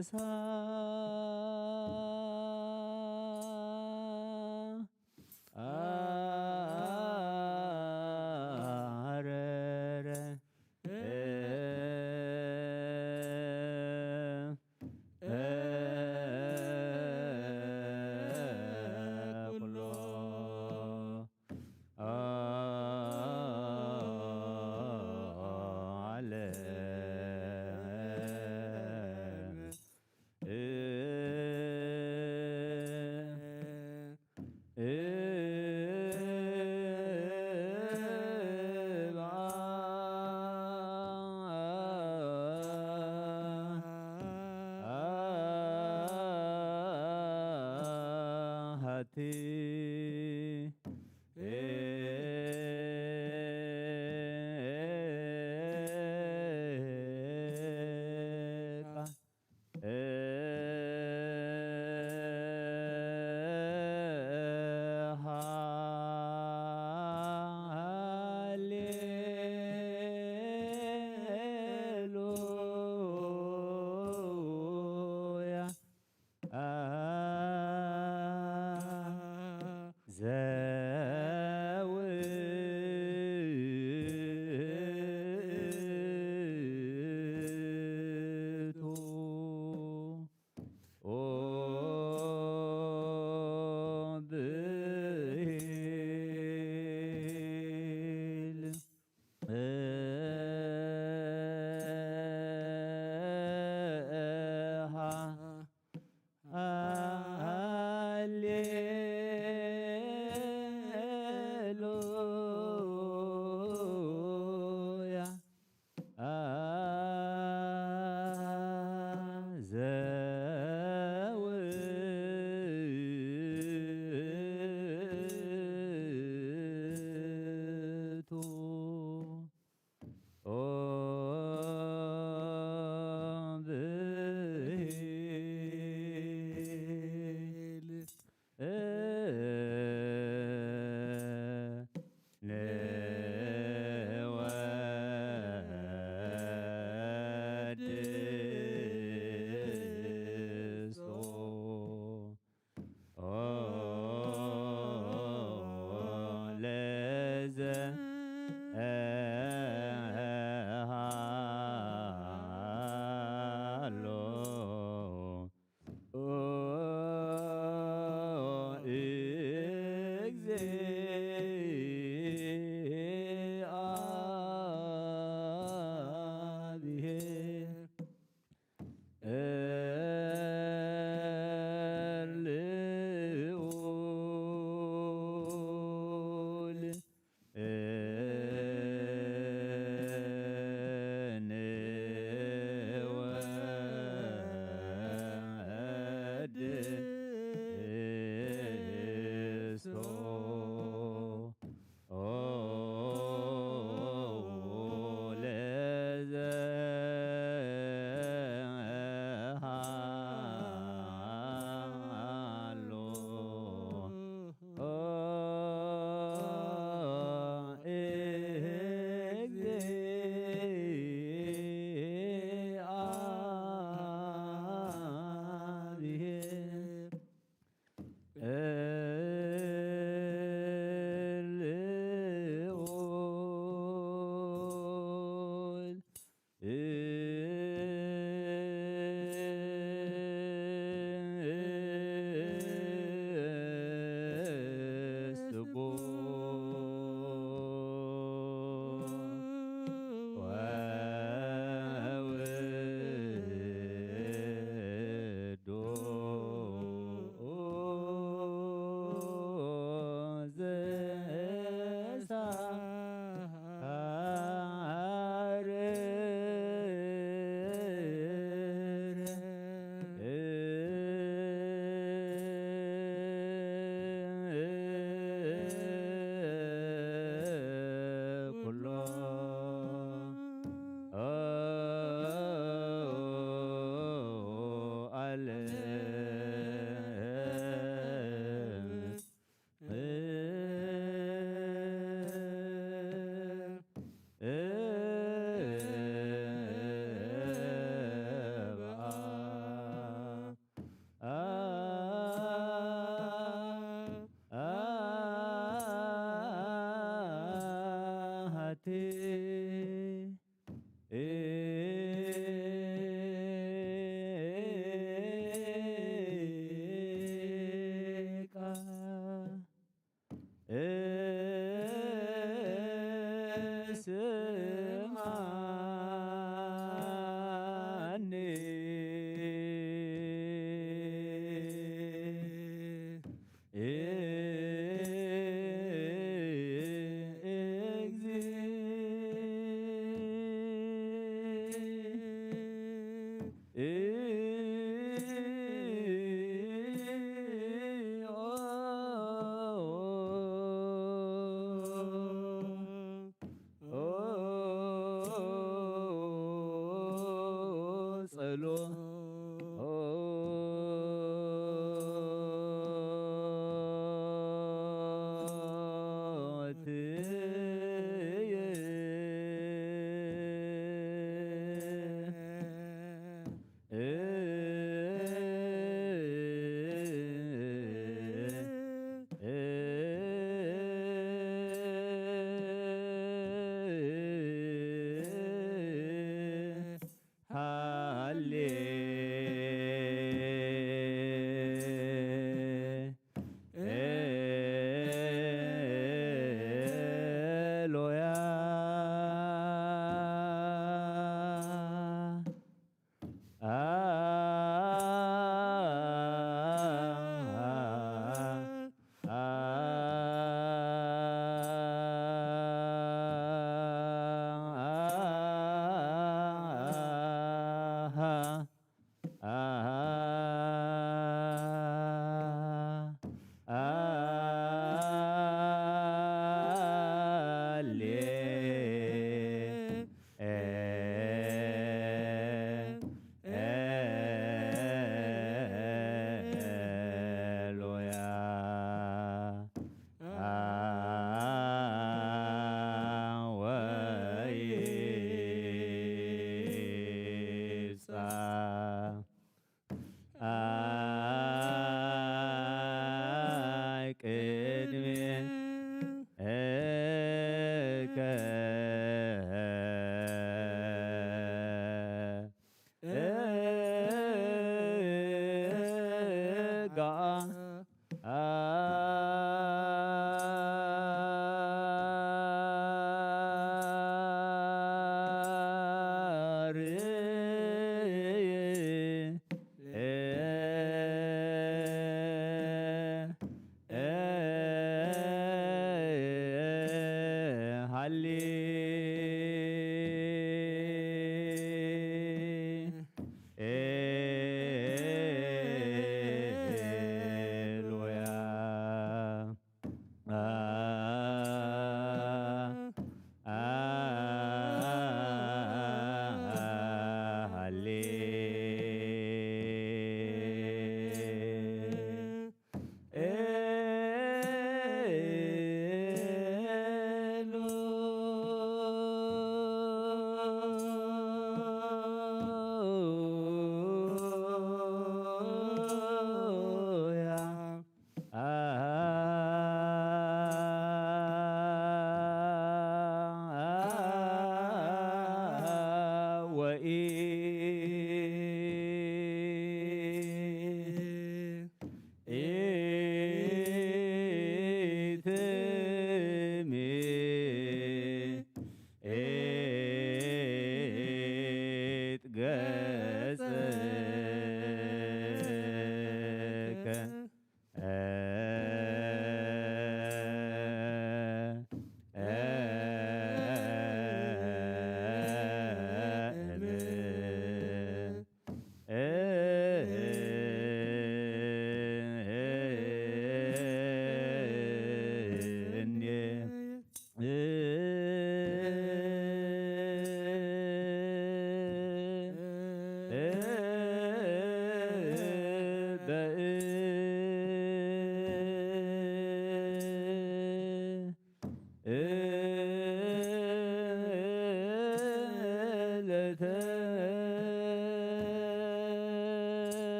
ሳ ኣረረ ኩሎ ዓለም። ሃቲ ሃሌሉያ። ዘውቱ ብሂል ሃሌሉያ። ዘውቱ ብሂል ንወድሶ ለዘ ሃሎ እግዚአብሔር ልዑል ንወድሶ ለዘ ሃሌ ሉያ። ሃሌ ሉያ። ወይብጻሕ ቅድሜከ ሃሌ ሉያ። ሃሌ ሉያ። ወኢ ኢትሚ ኢት ገጽከ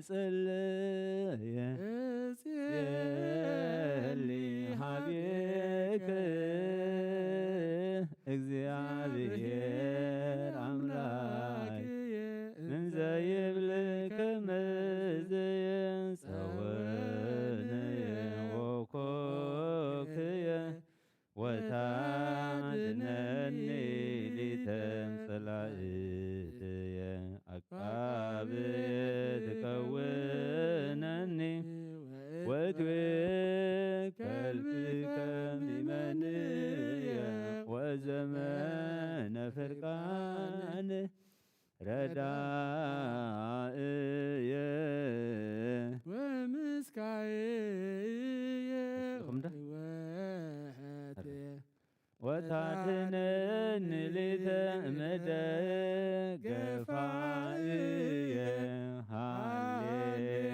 ክመጸለየ እጽሊ ሃቤከ እግዚኣብሔር ኣምላክ እንዘ ይብል ከመዝየ ጸወንየ ወኮክየ ወታድነኒ ሊተም ጸላእትየ ኣቃብየ ትከውነኒ ወእትዌከል ብከም ይመንየ ወዘመነ ፍርቃን ረዳእየ ወምስካየየ እስኹም ዶ? ህይወትየ ወታድነኒ ሊተ መደገፋእየ ሃሌሉያ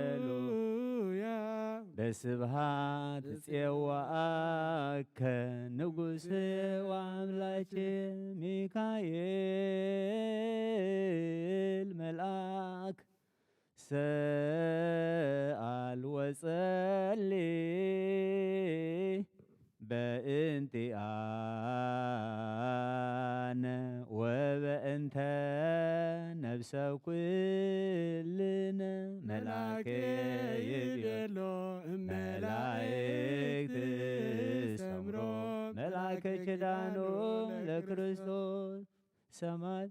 ሃሌሉያ በስብሃት ጼዋኣከ ንጉስ ወኣምላኬ ሚካኤል መልኣክ ሰኣል ወጸሊ በእንቲኣነ ወበእንተ ነብሰ ኩልነ መልኣከ ይቤሎ እመላእክት ሰምሮ መልኣከ ኪዳኑ ለክርስቶስ ሰማይ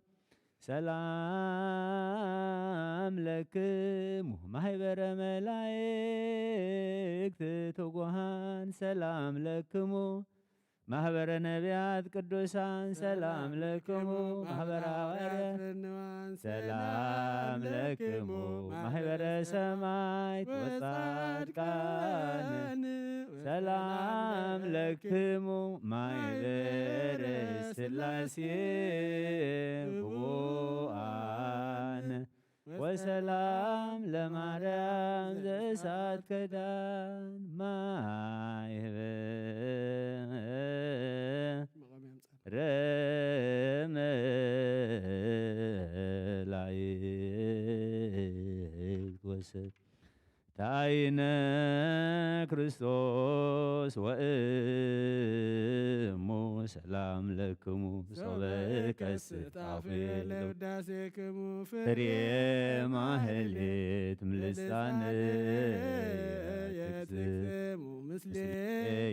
ሰላም ለክሙ ማህበረ መላእክት ትጉሃን ሰላም ለክሙ ማህበረ ነቢያት ቅዱሳን ሰላም ለክሙ ማህበረ ሃዋርያት ፍንዋን ሰላም ለክሙ ማህበረ ሰማዕት ወጻድቃን ሰላም ለክሙ ማህበረ ስላሴ ክቡኣን ወሰላም ለማርያም ዘእሳት ከዳን ማይበ ረመላእክት ወሰብ ታይነ ክርስቶስ ወእሙ ሰላም ለክሙ ሶበ ከስት አፉየ ለውዳሴክሙ ፍሬ ማህሌት ምልሳነ የትክሙ ምስሌ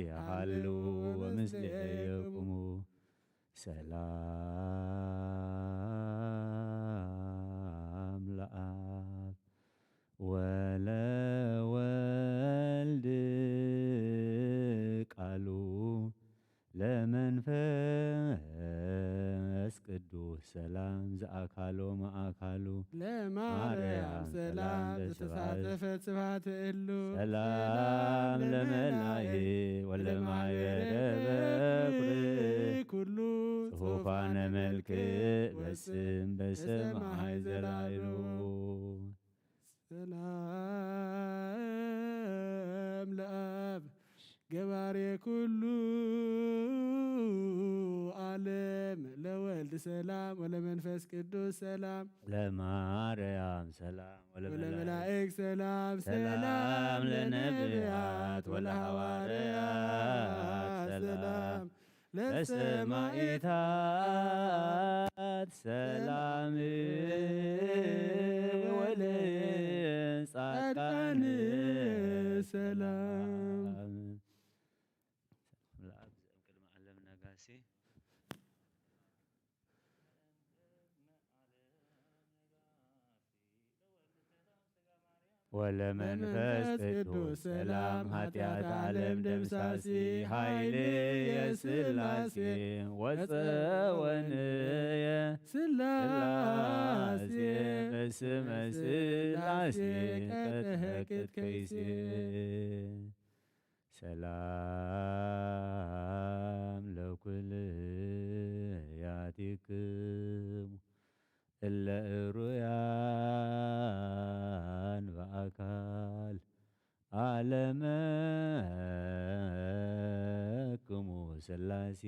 የሃሉ ወምስሌ የቁሙ ሰላም ለአብ ወለወልድ ቃሉ ለመንፈስ ቅዱስ ሰላም ዘአካሎ ማአካሉ ለማርያም ሰላም ዘተሳተፈት ስብሐት እሉ ሰላም ለመላእክት ወለማህበረ በኩር ኩሉ ጽሑፋነ መልክዕ በስም በሰማይ ዘላይሉ ሰላም ለአብ ገባሬ ኩሉ ዓለም ለወልድ ሰላም ወለመንፈስ ቅዱስ ሰላም ለማርያም ሰላም ወለመላእክት ሰላም ሰላም ለነቢያት ወለሐዋርያት ሰላም ለሰማዕታት ሰላም ወለጻድቃን ሰላም። ለአብ ዘእም ቅድመ ዓለም ነጋሲ ወለመንፈስ ቅዱስ ሰላም ኃጢአት ዓለም ደምሳሲ ኃይልየ ሥላሴ ወጸወንየ ሥላሴ በስመ ሥላሴ ቀተህክት ከይሴ ሰላም ለኩልያቲክሙ እለ እሩያን በአካል አለመክሙ ሥላሴ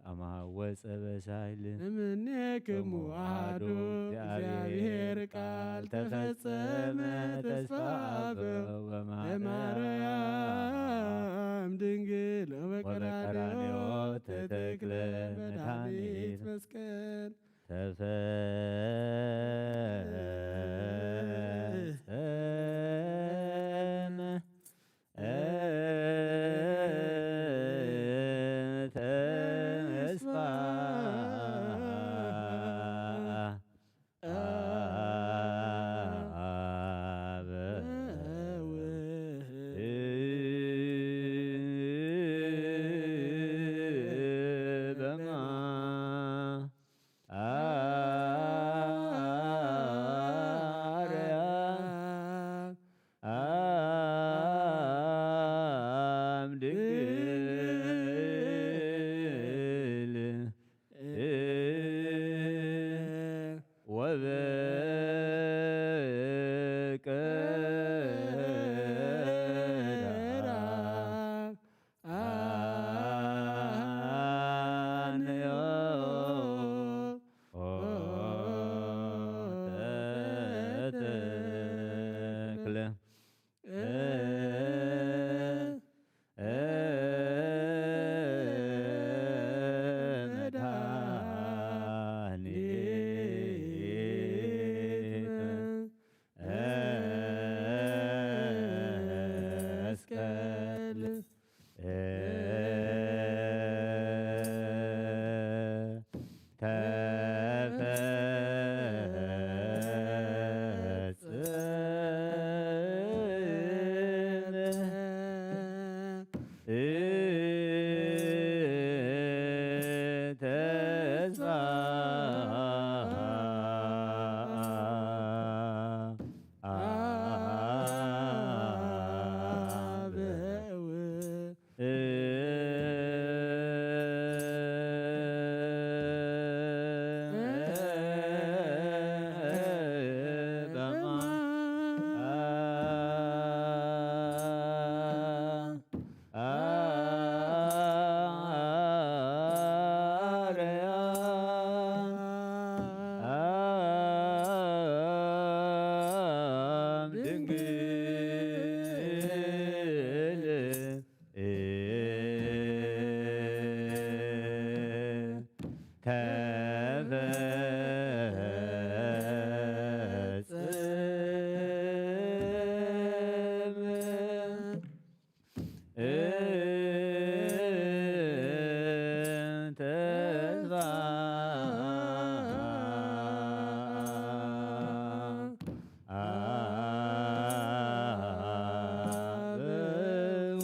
አማወፀ በሳይል እምኔክሙ አሐዱ እግዚአብሔር ቃል ተፈጸመ ተስፋ አበው በማርያም ድንግል ወበቀራንዮ ተተክለ መድኃኒት መስቀል ተፈጸመ። ተስፋ አበው በማ አርያም አም ድንግል ወበቀራ አንዮ ተተክለ መድኃኒት መስቀል ተፈጸመ። ተስፋ አበው አርያም ድንግል ተፈጸመ። ተስፋ አበው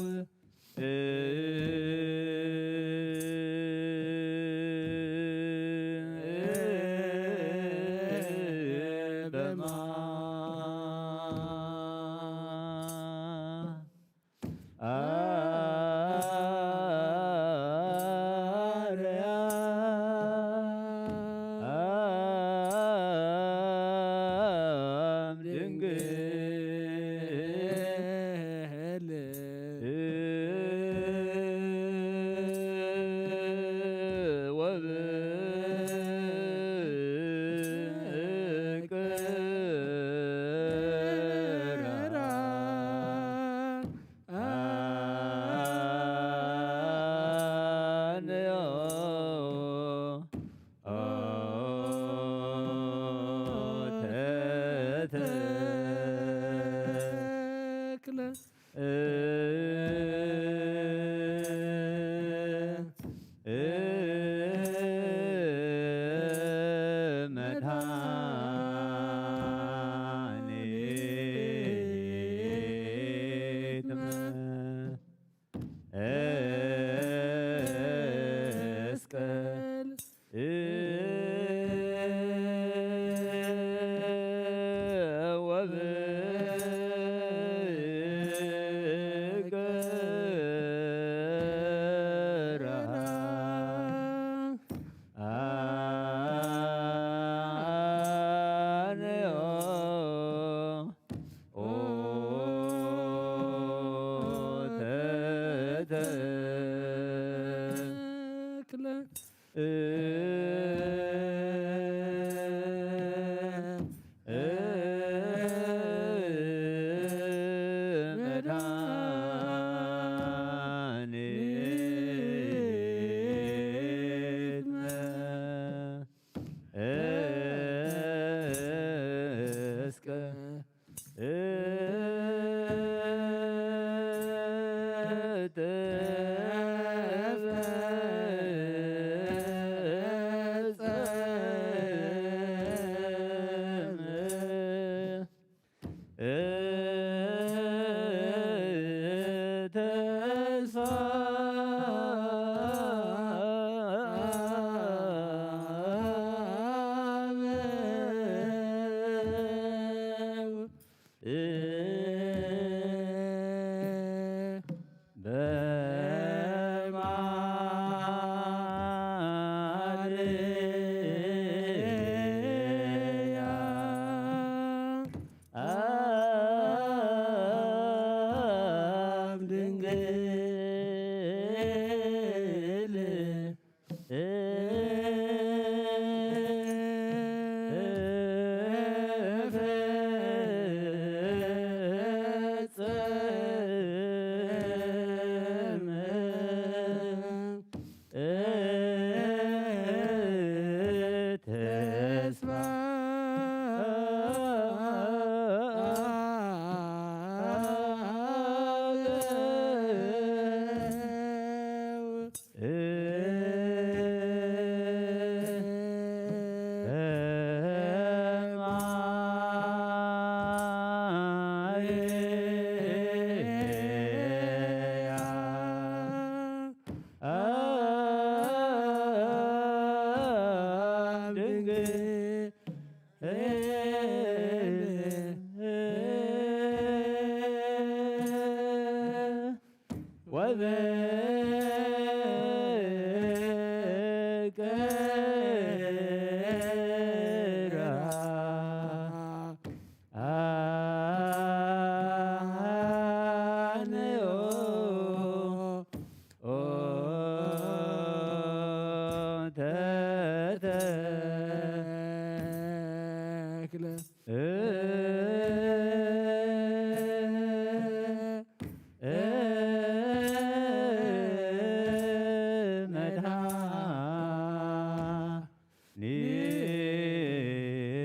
ተክለ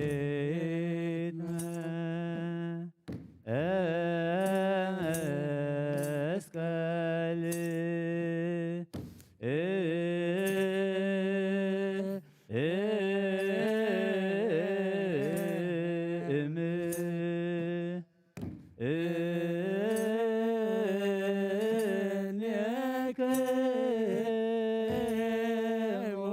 መድኃኒትነ መስቀል እም እኔክሙ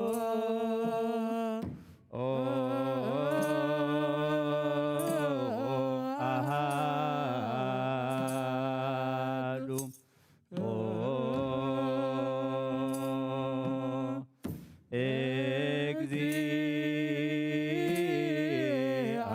አሃዱ እግዚአ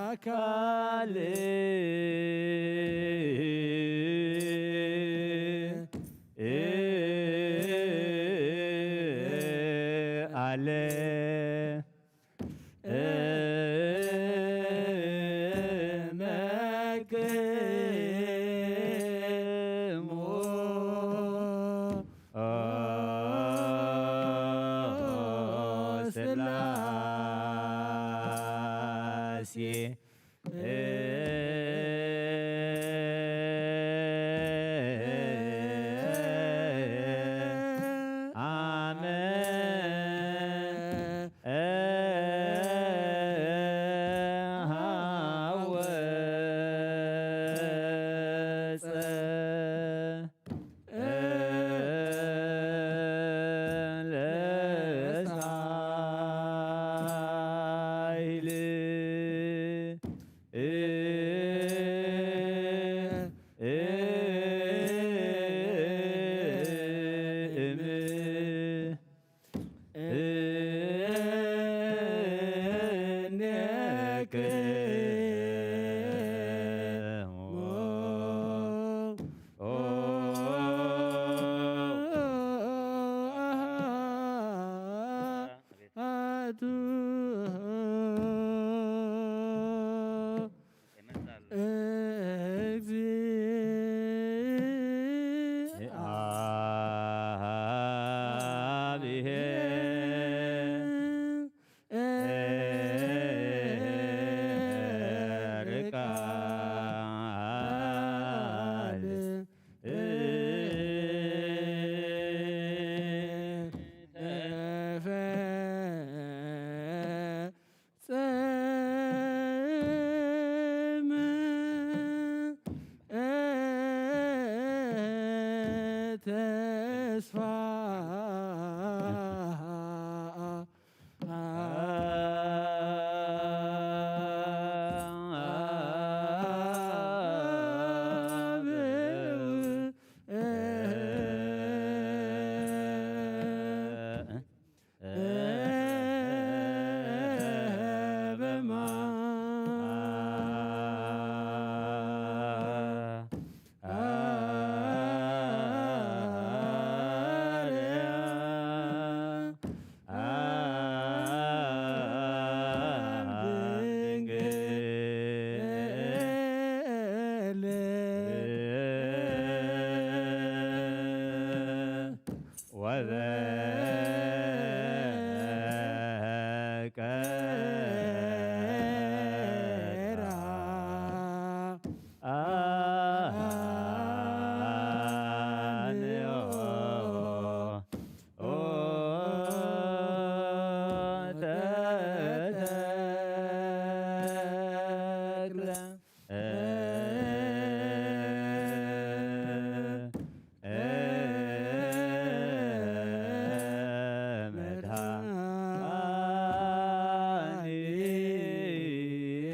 ኣካል ኣለ መክሙ ስላሴ ኣመ ሃወፀ ለሳይል እም እኔክሙ አሐዱ እግዚአብሔር ቃል ተፈጸመ ተስፋ ወበቀራ ኣንዮ ተተክለ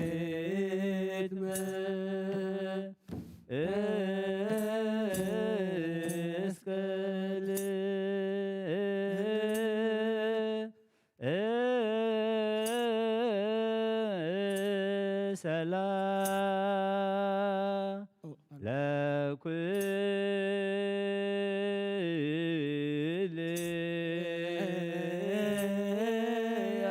መድኃኒት መስቀል ሰላም ለኩልያ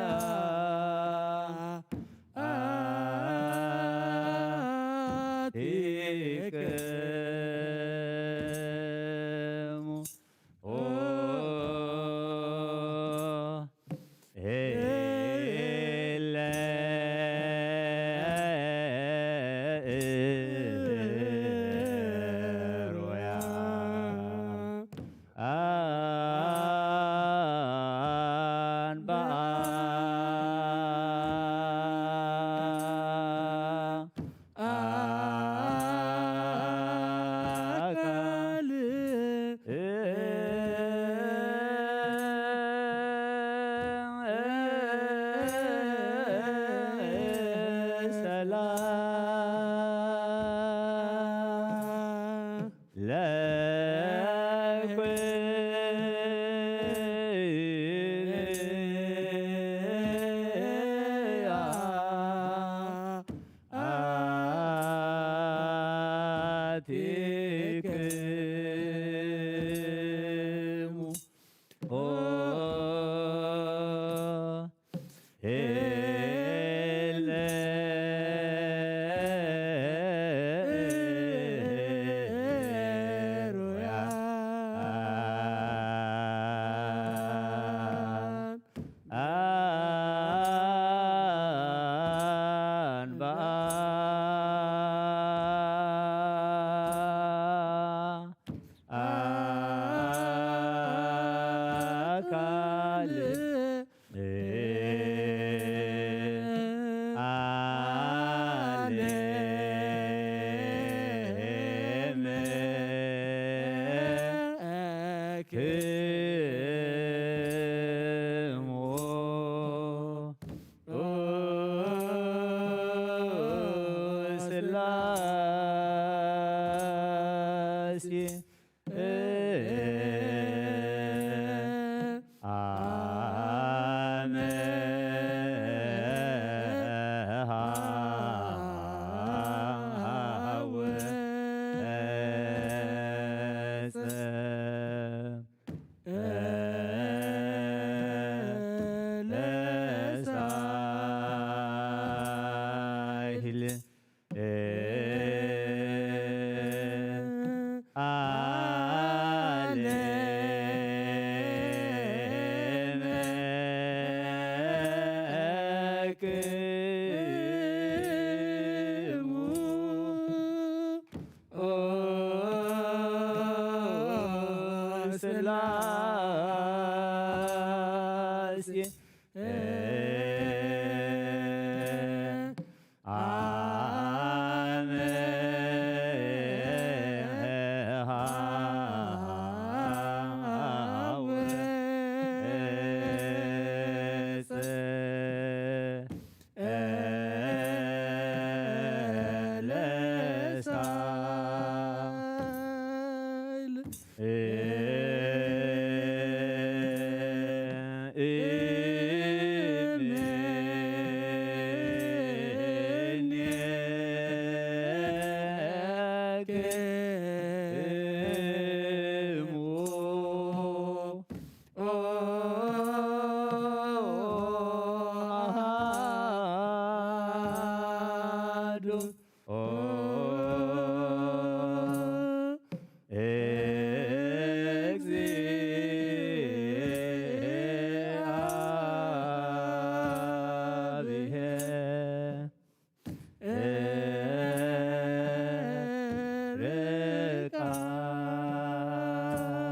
አቲክሙ ስላሴ አመ ሐወፅእ ለሳይል እምኔክሙ አሃዱ እግዚአብሔር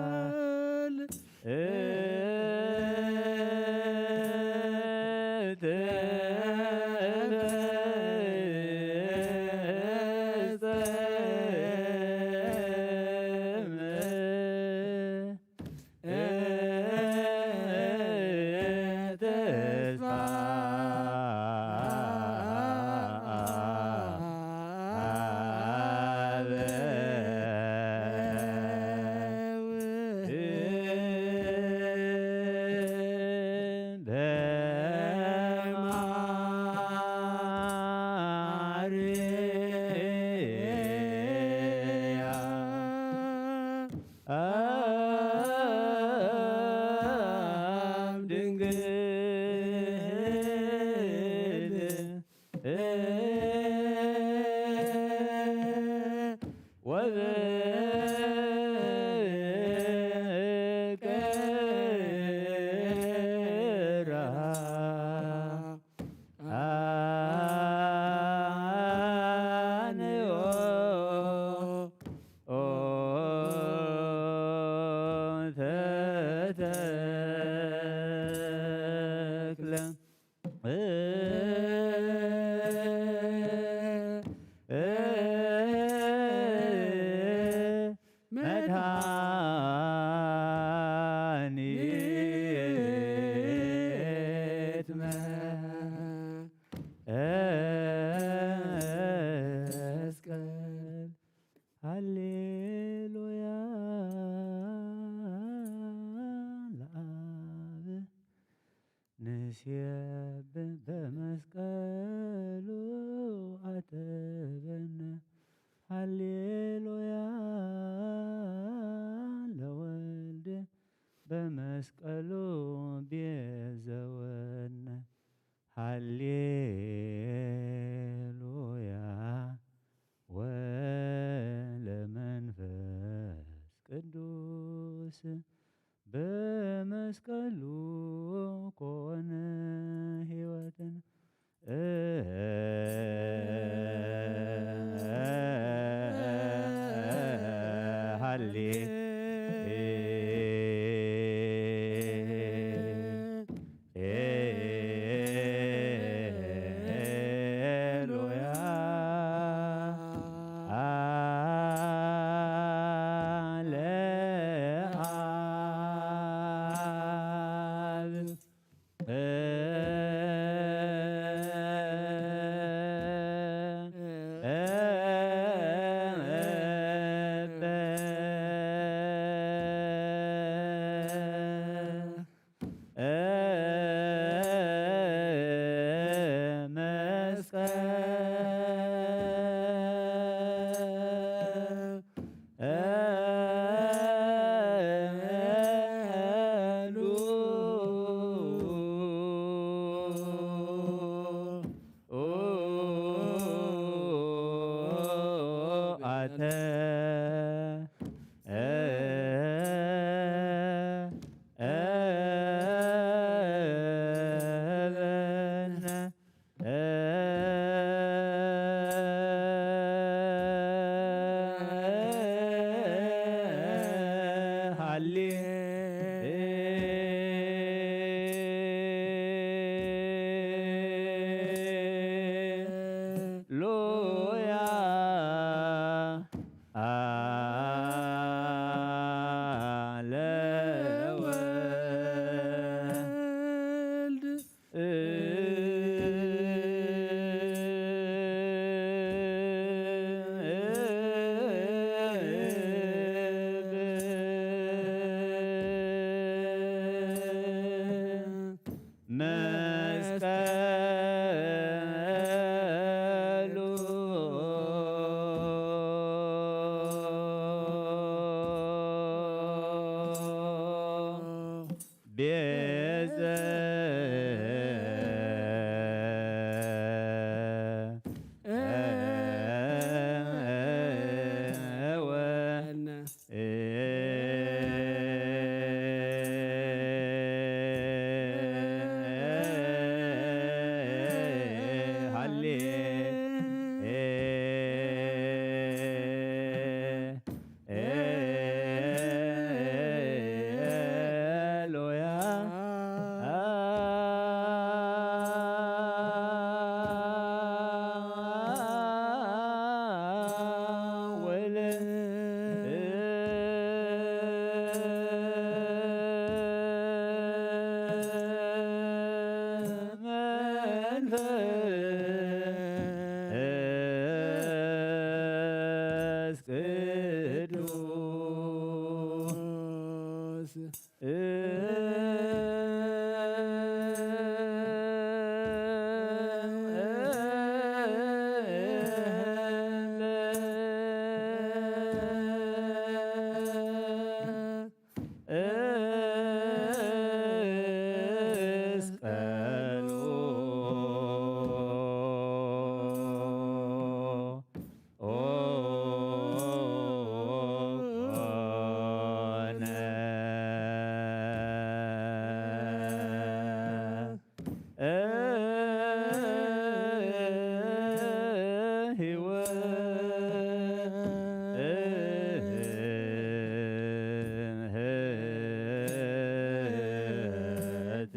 ርቃል ትፈጸም። አብ ድንግል ወበ ሃሌ ሉያ። አለ ወልድ መስቀሉ ቤዘ ወነ ሃሌ ሉያ። ወለ መንፈስ ቅዱስ እስቀሉ ኦ ኮነ ህይወት።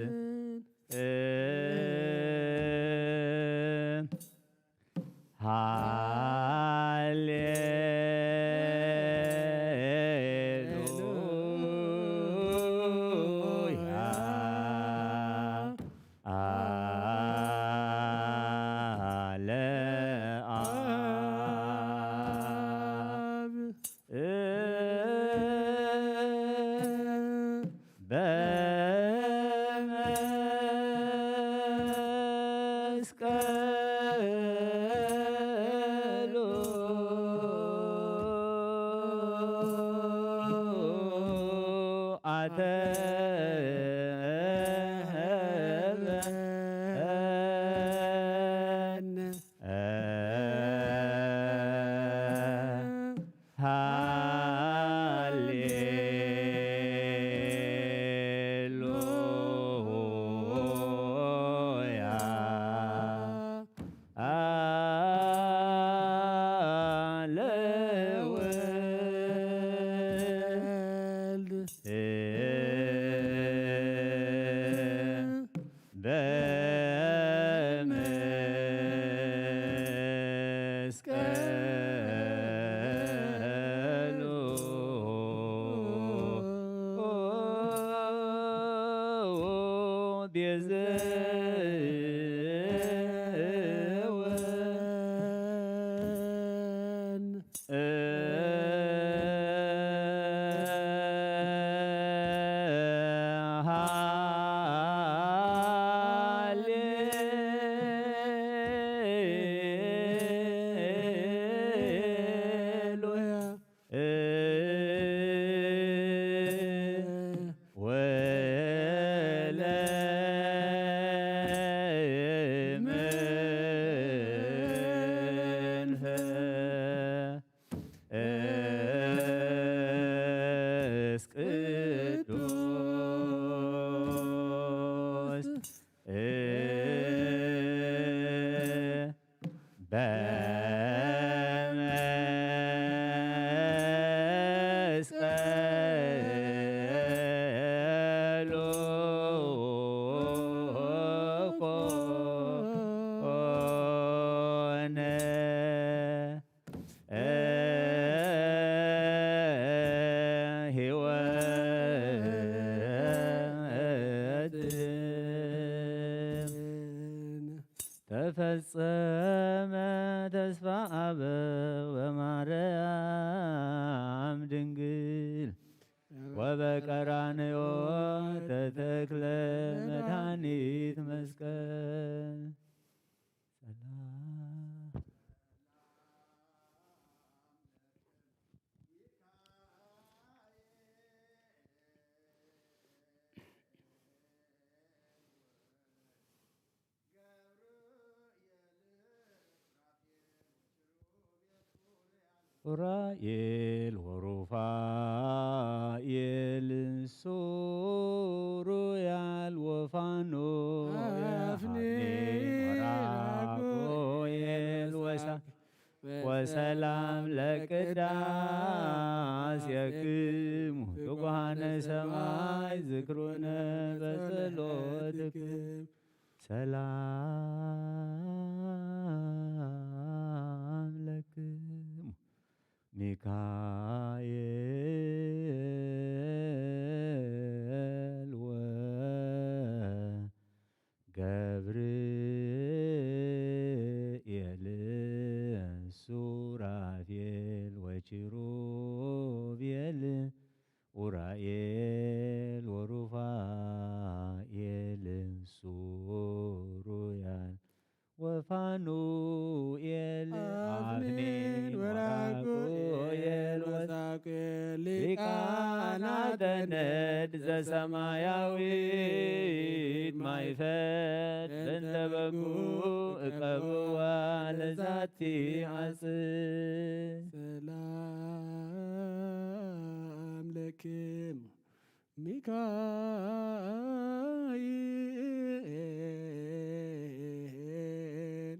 ሃሌሉያ አለ አብ። በመስቀሉ አተበን። ሃሌሉያ አለ ወልድ በመስቀሉ ቤዘወ ሃሌሉያ ወለ መንፈስ ቅዱስ ፈጸመ ተስፋ አበው በማርያም ድንግል ወበቀራንዮ ተተክለ መድኃኒት መስቀል። ሰላም። ኡራኤል ወሩፋኤል ሱሩያል ወፋኑኤል አፍኒን ወራጉኤል ወሳ ወሰላም ለቅዳሴክሙ ትጉሃነ ሰማይ ዝክሩነ በጸሎትክም። ሰላም ለክሙ ሚካኤል ወገብርኤል ሱራፌል ወኪሩቤል ኡራኤል ወሩፋኤል ሱሩያል ወፋኑኤል አፍኒን ወራጉኤል ወሳኩኤል ሊቃናተ ነድ ዘሰማያዊት ማይፈድ በእንተ በጉ እቀብዋ ለዛቲ ዓጽ ሰላም ለክሙ ሚካኤል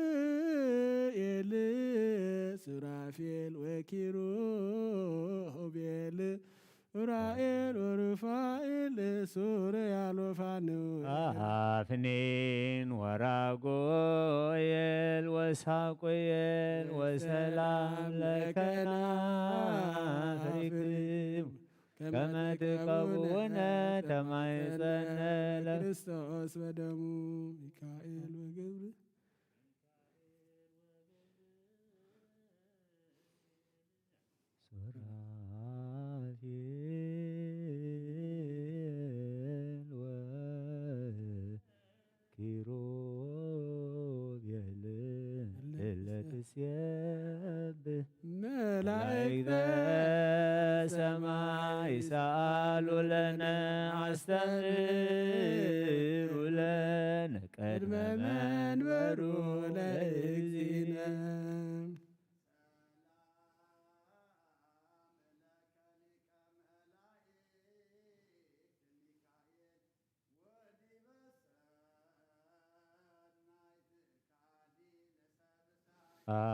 ወገብርኤል ሱራፌል ወኪሩቤል ኡራኤል ወሩፋኤል ሱርያል ወፋኑኤል አፍኒን ወራጉኤል ወሳቁኤል ወሰላም ለከናፍሪክሙ ከመ ትቀውነ ተማይጸነ ለክርስቶስ በደሙ ሚካኤል ወገብር ሱራፌል ለትሴብህ መላእክተ ሰማይ ሰአሉ ለነ አስተምሩ ለነ ቅድመ መንበሩ ለእግዚእነ።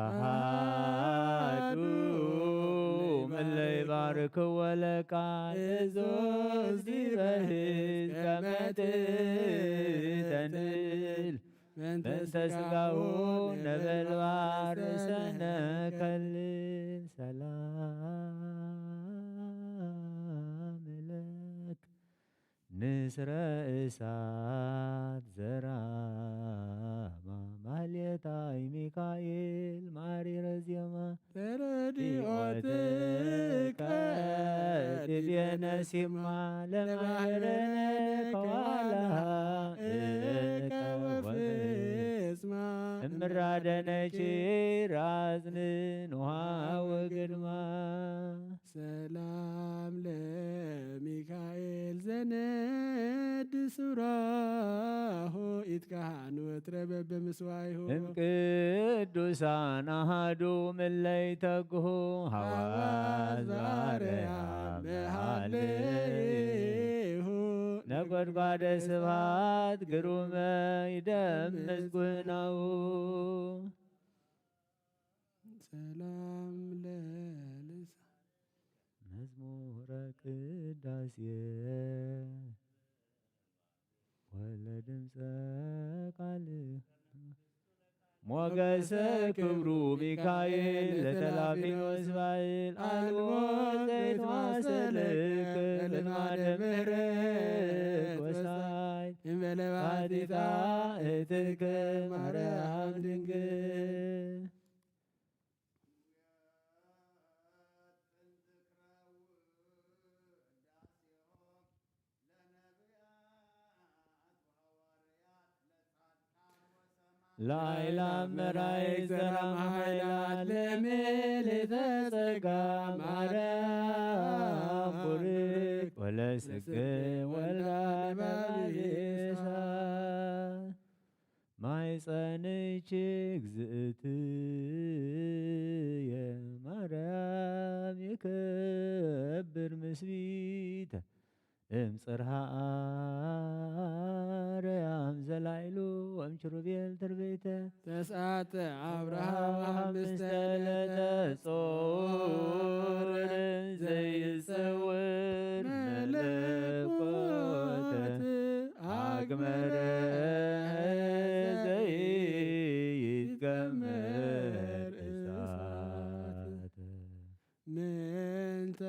አሃዱ ምለይ ባርክ ወለቃል እዞዝ ዲበ ህዝብ ከመ ትተንል በእንተ ስጋሁ ነበልባል ርእሰነ ከልል ሰላም ለክ ንስረ እሳት ዘራማ ማሌታይ ሚካኤል ማሪረ ዜማ ተረዲኦትከ ዲቤነ ሲማ ለማህረነ ከዋላ እከ ወፍስማ እምራደነኪ ራዝንን ውሃ ወግድማ ሰላም ለሚካኤል ዘነድ ሱራሆ ኢትካህን ወትረ በበምስዋይሆ እምቅዱሳን አሃዱ ምለይ ተግሁ ሐዋዝ ባርያም መሃልይሁ ነጎድጓደ ስብሐት ግሩመ ይደምስ ጉህናሁ። ሰላም ለልሳ መዝሙረ ቅዳሴ ወለድምፀ ቃል ሞገሰ ክብሩ ሚካኤል ለተላፊኖስ ባይል አልቦ ዘይትማሰልክ ልማደ ምህረት ወሳ ሊታ እትከ ማርያም ድንግል። ላይላ መራይ ዘራ ሓይላት ለምልዕተ ጸጋ ማርያም ቡርክ ወለስክ ወላ ለባብሳ ማይጸንች እግዝእትየ ማርያም ይከብር ምስቢተ እም ጽርሃ ኣርያም ዘላይሉ ወም ኪሩቤል ትርቤተ ተስዓተ አብርሃም ምስተ ለተጾር ዘይጸውር መለኮት አግመረ ዘይትገመር እሳት ምንተ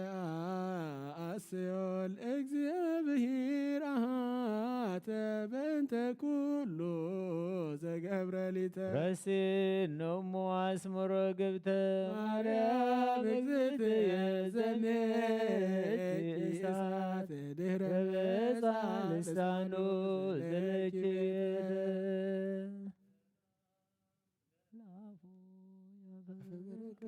አስዮ ለእግዚአብሔር አሃተ በእንተ ኩሉ ዘገብረ ሊተ ረሲኖሙ አስምሮ ግብተ ማርያም እግዝእትየ ዘምየኪ እሳት ድህረ በጻ ልሳኑ ዘለኪ ለአፉ ያፈብርከ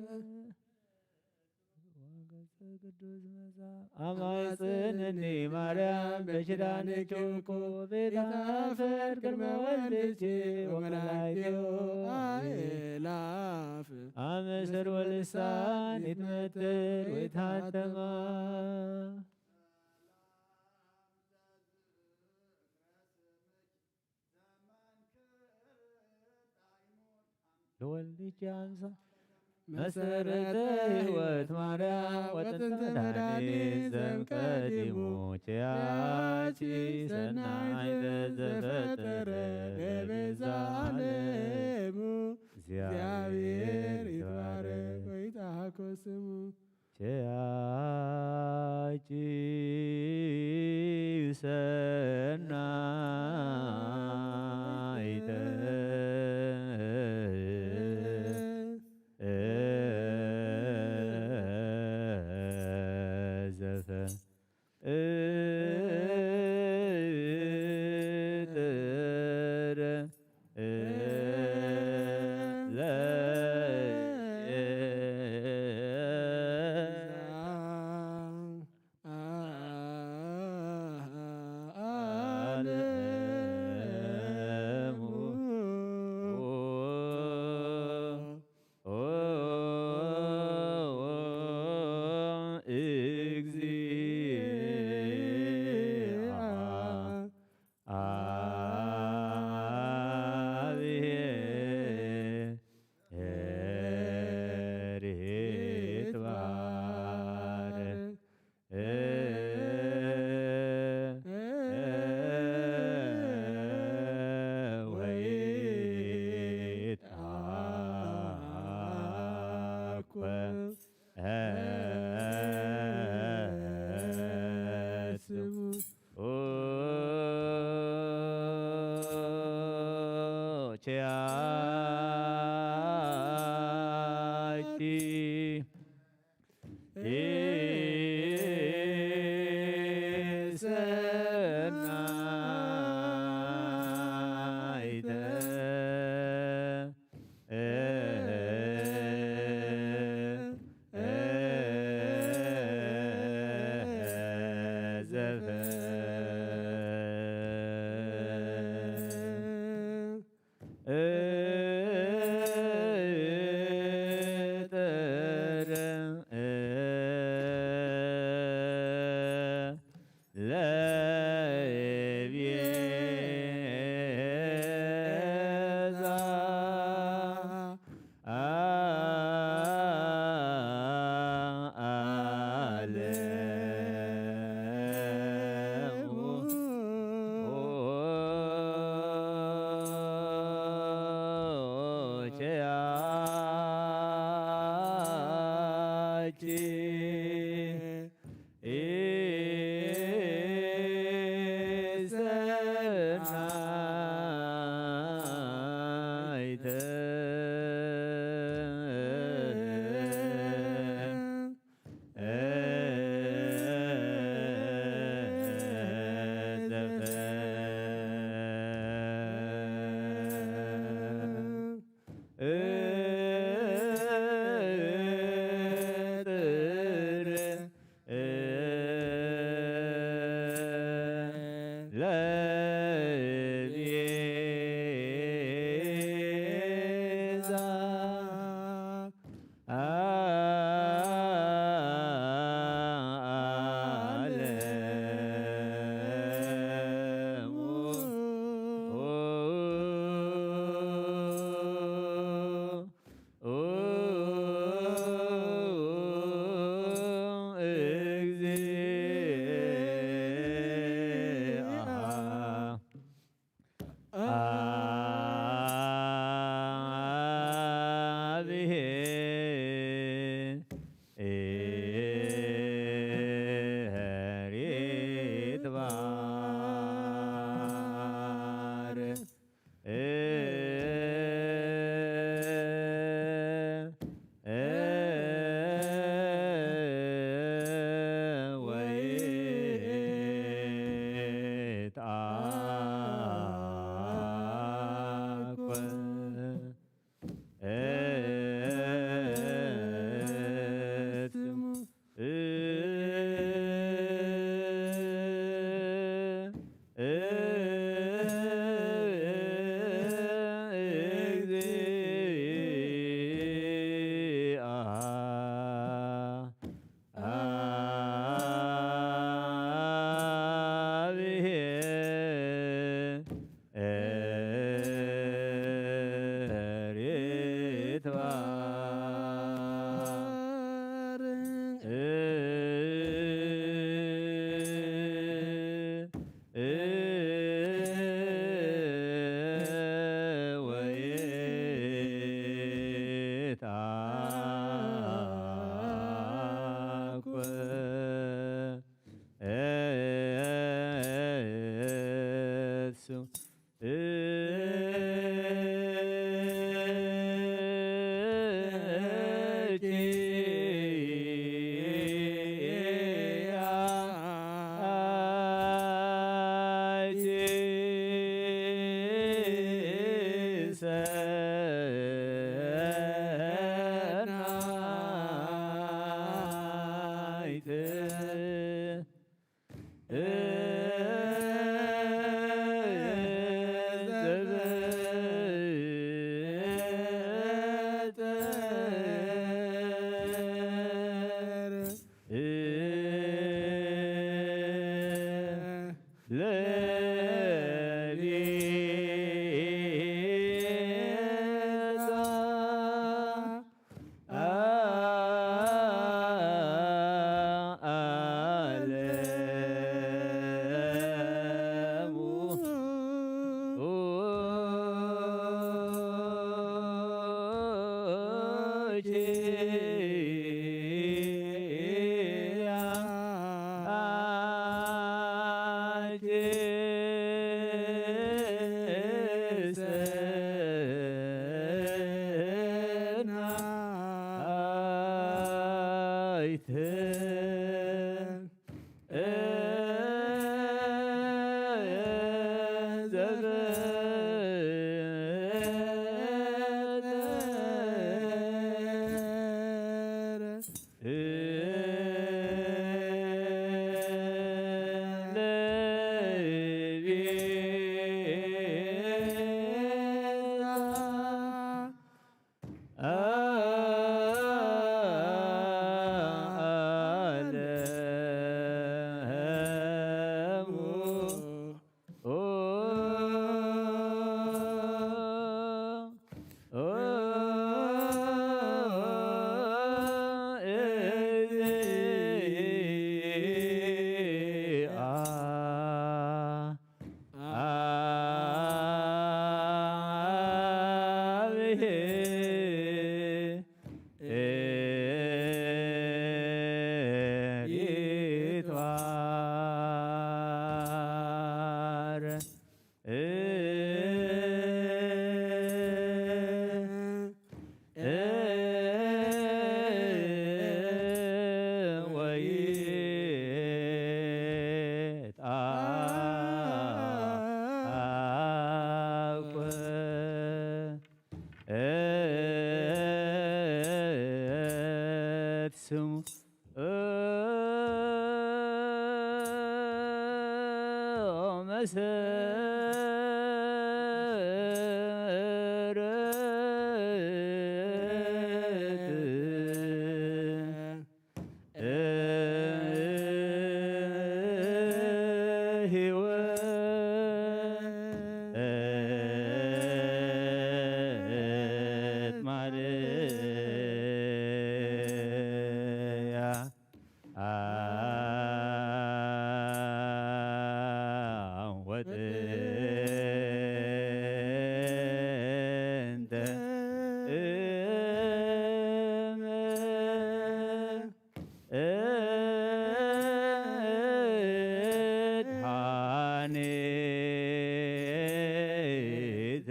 ወገጸ ቅዱስ መጽሐፍ አማጽንኒ ማርያም በኪዳንኪ እኮ ቤታ ፍር ቅድመ ወልድኪ ወመላእክቲሁ አእላፍ አመስር ወልሳን ይትመትር ወይታተማ ለወልድኪ አንሳ መሰረተ ሕይወት ማርያም ወጥንተ መድኃኒት ዘምቀዲሙ ኪያኪ ሰናይተ ዘፈጠረ ለቤዛ ዓለሙ እግዚአብሔር ይትባረክ ወይትሃኮ ስሙ። ቸያኪ ሰናይተ ዘፈ ጥር እግዚአብሔር ይትባረክ። ወይትአኮ ስሙ። ቸያኪ ሰናይተ ዘፈ ጥር ለቤዛ ዓለሙ ቸያኪ ስሙ መሰረት ሕይወት ማርያ ወጥንተ እም መድኃኒት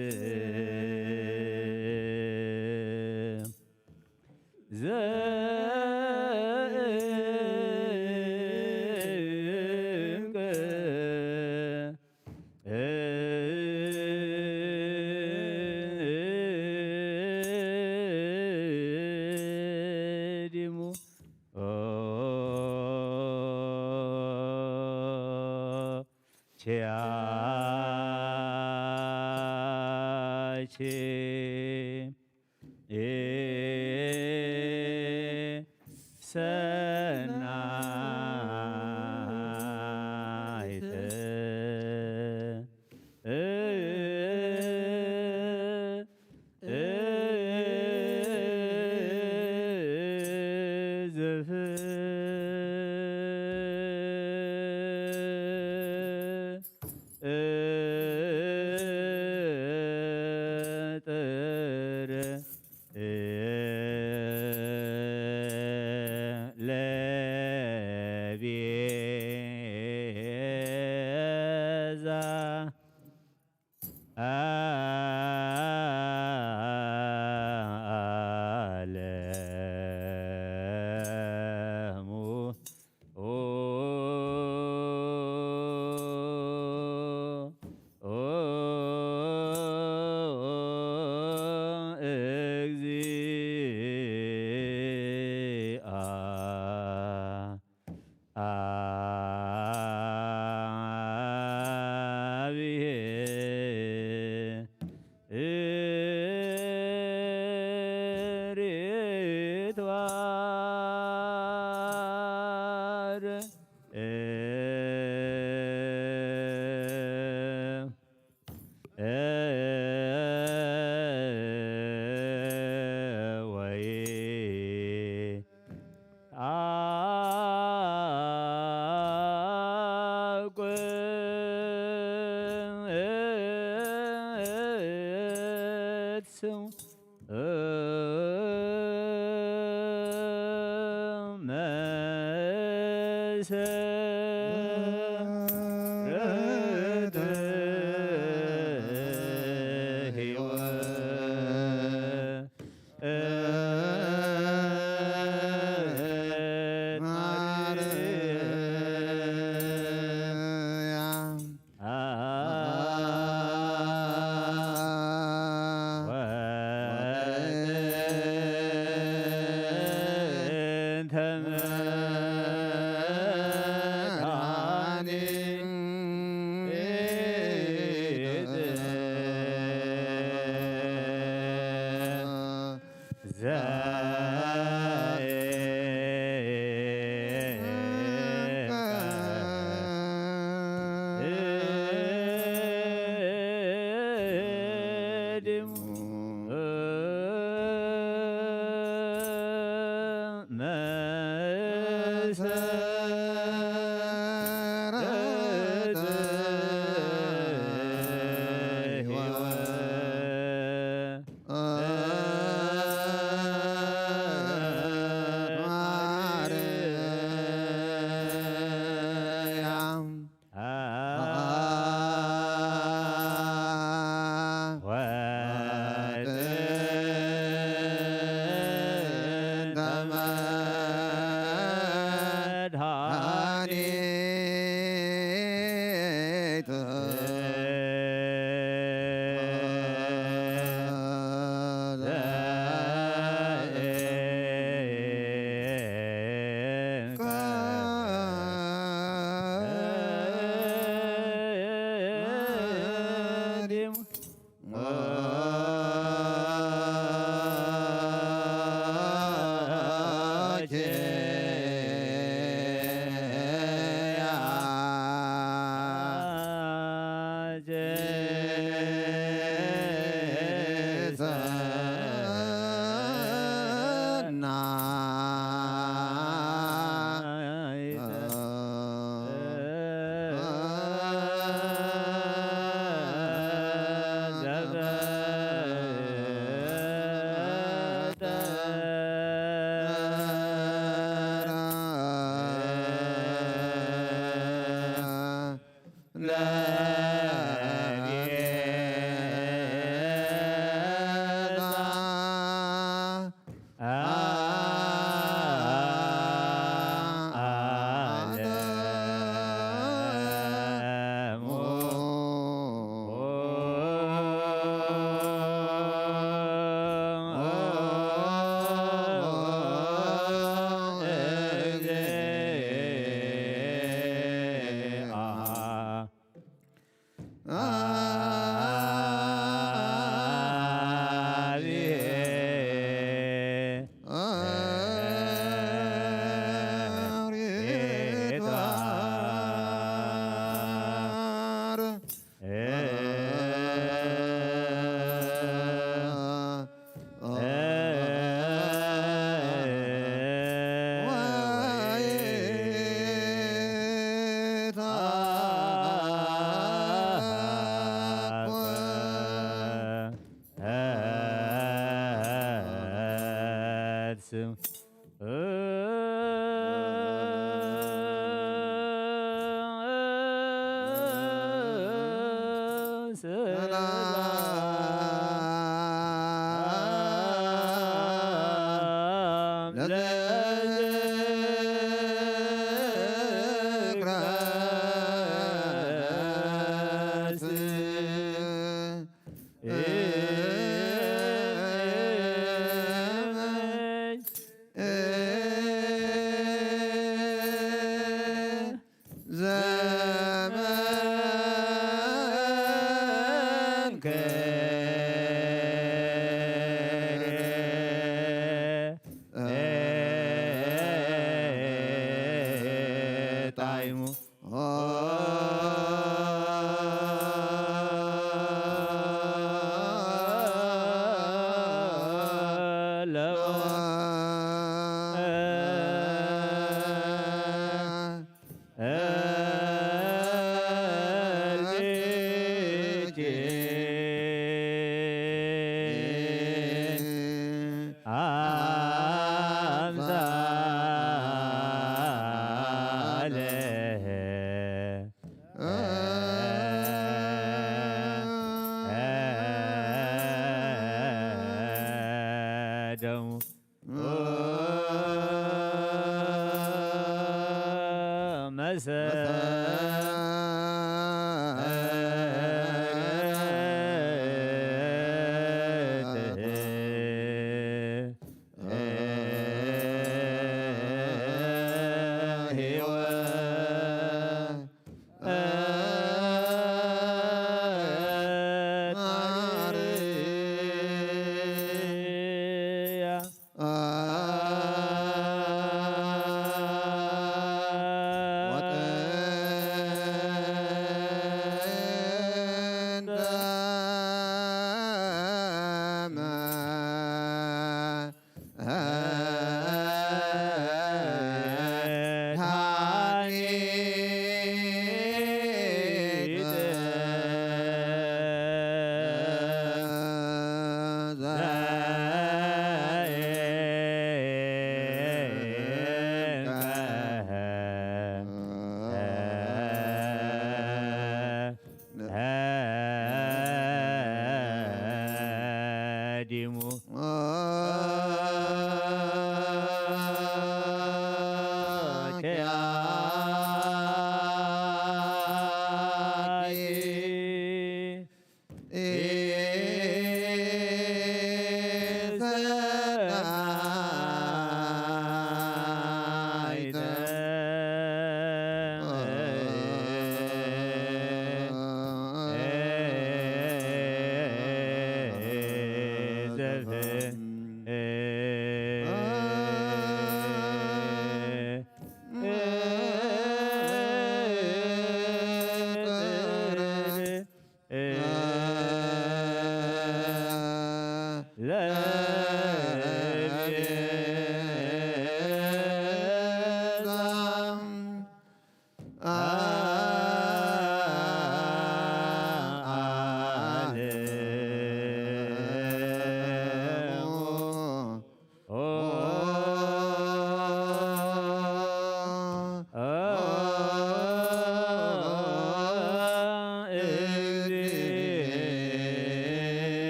ዘእንቅ ዲሙ ኦ ቸያቼ ሰናይተ ዘፍጥር ለቢ ዳር ወይ አቁጽ መሰረት ሕይወት ማርያም።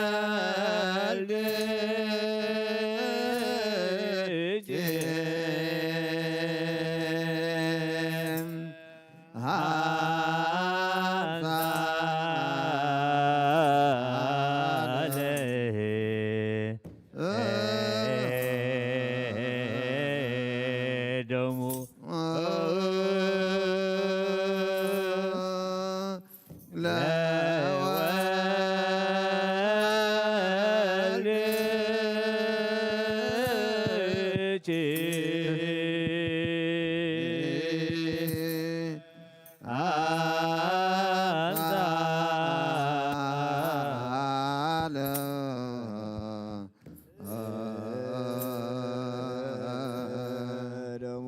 ለወልድ አምሳለ ደሙ ለወልድ አምሳለ ደሙ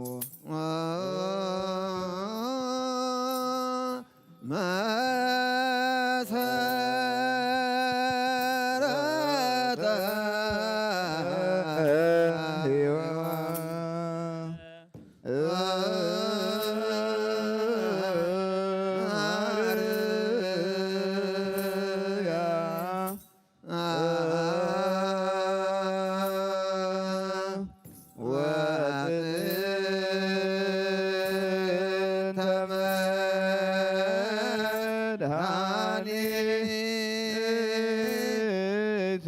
መሰረተ ወጥንተ መድኃኒት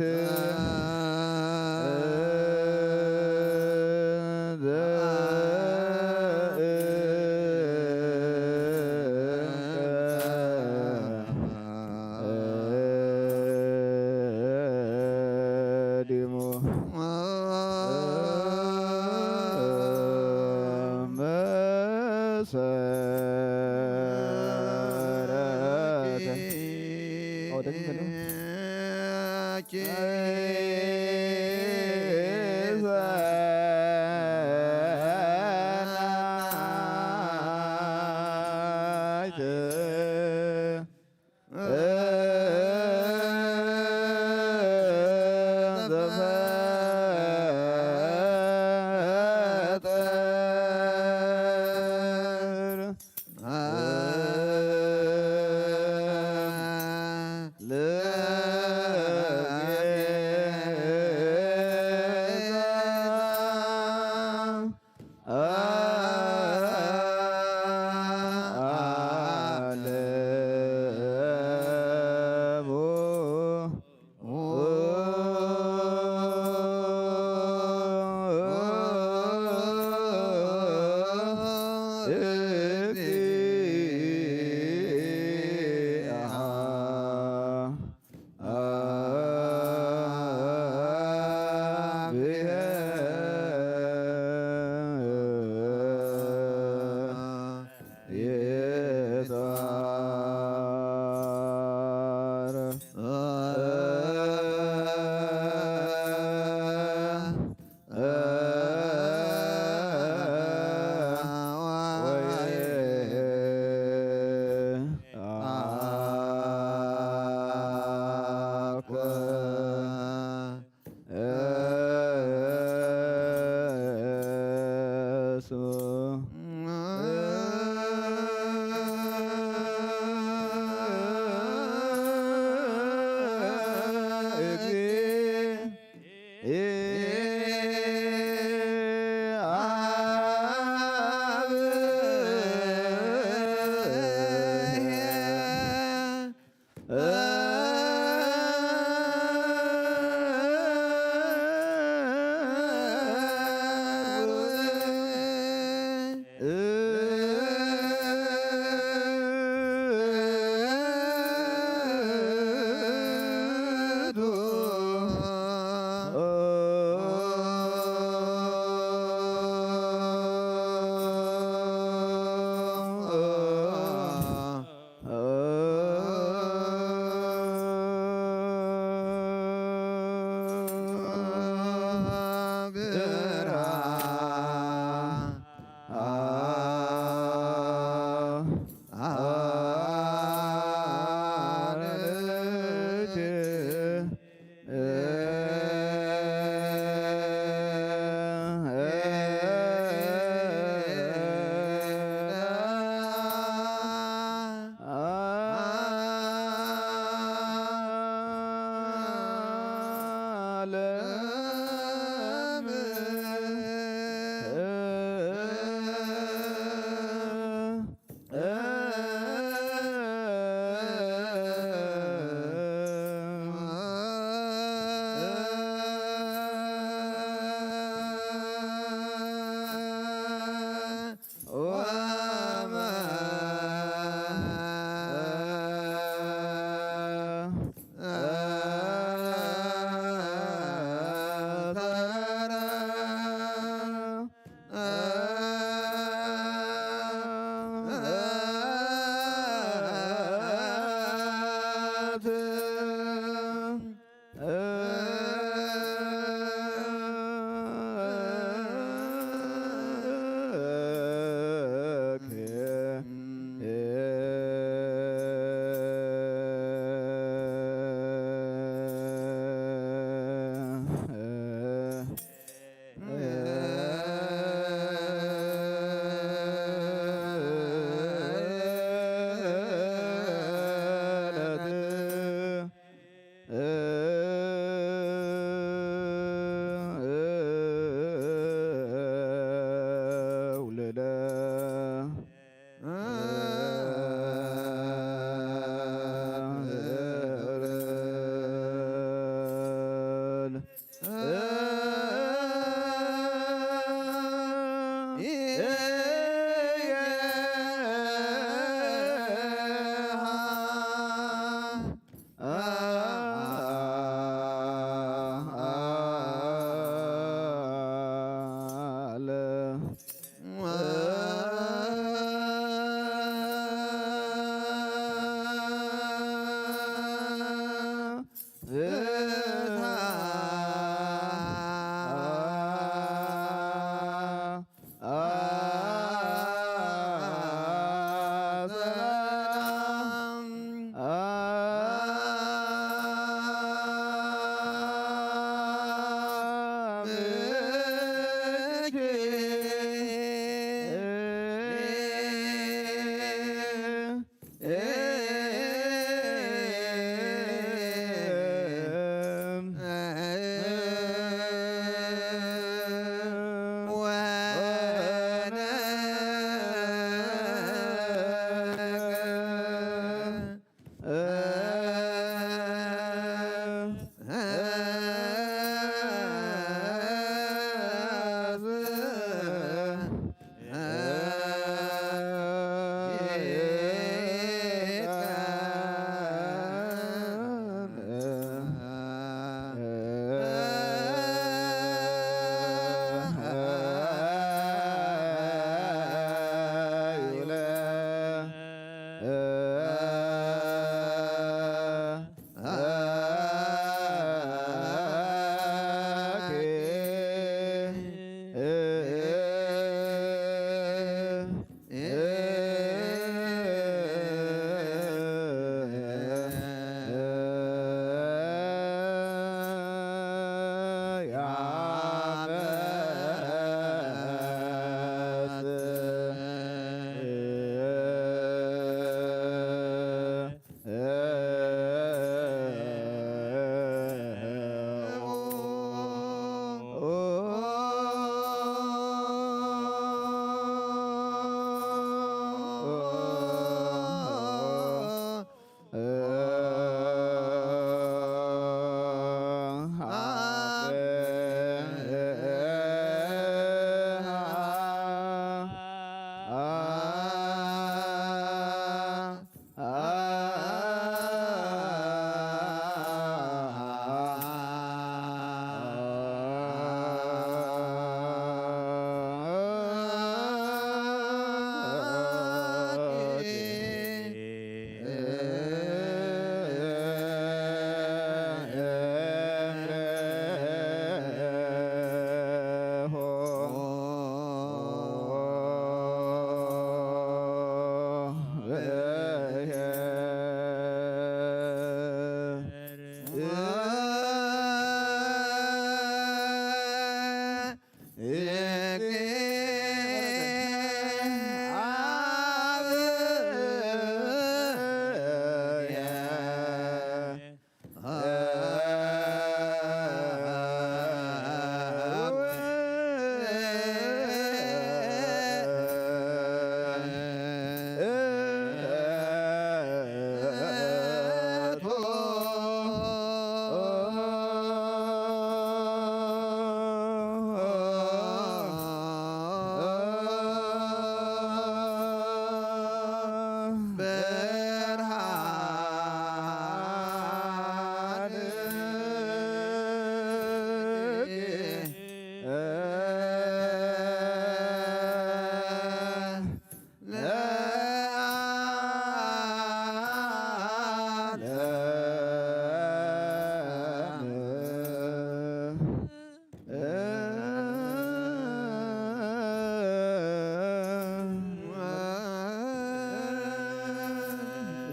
ቀዲሙ መሰረተ። አዎ፣ ደግም፣ ደግም።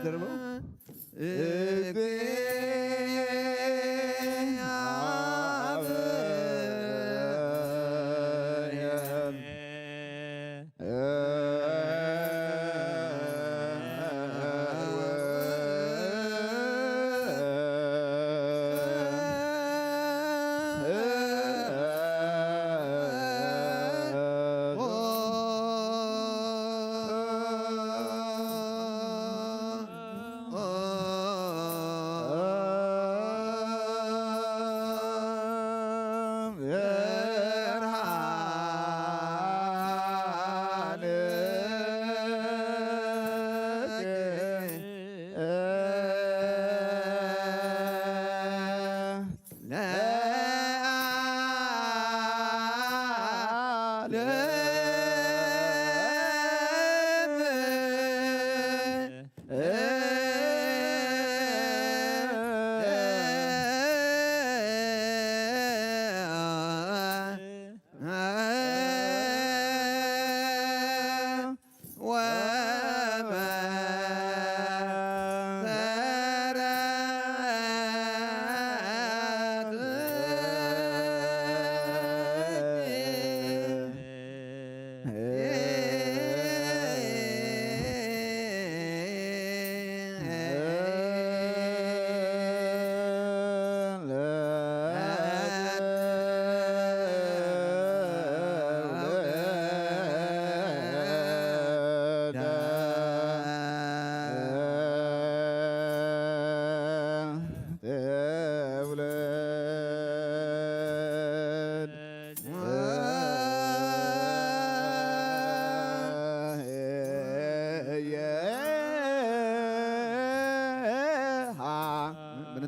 ደርበው።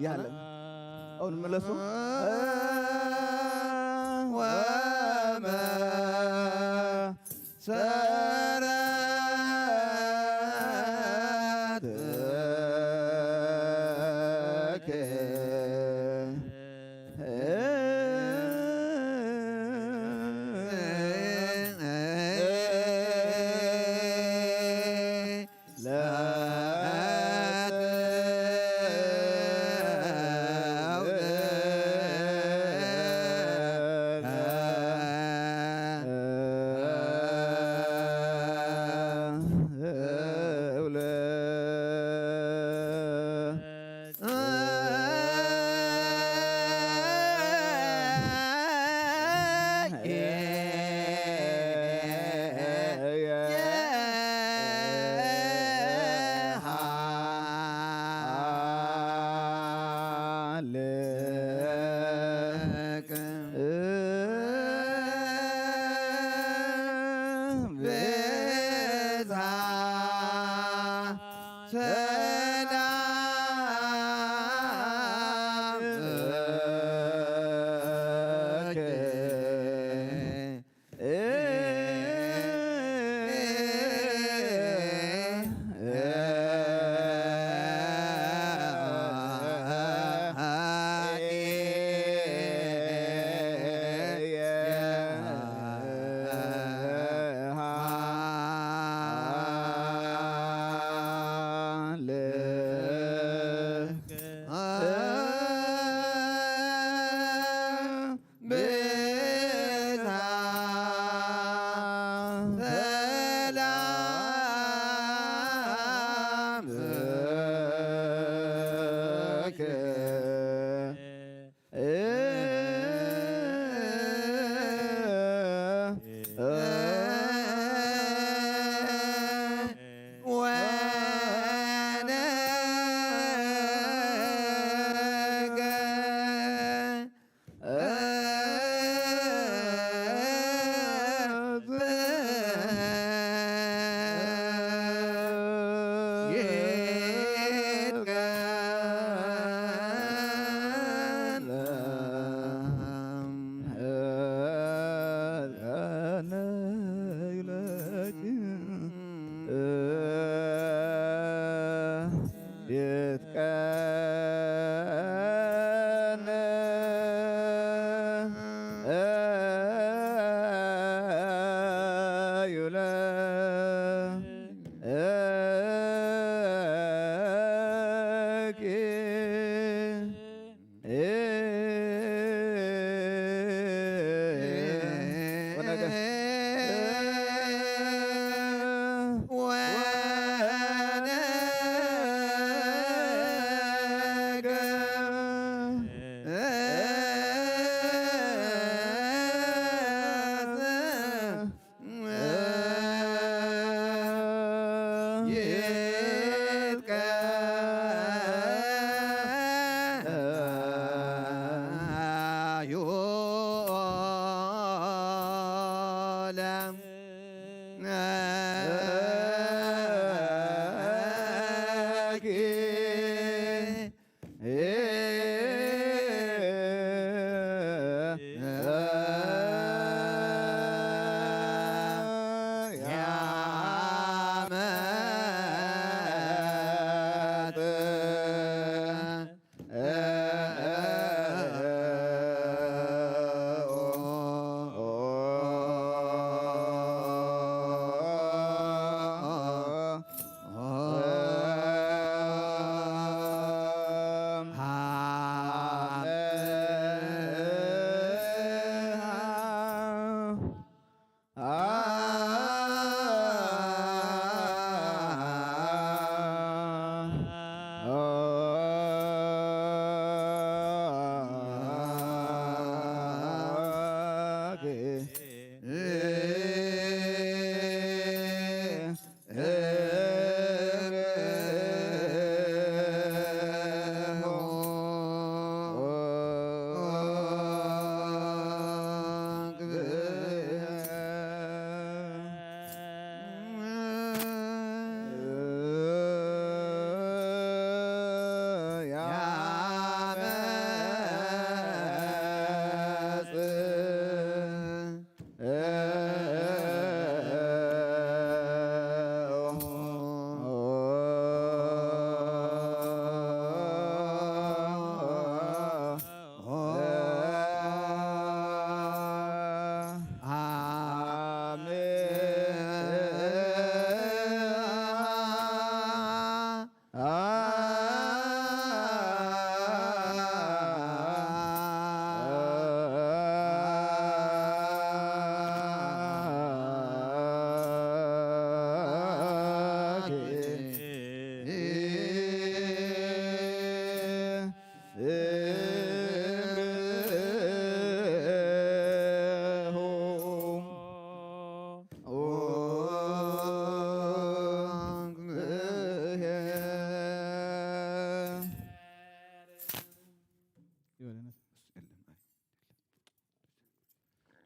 ያለ። አሁን መለሱ።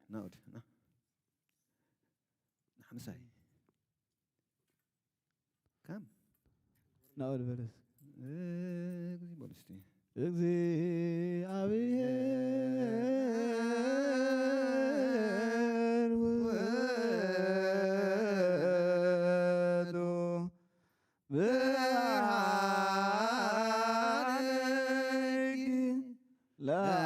ናውድ ና ንሓምሳይ ከም ናውድ በለስ። እግዚ በሉ እስቲ። እግዚኣብሔር ውእቱ ብርሃንኪ ለዓለም።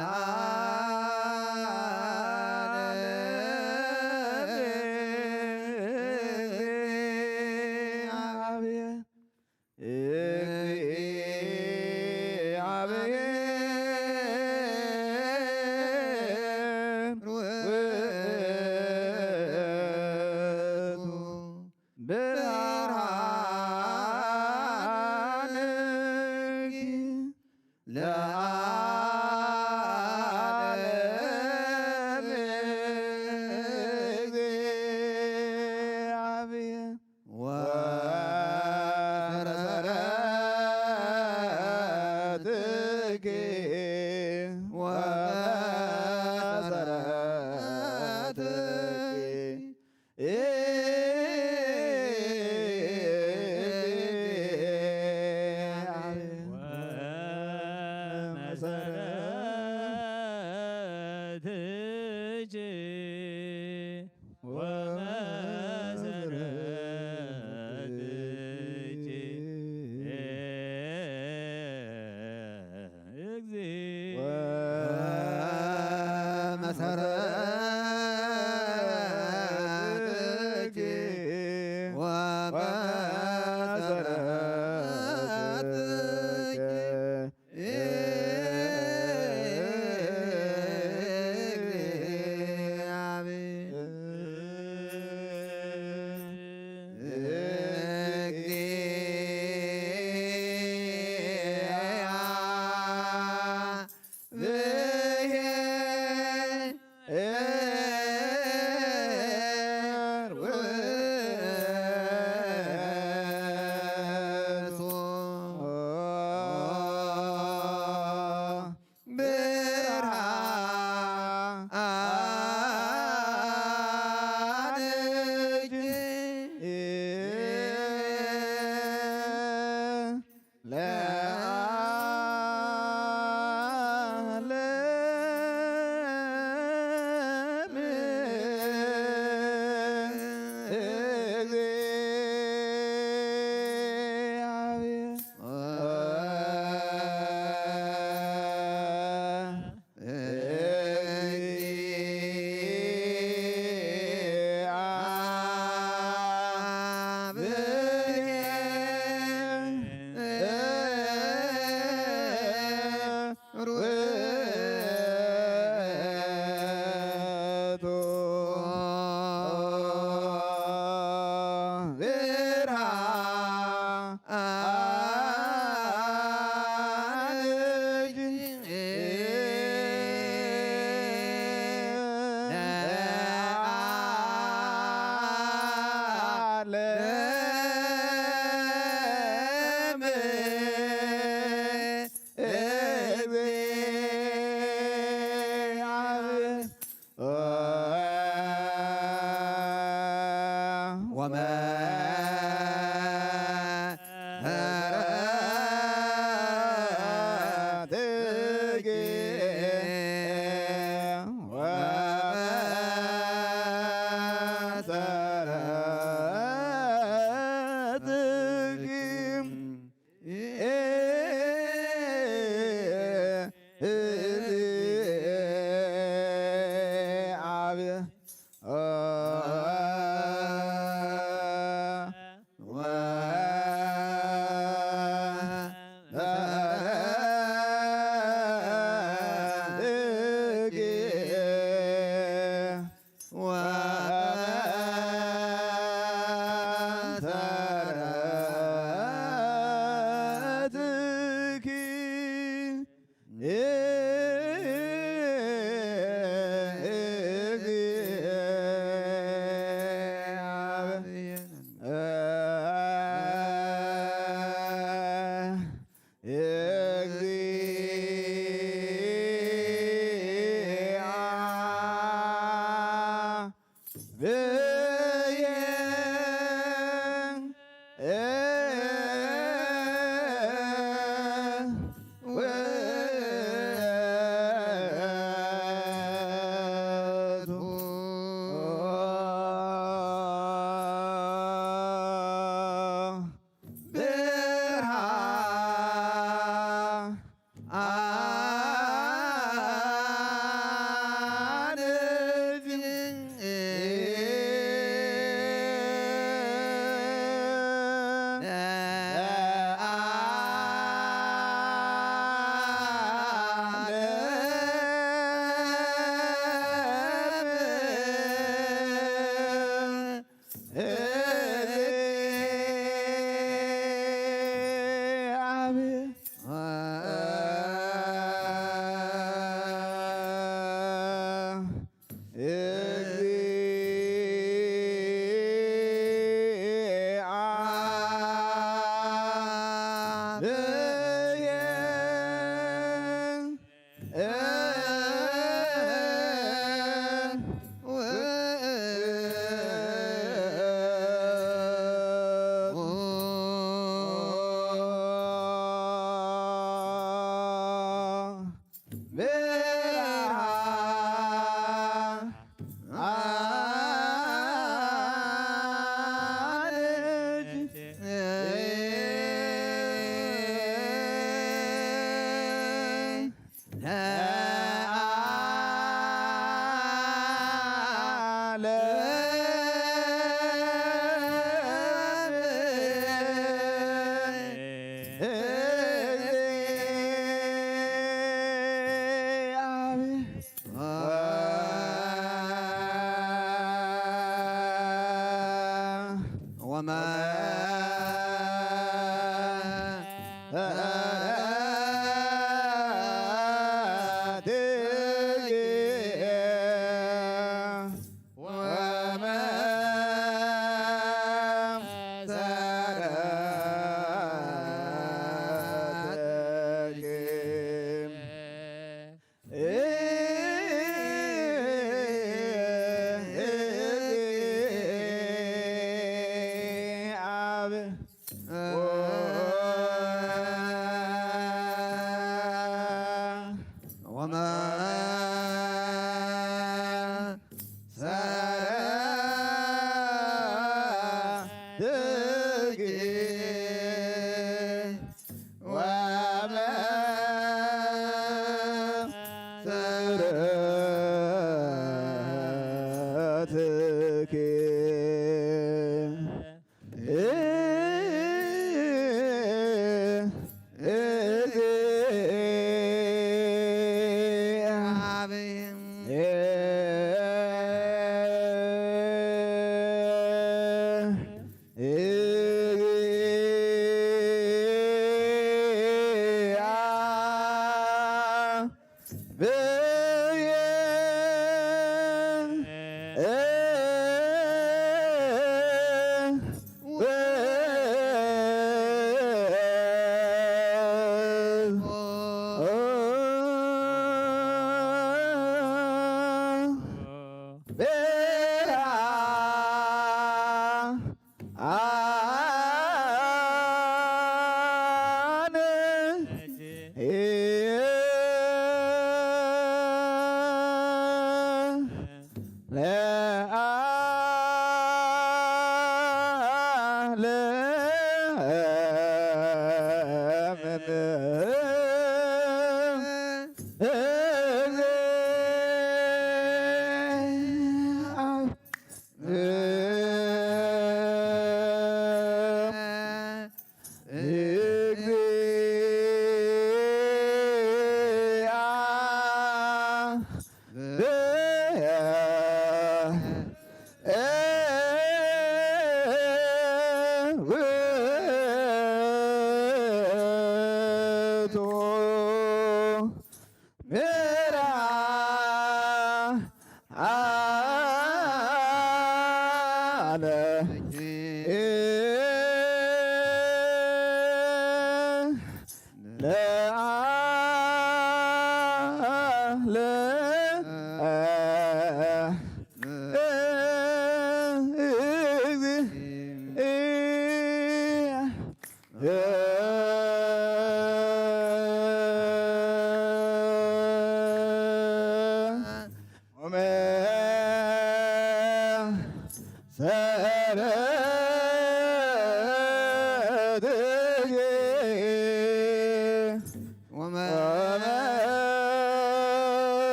ብየ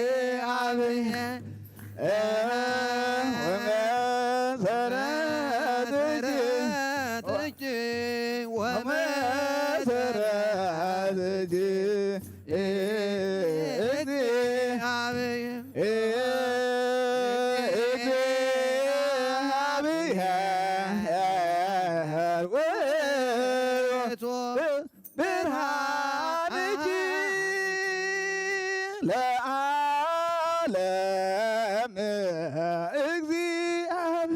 እግዚአብሔር ወመሰረትኪ ወመሰረትኪ እግዚአብሔር እግዚአብሔር ውእቱ ብርሃንኪ ለዓለም እግዚአብሔር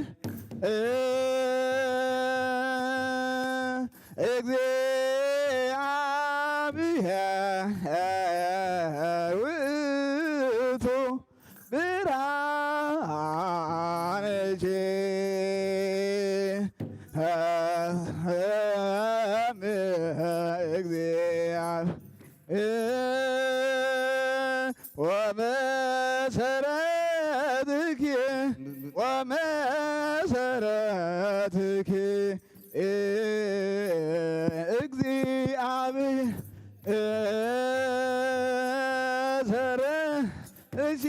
እግዚአብሔር ውእቱ ብርሃንኪ እግዚአብሔር ወመሰረትኪ ወመሰረትኪ እግዚአብሔር እሰረ እሺ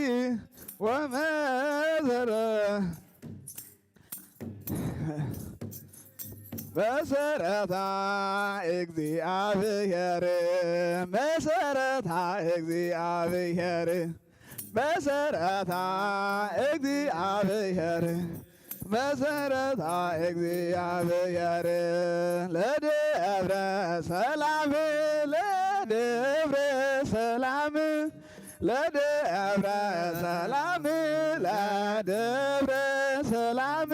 ወመሰረ መሰረታ እግዚአብሔር መሰረታ እግዚአብሔር መሰረታ እግዚአብሔር መሰረታ እግዚአብሔር ለደብረ ሰላም ለደብረ ሰላም ለደብረ ሰላም ለደብረ ሰላም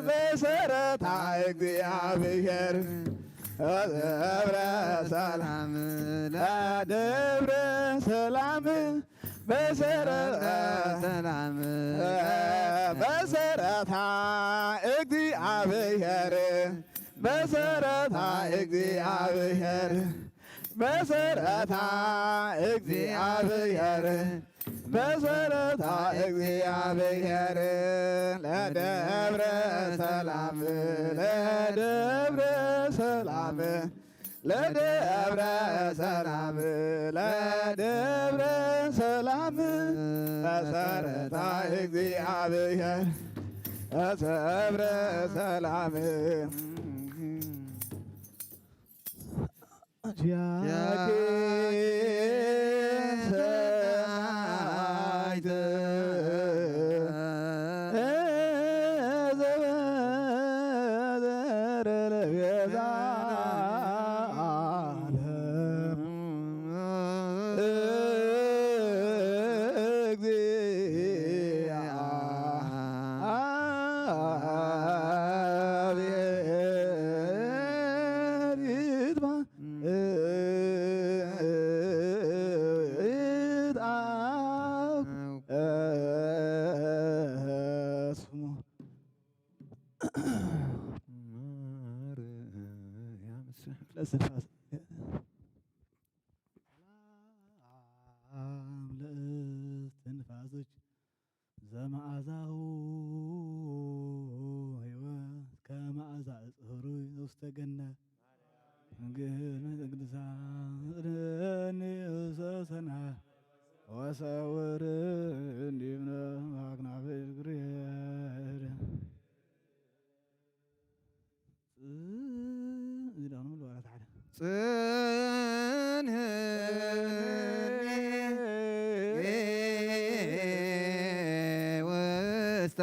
መሰረታ እግዚአብሔር ደብረ ሰላም ለደብረ ሰላም መሰረተ ሰላም መሰረታ እግዚአብሔር መሰረታ እግዚአብሔር መሰረታ እግዚአብሔር መሰረታ እግዚአብሔር ለደብረ ሰላም ለደብረ ሰላም ለደብረ ሰላም ለደብረ ሰላም መሰረታ እግዚአብሔር ደብረ ሰላም ያኬ ሰናይት ዘበ ለቤዛ ዓለም እግዚአብሔር ይትባረክ። ስሙ ማርያም ለስላሴ ለእስትንፋሶች ዘመዓዛሁ ሕይወት ከመዓዛ ዕፀ ሩይ ውስተ ገነት። ድንግል ቅድስት እደኒ ውስተ ሰማይ ወሰውር እንዲብነ አክናፈ እግርሔር። ጽ-፣ እዚህ ደግሞ ልበላት ሓደ። ጽንህኒ ውስተ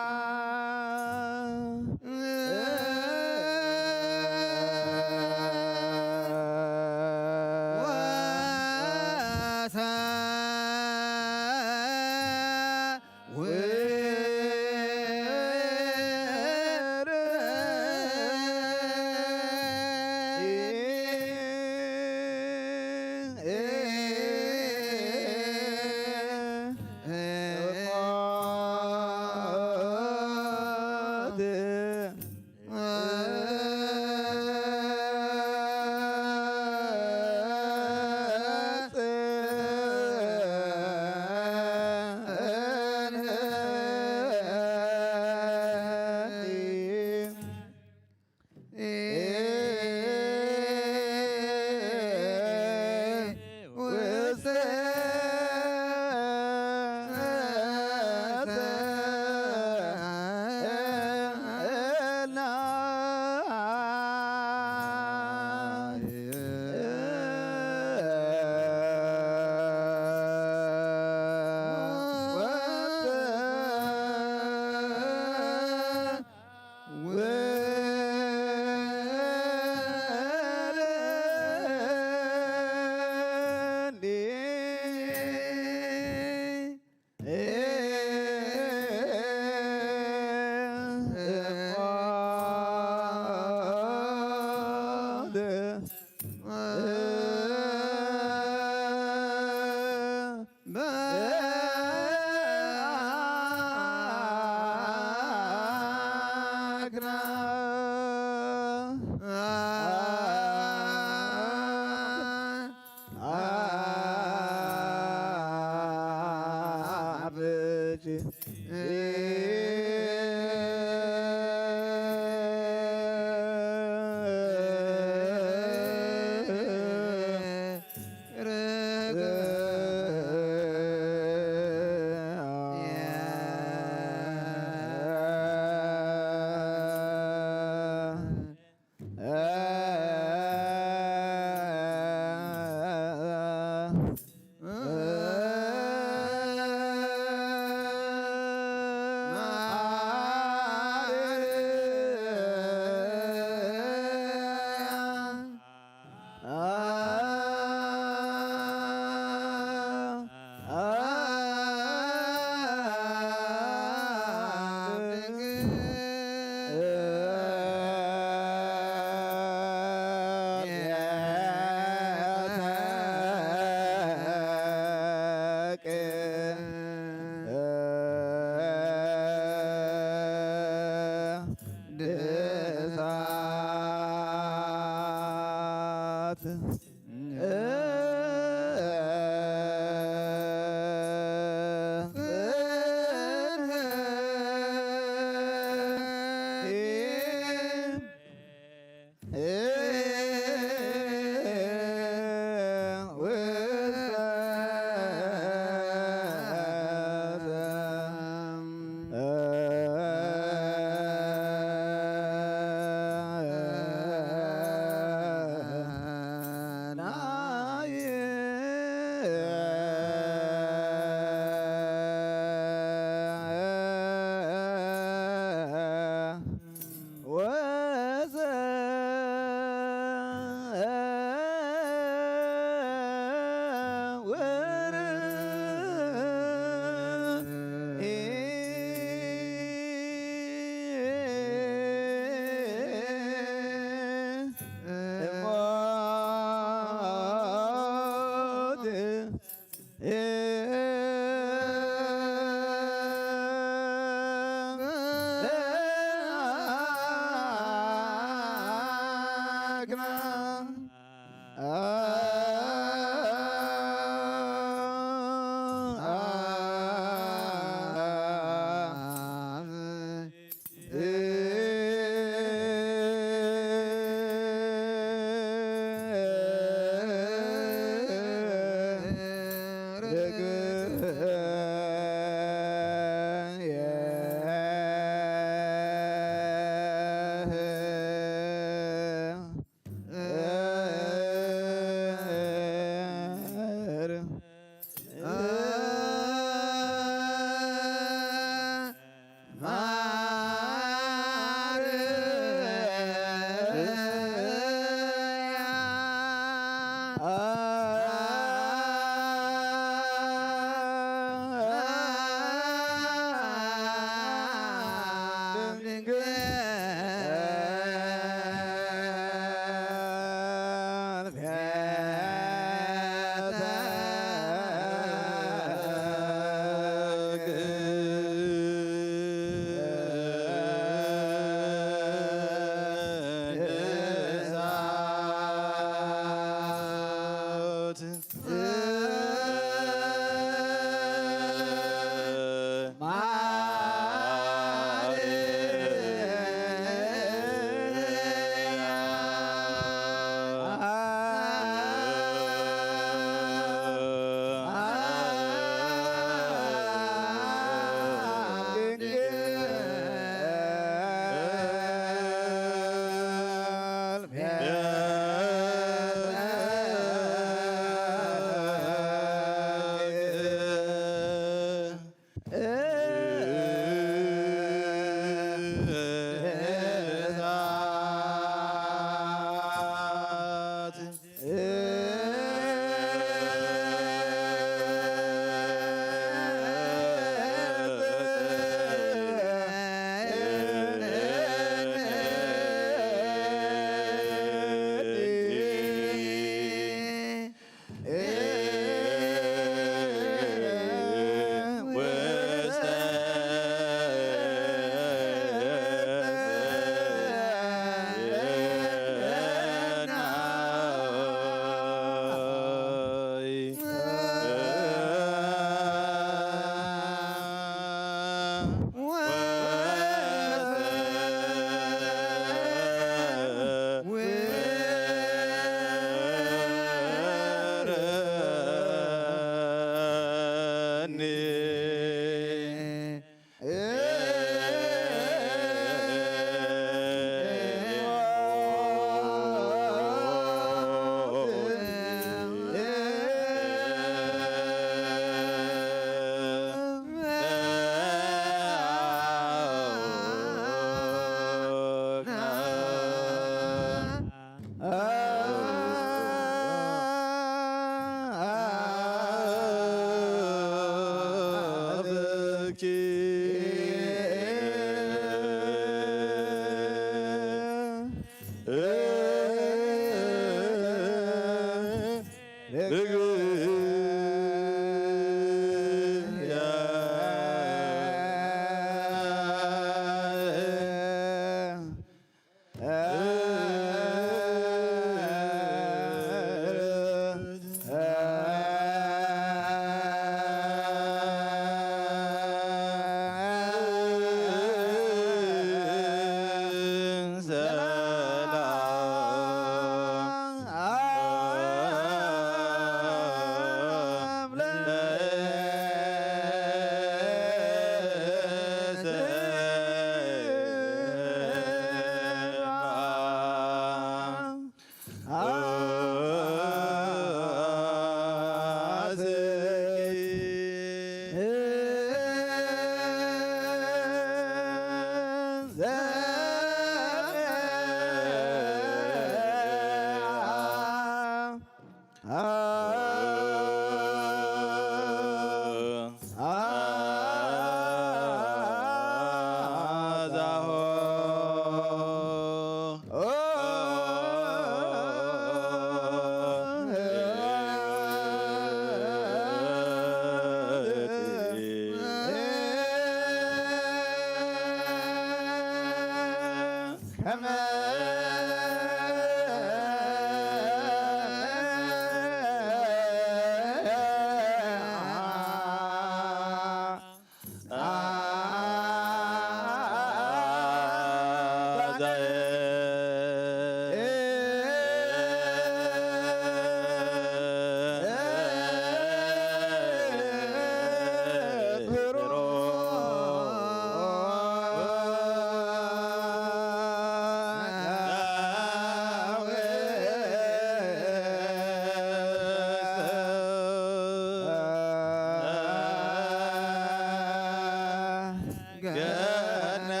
ገነት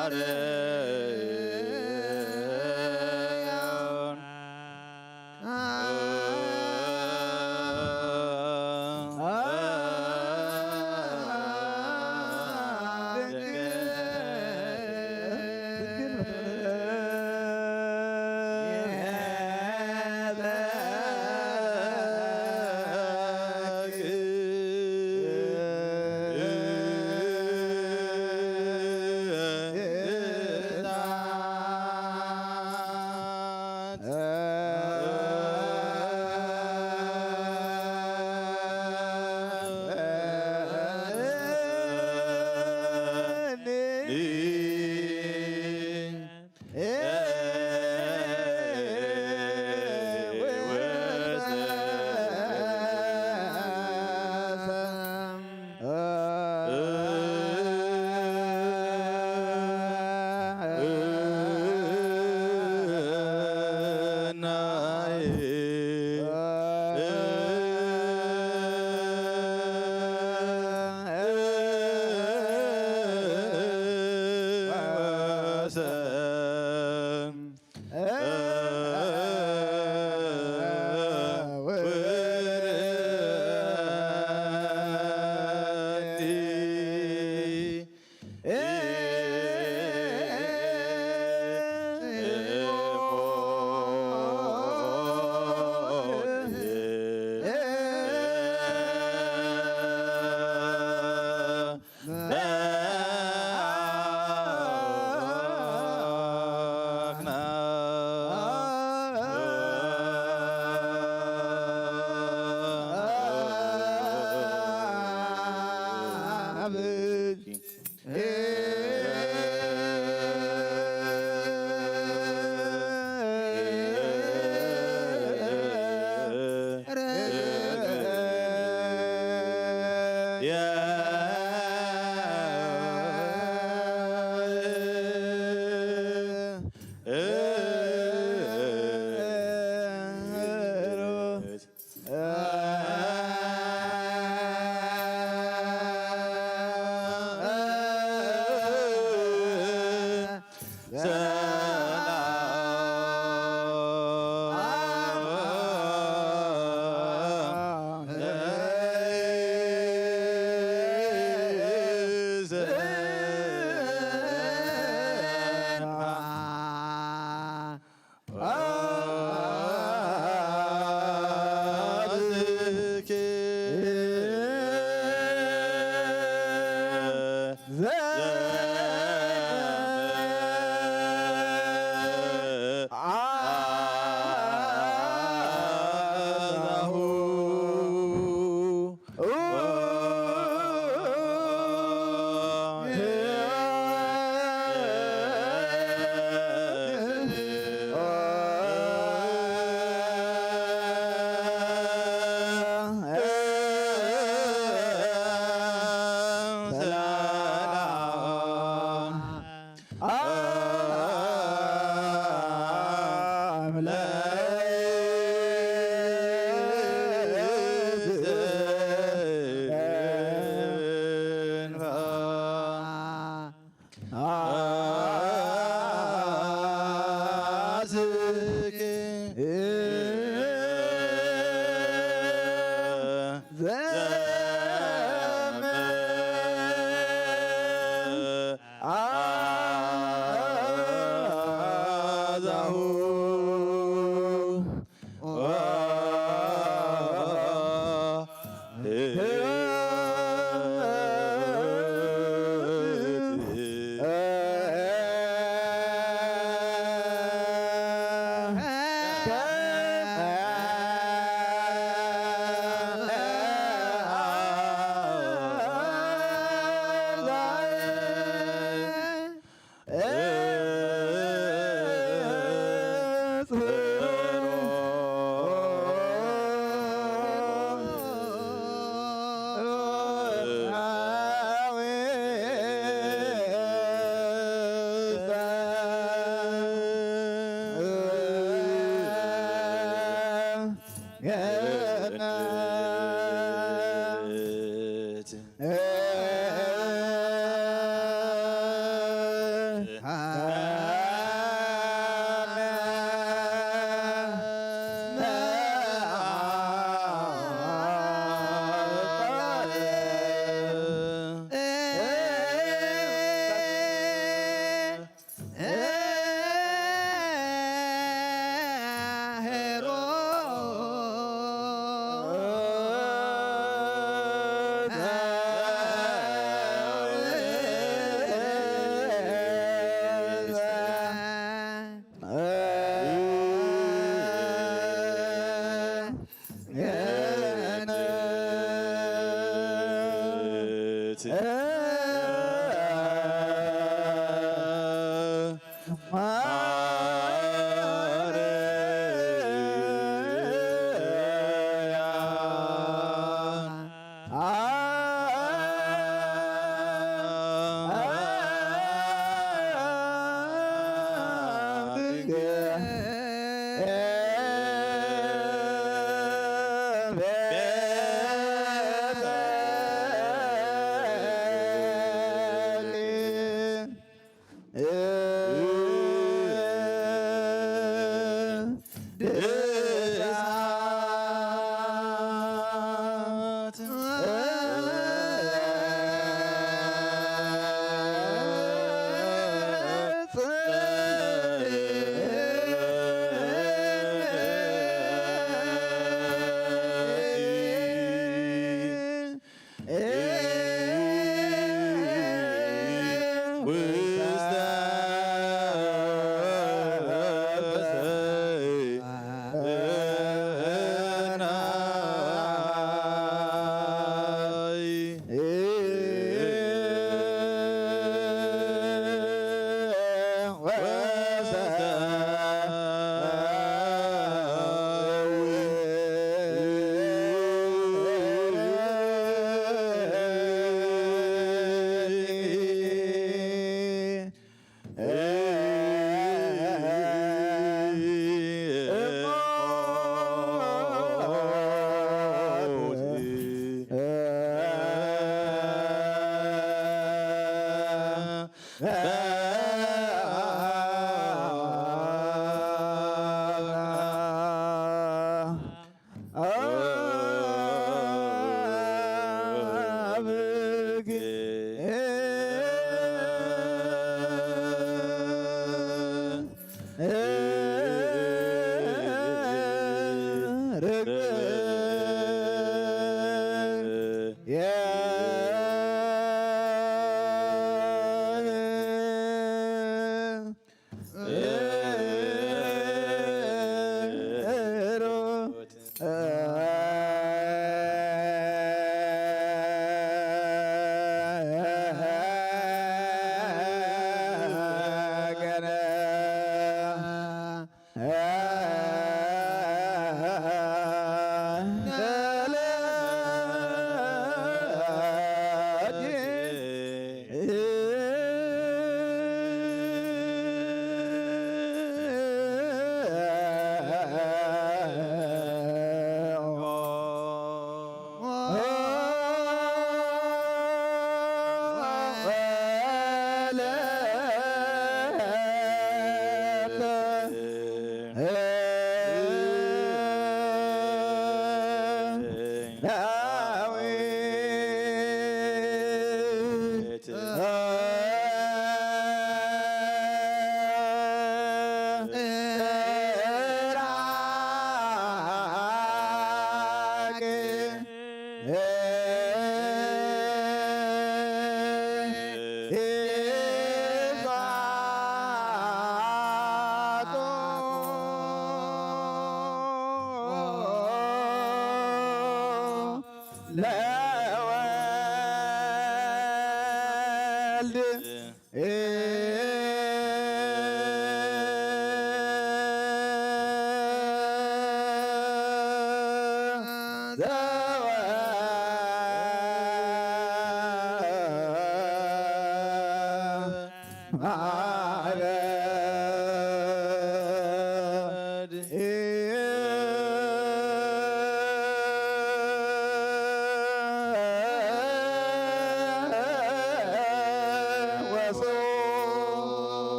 ማርያም ገነት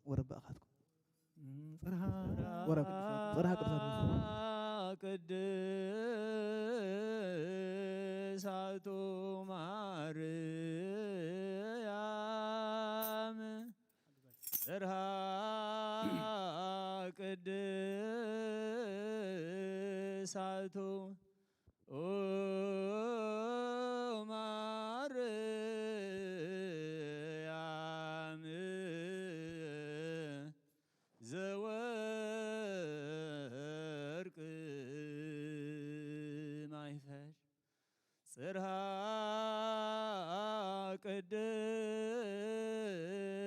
ወረባእኻትኩም ጽርሃ ወረብ ጽርሃ ቅዱሳት ቅድሳቱ ማርያም ጽርሃ ቅድሳቱ ኦ ማርያም ዘወርቅ ማይፈሽ ጽርሃ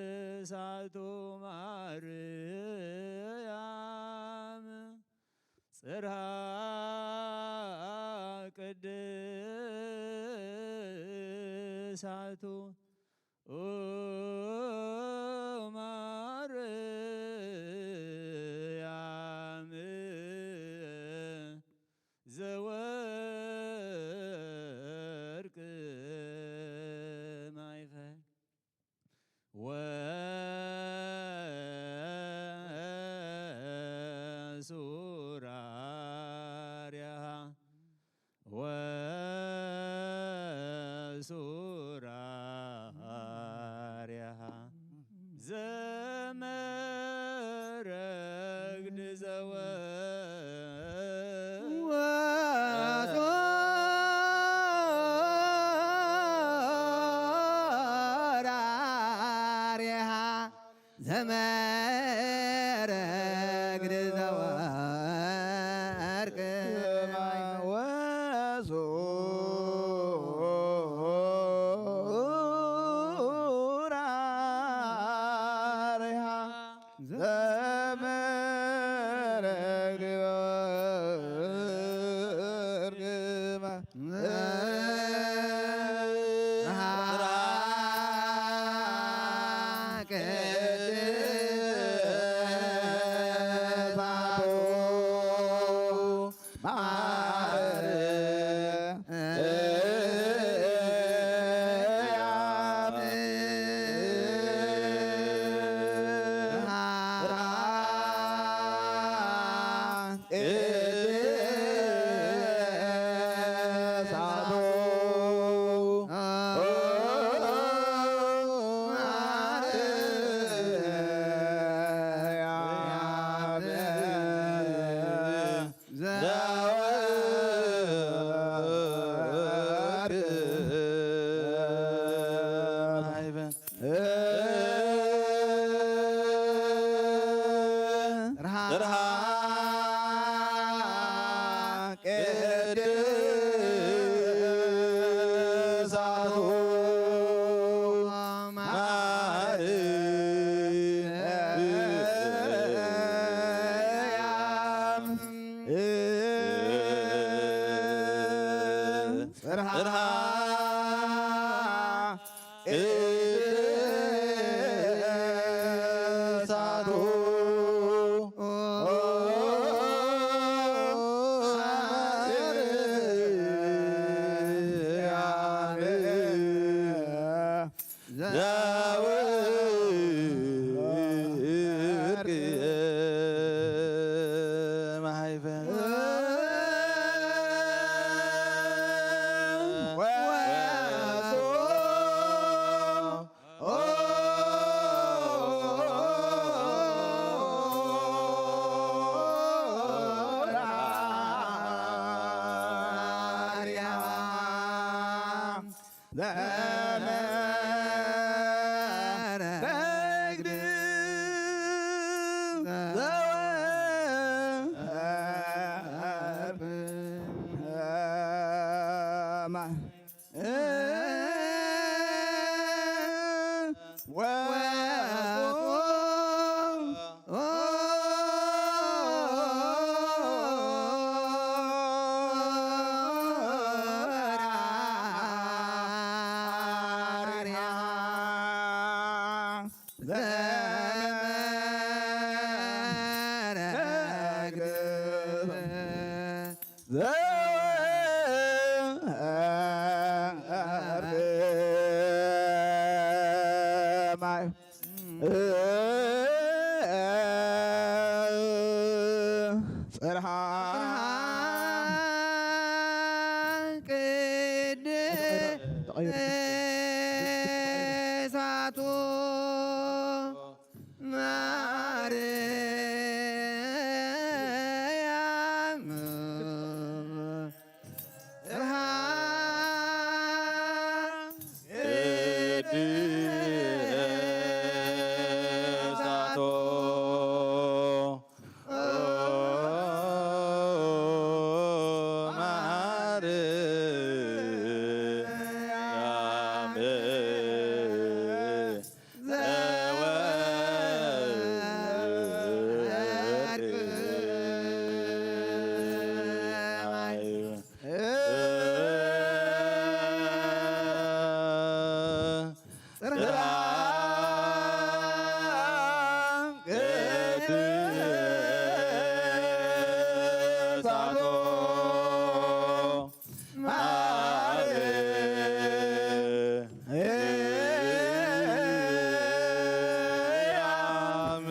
ቅድሳቱ ማርያም ጽርሃ ቅድሳቱ ኦ ማርያም ዘወርቅ ማይፈሽ ወሱራሪሃ ዘመረግድ ዘወ ወሱራሪሃ ዘመረግድ ዘወርቅ ወሱራሪሃ ዘመረግድ ወርቅ ጽርሃ ቅድሳቱ ማርያም ጽርሃ ቅድሳቶ ማርያም ዘወርቅ ጽርሃ ቅድሳቶ ማርያም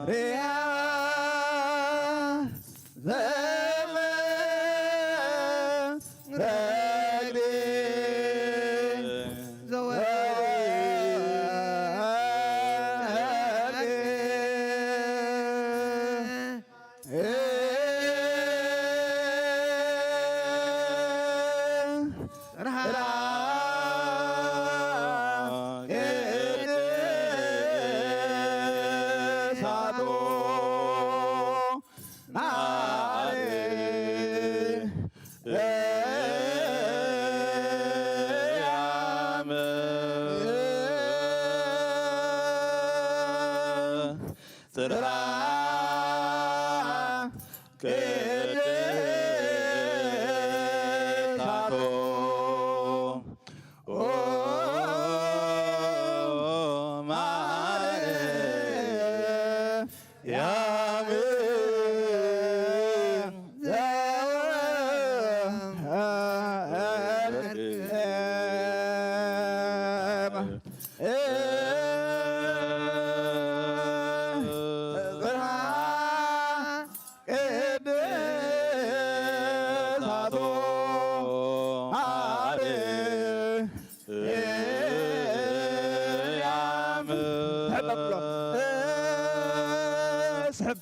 ያ ዘመን ረግዲ ዘወርድ ጽርሃ ቅድሳቶ ኦ ማርያም ዘወርድ ቅድሳቶ ማርያም ስሕብ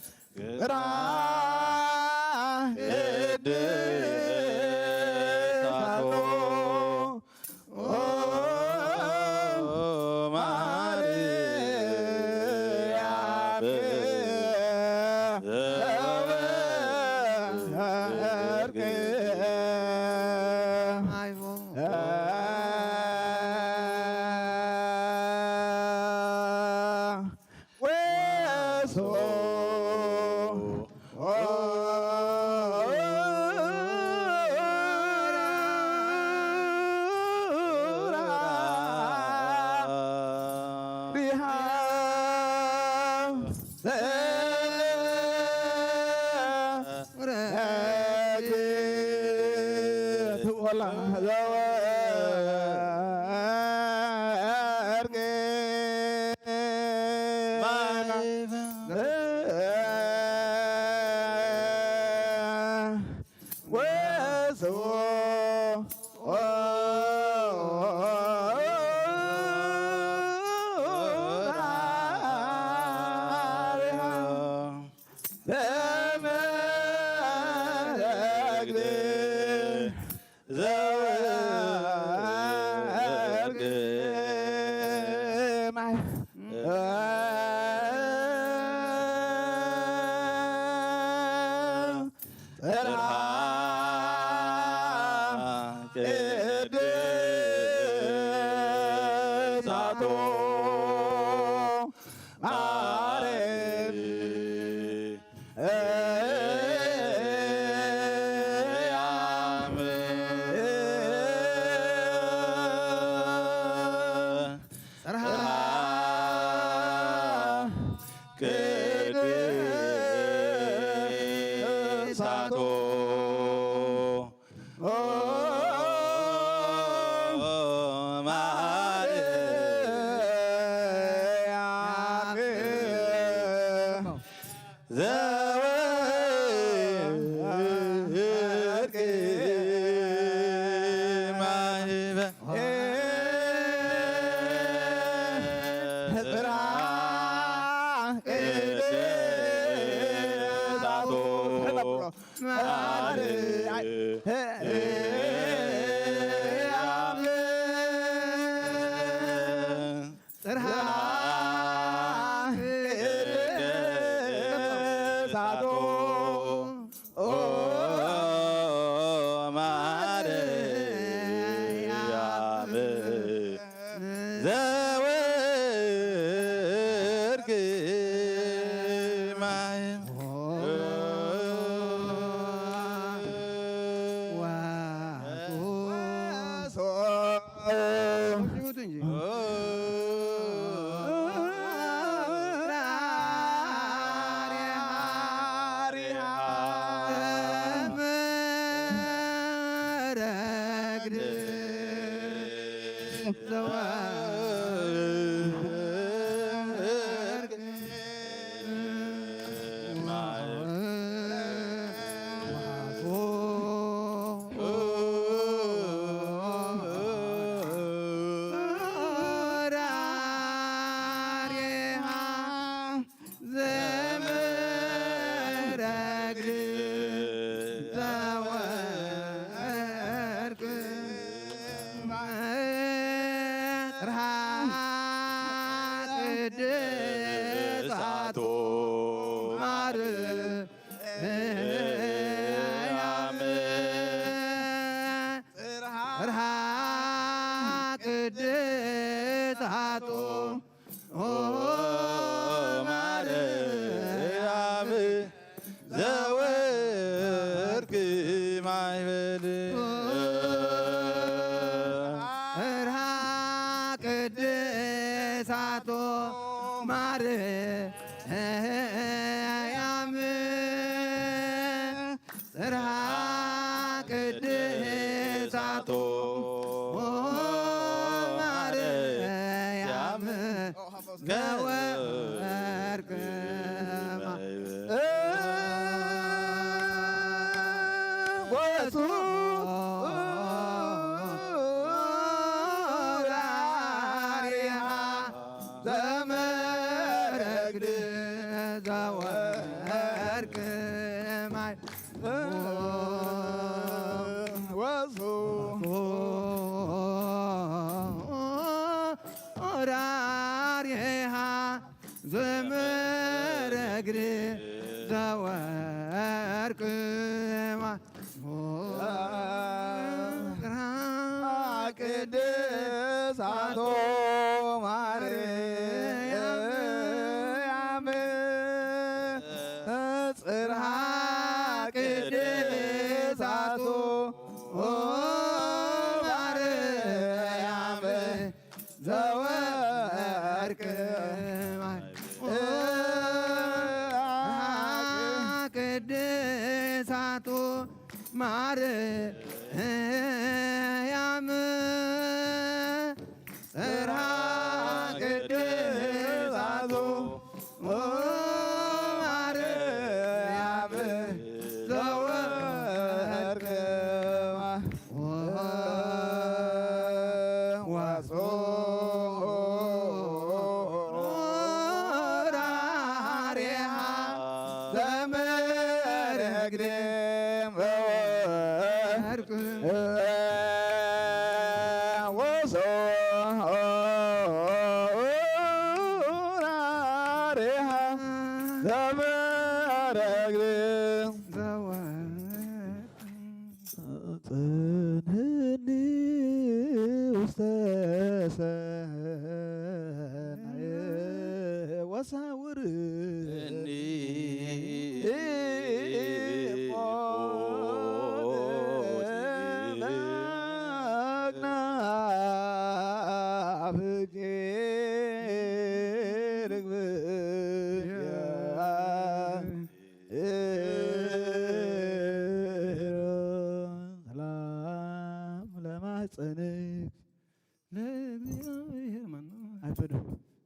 ቅድሳቶ ኦ ማርያም ዘወርቅ ወሶ ወስዎ ዘወርቅ ማይ ጽርሃ ቅድሳቶ ማርያም ጽርሃ ቅድሳቶ ኦ ማርያም ዘወርቅ ማይበ ጽርሃ ቅድሳቶ ቅድሳቶ ማርያም ጽርሃ ቅድሳቶ ኦ ማርያም ዘወርክ ማይበል እርሃ ቅድሳቶ ማርያም ጽርሃ ቅድሳቶ ማርያም ዘወርቅ ወሱ ራሪሃ ዘመረግድ ዘወርቅ ማይ ወሱ ራሪሃ ዘመረግድ ዘወርቅ ማይ ቅድሳቶ ማርያም ጽርሃ ቅድሳቶ ማርያም ዘወርቅ ቅድሳቶ ማርያም ጽርሃ ቅድሳቶ ማርያም ዘወርቅ ወሶ ራሪሃ ዘመረ ግድም ወወርቅ ወሶ ራሪሃ ዘመረ ግድም ጽንህኒ ውስተ ሰማይ ወሳውር እኒ ሰላም ለማህፀንክ ለእግዚአብሔር ማን ነው? አይፈዱ።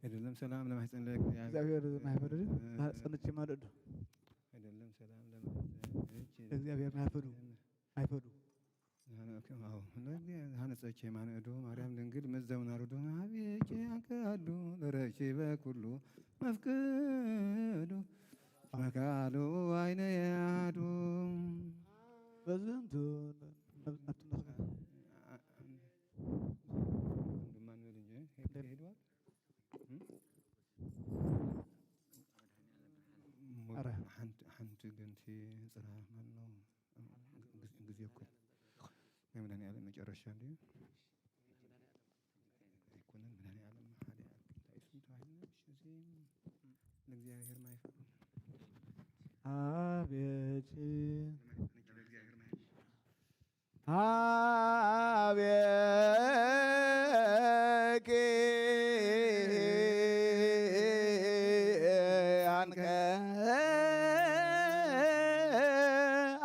አይደለም ሰላም ለማህፀን ለእግዚአብሔር። እግዚአብሔር ማህፈዱ። ማህፀንች ማለት ነው። አይደለም ሰላም ለማህፀን ለእግዚአብሔር ማህፈዱ። አይፈዱ። ሃነጸቼ ማንእዱ ማርያም ድንግል ምዘውናርዱ አቤቼ አንከአዱ ለረኪበ ኩሉ መፍቅዱ መካሉ አይነ ያዱ በዝንቱ ሄደዋል። ኧረ። ሓንቲ ግን ጽራ ማን ነው? ግዜ እኮ ናይ መድኃኒዓለም መጨረሻ እንዲሁ ኣይኮነን። መድኃኒዓለም ሓደ እንታይ ስም ተባሂልና? እሺ፣ እዚ ለእግዚአብሔር ማይፈ-፣ አቤት ለእግዚአብሔር ማይ-፣ አቤኪ አንከ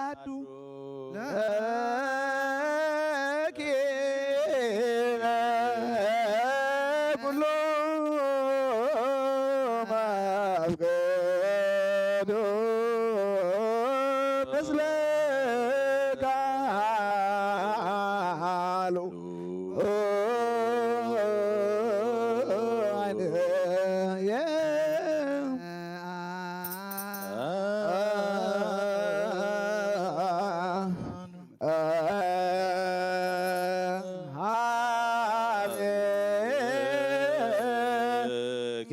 አዱ ለኪ ኩሉ መፍቀዱ ምስለ ቃሉ አይንየ ሀቤኪ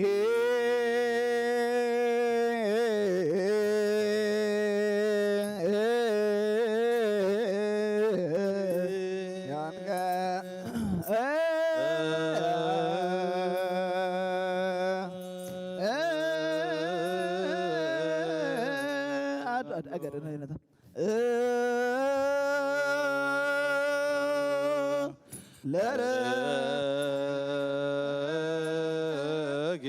ኣገደ ነታ ለረጌ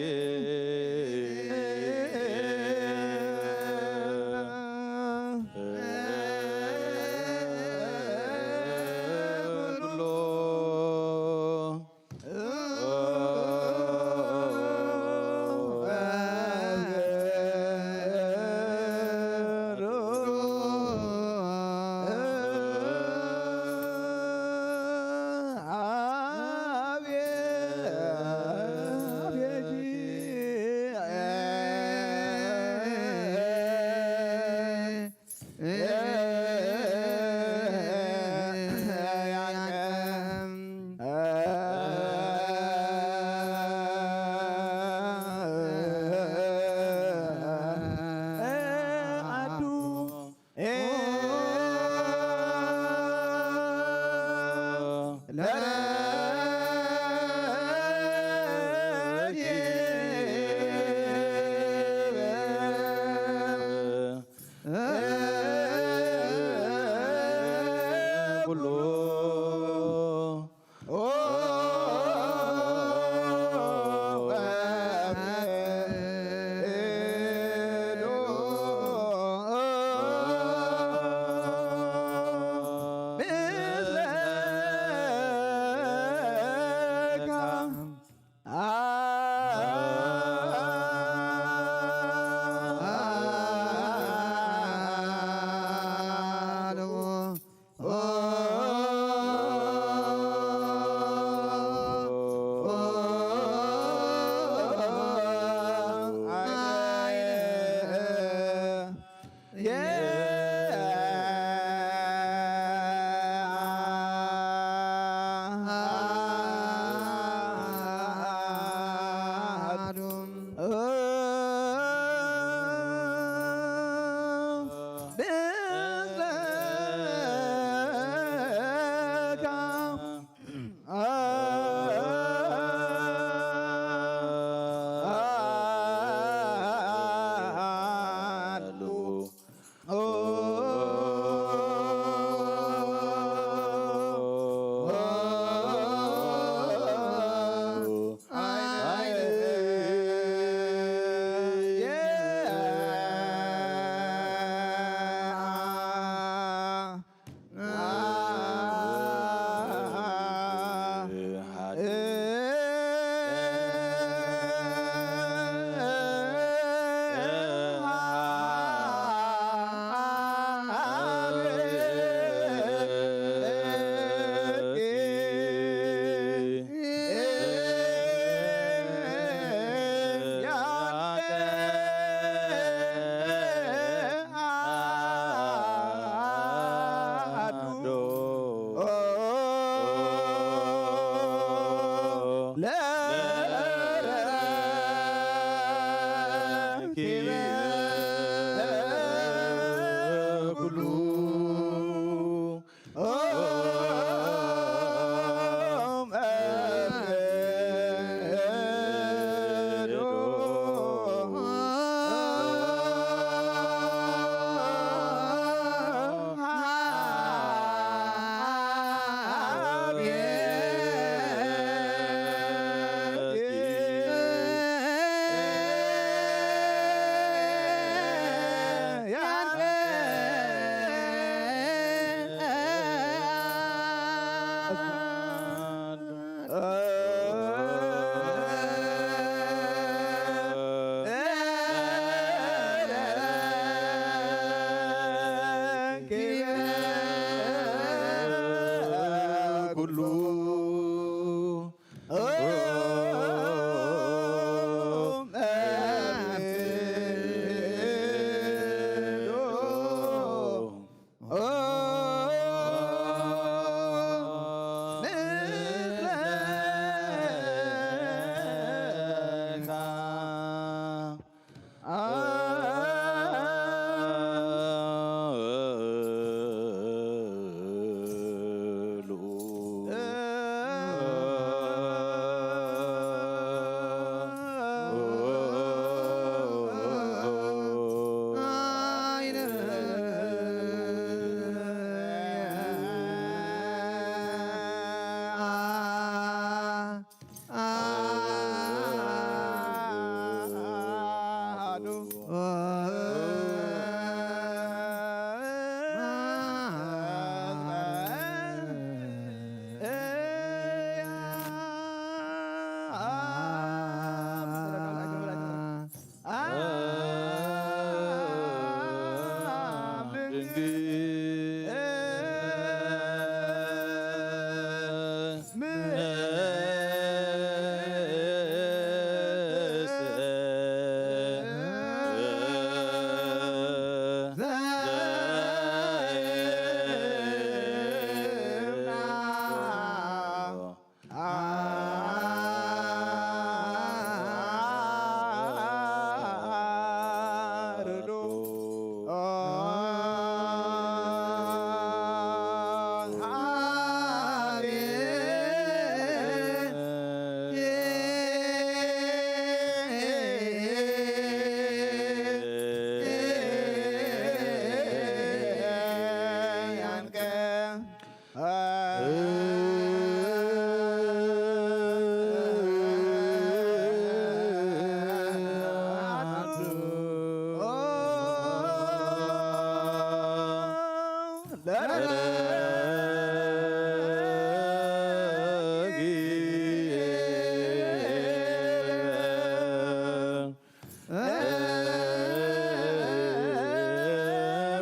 ኩሎ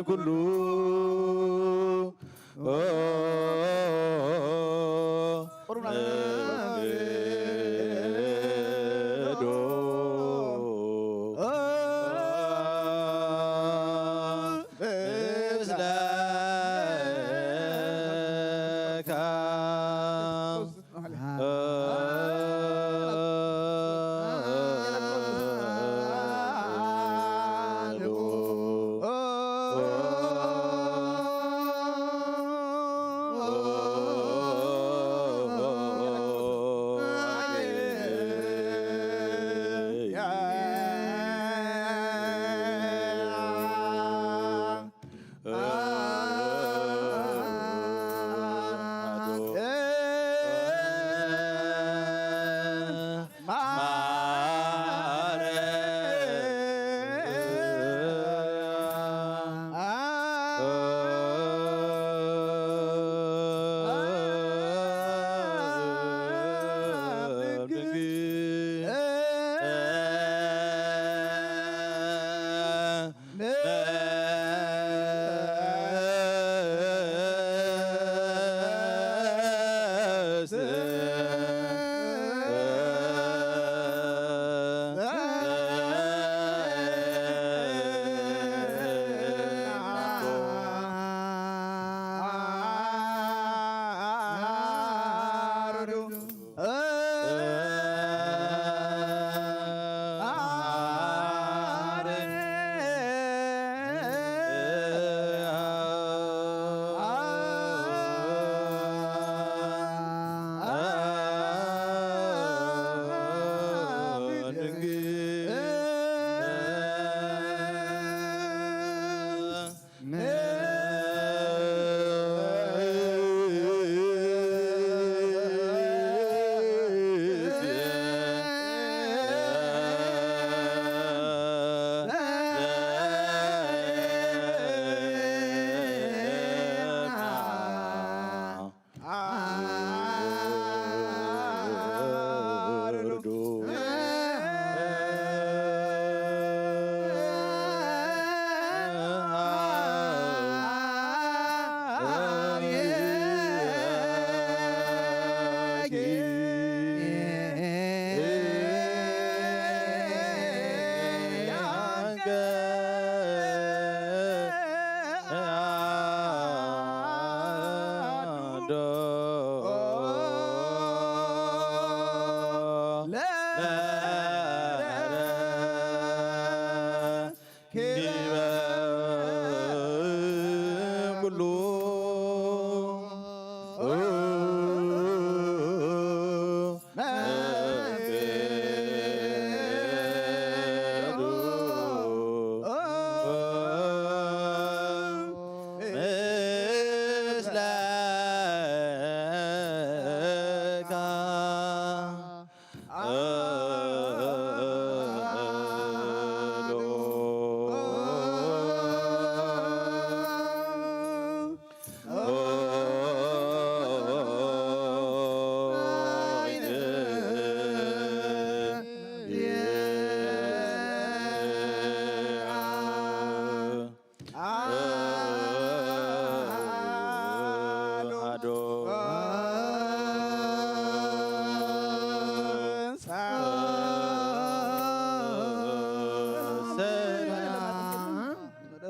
ኩሉ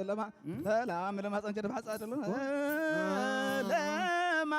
ለማ ለማፀን ጀርባ ሓፃ ደሎ ለማ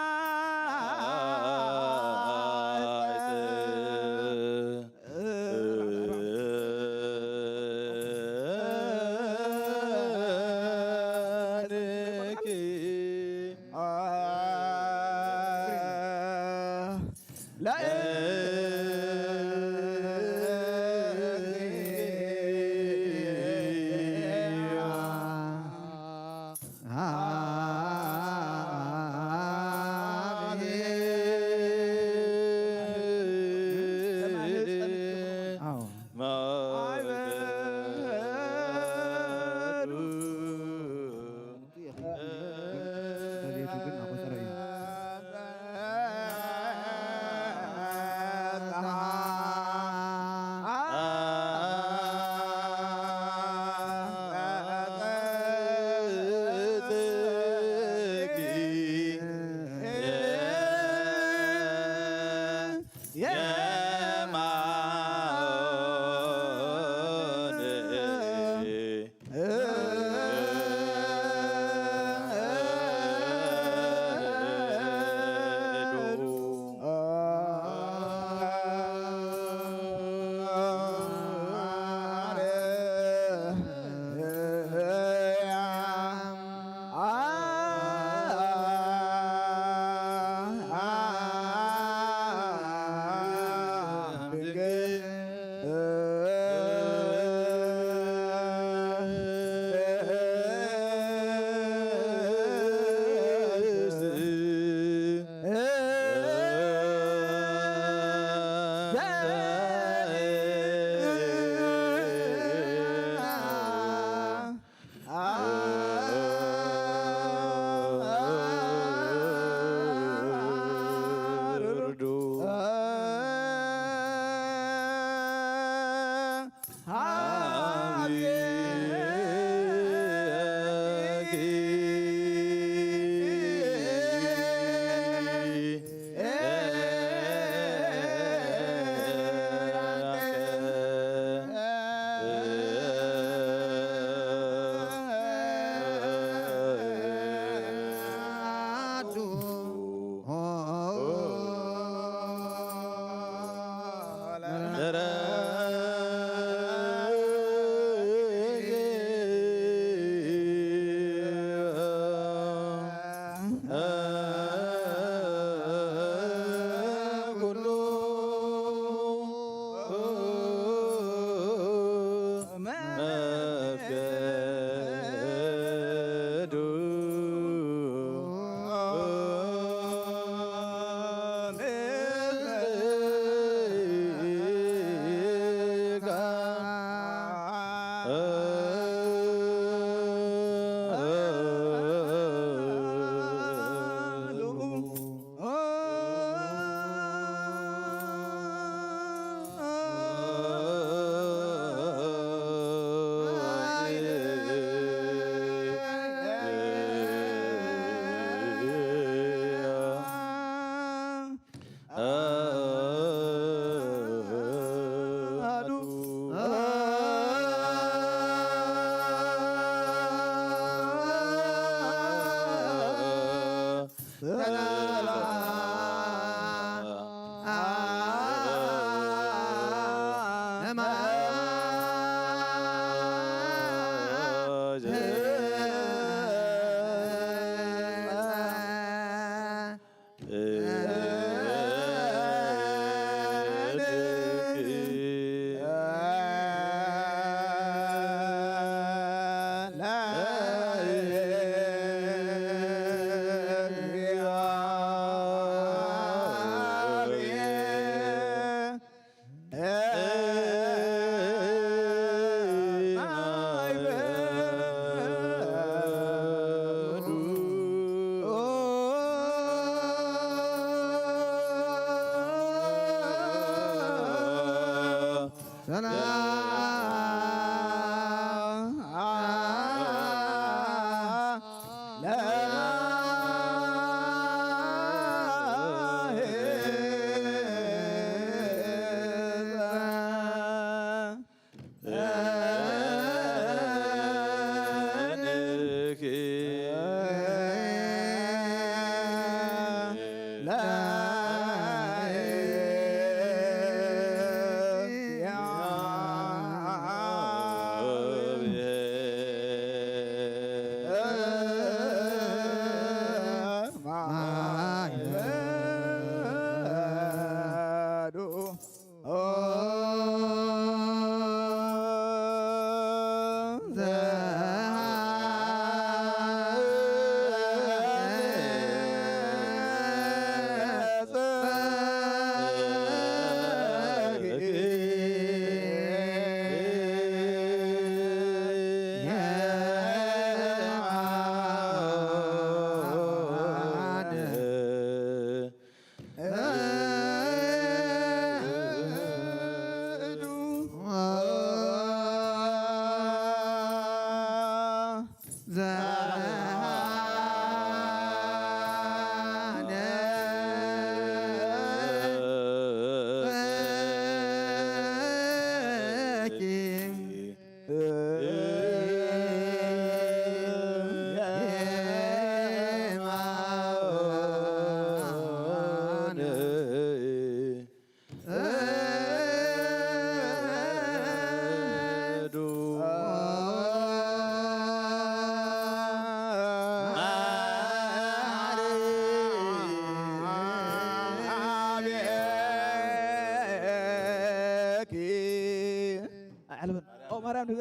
ኣዕልበን። ኦ፣ ማርያም ን-፣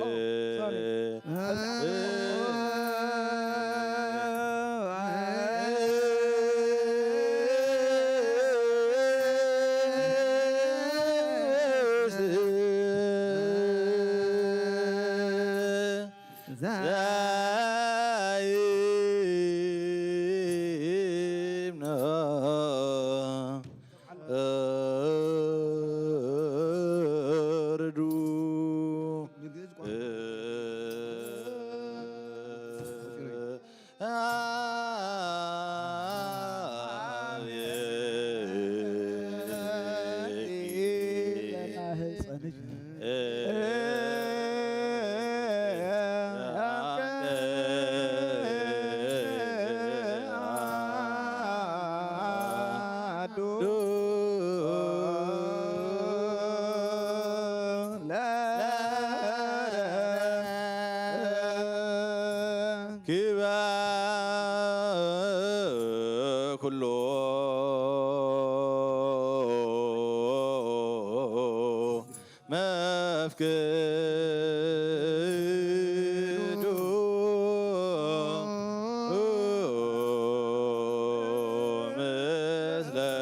ኦ፣ ሶሪ። ዛይምና አፍቅዶ ምስለካ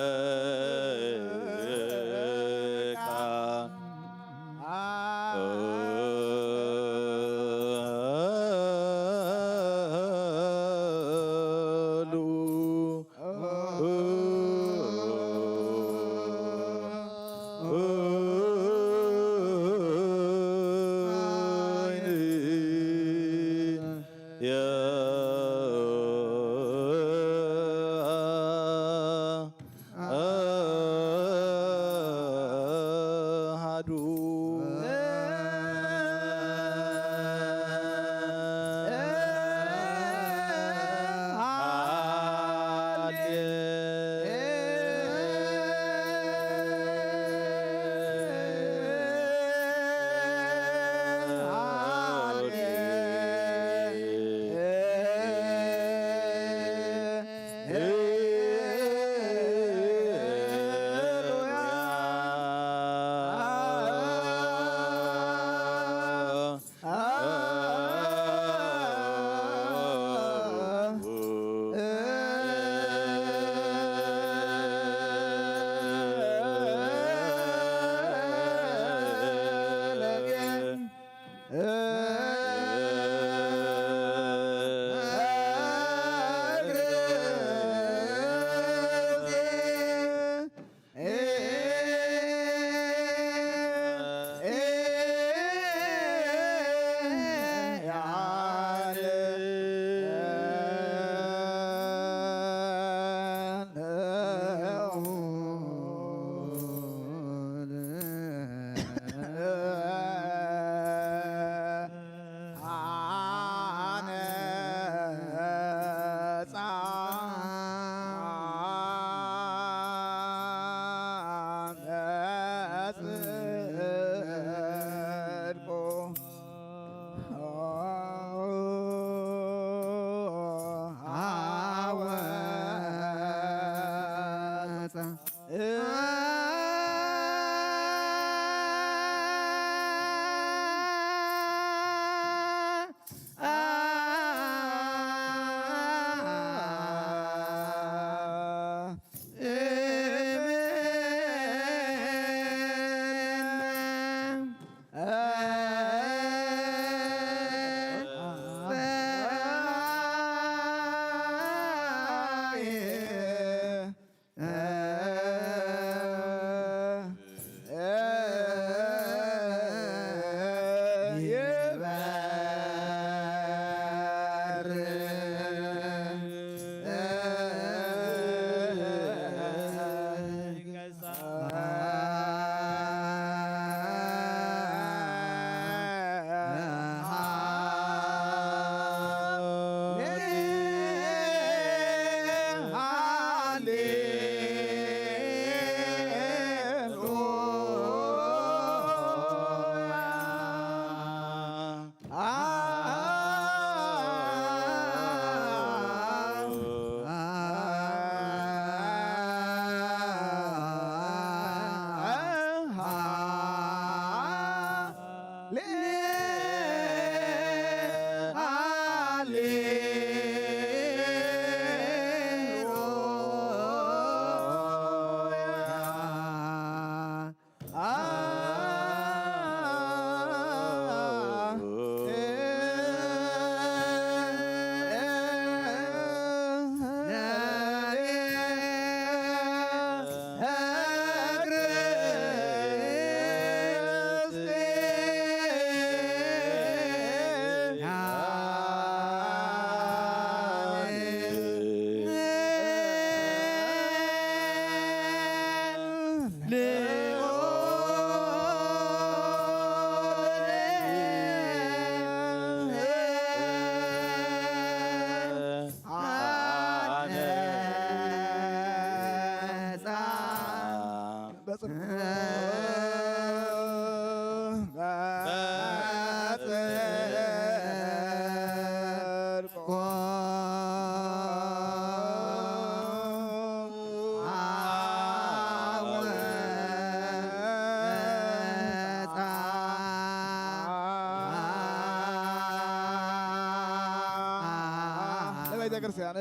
ቤተክርስቲያን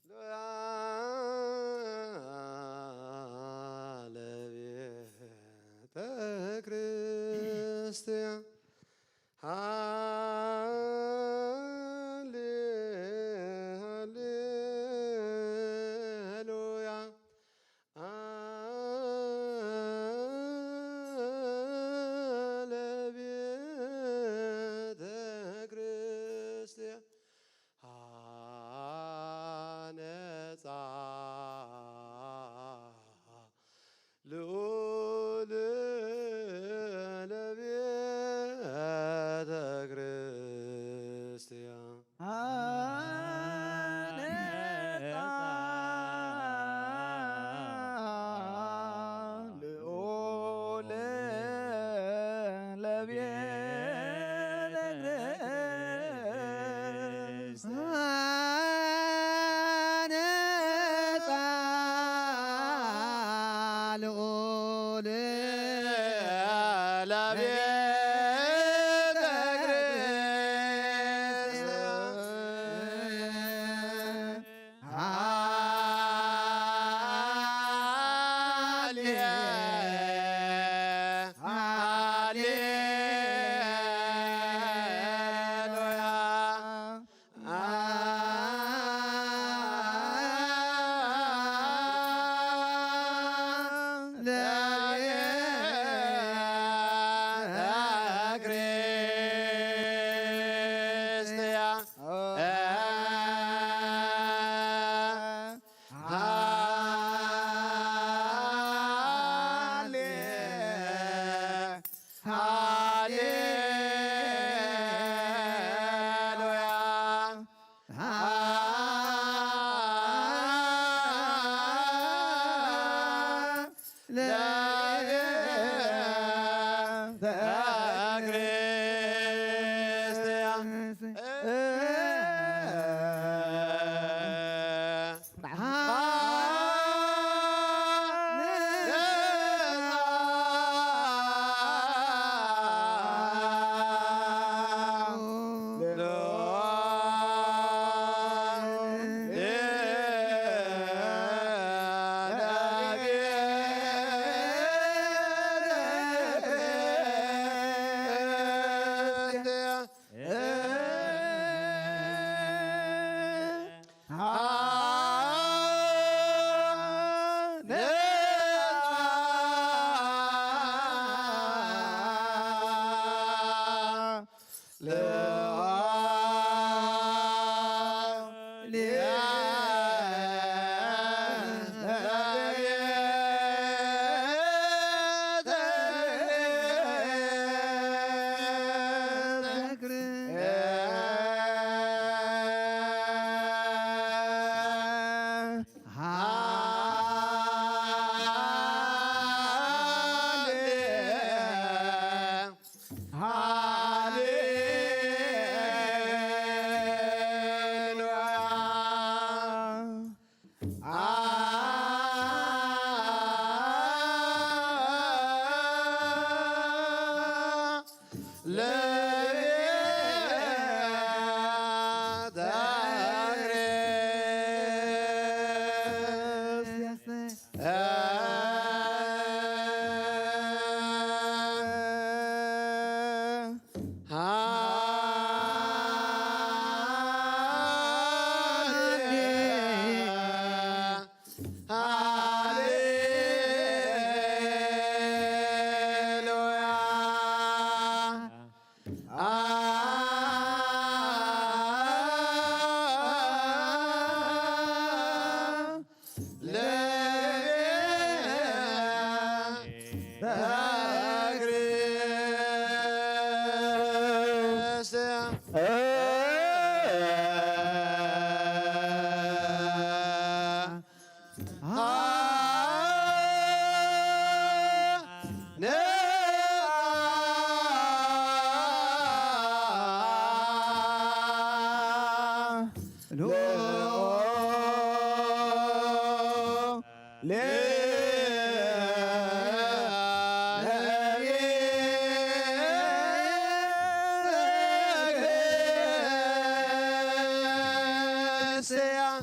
ሃሌሉያ ለቤተ ክርስቲያን። ሃሌ-፣ ሃሌሉያ ለቤተ ክርስቲያን። ሃነጻ ልዑል ለቤተ ክርስቲያን። ሃነጻ ልዑል ለቤተ ክርስቲያን። ሃነጻ ልዑል ለቤተ ክርስቲያን። ሃሌ-፣ ሃሌሉያ። ለቤተ ክርስቲያን። ሃሌ-፣ ሃሌሉያ። ለቤተ ክርስቲያን። ክርስቲያን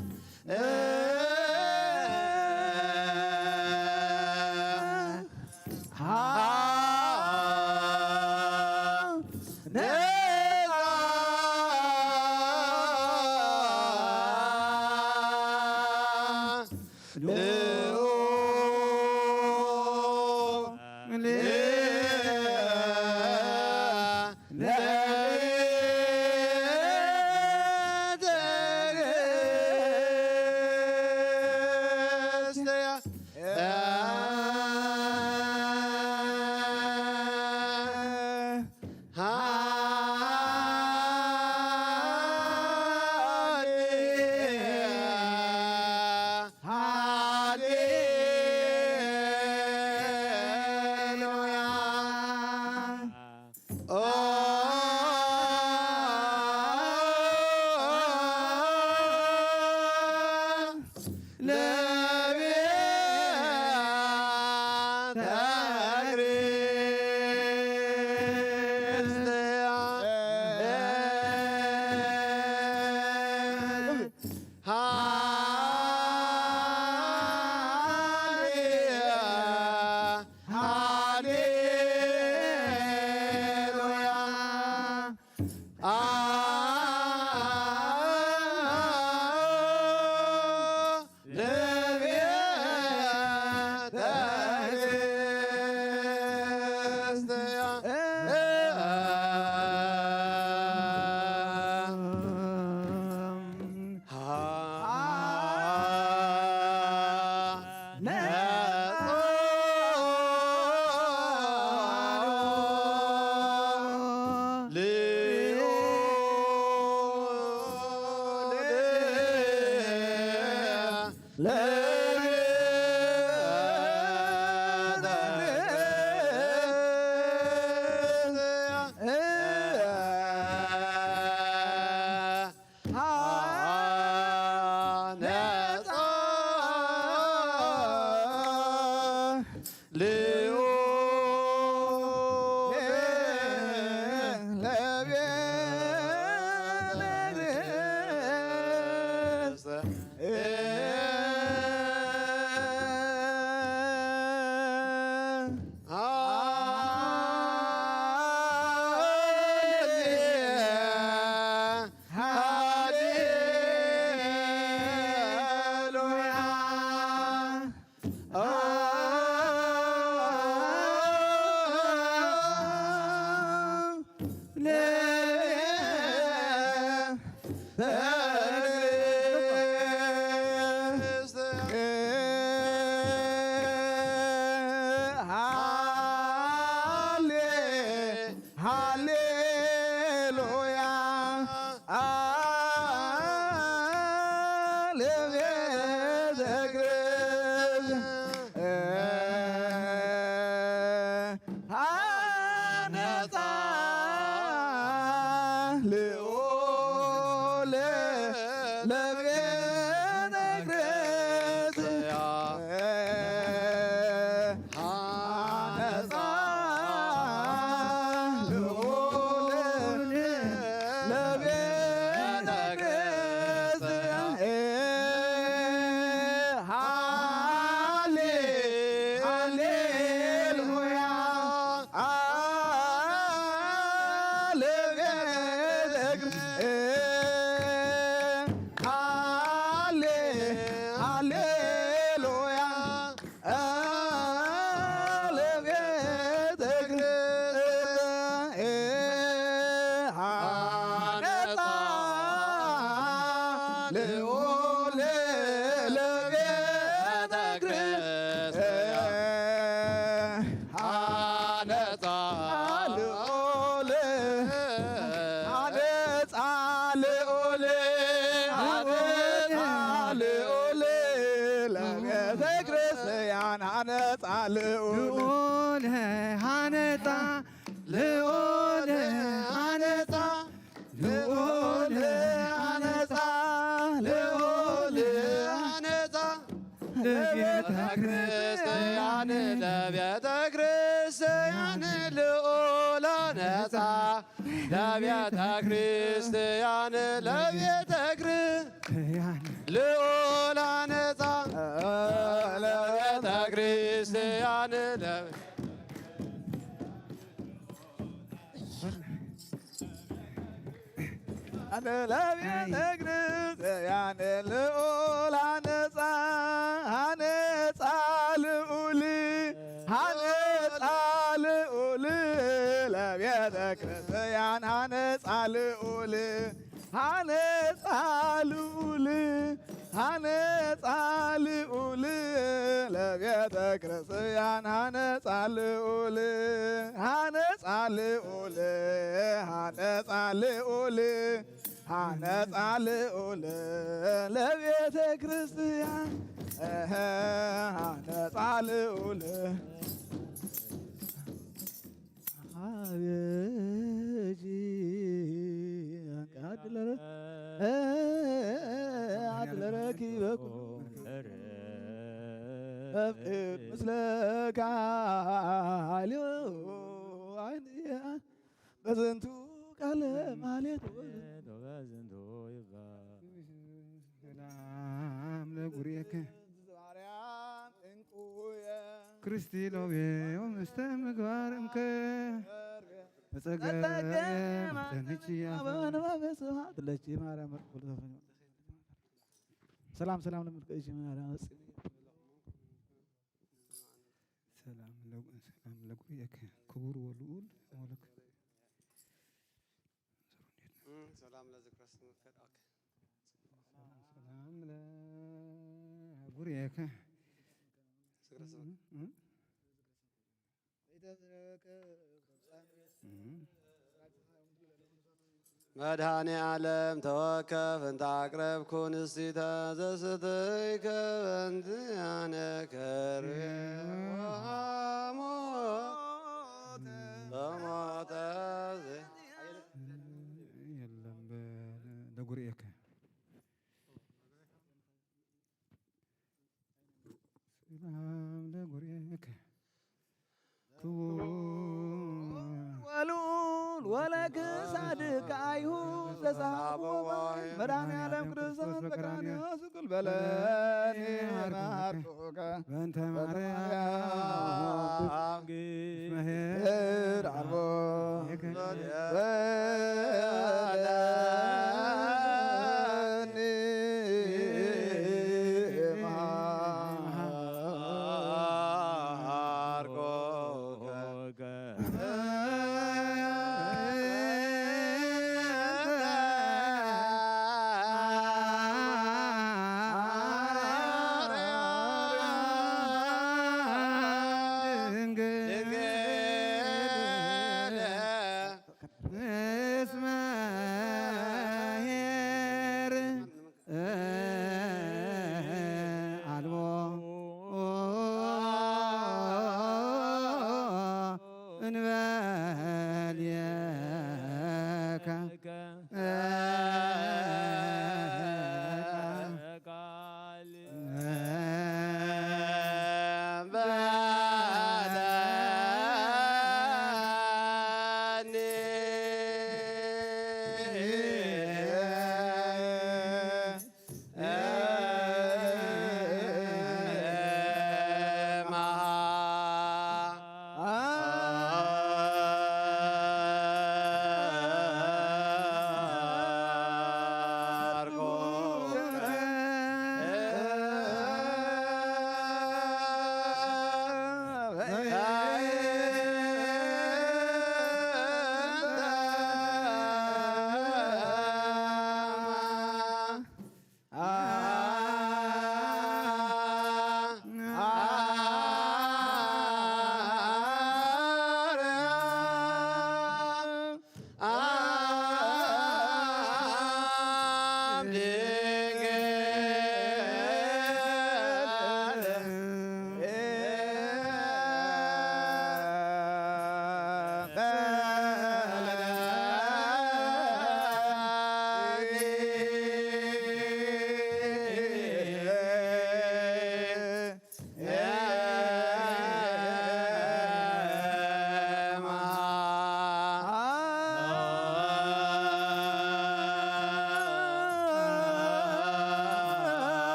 ቤተ ክርስቲያን ሃነጻ ልዑል። ልዑል ሃነጻ፣ ልዑል ሃነጻ፣ ልዑል ሃነጻ፣ ልዑል ሃነጻ። ለቤተ ክርስቲያን፣ ለቤተ ክርስቲያን ልዑል ሃነጻ፣ ለቤተ ክርስቲያን፣ ለቤተ ክርስቲያን ልዑል ሃነጻ፣ ለቤተ ክርስቲያን፣ ለቤተ ለቤተ ክርስቲያን ልዑል ሃነጻ፣ ሃነጻ ልዑል፣ ሃነጻ ልዑል፣ ለቤተ ክርስቲያን ሃነጻ ልዑል፣ ሃነጻ ልዑል፣ ሃነጻ ልዑል፣ ለቤተ ክርስቲያን ሃነጻ ልዑል፣ ሃነጻ ልዑል፣ ሃነጻ ልዑል፣ ሃነጻ ልዑል፣ ለቤተ ክርስቲያን፣ እህ፣ ሃነጻ ልዑል። አቤጂ አድለረ አድለረኪ በኩሉ በፍቅር ምስለ ካልዮ አይንያ በዝንቱ ቃለ ማሌት በዝንቱ ይባ ሰላም ለጉሬከ ማርያም እንቁየ ክርስቲ ሎቤ ወምስተ ምግባር እንከ ተጸገ ተጸገ ተንቺ አበበ ነባቤ ስብሐት ለኪ ማርያም መርኩል ተፈኝ። ሰላም ሰላም ለምልክ እሺ ማርያም ሰላም ለ-፣ ሰላም ለጉሬከ ክቡር ወልዑል ወለክ ሰላም ለዝክረ ስምከ ኦኬ። ሰላም ለጉሬከ ዝክረ ስምከ። መድኃኔ ዓለም ተወከፍ እንተ አቅረብኩ ንስቲተ ዘስተይከ በእንቲአነ ከርቤ ወሐሞት በሞተ የለም በ-፣ ለጉርኤከ ሰላም ለጉርኤከ ክቡር ወልዑል ወለክሳድከ አይሁድ ዘሳቦ መድኃኔ ዓለም ክርስቶስ በቀራንዮ ስቅል በለኒ መርጡከ በእንተ ማርያም መሄድ አልቦ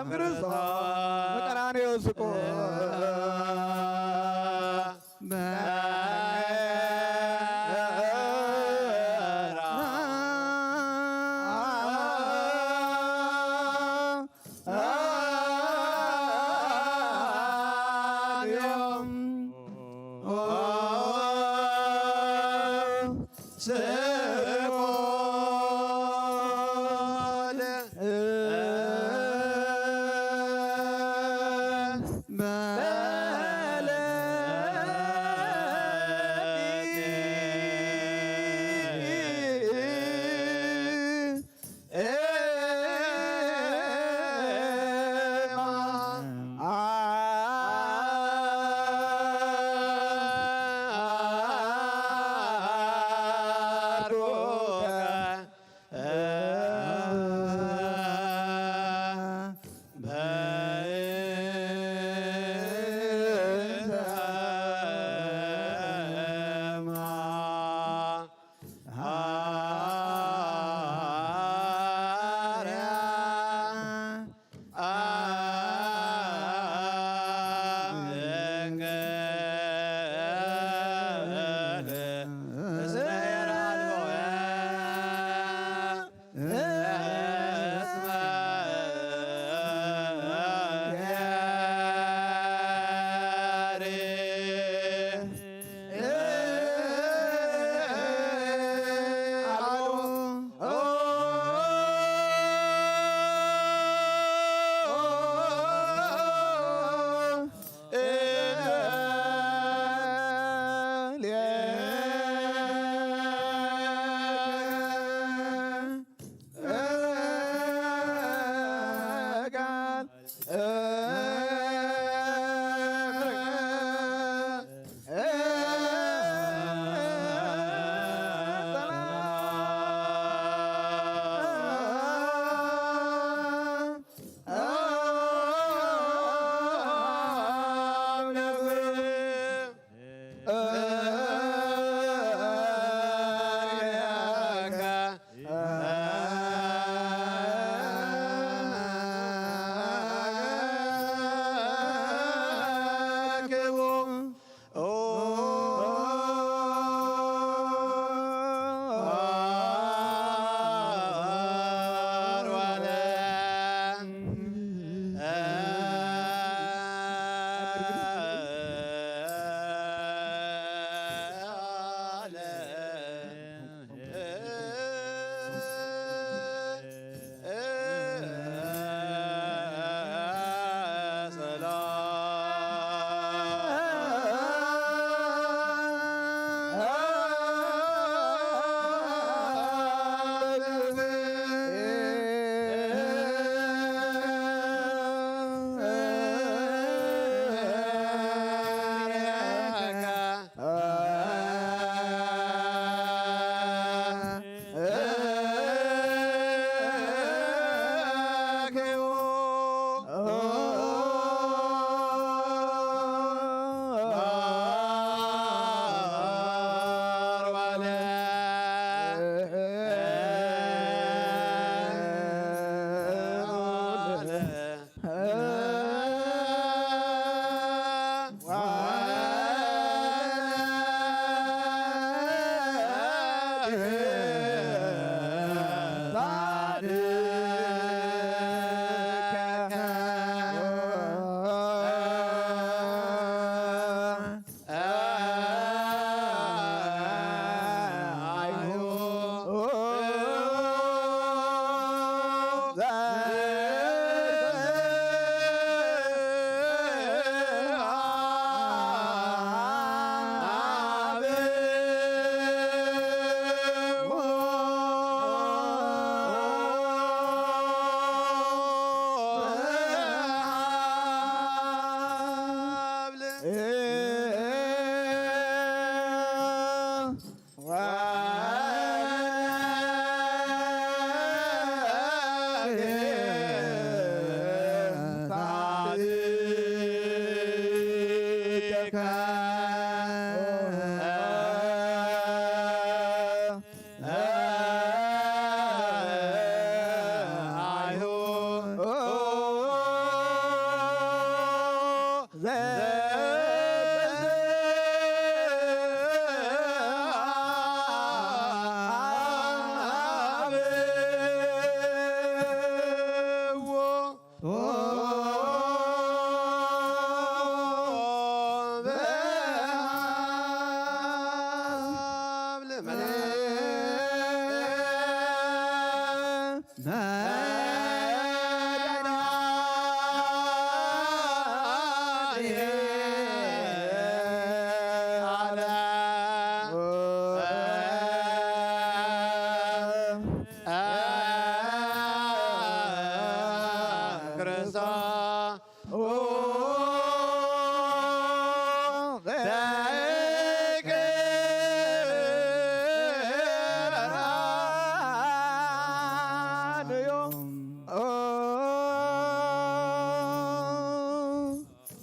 ክርስቶስ በቀራንዮ ሰቋል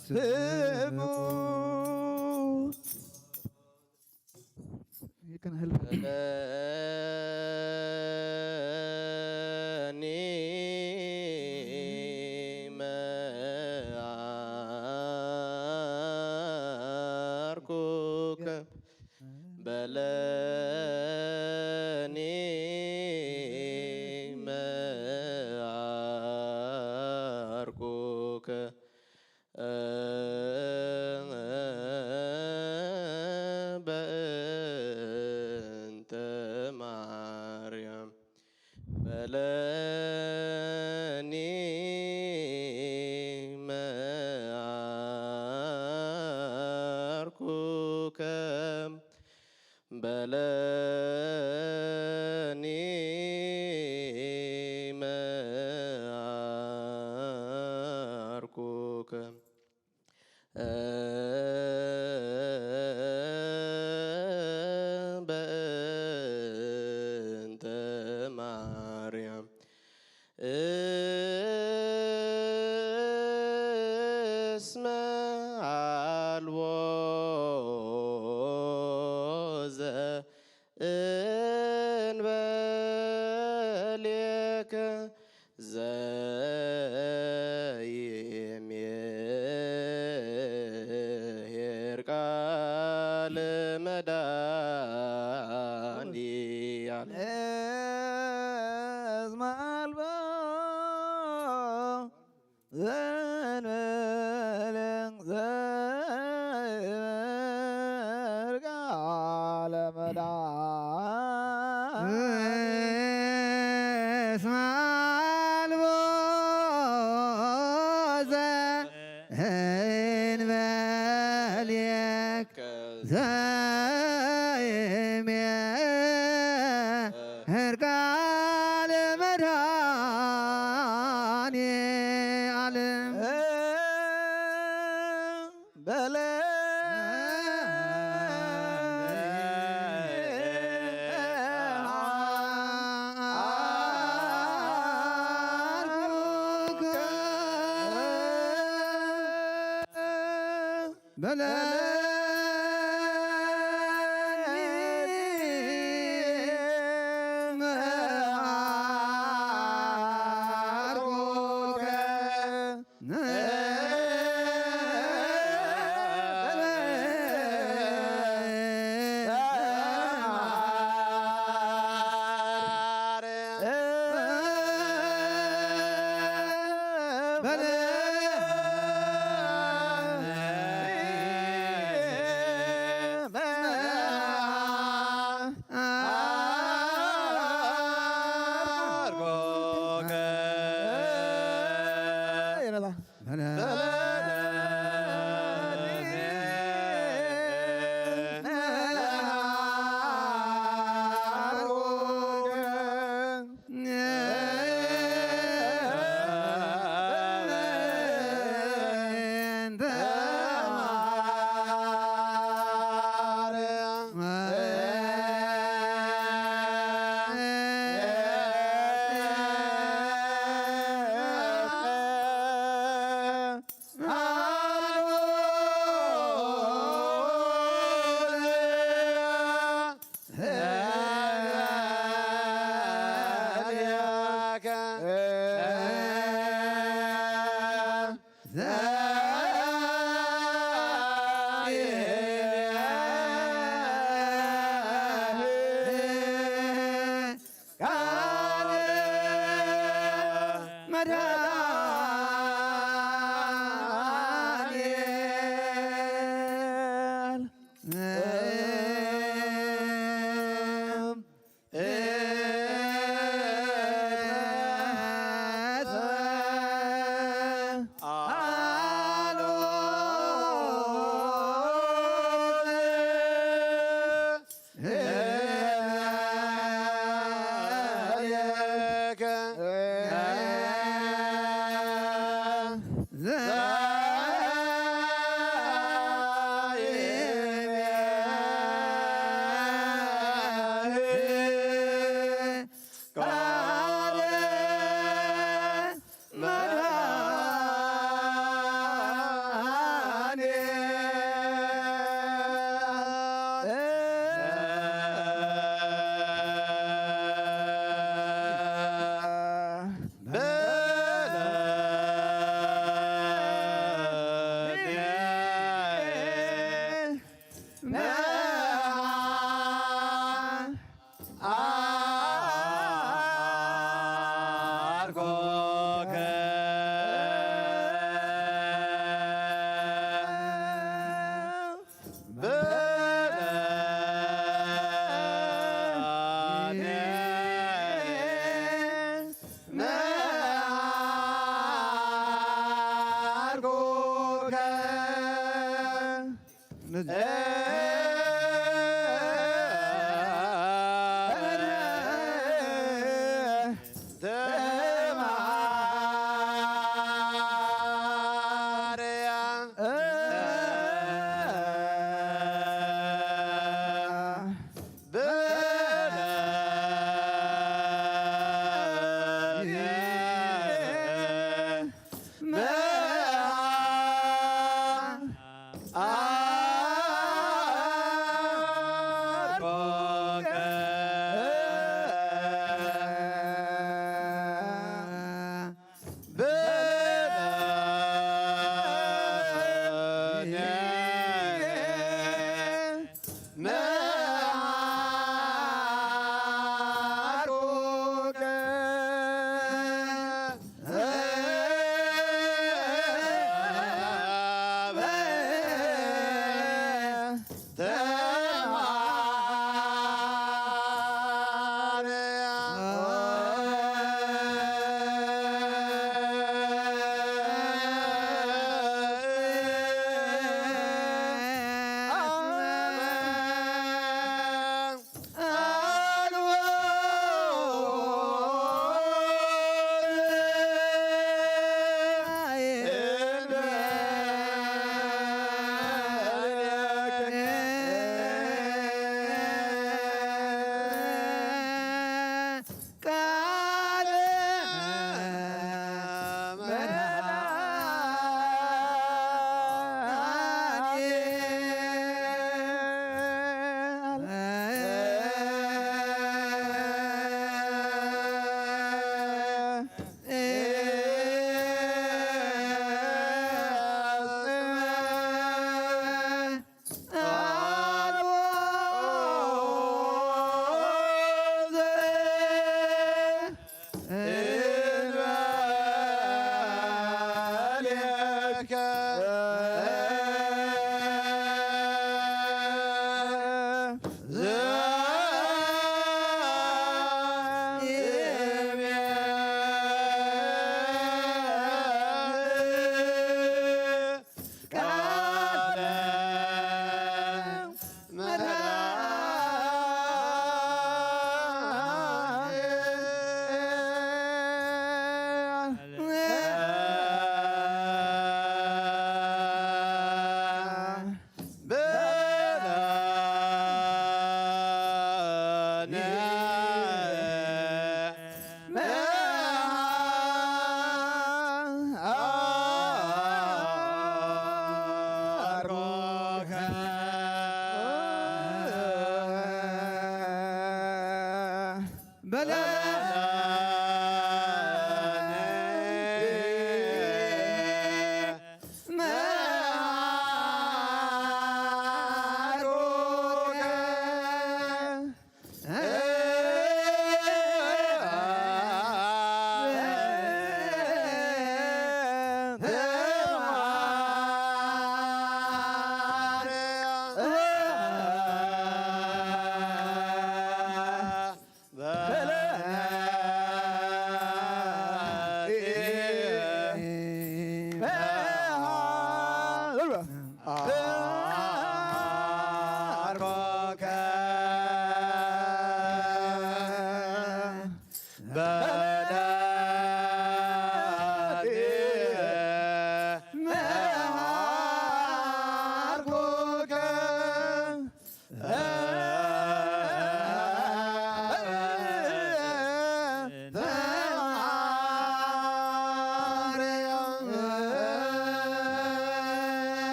ስሙ ይቀናል። በለኒ መዓርኩከ፣ በለኒ መዓርኩከ፣ በእንተ ማርያም በለኒ መዓርኩከ፣ በለኒ መዓርኩከ። በእንተ ማርያም እስመ አልቦ ዘእንበሌከ ዘይሜሄር ቃለ መድኃኒዓለም። እስመ አልቦ ዘእንበሌከ ዘይሜሄር ቃለ መድኃኒዓለም። እስመ አልቦ ዘእንበሌከ ዘይሜሄር ቃለ መድኃኒዓለም። በለ በለኒ መዓርኩከ።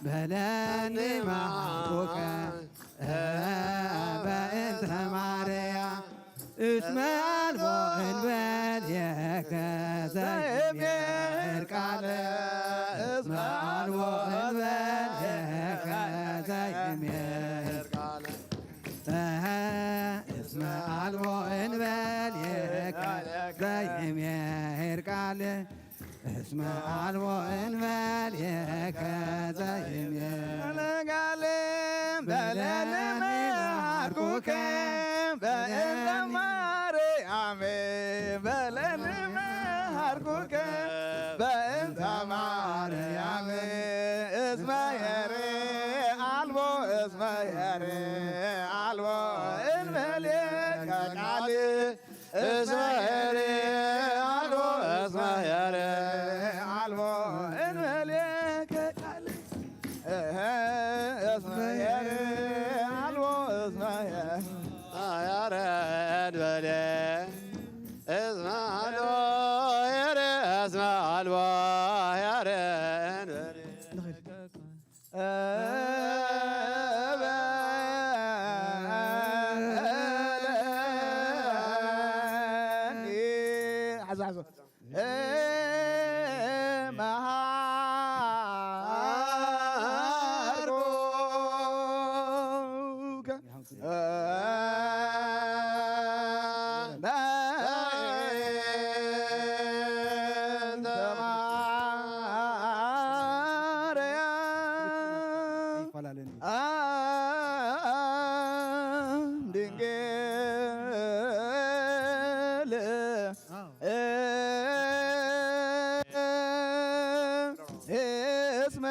በለኒ መሃርኩከ በእንተ ማርያም እስመ ኣልቦ እንበልየከ ዘይምየር ቃለ እስመ ኣልቦ እንበልየከ ዘይምየር ቃለ እስመ ኣልቦ እንበልየከ ዘይምየር ቃለ እስመ ኣልቦ እንበልየከ ዘይምየር ቃለ በለኒ መሃርኩከ በእንተ ማርያም በለኒ መሃርኩከ በእንተ ማርያም እስመ የርእ ኣልቦ እስመ የርእ ኣልቦ እንበልከ ቃል እስመ የርእ ኣልቦ እስመ የርእ ኣልቦ እንበልከ ቃል እህ እስመ የርእ ኣልቦ እስመ የርእ ያረድ በለ እስመ ኣልቦ የርእ እስመ ኣልቦ ያረድ በለ ሓዞ ሓዞ መሃርኩከ በእንተ ማርያም ይፈላለን እዩ። ድንግል አዎ። እስመ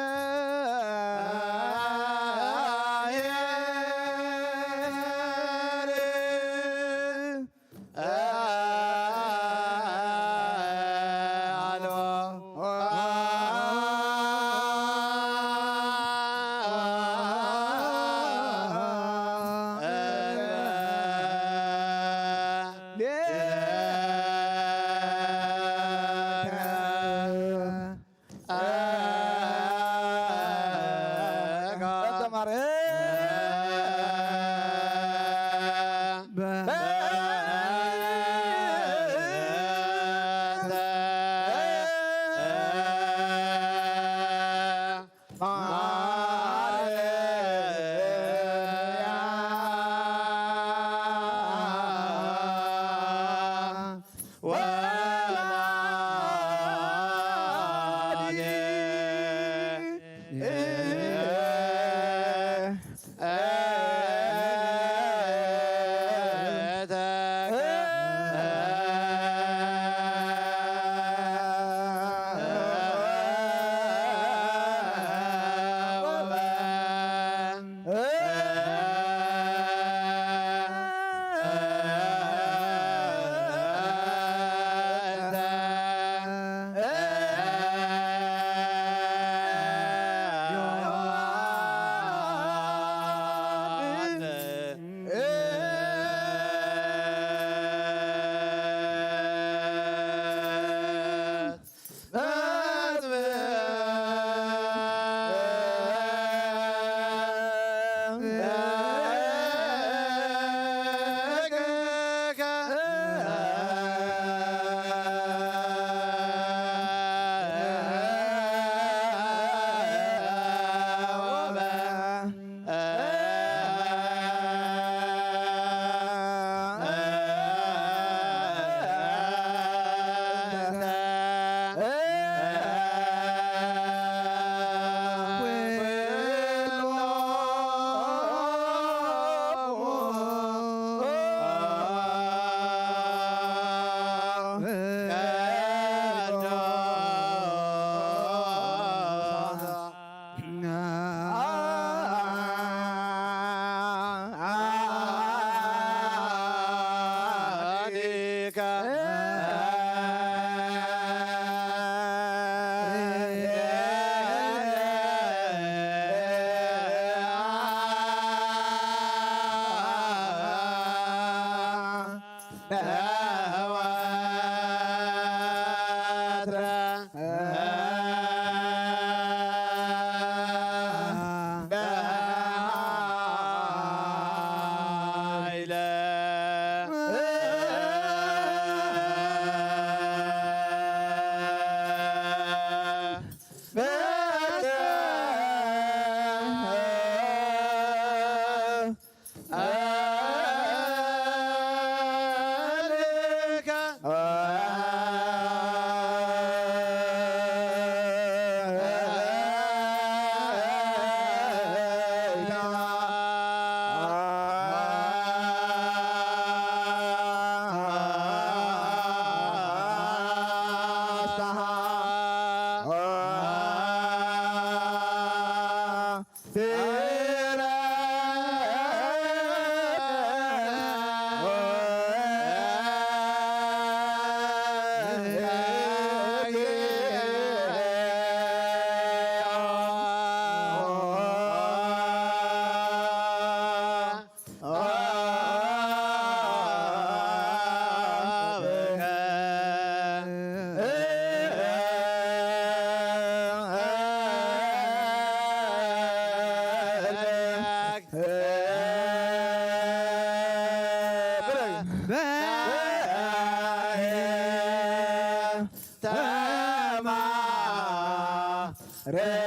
ርያ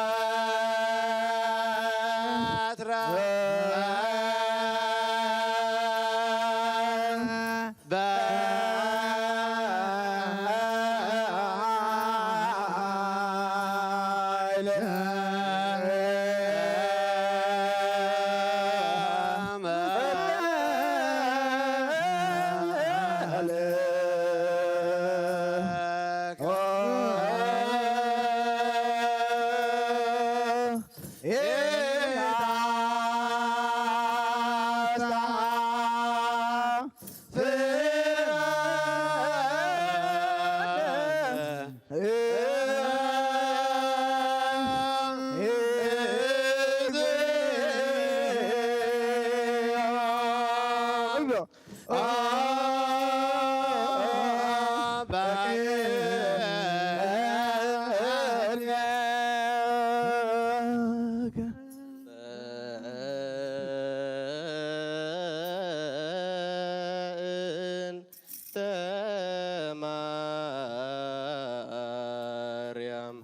ወላዲተከ ወበእንተ ዮሐንስ መጥምቅ ወበእንተ ኩሉ በእንተ ማርያም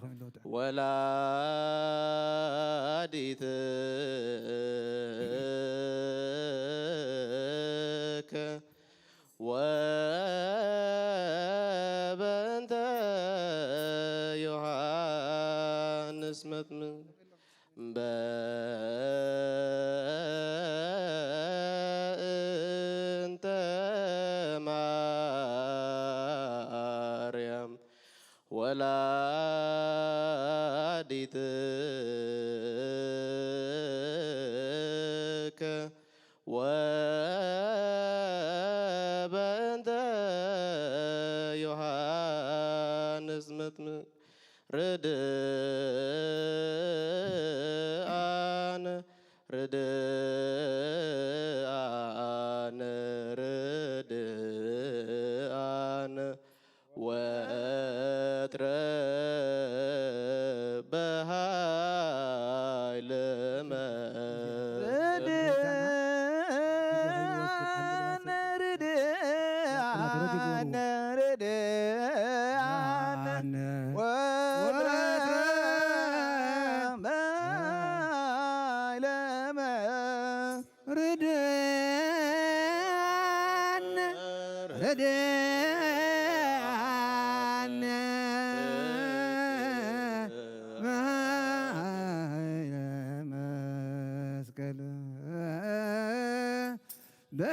ወላዲትከ ወበእንተ ዮሐንስ መጥምቅ በእንተ ማርያም ወላዲትከ ወበእንተ ዮሐንስ መጥምቅ ርድኣነ ርድኣነ ርድኣነ ወትረ በኃይለ መንፈስ ርድኣነ ርድኣነ ርድኣነ ወትረ በኃይለ መንፈስ ርድኣነ ርድኣነ በኃይለ መስቀል በእንተ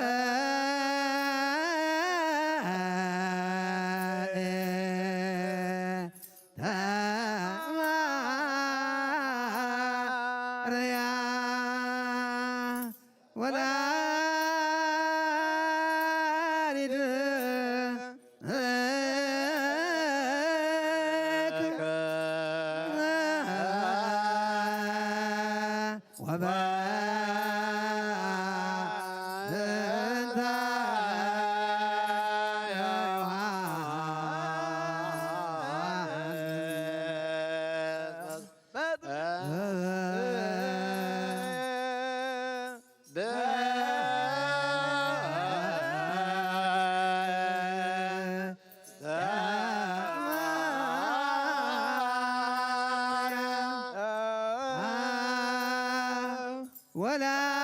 ማርያም ወላዲትከ ወበእንተ ዮሐንስ ወላዲት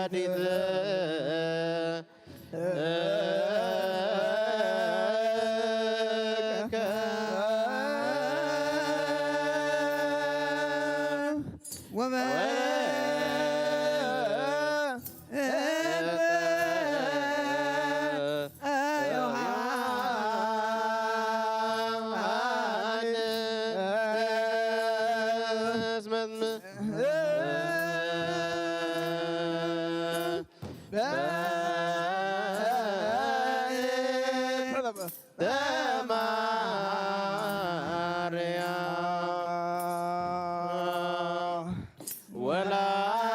ወላዲት በማርያም ወላዲት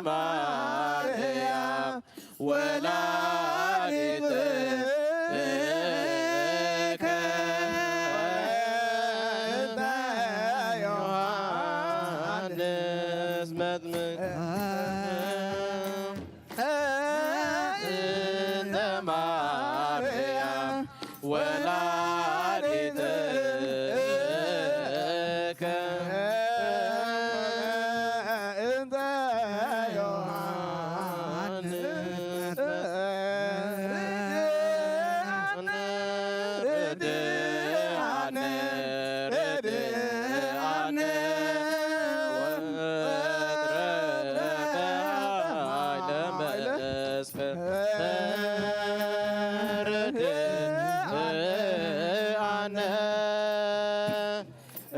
ማርያም ወላዲትከ እንተ ዮሐንስ መጥምቅ እንተ ማርያም ወላዲትከ እንተ ዮሐንስ ርድኣነ ርድኣነ ወትረፈ ኃይለ መስቀል ርድኣነ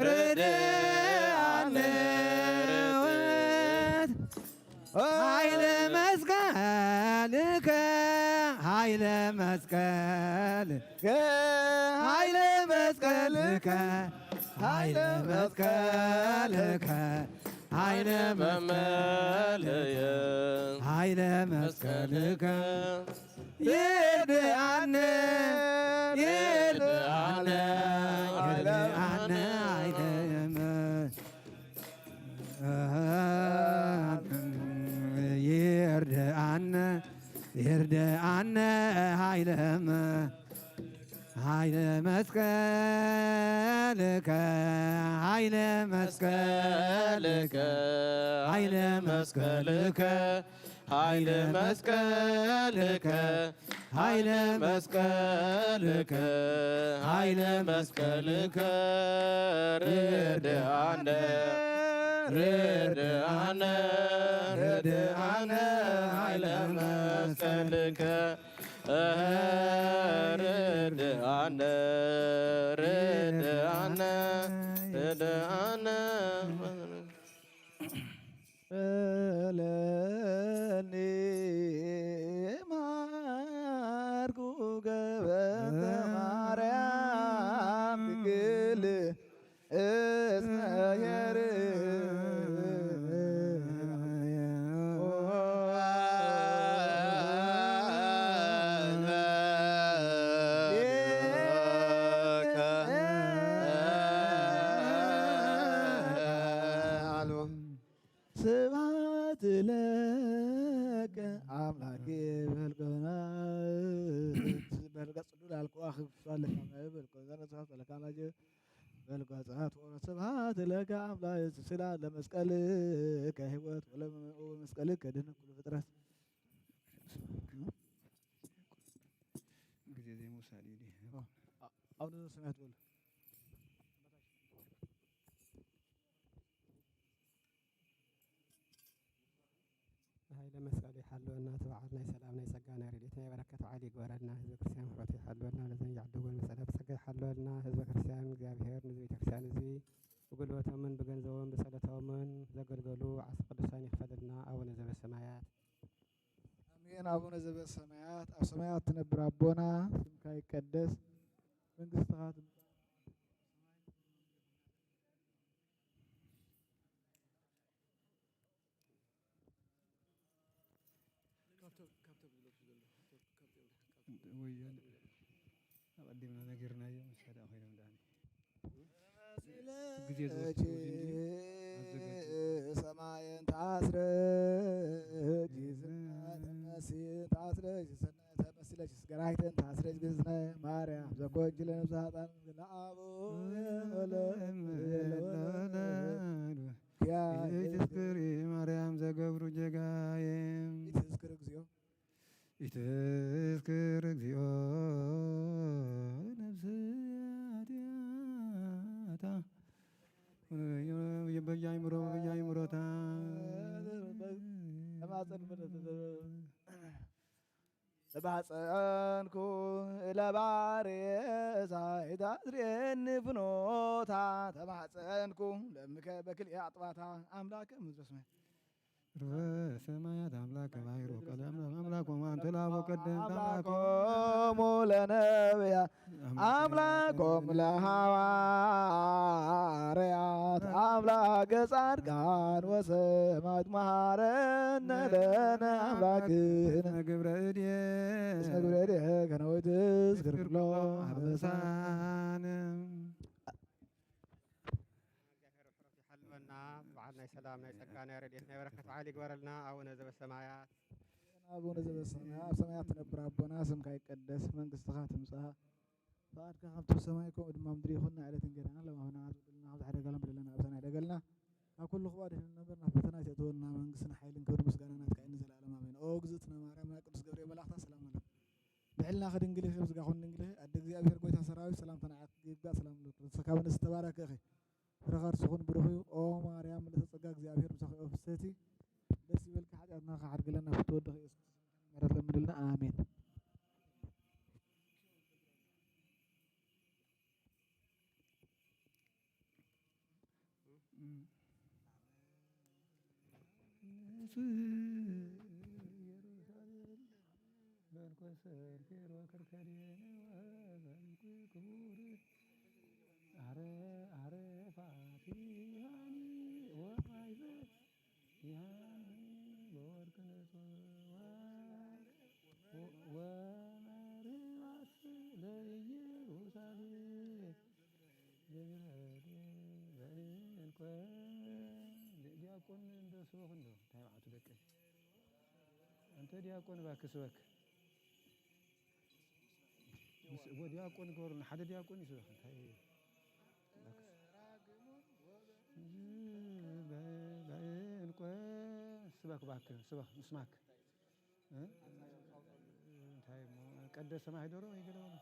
ርድኣነ ኃይለ መስቀልከ ኃይለ መስቀልከ ኃይለ መስቀልከ ኃይለ መስቀልከ ኃይለ መስቀልከ ኃይለ መስቀልከ ይርድኣነ ይርድኣነ ይርድኣነ ኃይለ ይርድኣነ ይርድኣነ ኃይለ ኃይለ መስቀልከ ኃይለ መስቀልከ ኃይለ መስቀልከ ኃይለ መስቀልከ ኃይለ መስቀልከ ኃይለ መስቀልከ ርድኣነ ርድኣነ ርድኣነ ኃይለ መስቀልከ ርድኣነ ርድኣነ ርድኣነ እለኒ ማርኩ ገበተ ማርያም ድንግል እስመ የርያ ስብሐት ለከ አምላኬ በልቆና በልቀ ጽሉል አልቆ አኽብሷል ለካ በልቆ ዘረሳ ለካ ማጀ በልቆ ጸሐት ወረ ስብሐት ለከ አምላክ ስላ ለመስቀል ከህይወት ወለመስቀል ከድህነ ኩሉ ፍጥረት ጊዜ ዘይመውሳድ እዩ። አቡነ ዘበሰማያት በሉ። ኃይለ መስቀሉ ይሓልወና፣ እቲ በዓል ናይ ሰላም፣ ናይ ጸጋ፣ ናይ ረድኤት፣ ናይ በረከት በዓል ይግበረልና። ህዝበ ክርስቲያን ምሕረቱ ይሓልወልና፣ ነዘን ይዓደጎን መሰላት ጸጋ ይሓልወልና። ህዝበ ክርስቲያን እግዚኣብሔር ነዚ ቤተ ክርስቲያን እዚ ብጉልበቶምን ብገንዘቦምን ብጸሎቶምን ዘገልገሉ ዓስቢ ቅዱሳን ይክፈለልና። ኣቡነ ዘበሰማያት። ኣሜን። ኣቡነ ዘበሰማያት፣ ኣብ ሰማያት ትነብር ኣቦና፣ ስምካ ይቀደስ፣ መንግስትኻ ትምጻእ። ካብቶም፣ ካብቶም ዝለብሱ ዘለዉ፣ ካብቶም፣ ካብቶም፣ ካብቶም ወያነ ኣቐዲምና ነጊርናዮም፣ ንሳ ደኣ ኮይኖም ደኣ ግዜ ዝወስድ ወዲ እንድዩ። ኣዘጋጅ። ሰማይን ተኣስረች፣ ተመስይን ተኣስረች፣ ሰናይ ተመሲለች፣ ገራይትን ተኣስረች፣ ግዝነ ማርያም ዘኮንችለ ነብሳጣን ለአቡ ኢትዝክሪ ማርያም ዘገብሩ ጌጋዬ። ኢትዝክሪ እግዚኦ። ኢትዝክር እግዚኦ ነፍስ ኃጢአታ። በያይምሮ፣ በያይምሮታ። ተማጸን ተማጸንኩ ለባርየሳ ኢታትሬኒ ፍኖታ። ተማጸንኩ ለምከ በክልኤ ኣጥባታ። ኣምላከ ምድረ ሰማይ ርወ ሰማያት ኣምላከ ባሕሩ ቀለ ኣምላክ ኣምላኮም አንተ ለአቦ ቀደም አምላኮሙ ለነቢያ አምላኮም ለሐዋርያት አምላከ ጻድቃን ወሰማዕት መሐረነ ለነ አምላክነ። ግብረ እዴ እስመ ግብረ እዴ ከነወይትስ ግርሎ አበሳነ። ይሓልወና። በዓል ናይ ሰላም፣ ናይ ጸጋ፣ ናይ ረድኤት፣ ናይ በረከት በዓል ይግበረልና። ኣቡነ ዘበሰማያት። ኣቡነ ዘበሰማያት፣ ኣብ ሰማያት ትነብር ኣቦና፣ ስምካ ይቀደስ፣ መንግስትኻ ትምጻእ፣ ፍቓድካ ከምቲ ብሰማይ ከምኡ ድማ ኣብ ምድሪ ይኹን። ንዕለት እንጌራና ለማሁና ኣትብልና፣ ካብ ዝሓደጋለን በደለና ኣብሳና ይደገልና፣ ካብ ኩሉ ክፉእ ኣድሕነና እምበር፣ ናብ ፈተና ኣይተእትወና፣ መንግስትን ሓይልን ክብሪ ምስጋና ናትካ እዩ ንዘለኣለም ኣሜን። ኦ እግዝእትነ ማርያም፣ ናይ ቅዱስ ገብርኤል መላእኽታ ሰላም ኣለኩም። ብሕልና ክድንግል ኢኺ፣ ብስጋ ኩን ድንግል ኢኺ። ኣደ እግዚኣብሔር ጎይታ ሰራዊት ሰላምታ ንዓኪ ይግባእ። ሰላም ንክርስቶስ ካብ ንስ ተባረክ ኢኺ። ፍረ ከርስኹን ብሩኽ እዩ። ኦ ማርያም ምልእተ ጸጋ እግዚኣብሔር ምሳኺ ኦ ፍስሕቲ ደስ ይበልኪ። ሓጢኣትና ክሓድግለና ፍትወ ወድኺ ኢየሱስ ምሕረት ለምንልና። ኣሜን። ዲያቆን እንዶ ስበኽ እንዶ እንታይ መዓቱ ደቂ ኣንተ ዲያቆን እባክህ ስበክ። ምስ እቦ ዲያቆን ግበሩና፣ ሓደ ዲያቆን ይስበኽ። እንታይ እባክህ በእንቆ ስበክ እባክህ ስበኽ ምስማክ። እ? እንታይ እሞ ቀደሰ ማህደሮ ይገለዋል።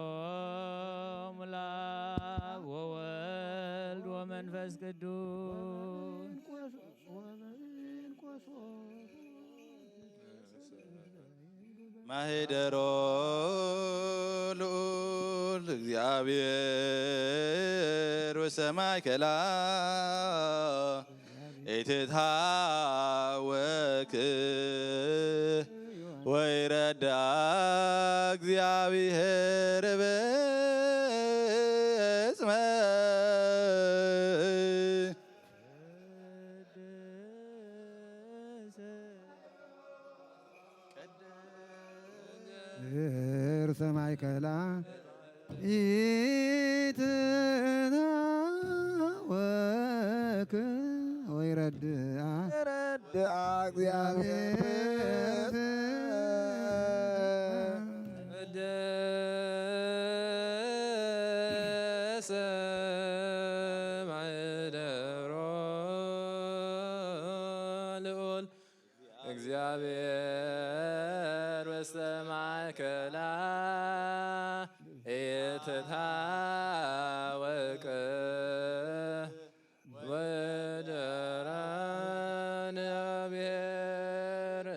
ይደልዎም ለአብ ወወልድ ወመንፈስ ቅዱስ። ማህደሮ ልዑል እግዚኣብሔር ውስተ ማእከላ ኢትትሃወክ ወይረዳ እግዚኣብሔር ብጽመ ቅድስተ ማእከላ ኢትትሃወክ ወይረድኣ ረድኣ እግዚኣብሔር ቅድስተ ማህደሮ ልዑል እግዚኣብሔር ውስተ ማእከላ ኢትትሃወክ ወደራነ ብሔር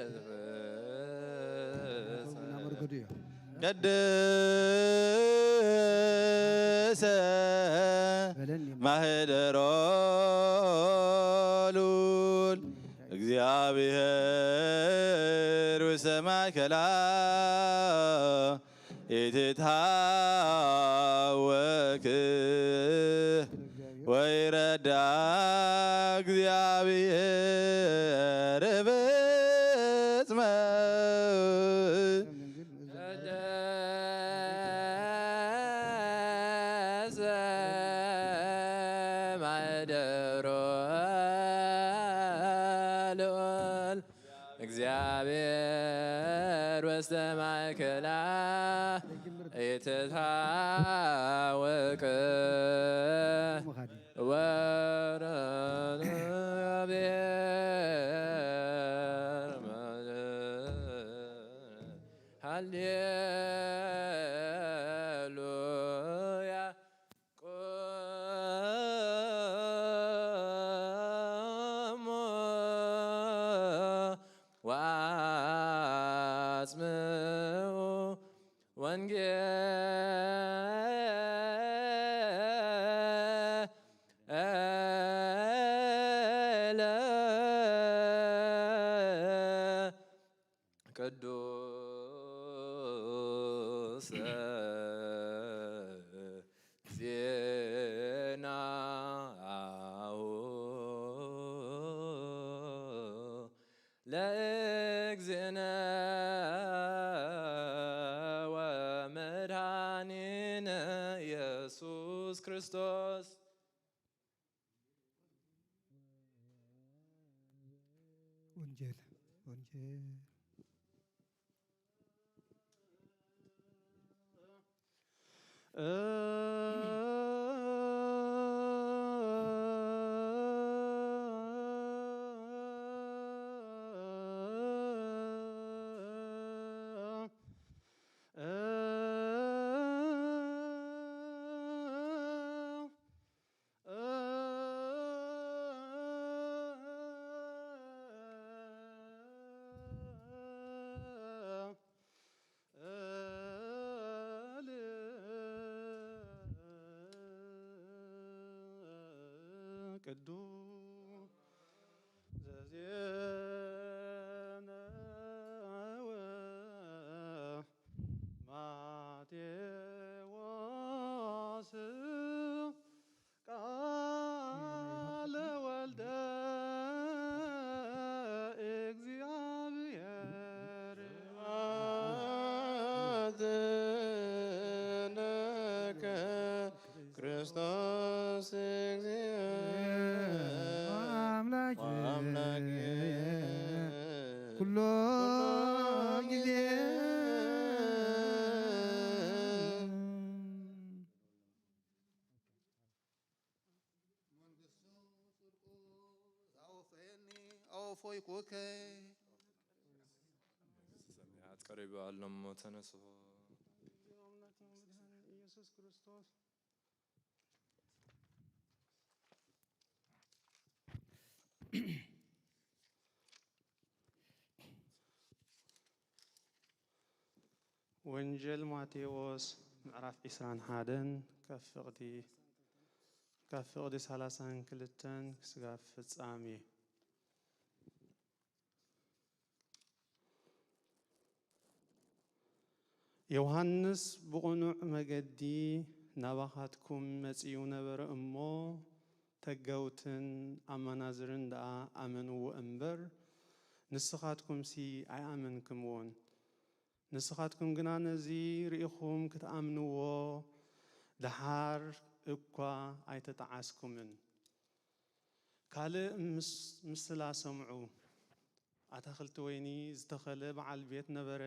ቅድስተ ማህደሮ ልዑል እግዚኣብሔር ውስተ ማእከላ ኢትትሃወክ ወይረዳ እግዚኣብሔር ብጽመ ማህደሮ ልዑል እግዚኣብሔር ውስተ ማእከላ ኢትትሃወክ ወረድአ ብሔር ሃሌሉያ። ቁሙ ወአጽምዑ ወንጌል ዜናሁ ለእግዚእነ ወመድኃኒነ ኢየሱስ ክርስቶስ። ወንጌል፣ ወንጌል። ቅዱስ ዘዜነወ ማቴዎስ ቃለ ወልደ እግዚአብሔር። አትነከ ክርስቶስ እግዚእ አምላክ አምላክ ኩሎ ጊዜ። መንግስቱ ጽድቁ ዘአወፈየኒ አወፈይኩከ። ሰማያት ቀሪቡ ኣሎ እሞ ተነስሑ። ኢየሱስ ክርስቶስ። ወንጀል ማቴዎስ ምዕራፍ ዒስራን ሓደን ካብ ፍቕዲ ካብ ፍቕዲ ሰላሳን ክልተን ክስጋብ ፍጻሜ። ዮሃንስ ብቕኑዕ መገዲ ናባኻትኩም መጺኡ ነበረ እሞ፣ ተገውትን ኣመናዝርን ደኣ ኣመንዎ እምበር፣ ንስኻትኩምሲ ኣይኣመንክምዎን። ንስኻትኩም ግና ነዚ ርኢኹም ክትኣምንዎ ደሓር እኳ ኣይተጠዓስኩምን። ካልእ ምስ-፣ ምስላ ሰምዑ። ኣታኽልቲ ወይኒ ዝተኸለ በዓል ቤት ነበረ።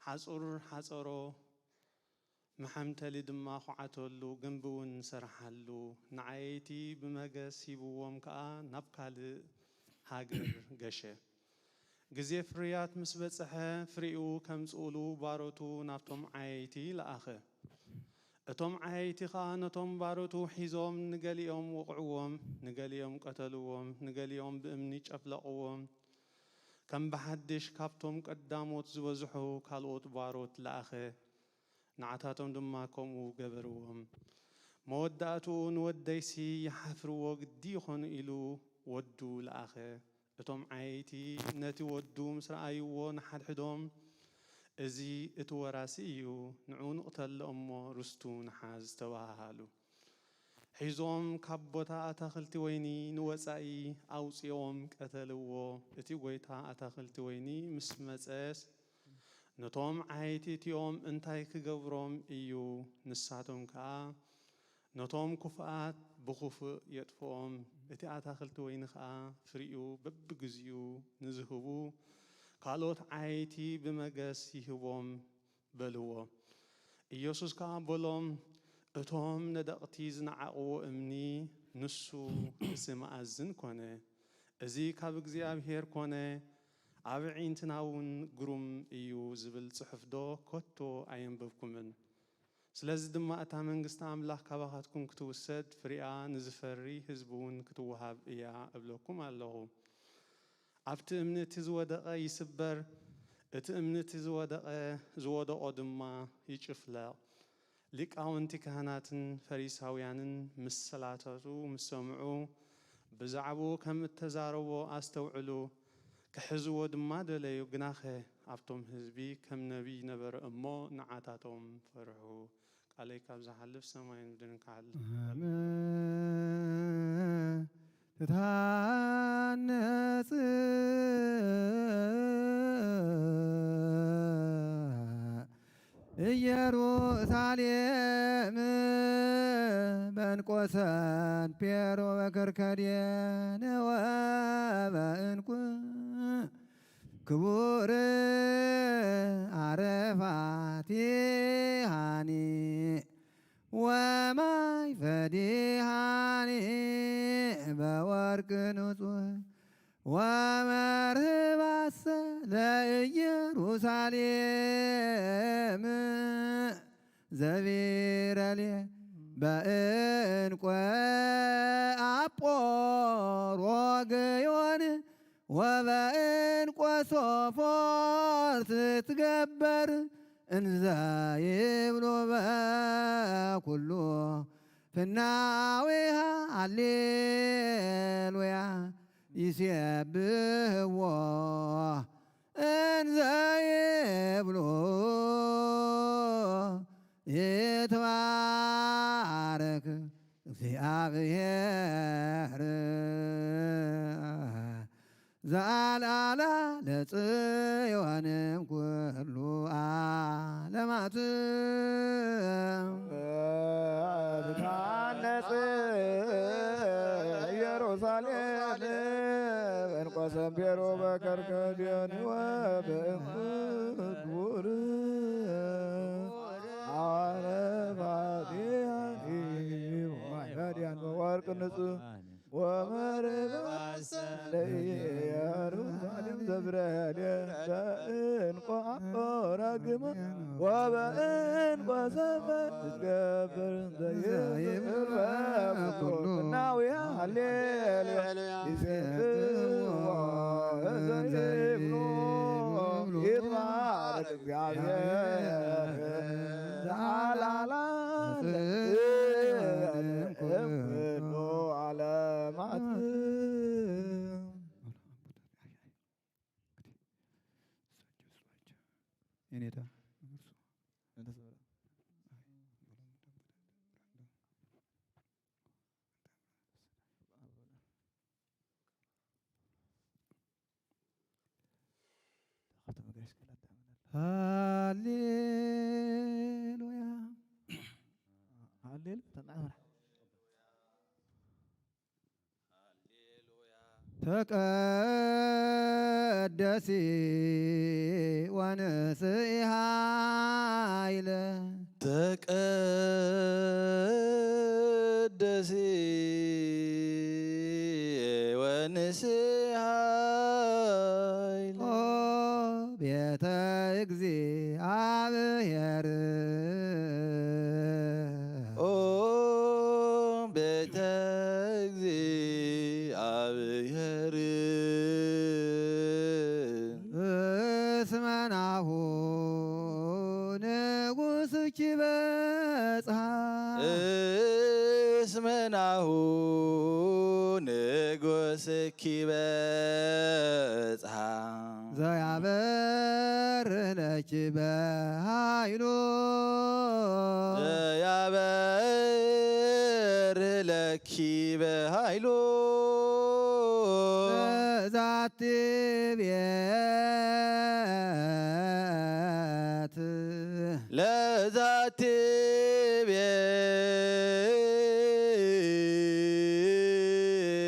ሓጹር ሓጸሮ፣ መሐምተሊ ድማ ኹዓተሉ፣ ግምቢ እውን ሰርሓሉ። ንዓየይቲ ብመገስ ሂብዎም ከኣ ናብ ካልእ ሃገር ገሸ። ግዜ ፍርያት ምስ በጽሐ፣ ፍሪኡ ከምጽኡሉ ባሮቱ ናብቶም ዓየይቲ ለኣኸ። እቶም ዓየይቲ ኸኣ ነቶም ባሮቱ ሒዞም፣ ንገሊኦም ወቕዕዎም፣ ንገሊኦም ቀተልዎም፣ ንገሊኦም ብእምኒ ጨፍለቕዎም። ከም ብሓድሽ ካብቶም ቀዳሞት ዝበዝሑ ካልኦት ባሮት ለኣኸ። ንዓታቶም ድማ ከምኡ ገበርዎም። መወዳእትኡ ንወደይሲ ይሓፍርዎ ግዲ ይኾኑ ኢሉ ወዱ ለኣኸ። እቶም ዓየይቲ ነቲ ወዱ ምስ ረኣይዎ ንሓድሕዶም፣ "እዚ እቲ ወራሲ እዩ፣ ንዕኡ ንቕተሎ እሞ ርስቱ ንሓዝ" ተባሃሃሉ። ሒዞም ካብ ቦታ ኣታኽልቲ ወይኒ ንወጻኢ ኣውጺኦም ቀተልዎ። እቲ ጐይታ ኣታኽልቲ ወይኒ ምስ መጸስ፣ ነቶም ዓየይቲ እቲኦም እንታይ ክገብሮም እዩ? ንሳቶም ከኣ ነቶም ክፉኣት ብኽፉእ የጥፍኦም፣ እቲ ኣታኽልቲ ወይኒ ኸኣ ፍሪኡ በብግዚኡ ንዝህቡ ካልኦት ዓየይቲ ብመገስ ይህቦም በልዎ። ኢየሱስ ከኣ በሎም፣ እቶም ነደቕቲ ዝነዓቕዎ እምኒ ንሱ እዚ መኣዝን ኮነ። እዚ ካብ እግዚኣብሔር ኮነ፣ ኣብ ኣዒንትና እውን ግሩም እዩ ዝብል ጽሑፍዶ ከቶ ኣየንበብኩምን? ስለዚ ድማ እታ መንግስቲ ኣምላኽ ካባኻትኩም ክትውሰድ፣ ፍሪኣ ንዝፈሪ ህዝቢ እውን ክትወሃብ እያ እብለኩም ኣለኹ። ኣብቲ እምኒ እቲ ዝወደቐ ይስበር፣ እቲ እምኒ እቲ ዝወደቐ፣ ዝወደቖ ድማ ይጭፍለቕ። ሊቃውንቲ ካህናትን ፈሪሳውያንን ምስላታቱ ምስ ሰምዑ፣ ብዛዕባኡ ከም እተዛረቦ ኣስተውዕሉ። ክሕዝዎ ድማ ደለዩ። ግናኸ ኣብቶም ህዝቢ ከም ነቢይ ነበረ እሞ፣ ንዓታቶም ፈርሑ። ቃለይ ካብ ዝሓልፍ ሰማይን ምድርን ክሓልፍ። ኣመ ትትሃነጽ ኢየሩሳሌም በእንቆ ሰንፔሮ በከርከዴን ወበእንቁ ክቡር አረፋቲሃኒ ወማይ ፈዲሃኒ በወርቅ ንጹሕ ወመርህባሰ ለኢየሩሳሌም ዘቢረሌ በእንቆ አጶሮግዮን ወበእንቆ ሶፎር ትትገበር እንዘ ይብሉ በኩሉ ፍናዊሃ ሃሌሉያ ይሴብህዎ እንዘ ይብሉ ይትባረክ እግዚአብሔር ዘአልዓላ ለጽዮንም ኩሉ ዓለማት። ትትሃነጽ ኢየሩሳሌም በእንቆ ሰምፔሮ በከርከዲዮን ወበእንቁ ክቡር አረፋቲያኒ ወማይ ፈዲሃኒ በወርቅ ንጹሕ ወመርባሰ ለኢየሩሳሌም ዘብረሌ በእንቆ አቆራግማ ወበእንቆ ሰፈ ትትገበር እንዘ ይብሉ በኩሉ ፍናዊሃ ሃሌሉያ ይሴብሕዎ እንዘ ይብሉ ይትባረክ እግዚአብሔር ዘአልዓላ ለጽዮን ኩሉ ዓለማት። የኔታ ሃሌሉያ። ሃሌሉያ። ተቀደሲ ወንስኢ ኃይለ። ተቀደሲ ወንስኢ ኃይለ። ኦ ቤተ እግዚአብሔር። ኦ ቤተ እግዚአብሔር። እስመ ናሁ ንጉሥኪ በጽሐ። እስመ ናሁ ንጉሥኪ በጽሐ። ዘያበርህ ለኪ በኃይሉ። ዘያበርህ ለኪ በኃይሉ። ለዛቲ ቤት። ለዛቲ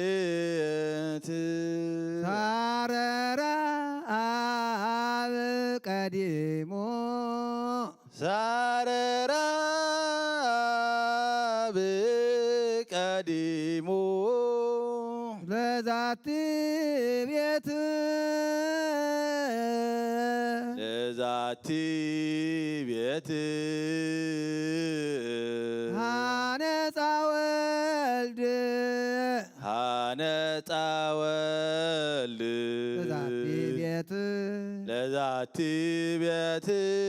ቤት። ሳረራ አብ ቀዲሙ። ሳረራ አብ ቀዲሙ። ለዛቲ ቤት። ለዛቲ ቤት። ሃነጻ ወልድ። ሃነጻ ወልድ። ለዛቲ ቤት። ለዛቲ ቤት።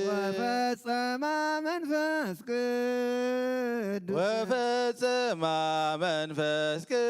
ወፈጸማ መንፈስ ቅዱስ። ወፈጸማ መንፈስ ቅዱስ።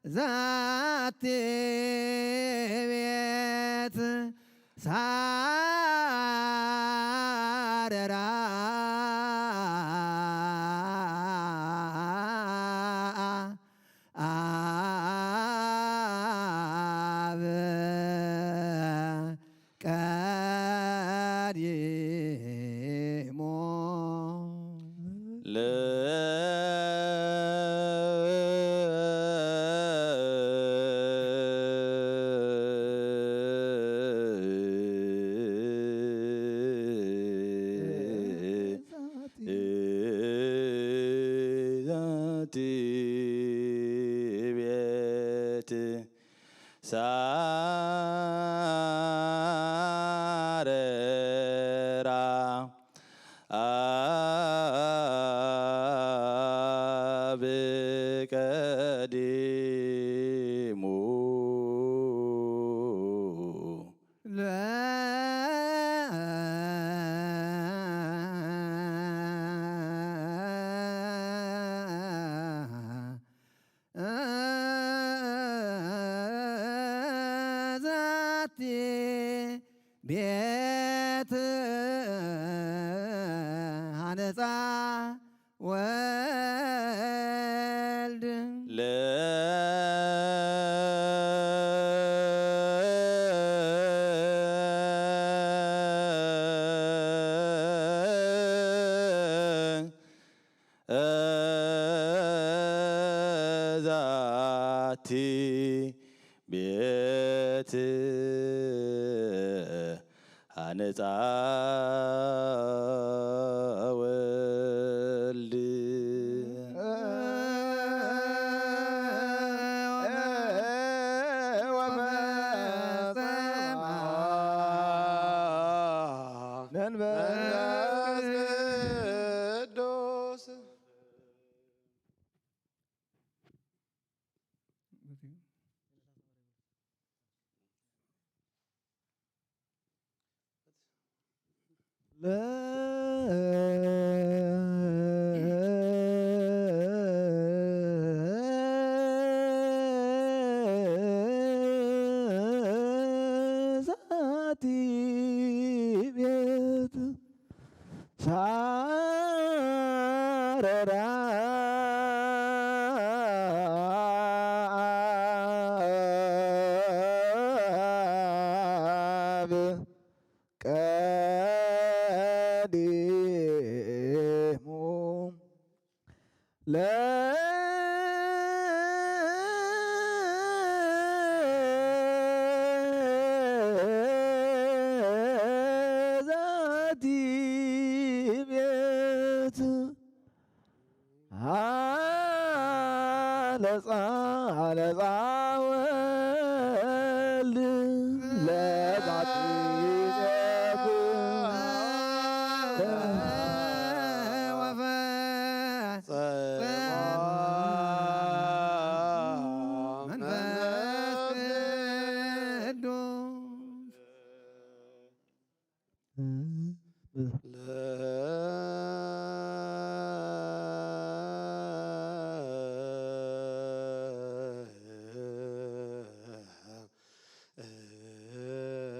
ዛቲ ቤት ሳረራ ኣብ ቀዲሞ። ዛቲ ቤት ሳረራ ኣብ ቀዲሙ። ዛቲ ቤት ሃነጻ ወልድ። ዛቲ ቤት ሃነጻ ወልድ። ወፈጸማ መንፈስ ቅዱስ። ሳረራ ኣብ ቀዲሙ ለዛቲ ቤት ሃለጻ ሃለጻ ወልድ ለዛቲ ቤት መንፈስ ቅዱስ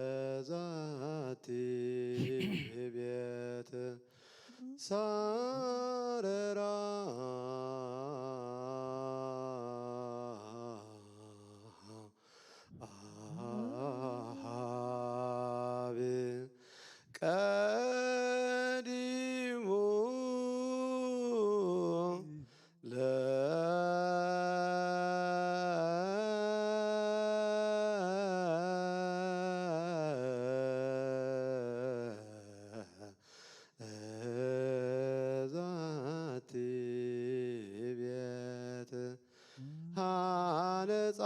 ለዛቲ ቤት ሳረራ አሃብ ቀዲሙ ለዛቲ ቤት ሃነጻ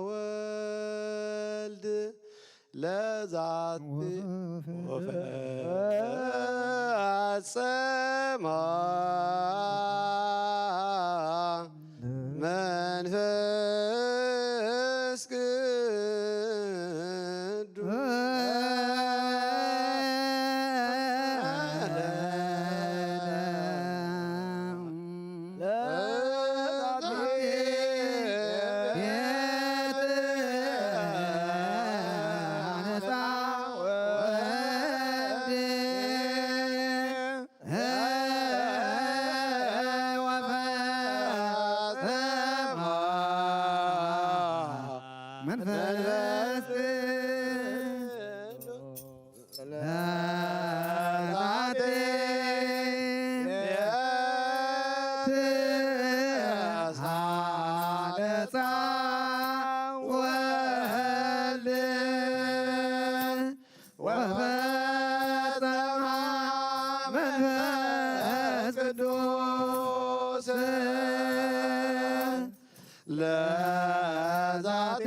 ወልድ ለዛቲ ወፈጸማ መንፈስ ቅዱስ መንፈስ ቅዱስ ለዛቲ ቤት ሃነጻ ወልድ ወፈጸማ መንፈስ ቅዱስ ለዛቲ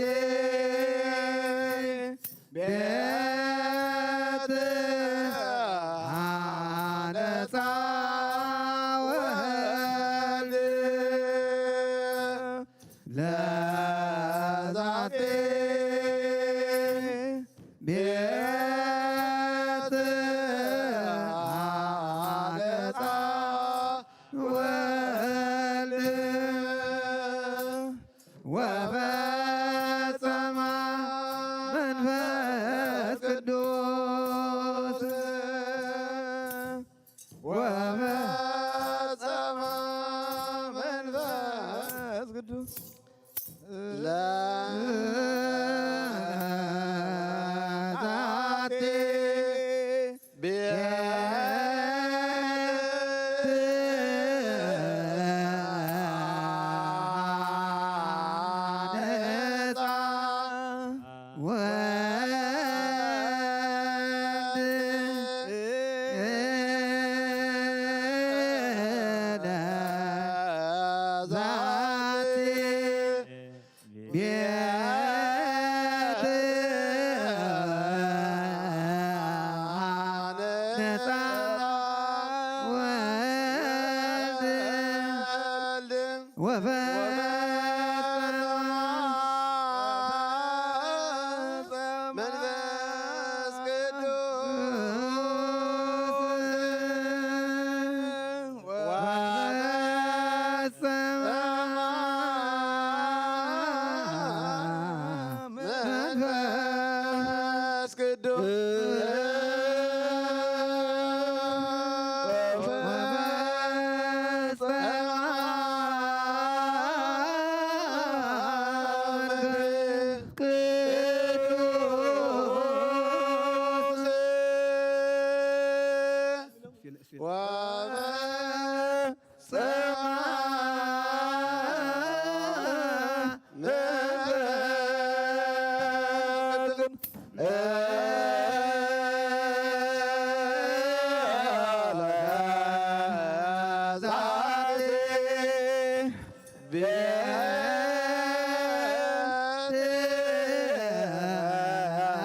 ቤት ሃነጻ ወልድ ለዛቲ ቤት ሃነጻ ወልድ ወፈጸማ መንፈስ ቅዱስ ወፈጸማ መንፈስ ቅዱስ ለዛቲ ቤት ሃነጻ ወልድ ለዛቲ ቤት ሃነጻ ወልድ ወፈጸማ መንፈስ ቅዱስ ወፈጸማ መንፈስ ቅዱስ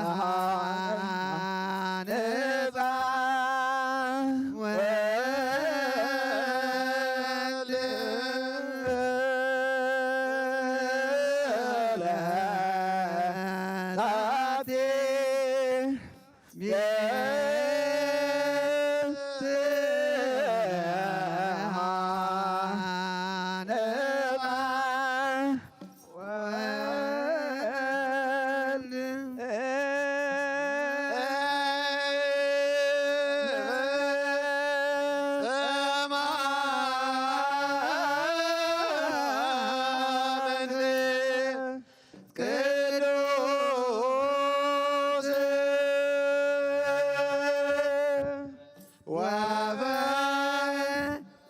ቤትሃ ነጻ ወልድ ለዛቲ ቤትሃ ነጻ ወልድ ቅዱስ ወበ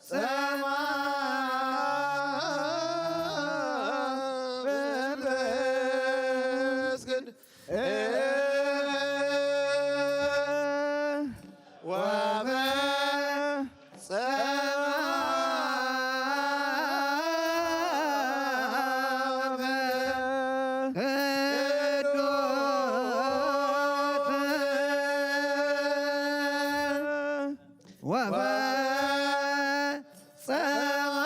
ጸማ መንፈስ ቅዱስ ወበ ጸማ መንፈስ ቅዱስ ወበ ጸማ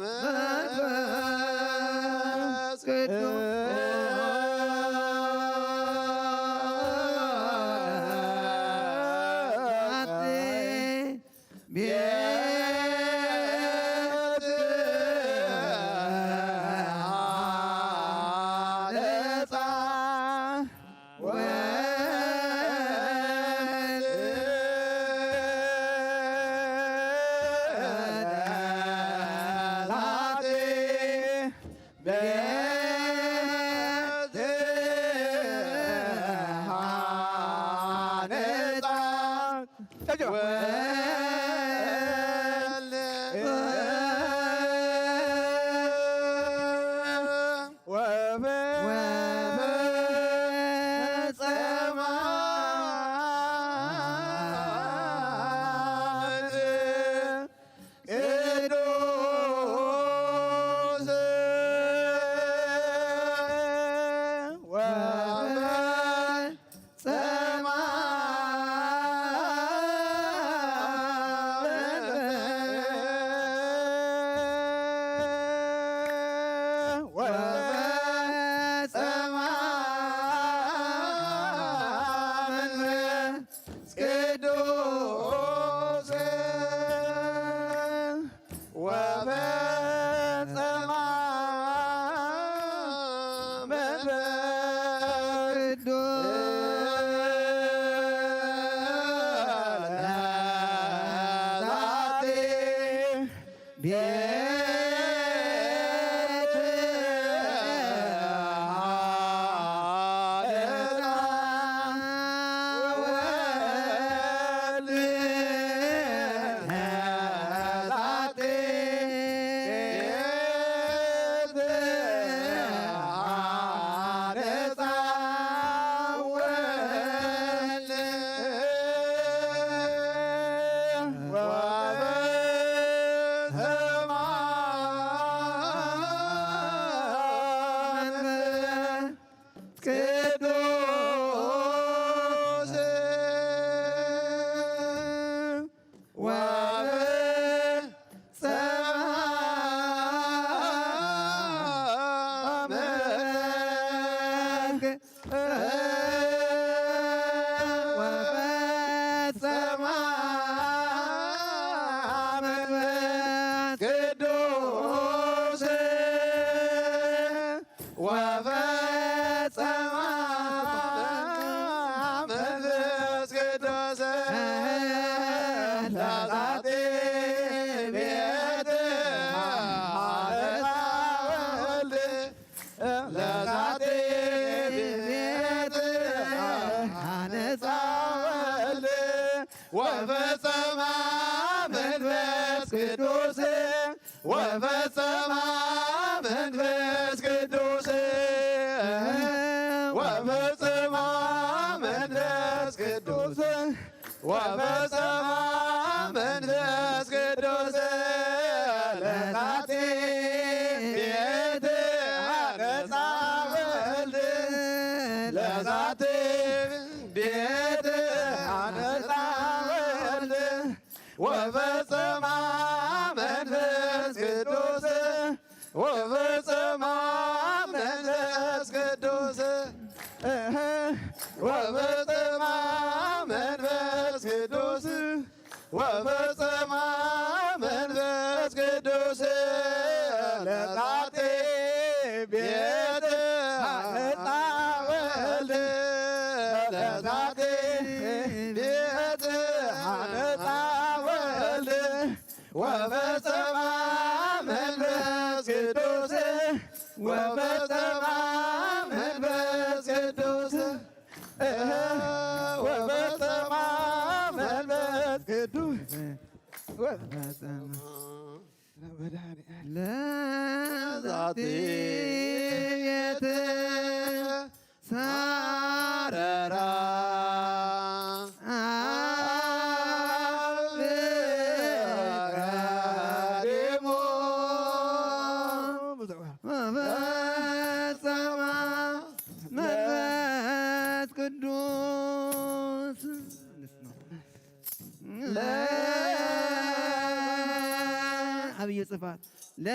መንፈስ ቅዱስ ቤት ቅዱስ ወበጸማ ወበጸማ መንፈስ ቅዱስ ወበጸማ መንፈስ ቅዱስ ዛቲ ቤት ቅዱስ ወበ ጸማ መንፈስ ወበ ጸማ መንፈስ ቅዱስ ወፈጸማ መንፈስ ቅዱስ ለዛቲ ቤት ሀነጻ ወልድ ለዛቲ ቤት ሀነጻ ወልድ ወፈጸማ መንፈስ ቅዱስ ወፈጸማ መንፈስ ቅዱስ ወፈጸማ መንፈስ ቅዱስ ወፈጸማ መንፈስ ቅዱስ ወፈጸማ መንፈስ ቅዱስ፣ ወፈጸማ መንፈስ ቅዱስ፣ እህ፣ ወፈጸማ መንፈስ ቅዱስ፣ ወፈጸማ መንፈስ ቅዱስ ለዛቲ ቤት ሀነጻ ወልድ፣ ለዛቲ ቤት ሀነጻ ወልድ፣ ወፈጸማ መንፈስ ቅዱስ፣ ወፈጸማ መንፈስ ቅዱስ፣ እህ፣ ወፈጸማ መንፈስ ቅዱስ፣ ወፈጸማ ለዛቲ ቤት ሳረራ አብ ቀዲሙ ፈጸማ መንፈስ ቅዱስ። ለ-፣ አብይ ጽፋት። ለ-፣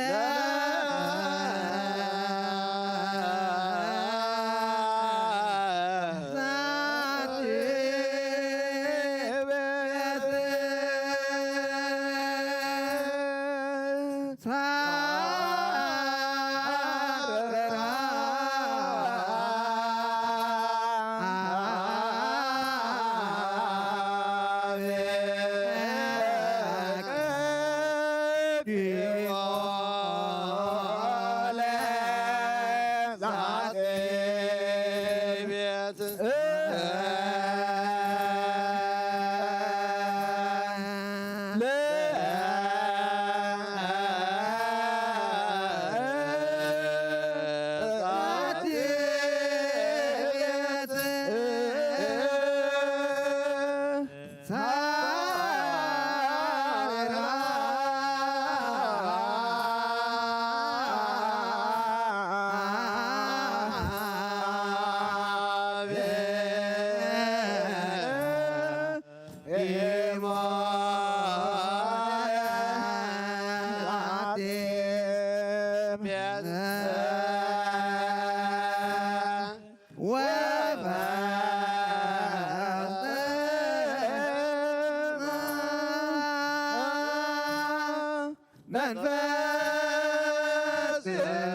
መንፈስ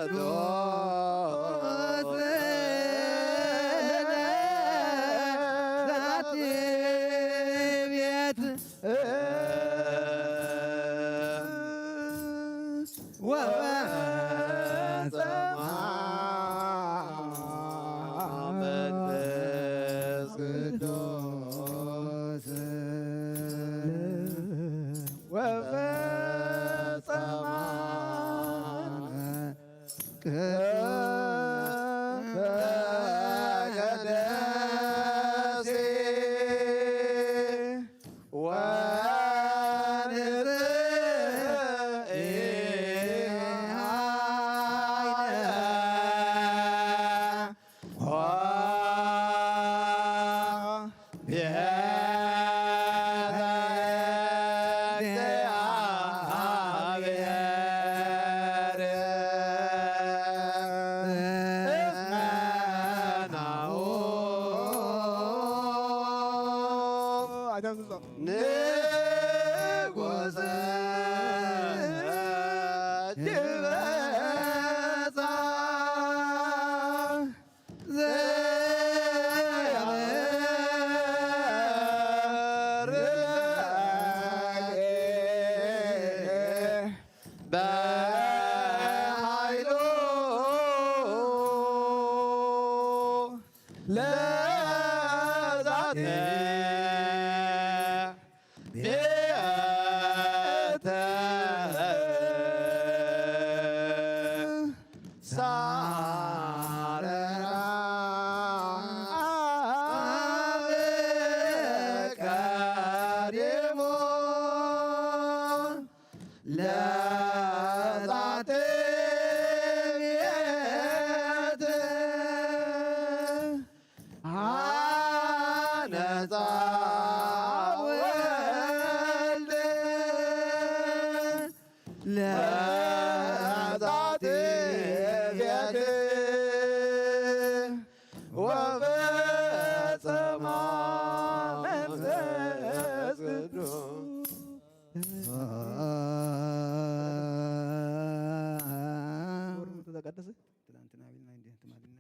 ቅዱስ ዛቲ ቤት ወፈጸማ መንፈስ ቅዱስ ወፈጸማ ቅዱስ ወንጽእ ንጉስ ድበጻ ዘያበርቅ በኃይሉ ለዛቲ ቤተ ሳረራ አብ ቀዲሙ ለዛቲ ቤት ሐነጻ ወልድ ለመጻቲ ቤት ወፈጸማ መንፈስ ቅዱስ። ኦሪት ተቀደሰ ትላንትና ቢልና እንዴ ትማልና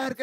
ወርቅ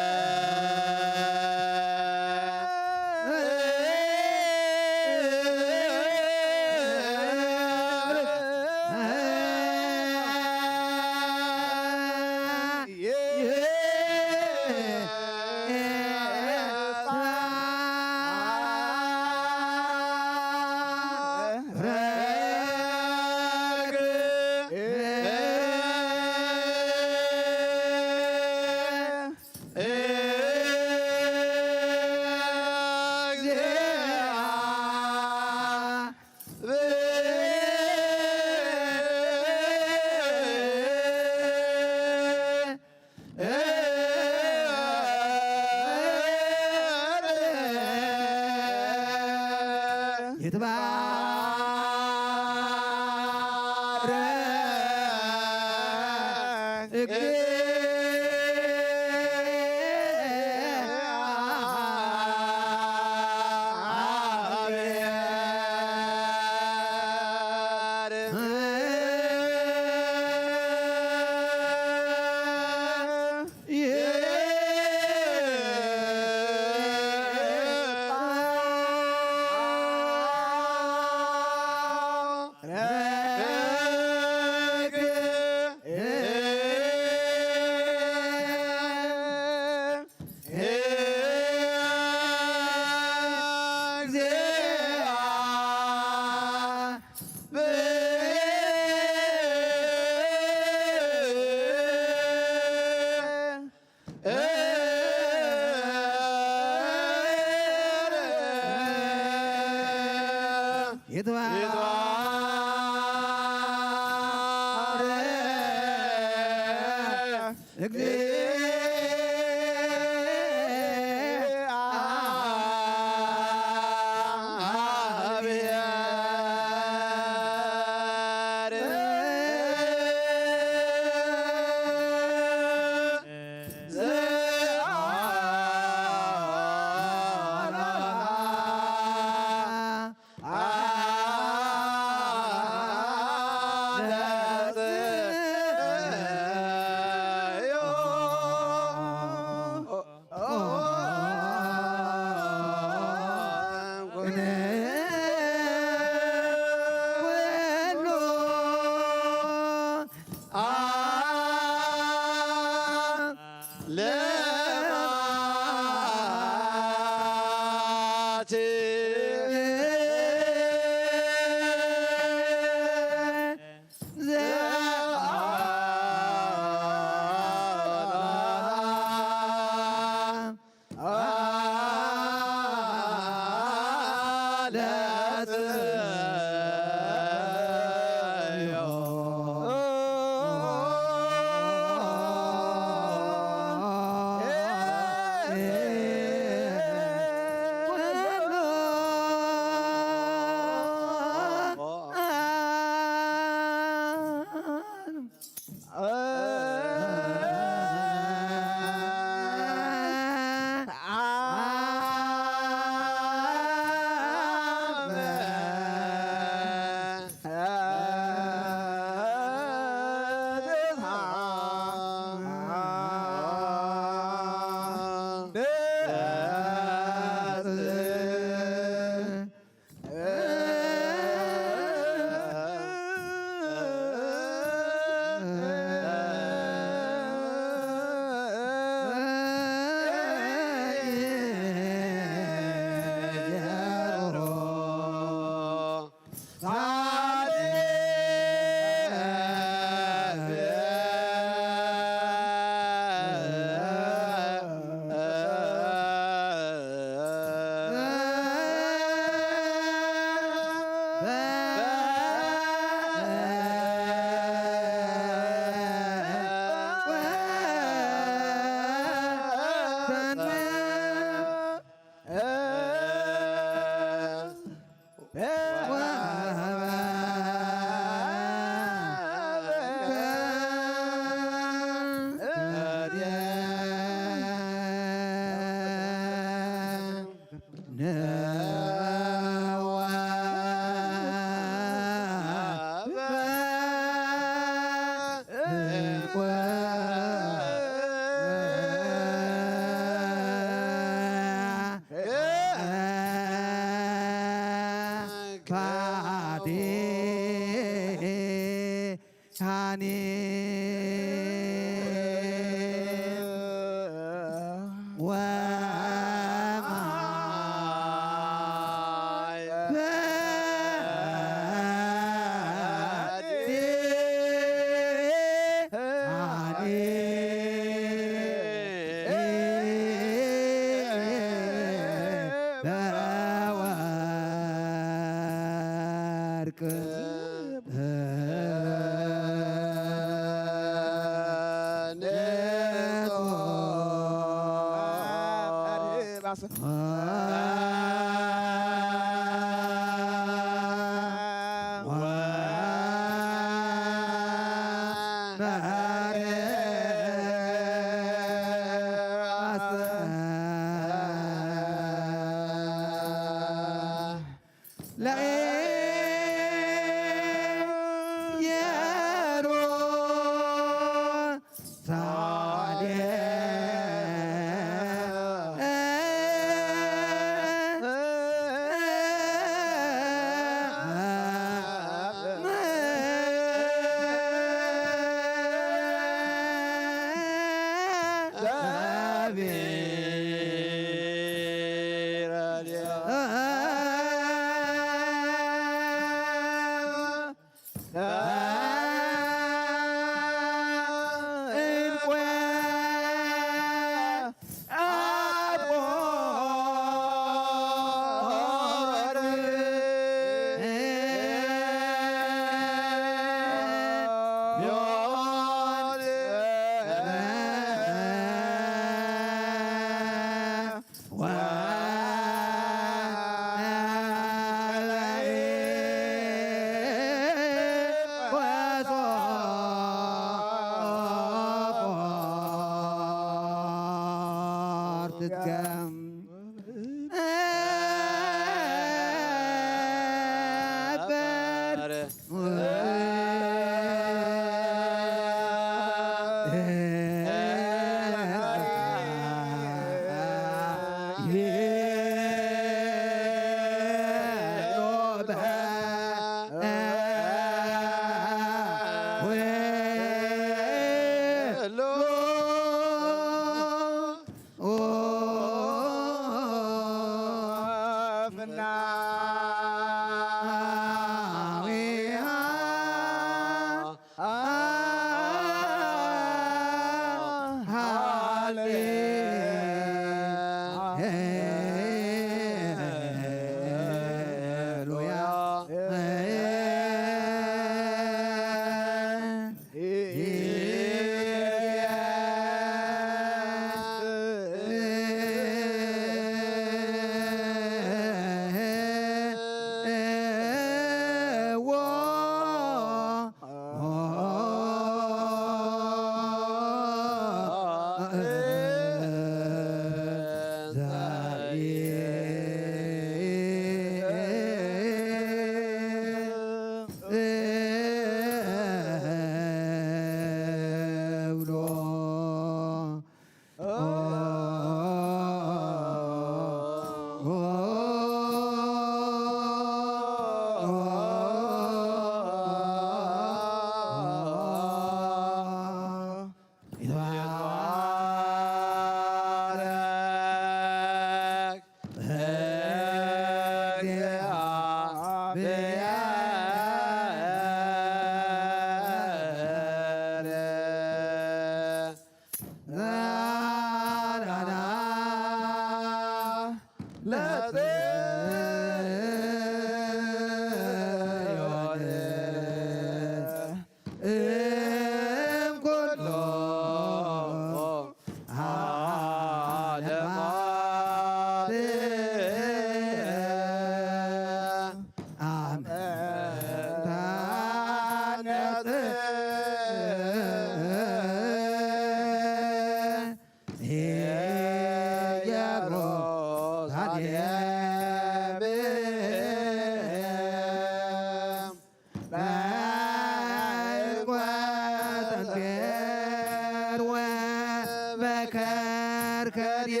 ከድየ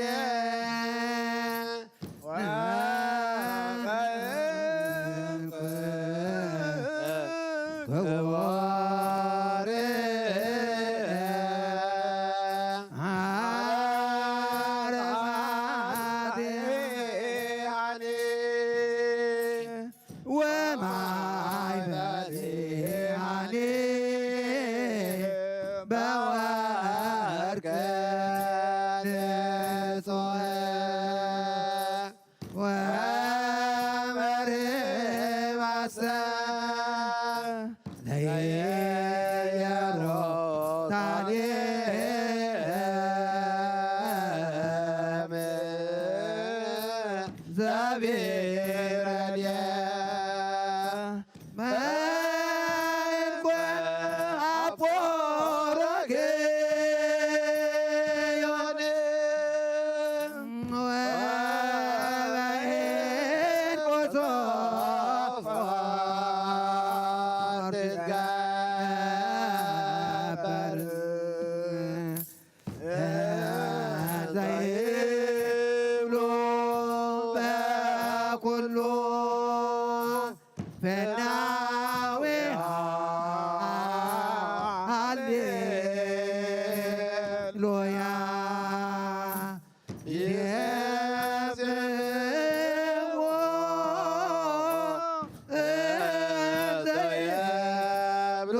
ክቡር ወማይ ፈቲሃኒ በወርቅ ንጹሕ ወመርህብ ሐሰን ለኢየሩሳሌም ዘቢረልየ መእንኮ አቦረገ ዮሐንስ ወበይን ቆሶ ትትገበር ዘይብሉ በኩሉ ፍናዊሃ ሃሌሉያ ይጽዎ እንተ ይብሉ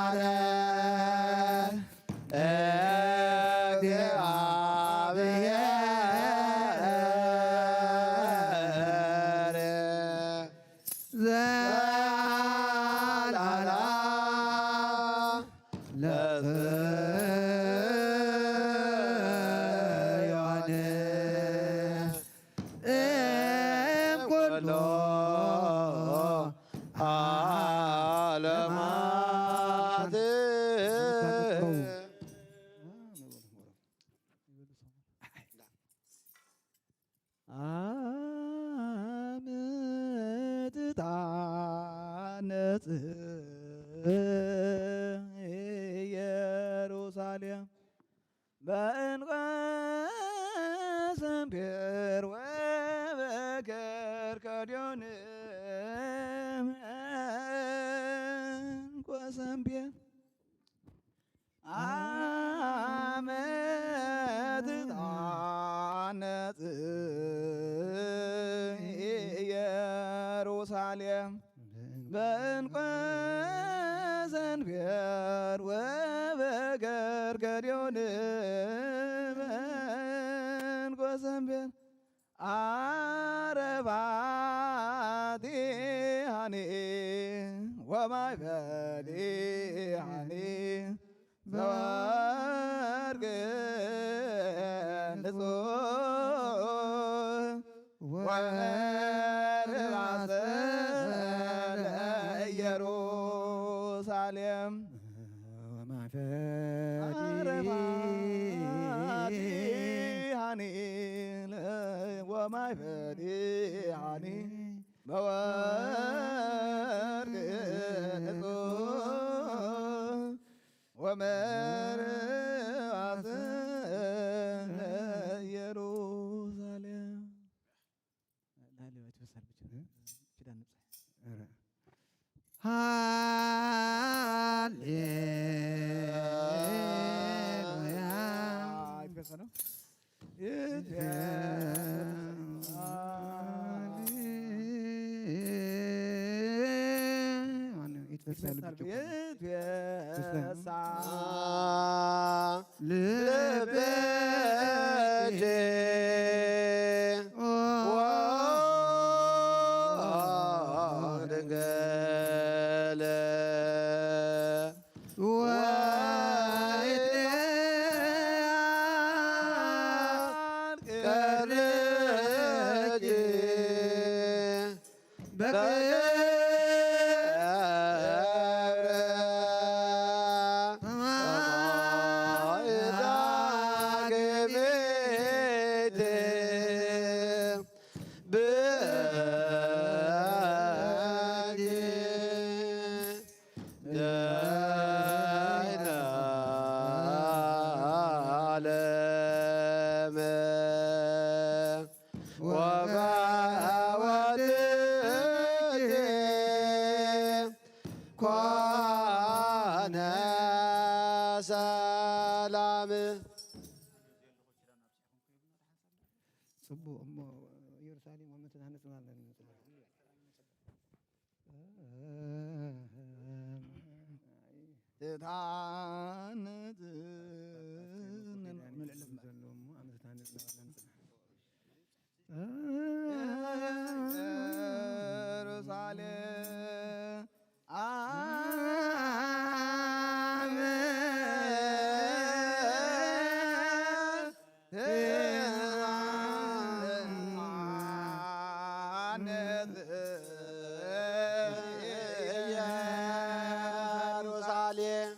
ይትባረክ እግዚአብሔር ዘላላ ለጽዮን እምኩሉ ዓለማት። አመትታነጽ ኢየሩሳሌም በእንቆ ሰምፔር ወበከርከዲዮን እንቆ ሰምፔር አመት ጣነጽ ኢየሩሳሌም በእንቆ ሰንፔር ወበገርገዲዮን በእንቆ ሰንፔር አረፋቲሃኒ ወማይበሊሃኒ ዘወርቅ ንጹሕ ወርባጽ ለኢየሩሳሌም ወማይፈዲሃኒ ወማይፈዲሃኒ በወርቅ ንጹሕ ወመርባጽ ኢየሩሳሌም። ላዕሊ ወይ ትበሳል ብቻ። እ? ኪዳን ንብጻሕ። ኧረ። ሃሌሉያ። አይ፣ ትበሳ ነው። ይትፈሳ ልብኪ። ይትፈሳ ልብኪ። ድንግል ወይትለያል ቅርኪ በክብር ዳግሜት ብእጅ ጽቡቕ እሞ ኢየሩሳሌም ኣብ ምትናነጽ ማለት ነው። ትታነጽ ምልዕል እምበር። ዘሎ እሞ ኣብ ምትናነጽ ማለት ነው። ኢየሩሳሌም አብ ትትሐነጽ ኢየሩሳሌም።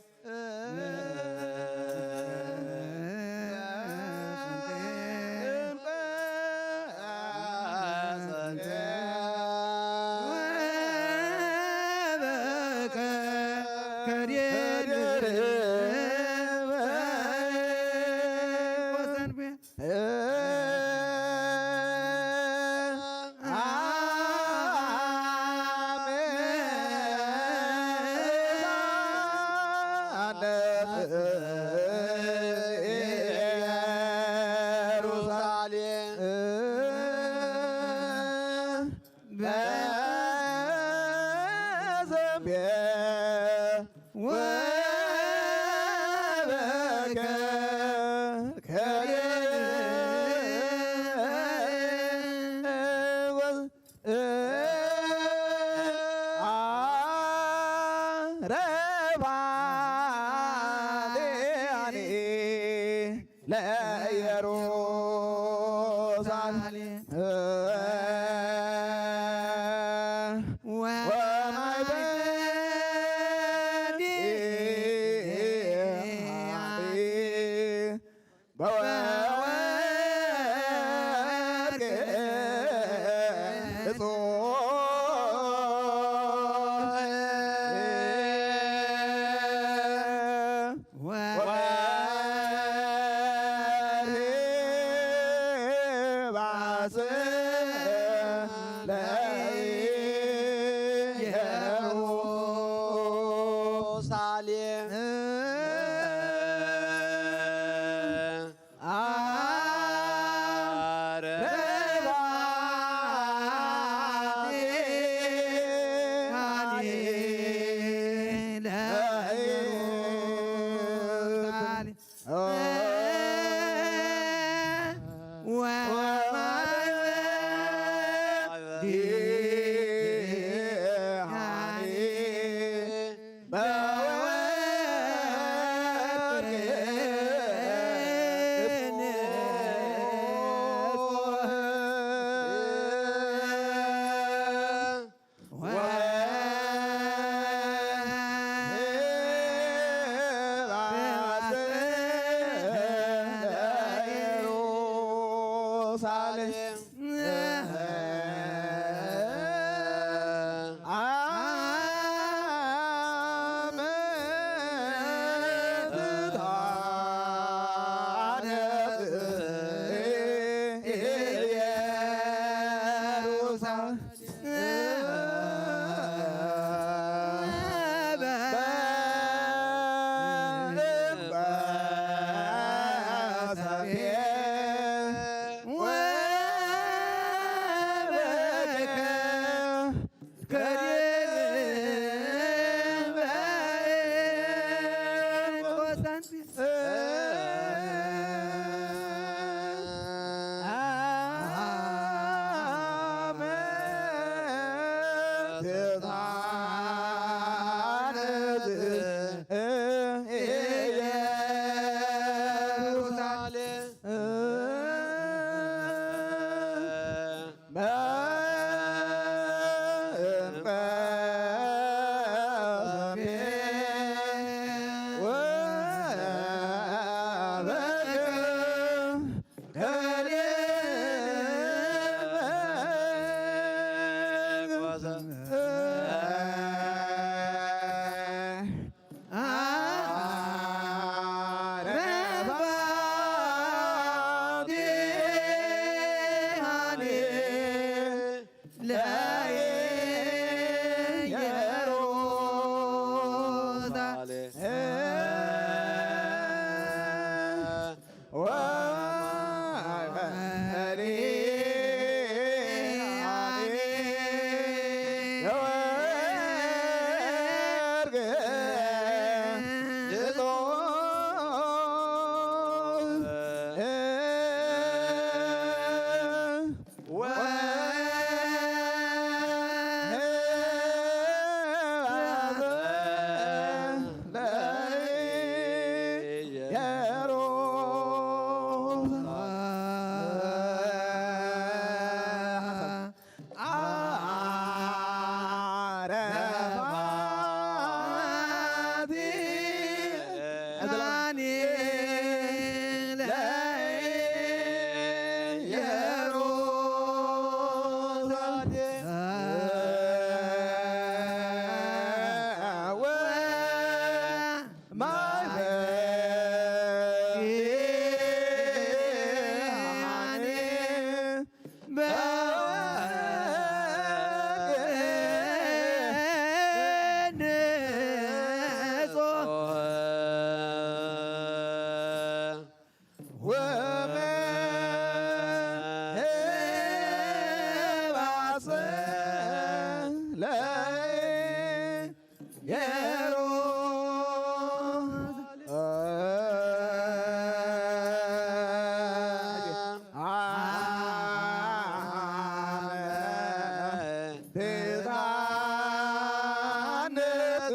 ትታነጽ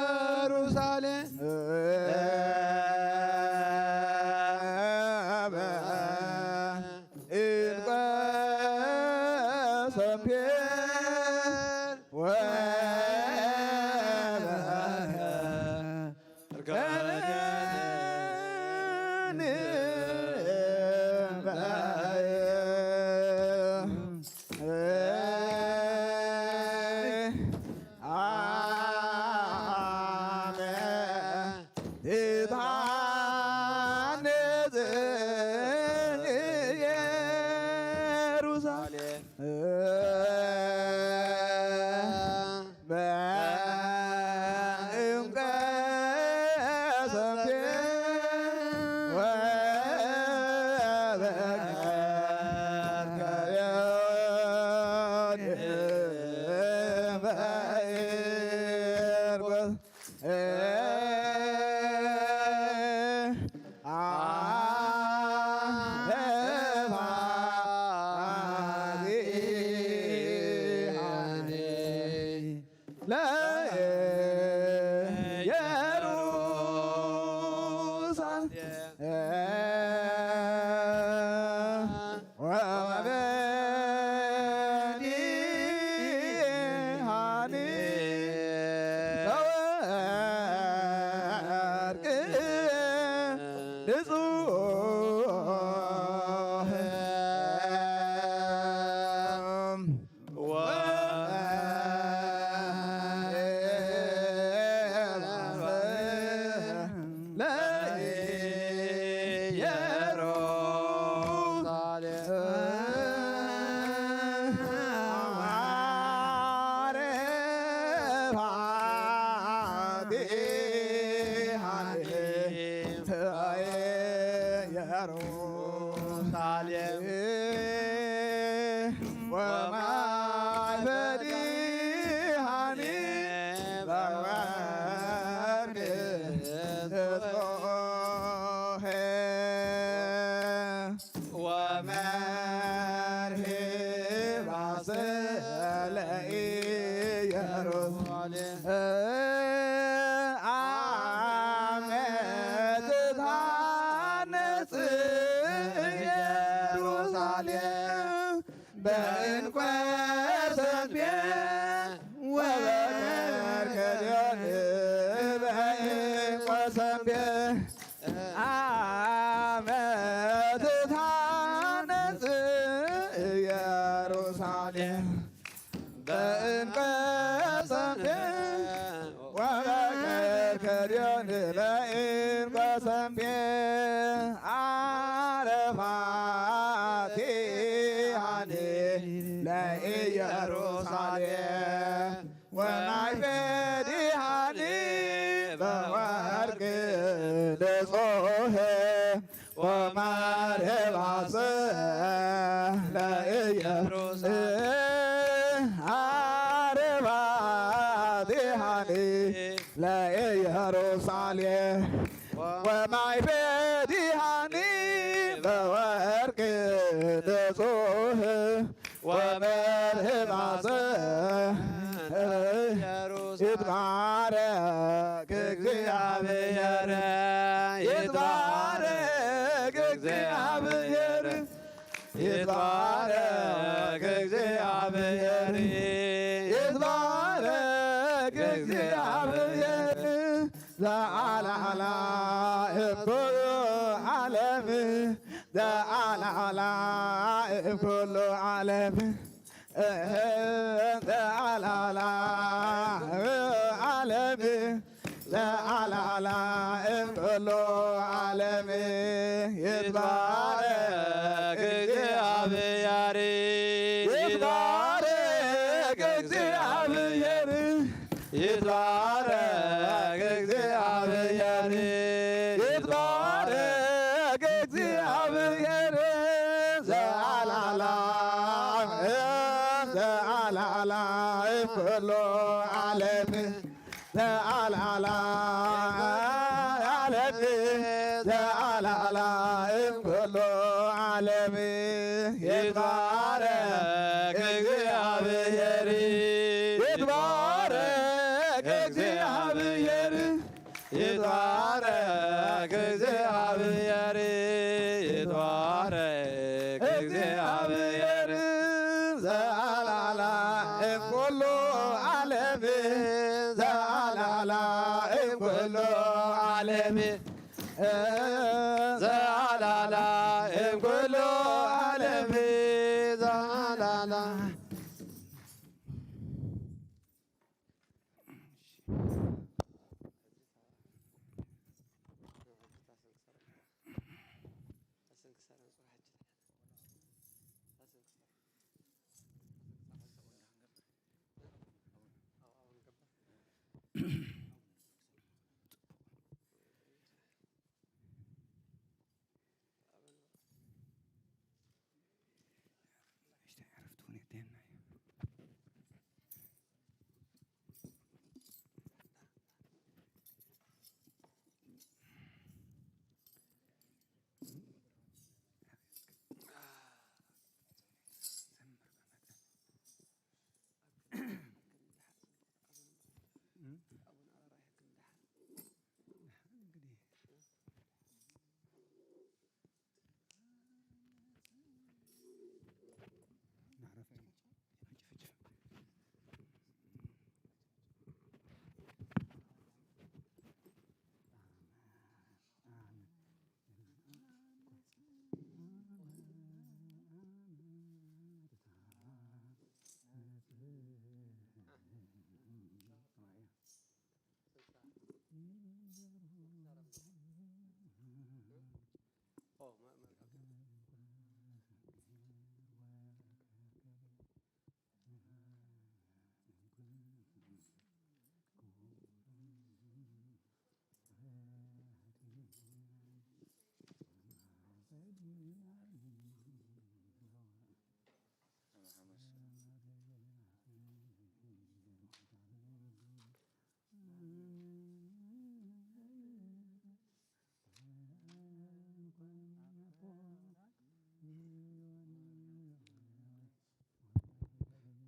ኢየሩሳሌም በእንቆ ሰምፔር ወበእንቆ ኢየሩሳሌም ወማይ ፈዲሃኒ በወርቅ ንጹሕ ወመርሂባ ስለ ኢየሩሳሌም አመ ትታነጽ ኢየሩሳሌም በእንቆ ሰምፔ ወበከርቤ በእንቆ ሰምፔ አመ ትታነጽ ኢየሩሳሌም በእንቆ ሰምፔ ወበከርቤ በእንቆ ሰምፔ አረፋቲሃኒ ለኢየሩሳሌም ወማይ ፈዲሃኒ በወርቅ ንጹሕ ወመርሂባ ስለ ኢየሩሳሌም አረፋቲሃኒ ለኢየሩሳሌም ወማይ ፈዲሃኒ በወርቅ ንጹሕ ወመርሂባ ስለ ኢየሩሳሌም ይትባረክ እግዚአብሔር ይትባረክ እግዚአብሔር ይትባረክ እግዚአብሔር ይትባረክ እግዚአብሔር ዘአልዓላእም ኩሉ ዓለም ዘአልዓላእም ኩሉ ዓለም ዘአልዓላእም ዓለም ለዓላላ እምሎ ዓለም ይትባረክ እግዚአብሔር ይትባረክ እግዚአብሔር ይትባረክ እግዚአብሔር ይትባረክ እግዚአብሔር ዘዓላላ ዘዓላላ እምሎ ዓለም ዘዓላላ ዓለም ዘዓላላ እምሎ ዓለም ይትባረክ እግዚኣብሔር፣ ይትባረክ እግዚኣብሔር፣ ይትባረክ እግዚኣብሔር፣ ይትባረክ እግዚኣብሔር ዘላለም ኩሉ ዓለም፣ ዘላለም ኩሉ ዓለም፣ ዘላለም ኩሉ ዓለም፣ ዘላለም።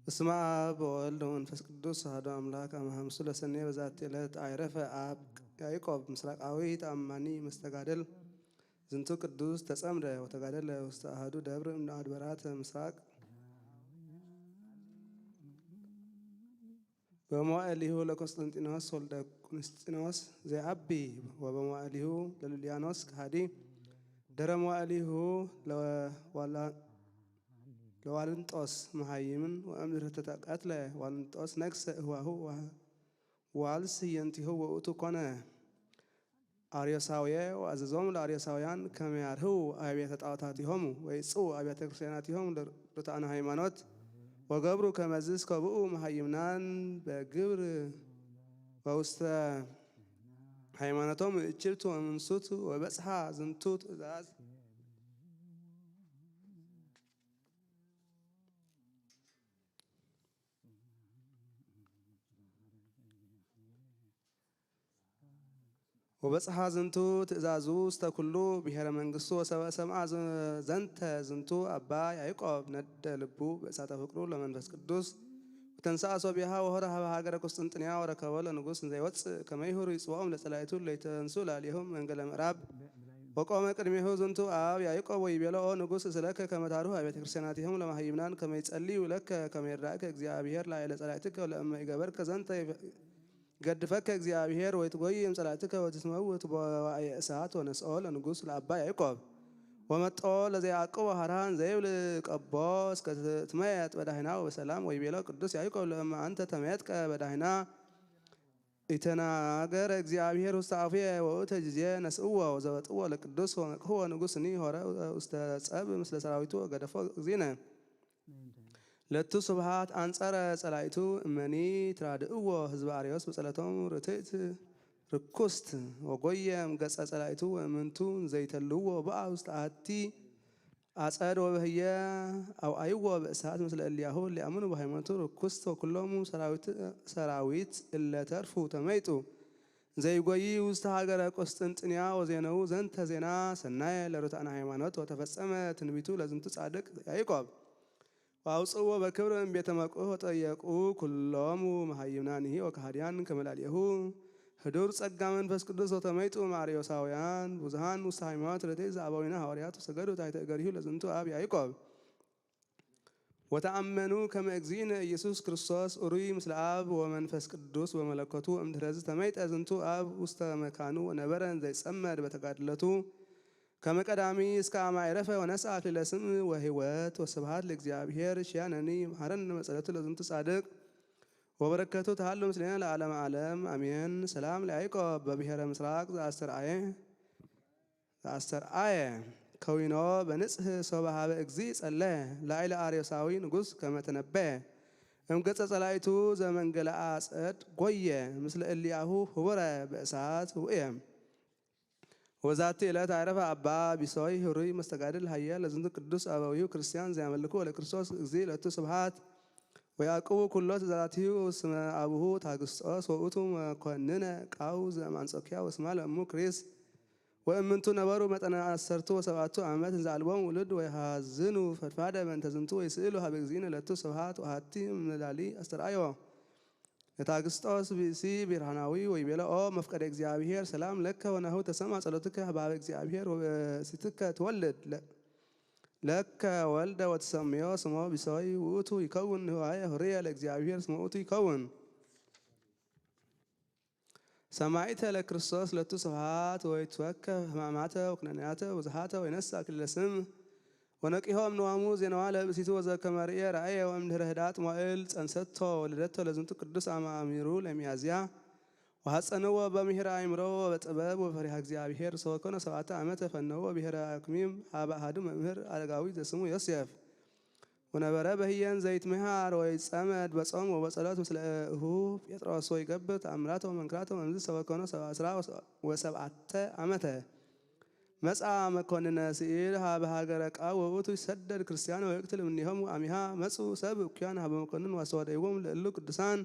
በስመ አብ ወወልድ ወመንፈስ ቅዱስ አሐዱ አምላክ። አመ ሐምሱ ለሰኔ በዛቲ ዕለት አይረፈ አብ ያዕቆብ ምስራቃዊ ተአማኒ መስተጋደል። ዝንቱ ቅዱስ ተጸምደ ወተጋደለ ውስተ አሐዱ ደብር እምነ አድበራት ምስራቅ። በመዋዕሊሁ ለቆስጠንጢኖስ ወልደ ቁንስጢኖስ ዘየአቢ፣ ወበመዋዕሊሁ ለሉልያኖስ ከሃዲ፣ ድህረ መዋዕሊሁ ለዋላ-፣ ለዋልንጦስ መሃይምን፣ ወእምድህረ ተቀትለ ዋልንጦስ ነግሰ እህዋሁ ወ-፣ ዋልስ ህየንቲሁ ውእቱ ኮነ። አርዮሳውየ ወአዘዞሙ ለአርዮሳውያን ከመ ያርህዉ አብያተ ጣዖታቲሆሙ ወይጽኡ አብያተ ክርስቲያናቲሆሙ ለርቱዓነ ሃይማኖት ወገብሩ ከመዝ እስከ ብኡ መሃይምናን በግብር ወውስተ ሃይማኖቶም እችብቱ ወምንሱት ወበጽሐ ዝንቱ ትእዛዝ። ወበጽሐ ዝንቱ ትእዛዙ ውስተ ኩሉ ብሔረ መንግስቱ ወሰበ ሰምዓ ዘ-፣ ዘንተ ዝንቱ አባ ያዕቆብ ነደ ልቡ በእሳተ ፍቅሩ ለመንፈስ ቅዱስ ወተንሥአ ሶቢሃ ወሆረ ሀበ ሀገረ ቁስጥንጥንያ ወረከቦ ለንጉስ እንዘ ይወፅእ ከመ ይሁሩ ይጽዋኦም ለጸላእቱ ለይተንሱ ላዕሌሆም መንገለ ምዕራብ። ወቆመ ቅድሜሁ ዝንቱ አብ ያዕቆብ ወይቤሎ ኦ ንጉስ እስለከ ከመ ታርሁ አብያተ ክርስቲያናቲሆም ለመሃይምናን ከመ ይጸልዩ ለከ ከመ ይርዳእከ እግዚአብሔር ላዕለ ጸላእትከ ለእመ ይገበርከ ዘንተ ይገድፈከ እግዚአብሔር ወይትጎይም ጸላእትከ ወትትመውት በዋዕየ እሳት። ወነስኦ ለንጉስ ለአባ ያዕቆብ ወመጦ ለዘያዕቅቦ ሐራን ዘይብል ቀቦ እስከ ትመየጥ በዳሂና ወበሰላም። ወይቤሎ ቅዱስ ያዕቆብ ለእመ አንተ ተመየጥቀ በዳሂና ኢተናገረ እግዚአብሔር ውስተ አፉየ ወውእተ ጊዜ ነስእዎ ወዘበጥዎ ለቅዱስ ወመቅህዎ ንጉስኒ ሆረ ውስተ ጸብ ምስለ ሰራዊቱ ወገደፎ እግዚእነ። ለቱ ስብሐት አንጸረ ጸላኢቱ እመኒ ትራድእዎ ህዝበ አርዮስ በጸለቶም ርትዕት ርኩስት ወጎየም ገጸ ጸላኢቱ ወእምንቱ ዘይተልዎ በአ ውስተ አሐቲ አጸድ ወበህየ አውአይዎ በእሳት ምስለ እሊያሁ እሊአምኑ በሃይማኖቱ ርኩስት ወኩሎሙ ሰራዊት፣ ሰራዊት እለ ተርፉ ተመይጡ። ዘይጎይ ውስተ ሀገረ ቁስጥንጥንያ ወዜነው ዘንተ ዜና ሰናየ ለርቱዓነ ሃይማኖት ወተፈጸመ ትንቢቱ ለዝንቱ ጻድቅ ያዕቆብ። ወአውጽእዎ በክብር እምቤተ መቅህ ወጠየቁ ኩሎሙ መሃይምናንሂ ወከሃድያን ከመላልየሁ ህዱር ጸጋ መንፈስ ቅዱስ ወተመይጡ ማርዮሳውያን ብዙሃን ውስተ ሃይማኖት ርትዕት ዘአበዊነ ሃዋርያት ወሰገዱ ታሕተ እገሪሁ ለዝንቱ አብ ያዕቆብ። ወተአመኑ ከመ እግዚእነ ኢየሱስ ክርስቶስ እሩይ ምስለ አብ ወመንፈስ ቅዱስ ወመለኮቱ እምድረዝ ተመይጠ ዝንቱ አብ ውስተ መካኑ ወነበረ ዘይጸመድ በተጋድለቱ ከመ ቀዳሚ እስከ አማይረፈ ወነስአ አክሊለ ስም ወህይወት ወስብሃት ለእግዚአብሔር። ሽያነኒ መሐረነ መጸለቱ ለዝንቱ ጻድቅ ወበረከቱ ተሃሉ ምስሌነ ለዓለመ ዓለም አሜን። ሰላም ለያዕቆብ በብሔረ ምስራቅ ዘአስተርአየ ዘአስተርአየ ከዊኖ በንጽህ ሶበ ሀበ እግዚ ጸለ ላዕለ አርዮሳዊ ንጉስ ከመ ተነበየ እምገጸ ጸላይቱ ዘመንገለ አጸድ ጎየ ምስለ እሊያሁ ህቡረ በእሳት ውእየ። ወዛቲ ዕለት አይረፈ አባ ቢሶይ ህሩይ መስተጋድል ሀየ ለዝንቱ ቅዱስ አበዊሁ ክርስቲያን ዘያመልኩ ወለክርስቶስ እግዚ ለቱ ስብሃት ወያዕቅቡ ኩሎ ትእዛዛቲሁ ስመ አቡሁ ታግስጦስ ወውእቱ መኮንነ ቃው ዘእም አንጾኪያ ወስማ ለእሙ ክሪስ ወእምንቱ ነበሩ መጠነ አሰርቱ ወሰብዓቱ ዓመት እንዘ አልቦም ውሉድ ወይሃዝኑ ፈድፋደ በእንተ ዝንቱ ወይስእሉ ሀበ እግዚእነ ለቱ ስብሃት ወሃቲ ምላሊ አስተርአዮ። ለታግስጦስ ብእሲ ብርሃናዊ ወይቤሎ ኦ መፍቀደ እግዚኣብሔር ሰላም ለከ ወናሁ ተሰማ ጸሎትከ በሀበ እግዚኣብሔር ወበሲትከ ትወልድ ለከ ወልደ ወትሰምዮ ስሞ ቢሶይ ውእቱ ይከውን ንዋየ ሁርየ ለእግዚኣብሔር ስሞ ውእቱ ይከውን። ሰማይተ ለክርስቶስ ለቱ ስብሐት ወይትወከፍ ሕማማተ ወኩነንያተ ብዙሃተ ወይነሳ ክልለ ስም ወነቂሆም ንዋሙ ዜናዋ ለብእሲቱ ወዘከመ ርእየ ረአየ ወእምድህረ ህዳጥ መዋእል ጸንሰቶ ወለደቶ ለዝንቱ ቅዱስ አማሚሩ ለሚያዝያ ወሐጸንዎ በምሂር አእምሮ ወበጥበብ ወፈሪሃ እግዚአብሔር ሰወኮነ ሰብዓተ ዓመተ ፈነዎ ብሔረ አክሚም ሀበ አሐዱ መምህር አረጋዊ ዘስሙ ዮሴፍ ወነበረ በህየን ዘይት ምህር ወይ ጸመድ በጾም ወበጸሎት ምስለ እሁ ጴጥሮስ ወይ ገብር ተአምራተ ወመንክራተ ወምዝ ሰበኮኖ ሰብዓ ስራ ወሰብዓተ ዓመተ መጻ መኮንነ ስኢል ሀበ ሀገረ ቃ ወውእቱ ይሰደድ ክርስቲያን ወይቅትል እምኔሆም አሚሃ መጹ ሰብ እኩያን ሀበ መኮንን ዋስተወደይዎም ለእሉ ቅዱሳን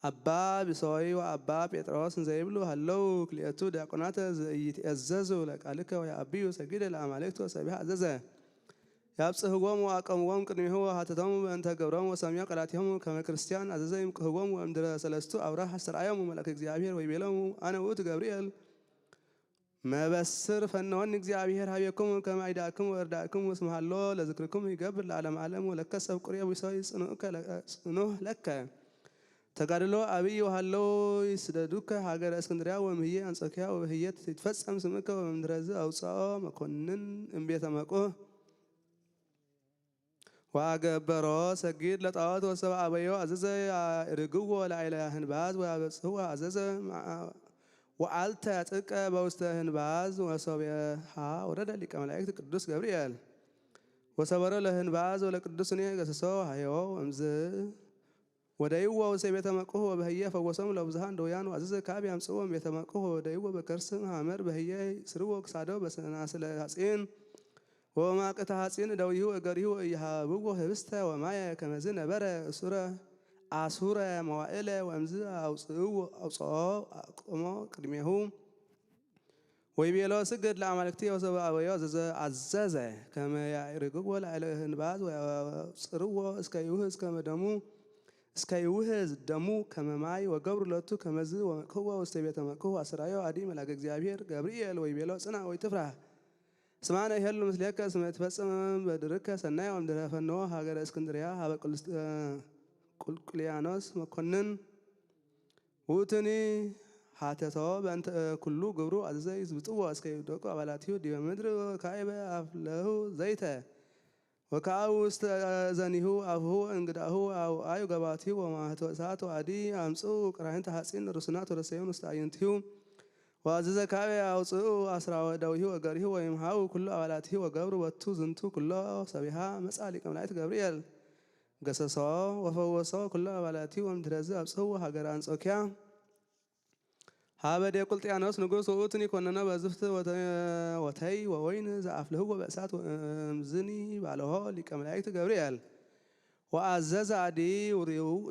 አባ ብሶይ ወአባ ጴጥሮስ እንዘይብሉ ሀለው ክልኤቱ ዲያቆናተ ዘኢይትኤዘዙ ለቃልከ ወየአብዩ ሰጊደ ለአማልክት ወሰቢሐ አዘዘ። ያብጽህዎም ወአቀምዎም ቅድሚሁ ወሃተቶም በእንተ ገብሮም ወሰሚዖ ቃላቲሆም ከመ ክርስቲያን አዘዘ ይምቅህዎም ወእምድረ ሰለስቱ አውራህ አስተርአዮም መልአከ እግዚአብሔር ወይቤሎም አነ ውእቱ ገብርኤል መበስር ፈነወኒ እግዚአብሔር ሀቤኩም ከመ አይዳእክሙ ወእርዳእክሙ እስመ ሀሎ ለዝክርክሙ ይገብር ለዓለመ ዓለም ወለከ ሰብ ቁርየ ቢሶይ ጽኑዕ ለከ ተጋድሎ አብይ ወሃለው ይስደዱከ ሀገረ እስክንድርያ ወምህዬ አንጾኪያ ወበህዬ ይትፈጸም ስምከ ወመምድረዝ አውፅኦ መኮንን እምቤተ መቁህ ወአገበሮ ሰጊድ ለጣዖት ወሰብ አበዮ አዘዘ ርግዎ ለአይለ ህንባዝ ወአበጽህዎ አዘዘ ወአልተ ጥቀ በውስተ ህንባዝ ወሶብየሃ ወረደ ሊቀ መላእክት ቅዱስ ገብርኤል ወሰበሮ ለህንባዝ ወለቅዱስኔ ገሰሶ ሃዮ እምዝ ወደይዎ ውስተ ቤተ መቅሁ ወበህየ ፈወሶም ለብዙሃን ድውያን ወአዘዘ ካብ ያምጽእዎም ቤተ መቅሁ ወደይዎ በከርስም ሐመር በህየ ስርዎ ክሳዶ በሰናስለ ሐጺን ወማቅተ ሐጺን እደዊሁ እገሪሁ ወኢይሃብዎ ህብስተ ወማየ ከመዝ ነበረ እሱረ አሱረ መዋእለ ወእምዝ አውፅእዎ አውፅኦ አቅሞ ቅድሜሁ ወይቤሎ ስግድ ለአማልክቲ ወሰብ አበዮ አዘዘ ከመ ያዕርግዎ ላዕለ ህንባዝ ወያጽርዎ እስከ ይውህዝ ከመ ደሙ እስከ ይውህዝ ደሙ ከመ ማይ ወገብሩ ለቱ ከመዝ ወመቅህዎ ውስተ ቤተ መቅሁ አስራዮ አዲ መልአከ እግዚአብሔር ገብርኤል ወይቤሎ ጽና ወይትፍራህ ስማነ ይሄሉ ምስሌከ ስመ ትፈጽም በድርከ ሰናይ ወምድረ ፈንዎ ሀገረ እስክንድርያ ሀበ ቁልቁልያኖስ መኮንን ውእቱኒ ሐተቶ በእንተ ኩሉ ግብሩ አዘዘ ይዝብጥዎ እስከ ይውደቁ አባላቲሁ ዲበ ምድር ወካዕበ አፍለሁ ዘይተ ወከአው ውስተ እዘኒሁ አፍሁ እንግዳሁ አውአዩ ገባቲሁ ወማህቶ እሳት ወአዲ አምጽኡ ቅራህንተ ሐጺን ርሱናት ወረሰዩን ውስተ አዕይንቲሁ ወአዘዘ ካዕበ አውፅኡ አስራ ወደዊሁ ወገሪሁ ወይምሃው ኩሉ አባላቲሁ ወገብሩ በቱ ዝንቱ ኩሎ ሰቢሃ መጻ ሊቀ መላእክት ገብርኤል ገሰሶ ወፈወሶ ኩሎ አባላቲሁ ወምድረዝ አብጽህዎ ሀገረ አንጾኪያ ሀበ ዲዮቅልጥያኖስ ንጉስ ውእቱኒ ኮነኖ በዝፍት ወተይ ወወይን ዘአፍልህዎ በእሳት ወእምዝኒ ባልሆ ሊቀ መላእክት ገብርኤል ወአዘዘ አዲ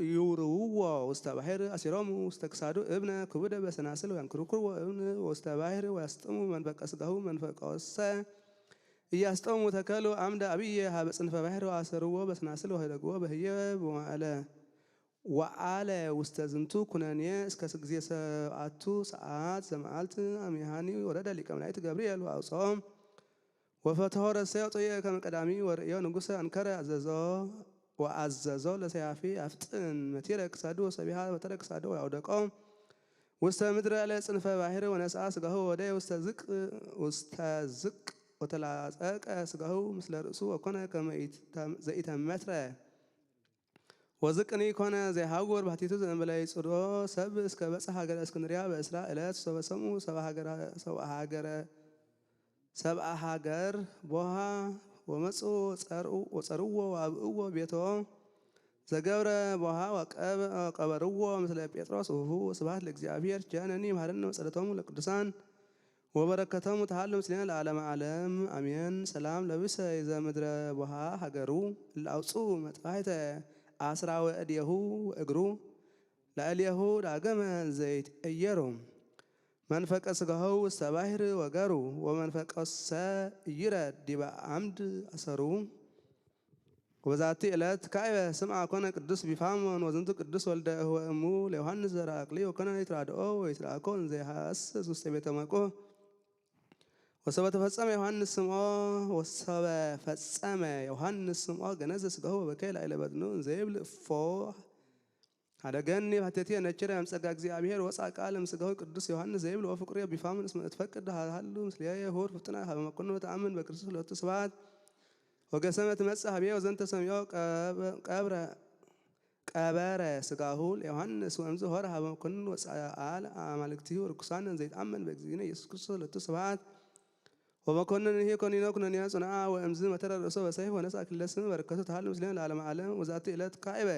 ይውርውዎ ውስተ ባሕር አሲሮሙ ውስተ ክሳዱ እብነ ክቡደ በሰናስል ወያንክርክርዎ እብን ውስተ ባሕር ወያስጥሙ መንፈቀ ስጋሁ መንፈቀሰ እያስጠሙ ተከሉ አምደ አብየ ሀበ ጽንፈ ባሕር ወአሰርዎ በሰናስል ወህደግዎ በህየ በመዋዕለ ወአለ ውስተ ዝንቱ ኩነኔ እስከ ጊዜ ሰብዓቱ ሰዓት ዘመዓልት አሚሃኒ ወረደ ሊቀ መላእክት ገብርኤል ወአውፅኦም ወፈትሖ ረሰዮ ጥየ ከመ ቀዳሚ ወርእዮ ንጉሰ አንከረ አዘዞ ወአዘዞ ለሰያፊ አፍጥን መቲረ ክሳዱ ወሰቢሃ በተረ ክሳዱ ወአውደቆ ውስተ ምድረ ለጽንፈ ባሕር ወነስአ ስጋሁ ወደ ውስተ ዝቅ ውስተ ዝቅ ወተላጸቀ ስጋሁ ምስለ ርእሱ ወኮነ ከመ ኢተ- ዘኢተመትረ ወዝቅኒ ኮነ ዘይሃውር ባሕቲቱ ዘእንበለ ይጽዶ ሰብ እስከ በጽሕ ሃገረ እስክንድርያ በእስራ ዕለት ሶበ ሰምኡ ሰብአ ሃገረ ሰብአ ሃገረ ሰብአ ሃገር ቦሃ ወመጽኡ ጸርኡ- ወጸርዎ ወአብእዎ ቤቶ ዘገብረ ቦሃ ወቀብ- ወቀበርዎ ምስለ ጴጥሮስ ውሁ። ስብሐት ለእግዚአብሔር። ጀነኒ መሐረነ ወጸሎቶሙ ለቅዱሳን ወበረከቶሙ ተሃሉ ምስሌነ ለዓለመ ዓለም አሜን። ሰላም ለብሰ ይዘ ምድረ ቦሃ ሃገሩ እለ አውፅኡ መጥባሕተ አስራ ወእዴሁ ወእግሩ ላዕሌሁ ዳግመ ዘይትቀየሩ መንፈቀ ስጋሁ ውስተ ባሕር ወገሩ ወመንፈቀሰ ይረድ ዲበ አምድ አሰሩ። ወበዛቲ ዕለት ካዕበ ስምዓ ኮነ ቅዱስ ቢፋሞን ወዝንቱ ቅዱስ ወልደ እህወ እሙ ለዮሐንስ ዘርአ አቅሊ ወኮነ ይትራድኦ ወይትራእኮ እንዘ ይሃስስ ውስተ ቤተ መቁ ወሰበ ተፈጸመ ዮሐንስ ስምዖ ወሰበ ፈጸመ ዮሐንስ ስምዖ ገነዘ ስጋሁ ወበከየ ላዕለ በድኑ እንዘ ይብል እፎ ሀደገኒ ሀተትየ ነችረ እምጸጋ እግዚአብሔር ወፃ ቃል እምስጋሁ ቅዱስ ዮሐንስ ዘይብል ወፍቅርዮ ቢፋምን እስመ እትፈቅድ ሃሉ ምስሌየ ሁር ፍጥነ ሀበ መኮንን ወተአምን በክርስቶስ ለቱ ስብሐት ወገሰመ ትመጽእ ሀብየ ወዘንተ ሰሚዮ ቀበ- ቀብረ ቀበረ ስጋሁ ለዮሐንስ ወእምዝ ሆረ ሀበ መኮንን ወፀአል አማልክቲሁ ርኩሳን ዘይትአመን በእግዚእነ ኢየሱስ ክርስቶስ ለቱ ስብሐት ወመኮንን ይሄ ኮኒኖ ኩነንያ ጽንዓ ወእምዝ መተረ ርእሶ በሰይፍ ወነሳ ክለ ስም በረከቱ ተሃል ምስሌን ለዓለመ ዓለም። ወዛቲ ዕለት ካዕበ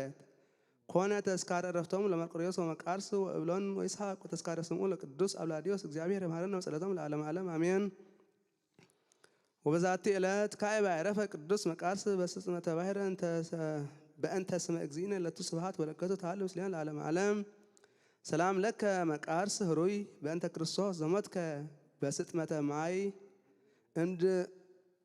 ኮነ ተስካረ ዕረፍቶም ለመርቆሬዎስ ወመቃርስ ወእብሎን ወይስሐቅ ወተስካረ ስምኡ ለቅዱስ አብላዲዮስ። እግዚአብሔር የምሃረነ በጸሎቶም ለዓለመ ዓለም አሜን። ወበዛቲ ዕለት ካዕበ ዕረፈ ቅዱስ መቃርስ በስጽመተ ባሕር እንተ ሰ- በእንተ ስመ እግዚእነ ለቱ ስብሐት በረከቱ ተሃል ምስሌን ለዓለመ ዓለም። ሰላም ለከ መቃርስ ህሩይ በእንተ ክርስቶስ ዘሞትከ በስጥመተ ማይ እምድ-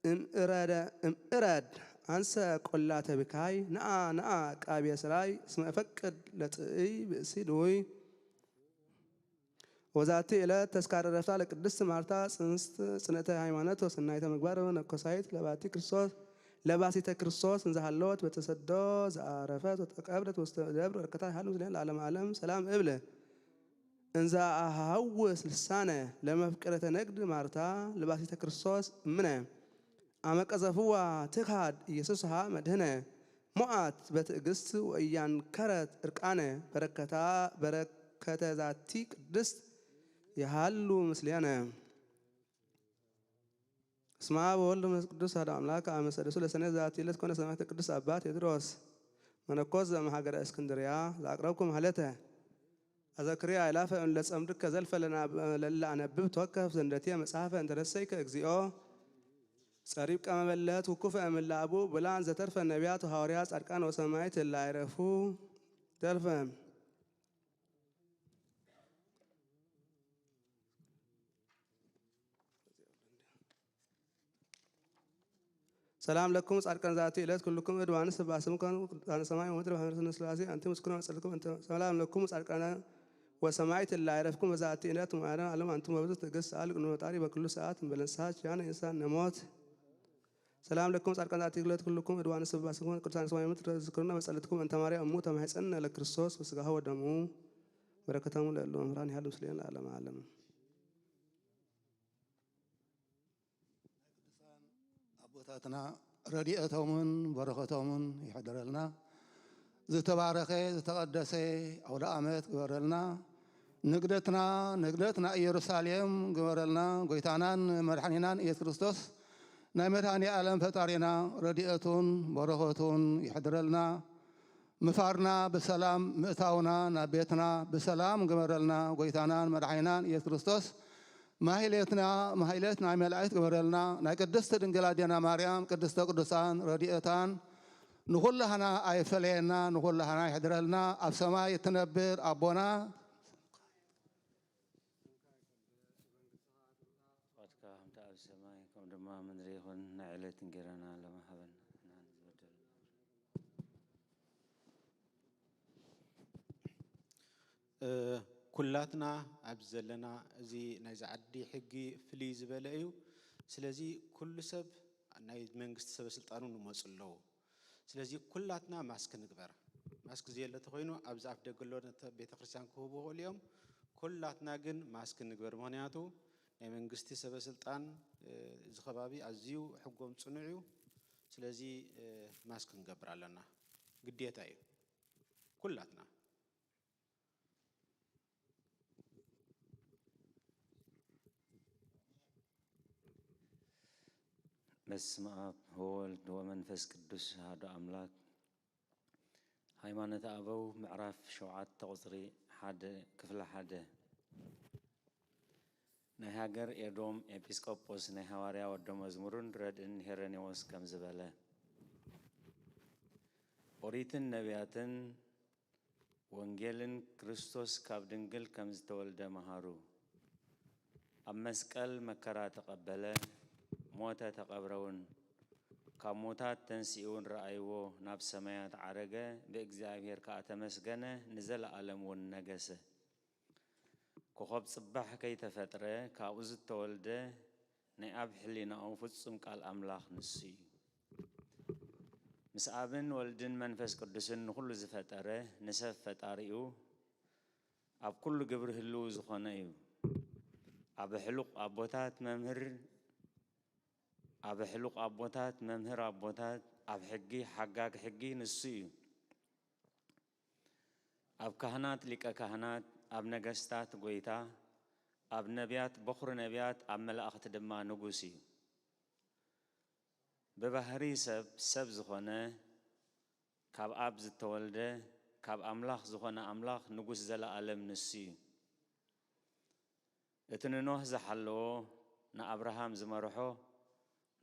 እምእረደ- እምእረድ አንሰ ቆላተ ብካይ ነአ ነአ ቃቤ ስራይ እስመ እፈቅድ ለጥእይ ብእሲ ድውይ። ወዛቲ ዕለት ተስካረ ዕረፍታ ለቅድስት ማርታ ጽንስት ጽንዕተ ሃይማኖት ወሰናይተ ምግባር መነኮሳይት ለባቲ ክርስቶስ ለባሲተ ክርስቶስ እንዘሃለወት በተሰዶ ዘአረፈት ወተቀብረት ውስተ ደብር ወረከታ ይሃሉ ምስሌን ለዓለመ ዓለም ሰላም እብል። እንዘ አሃውስ ልሳነ ለመፍቅረተ ነግድ ማርታ ለባሲተ ክርስቶስ እምነ አመቀዘፍዋ ትካድ ኢየሱስሃ መድህነ ሞዓት በትዕግስት ወእያንከረት እርቃነ በረከታ በረከተ ዛቲ ቅድስት የሃሉ ምስሌነ። እስመ አብ ወወልድ ወመንፈስ ቅዱስ አሐዱ አምላክ። አመ ሰደሱ ለሰኔ ዛቲ ዕለት ኮነ ሰማዕተ ቅዱስ አባ ቴዎድሮስ መነኮስ ዘእምሀገረ እስክንድርያ። ዘአቅረብኩ ማሕሌተ አዘክርያ አእላፈ እለ ጸምድከ ዘልፈ ለናብ- ለለ አነብብ ተወከፍ ዘንደትየ መጽሐፈ እንተረሰይከ እግዚኦ ጸሪብ ቀመበለት ውኩፈ እምለ አቡ ብላን ዘተርፈ ነቢያት ወሐዋርያ ጻድቃን ወሰማዕት እለ አይረፉ ተርፈ። ሰላም ለኩም ጻድቃን ዛቲ ዕለት ኩልኩም እድ ዋንስ ባስምከን ዛነ ሰማይ ወምድር በሕምረት ስላሴ አንቲ ምስኩና ጸልኩም እንተ ሰላም ለኩም ጻድቃን ወሰማዕት እለ አይረፍኩም በዛቲ ዕለት ማረን አለም አንቱም በብዙ ትዕግስት አል ቅድመ ፈጣሪ በኩሉ ሰዓት እምበለንሳች ያነ ኢንሳን ነሞት። ሰላም ለኩም ጻድቃን ዛቲ ዕለት ኩልኩም እድ ዋንስ ባስምከን ቅዱሳን ሰማይ ወምድር ዝክሩና በጸለትኩም እንተ ማርያም እሙ ተማሕፀን ለክርስቶስ በስጋሁ ወደሙ። በረከታሙ ለእሉ መምህራን ይሃሉ ምስሌን ለዓለመ ዓለም። ናይ ቅዱሳን አቦታትና ረድኤቶምን በረኸቶምን ይሕደረልና። ዝተባረኸ ዝተቐደሰ አውደ ዓመት ግበረልና። ንግደትና ንግደት ናይ ኢየሩሳሌም ግበረልና። ጎይታናን መድሓኒናን ኢየሱስ ክርስቶስ ናይ መድሃኒ ዓለም ፈጣሪና ረድኤቱን በረኸቱን ይሕድረልና። ምፋርና ብሰላም ምእታውና ናብ ቤትና ብሰላም ግበረልና። ጎይታናን መድሓኒናን ኢየሱስ ክርስቶስ ማህሌትና ማህሌት ናይ መላእክት ግበረልና። ናይ ቅድስት ድንግል ኣዴና ማርያም ቅድስተ ቅዱሳን ረድኤታን ንኹላህና ኣይፈለየና፣ ንኹላህና ይሕድረልና። ኣብ ሰማይ እትነብር ኣቦና፣ ፍቓድካ ከምቲ ኣብ ሰማይ ከምኡ ድማ ኣብ ምድሪ ይኹን። ናይ ዕለት እንጌራና ሎሚ ሃበና። ንሕና ንዝበደልና ኩላትና ኣብዚ ዘለና፣ እዚ ናይዚ ዓዲ ሕጊ ፍልይ ዝበለ እዩ። ስለዚ ኩሉ ሰብ ናይ መንግስቲ ሰበ ስልጣኑ ንመፁ ኣለዎ። ስለዚ ኩላትና ማስክ ንግበር። ማስክ ዘየለ ተኮይኑ ኣብዚ ኣፍ ደገ ኣሎ ቤተክርስትያን ክህቡ ይኽእሉ እዮም። ኩላትና ግን ማስክ ንግበር። ምክንያቱ ናይ መንግስቲ ሰበ ስልጣን እዚ ከባቢ ኣዝዩ ሕጎም ፅኑዕ እዩ። ስለዚ ማስክ ክንገብር ኣለና፣ ግዴታ እዩ ኩላትና። በስመ ኣብ ወወልድ ወመንፈስ ቅዱስ ኣሐዱ ኣምላክ። ሃይማኖተ ኣበው ምዕራፍ ሸውዓተ ቁፅሪ ሓደ ክፍለ ሓደ። ናይ ሃገር ኤዶም ኤጲስቆጶስ ናይ ሃዋርያ ወደ መዝሙርን ረድእን ሄረኔዎስ ከምዚ በለ። ኦሪትን ነቢያትን ወንጌልን ክርስቶስ ካብ ድንግል ከም ዝተወልደ መሃሩ። ኣብ መስቀል መከራ ተቐበለ፣ ሞተ፣ ተቐብረ እውን። ካብ ሙታት ተንሲኡ እውን ረኣይዎ፣ ናብ ሰማያት ዓረገ፣ ብእግዚኣብሔር ከኣ ተመስገነ፣ ንዘለኣለም እውን ነገሰ። ኮኾብ ጽባሕ ከይተፈጥረ ካብኡ ዝተወልደ ናይ ኣብ ሕሊናኡ ፍጹም ቃል ኣምላኽ ንሱ እዩ። ምስ ኣብን ወልድን መንፈስ ቅዱስን ንኹሉ ዝፈጠረ ንሰብ ፈጣሪኡ ኣብ ኩሉ ግብሪ ህልው ዝኾነ እዩ። ኣብ ሕሉቕ ኣቦታት መምህር ኣብ ሕሉቕ ኣቦታት መምህር ኣቦታት ኣብ ሕጊ ሓጋግ ሕጊ ንሱ እዩ። ኣብ ካህናት ሊቀ ካህናት ኣብ ነገስታት ጎይታ ኣብ ነቢያት በኹሪ ነቢያት ኣብ መላእኽቲ ድማ ንጉስ እዩ። ብባህሪ ሰብ ሰብ ዝኾነ ካብ ኣብ ዝተወልደ ካብ ኣምላኽ ዝኾነ ኣምላኽ ንጉስ ዘለኣለም ንሱ እዩ። እቲ ንኖህ ዝሓለዎ ንኣብርሃም ዝመርሖ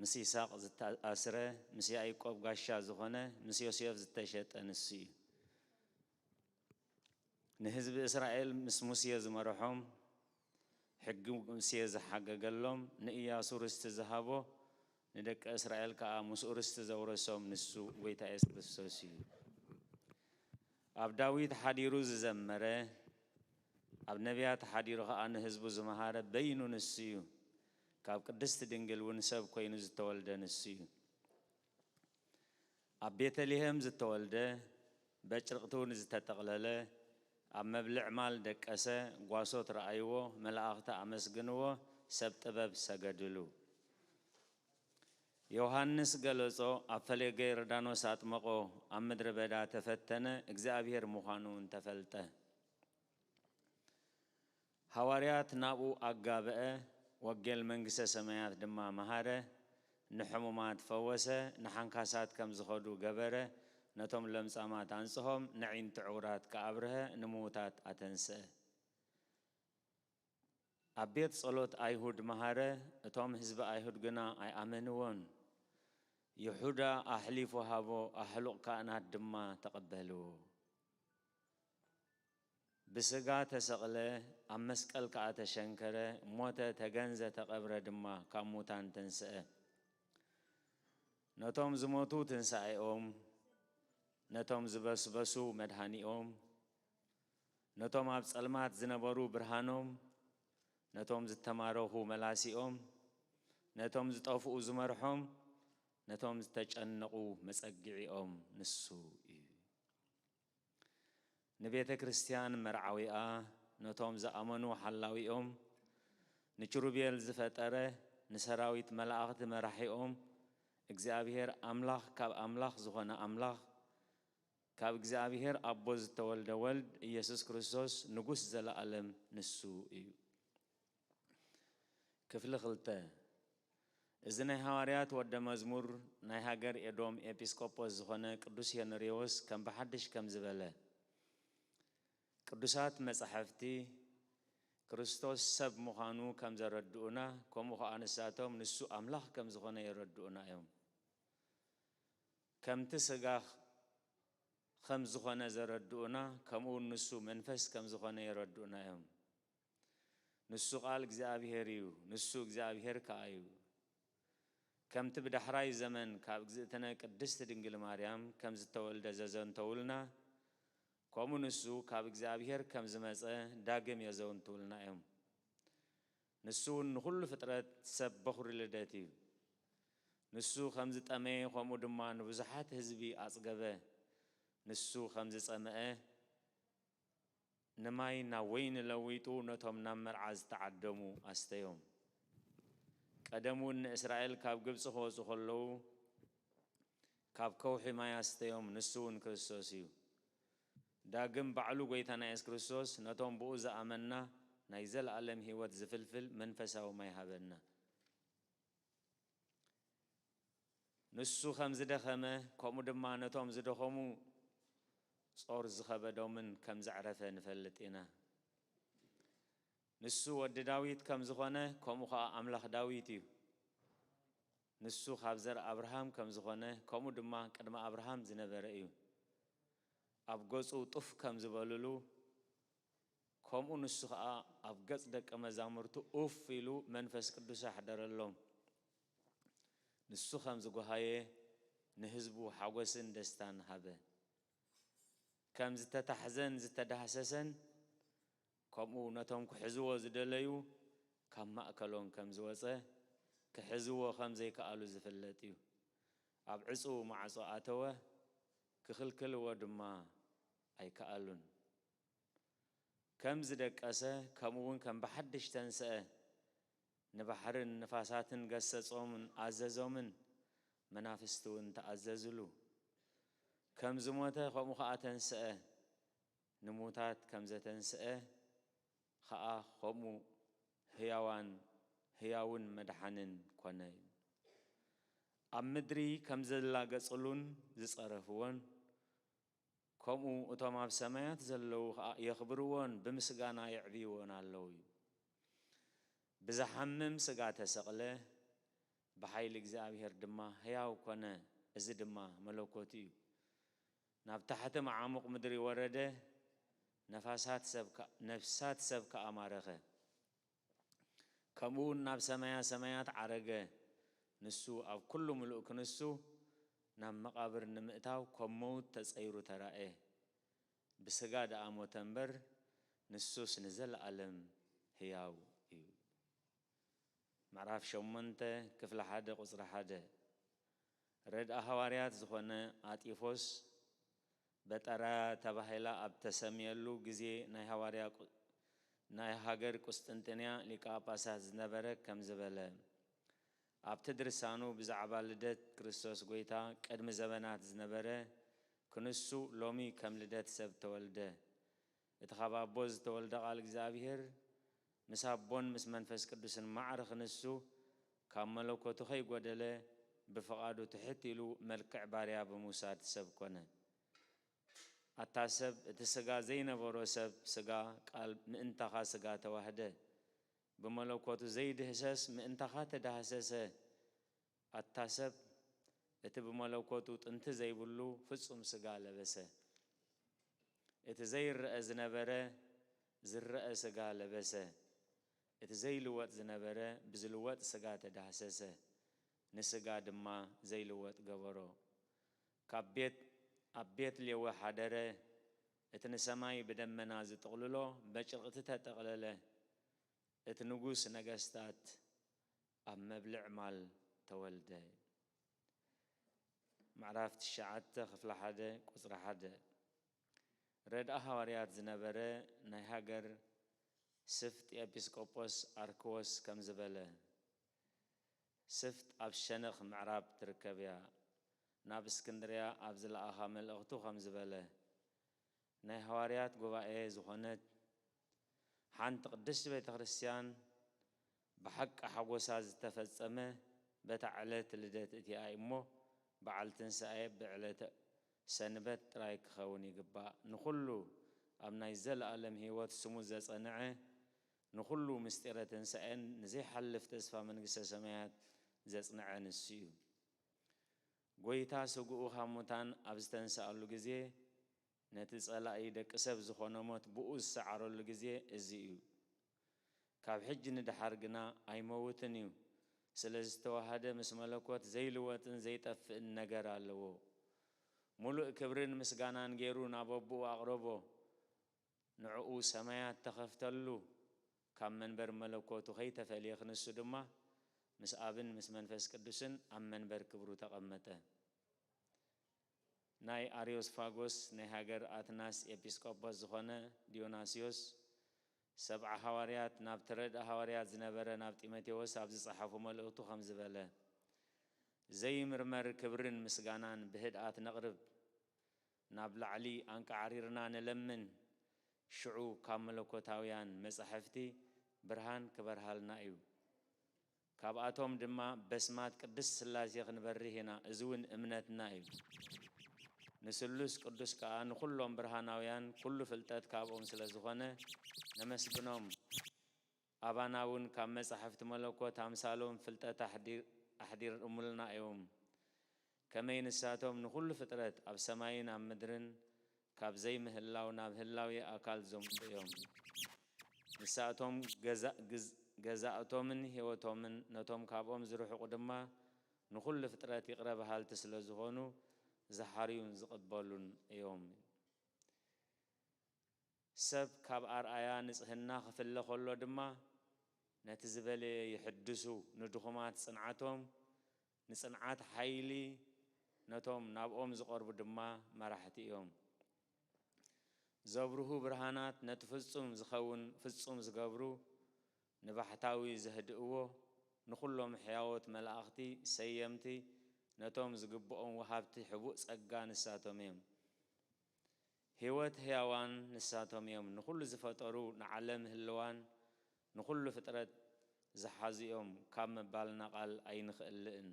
ምስ ይስሐቅ ዝተኣስረ ምስ ያኢቆብ ጋሻ ዝኾነ ምስ ዮሴፍ ዝተሸጠ ንሱ እዩ። ንህዝቢ እስራኤል ምስ ሙሴ ዝመርሖም ሕጊ ሙሴ ዝሓገገሎም ንእያሱ ርስቲ ዝሃቦ ንደቂ እስራኤል ከኣ ምስኡ ርስቲ ዘውረሶም ንሱ ጐይታ የሱስ ክርስቶስ እዩ። ኣብ ዳዊት ሓዲሩ ዝዘመረ ኣብ ነቢያት ሓዲሩ ከኣ ንህዝቡ ዝመሃረ በይኑ ንሱ እዩ። ካብ ቅድስቲ ድንግል እውን ሰብ ኮይኑ ዝተወልደ ንሱ እዩ። ኣብ ቤተልሔም ዝተወልደ በጭርቕቲ እውን ዝተጠቕለለ ኣብ መብልዕ ማል ደቀሰ። ጓሶት ረኣይዎ፣ መላእኽቲ ኣመስግንዎ፣ ሰብ ጥበብ ሰገድሉ። ዮሃንስ ገለጾ፣ ኣብ ፈለገ ዮርዳኖስ ኣጥመቖ፣ ኣብ ምድረ በዳ ተፈተነ፣ እግዚኣብሔር ምዃኑ እውን ተፈልጠ። ሃዋርያት ናብኡ ኣጋበአ፣ ወንጌል መንግስተ ሰማያት ድማ መሃረ፣ ንሕሙማት ፈወሰ፣ ንሓንካሳት ከም ዝኸዱ ገበረ፣ ነቶም ለምጻማት ኣንጽሆም፣ ነዒንቲ ዕውራት ከኣ ኣብርሀ፣ ንምዉታት ኣተንስአ። ኣብ ቤት ጸሎት ኣይሁድ መሃረ፣ እቶም ህዝቢ ኣይሁድ ግና ኣይኣመንዎን። ይሁዳ ኣሕሊፉ ሃቦ፣ ኣሕሉቕ ካህናት ድማ ተቐበልዎ። ብስጋ ተሰቕለ፣ ኣብ መስቀል ከኣ ተሸንከረ፣ ሞተ፣ ተገንዘ፣ ተቐብረ ድማ፣ ካብ ሙታን ተንስአ። ነቶም ዝሞቱ ትንሳኤኦም፣ ነቶም ዝበስበሱ መድሃኒኦም፣ ነቶም ኣብ ጸልማት ዝነበሩ ብርሃኖም፣ ነቶም ዝተማረኹ መላሲኦም፣ ነቶም ዝጠፍኡ ዝመርሖም፣ ነቶም ዝተጨነቑ መጸግዒኦም ንሱ እዩ። ንቤተ ክርስቲያን መርዓዊኣ፣ ነቶም ዝኣመኑ ሓላዊኦም፣ ንኪሩቤል ዝፈጠረ፣ ንሰራዊት መላእኽቲ መራሒኦም፣ እግዚኣብሔር ኣምላኽ ካብ ኣምላኽ ዝኾነ ኣምላኽ፣ ካብ እግዚኣብሔር ኣቦ ዝተወልደ ወልድ ኢየሱስ ክርስቶስ ንጉስ ዘለኣለም ንሱ እዩ። ክፍሊ ክልተ። እዚ ናይ ሃዋርያት ወደ መዝሙር ናይ ሃገር ኤዶም ኤጲስቆጶስ ዝኾነ ቅዱስ ሄነርዮስ ከም ብሓድሽ ከምዚ በለ። ቅዱሳት መጻሕፍቲ ክርስቶስ ሰብ ምዃኑ ከም ዘረድኡና ከምኡ ኸኣ ንሳቶም ንሱ ኣምላኽ ከም ዝኾነ የረድኡና እዮም። ከምቲ ስጋ ከም ዝኾነ ዘረድኡና፣ ከምኡ እውን ንሱ መንፈስ ከም ዝኾነ የረድኡና እዮም። ንሱ ቃል እግዚኣብሔር እዩ፣ ንሱ እግዚኣብሔር ከኣ እዩ። ከምቲ ብዳሕራይ ዘመን ካብ እግዝእትነ ቅድስት ድንግል ማርያም ከም ዝተወልደ ዘዘንተውልና፣ ከምኡ ንሱ ካብ እግዚኣብሔር ከም ዝመጸ ዳግም የዘውንትውልና እዮም። ንሱ እውን ንኹሉ ፍጥረት ሰብ በኹሪ ልደት እዩ። ንሱ ከም ዝጠመየ፣ ከምኡ ድማ ንብዙሓት ህዝቢ ኣጽገበ። ንሱ ከም ዝጸመአ፣ ንማይ ናብ ወይኒ ለዊጡ፣ ነቶም ናብ መርዓ ዝተዓደሙ ኣስተዮም። ቀደም እውን ንእስራኤል ካብ ግብጺ ክወጹ ከለዉ፣ ካብ ከውሒ ማይ ኣስተዮም። ንሱ እውን ክርስቶስ እዩ። ዳግም ባዕሉ ጎይታና የሱስ ክርስቶስ ነቶም ብኡ ዝኣመንና ናይ ዘለኣለም ህይወት ዝፍልፍል መንፈሳዊ ማይ ሃበና። ንሱ ከም ዝደኸመ፣ ከምኡ ድማ ነቶም ዝደኸሙ ጾር ዝኸበዶምን ከም ዘዕረፈ ንፈልጥ ኢና። ንሱ ወዲ ዳዊት ከም ዝኾነ፣ ከምኡ ኸኣ ኣምላኽ ዳዊት እዩ። ንሱ ካብ ዘር ኣብርሃም ከም ዝኾነ፣ ከምኡ ድማ ቅድሚ ኣብርሃም ዝነበረ እዩ። ኣብ ገጹ ጡፍ ከም ዝበሉሉ፣ ከምኡ ንሱ ኸኣ ኣብ ገጽ ደቀ መዛሙርቱ ኡፍ ኢሉ መንፈስ ቅዱስ ኣሕደረሎም። ንሱ ከም ዝጓሃየ ንህዝቡ ሓጎስን ደስታን ሃበ። ከም ዝተታሕዘን ዝተዳህሰሰን፣ ከምኡ ነቶም ክሕዝዎ ዝደለዩ ካብ ማእከሎም ከም ዝወጸ፣ ክሕዝዎ ከም ዘይከኣሉ ዝፍለጥ እዩ። ኣብ ዕጹው ማዕጾ ኣተወ፣ ክኽልክልዎ ድማ ኣይከኣሉን። ከም ዝደቀሰ፣ ከምኡ እውን ከም ብሓድሽ ተንስአ፣ ንባሕርን ንፋሳትን ገሰጾምን ኣዘዞምን፣ መናፍስቲ እውን ተኣዘዝሉ። ከም ዝሞተ ከምኡ ኸኣ ተንስአ፣ ንሙታት ከም ዘተንስአ ኸኣ ከምኡ ህያዋን፣ ህያውን መድሓንን ኮነ። ኣብ ምድሪ ከም ዘላገጽሉን ዝጸረፍዎን፣ ከምኡ እቶም ኣብ ሰማያት ዘለዉ ኸኣ የኽብርዎን ብምስጋና የዕብይዎን ኣለዉ እዩ። ብዝሓምም ስጋ ተሰቕለ፣ ብሓይሊ እግዚኣብሔር ድማ ህያው ኮነ። እዚ ድማ መለኮቱ እዩ። ናብ ታሕቲ መዓሙቕ ምድሪ ወረደ፣ ነፋሳት ሰብ ከ-፣ ነፍሳት ሰብ ከኣ ማረኸ። ከምኡ እውን ናብ ሰማያ ሰማያት ዓረገ። ንሱ ኣብ ኩሉ ምሉእ ክንሱ ናብ መቓብር ንምእታው ከም መውት ተጸይሩ ተራእየ። ብስጋ ደኣ ሞተ እምበር፣ ንሱስ ንዘለኣለም ህያው እዩ። ምዕራፍ ሸሞንተ፣ ክፍሊ ሓደ፣ ቁጽሪ ሓደ። ረድኣ ሃዋርያት ዝኾነ ኣጢፎስ፣ በጠራያ ተባሂላ ኣብ ተሰምየሉ ግዜ ናይ ሃዋርያ ቁ-፣ ናይ ሃገር ቁስጥንጥንያ ሊቀ ጳጳሳት ዝነበረ ከም ዝበለ፣ ኣብቲ ድርሳኑ ብዛዕባ ልደት ክርስቶስ ጐይታ ቅድሚ ዘበናት ዝነበረ ክንሱ ሎሚ ከም ልደት ሰብ ተወልደ። እቲ ካብ ኣቦ ዝተወልደ ቃል እግዚኣብሔር ምስ ኣቦን ምስ መንፈስ ቅዱስን ማዕረ ክንሱ ካብ መለኮቱ ከይጎደለ ብፍቓዱ ትሕት ኢሉ መልክዕ ባርያ ብምውሳድ ሰብ ኮነ። ኣታ ሰብ፣ እቲ ስጋ ዘይነበሮ ሰብ ስጋ ቃል ምእንታኻ ስጋ ተዋህደ። ብመለኮቱ ዘይድህሰስ ምእንታኻ ተዳህሰሰ። ኣታ ሰብ፣ እቲ ብመለኮቱ ጥንቲ ዘይብሉ ፍጹም ስጋ ለበሰ። እቲ ዘይረአ ዝነበረ ዝረአ ስጋ ለበሰ። እቲ ዘይልወጥ ዝነበረ ብዝልወጥ ስጋ ተዳህሰሰ፣ ንስጋ ድማ ዘይልወጥ ገበሮ። ካብ ቤት፣ ኣብ ቤት ሌዊ ሓደረ። እቲ ንሰማይ ብደመና ዝጥቕልሎ በጭርቕቲ ተጠቕለለ። እቲ ንጉስ ነገስታት ኣብ መብልዕ ማል ተወልደ። ምዕራፍ ትሽዓተ፣ ክፍሊ ሓደ፣ ቁጽሪ ሓደ። ረድኣ ሃዋርያት ዝነበረ ናይ ሃገር ስፍጥ ኤጲስቆጶስ ኣርክዎስ ከምዚ በለ። ስፍጥ ኣብ ሸነኽ ምዕራብ ትርከብ እያ። ናብ እስክንድርያ ኣብ ዝለኣኻ መልእኽቱ ከምዚ በለ። ናይ ሃዋርያት ጉባኤ ዝኾነት ሓንቲ ቅድስቲ ቤተ ክርስቲያን ብሓቂ ሓጎሳ ዝተፈጸመ በታ ዕለት ልደት እቲኣ እሞ፣ በዓል ትንሳኤ ብዕለተ ሰንበት ጥራይ ክኸውን ይግባእ። ንኹሉ ኣብ ናይ ዘለኣለም ህይወት ስሙ ዘጸንዐ፣ ንኹሉ ምስጢረ ትንሳኤን ንዘይሓልፍ ተስፋ መንግስተ ሰማያት ዘጽንዐ ንሱ እዩ። ጎይታ ስግኡ ካብ ሙታን ኣብ ዝተንስኣሉ ግዜ፣ ነቲ ጸላኢ ደቂ ሰብ ዝኾነ ሞት ብኡ ዝሰዓረሉ ግዜ እዚ እዩ። ካብ ሕጂ ንደሓር ግና ኣይመውትን እዩ። ስለ ዝተዋሃደ ምስ መለኮት ዘይልወጥን ዘይጠፍእን ነገር ኣለዎ። ሙሉእ ክብርን ምስጋናን ገይሩ ናብ ኣቦኡ ኣቕረቦ። ንዕኡ ሰማያት ተኸፍተሉ። ካብ መንበር መለኮቱ ከይተፈልየ ክንሱ ድማ ምስ ኣብን ምስ መንፈስ ቅዱስን ኣብ መንበር ክብሩ ተቐመጠ። ናይ ኣርዮስፋጎስ ናይ ሃገር ኣትናስ ኤጲስቆጶስ ዝኾነ ዲዮናስዮስ፣ ሰብዓ ሃዋርያት ናብቲ ረድእ ሃዋርያት ዝነበረ ናብ ጢሞቴዎስ ኣብ ዝጸሓፎ መልእኽቱ ከምዚ በለ፣ ዘይምርመር ክብርን ምስጋናን ብህድኣት ነቕርብ፣ ናብ ላዕሊ ኣንቃዕሪርና ንለምን፣ ሽዑ ካብ መለኮታውያን መጻሕፍቲ ብርሃን ክበርሃልና እዩ። ካብኣቶም ድማ በስማት ቅድስት ስላሴ ክንበርህ ኢና፣ እዚ እውን እምነትና እዩ። ንስሉስ ቅዱስ ከኣ ንኹሎም ብርሃናውያን ኩሉ ፍልጠት ካብኦም ስለ ዝኾነ ነመስግኖም። ኣባና እውን ካብ መጻሕፍቲ መለኮት ኣምሳሎም ፍልጠት ኣሕዲር-፣ ኣሕዲሮምልና እዮም። ከመይ ንሳቶም ንኹሉ ፍጥረት ኣብ ሰማይን ኣብ ምድርን ካብ ዘይምህላው ናብ ህላዌ ኣካል ዘምጹ እዮም። ንሳቶም ገዛ-፣ ግዝ-፣ ገዛእቶምን ህይወቶምን ነቶም ካብኦም ዝርሕቁ ድማ ንኹሉ ፍጥረት ይቕረ በሃልቲ ስለ ዝኾኑ ዝሓርዩን ዝቕበሉን እዮም። ሰብ ካብ ኣርኣያ ንጽህና ክፍለ ከሎ ድማ ነቲ ዝበለየ ይሕድሱ፣ ንድኹማት ጽንዓቶም፣ ንጽንዓት ሓይሊ፣ ነቶም ናብኦም ዝቐርቡ ድማ መራሕቲ እዮም። ዘብርሁ ብርሃናት ነቲ ፍጹም ዝኸውን ፍጹም ዝገብሩ፣ ንባሕታዊ ዘህድእዎ፣ ንኹሎም ሕያዎት መላእኽቲ ሰየምቲ፣ ነቶም ዝግብኦም ወሃብቲ ሕቡእ ጸጋ ንሳቶም እዮም። ህይወት ህያዋን ንሳቶም እዮም። ንኹሉ ዝፈጠሩ፣ ንዓለም ህልዋን ንኹሉ ፍጥረት ዝሓዙ እዮም ካብ ምባልና ቃል ኣይንኽእልእን።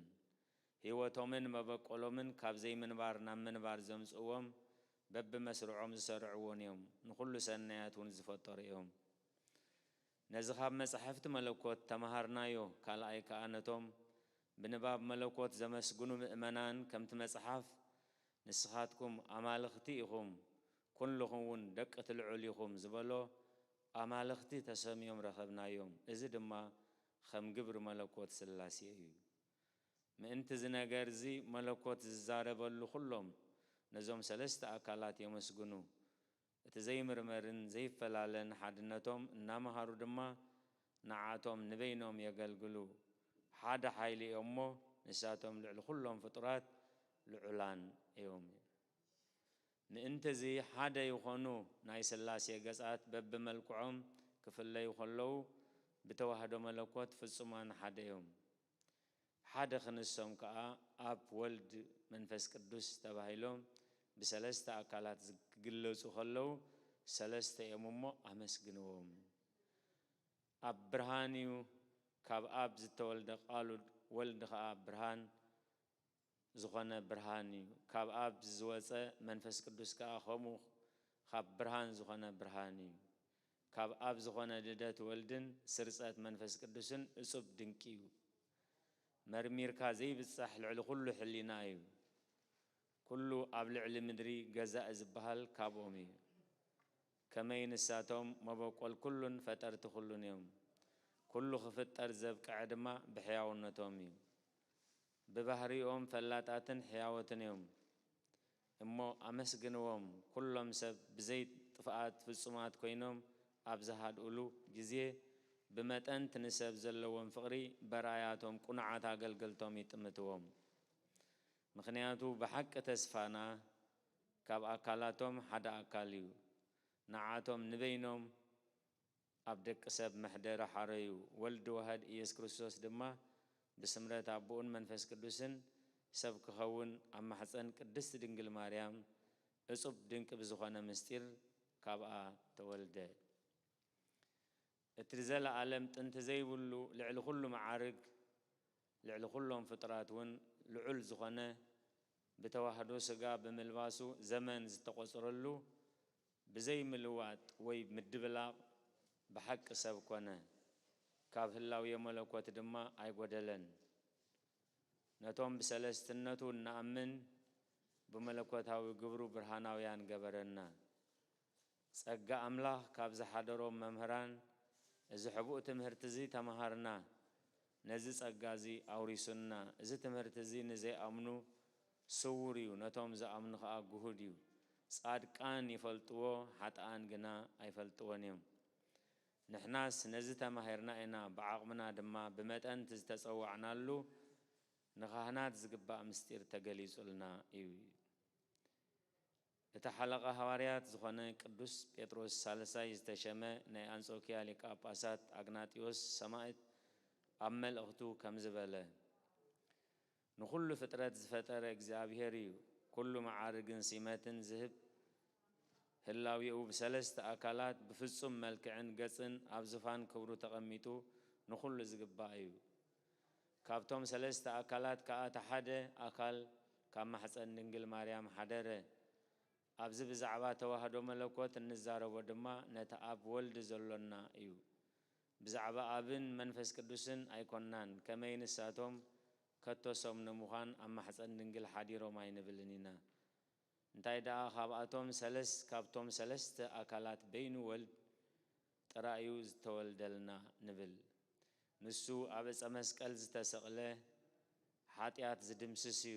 ህይወቶምን መበቆሎምን ካብ ዘይምንባር ናብ ምንባር ዘምጽእዎም በብመስርዖም ዝሰርዕዎን እዮም። ንኹሉ ሰናያት እውን ዝፈጠሩ እዮም። ነዚ ካብ መጻሕፍቲ መለኮት ተመሃርናዮ። ካልኣይ ከኣ ነቶም ብንባብ መለኮት ዘመስግኑ ምእመናን ከምቲ መጽሓፍ፣ "ንስኻትኩም ኣማልኽቲ ኢኹም፣ ኩልኹም እውን ደቂ እቲ ልዑል ኢኹም" ዝበሎ፣ ኣማልኽቲ ተሰምዮም ረኸብናዮም። እዚ ድማ ከም ግብሪ መለኮት ስላሴ እዩ። ምእንቲ እዚ ነገር እዚ መለኮት ዝዛረበሉ ኩሎም ነዞም ሰለስተ ኣካላት የመስግኑ። እቲ ዘይምርመርን ዘይፈላለን ሓድነቶም እናመሃሩ ድማ ንዓቶም ንበይኖም የገልግሉ። ሓደ ሓይሊ እዮም እሞ ንሳቶም ልዕሊ ኩሎም ፍጡራት ልዑላን እዮም። ምእንቲ እዚ ሓደ ይኾኑ፣ ናይ ስላሴ ገጻት በብመልክዖም ክፍለዩ ከለዉ ብተዋህዶ መለኮት ፍጹማን ሓደ እዮም። ሓደ ክንሶም ከኣ ኣብ፣ ወልድ፣ መንፈስ ቅዱስ ተባሂሎም ብሰለስተ ኣካላት ዝ-፣ ክግለጹ ከለዉ ሰለስተ እዮም እሞ ኣመስግንዎም። ኣብ ብርሃን እዩ ካብ ኣብ ዝተወልደ ቃሉ፣ ወልድ ከኣ ብርሃን ዝኾነ ብርሃን እዩ። ካብ ኣብ ዝወጸ መንፈስ ቅዱስ ከኣ ከምኡ ካብ ብርሃን ዝኾነ ብርሃን እዩ። ካብ ኣብ ዝኾነ ልደት ወልድን ስርጸት መንፈስ ቅዱስን እጹብ ድንቂ እዩ። መርሚርካ ዘይብጻሕ ልዕሊ ኩሉ ሕሊና እዩ። ኩሉ ኣብ ልዕሊ ምድሪ ገዛኢ ዝበሃል ካብኦም እዩ። ከመይ ንሳቶም መበቆል ኩሉን ፈጠርቲ ኩሉን እዮም። ኩሉ ክፍጠር ዘብቅዐ ድማ ብሕያውነቶም እዩ። ብባህሪኦም ፈላጣትን ሕያዎትን እዮም። እሞ ኣመስግንዎም፣ ኩሎም ሰብ ብዘይ ጥፍኣት ፍጹማት ኮይኖም ኣብ ዝሃድኡሉ ግዜ፣ ብመጠን እቲ ንሰብ ዘለዎም ፍቕሪ በርኣያቶም ቅኑዓት ኣገልገልቶም ይጥምትዎም። ምኽንያቱ ብሓቂ ተስፋና ካብ ኣካላቶም ሓደ ኣካል እዩ። ንዓቶም ንበይኖም ኣብ ደቂ ሰብ መሕደሪ ሓረዩ። ወልድ ዋህድ ኢየሱስ ክርስቶስ ድማ ብስምረት ኣቦኡን መንፈስ ቅዱስን ሰብ ክኸውን ኣብ ማሕፀን ቅድስቲ ድንግል ማርያም እጹብ ድንቂ ብዝኾነ ምስጢር ካብኣ ተወልደ። እቲ ዘለኣለም ጥንቲ ዘይብሉ ልዕሊ ኩሉ መዓርግ፣ ልዕሊ ኩሎም ፍጡራት እውን ልዑል ዝኾነ፣ ብተዋህዶ ስጋ ብምልባሱ ዘመን ዝተቖጽረሉ፣ ብዘይ ምልዋጥ ወይ ምድብላቕ ብሓቂ ሰብ ኮነ። ካብ ህላዌ መለኮት ድማ ኣይጎደለን። ነቶም ብሰለስትነቱ እንኣምን ብመለኮታዊ ግብሩ ብርሃናውያን ገበረና። ጸጋ ኣምላኽ ካብ ዝሓደሮም መምህራን እዚ ሕቡእ ትምህርቲ እዚ ተመሃርና። ነዚ ጸጋ እዚ ኣውሪሱና። እዚ ትምህርቲ እዚ ንዘይኣምኑ ስዉር እዩ፣ ነቶም ዝኣምኑ ኸኣ ግሁድ እዩ። ጻድቃን ይፈልጥዎ፣ ሓጥኣን ግና ኣይፈልጥዎን እዮም። ንሕናስ ነዚ ተማሂርና ኢና፣ ብዓቕምና ድማ ብመጠን እቲ ዝተጸዋዕናሉ ንኻህናት ዝግባእ ምስጢር ተገሊጹልና እዩ። እቲ ሓለቓ ሃዋርያት ዝኾነ ቅዱስ ጴጥሮስ ሳልሳይ ዝተሸመ ናይ ኣንጾኪያ ሊቀ ጳጳሳት ኣግናጢዮስ ሰማዕት ኣብ መልእኽቱ ከምዚ በለ፣ ንኹሉ ፍጥረት ዝፈጠረ እግዚኣብሔር እዩ። ኩሉ መዓርግን ሲመትን ዝህብ ህላዌኡ ብሰለስተ ኣካላት ብፍጹም መልክዕን ገጽን ኣብ ዝፋን ክብሩ ተቐሚጡ ንኹሉ ዝግባእ እዩ። ካብቶም ሰለስተ ኣካላት ከኣ እቲ ሓደ ኣካል ካብ ማሕጸን ድንግል ማርያም ሓደረ። ኣብዚ ብዛዕባ ተዋህዶ መለኮት እንዛረቦ ድማ ነቲ ኣብ ወልድ ዘሎና እዩ። ብዛዕባ ኣብን መንፈስ ቅዱስን ኣይኮንናን፣ ከመይ ንሳቶም ከቶ ሰም ንምዃን ኣብ ማሕጸን ድንግል ሓዲሮም ኣይንብልን ኢና። እንታይ ደኣ ካብኣቶም ሰለስ-፣ ካብቶም ሰለስተ ኣካላት በይኑ ወልድ ጥራይ እዩ ዝተወልደልና ንብል። ንሱ ኣብ ዕጸ መስቀል ዝተሰቕለ ሓጢኣት ዝድምስስ እዩ።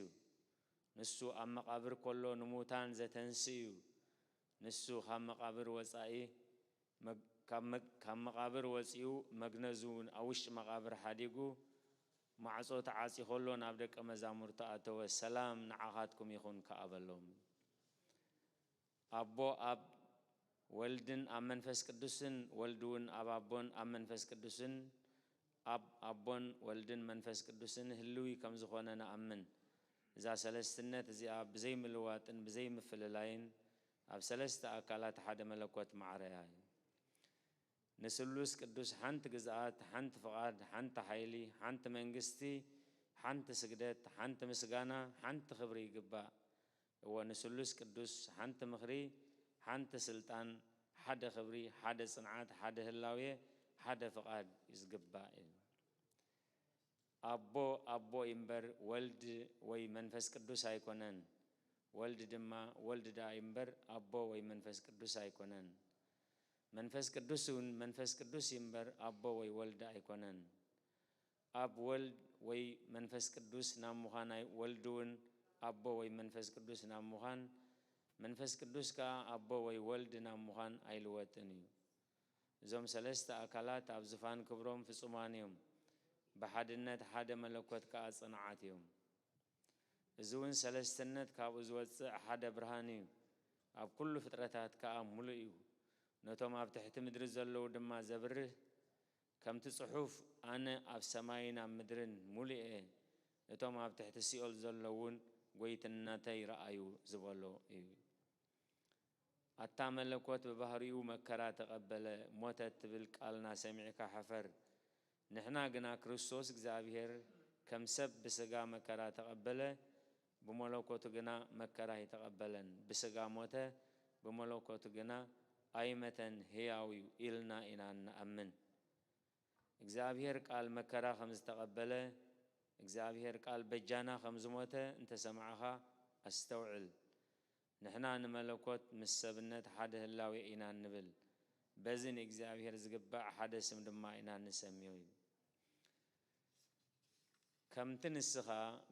ንሱ ኣብ መቓብር ከሎ ንምዉታን ዘተንስእ እዩ። ንሱ ካብ መቓብር ወጻኢ መግ-፣ ካብ መግ-፣ ካብ መቓብር ወጺኡ መግነዙ እውን ኣብ ውሽጢ መቓብር ሓዲጉ ማዕጾ ተዓጽዩ ከሎ ናብ ደቀ መዛሙርቱ ኣተወ፣ "ሰላም ንዓኻትኩም ይኹን" ከኣ በሎም። ኣቦ ኣብ ወልድን ኣብ መንፈስ ቅዱስን፣ ወልድ እውን ኣብ ኣቦን ኣብ መንፈስ ቅዱስን፣ ኣብ ኣቦን ወልድን መንፈስ ቅዱስን ህልዊ ከም ዝኾነ ንኣምን። እዛ ሰለስትነት እዚኣ ብዘይ ምልዋጥን ብዘይ ምፍልላይን ኣብ ሰለስተ ኣካላት ሓደ መለኮት ማዕረ እያ። ንስሉስ ቅዱስ ሓንቲ ግዝኣት፣ ሓንቲ ፍቓድ፣ ሓንቲ ሓይሊ፣ ሓንቲ መንግስቲ፣ ሓንቲ ስግደት፣ ሓንቲ ምስጋና፣ ሓንቲ ክብሪ ይግባእ። እወ፣ ንስሉስ ቅዱስ ሓንቲ ምኽሪ፣ ሓንቲ ስልጣን፣ ሓደ ክብሪ፣ ሓደ ጽንዓት፣ ሓደ ህላዌ፣ ሓደ ፍቓድ ዝግባእ እዩ። ኣቦ ኣቦ እዩ እምበር ወልድ ወይ መንፈስ ቅዱስ ኣይኮነን። ወልድ ድማ ወልድ ደኣ እዩ እምበር ኣቦ ወይ መንፈስ ቅዱስ ኣይኮነን። መንፈስ ቅዱስ እውን መንፈስ ቅዱስ እዩ እምበር ኣቦ ወይ ወልድ ኣይኮነን። ኣብ ወልድ ወይ መንፈስ ቅዱስ ናብ ምዃን ኣይ-፣ ወልድ እውን ኣቦ ወይ መንፈስ ቅዱስ ናብ ምዃን፣ መንፈስ ቅዱስ ከኣ ኣቦ ወይ ወልድ ናብ ምዃን ኣይልወጥን እዩ። እዞም ሰለስተ ኣካላት ኣብ ዝፋን ክብሮም ፍጹማን እዮም። ብሓድነት ሓደ መለኮት ከኣ ጽኑዓት እዮም። እዚ እውን ሰለስትነት ካብኡ ዝወጽእ ሓደ ብርሃን እዩ። ኣብ ኩሉ ፍጥረታት ከኣ ምሉእ እዩ። ነቶም ኣብ ትሕቲ ምድሪ ዘለዉ ድማ ዘብርህ፣ ከምቲ ጽሑፍ፣ "ኣነ ኣብ ሰማይን ኣብ ምድርን ምሉእ እየ፣ እቶም ኣብ ትሕቲ ሲኦል ዘለዉ እውን ጐይትነተይ ረኣዩ" ዝበሎ እዩ። ኣታ መለኮት ብባህሪኡ መከራ ተቐበለ፣ ሞተ እትብል ቃልና ሰሚዕካ ሕፈር። ንሕና ግና ክርስቶስ እግዚኣብሔር ከም ሰብ ብስጋ መከራ ተቐበለ፣ ብመለኮቱ ግና መከራ ኣይተቐበለን። ብስጋ ሞተ፣ ብመለኮቱ ግና ኣይመተን፣ ህያው እዩ ኢልና ኢና እንኣምን። እግዚኣብሔር ቃል መከራ ከም ዝተቐበለ፣ እግዚኣብሔር ቃል በጃና ከም ዝሞተ እንተሰማዕኻ ኣስተውዕል። ንሕና ንመለኮት ምስ ሰብነት ሓደ ህላዌ ኢና እንብል። በዚ ንእግዚኣብሔር ዝግባእ ሓደ ስም ድማ ኢና እንሰምዮ እዩ። ከምቲ ንስኻ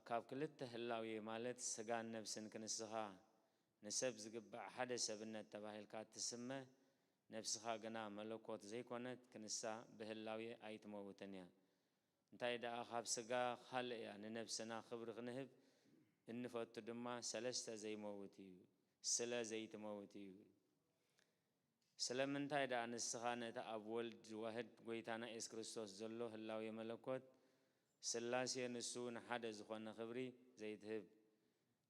ካብ ክልተ ህላዌ ማለት ስጋን ነብስን ክንስኻ ንሰብ ዝግባእ ሓደ ሰብነት ተባሂልካ እትስመ፣ ነብስኻ ግና መለኮት ዘይኮነት ክንሳ ብህላዌ ኣይትመውትን እያ። እንታይ ደኣ ካብ ስጋ ካልእ እያ፣ ንነብስና ክብሪ ክንህብ እንፈቱ ድማ ሰለስተ ዘይመውት እዩ፣ ስለ ዘይትመውት እዩ። ስለምንታይ ደኣ ንስኻ ነቲ ኣብ ወልድ ዋህድ ጐይታና የሱስ ክርስቶስ ዘሎ ህላዌ መለኮት ስላሴ ንሱ ንሓደ ዝኾነ ክብሪ ዘይትህብ?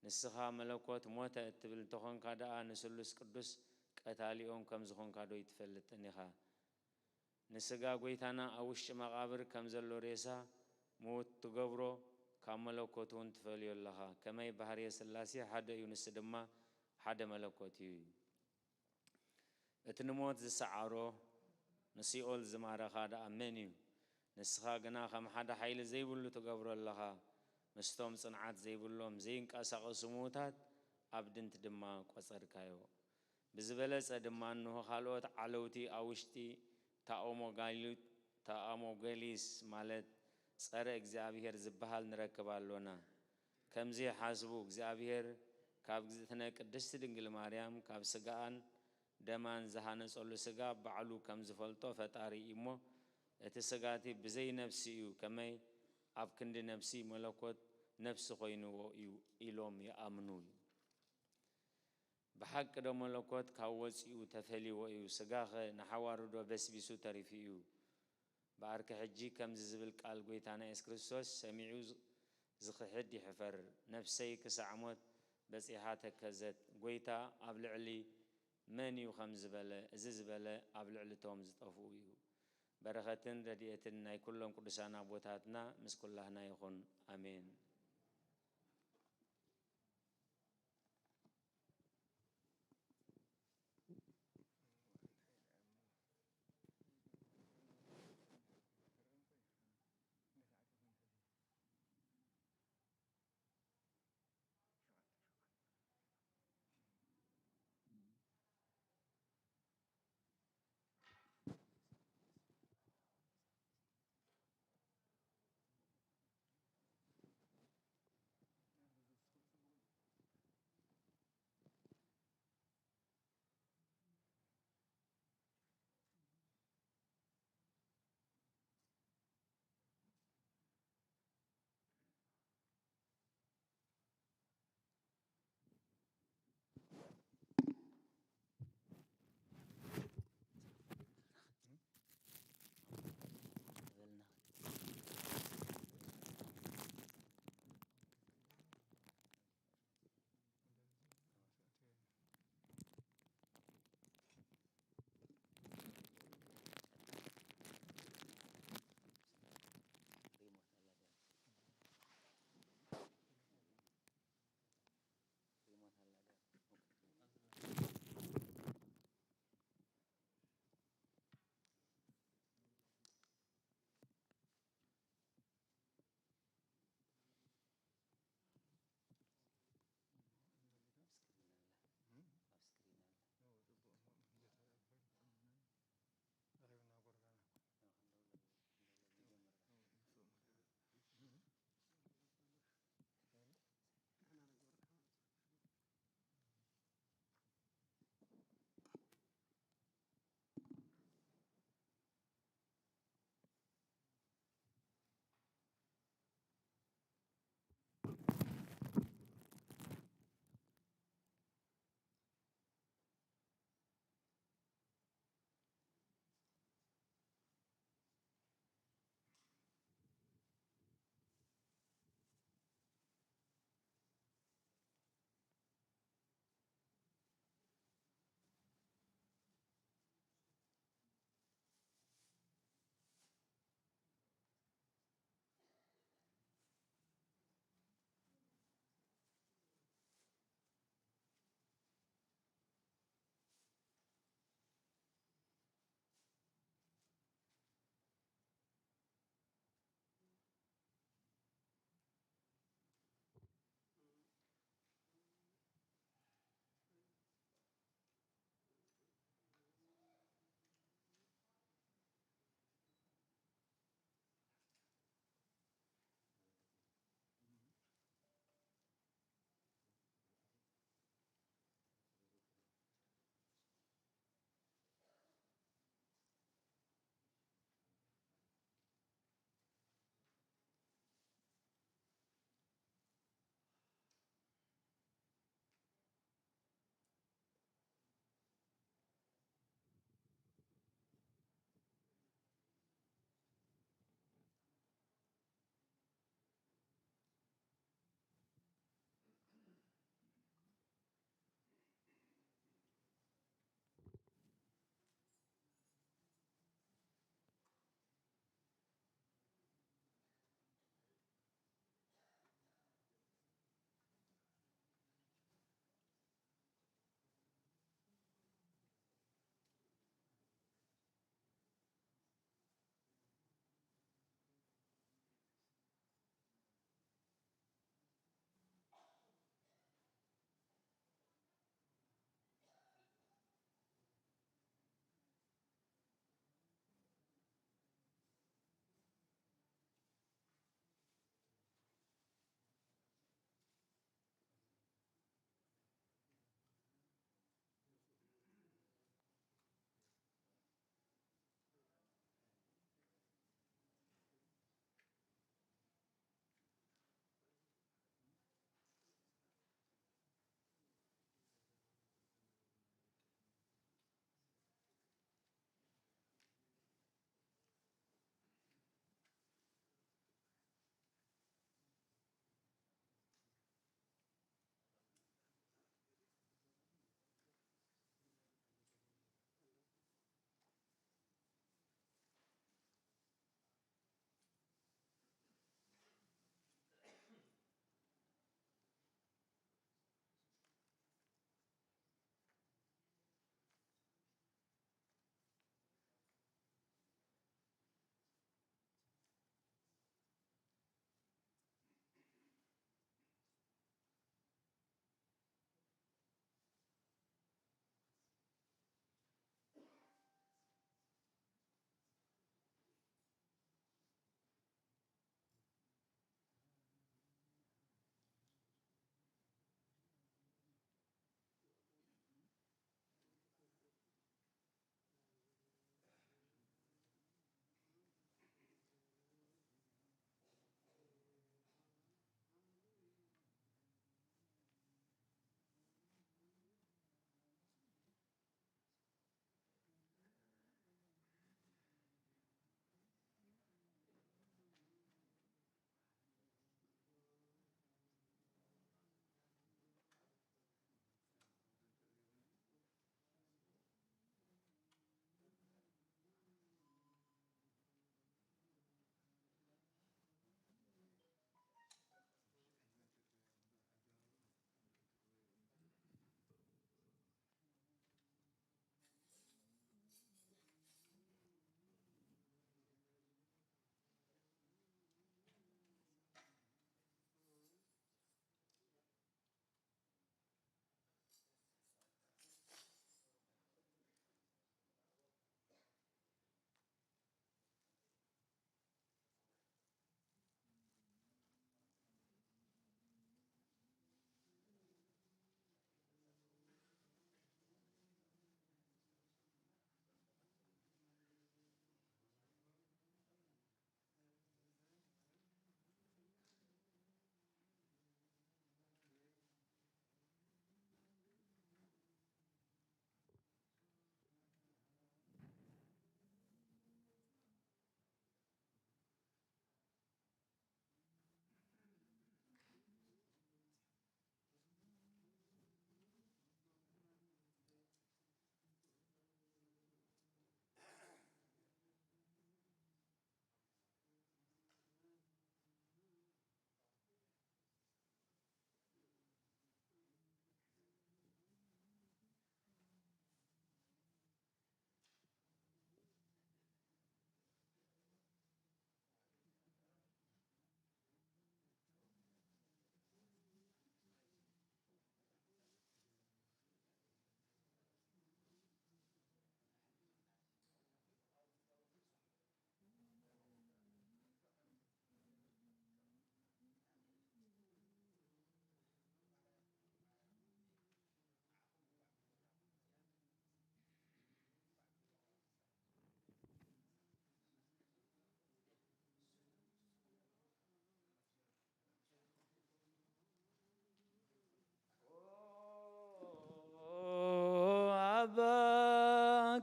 ንስኻ መለኮት ሞተ እትብል እንተኾንካ ደኣ ንስሉስ ቅዱስ ቀታሊኦም ከም ዝኾንካ ዶ ይትፈልጥን ኢኻ? ንስጋ ጐይታና ኣብ ውሽጢ መቓብር ከም ዘሎ ሬሳ ምዉት ትገብሮ፣ ካብ መለኮት እውን ትፈልዮ ኣለኻ። ከመይ ባህርየ ስላሴ ሓደ እዩ፣ ንሱ ድማ ሓደ መለኮት እዩ። እቲ ንሞት ዝሰዓሮ፣ ንሲኦል ዝማረኻ ደኣ መን እዩ? ንስኻ ግና ከም ሓደ ሓይሊ ዘይብሉ ትገብሮ ኣለኻ። ምስቶም ጽንዓት ዘይብሎም ዘይንቀሳቐሱ ምዉታት ኣብ ድንት ድማ ቈጸርካዮ። ብዝበለጸ ድማ እንሆ ካልኦት ዓለውቲ ኣብ ውሽጢ ታኦሞጋሊ-፣ ታኦሞገሊስ ማለት ጸረ እግዚኣብሔር ዝበሃል ንረክብ ኣሎና። ከምዚ ሓስቡ፣ እግዚኣብሔር ካብ እግዝእትነ ቅድስቲ ድንግል ማርያም ካብ ስጋኣን ደማን ዝሃነጸሉ ስጋ ባዕሉ ከም ዝፈልጦ ፈጣሪ እዩ እሞ፣ እቲ ስጋ እቲ ብዘይ ነፍሲ እዩ፣ ከመይ ኣብ ክንዲ ነፍሲ መለኮት ነፍሲ ኮይንዎ እዩ ኢሎም ይኣምኑ እዩ። ብሓቂ ዶ መለኮት ካብ ወፂኡ ተፈልይዎ እዩ? ስጋኸ ንሓዋሩ ዶ በስቢሱ ተሪፉ እዩ? ብኣርከ ሕጂ ከምዚ ዝብል ቃል ጎይታና የሱስ ክርስቶስ ሰሚዑ ዝ-፣ ዝኽሕድ ይሕፈር። ነፍሰይ ክሳዕ ሞት በጺሓ ተከዘት። ጎይታ ኣብ ልዕሊ መን እዩ ከም ዝበለ፣ እዚ ዝበለ ኣብ ልዕሊ እቶም ዝጠፍኡ እዩ። በረኸትን ረድኤትን ናይ ኩሎም ቅዱሳን ኣቦታትና ምስ ኩላህና ይኹን። ኣሜን።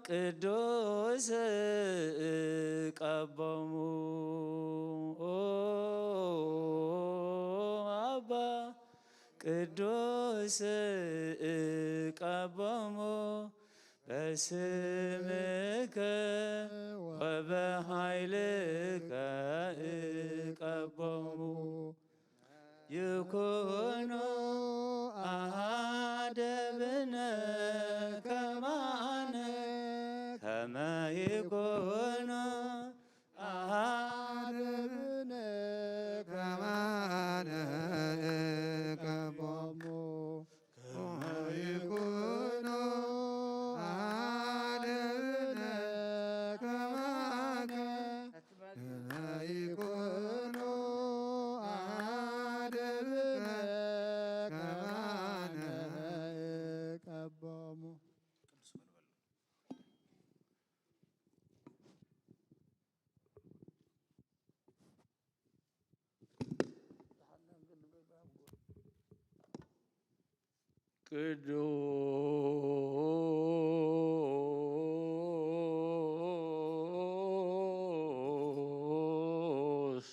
ቅዱስ ቀቦሙ። ኦ አባ ቅዱስ ቀቦሙ በስምከ ወበኃይልከ እቀቦሙ። ይኩኑ አሃደብነ ከማነ ከመ ይኩኑ አሃደብነ ከማነ እቀቦሙ። ከመ ይኩኑ አሃደብነ ከማከ ከመ ይኩኑ አሃደብነ ከማነ እቀቦሙ። ቅዱስ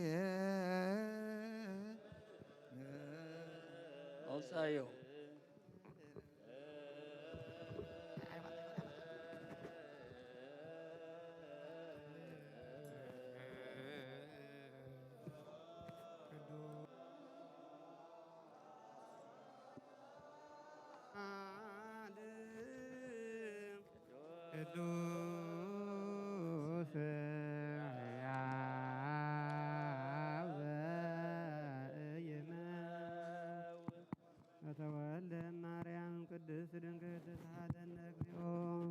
እግዚአብሔር አውፃዮ። ቅዱስ ሕያው ዘኢይመውት በተወልደ ማርያም ቅድስት ድንግል ተሳሃለነ እግዚኦ።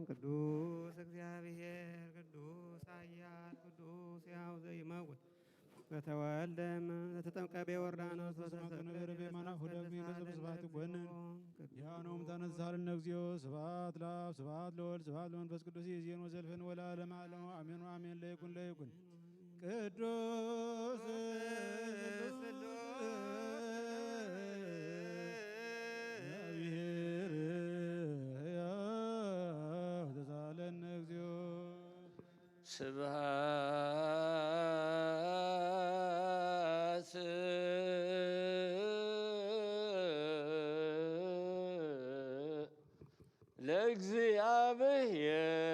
ቅዱስ እግዚአብሔር ቅዱስ ኃያል ቅዱስ ሕያው ዘኢይመውት በተወልደ እም-፣ በተጠምቀ በዮርዳኖስ በስመ በተሰቅለ ነበረ በየማናሁ በስመ ደሙ ተሳለ ይነጽፍ ስብሐት እግዚኦ። ይጎንን። ያኖም ተነሳልን እግዚኦ። ስብሐት ለአብ ስብሐት ለወልድ ስብሐት ለመንፈስ ቅዱስ ይእዜን ወዘልፈን ወለዓለመ ዓለም አሜን ወአሜን። ለይኩን ለይኩን። ቅዱስ እግዚአብሔር ሕያው ተሳለነ እግዚኦ። ስብሐት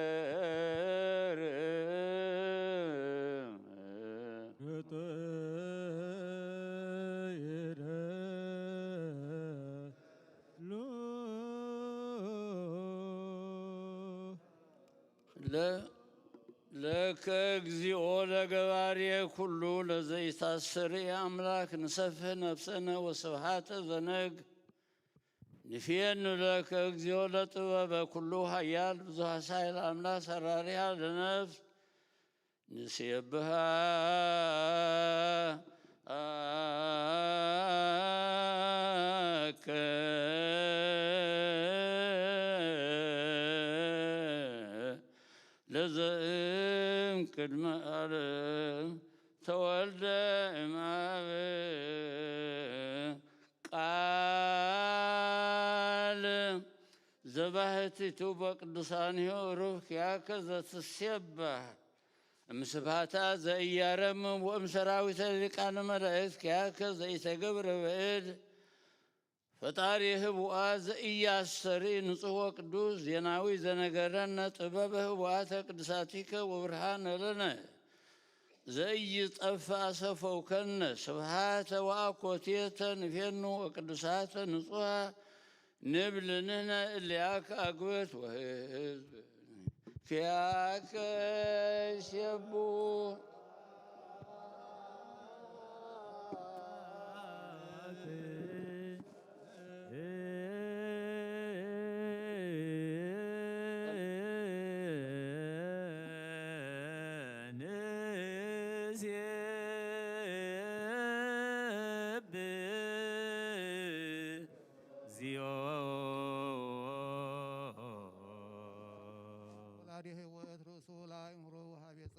ለእግዚአብሔር። ለ-፣ ለከ እግዚኦ ለገባሬ ኩሉ ለዘኢታሰሪ አምላክ ንሰፍህ ነፍሰነ ወስብሐተ ዘነግ ንፍየኑ ለከ እግዚኦ ለጥበበ ኩሉ ኃያል ብዙሃ ሳይል አምላክ ሰራሪያ ለነፍስ ንሴብሃ አከ ለዘእም ቅድመ ዓለም ተወልደ እምአብ ቃል ዘባህቲቱ በቅዱሳኒሁ ሩህ ኪያከ ዘትሴባህ እምስብሃታ ዘኢያረምም ወእም ሰራዊተ ሊቃነ መላእክት ኪያከ ዘኢተገብረ ብእድ ፈጣሪ ህቡኣ ዘኢያስተርኢ ንጹሕ ወቅዱስ ዜናዊ ዘነገረነ ጥበበ ህቡኣተ ቅዱሳቲከ ወብርሃነ ለነ ዘኢይጠፍእ አሰፈውከነ ስብሃተ ወአኮቴተ ንፌኑ ወቅዱሳተ ንጹሃ ንብል ንሕነ እሊአከ አግብእት ወህዝብ ኪያከ ይሴቡ።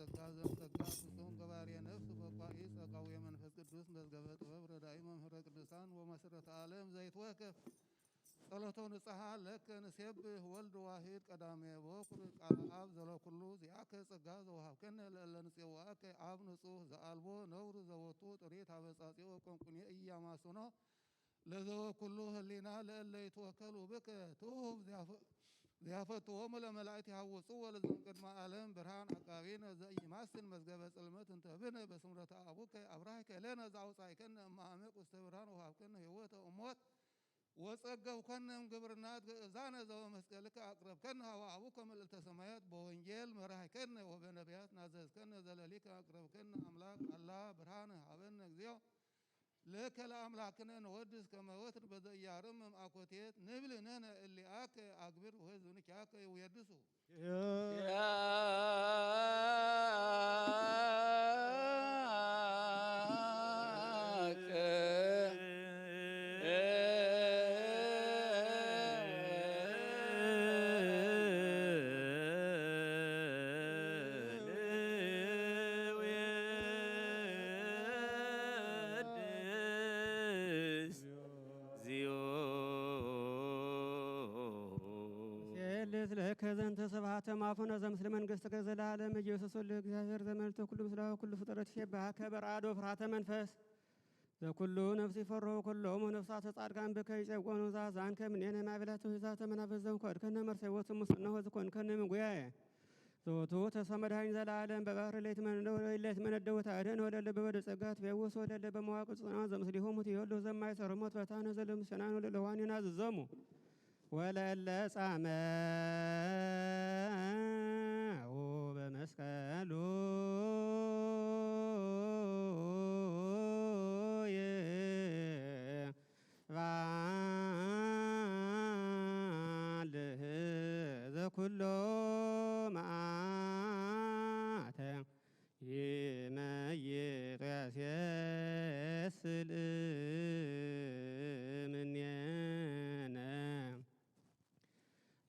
ጸጋ ዘምጸጋ ፍጹም ገባሬ ነፍስ በቋኢ ጸጋዊ መንፈስ ቅዱስ መዝገበ ጥበብ ረዳኢ መምህረ ቅዱሳን ወመሰረተ ዓለም ዘይትወከፍ ጸሎቶ ንጽሓ ለከ ንሴብህ ወልድ ዋሂድ ቀዳሜ በኩር ቃል ኣብ ዘለኩሉ ዚኣከ ጸጋ ዘውሃብከነ ለእለ ንጽዋከ ኣብ ንጹህ ዘኣልቦ ነውር ዘወቱ ጥሪት ኣበጻጺኦ ቆንቁኔ እያማስኖ ለዘወኩሉ ህሊና ለእለ ይትወከሉ ብከ ትሁብ ዚያፈ-፣ ዚያፈትዎሙ ለመላእክት ይሃውጹ ወለዘም ቅድመ ዓለም ብርሃን ዓቃቢነ ዘይማስን መዝገበ ጽልመት እንተ ብነ በስምረተ አቡከ አብራህከ ለነ ዘአውጻእከነ እማመቅ ውስተ ብርሃን ወሃብከነ ህይወተ እሞት ወጸገብከነ እምግብርናት ግእዛነ ዘበመስቀልከ አቅረብከነ ሀበ አቡከ ምልእተ ሰማያት በወንጌል መራህከነ ወበነቢያት ናዘዝከነ ዘለሊከ አቅረብከነ አምላክ አላ ብርሃነ ሀበነ እግዚኦ ለከ ለአምላክነ ንወድስ ከመ ወትር በዘ ኢያርምም አኮቴት ንብል ንሕነ እሊአከ አግብር ወሕዝብ ንኪያከ ይውየድሱ። ሴልስ ለከ ዘንተ ስብሐተ ማፉነ ዘምስለ መንግሥትከ ዘለዓለም ኢየሱስ ወልደ እግዚአብሔር ዘመልዕልተ ኩሉ ምስለ ኩሉ ፍጥረት ይሴብሐከ በረአዶ ፍርሃተ መንፈስ ዘኩሉ ነፍስ ይፈርሁ ኩሎሙ ነፍሳተ ጻድቃን ብከ ይጼወኑ ዛዛን ከምኔነ ማእበላተ ዛተ መናፍስ ዘንኮድከነ መርሰዎት ሙስና ወዝኮንከነ ምጉያየ ዘወቱ ተስፋ መድኃኒት ዘለዓለም በባህር ለይት መነደው ለይት መነደው ታደን ወለለ በበደ ጸጋ ትቤውስ ወለለ በመዋቅር ጽና ዘምስሊሆሙ ትየሉ ዘማይ ሰርሞት ፈታነ ዘለምሰናን ወለለ ዋኔና ዝዘሙ ወለለ ጻመው በመስቀሉ ባልህ ዘኩሎ መዓተ ይመይጥ ያስየስል እምኔነ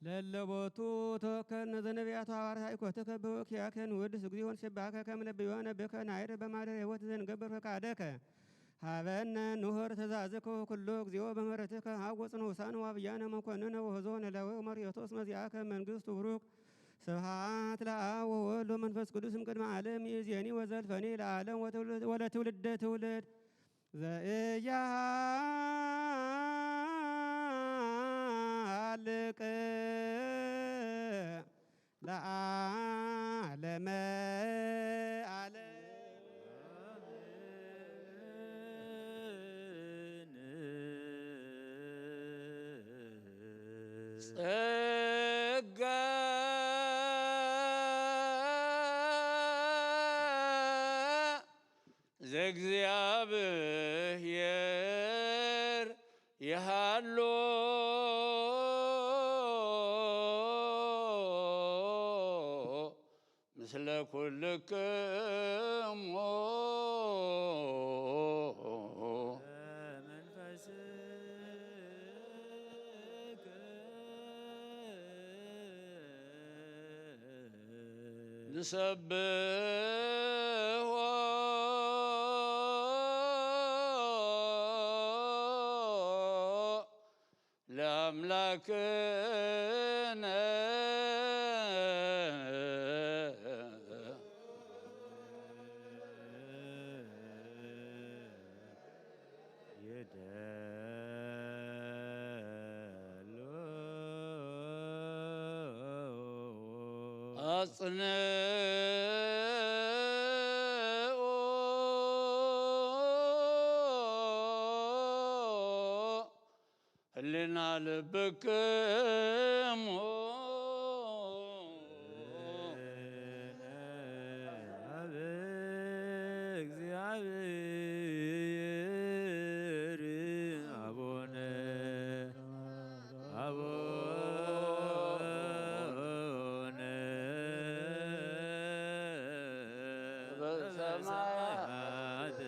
ለለቦቱ ተወከልነ ዘነቢያቱ ሐዋርያ ይኮተከ በወኪያከን ወድስ እግዚኦን ሽባከ ከምነብዮነ ብከ ናይር በማደር ህይወት ዘንገብር ፈቃደከ ሀበነ ኖህር ተዛዝከ ኩሎ እግዚኦ በመረትከ ሀወፅ ንውሳን ዋብያነ መኮንነ ወህዞ ነላዊ መርዮቶስ መዚአከ መንግስቱ ብሩክ ስብሐት ለአብ ወወልድ ወመንፈስ ቅዱስ እምቅድመ ዓለም ይእዜኒ ወዘልፈኒ ለዓለም ወትውልድ-፣ ወለትውልደ ትውልድ ዘኢያሃልቅ ለዓለመ ዓለም። ጸጋ ዘእግዚኣብሔር ይሃሎ ምስለ ኩልክሙ። ንሰብሖ ለአምላክነ። ይደሉ አጽንዑ ህሊና ልብክሙ። አብ እግዚአብሔር አቡነ አቡነ በሰማያት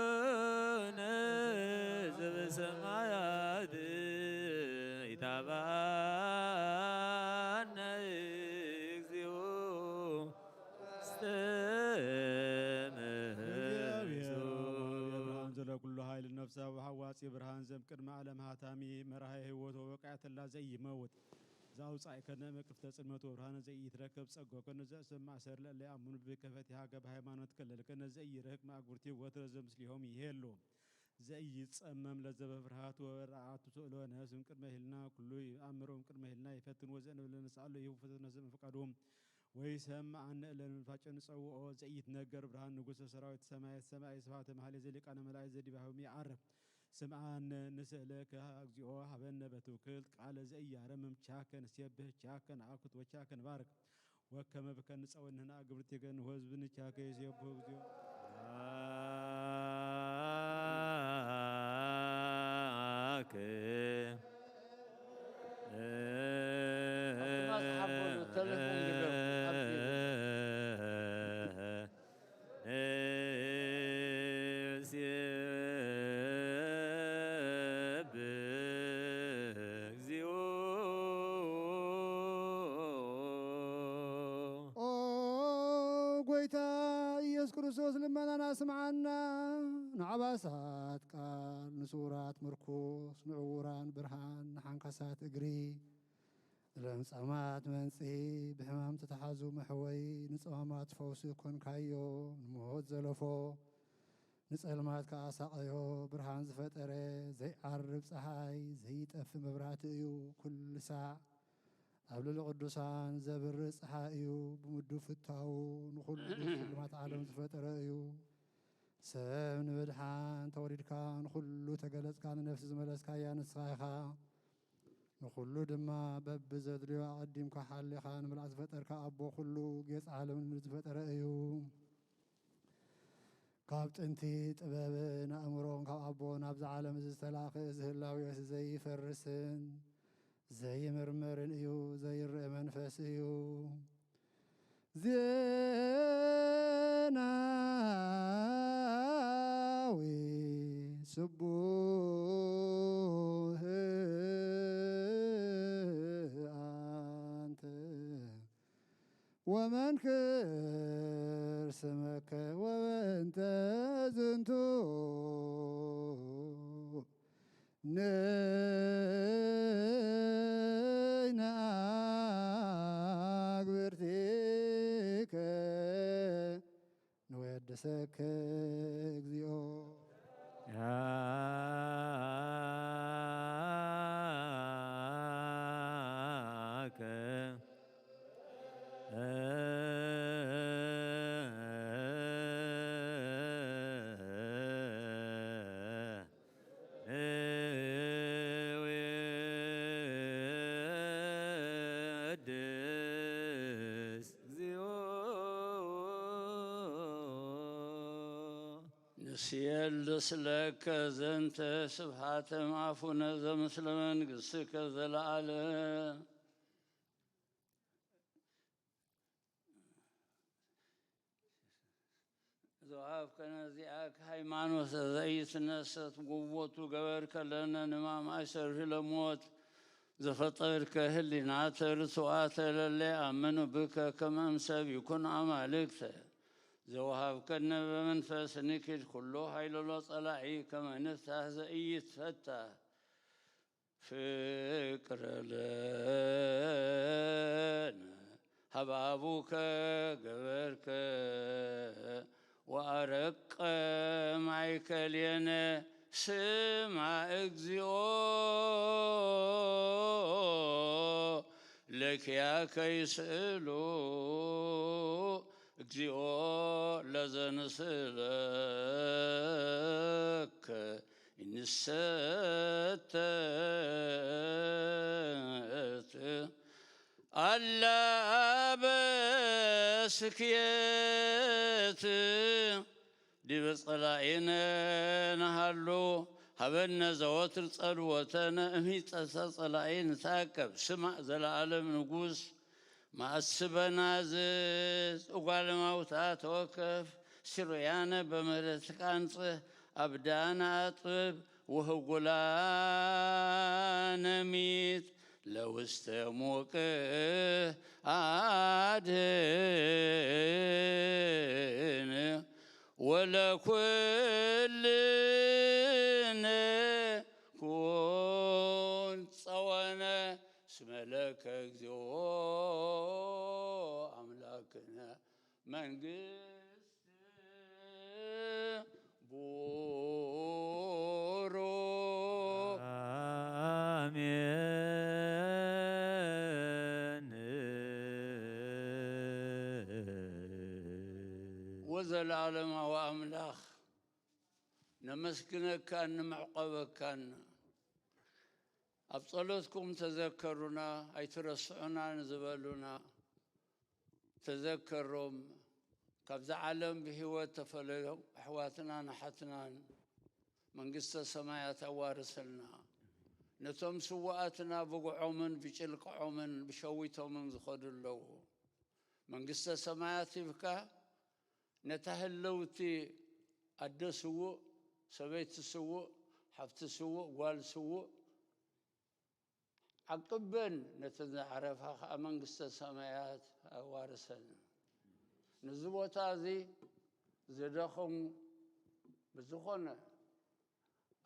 አቡነ ዘበሰማያት ይትባረክ ሓሳብ ሃዋፂ ብርሃን ዘም ቅድመ ዓለም ሃታሚ መራሒ ህይወት ወበቃያተላ ዘኢይመውት። ዘኣውፃእከነ መቅፍተ ጽልመት ወብርሃን ዘኢይትረከብ ጸጎከነ ዘእሰብ ማእሰር ለእለ ኣምኑ ብከፈት ሃገብ ሃይማኖት ከለልከነ ዘኢይረህቅ ማእጉርቲ ወትረ ዘምስሊሆም ይሄሉ። ዘኢይጸመም ለዘበ ፍርሃት ወበረዓቱ ስእሎ ነፍስም ቅድመ ህልና ኩሉ ይኣምሮም ቅድመ ህልና ይፈትን ወዘእንብለ ነስኣሎ ይህቡ ፈተነ ዘም ፍቃዱ። ወይሰምዓነ እለ ንፋጨ ንጸውኦ ዘኢይትነገር ብርሃን ንጉሰ ሰራዊት ሰማያት ሰማይ ስብሐተ መኃልየ ዘሊቃነ መላእክት ዘዲባሁም ይዓርፍ። ስምዓነ ንስእለከ እግዚኦ ሀበነ በትውክልት ቃለ ዘኢያረምም ቻከ ንሴብህ ቻከ ንኣኩት ወቻከ ንባርክ። ወከመ ብከ ንጸወንህና ግብርቲከ ንሆዝብ ንቻከ ይሴብሁ እግዚኦ። ኦ ጎይታ ኢየሱስ ክርስቶስ ልመናና ስምዓና። ንዓባሳት ቃል፣ ንስውራት ምርኩስ፣ ንዕውራን ብርሃን፣ ንሓንካሳት እግሪ፣ ንለምጻማት መንጽሂ፣ ብሕማም ተተሓዙ መሕወይ፣ ንጸማማት ፈውሲ ኮንካዮ፣ ንሞት ዘለፎ ንጸልማት ከኣ ሳቐዮ። ብርሃን ዝፈጠረ ዘይዓርብ ጸሓይ ዘይጠፍእ መብራህቲ እዩ። ኩሉ ሳዕ ኣብ ልዕሊ ቅዱሳን ዘብርህ ጸሓይ እዩ። ብምዱ ፍታዉ ንኹሉ ስልማት ዓለም ዝፈጠረ እዩ። ሰብ ንምድሓን ተወሊድካ ንኹሉ ተገለጽካ ንነፍሲ ዝመለስካያ ንስኻ ኢኻ። ንኹሉ ድማ በብዘድልዮ ኣቐዲምካ ሓሊኻ ንምልኣት ዝፈጠርካ ኣቦ ኩሉ ጌጽ ዓለም ንምድሪ ዝፈጠረ እዩ። ካብ ጥንቲ ጥበብን ኣእምሮን ካብ ኣቦ ናብዚ ዓለም እዚ ዝተላእኸ እዚ ህላዌ እዚ ዘይፈርስን ዘይምርመርን እዩ፣ ዘይረአ መንፈስ እዩ። ዜናዊ ስቡህ ኣንተ ወመንክር ስመከ ወበእንተ ዝንቱ ነይ ንኣግብርቲከ ንወድሰከ እግዚኦ። ንስየልስ ለከ ዘንተ ስብሐተ እምአፉነ ዘምስለ መንግሥትከ ዘለዓለም። ዘወሃብከነ እዚኣከ ሃይማኖት ዘይትነሰት ጉቦቱ ገበርከለነ ንማማይ ሰርፊ ለሞት ዘፈጠርከ ህሊናተ ርቱዓተ ለለ ኣምኑ ብከ ከመም ሰብ ይኩን ኣማልክተ። ዘወሃብከነ በመንፈስ ንኪድ ኩሉ ሃይለሎ ጸላኢ ከመ ንፍታህ ዘኢይትፈታህ ፍቅረ ለነ ሀባቡከ ገበርከ ወአረቀ ማይከልየነ ስማ እግዚኦ ለኪያከ ይስእሉ እግዚኦ ለዘንስእለከ ይንሰተት ኣላ በስክየት ዲበ ጸላኢነ ንሃሉ ሃበነ ዘወትር ጸልወተነ እምሂጸተ ጸላኢ ንታቀብ ስማዕ ዘለዓለም ንጉስ ማእስበናዝዝ እጓለ ማውታ ተወከፍ ሲሮያነ በምህረት ቃንጽህ ኣብዳነ ኣጥብብ ወህጉላነ ሚት ለውስተ ሞቅህ ኣድህን ወለኩልነ እስመ ለከ እግዚኦ ኣምላክነ መንግስት ቡሩ። አሜን። ወዘለዓለማዊ ኣምላኽ ነመስግነካን ንመዕቆበካን። ኣብ ጸሎትኩም ተዘከሩና ኣይትረስዑና ንዝበሉና ተዘከሮም። ካብዛ ዓለም ብህይወት ተፈለዮም ኣሕዋትናን ኣሓትናን መንግስተ ሰማያት ኣዋርሰልና። ነቶም ስውኣትና ብጉዖምን ብጭልቅዖምን ብሸዊቶምን ዝኸዱ ኣለዉ መንግስተ ሰማያት ሂብካ ነታ ህልውቲ ኣደ ስዉእ፣ ሰበይቲ ስዉእ፣ ሓፍቲ ስዉእ፣ ጓል ስዉእ ዓቅበን፣ ነተን ዝዓረፋ ከዓ መንግስተ ሰማያት ኣዋርሰን። ነዚ ቦታ እዚ ዝደኸሙ ብዝኾነ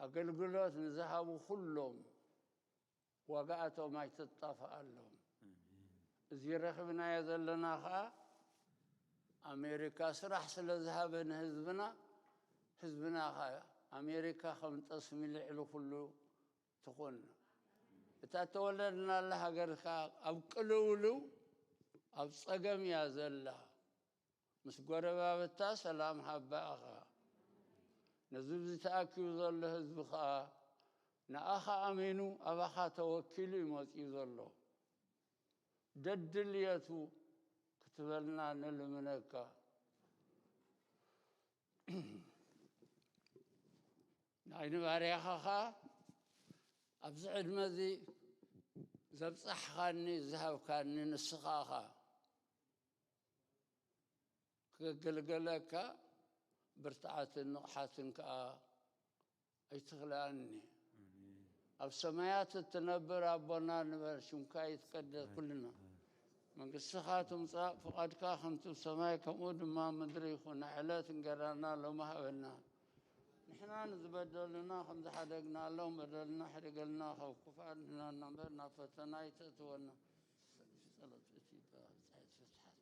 ኣገልግሎት ንዝሃቡ ኩሎም ዋጋኣቶም ኣይትጣፍኣሎም። እዚ ረኺብናዮ ዘለና ከዓ ኣሜሪካ ስራሕ ስለ ዝሃበ ንህዝብና፣ ህዝብና ከዓ ኣሜሪካ ከም ጠስሚ ልዕሊ ኩሉ ትኹን። እታ ተወለድናላ ሃገር ከዓ ኣብ ቅልውልው ኣብ ጸገም እያ ዘላ። ምስ ጎረባብታ ሰላም ሃባ ኢኻ። ነዚ ኣብዚ ተኣኪቡ ዘሎ ህዝቢ ኸኣ ንኣኻ ኣሚኑ ኣባኻ ተወኪሉ እዩ መጺኡ ዘሎ። ደድልየቱ ክትበልና ንልምነካ። ንዓይኒ ባርያኻ ኸኣ ኣብዚ ዕድመ እዚ ዘብጻሕኻኒ ዝሃብካኒ ንስኻ ኢኻ። ከገልገለካ ብርትዓትን ንቕሓትን ከኣ ኣይትኽልኣኒ። ኣብ ሰማያት እትነብር ኣቦና ንበር፣ ሽምካ ይትቀደስ። ኩልና መንግስትኻ ትምጻእ፣ ፍቓድካ ከምቲ ብሰማይ ከምኡ ድማ ኣብ ምድሪ ይኹን። ዕለት እንገራና ሎሚ ሃበና። ንሕና ንዝበደሉና ከም ዝሓደግናሎም በደልና ሕደገልና፣ ካብ ክፉኣት ድሕነና እምበር ናብ ፈተና ኣይተእትወና። ጸሎት እቲ በጻሕት ፍትሓት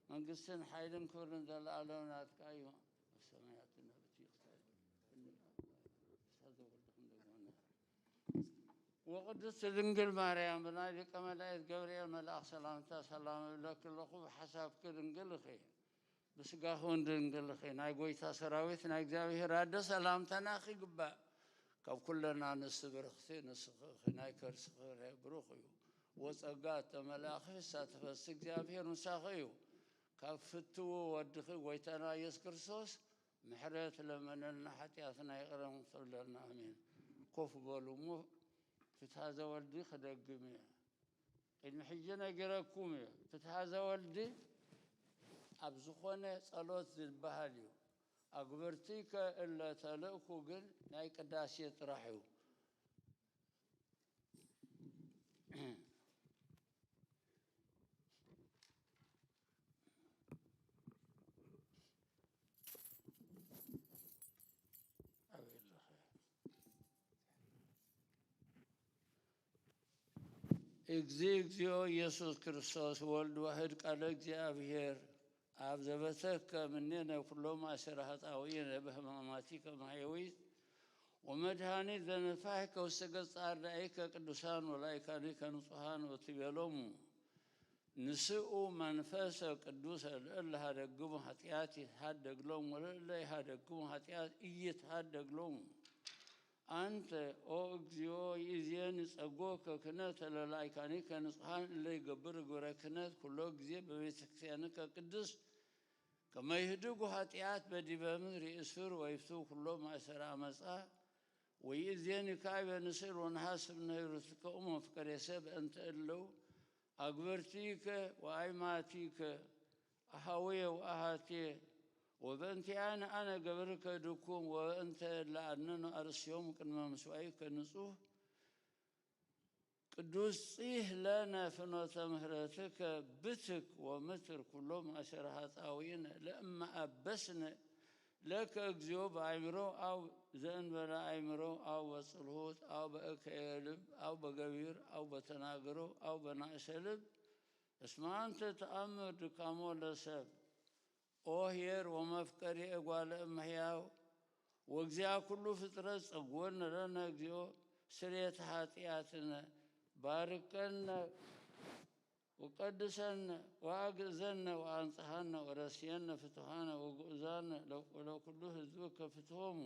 መንግስትን ሓይልን ክብርን ዘለኣለም ናትካ እዩ። ኣብ ሰማያት ነብቲ ይኽተል። ወቅድስት ድንግል ማርያም ብናይ ሊቀ መላእክት ገብርኤል መልኣኽ ሰላምታ ሰላም እብለኪ ኣለኹ። ብሓሳብኪ ድንግል ኢኺ፣ ብስጋኺ እውን ድንግል ኢኺ። ናይ ጎይታ ሰራዊት ናይ እግዚኣብሔር ኣደ ሰላምታ ናኺ ይግባእ። ካብ ኩለን ኣንስቲ ብርኽቲ ንስኺ ኢኺ። ናይ ከርስኺ ፍሬ ብሩኽ እዩ። ወጸጋ እተመልኣኺ ፍስሕቲ ፈልሲ እግዚኣብሔር ምሳኺ እዩ። ካብ ፍትዉ ወድኺ ጎይታና ኢየሱስ ክርስቶስ ምሕረት ለመነልና፣ ሓጢኣትና ይቕረ ምፍለልና። ኣሜን። ኮፍ በሉ እሞ ፍትሐ ዘወልዲ ክደግም እየ። ቅድሚ ሕጂ ነጊረኩም እየ። ፍትሐ ዘወልዲ ኣብ ዝኾነ ጸሎት ዝበሃል እዩ። ኣግብርቲከ እለ ተልእኩ ግን ናይ ቅዳሴ ጥራሕ እዩ። እግዚእ እግዚኦ ኢየሱስ ክርስቶስ ወልድ ዋህድ ቃለ እግዚኣብሔር ኣብ ዘበተከ ምኔነ ኩሎ ማእሰረ ኃጣውኢነ በሕማማቲከ ማሕየዊት ወመድኃኒት ዘነፋሕከ ውስተ ገጸ አርዳኢከ ቅዱሳን ወላይካኒከ ንጹሓን ወትቤሎሙ ንስኡ መንፈሰ ቅዱሰ ለእለ ሀደግሙ ኃጢአት ይትሃደግ ሎሙ ወለእለ ይሃደግሙ ኃጢአት ኢይትሃደግ ሎሙ። አንተ ኦ እግዚኦ ይእዜኒ ጸጎከ ክህነተ ለላይካኒከ ንጹሓን እለ ይገብሩ ግብረ ክህነት ኩሎ ጊዜ በቤተ ክርስቲያንከ ቅድስት ከመ ይህድጉ ኃጢአት በዲበ ምድሪ እሱር ወይፍቱ ኩሎ ማእሰረ አመፃ። ወይእዜኒ ካዕበ ንስእል ወነሐስብ ነይሩትከ እሞ ፍቅሬሰ በእንተ እለው አግበርቲከ ወአይማቲከ አሃውየ ወአሃትየ ወበእንቲአነ አነ ገብርከ ድኩም ወበእንተ ለአድነኑ አርስዮም ቅድመ ምስዋይከ ንጹህ ቅዱስ ጺህ ለነ ፍኖተ ምህረትከ ብትክ ወምትር ኩሎም አሰረ ኃጣውኢነ ለእመ አበስነ ለከ እግዚኦ በአእምሮ አው ዘእንበለ አእምሮ አው በጽልሁት አው በእከየ ልብ አው በገቢር አው በተናግሮ አው በናእሰ ልብ እስመ አንተ ተአምር ድካሞ ለሰብ። ኦ ኄር ወመፍቀሪ እጓለ እመሕያው ወእግዚአ ኩሉ ፍጥረት ጸግወነ ለነ እግዚኦ ስርየተ ኃጢአትነ ባርከነ ወቀድሰነ ወአግእዘነ ወአንጽሃነ ወረስየነ ፍቱሃነ ወግኡዛነ ወለኩሉ ህዝብከ ፍትሆሙ።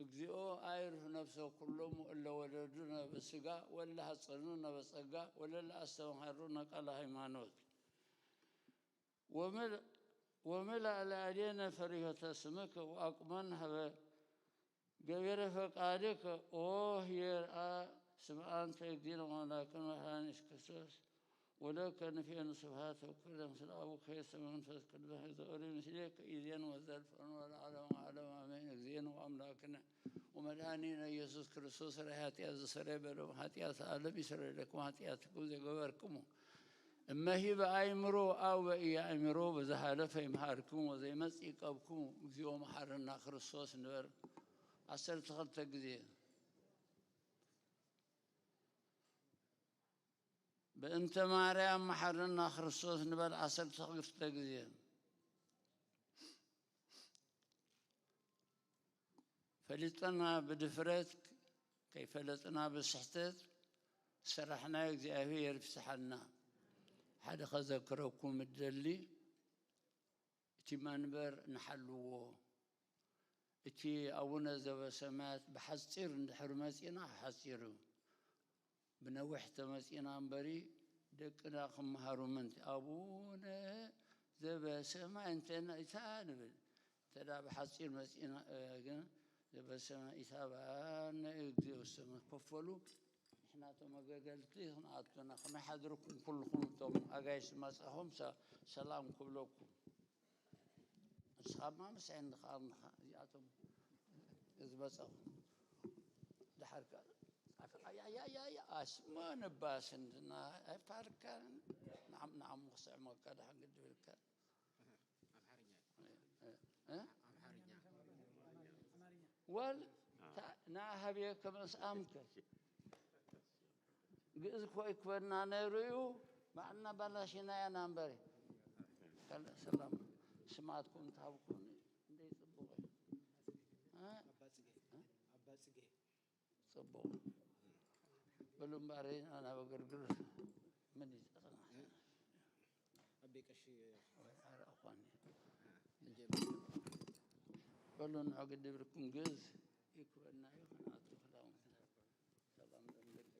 እግዚኦ አይርህ ነፍሰ ኩሎሙ እለ ወለዱነ በስጋ ወለ ሐጸኑነ በጸጋ ወለለ አስተምሃሩነ ቃለ ሃይማኖት። ወምል- ወምልእ ለአዴነ ፈሪሆተ ስምከ ወአቁመን ሀበ ገቢረ ፈቃድከ። ኦ ኄር አ ስምአንተ እግዚእነ ወአምላክነ መድኃኒነ ኢየሱስ ክርስቶስ ወለከ ንፌኑ ስብሐተ ወክብረ ምስለ አቡከ ሄር መንፈስ ቅዱስ ዘኦሪ ምስሌከ ኢዜን ወዘልፈን ወለዓለመ ዓለም አሜን። እግዚእነ ወአምላክነ ወመድኃኒነ ኢየሱስ ክርስቶስ ራይ ኃጢአት ዘሰረይ በደሙ ኃጢአት ዓለም ይሰረይ ለክሙ ኃጢአትኩም ዘገበርክሙ እመሂ በአእምሮ አው በኢአእምሮ በዘሃለፈ ይምሃርክሙ ወዘይመጽእ ይቀብክሙ። እግዚኦ መሐረና ክርስቶስ ንበር ዓሰርተ ክልተ ግዜ። በእንተ ማርያም መሐረና ክርስቶስ ንበል ዓሰርተ ክልተ ግዜ። ፈሊጥና ብድፍረት ከይፈለጥና ብስሕተት ዝሰራሕናዮ እግዚኣብሔር ይፍትሓልና። ሓደ ከዘክረኩም እደሊ፣ እቲ መንበር ንሓልዎ። እቲ ኣቡነ ዘበሰማያት ብሓጺር እንድሕር መጺና፣ ሓጺር እዩ። ብነዊሕ ተመጺና እምበሪ፣ ደቅና ክመሃሩ ምእንቲ ኣቡነ ዘበሰማይ እንተ ና-፣ ኢታ ንብል። እንተ ደኣ ብሓጺር መጺና፣ እ፣ ግን ዘበሰማይ ኢታ በአነ እግዚኦ ዝተመከፈሉ ንሕና እቶም ኣገልገልቲ ክንኣቱና፣ ከመይ ሓድርኩም ኩልኹም እቶም ኣጋይሽ ዝመጻኹም ሰ-፣ ሰላም ክብለኩም። ንስኻ ድማ ምሳይ እንድኻ ኣለኻ፣ እዚኣቶም ዝመጻኹም። ደሓር ከ ኣፍ-፣ ኣያ፣ ኣያ፣ ኣያ፣ ኣያ፣ ኣስመ ነባስ እንድና ኣይፋልካን። ንዓም-፣ ንዓም ክስዕመካ ደሓን ግዲ ብልካ። ኣምሓርኛ። እ? ኣምሓርኛ። ወል፣ ታ-፣ ንዓ ሃብየ ከመስኣምከ። ግእዝ እኮ ይክበና ነይሩ እዩ። ባዕልና ባላሽና ኢና እምበሪ። ካልእ ሰላም ስማትኩም እንተሃብኩም እንደይ ጽቡቕ እዩ። እ? ኣባ ጽጌ፣ ኣባ ጽጌ። ጽቡቕ። በሉ እምበሪ ናብ ኣገልግሎት ምን ይጸና? ኣቤ ቀሺ ወይ ኣረ እኳኒ። በሉ ንዑ ግዲ ብልኩም ግእዝ ይክበና እዩ። ክንኣቱ ክዳውንትና ሰላም ለምልክ።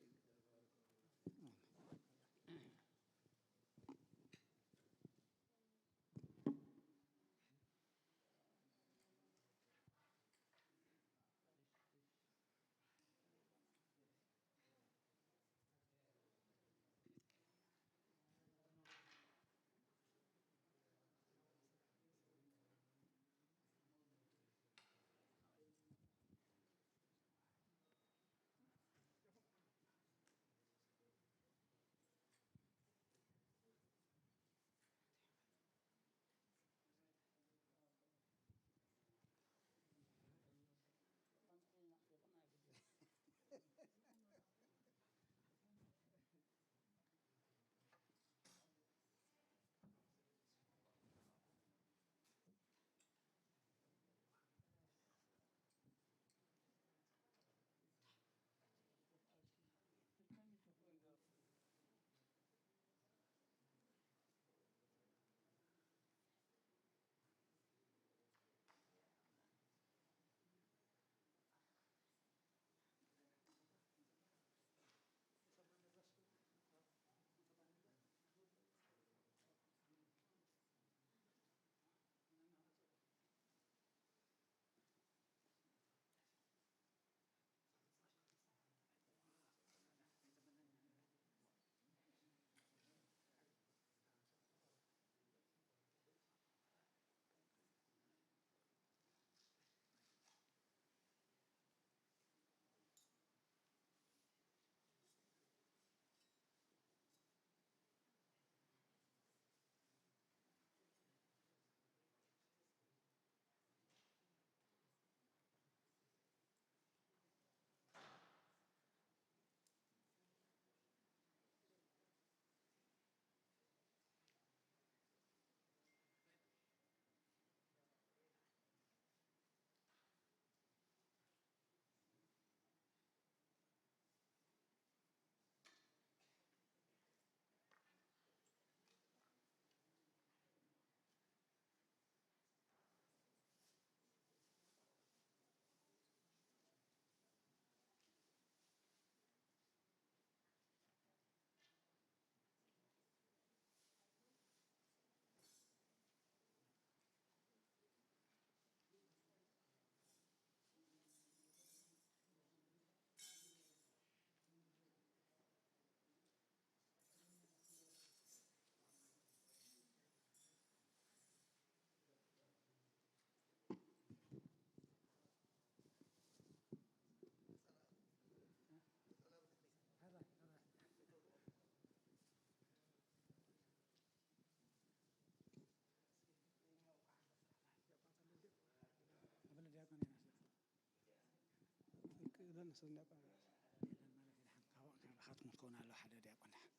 ንስና ጳውሎስ። የለን ማለት እዩ። ደሓን ካብኡ፣ ካባኻትኩም ትከውን ኣለዉ ሓደ ዲያቆን ደሓን።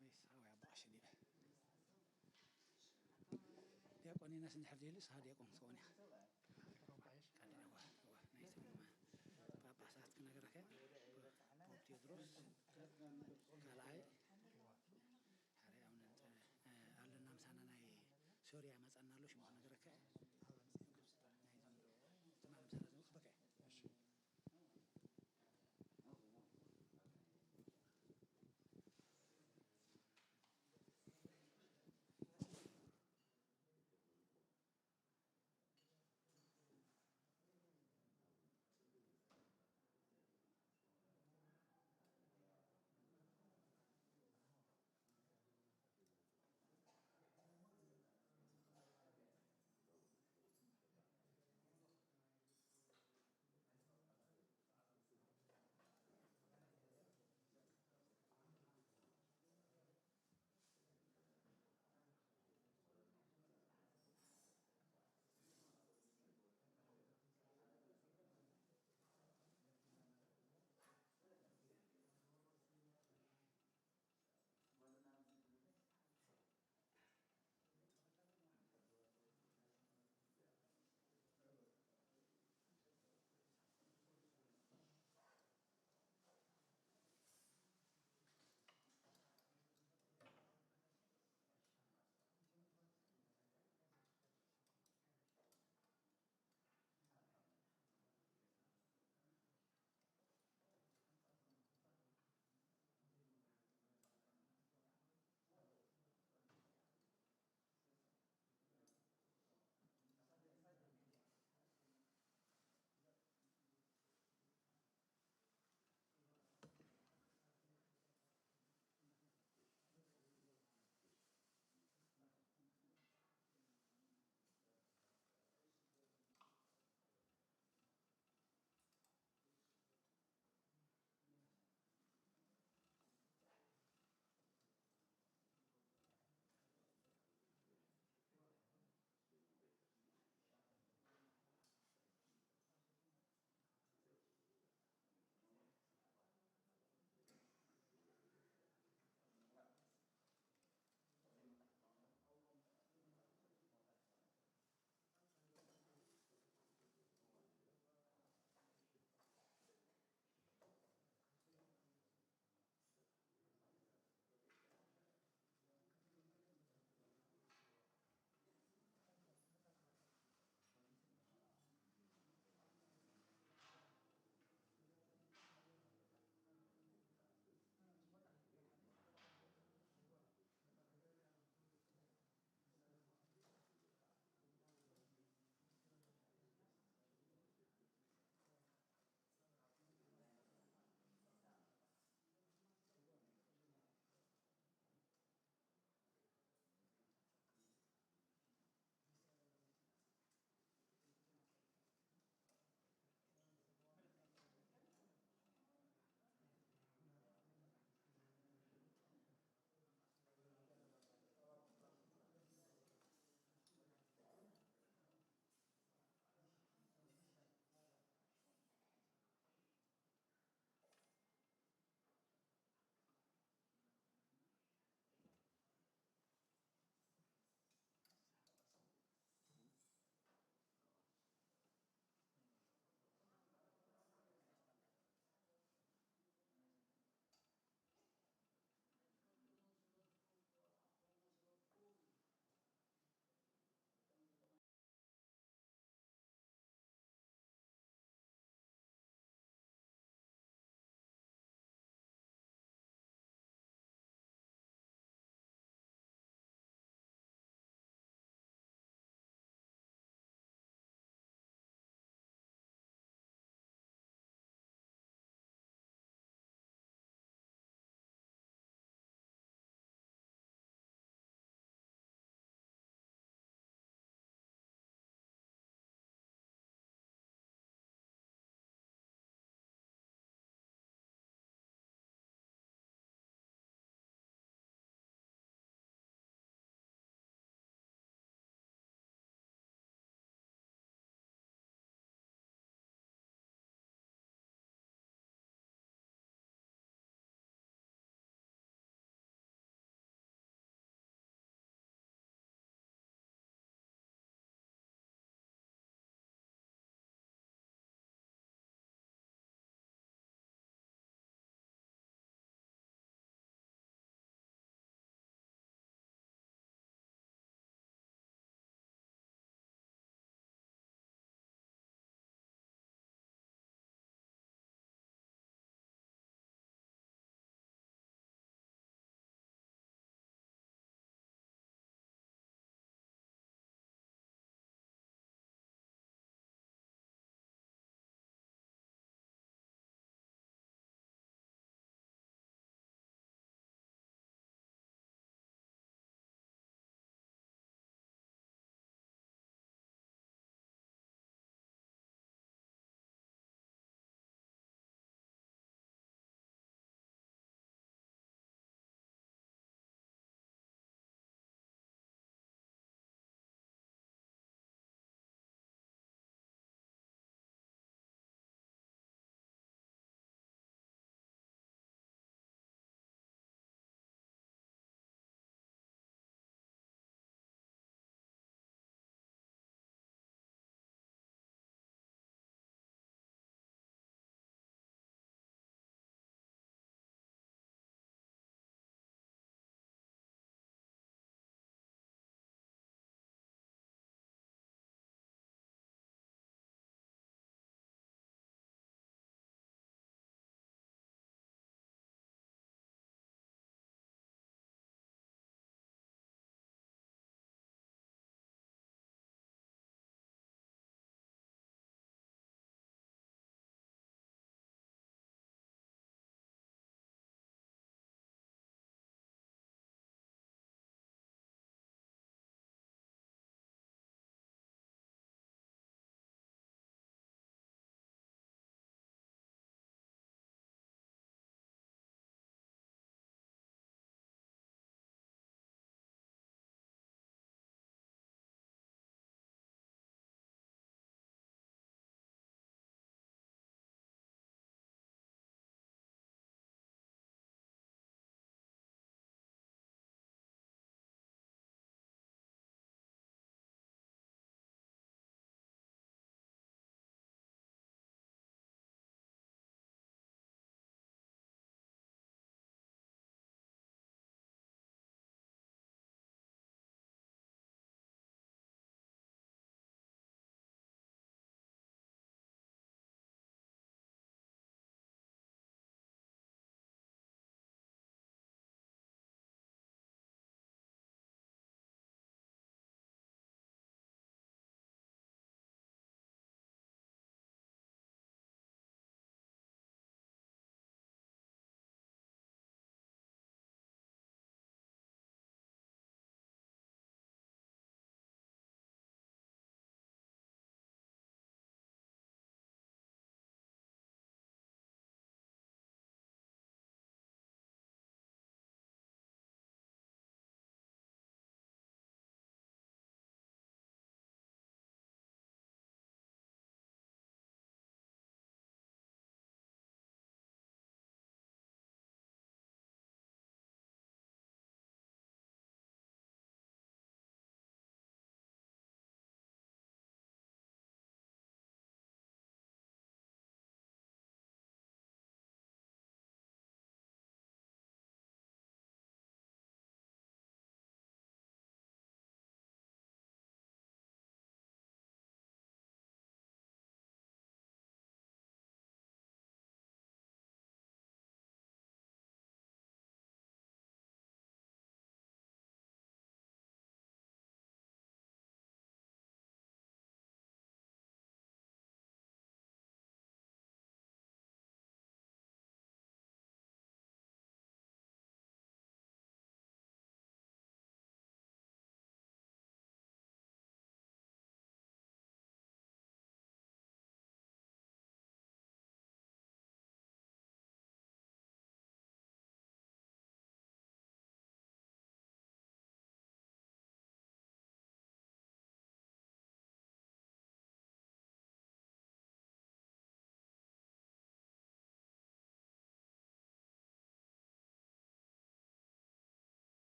ወይስ ሓወይ ኣቦ ቀሺ ዲበ? ዲያቆን ኢናስ እንድሕር ዘይሉ፣ ንስኻ ዲያቆን ክትከውን ኢኻ። ቀንዲ፣ እወ፣ እወ፣ ናይቶም ጳጳሳት ክነግረካ፣ ፖፕ ቴዎድሮስ ካልኣይ፣ ሓደ ኣቡነ እንተ-፣ ኣለና ምሳና ናይ ሶርያ መጸና ኣሎ፣ ሽሙ ክነግረካ። ናይዞም ትማሊ ምሳና ዝመኽበካ። እሺ።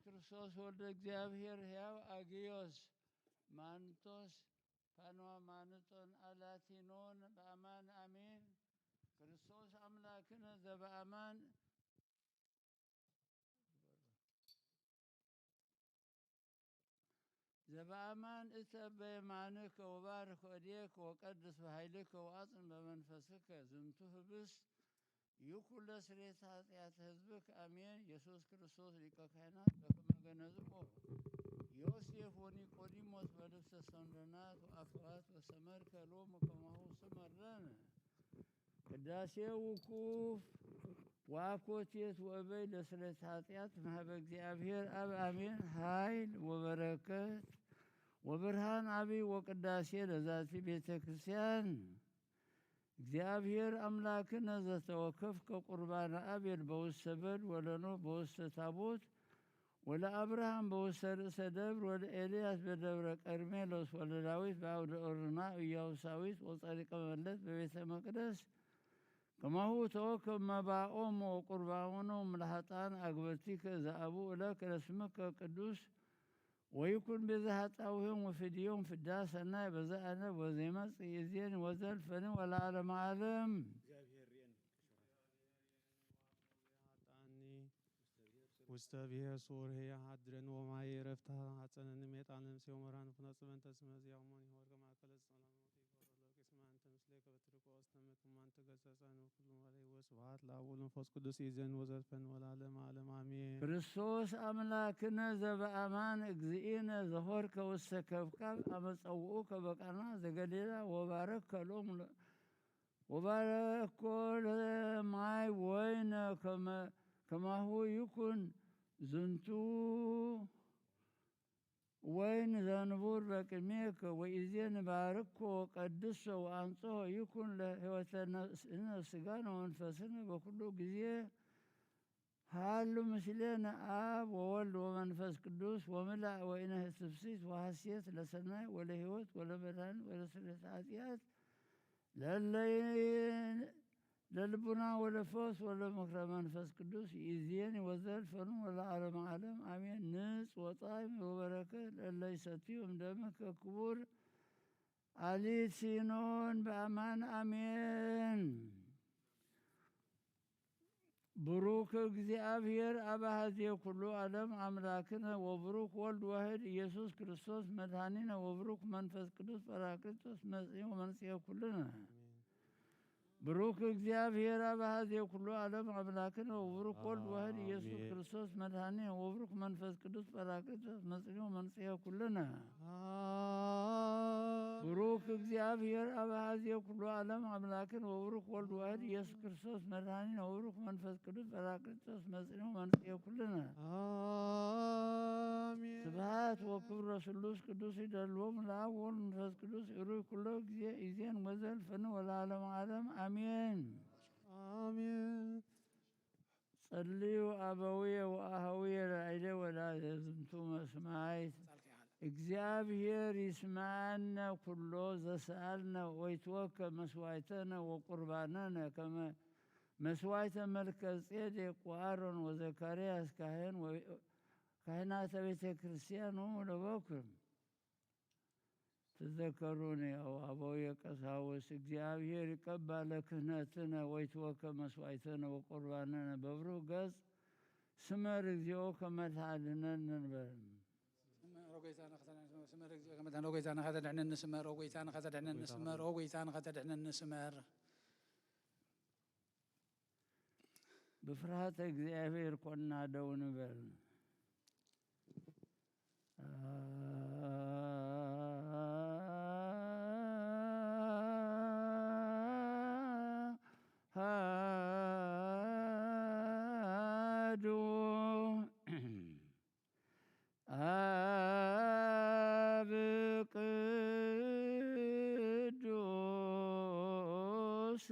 ክርስቶስ ወልደ እግዚኣብሔር ሕያው ኣግዮስ ማንቶስ ፓንዋ ማንጦን ኣላቲኖን በኣማን ኣሜን። ክርስቶስ ኣምላክነ ዘበኣማን ዘበኣማን እተ በየማንከ ወባርክ እዴከ ወቀድስ በኃይልከ ወአጽን በመንፈስከ ዝንቱ ህብስት ይኩን ለስርየት ኃጢአት ህዝብክ አሜን። ኢየሱስ ክርስቶስ ሊቀ ካህናት በከመ ገነዝዎ ዮሴፍ ወኒቆዲሞስ በልብሰ ሰንደናት ወአክዋት ወሰመርከ ሎሙ ከማሁ ስመረን ቅዳሴ ውቁፍ ወአኮቴት ወእበይ ለስርየት ኃጢአት ማህበ እግዚአብሔር አብ አሜን። ኃይል ወበረከት ወብርሃን አብይ ወቅዳሴ ለዛቲ ቤተ ክርስቲያን። እግዚአብሔር አምላክነ ዘተወከፍከ ቁርባነ አቤል በውስተ በድ ወለኖ በውስተ ታቦት ወለአብርሃም በውስተ ርእሰ ደብር ወለኤልያስ በደብረ ቀርሜሎስ ወለዳዊት በአውደ ኦርና ኢያቡሳዊት ወጸሪቀ መለት በቤተ መቅደስ ከማሁ ተወከብ መባኦሙ ወቁርባኖሙ ለኃጥኣን አግበርቲከ ዘአቡኡ ለከ ለስምከ ቅዱስ ወይኩን ቤዛ ኃጣውኢሆሙ ወፍድዮም ፍዳ ሰናይ በዘ አነ ወዘይመጽእ ይእዜኒ ወዘልፈኒ ወለዓለመ ዓለም። ውስተ ብሔር ሱር ህየ ሀድረን ወማየ ረፍታ አጸነኒ ሜጣነ ምስዮ መራን ፍኖ ጽበንተ ስመ ዚያሞን ይወርገ ማእከለ ጸላም ወፊ ወረሎ ቅስማ እንተ ምስሌ ከበትርቆ ወስተመ ክማን ተገጸጸን ወኩሉ ማለ ወስብሐት ለአብ ወወልድ ወመንፈስ ቅዱስ ይእዜን ወዘልፈን ወለዓለመ ዓለም አሜን። ክርስቶስ አምላክነ ዘበአማን እግዚእነ ዘሆርከ ውስተ ከብካብ አመ ጸውዑከ በቃና ዘገሊላ ወባረከ ሎሙ ለ- ወባረኮ ለማይ ወይነ ከመ- ከማሁ ይኩን ዝንቱ ወይን ዘንቡር በቅድሜከ ወኢዜን ባርኮ ወቀድሶ ወአንጽሖ ይኩን ለሕይወተ ነፍስ- ስጋነ ወመንፈስነ በኩሉ ጊዜ ሃሉ ምስሌነ አብ ወወልድ ወመንፈስ ቅዱስ ወምላእ ወኢነ ትፍሲት ወሐሴት ለሰናይ ወለሕይወት ወለመድኃኒት ወለስርየት ኃጢአት ለለይ ለልቡና ወለፈውስ ወለምክረ መንፈስ ቅዱስ ይእዜኒ ወዘልፈኑ ወለዓለመ ዓለም አሜን። ንጽ ወጣዕም ወበረከት ለለይ ሰትዮም ደምከ ክቡር አሊት ሲኖን በአማን አሜን። ብሩክ እግዚአብሔር አብ አሐዜ ኩሉ ዓለም አምላክነ ወብሩክ ወልድ ዋሕድ ኢየሱስ ክርስቶስ መድኃኒነ ወብሩክ መንፈስ ቅዱስ ጳራቅሊጦስ መጽኢ ወመንጽሔ ኩልነ። ብሩክ እግዚአብሔር አብ አሐዜ ኩሉ ዓለም አምላክነ ወብሩክ ወልድ ዋሕድ ኢየሱስ አሜን። ክርስቶስ መድኃኒነ ወብሩክ መንፈስ ቅዱስ ጳራቅሊጦስ መጽኢ ወመንጽሔ ኩልነ። አሜን። ብሩክ እግዚአብሔር አብ አሐዜ ኩሉ ዓለም አምላክነ ወብሩክ ወልድ ዋሕድ ኢየሱስ ክርስቶስ መድኃኒነ ወብሩክ መንፈስ ቅዱስ ጳራቅሊጦስ መጽንዮ መንጽሔ ኩልነ። አሜን። ስብሐት ወክብር ለስሉስ ቅዱስ ይደልዎም ለአብ ወወልድ መንፈስ ቅዱስ ይሩይ ኩሎ ጊዜ ይዜን ወዘልፈኒ ወለዓለመ ዓለም አሜን። አሜን። ጸልዩ አበውየ ወአሃውየ ላዕሌ ወላዕለ ዝንቱ መስማይት። እግዚአብሔር ይስምዓነ ኩሎ ዘሰአልነ ወይትወከ መስዋዕተነ ወቁርባነነ ከመ መስዋዕተ መልከ ጼዴቅ ወአሮን ወዘካርያስ ካህን ወ- ካህናተ ቤተ ክርስቲያን ወለበኩር። ትዘከሩኒ ኦ አበውየ ቀሳውስት። እግዚአብሔር ይቀባ ለክህነትነ ወይትወከ መስዋዕተነ ወቁርባነነ በብሩህ ገጽ ስመር እግዚኦ ከመ ተድኃነነ ንበል። ስመር ኦ ጐይታነ ከተድሕነነ ስመር። ብፍርሃተ እግዚኣብሔር ኮና ደው ንበል። አሐዱ አብ ቅዱስ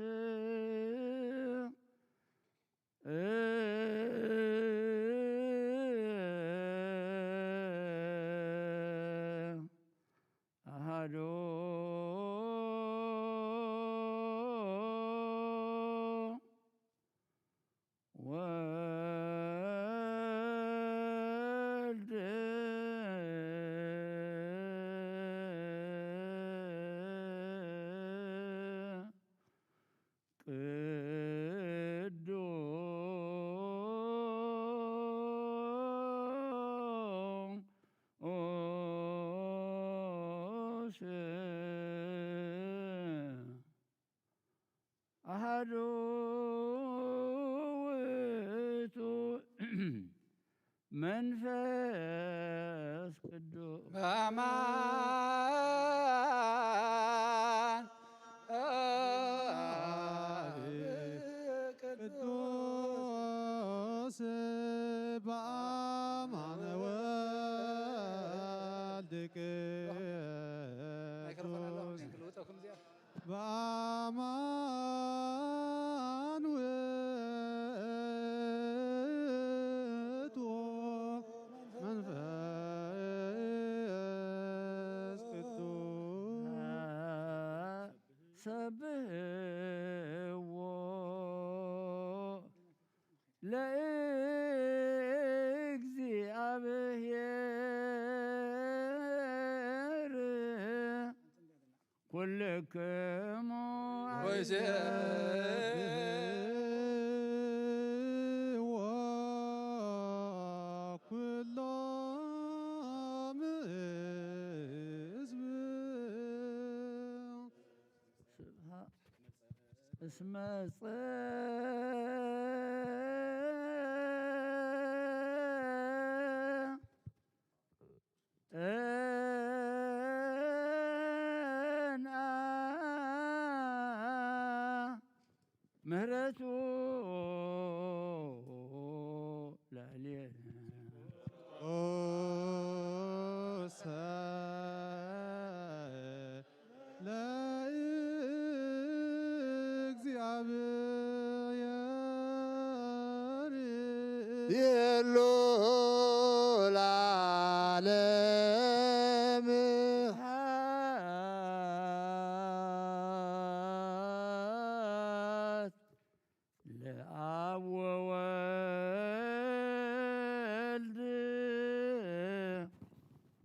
መንፈስ ቅዱስ በአማን ቅዱስ በአማን ወልድ ቅዱስ በአማን ውእቱ መንፈስ ቅዱስ ሰብሕዎ ለእግዚአብሔር ኩልክሙ ወይሴብሕዎ ኩሎም ህዝብ። ስብሐ እስመ ጸንአ ምህረቱ ላዕሌነ። ኦሰ ለእግዚአብሔር የሉ ለዓለም ስብሐት ለአብ ወወልድ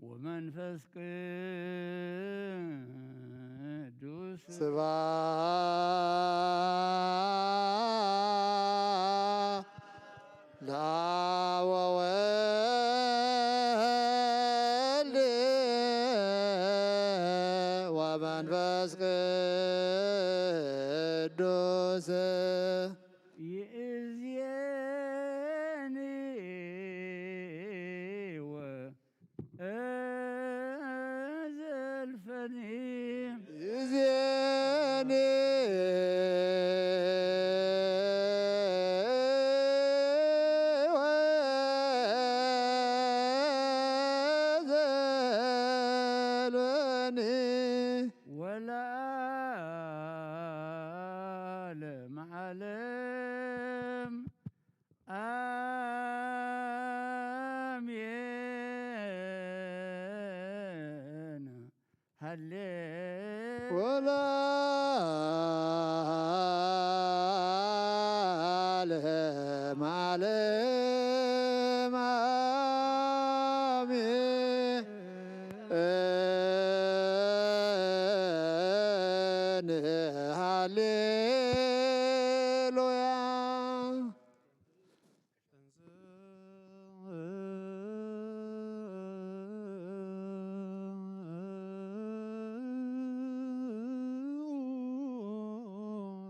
ወመንፈስ ቅዱስ ስብሐት ለአብ ወወልድ ወመንፈስ ቅዱስ ይእዜኒ ወእዘልፈኒ ይእዜኒ ወዘልፈኒ ወለዓለመ ዓለም አሜን። ሃሌ ወለዓለመ ዓለም አሜን። ሃሌሉያ።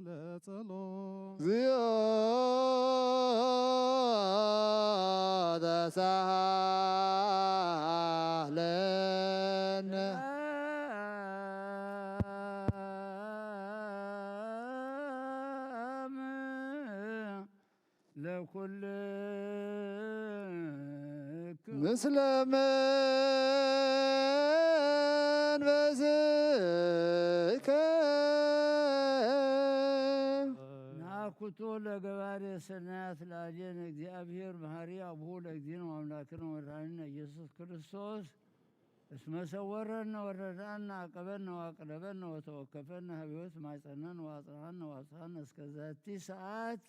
ለጸሎት። እግዚኦ ተሳሃለነ። ለኩልክሙ ምስለ መንፈስከ። ናኩቶ ለገባሬ ሰናያት ለአዴነ እግዚአብሔር መሐሪ አቡሁ ለእግዚእነ ወአምላክነ ወመድኃኒነ ኢየሱስ ክርስቶስ እስመ ሰወረነ ወረድአነ አቀበነ ወአቅረበነ ወተወከፈነ ሀብ ሕይወት ማይጸነነ ወአጽንሐነ ወአብጽሐነ እስከ ዛቲ ሰዓት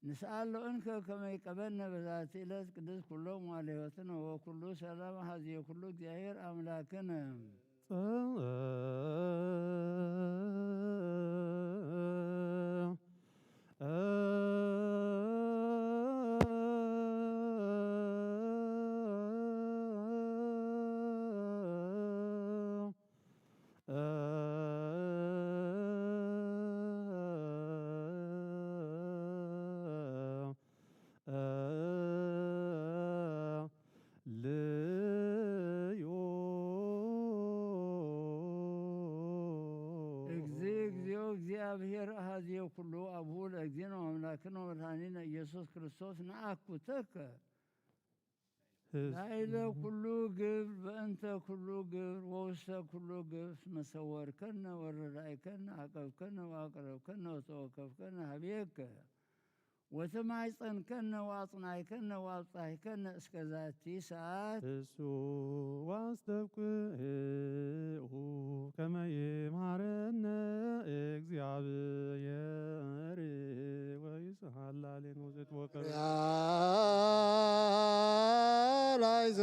ንስአሎ እንከ ከመ ይቀበነ በዛቲ ዕለት ቅድስት ኩሎም ዋለ ሕይወትነ ወኩሉ ሰላም ሀዜ ኩሉ እግዚአብሔር አምላክነ። ኩሉ አብሁ ለእግዚእነ ወአምላክነ ወመድኃኒነ ኢየሱስ ክርስቶስ ነአኩተከ ላዕለ ኩሉ ግብር በእንተ ኩሉ ግብር ወውስተ ኩሉ ግብር እስመ ሰወርከነ ወረዳእከነ አቀብከነ ወአቅረብከነ ወተወከፍከነ ሀቤከ ወተማይጸንከነ ወአጽናይከነ ወአብጻሕከነ እስከ ዛቲ ሰዓት። እሱ ዋስተብቅኡ ከመ ይምሃረነ እግዚኣብሔር ወይስሃላ ሌን ወዘት ወቀረ ያላይዞ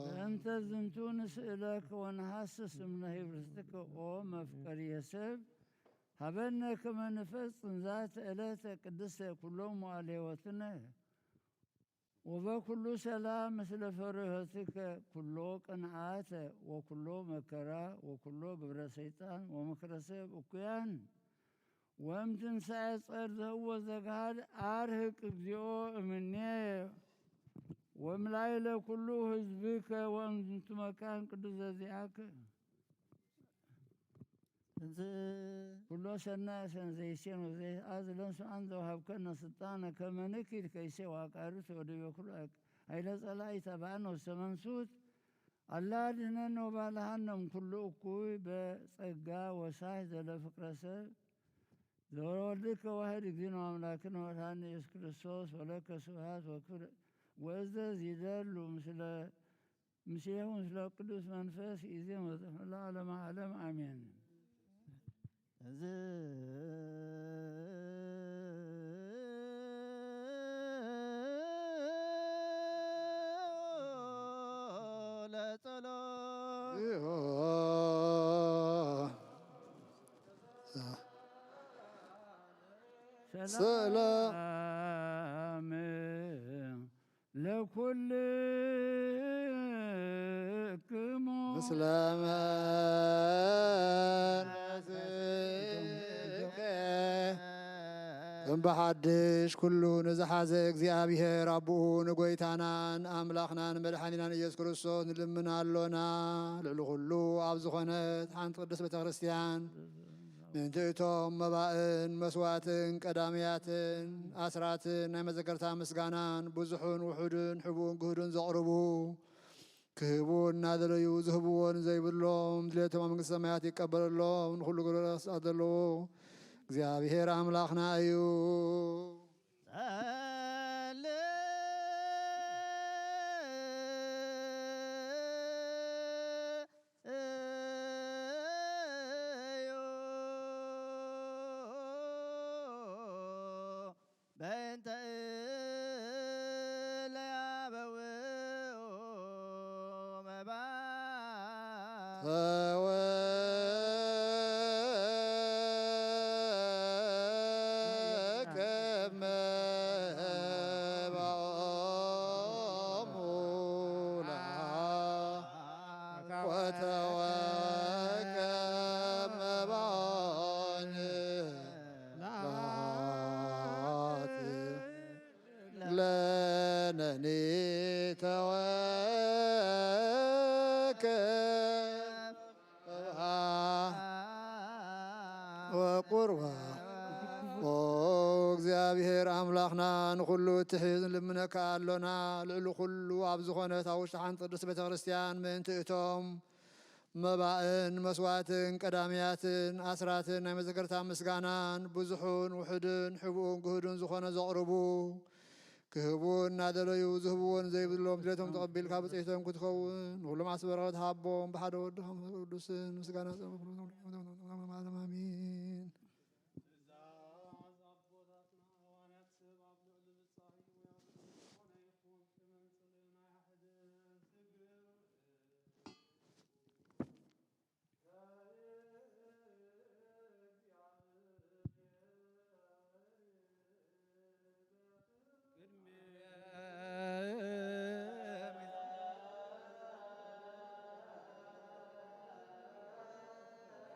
በእንተ ዝንቱ ንስእለከ ወንሃስስ እምነ ህብርትከ ኦ መፍቀሪ የሰብ ሀበነ ከመ ንፈጽም ዛተ ዕለተ ቅድስተ ኩሎም መዋዕለ ሕይወትነ ወበኩሉ ሰላም ምስለ ፈሪሆትከ ኩሎ ቅንዓተ ወኩሎ መከራ ወኩሎ ግብረ ሰይጣን ወምክረ ሰብ እኩያን ወእምትንሳኤ ጸር ዘህዎ ዘግሃድ አርህቅ እግዚኦ እምኔ ወምላይለ ኩሉ ህዝብከ ወእምዝንቱ መካን ቅዱስ ዘዚአከ። እንዝ ኩሎ ሰናይ ሰን ዘይሴን ወዘይአዝ ለንሱ አን ዘውሃብከነ ስልጣነ ከመ ንኪድ ከይሴ ወአቃርት ወደዮ ኩሉ ኃይለ ጸላኢ ተባዕነ ውስተ መንሱት አላ ድህነነ ወባልሃነ እምኩሉ እኩይ በጸጋ ወሳይ ዘለፍቅረ ሰብ ዘወልድከ ዋህድ እግዚእነ ወአምላክነ ወመድኃኒነ ኢየሱስ ክርስቶስ ወለከ ስብሐት ወክብር ወእዘዝ ይደሉ ምስለ ምስሌሁ ምስለ ቅዱስ መንፈስ ይእዜን ወዘልዓለመ ዓለም አሜን። እዝ ለጸሎት ሰላም ለኩልክሙ ምስለ መንፈስከ እምበሓድሽ ኩሉ ንዝሓዘ እግዚኣብሔር ኣቦኡ ንጎይታናን ኣምላኽናን መድሓኒናን ኢየሱስ ክርስቶስ ንልምን ኣሎና። ልዕሊ ኩሉ ኣብ ዝኾነት ሓንቲ ቅድስት ቤተ ክርስቲያን ምእንቲ እቶም መባእን መስዋዕትን ቀዳምያትን ኣስራትን ናይ መዘከርታ ምስጋናን ብዙሑን ውሑድን ሕቡእን ግህዱን ዘቕርቡ ክህቡ እናደለዩ ዝህብዎ ንዘይብሎም ድሌቶም ኣብ መንግስቲ ሰማያት ይቀበለሎም። ንኹሉ ግብረ ስጣት ዘለዎ እግዚኣብሔር ኣምላኽና እዩ። ጸልዩ በእንተ እለ ያበውኡ መባ ተወከብ መባኦሙ ለሃ ወተወከብ መባኦን ለሃት ለነኒ ተወከብ ወቁርባ ኦ እግዚኣብሔር ኣምላኽና ንኹሉ እትሕዝ ንልምነካ ኣሎና። ልዕሊ ኩሉ ኣብ ዝኾነት ኣብ ውሽጢ ሓንቲ ቅድስት ቤተ ክርስቲያን ምእንቲ እቶም መባእን መስዋዕትን ቀዳምያትን ኣስራትን ናይ መዘከርታ ምስጋናን ብዙሑን ውሑድን ሕቡእን ግህዱን ዝኾነ ዘቕርቡ ክህቡ እናደለዩ ዝህብዎን ዘይብሎም ድሌቶም ተቐቢልካ ብፅሒቶም ክትኸውን ንኩሎም ዓስቢ በረኸት ሃቦም ብሓደ ወድኻ መንፈስ ቅዱስን ምስጋና ጸሎት ዓለም ኣሜን።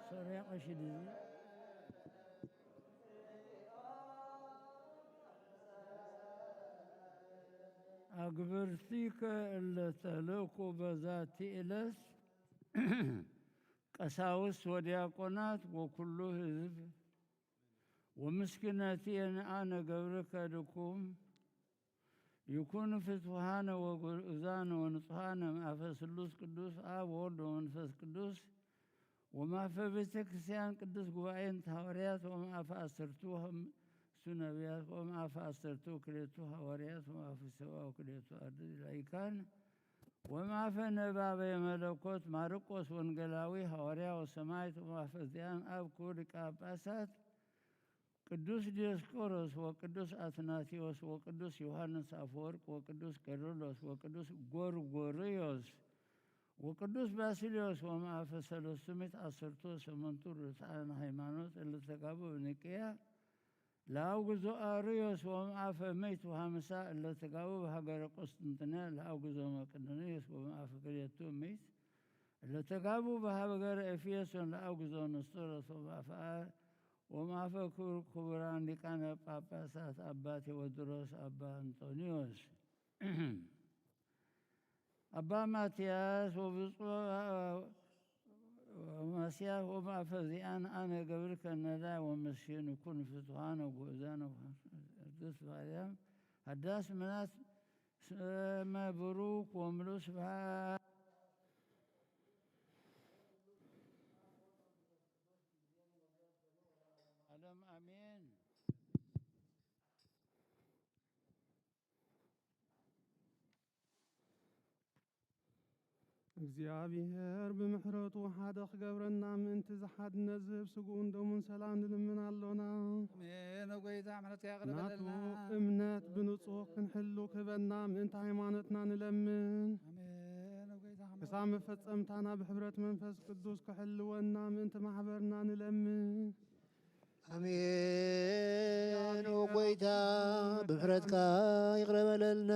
ሶርያ ቀሺ ድዚ አግብርቲከ እለ ተልእኩ በዛቲ ዕለት ቀሳውስት ወዲያቆናት ወኩሉ ህዝብ ወምስኪነቲ የንአ ነገብርከ ድኩም ይኩኑ ፍትውሃነ ወግዑዛነ ወንጹሃነ እምአፈ ስሉስ ቅዱስ አብ ወወልድ ወመንፈስ ቅዱስ ወማፈ ቤተ ክርስቲያን ቅዱስ ጉባኤ እንተ ሐዋርያት ወማፈ አሰርቱ እሱ ነቢያት ወማፈ አሰርቱ ክሌቱ ሐዋርያት ወማፈ ሰብአው ክሌቱ አርድእት ላይካን ወማፈ ነባበ የመለኮት ማርቆስ ወንጌላዊ ሐዋርያ ወሰማዕት ወማፈ ዚያን አብ ክቡር ሊቀ ጳጳሳት ቅዱስ ዲዮስቆሮስ ወቅዱስ አትናቴዎስ ወቅዱስ ዮሐንስ አፈወርቅ ወቅዱስ ቄርሎስ ወቅዱስ ጎርጎርዮስ ወቅዱስ ባስልዮስ ወማፈ ሰለስቱ ምእት አሰርቱ ወሰመንቱ ርቱዓን ሃይማኖት እለ ተጋቡ ብኒቅያ ለአውግዞ አርዮስ ወማፈ ምእት ወሃምሳ እለ ተጋቡ በሃገረ ቁስጥንጥንያ ለአውግዞ መቅዶንዮስ ወማፈ ክልኤቱ ምእት እለ ተጋቡ በሃገረ ኤፌሶን ለአውግዞ ንስጦሮስ ወማፈ ወማፈ ክቡር ክቡራን ሊቃነ ጳጳሳት አባ ቴዎድሮስ አባ እንጦንዮስ አባ ማትያስ ወብፁዕ ማስያስ ወማፈ ዚአን አነ ገብርከ ነዳይ ወምስኪን ኩን ፍትሓነ ጉእዛነ ቅድስት ማርያም ሀዳስ ምናት ስመ ብሩክ ወምሉ ስብሐት ዓለም አሜን። እግዚኣብሔር ብምሕረቱ ሓደ ክገብረና ምእንቲ ዝሓድነት ዝህብ ስግኡን ደሙን ሰላም ንልምን ኣሎና። ኣሜን። ጎይታ ምሕረትካ ይቕረ ናቱ በለልና። እምነት ብንጹህ ክንሕሉ ክህበና ምእንቲ ሃይማኖትና ንለምን። ኣሜን። ጎይታ ክሳብ መፈጸምታና ብሕብረት መንፈስ ቅዱስ ክሕልወና ምእንቲ ማሕበርና ንለምን። ኣሜን። ኦ ጎይታ ብምሕረትካ ይቕረ በለልና።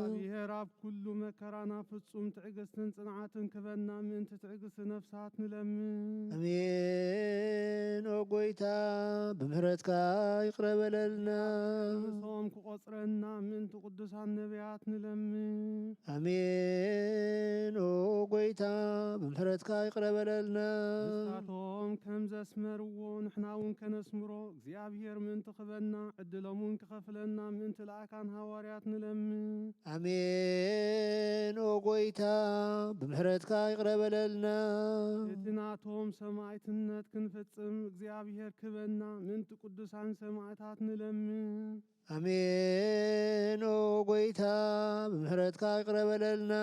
እግዚኣብሔር ኣብ ኩሉ መከራና ፍጹም ትዕግስትን ጽንዓትን ክበና ምእንቲ ትዕግስቲ ነፍሳት ንለምን። ኣሜን። ኦ ጎይታ ብምሕረትካ ይቕረ በለልና። ርእሶም ክቖጽረና ምእንቲ ቅዱሳን ነቢያት ንለምን። ኣሜን። ኦ ጎይታ ብምሕረትካ ይቕረ በለልና። ንሳቶም ከም ዘስመርዎ ንሕና እውን ከነስምሮ እግዚኣብሔር ምእንቲ ክበና ዕድሎም እውን ክኸፍለና ምእንቲ ለኣካን ሃዋርያት ንለምን። ኣሜን። ኦ ጎይታ ብምሕረትካ ይቕረ በለልና። እቲ ናቶም ሰማዕትነት ክንፍጽም እግዚኣብሔር ክበና ምእንቲ ቅዱሳን ሰማዕታት ንለምን። ኣሜን። ኦ ጎይታ ብምሕረትካ ይቕረ በለልና።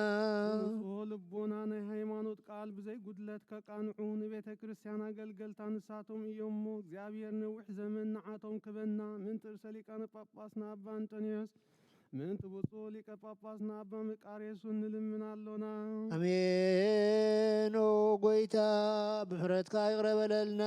ብንጹህ ልቦና ናይ ሃይማኖት ቃል ብዘይ ጉድለት ከቃንዑ ንቤተ ክርስቲያን ኣገልገልታ ንሳቶም እዮም እሞ እግዚኣብሔር ነዊሕ ዘመን ንዓቶም ክበና ምእንቲ ርእሰ ሊቃነ ጳጳስና ኣባ እንጦንዮስ ምእንቲ ብፁዕ ሊቀ ጳጳስና ኣባ መቃርዮስ ንልምን ኣሎና። ኣሜን። ኦ ጎይታ ብምሕረትካ ይቕረ በለልና።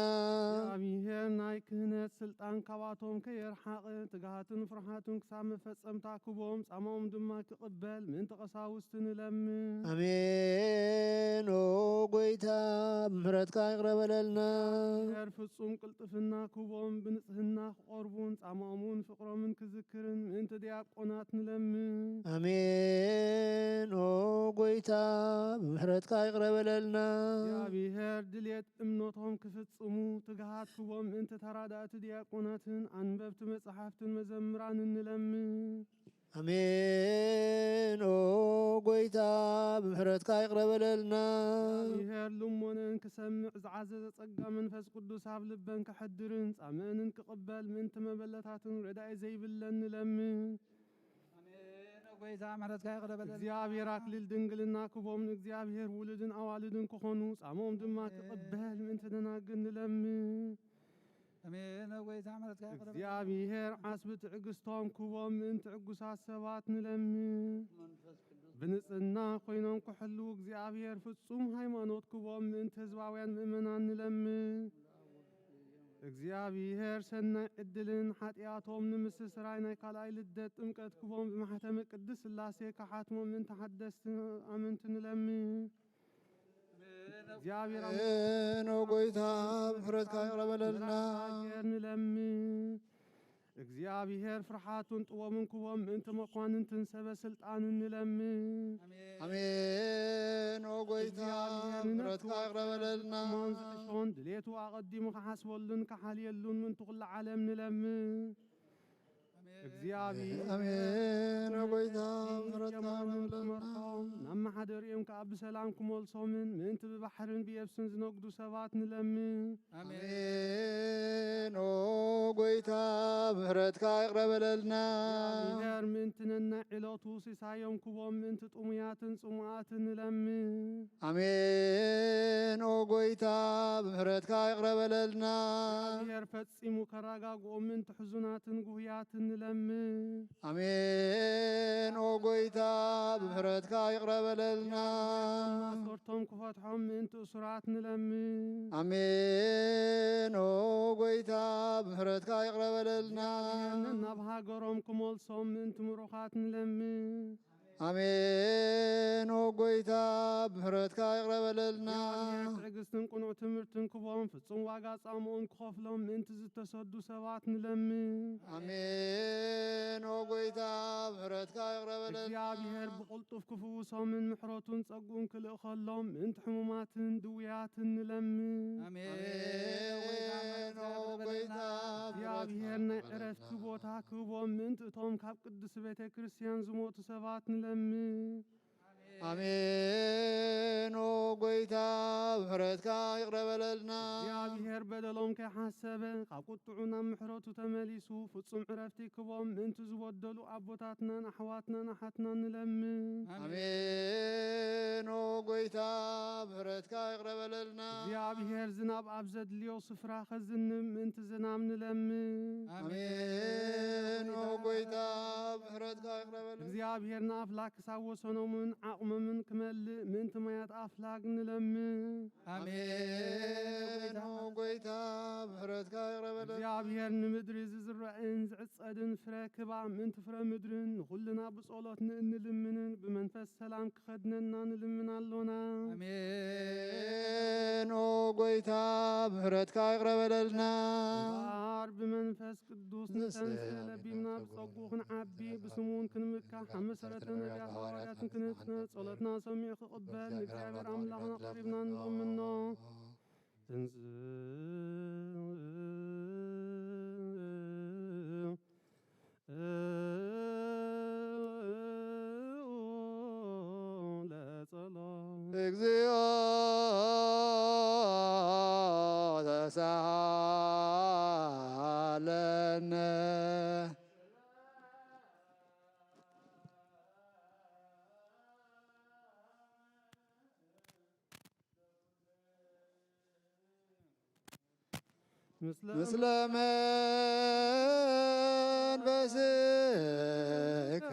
እግዚኣብሔር ናይ ክህነት ስልጣን ካባቶም ከየርሓቐ ትግሃትን ፍርሃትን ክሳብ መፈጸምታ ክቦም ጻማኦም ድማ ክቕበል ምእንቲ ቀሳውስቲ ንለምን። ኣሜን። ኦ ጎይታ ብምሕረትካ ይቕረ በለልና። እግዚኣብሔር ፍጹም ቅልጥፍና ክቦም ብንጽህና ክቖርቡን ጻማኦምን ፍቕሮምን ክዝክርን ምእንቲ ዲያቆናት ንለምን። ኣሜን። ኦ ጎይታ ብምሕረትካ ይቕረ በለልና። እግዚኣብሔር ድልየት እምነቶም ክፍጽሙ ትግሃት ክቦም ምእንቲ ተራዳእቲ ዲያቆናትን ኣንበብቲ መጻሕፍትን መዘምራንን ንለምን። ኣሜን። ኦ ጎይታ ብምሕረትካ ይቕረ በለልና። እግዚኣብሔር ልሞነን ክሰምዕ ዝዓዘዘ ጸጋ መንፈስ ቅዱስ ኣብ ልበን ከሐድርን ጻምእንን ክቕበል ምእንቲ መበለታትን ረዳኢ ዘይብለን ንለምን። ኣሜን። ኦ ጎይታ ምሕረትካ ይቕረ በለልና። እግዚኣብሔር ኣክሊል ድንግልና ክቦም ንእግዚኣብሔር ውሉድን ኣዋልድን ክኾኑ ጻምኦም ድማ ክቕበል ምእንቲ ደናግል ንለምን። ኣሜን። ኦ ጎይታ ምሕረትካ ይቕረ በለልና። እግዚኣብሔር ዓስቢ ትዕግስቶም ክቦም ምእንቲ ዕጉሳት ሰባት ንለምን። መንፈስ ቅዱስ ብንጽህና ኮይኖም ክሕልዉ እግዚኣብሔር ፍጹም ሃይማኖት ክቦም ምእንቲ ህዝባውያን ምእመናን ንለምን። እግዚኣብሔር ሰናይ ዕድልን ሓጢኣቶም ንምስስራይ ናይ ካልኣይ ልደት ጥምቀት ክቦም ብማሕተመ ቅድስት ሥላሴ ክሓትሞም ምእንቲ ሓደስቲ ኣመንቲ ንለምን። እግዚኣብሔር ኣሜን። ኦ ጎይታ ምሕረትካ ይቕረ በለልና። ንለምን። እግዚኣብሔር ፍርሓቱን ጥበቡን ክቦም ምእንቲ መኳንንትን ሰበ ስልጣንን ንለምን። ኣሜን። ኦ ጎይታ እግዚኣብሔር ምሕረትካ ንነፍሲ ይቕረ በለልና። ጥሞን ዝሕሾን ድሌቱ ኣቐዲሙ ክሓስበሉን ክሓልየሉን ምእንቲ ኩሉ ዓለም ንለምን። እግዚኣብሔር ኣሜን። ኦ ጎይታ ምሕረትካ ይቕረ የማንን በለልና። ክመርሖም ናብ መሓደሪኦም ከኣ ብሰላም ክመልሶምን ምእንቲ ብባሕርን ብየብስን ዝነግዱ ሰባት ንለምን። ኣሜን። ኦ ጎይታ ምሕረትካ ይቕረ በለልና። እግዚኣብሔር ምእንቲ ነናይ ዕለቱ ሲሳዮም ክቦም ምእንቲ ጥሙያትን ጽሙኣትን ንለምን። ኣሜን። ኦ ጎይታ ምሕረትካ ይቕረ በለልና። እግዚኣብሔር ፈጺሙ ከረጋግኦም ምእንቲ ሕዙናትን ጉህያትን ንለምን። ኣሜን። ኦ ጎይታ ምሕረትካ ይቕረ በለልና። ማሰርቶም ክፈትሖም ምእንቲ እሱራት ንለምን። ኣሜን። ኦ ጎይታ ምሕረትካ ይቕረ በለልና። ናብ ሃገሮም ክመልሶም ምእንቲ ምሩኻት ንለምን። ኣሜን። ኦ ጎይታ ምሕረትካ ይቕረ በለልና። ትዕግስትን ቅኑዕ ትምህርትን ክቦም ፍጹም ዋጋ ጻምኦን ክኸፍሎም ምእንቲ ዝተሰዱ ሰባት ንለምን። ኣሜን። ኦ ጎይታ ምሕረትካ ይቕረ በለልና። እግዚኣብሔር ብቕልጡፍ ክፍውሶምን ምሕረቱን ጸግኡን ክልእኸሎም ምእንቲ ሕሙማትን ድውያትን ንለምን። ኣሜን። ኦ ጎይታ እግዚኣብሔር ናይ ዕረፍቲ ቦታ ክህቦም ምእንቲ እቶም ካብ ቅድስቲ ቤተ ክርስቲያን ዝሞቱ ሰባት ንለምን። ኣሜን። ኦ ጎይታ ምሕረትካ ይቕረ በለልና። እግዚኣብሔር በደሎም ከይሓሰበ ካብ ቁጥዑ ናብ ምሕረቱ ተመሊሱ ፍጹም ዕረፍቲ ክቦም ምእንቲ ዝበደሉ ኣቦታትናን ኣሕዋትናን ኣሓትናን ንለምን። ኣሜን። ኦ ጎይታ ምሕረትካ ይቕረ በለልና። እግዚኣብሔር ዝናብ ኣብ ዘድልዮ ስፍራ ከዝንብ ምእንቲ ዝናብ ንለምን። ኣሜን። ኦ ጎይታ ምሕረትካ ይቕረ በለልና። እግዚኣብሔር ንኣፍላክ ክሳብ ወሰኖምን ዓቕሞምን ክመልእ ምእንቲ ማያት ኣፍላግ ንለምን። ኣሜን። ኦ ጎይታ ምሕረትካ ይቕረ በለልና። እግዚኣብሔር ንምድሪ ዝዝረእን ዝዕጸድን ፍረ ክባ ምእንቲ ፍረ ምድርን ንኹልና ብጸሎት ንእንልምንን ብመንፈስ ሰላም ክኸድነና ንልምን ኣሎና። ኣሜን። ኦ ጎይታ ምሕረትካ ይቕረ በለልና። እምበኣር ብመንፈስ ቅዱስ ንተንስእ ለቢምና ብጸጉ ክንዓቢ ብስሙን ክንምካሕ ኣብ መሰረተ ነቢያት ሃዋርያትን ክንህነጽ ጸሎትና ሰሚዑ ክቕበል ንእግዚኣብሔር ኣምላኽና ቀሪብና ንለምኖ። ትንስእ ለጸሎት። እግዚኦ ተሳሃለነ። ምስለ ምስለ መንፈስከ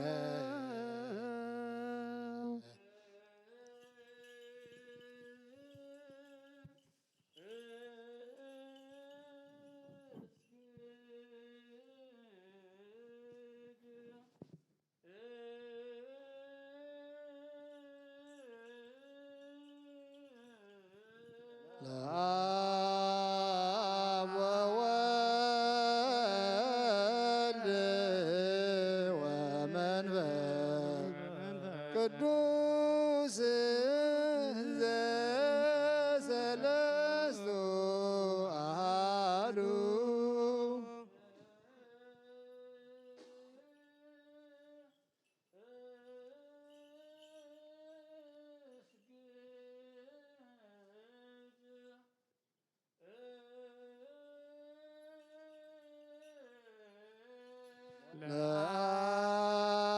ለአብ ወወልድ ወመንፈስ ቅዱስ ዘሰለስቱ አሃዱ።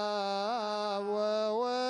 ለአብ ወወልድ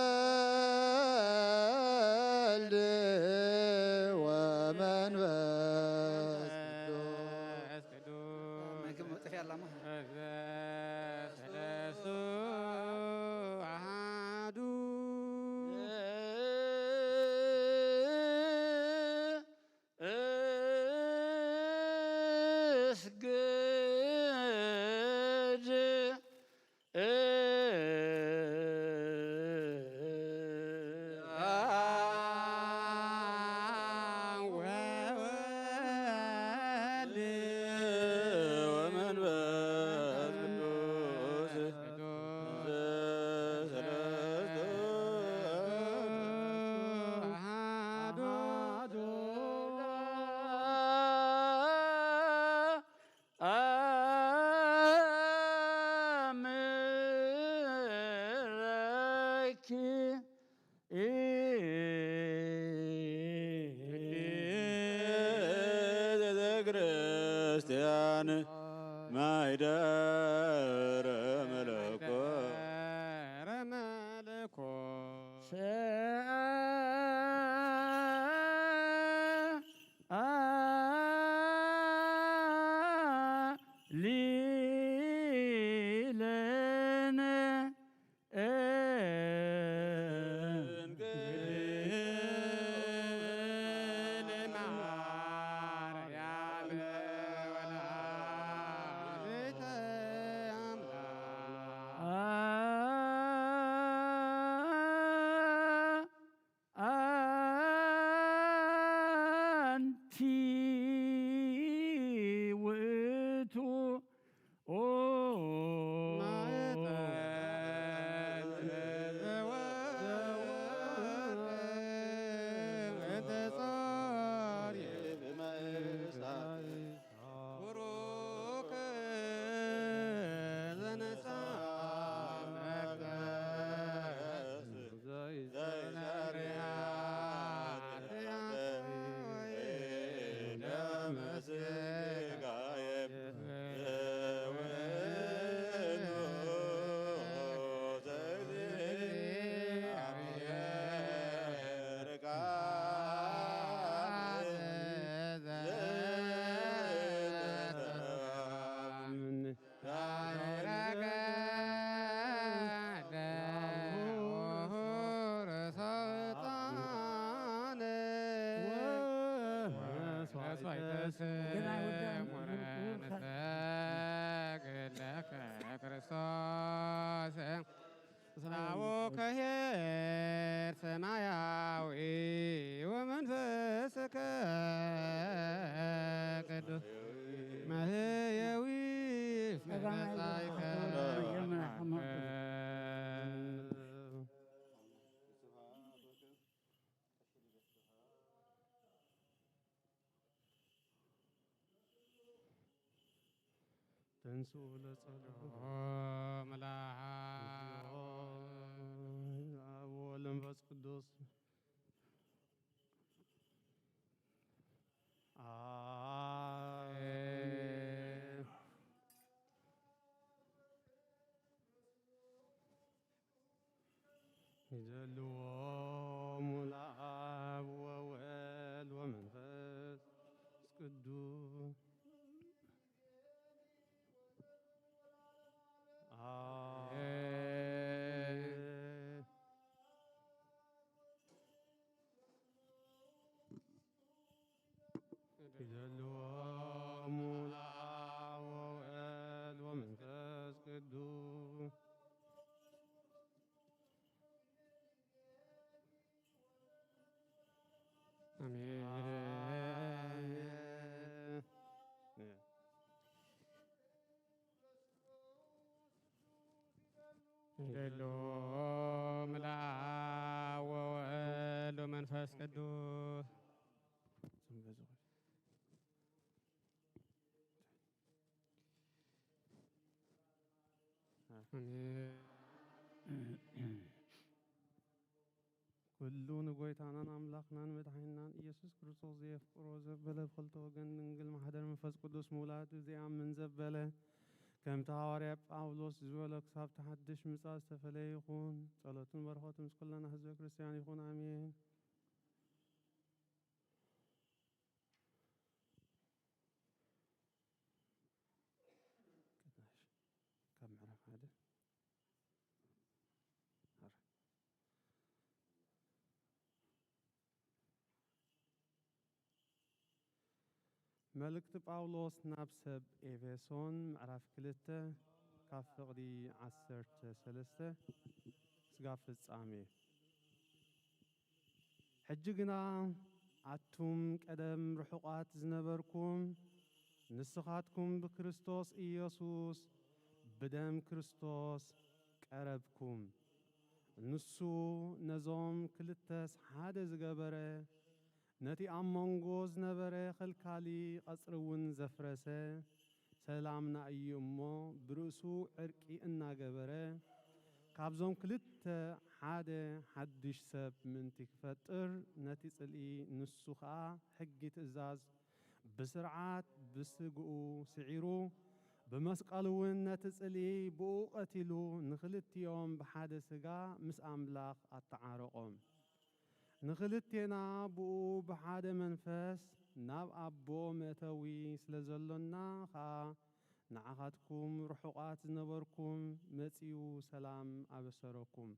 ቤተ ክርስቲያን ማይደረ መለኮ ሊለን አንቲ ውእቱ አቡከ ኄር ሰማያዊ ወመንፈስከ ቅዱስ መህየዊ እስመ መጻእከ ተንሥኡ ለጸሎት። አብ ወወልድ ወመንፈስ ቅዱስ። አሜን። ይደልዎሙ ለአብ ወወልድ ወመንፈስ ቅዱስ። አሜን። ይደልዎሙ ለአብ ወወልድ ወመንፈስ ቅዱስ። አሜን። አሜን። ይደልዎሙ ለአብ ወወልድ ወመንፈስ ቅዱስ። ኩሉ ንጎይታናን ኣምላኽናን መድሓኒናን ኢየሱስ ክርስቶስ ዘየፍቅሮ ዘበለ ብኽልተ ወገን ድንግል ማሕደር መንፈስ ቅዱስ ምውላድ እዚኣምን ዘበለ ከምቲ ሃዋርያ ጳውሎስ ዝበሎ ክሳብ ተሓድሽ ምጻእ ዝተፈለየ ይኹን። ጸሎትን በረኸቱ ምስ ኩልና ህዝበ ክርስቲያን ይኹን። ኣሜን። ቅናሽ ካብ ምዕራፍ ሓደ። መልእክቲ ጳውሎስ ናብ ሰብ ኤፌሶን ምዕራፍ ክልተ ካብ ፍቕዲ ዓሰርተ ሰለስተ ስጋብ ፍጻሜ። ሕጂ ግና ኣቱም ቀደም ርሑቓት ዝነበርኩም፣ ንስኻትኩም ብክርስቶስ ኢየሱስ ብደም ክርስቶስ ቀረብኩም። ንሱ ነዞም ክልተስ ሓደ ዝገበረ፣ ነቲ ኣብ መንጎ ዝነበረ ኸልካሊ ቐጽሪ እውን ዘፍረሰ፣ ሰላምና እዩ እሞ፣ ብርእሱ ዕርቂ እናገበረ፣ ካብዞም ክልተ ሓደ ሓድሽ ሰብ ምእንቲ ክፈጥር፣ ነቲ ጽልኢ፣ ንሱ ኸኣ ሕጊ ትእዛዝ፣ ብስርዓት ብስግኡ ስዒሩ፣ ብመስቀሉ እውን ነቲ ጽልኢ ብኡ ቀቲሉ፣ ንኽልቲኦም ብሓደ ስጋ ምስ ኣምላኽ ኣተዓረቖም። ንኽልቴና ብኡ ብሓደ መንፈስ ናብ ኣቦ መእተዊ ስለ ዘሎና ኸኣ፣ ንዓኻትኩም ርሑቓት ዝነበርኩም መጺኡ ሰላም ኣበሰረኩም።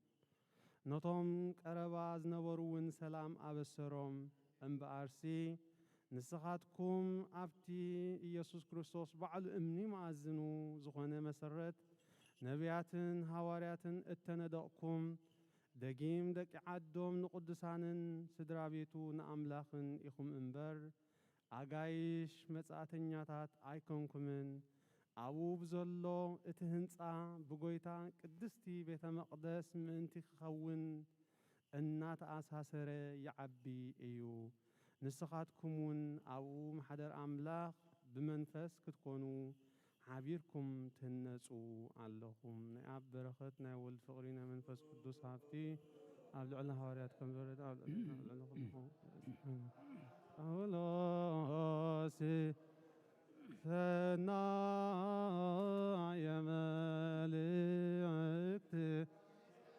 ነቶም ቀረባ ዝነበሩ እውን ሰላም ኣበሰሮም። እምበኣርሲ ንስኻትኩም ኣብቲ ኢየሱስ ክርስቶስ ባዕሉ እምኒ መኣዝኑ ዝኾነ መሰረት ነቢያትን ሃዋርያትን እተነደቕኩም፣ ደጊም ደቂ ዓዶም ንቕዱሳንን ስድራ ቤቱ ንኣምላኽን ኢኹም እምበር፣ ኣጋይሽ መጻእተኛታት ኣይኮንኩምን። ኣብኡ ብዘሎ እቲ ህንጻ ብጎይታ ቅድስቲ ቤተ መቕደስ ምእንቲ ክኸውን እናተኣሳሰረ ይዓቢ እዩ። ንስኻትኩም እውን ኣብኡ ማሕደር ኣምላኽ ብመንፈስ ክትኮኑ ሓቢርኩም ትህነጹ ኣለኹም። ናይ ኣብ በረኸት፣ ናይ ወልድ ፍቕሪ፣ ናይ መንፈስ ቅዱስ ሃብቲ ኣብ ልዕሊ ሃዋርያት ከም ዝወረደ ኣብ ልዕሊ፣ ኣብ ልዕሊ ኩልኹም። ጳውሎስ ሰናየ መልእክት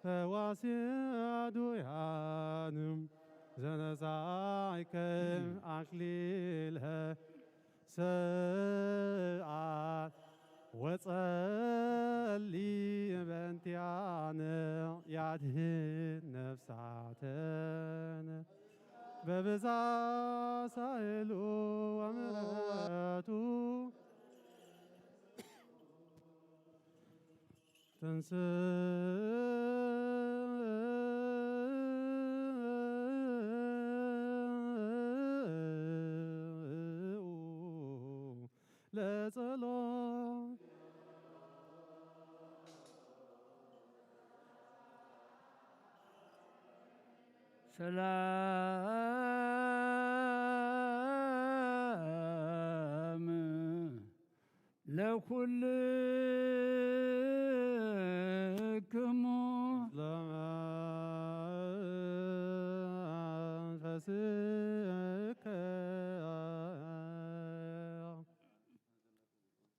ፈዋሲ ኣዱያንም ዘነሳይከ ኣክሊለ ሰብኣት ወጸሊ በእንቲኣነ ያድህን ነፍሳተነ በብዛ ሳህሉ ወምሕረቱ ትንስኡ ለጸሎት። ሰላም ለኩልክሙ ለመንፈስከ።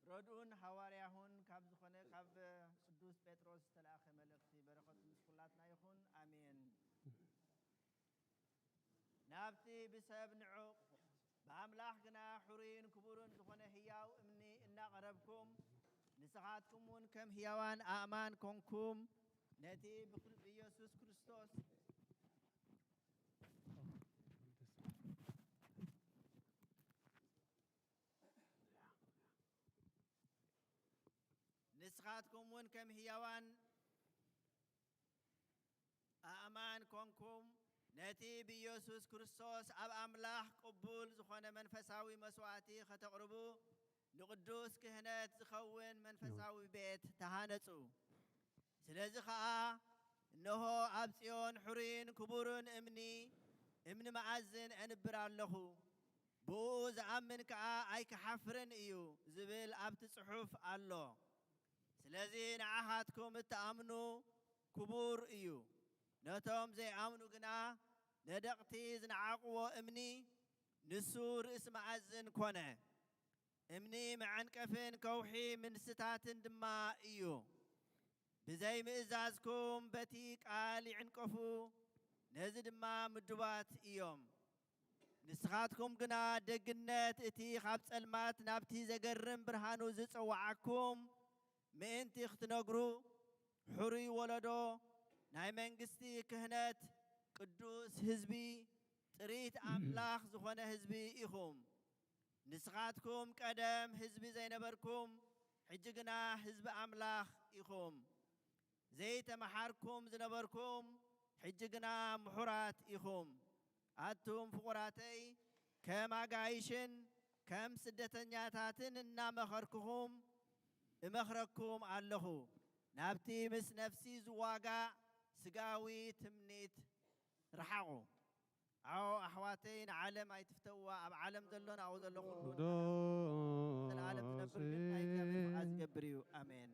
ረድኡን ሃዋርያሁን ካብ ዝኾነ ካብ ቅዱስ ጴጥሮስ ዝተላእኸ መልእኽቲ በረኸቱ ምስ ኩላትና ይኹን። ኣሜን። ናብቲ ብሰብ ንዑቕ ብኣምላኽ ግና ሕሩይን ክቡርን ዝኾነ ህያው እምኒ እናቐረብኩም፣ ንስኻትኩም እውን ከም ህያዋን ኣእማን ኮንኩም፣ ነቲ ብክር-፣ ብኢየሱስ ክርስቶስ ንስኻትኩም እውን ከም ህያዋን ኣእማን ኮንኩም፣ ነቲ ብኢየሱስ ክርስቶስ ኣብ ኣምላኽ ቅቡል ዝኾነ መንፈሳዊ መስዋእቲ ኸተቕርቡ፣ ንቕዱስ ክህነት ዝኸውን መንፈሳዊ ቤት ተሃነጹ። ስለዚ ኸኣ፣ እንሆ ኣብ ጽዮን ሕሩይን ክቡርን እምኒ፣ እምኒ መኣዝን እንብር ኣለኹ፣ ብኡ ዝኣምን ከኣ ኣይክሓፍርን እዩ ዝብል ኣብቲ ጽሑፍ ኣሎ። ስለዚ ንዓኻትኩም እትኣምኑ ክቡር እዩ። ነቶም ዘይኣምኑ ግና ነደቕቲ ዝነዓቕዎ እምኒ ንሱ ርእሲ መኣዝን ኮነ። እምኒ መዐንቀፍን ከውሒ ምንስታትን ድማ እዩ። ብዘይ ምእዛዝኩም በቲ ቃል ይዕንቀፉ፣ ነዚ ድማ ምዱባት እዮም። ንስኻትኩም ግና ደግነት እቲ ኻብ ጸልማት ናብቲ ዘገርም ብርሃኑ ዝጸውዓኩም ምእንቲ ክትነግሩ፣ ሕሩይ ወለዶ፣ ናይ መንግስቲ ክህነት፣ ቅዱስ ህዝቢ፣ ጥሪት ኣምላኽ ዝኾነ ህዝቢ ኢኹም። ንስኻትኩም ቀደም ህዝቢ ዘይነበርኩም፣ ሕጂ ግና ህዝቢ ኣምላኽ ኢኹም። ዘይተመሓርኩም ዝነበርኩም፣ ሕጂ ግና ምሑራት ኢኹም። ኣቱም ፍቑራተይ፣ ከም ኣጋይሽን ከም ስደተኛታትን እናመኸርኩኹም እመኽረኩም ኣለኹ። ናብቲ ምስ ነፍሲ ዝዋጋእ ስጋዊ ትምኒት ርሓቑ። ኣዎ ኣሕዋተይ፣ ንዓለም ኣይትፍተውዋ። ኣብ ዓለም ዘሎ፣ ናብኡ ዘሎ ኩሉ ዶ ዘለዓለም ዝነብር ግን ናይ እግዚኣብሔር ፍቓድ ዝገብር እዩ። ኣሜን።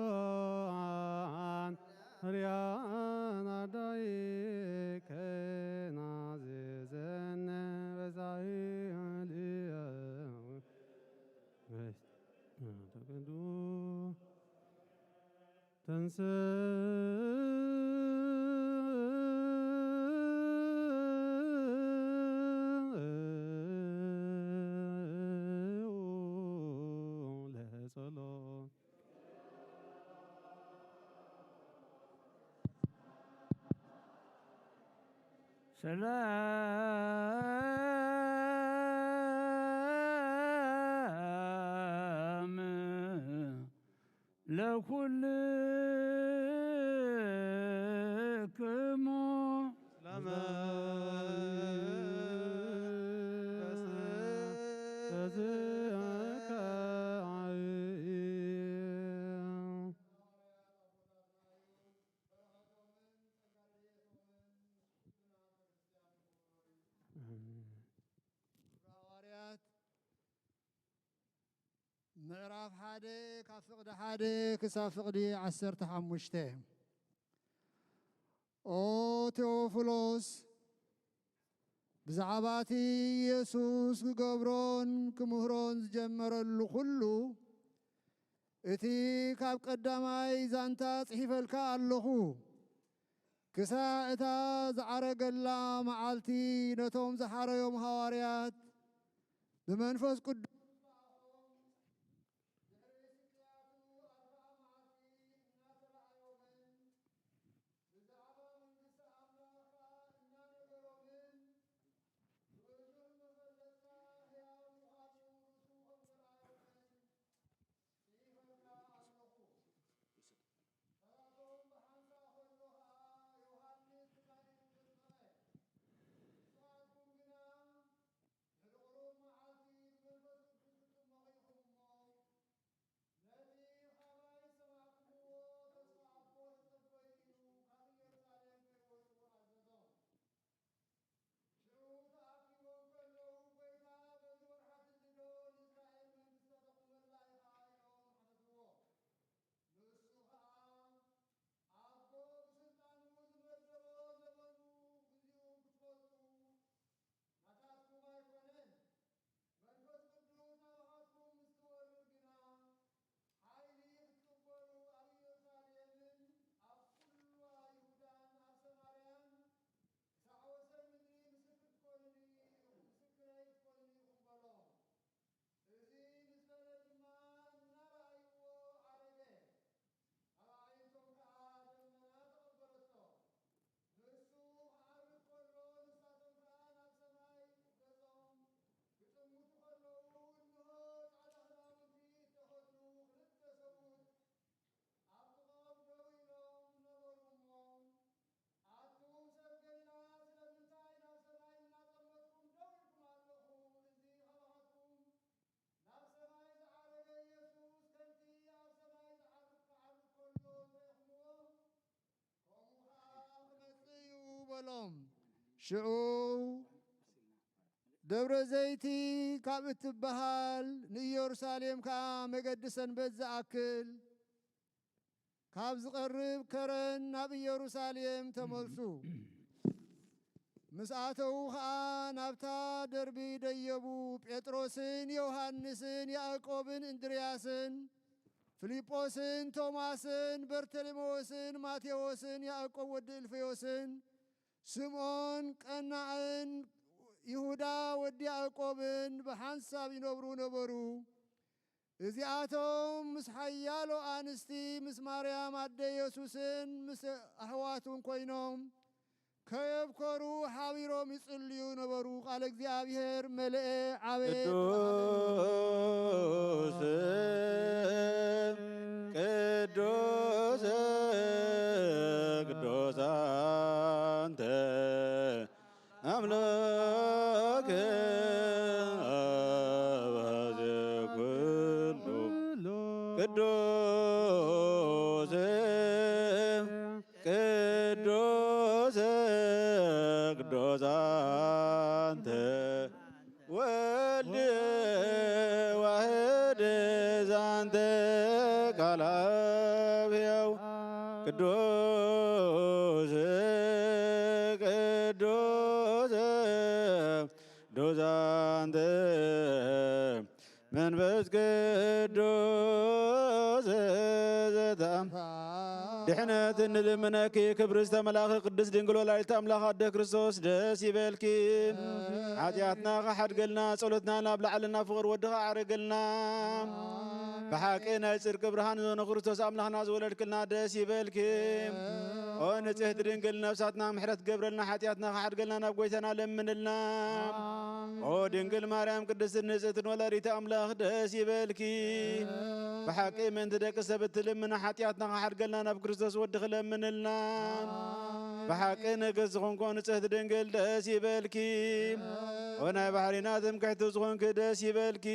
ቅዱሳን ርያና ዳይከና ዝዘነ በዛሂ ተቅዱ ተንስ ለጸሎት። ሰላም ለኩልክሙ። ሐዋርያት ምዕራፍ ሓደ ካብ ፍቕዲ ሓደ ክሳብ ፍቕዲ ዓሰርተ ሓሙሽተ። ኦ ቴዎፍሎስ፣ ብዛዕባ እቲ ኢየሱስ ክገብሮን ክምህሮን ዝጀመረሉ ኩሉ፣ እቲ ካብ ቀዳማይ ዛንታ ጽሒፈልካ ኣለኹ። ክሳዕ እታ ዝዓረገላ መዓልቲ ነቶም ዝሓረዮም ሃዋርያት ብመንፈስ ቅዱስ ድሕሪ ስቅያቱ ኣርብዓ መዓልቲ እናተረኣዮምን ብዛዕባ መንግስቲ ኣምላኽ ከኣ እናነገሮምን ብብዙሕ መፈለጥካ ሕያው ምዃኑ ርእሱ ከም ዘርኣዮምን ጽሒፈልካ ኣለኹ። ካብኣቶም ብሓንሳእ ከሎ ኸኣ ዮሃንስ ንካልእ ተጠምቐ። ንስኻትኩም ግና ድሕሪ ቁሩብ መዓልቲ ብመንፈስ ቅዱስ ትጥመቑ ኢኹም እሞ፣ ነቲ ኻባይ ዝሰማዕኩምዎ ተስፋ ኣቦ ተጸበዩ ኢሉ ካብ ኢየሩሳሌም ከይወጹ ኣዘዞም። ሽዑ ተኣኪቦም ከለዉ፣ ጐይታ፣ በዚ ወርሓት እዚ ዶ ንእስራኤል መንግስቲ ከተቑመላ ኢኻ? ኢሎም ሓተትዎ። ንሱ ኸኣ፣ ኣቦ ብስልጣኑ ዝመደቦ ዘመኑ ግዚኡ ክትፈልጡ ናታትኩም ኣይኮነን። መንፈስ ቅዱስ ናባኻትኩም ምስ ዝወርድ ግና፣ ሓይሊ ክትቅበሉ፣ ኣብ ኢየሩሳሌምን ኣብ ኩሉ ይሁዳን ኣብ ሰማርያን ክሳዕ ወሰን ምድሪ ምስክር ክትኮኑኒ ኢኹም፣ ምስክረይ ክትኮኑኒ ኢኹም በሎም። እዚ ምስ በለ ድማ እናረኣይዎ ዓረገ። ካብ ኣዒንቶም ከኣ ደመና ተቐበለቶ። ንሱ ክዓርግ ከሎ ንሳቶም ከኣ ናብ ሰማይ ገጾም ክጥምቱ ከለዉ፣ እንሆ፣ ጻዕዳ ክዳውንቲ እተኸድኑ ክልተ ሰብኡት ኣብ ጥቓኦም ደው ኢሎም ነበሩ እሞ፣ ኣቱም ሰብ ገሊላ፣ ስለምንታይ ናብ ሰማይ እናጠመትኩም ደው ኢልኩም ኣለኹም? እዚ ካባኻትኩም ናብ ሰማይ ዝዓረገ ኢየሱስ ከምቲ ኣብ ሰማይ ዝዓርግ ክዓርግ ከሎ እንተ ኢኹምዎ፣ ከምኡ ኸዓ ክመጽእ እዩ በሎም። ሽዑ ደብረ ዘይቲ ካብ እትበሃል ንኢየሩሳሌም ከኣ መገዲ ሰንበት ዝኣክል ካብ ዝቐርብ ከረን ናብ ኢየሩሳሌም ተመልሱ። ምስ ኣተዉ ኸኣ ናብታ ደርቢ ደየቡ። ጴጥሮስን ዮሃንስን ያዕቆብን እንድርያስን ፊልጶስን ቶማስን በርተሎሜዎስን ማቴዎስን ያዕቆብ ወዲ እልፍዮስን ስምዖን ቀናእን ይሁዳ ወዲ ያዕቆብን ብሓንሳብ ይነብሩ ነበሩ። እዚኣቶም ምስ ሓያሎ ኣንስቲ፣ ምስ ማርያም ኣደ የሱስን ምስ ኣሕዋቱን ኮይኖም፣ ከየብኮሩ ሓቢሮም ይጽልዩ ነበሩ። ቃለ እግዚኣብሔር መልአ ዓበየ። ቅዱስ ቅዱስ ቅዱስ ኣንተ ኣምላክ ኣባዜ ኩሉ ቅዱስ ቅዱስ ቅዱስ ኣንተ ወልድ ዋህድ ዛንተ ላብየው ቅዱስ ቅዱስ ቅዱስ ኣንተ መንፈስ ቅዱስ ዘተኣም ድሕነት እንልምነኪ ክብርተ መላኺ ቅድስት ድንግል ወላዲተ ኣምላኽ ኣደ ክርስቶስ ደስ ይበልኪ። ሓጢኣትና ከሓድገልና ጸሎትና ናብ ላዕልና ፍቕር ወድኻ ኣዕርግልና። ብሓቂ ናይ ጽድቂ ብርሃን ዝኾነ ክርስቶስ ኣምላኽና ዝወለድክልና ደስ ይበልኪ። ኦ ንጽሕቲ ድንግል ነፍሳትና ምሕረት ገብረልና ሓጢኣትና ከሓድገልና ናብ ጎይታና ለምንልና። ኦ ድንግል ማርያም ቅድስት ንጽሕትን ወላዲተ ኣምላኽ ደስ ይበልኪ። ብሓቂ ምእንቲ ደቂ ሰብ እትልምና ሓጢኣትና ከሓድገልና ናብ ክርስቶስ ወድኺ ለምንልና። ብሓቂ ንግስቲ ዝኾንኮ ንጽሕቲ ድንግል ደስ ይበልኪ። ኦ ናይ ባሕሪና ትምክሕቲ ዝኾንኪ ደስ ይበልኪ።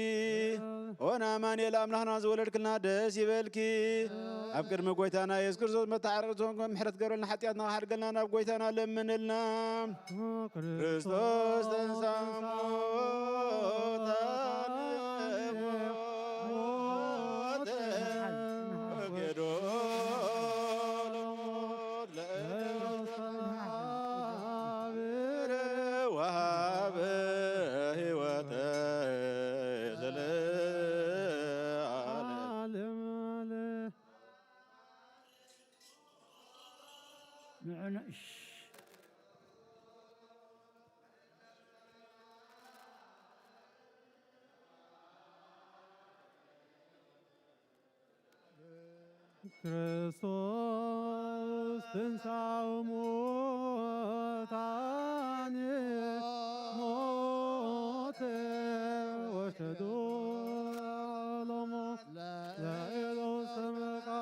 ኦ ንኣማኑኤል ኣምላኽና ዝወለድክልና ደስ ይበልኪ። ኣብ ቅድሚ ጎይታና የሱስ ክርስቶስ መተዓረቂ ዝኾንኮ ምሕረት ገብረልና ሓጢኣትና ሓድገልና ናብ ጎይታና ለምንልና። ክርስቶስ ተንሳ እሙታን ሞተ ወጌዶ ለሞት ለእረፍተ መቃብር ወሃበ ሕይወተ ዘለዓለም። ንዑ ንእሽ ክርስቶስ ትንሳኡ ሙታን ሞተ ወሸዱ ሎሞ ለኤሎስ መቃብር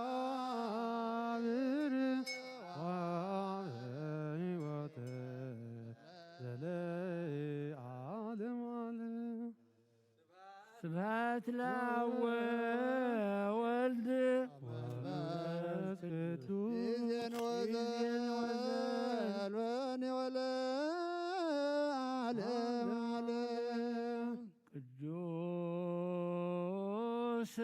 ወህይወት ዘለዓለም ዓለም። ስብሐት ለአብ ወወልድ ወመንፈስ ቅዱስ። ይዜን ወዘልወን ወለዓለም ዓለም። ቅዱስ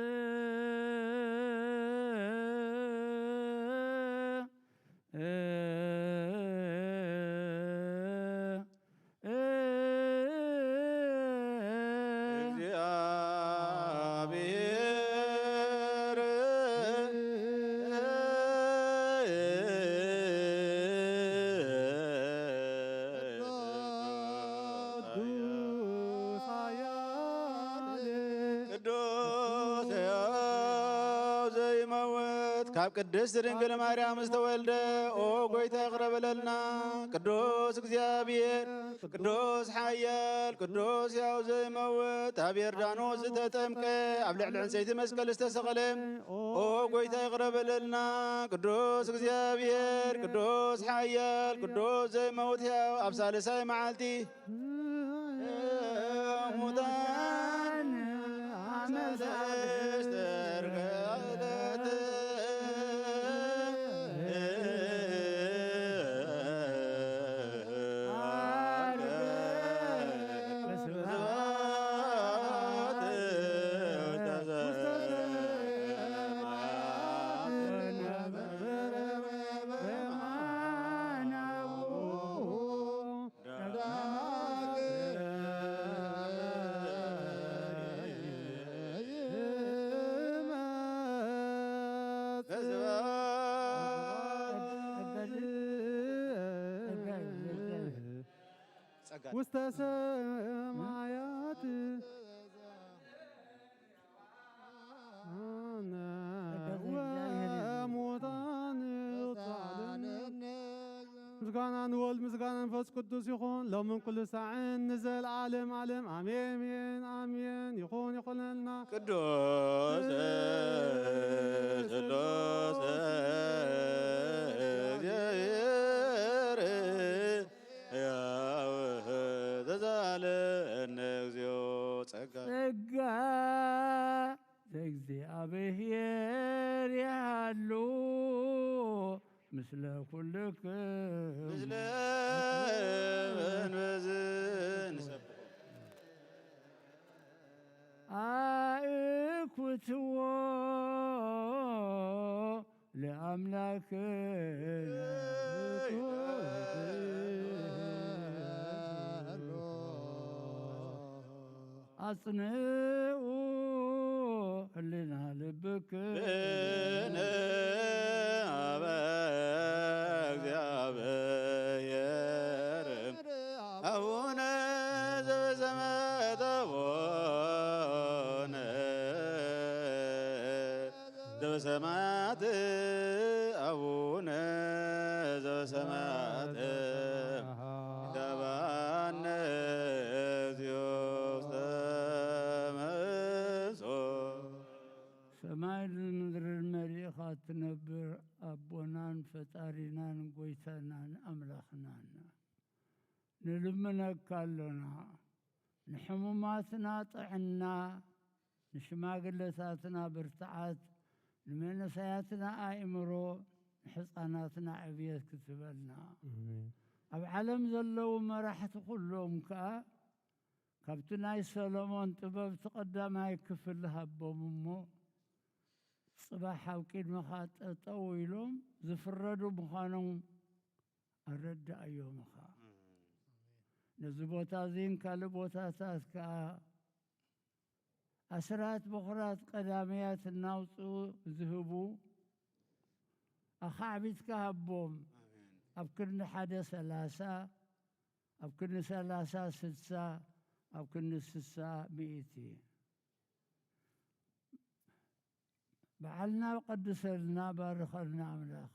እግዚአብሔር ቅዱስ ሕያው ዘይመውት ካብ ቅድስት ድንግል ማርያም ዝተወልደ ኦ ጎይታ ይቕረ በለልና። ቅዱስ እግዚኣብሔር ቅዱስ ሓያል ቅዱስ ሕያው ዘይመውት ኣብ ዮርዳኖስ ዝተጠምቀ ኣብ ልዕሊ ዕንፀይቲ መስቀል ዝተሰቐለ ኦ ጎይታ ይቕረ በለልና። ቅዱስ እግዚኣብሔር ቅዱስ ሓያል ቅዱስ ዘይመውት ሕያው ኣብ ሳልሳይ መዓልቲ ሙታን ሰለስተ ርገለት ውስተ ሰማያት ወሙታን ይጻልን። ምስጋና ንወልድ ምስጋና ንመንፈስ ቅዱስ ይኹን ሎምን ኩሉ ሳዕን ንዘለዓለም ዓለም ኣሜን ኣሜን። ይኹን ይኹነልና። ቅዱስ ስሉስ እግዚአብሔር ያው ተዛለነ እግዚኦ ጸጋ ጸጋ ዘእግዚኣብሔር ይሃሉ ምስለ ኩልክም ምስለ መንፈስ ንሰብሖ። አእኩትዎ ለኣምላክ ኣጽንኡ ህልና ልብክ ብነ ኣበ እግዚኣብሔር ኣቡነ ዘበሰማያት ኣቡነ ዘበሰማያት ኣቡነ ዘበሰማያት ይትባነ እግዚኦ ውስተ መንግስቱ። ሰማይን ምድርን መሊእኻ እትነብር ኣቦናን ፈጣሪናን ጎይታናን ኣምላኽናን፣ ንልምነካ ኣሎና። ንሕሙማትና ጥዕና፣ ንሽማግለታትና ብርትዓት፣ ንመንእሰያትና ኣእምሮ፣ ንሕፃናትና ዕብየት ክትበልና። ኣሜን። ኣብ ዓለም ዘለዉ መራሕቲ ኩሎም ከኣ ካብቲ ናይ ሰሎሞን ጥበብ እቲ ቀዳማይ ክፍሊ ሃቦም እሞ፣ ጽባሕ ኣብ ቅድመኻ ጠጠው ኢሎም ዝፍረዱ ምዃኖም ኣረዳእዮም ኢኻ። ነዚ ቦታ እዚን ካልእ ቦታታት ከኣ ኣስራት በኹራት ቀዳመያት እናውፅኡ ዝህቡ ኣኻዕቢትካ ሃቦም። ኣሜን። ኣብ ክንዲ ሓደ ሰላሳ፣ ኣብ ክንዲ ሰላሳ ስሳ፣ ኣብ ክንዲ ስሳ ሚእቲ። በዓልና ቀድሰልና፣ ባርኸልና ኣምላኽ።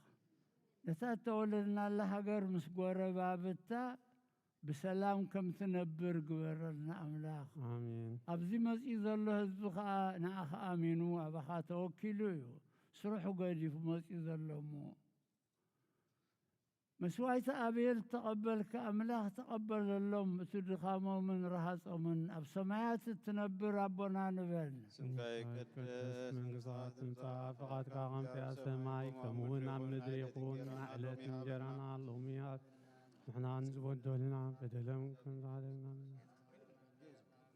ነታ እተወለድናላ ሃገር ምስ ጎረባብታ ብሰላም ከም ትነብር ግበረልና ኣምላኽ። ኣሜን። ኣብዚ መጺኡ ዘሎ ህዝቢ ኸኣ ንኣኻ ኣሚኑ ኣባኻ ተወኪሉ እዩ። ስርሑ ገዲፉ መጺኡ ዘሎ እሞ፣ መስዋዕቲ ኣቤል እተቐበልካ ኣምላኽ ተቐበለሎም። እቲ ድኻሞምን ረሃጾምን ኣብ ሰማያት እትነብር ኣቦና ንበል። ስምካ ይቀደስ፣ መንግስትኻ ትምጻእ፣ ፍቓድካ ከምቲ ኣብ ሰማይ ከምኡ እውን ኣብ ምድሪ ይኹን። ንዕለት እንጀራና ሎሚ ንሕና ንዝበደሉና በደሎም ከም ዝሓለና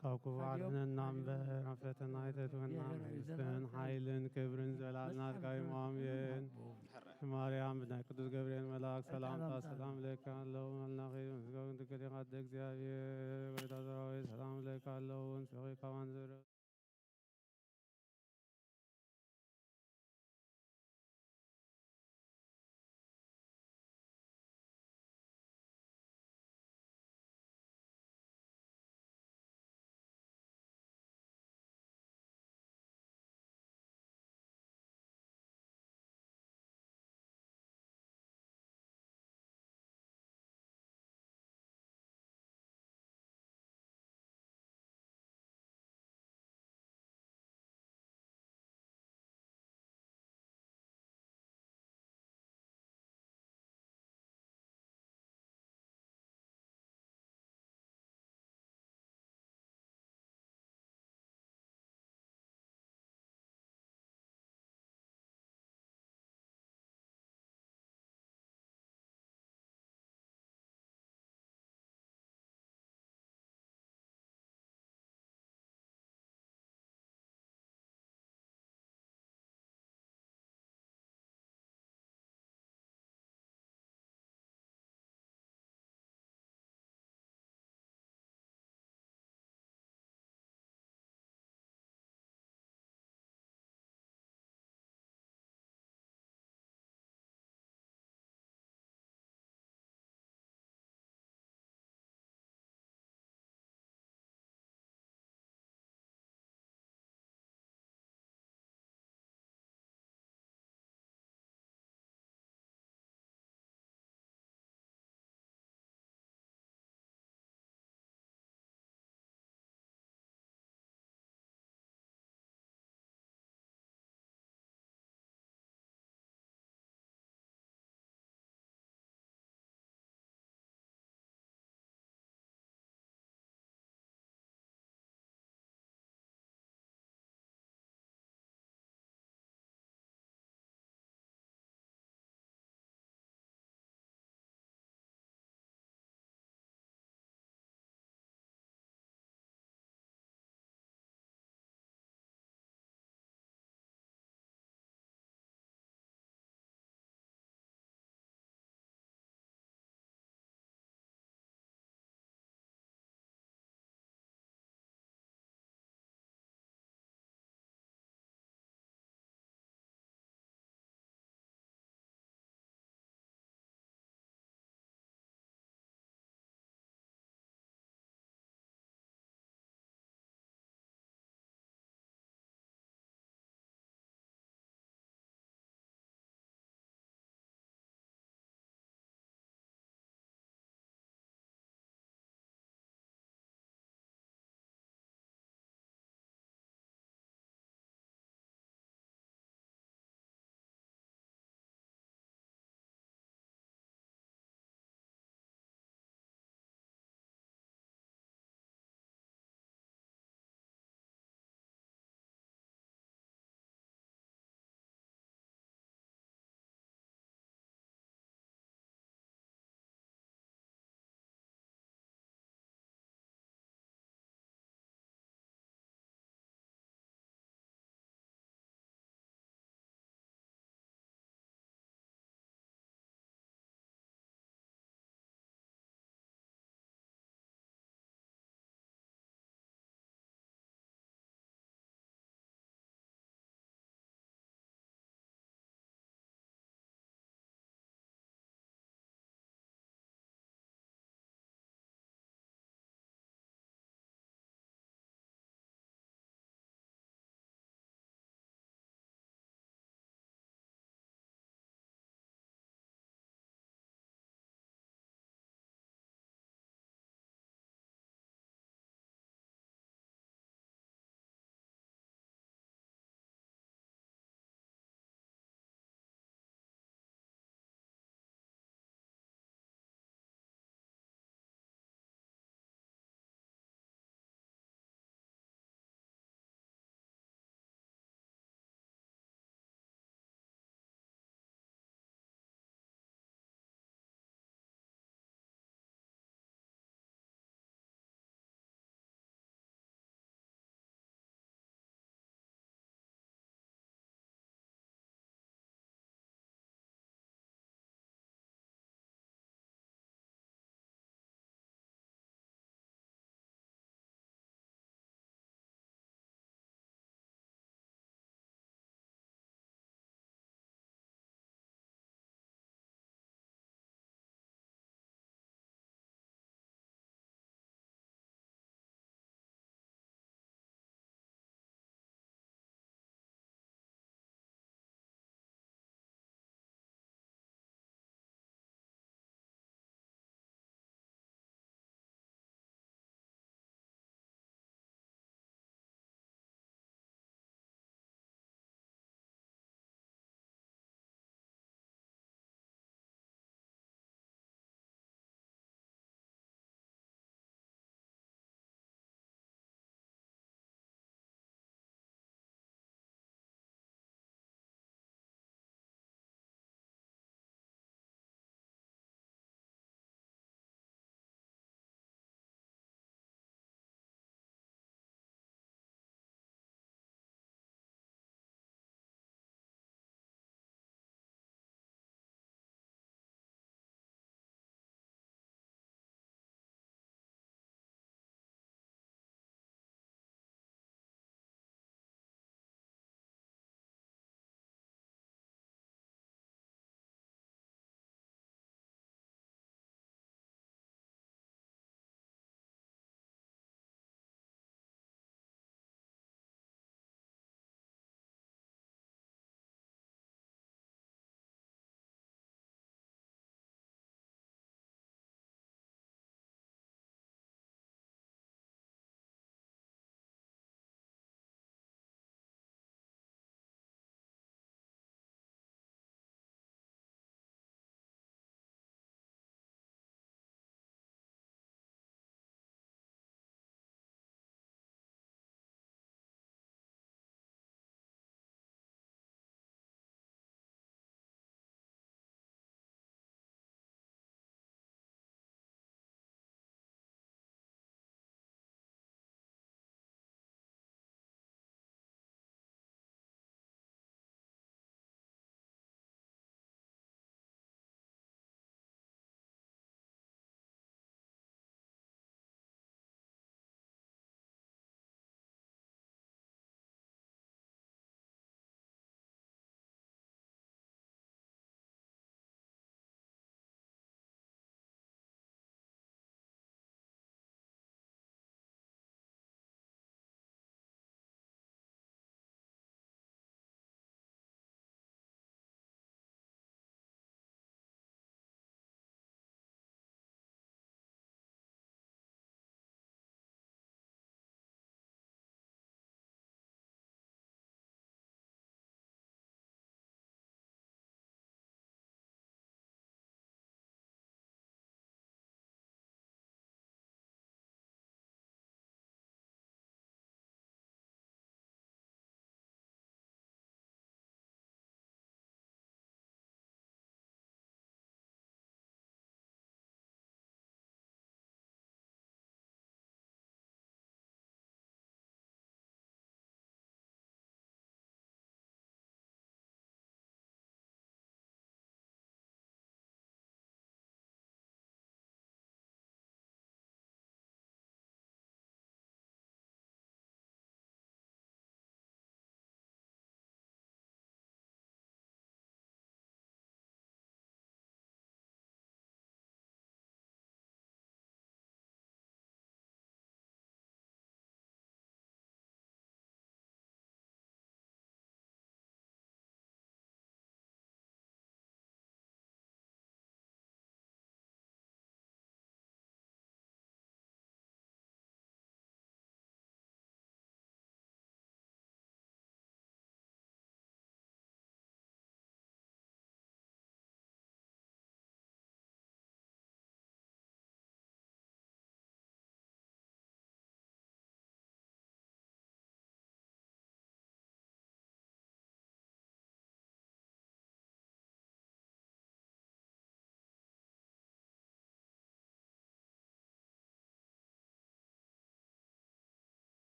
ካብ ክፉእ ኣድሕነና እምበር፣ ኣብ ፈተና ኣይተእትወና። መንግስትን ሓይልን ክብርን ዘላለም ናትካ እዩ። ኣሜን። ማርያም ብናይ ቅዱስ ገብርኤል መልኣክ ሰላምታ ሰላም ለኪ ኣለዉ፣ መላኺ ምስጋና ድንግል ኢኻ፣ ኣደ እግዚኣብሔር፣ ጎይታ ሰራዊት ሰላም ለኪ ኣለዉ፣ ንስኺ ካብ ኣንስቲ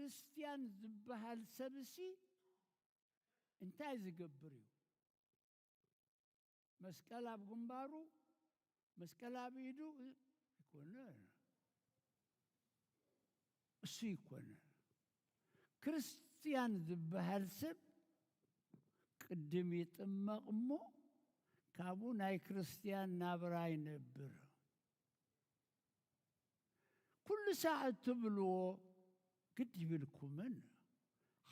ክርስትያን ዝበሃል ሰብሲ እንታይ ዝገብር እዩ? መስቀል ኣብ ግንባሩ፣ መስቀል ኣብ ኢዱ ኣይኮነን። እሱ ይኮነን። ክርስትያን ዝበሃል ሰብ ቅድም ይጥመቕ እሞ ካብኡ ናይ ክርስትያን ናብራ ይነብር። ኩሉ ሳዕ እትብልዎ ግድ ይብልኩምን።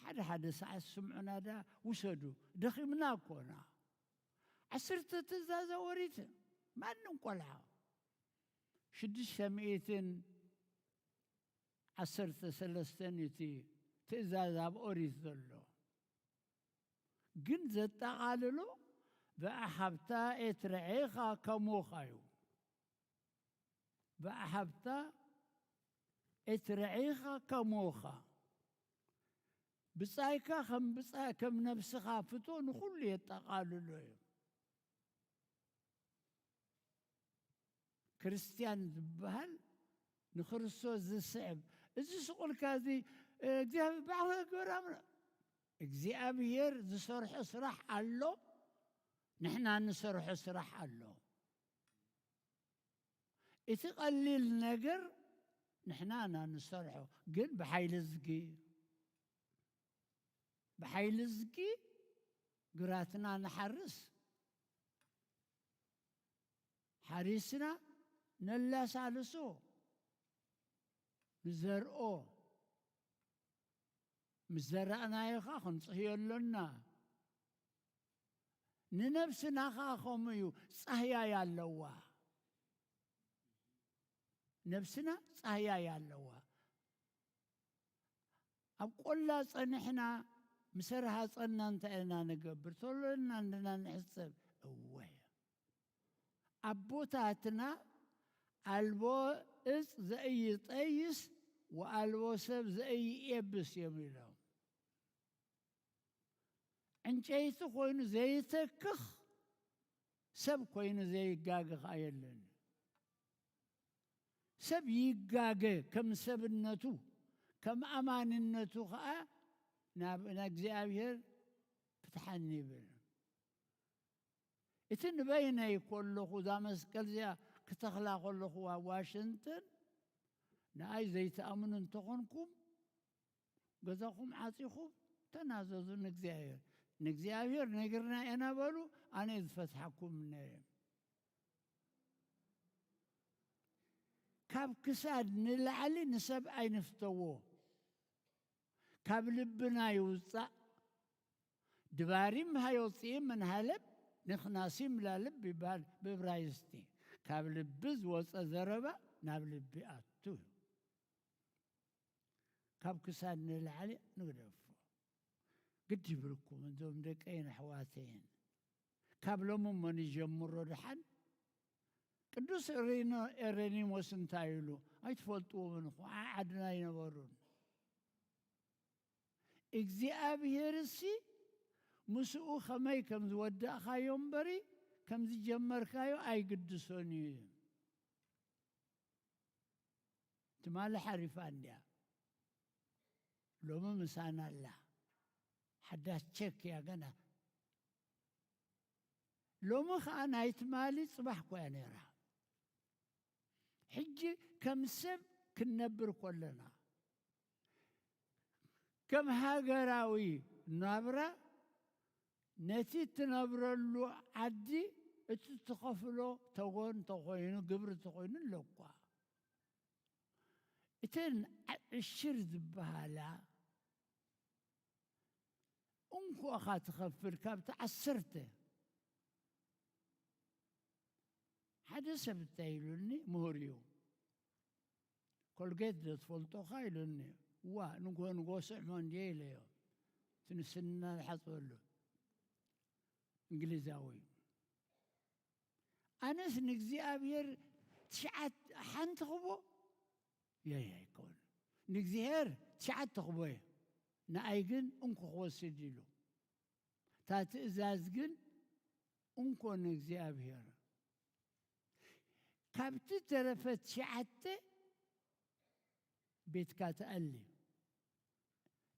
ሓደ ሓደ ሰዓት ስምዑና ዳ ውሰዱ። ደኺምና እኮና። ዓሰርተ ትእዛዘ ኦሪት ማንም ቆልዓ ሽዱሽተ ሚእትን ዓሰርተ ሰለስተን እቲ ትእዛዝ ኣብ ኦሪት ዘሎ። ግን ዘጠቓልሎ ብኣሓብታ ኤትረዔኻ ከሞኻ እዩ። ብኣሓብታ ኤትረዔኻ ከሞኻ። ብጻይካ ከም ብጻ-፣ ከም ነብስኻ ፍቶ ንኹሉ የጠቓልሎ እዩ። ክርስትያን ዝበሃል ንክርስቶስ ዝስዕብ። እዚ ስቑልካ እዚ፣ እ፣ እግዚኣብሔር ባዕሉ ግበር ኣምር-፣ እግዚኣብሔር ዝሰርሖ ስራሕ ኣሎ፣ ንሕና ንሰርሖ ስራሕ ኣሎ። እቲ ቀሊል ነገር ንሕና ኢና ንሰርሖ፣ ግን ብሓይሊ ዝጊ፣ ብሓይሊ ዝጊ ግራትና ንሓርስ፣ ሓሪስና ነላሳልሶ፣ ንዘርኦ፣ ምስ ዘራእናዮ ኸዓ ክንጽህዮ ኣሎና። ንነብስና ኸዓ ከምኡ እዩ፣ ጻህያይ ኣለዋ። ነብስና ጻህያይ ኣለዋ። ኣብ ቆላ ጸኒሕና፣ ምስ ረሃጸና እንታይ ኢና ንገብር? ቶሎ ኢልና እንድና ንሕሰብ። እወ። ኣቦታትና "ኣልቦ እጽ ዘኢይጠይስ ወኣልቦ ሰብ ዘኢይኤብስ" እዮም ኢሎም። ዕንጨይቲ ኮይኑ ዘይተክኽ፣ ሰብ ኮይኑ ዘይጋገ ኸኣ የለን። ሰብ ይጋገ ከም ሰብነቱ፣ ከም ኣማንነቱ ኸኣ ናብ፣ ንእግዚኣብሔር ፍትሓኒ ይብል። እቲ ንበይነይ ከለኹ፣ እዛ መስቀል እዚኣ ክተኽላ ከለኹ ኣብ ዋሽንግተን፣ ንኣይ ዘይትኣምኑ እንተኾንኩም፣ ገዛኹም ዓጺኹም ተናዘዙ ንእግዚኣብሔር። ንእግዚኣብሔር ነጊርና ኢና በሉ፣ ኣነ ዝፈትሓኩም ነይረ። ካብ ክሳድ ንላዕሊ ንሰብ ኣይንፍተዎ። ካብ ልብና ይውጻእ። ድባሪም ሃዮጺም ምን ሃለብ ንኽናሲም ላልብ ይበሃል ብእብራይስጢ። ካብ ልቢ ዝወጸ ዘረባ ናብ ልቢ ኣቱ እዩ። ካብ ክሳድ ንላዕሊ ንግደፎ። ግድ ይብልኩም እዞም ደቀይን ኣሕዋተይን። ካብ ሎሚ እሞ ንጀምሮ ደሓን። ቅዱስ እሬኖ-፣ ኤሬኒሞስ እንታይ ኢሉ? ኣይትፈልጥዎምን ኢኹም፣ ዓ-፣ ዓድና ኣይነበሩን። እግዚኣብሔርሲ ምስኡ ከመይ ከም ዝወዳእካዮ እምበሪ ከም ዝጀመርካዮ ኣይግድሶን እዩ። ትማሊ ሓሪፋ እንድያ፣ ሎሚ ምሳና ኣላ። ሓዳስ ቸክ እያ ገና። ሎሚ ኸኣ ናይ ትማሊ ጽባሕ እኮ እያ ነይራ። ሕጂ ከም ሰብ ክንነብር ከለና፣ ከም ሃገራዊ ናብራ ነቲ እትነብረሉ ዓዲ እቲ ትኸፍሎ ተጎ እንተኾይኑ፣ ግብሪ እንተኾይኑ ኣለኳ። እተን ዓ-፣ ዕሽር ዝበሃላ እንኮ ኢኻ ትኸፍል፣ ካብቲ ዓሰርተ። ሓደ ሰብ እንታይ ኢሉኒ፣ ምሁር እዩ። "ኮልጌት ዶ ትፈልጦ ኻ?" ኢሉኒ። "እዋ፣ ንግሆ ንግሆ ስዕሞ እንድየ" ኢለዮ። እቲ ንስንና ዝሓጽበሉ እንግሊዛዊ። ኣነስ ንእግዚኣብሔር ትሽዓት-፣ ሓንቲ ክቦ የይ ኣይከውን። ንእግዚኣብሔር ትሽዓተ ክቦ እየ። ንኣይ ግን እንኮ ክወስድ ኢሉ። እታ ትእዛዝ ግን እንኮ ንእግዚኣብሔር። ካብቲ ተረፈ ትሽዓተ ቤትካ ትኣሊ።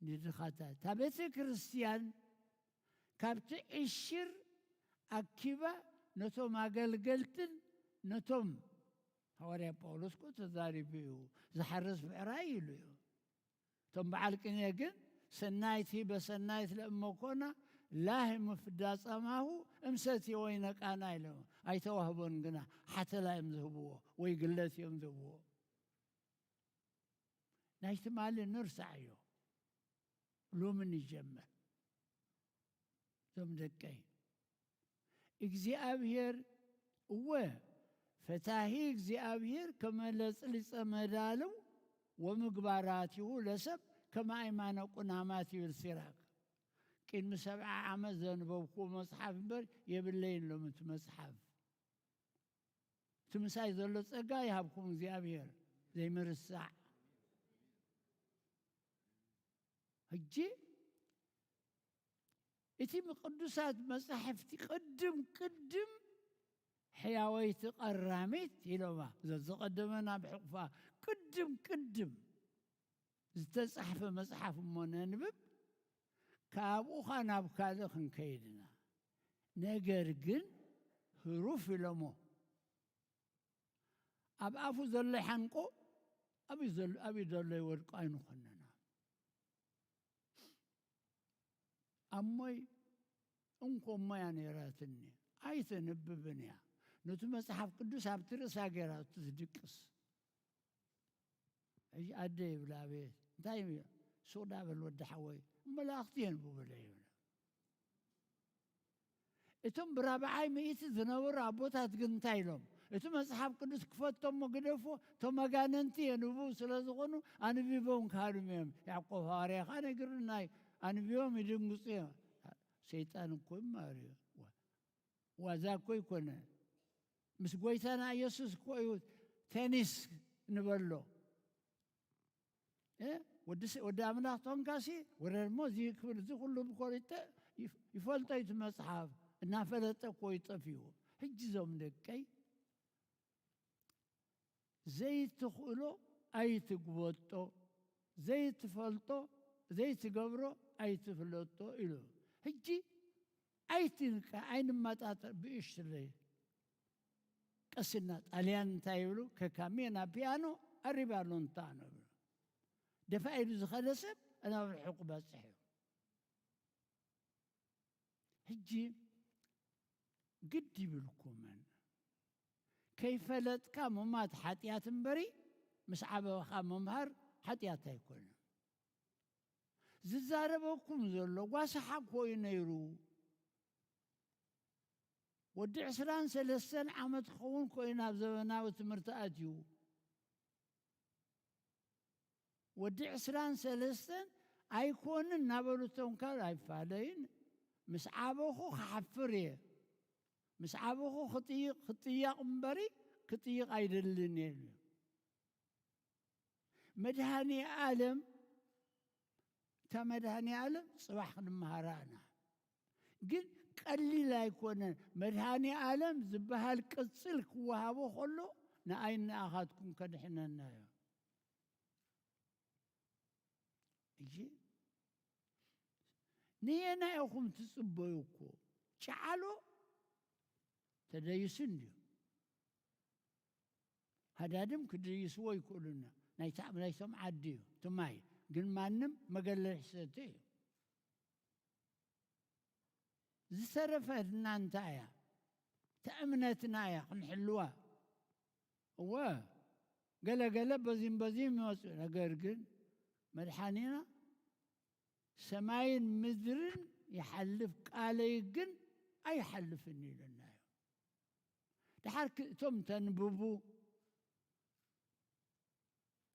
ንድኻታት እታ ቤተ ክርስቲያን ካብቲ ዕሽር ኣኪባ ነቶም ኣገልገልትን ነቶም ሃዋርያ ጳውሎስ እኮ ተዛሪቡ እዩ። ዝሓርስ ብዕራይ ኢሉ እዩ። እቶም በዓል ቅኔ ግን ሰናይት ሂበ ሰናይት ለእመኮና ላህ ምፍዳ ጸማሁ እምሰቲ ወይ ነቃና ኢሎም ኣይተዋህቦን ግና ሓተላ እዮም ዝህብዎ ወይ ግለት እዮም ዝህብዎ። ናይ ትማሊ ንርሳዕ እዮ። ሎሚ ንጀምር። እዞም ደቀይ እግዚኣብሔር እወ ፈታሂ እግዚኣብሔር ከመ ለጽሊጸ መዳልው ወምግባራቲሁ ለሰብ ከመ ኣይማነ ቁናማት ይብል ሲራክ። ቅድሚ ሰብዓ ዓመት ዘንበብኩዎ መጽሓፍ እምበር የብለይን ሎሚ እቲ መጽሓፍ። እቲ ምሳይ ዘሎ ጸጋ ይሃብኩም እግዚኣብሔር ዘይምርሳዕ። ሕጂ እቲ ቅዱሳት መጻሕፍቲ ቅድም ቅድም ሕያወይቲ ቀራሚት ኢሎማ። ዘዝቐደመ ናብ ሕቑፋ ቅድም ቅድም ዝተጻሕፈ መጽሓፍ እሞ ነንብብ፣ ካብኡኻ ናብ ካልእ ክንከይድ ኢና። ነገር ግን ህሩፍ ኢሎሞ። ኣብ ኣፉ ዘሎ ሓንቆ ኣብዩ ዘሎ፣ ኣብዩ ዘሎ ይወድቆ ኣይንኾንና። ኣሞይ እንኮ እሞ እያ ነይራትኒ፣ ኣይተንብብን እያ። ነቲ መጽሓፍ ቅዱስ ኣብቲ ርእሳ ገይራ ትድቅስ። ሕጂ ኣደ ይብላ፣ "ኣቤት፣ እንታይ እዩ?" "ሱቕ ዳ በል ወዲ ሓወይ፣ መላእኽቲ የንብቡለይ" ይብላ። እቶም ብራብዓይ ሚእቲ ዝነበሩ ኣቦታት ግን እንታይ ኢሎም? እቲ መጽሓፍ ቅዱስ ክፈቶ እሞ ግደፎ፣ እቶም ኣጋንንቲ የንብቡ ስለ ዝኾኑ ኣንቢቦም ክሃድሙ እዮም። ያዕቆብ ሃዋርያ ኸኣ ነጊሩና እዩ፣ ኣንቢቦም ይድንግጹ እዮም። ሰይጣን እኮ ይማር እዩ። ዋ-፣ ዋዛ እኮ ይኮነ። ምስ ጎይታና ኢየሱስ እኮ እዩ ቴኒስ ንበሎ። እ? ወዲ ስ-፣ ወዲ ኣምላኽ ቶንካሲ ወረ እሞ እዚ ክብል እዚ ኩሉ ብኮሪተ ይፍ-፣ ይፈልጦ እዩ እቲ መጽሓፍ። እናፈለጠ እኮ እዩ ጠፊኡ። ሕጂ እዞም ደቀይ ዘይትኽእሎ ኣይትግበጦ፣ ዘይትፈልጦ፣ ዘይትገብሮ ኣይትፍለጦ ኢሉ። ሕጂ ኣይትንቀ-፣ ኣይንመጣጠር ብእሽትለይ። ቀስና ጣልያን እንታይ ይብሉ? ከካሜና ፒያኖ ኣሪባ ሎንታኖ ይብሉ። ደፋ ኢሉ ዝኸደ ሰብ ናብ ርሑቕ በጽሕ እዩ። ሕጂ ግድ ይብልኩምን። ከይፈለጥካ ምማት ሓጢኣት እምበሪ፣ ምስ ዓበኻ ምምሃር ሓጢኣት ኣይኮነን። ዝዛረበኩም ዘሎ ጓሳ ሓኮ እዩ ነይሩ። ወዲ ዕስራን ሰለስተን ዓመት ክኸውን ኮይኑ ናብ ዘበናዊ ትምህርቲ ኣትዩ። ወዲ ዕስራን ሰለስተን ኣይኮንን እናበሉ እቶም ካልእ ኣይፋለይን። ምስ ዓበኹ ክሓፍር እየ። ምስ ዓበኹ ክጥይቕ፣ ክጥየቕ እምበሪ ክጥይቕ ኣይደልን እየ ኢሉ። መድሃኔ ዓለም፣ እታ መድሃኔ ዓለም ጽባሕ ክንመሃራ ኢና። ግን ቀሊል ኣይኮነን። መድሃኔ ዓለም ዝበሃል ቅጽል ክወሃቦ ከሎ ንኣይን ንኣኻትኩም ከድሕነና እዩ። እሺ? ንየናይ ኢኹም ትጽበዩ እኮ? ጨዓሎ ተደይሱ እንድዩ። ሃዳድም ክድይስዎ ይክእሉና። ናይታ-፣ ናይቶም ዓዲ እዩ። ትማይ ግን ማንም መገለል ሕሰቲ እዩ። ዝተረፈትና እንታይ እያ? እታ እምነትና እያ ክንሕልዋ። እወ፣ ገለ ገለ በዚህም በዚህም ይመጹ። ነገር ግን መድሓኒና ሰማይን ምድርን ይሓልፍ፣ ቃለይ ግን ኣይሓልፍን ኢሉና እዩ። ደሓር ክ-፣ እቶም ተንብቡ፣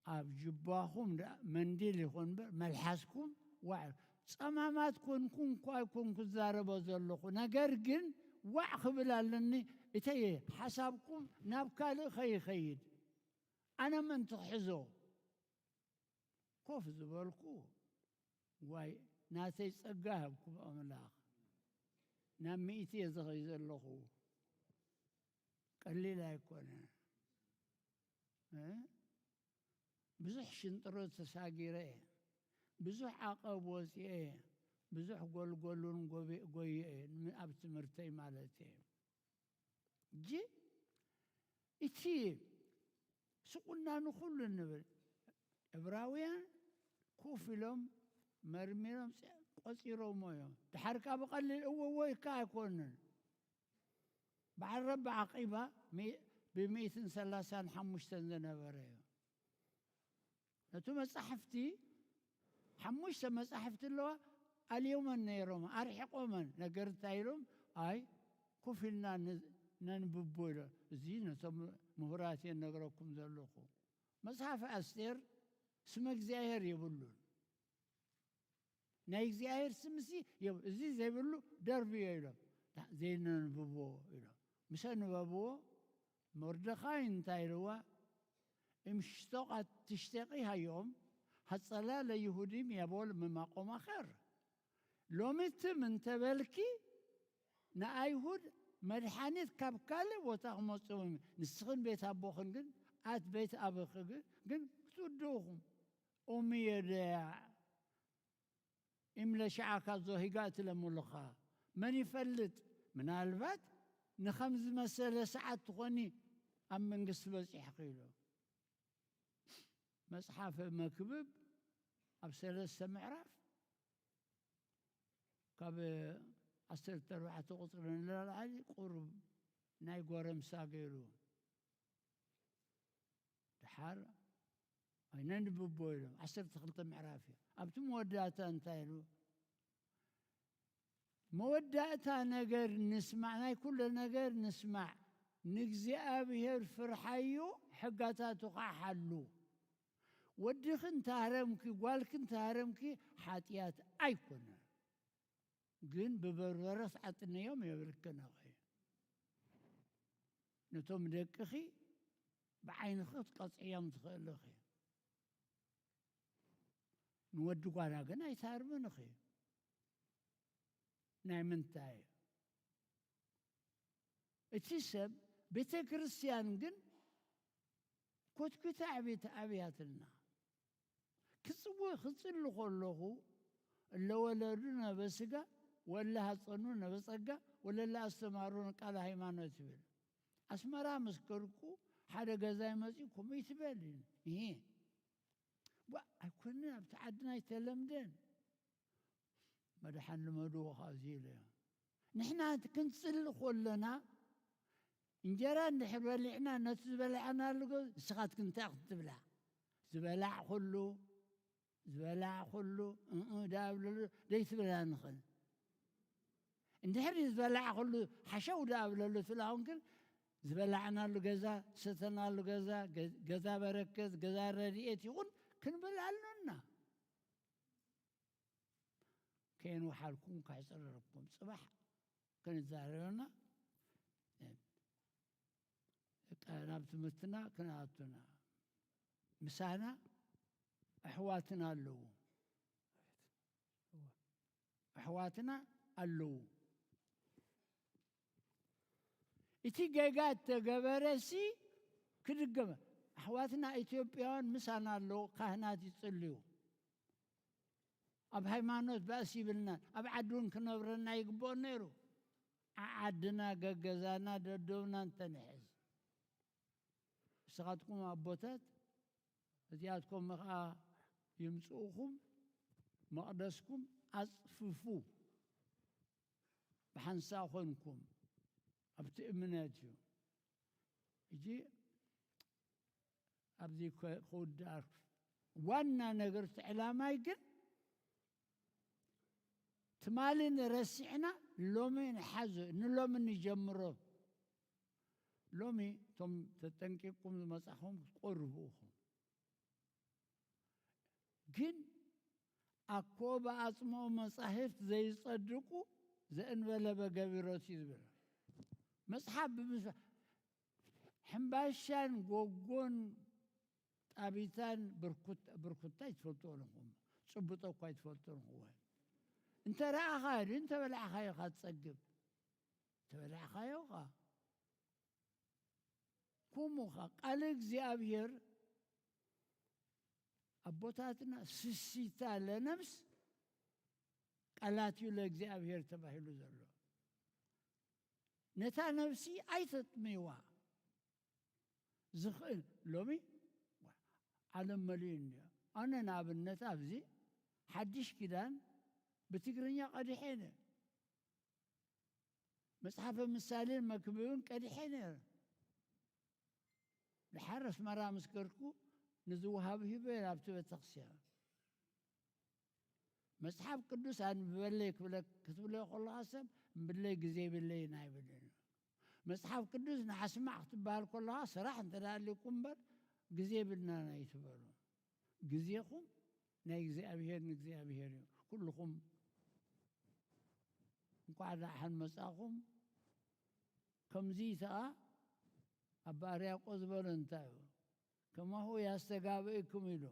ኣብ ጅባኹም ደኣ መንዲል ይኹን እምበር፣ መልሓስኩም ዋዕ። ጸማማት ኮንኩ እንኳ ኣይኮንኩ ዝዛረቦ ዘለኹ፣ ነገር ግን ዋዕ ክብል ኣለኒ። እተየ ሓሳብኩም ናብ ካልእ ከይኸይድ፣ ኣነ ምእንቲ ክሕዞ ኮፍ ዝበልኩ፣ ዋይ፣ ናተይ ጸጋ ሃብኩም ኣምላኽ። ናብ ሚእቲ እየ ዝኸይ ዘለኹ። ቀሊል ኣይኮነ። እ? ብዙሕ ሽንጥሮ ተሳጊረ እየ። ብዙሕ ዓቐብ ወፂኤ እየ። ብዙሕ ጎልጎሉን ጎቤ-፣ ጎየ እየ። ን-፣ ኣብ ትምህርተይ ማለት እየ። እጂ እቲ ስቁና ንኹሉ ንብል። ዕብራውያን ኮፍ ኢሎም መርሚሮም ጸ-፣ ቆጺሮሞ እዮም። ድሓር ካብ ቀሊል እወ ወይ እካ ኣይኮንን። በዓል ረቢ ዓቂባ ሚ-፣ ብ ሚእትን ሰላሳን ሓሙሽተን ዝነበረ እዩ። ነቲ መጻሕፍቲ ሓሙሽተ መጻሕፍቲ ኣለዋ ኣልዮመን ነይሮም፣ ኣርሒቖመን። ነገር እንታይ ኢሎም? ኣይ ኮፍ ኢልና ን-፣ ነንብቦ ኢሎ። እዚ ነቶም ምሁራት እየ ነግረኩም ዘለኹ። መጽሓፍ ኣስቴር ስመ እግዚኣብሔር የብሉን። ናይ እግዚኣብሔር ስምሲ የብ-፣ እዚ ዘይብሉ ደርብዮ ኢሎም። ዳ-፣ ዘይነንብቦ ኢሎም። ምስ ኣንበብዎ፣ መርደኻይ እንታይ ኢልዋ? እምሽቶቓት ትሽተቂ ሃዮም፣ ሃጸላ ለይሁዲም ያቦል መማቆም ኣኸር። ሎሚ ትም እንተበልኪ፣ ንኣይሁድ መድሓኒት ካብ ካልእ ቦታ ክመጽኦም፣ ንስኽን ቤት ኣቦኽን ግን፣ ኣት ቤት ኣብኺ ግን፣ ግን ክትውድኡኹም። ኡሚ የደያ፣ እም ለሸዓካ ዞሂጋ እቲ ለሙልኻ። መን ይፈልጥ፣ ምናልባት ንኸም ዝመሰለ ሰዓት ትኾኒ ኣብ መንግስቲ በጺሕኺ ኢሉ። መጽሓፈ መክብብ ኣብ ሰለስተ ምዕራፍ ካብ ዓሰርተ ኣርባዕተ ቁጽሪ ንላዕሊ ቁሩብ ናይ ጎረምሳ ገይሩ። ድሓር ኣይነንብቦ ኢሎም። ዓሰርተ ክልተ ምዕራፍ እዩ። ኣብቲ መወዳእታ እንታይ ኢሉ? መወዳእታ ነገር ንስማዕ፣ ናይ ኩሉ ነገር ንስማዕ፣ ንእግዚኣብሔር ፍርሓዮ፣ ሕጋታቱ ኸዓ ሓሉ። ወድኺ እንተሃረምኪ፣ ጓልኪ እንተሃረምኪ፣ ሓጢኣት ኣይኮነን። ግን ብበርበረ ክትዓጥንዮም የብልክን ኢኺ። ነቶም ደቅኺ ብዓይንኺ ክትቀጽዕዮም ትኽእሊ ኢኺ። ንወዲ ጓና ግን ኣይትሃርምን ኢኺ። ናይ ምንታይ? እቲ ሰብ ቤተ ክርስቲያን ግን ኮትኩታ ዕቤት ኣብያትና። ክጽወ-፣ ክጽሊ ከለኹ፣ እለ ወለዱ ነበ ስጋ፣ ወለ ሃጸኑ ነበ ጸጋ፣ ወለለ ኣስተማሩ ቃለ ሃይማኖት ይብል። ኣስመራ ምስ ከድኩ፣ ሓደ ገዛይ መጺኡ፣ "ከምኡ ይትበል?" ይሄ ዋ፣ ኣይኮንን፣ ኣብቲ ዓድና ኣይተለምደን። መድሓን ልመድዎ ኸዓ እዚ ኢለ። ንሕና ክንጽሊ ከለና፣ እንጀራ እንድሕር በሊዕና፣ ነቲ ዝበላዕናሉ ገ-፣ ንስኻትክን እንታይ ክትብላ? ዝበላዕኹሉ፣ ዝበላዕኹሉ፣ እእ፣ ደኣ ብለሉ፣ ደይትብላ ንኽእል። እንድሕር ዝበላዕኹሉ፣ ሓሸው ደኣ ብለሉ ትብላ፣ ኣሁን ግን ዝበላዕናሉ ገዛ፣ ሰተናሉ ገዛ፣ ገ-፣ ገዛ በረከት፣ ገዛ ረድኤት ይኹን ክንብል ኣሎና። ከየንውሓልኩም ከሕጽረኩም። ጽባሕ ክንዛረበና፣ ቃ-፣ ናብ ትምህርትና ክንኣቱና። ምሳና ኣሕዋትና ኣለዉ። ኣሕዋትና ኣለዉ። እቲ ጌጋ እተገበረሲ ክድገመ። ኣሕዋትና ኢትዮጵያውያን ምሳና ኣለዉ፣ ካህናት ይጽልዩ። ኣብ ሃይማኖት ባእሲ ይብልናን፣ ኣብ ዓዲ እውን ክነብረና ይግብኦ ነይሩ። ዓዓድና፣ ገገዛና፣ ደደብና እንተንሕዝ። ንስኻትኩም ኣቦታት፣ እዚኣትኩም ኸኣ ይምጽኡኹም፣ መቕደስኩም ኣጽፍፉ። ብሓንሳእ ኾንኩም ኣብቲ እምነት እዩ። ሕጂ ኣብዚ ከ-፣ ክውዳእ ዋና ነገር እቲ ዕላማይ ግን ትማሊ ንረሲዕና ሎሚ ንሓዞ፣ ንሎሚ ንጀምሮ። ሎሚ እቶም ተጠንቂቕኩም ዝመጻኹም ክትቆርቡ ኢኹም። ግን ኣኮ ብኣጽምኦ መጻሕፍት ዘይጸድቁ ዘእንበለ በገቢሮት እዩ ዝብል። መጽሓፍ ብምስ-፣ ሕምባሻን ጎጎን ጣቢታን ብርኩት-፣ ብርኩታ ኣይትፈልጥዎ ኣለኹም። ጽብጦ እኳ ኣይትፈልጥዎ ኣለኹም። እንተ ረኣኻ ድዩ እንተ በላዕኻዮ ኢኻ ትጸግብ። እንተ በላዕኻዮ ኢኻ። ከምኡ ኸኣ ቃል እግዚኣብሔር ኣቦታትና ስሲታ ለነፍስ ቃላትዩ ለእግዚኣብሔር ተባሂሉ ዘሎ። ነታ ነፍሲ ኣይተጥምይዋ ዝኽእል ሎሚ ዓለም መሊኡ እኒኦ። ኣነ ንኣብነት ኣብዚ ሓድሽ ኪዳን ብትግርኛ ቀዲሐ ነይረ። መጽሓፈ ምሳሌን መክብብን ቀዲሐ ነይረ። ድሓር ኣስመራ ምስ ከድኩ ንዝወሃብ ሂበ ናብቲ ቤተክርስትያን። መጽሓፍ ቅዱስ ኣንብበለይ ክብለ-፣ ክትብለዮ ከለኻ ሰብ እምብለይ ግዜ ይብለይን ኣይብልን። መጽሓፍ ቅዱስ ንዓስማዕ ክትበሃል ከለኻ ስራሕ እንተ ደኣ ኣልኩም እምበር ግዜ የብልናን ኣይትበሉ። ግዜኹም ናይ እግዚኣብሔር ንእግዚኣብሔር እዩ። ኩልኹም እንኳዕ ደሓን መጻኹም። ከምዚ ተኣ ኣባ ሕርያቆስ ዝበሎ እንታይ እዩ? ከማሁ ያስተጋብእኩም ኢሉ።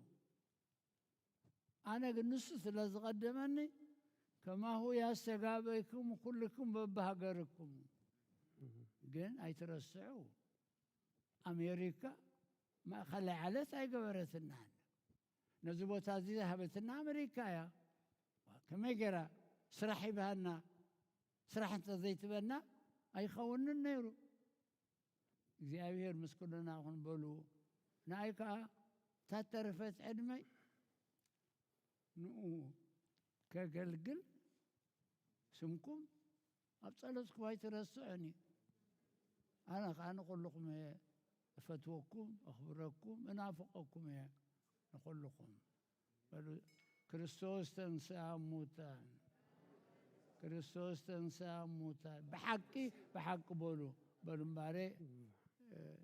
ኣነ ግን ንሱ ስለ ዝቐደመኒ ከማሁ ያስተጋብእኩም ኩልኩም በብሃገርኩም። ግን ኣይትረስዑ፣ ኣሜሪካ ማእኸላይ ዓለት ኣይገበረትናን። ነዚ ቦታ እዚ ዝሃበትና ኣሜሪካ እያ። ከመይ ገይራ ስራሕ ይብሃና? ስራሕ እንተ ዘይትበና ኣይኸውንን ነይሩ። እግዚኣብሔር ምስ ኩልና ይኹን በሉ። ንኣይ ከኣ እታ ተረፈት ዕድመይ ንኡ ከገልግል ስምኩም ኣብ ጸሎትኩም ኣይትረስዑኒ። ኣነ ከኣ ንኹልኹም እየ እፈትወኩም፣ እኽብረኩም፣ እናፍቐኩም እየ ንኹልኹም። በሉ፣ ክርስቶስ ተንሥአ እሙታን፣ ክርስቶስ ተንሥአ እሙታን። ብሓቂ፣ ብሓቂ በሉ፣ በሉ እምባሬ፣ እ፣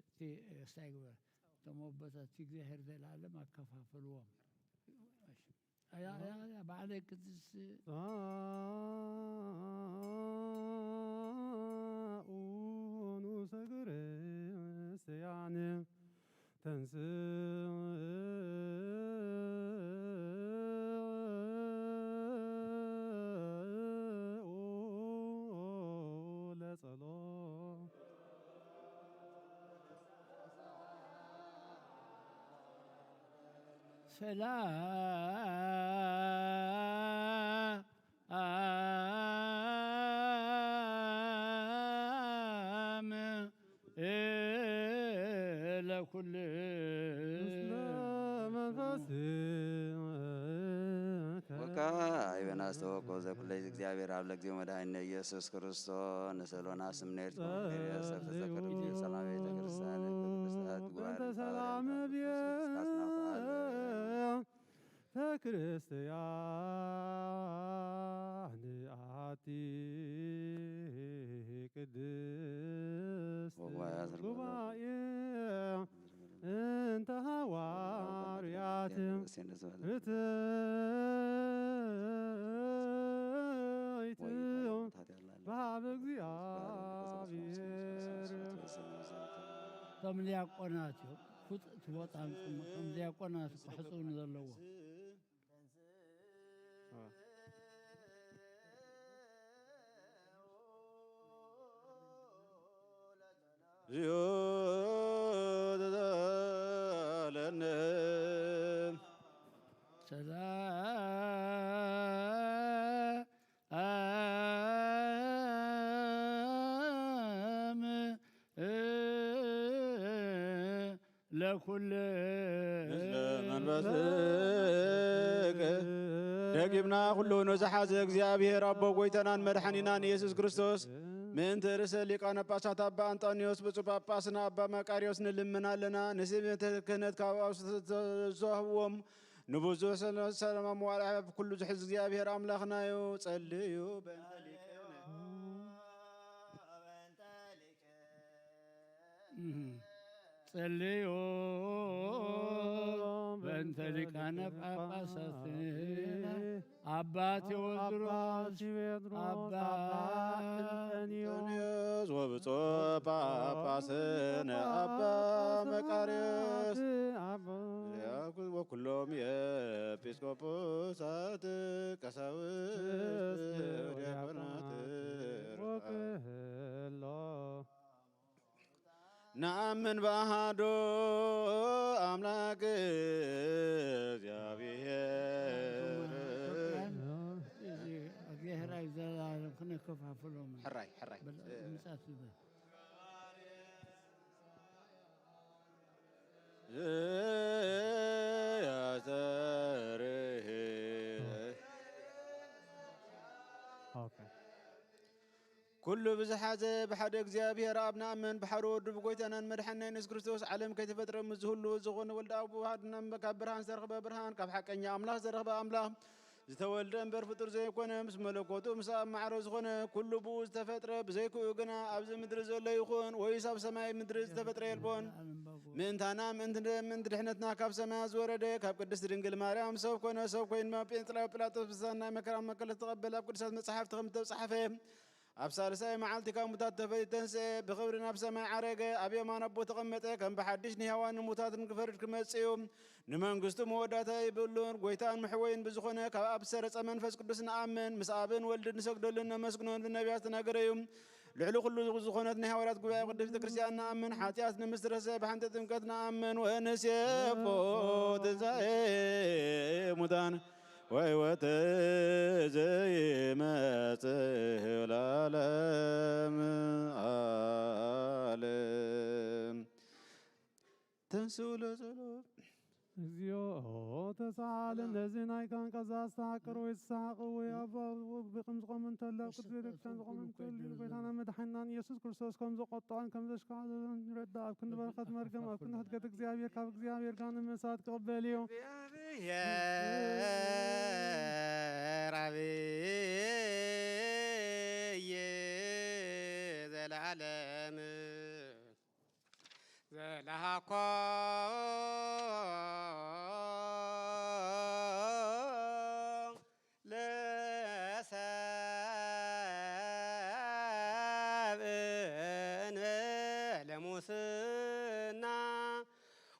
እቲ፣ እ፣ እስታይ ግበር። እቶም ኣቦታት እቲ እግዚኣብሔር ዘለዓለም ኣከፋፈልዎም። እሺ። ኣያ፣ ኣያ፣ ኣያ፣ ባዕለይ ክትስ- ጻኡ ንሰግር ስያነ ተንስኡ ለጸሎት። ሰላም ለኩል ምስለ መንፈስከ። ወካዕበ ናስተወከው ዘኩለይ እግዚአብሔር አብ ለጊዜው መድኃኒነ ኢየሱስ ክርስቶስ ንስእሎና ስምኔር ሰብ ተዘከር ሰላም ቤተ ክርስቲያን ቅድስት ጉባኤ በእንተ ሰላም ቤት ተክርስቲያን አሐቲ ቅድስት ጉባኤ እንተ ሐዋርያት ርትዕት በሀበ እግዚአብሔር። ከም ዲያቆናት እዮም። ፍጥእቲ ቦታ ምጽማ ከም ዲያቆናት ክሕጽቡ ንዘለዎ። እዚኦ ተዛለነ። ሰላም ለኩል ምስለ መንፈስከ። ደጊምና ኩሉ ንዝሓዘ እግዚኣብሔር ኣቦ ጎይታናን መድሓኒናን ኢየሱስ ክርስቶስ ምእንቲ ርእሰ ሊቃነ ጳጳሳት ኣባ ኣንጣንዮስ ብፁዕ ጳጳስና ኣባ መቃርዮስ ንልምን ኣለና። ንስም ቤተ ክህነት ካብ ኣብ ዝተዋህብዎም ንብዙሕ ሰለ-፣ ሰላም መዋርያ ኩሉ ዝሕዝ እግዚኣብሔር ኣምላኽና እዩ። ጸልዩ በእንተ ሊቅነ። እህ። ጸልዩ በእንተ ሊቃነ ጳጳሳትና ኣባ ቴዎድሮስ፣ ኣባ ኣባ እንጠንዮስ ወብፁዕ ጳጳስነ ኣባ መቃርዮስ ወኩሎም የኤጲስቆጶሳት ቀሳውስት ወዲያቆናት ወክህሎ። ነአምን በአሐዱ አምላክ ምጻፍ ይበል። ኩሉ ብዝሓዘ ብሓደ እግዚኣብሔር ኣብ ንኣምን፣ ብሓደ ወዱ ብጎይታናን መድሓንና የሱስ ክርስቶስ ዓለም ከይተፈጥረ ምስ ዝህሉ ዝኾነ ወልድ ኣብ ብዋህድና ካብ ብርሃን ዝተረኽበ ብርሃን፣ ካብ ሓቀኛ ኣምላኽ ዝተረኽበ ኣምላኽ፣ ዝተወልደ እምበር ፍጡር ዘይኮነ፣ ምስ መለኮቱ ምስ ኣብ ማዕረ ዝኾነ፣ ኩሉ ብኡ ዝተፈጥረ፣ ብዘይክኡ ግና ኣብዚ ምድሪ ዘሎ ይኹን ወይስ ኣብ ሰማይ ምድሪ ዝተፈጥረ የልቦን። ምእንታና ምእንቲ ምእንቲ ድሕነትና ካብ ሰማያት ዝወረደ፣ ካብ ቅድስት ድንግል ማርያም ሰብ ኮነ፣ ሰብ ኮይኑ ኣብ ጴንጥላዊ ጲላጦስ ብሳን ናይ መከራ መከለ ዝተቐበለ፣ ኣብ ቅዱሳት መጻሕፍቲ ከም ዝተጻሕፈ፣ ኣብ ሳልሳይ መዓልቲ ካብ ሙታት ተፈ-፣ ተንስኤ፣ ብኽብሪ ናብ ሰማይ ዓረገ፣ ኣብ የማን ኣቦ ተቐመጠ፣ ከም ብሓድሽ ንሕያዋን ንሙታትን ክፈርድ ክመጽእ እዩ። ንመንግስቱ መወዳእታ የብሉን። ጎይታን መሕወይን ብዝኾነ ካብ ኣብ ዝሰረጸ መንፈስ ቅዱስ ንኣምን፣ ምስ ኣብን ወልድን ንሰግደሉን ነመስግኖን ብነቢያት ዝተነገረ እዩ። ልዕሊ ኩሉ ዝኾነት ናይ ሃዋርያት ጉባኤ ቅድስት ቤተ ክርስቲያን ንኣምን፣ ሓጢኣት ንምስትረሰ ብሓንቲ ጥምቀት ንኣምን፣ ወንሴፎ ትንሣኤ ሙታን ወሕይወት ዘይመጽእ ለዓለም ዓለም። ተንሥኡ ለጸሎት። እግዚኦ ተሳሃለን። ነዚ ናይ ካህን ቀዛዝቲ ሓቅር ወይ ዝሰሓቅ ወይ ኣብ ብቕም ዝቆም እንተሎ፣ ኣብ ቅድሚ ቤተክርስትያን ዝቆም እንተሎ፣ ጎይታና መድሓናን ኢየሱስ ክርስቶስ ከም ዘቆጥዖን ከም ዘሽካዕለሎን ይረዳ። ኣብ ክንዲ በረኸት መርገም፣ ኣብ ክንዲ ሕድገት እግዚኣብሔር፣ ካብ እግዚኣብሔር ጋር ንምሳት ክቕበል እዩ። እግዚኣብሔር ኣብይ ዘለዓለም ዘለሃኮ ለሰብ እንበለ ሙስና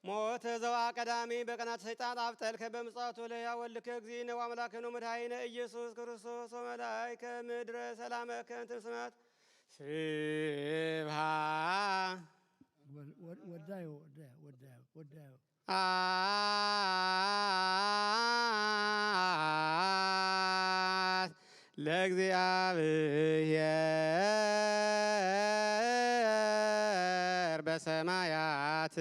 ሞተ ዘዋ ቀዳሚ በቀናት ሰይጣን ኣብ ጠልከ በምጽኣቱ ለያ ወልድከ እግዚእነ ወአምላክነ ወመድኃኒነ ኢየሱስ ክርስቶስ ወመላእከ ምድረ ሰላመከ እንተ ስማት ስብሃ ወ-፣ ወ-፣ ወዳዩ፣ ወዳዩ፣ ወዳዩ፣ ወዳዩ። ስብሐት ለእግዚኣብሔር በሰማያት።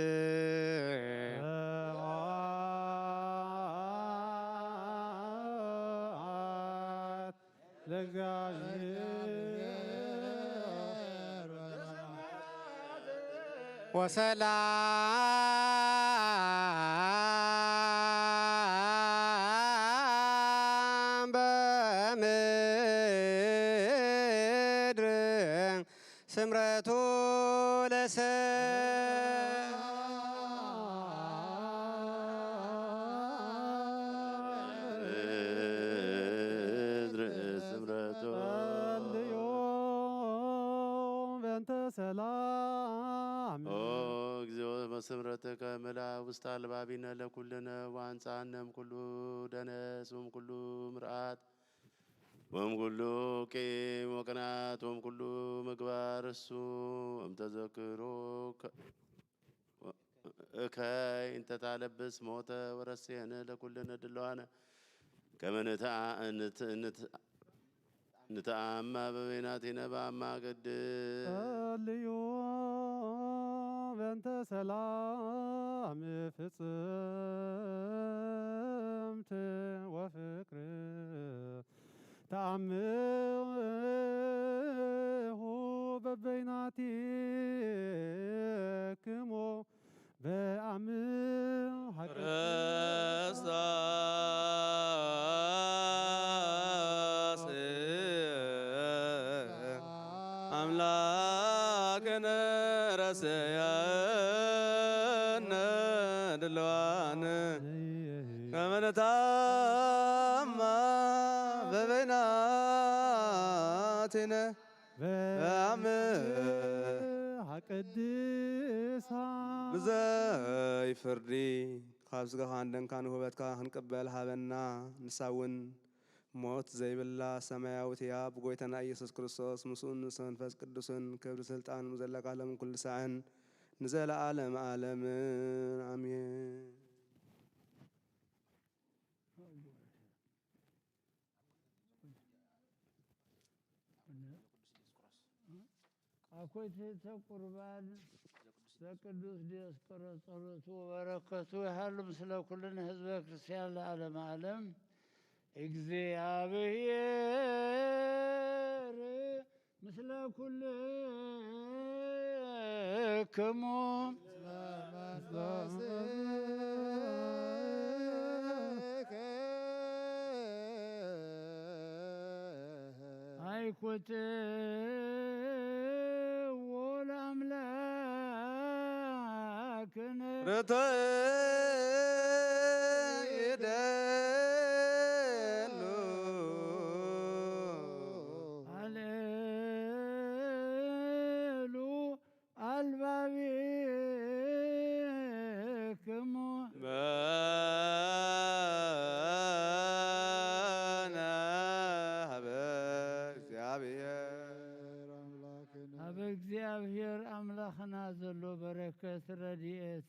ስብሐት ለእግዚኣብሔር ወሰላም በምድር ስምረቱ ለሰ ስምረቱ ጸልዩ በእንተ ሰላም። ኦ እግዚኦ በስምረትከ ምልአ ውስተ አልባቢነ ለኩልነ ወአንጻነ እምኩሉ ደነስ ወእምኩሉ ምርአት ወእምኩሉ ቂም ወቅናት ወእምኩሉ ምግባር እሱ እምተዘክሮ እከይ እንተ ታለብስ ሞተ ወረሴነ ለኩልነ ድለዋነ ከመ ንትአ-፣ ንት-፣ ንት-፣ ንትአማ በበይናቲነ በአማ ቅድስ። ጸልዩ በእንተ ሰላም ፍጽምት ወፍቅር ተአምሁ በበይናቲክሙ በአምሃ ክርስቶስ አምላክነ ረሰየነ ድልዋነ ከመ ንታማ በበይናቲነ በአምሃ ቅድሳ ብዘይ ፍርዲ ካብ ስጋኻን ደምካን ውህበትካ ክንቅበል ሃበና። ንሳ እውን ሞት ዘይብላ ሰማያዊት እያ። ብጎይታና ኢየሱስ ክርስቶስ ምስኡን ምስ መንፈስ ቅዱስን ክብሪ ስልጣን ዘለካ ሎም ኩሉ ሳዕን ንዘለዓለም ዓለምን ኣሜን። ኣኮይትህተ ቁርባን ዘቅዱስ ዲዮስቆሮስ ጸሎቱ ወበረከቱ ይሃሉ ምስለ ኩልን ህዝበ ክርስቲያን ለዓለመ ዓለም። እግዚኣብሔር ምስለ ኩልክሙ። ኣይኩትዎ ለኣምላክነ። ርትዕ ይደሉ። ኣልዕሉ ኣልባቢክሙ። መነ ሀበ እግዚኣብሔር። ኣብ እግዚኣብሔር ኣምላኽና ዘሎ በረከት ረድኤት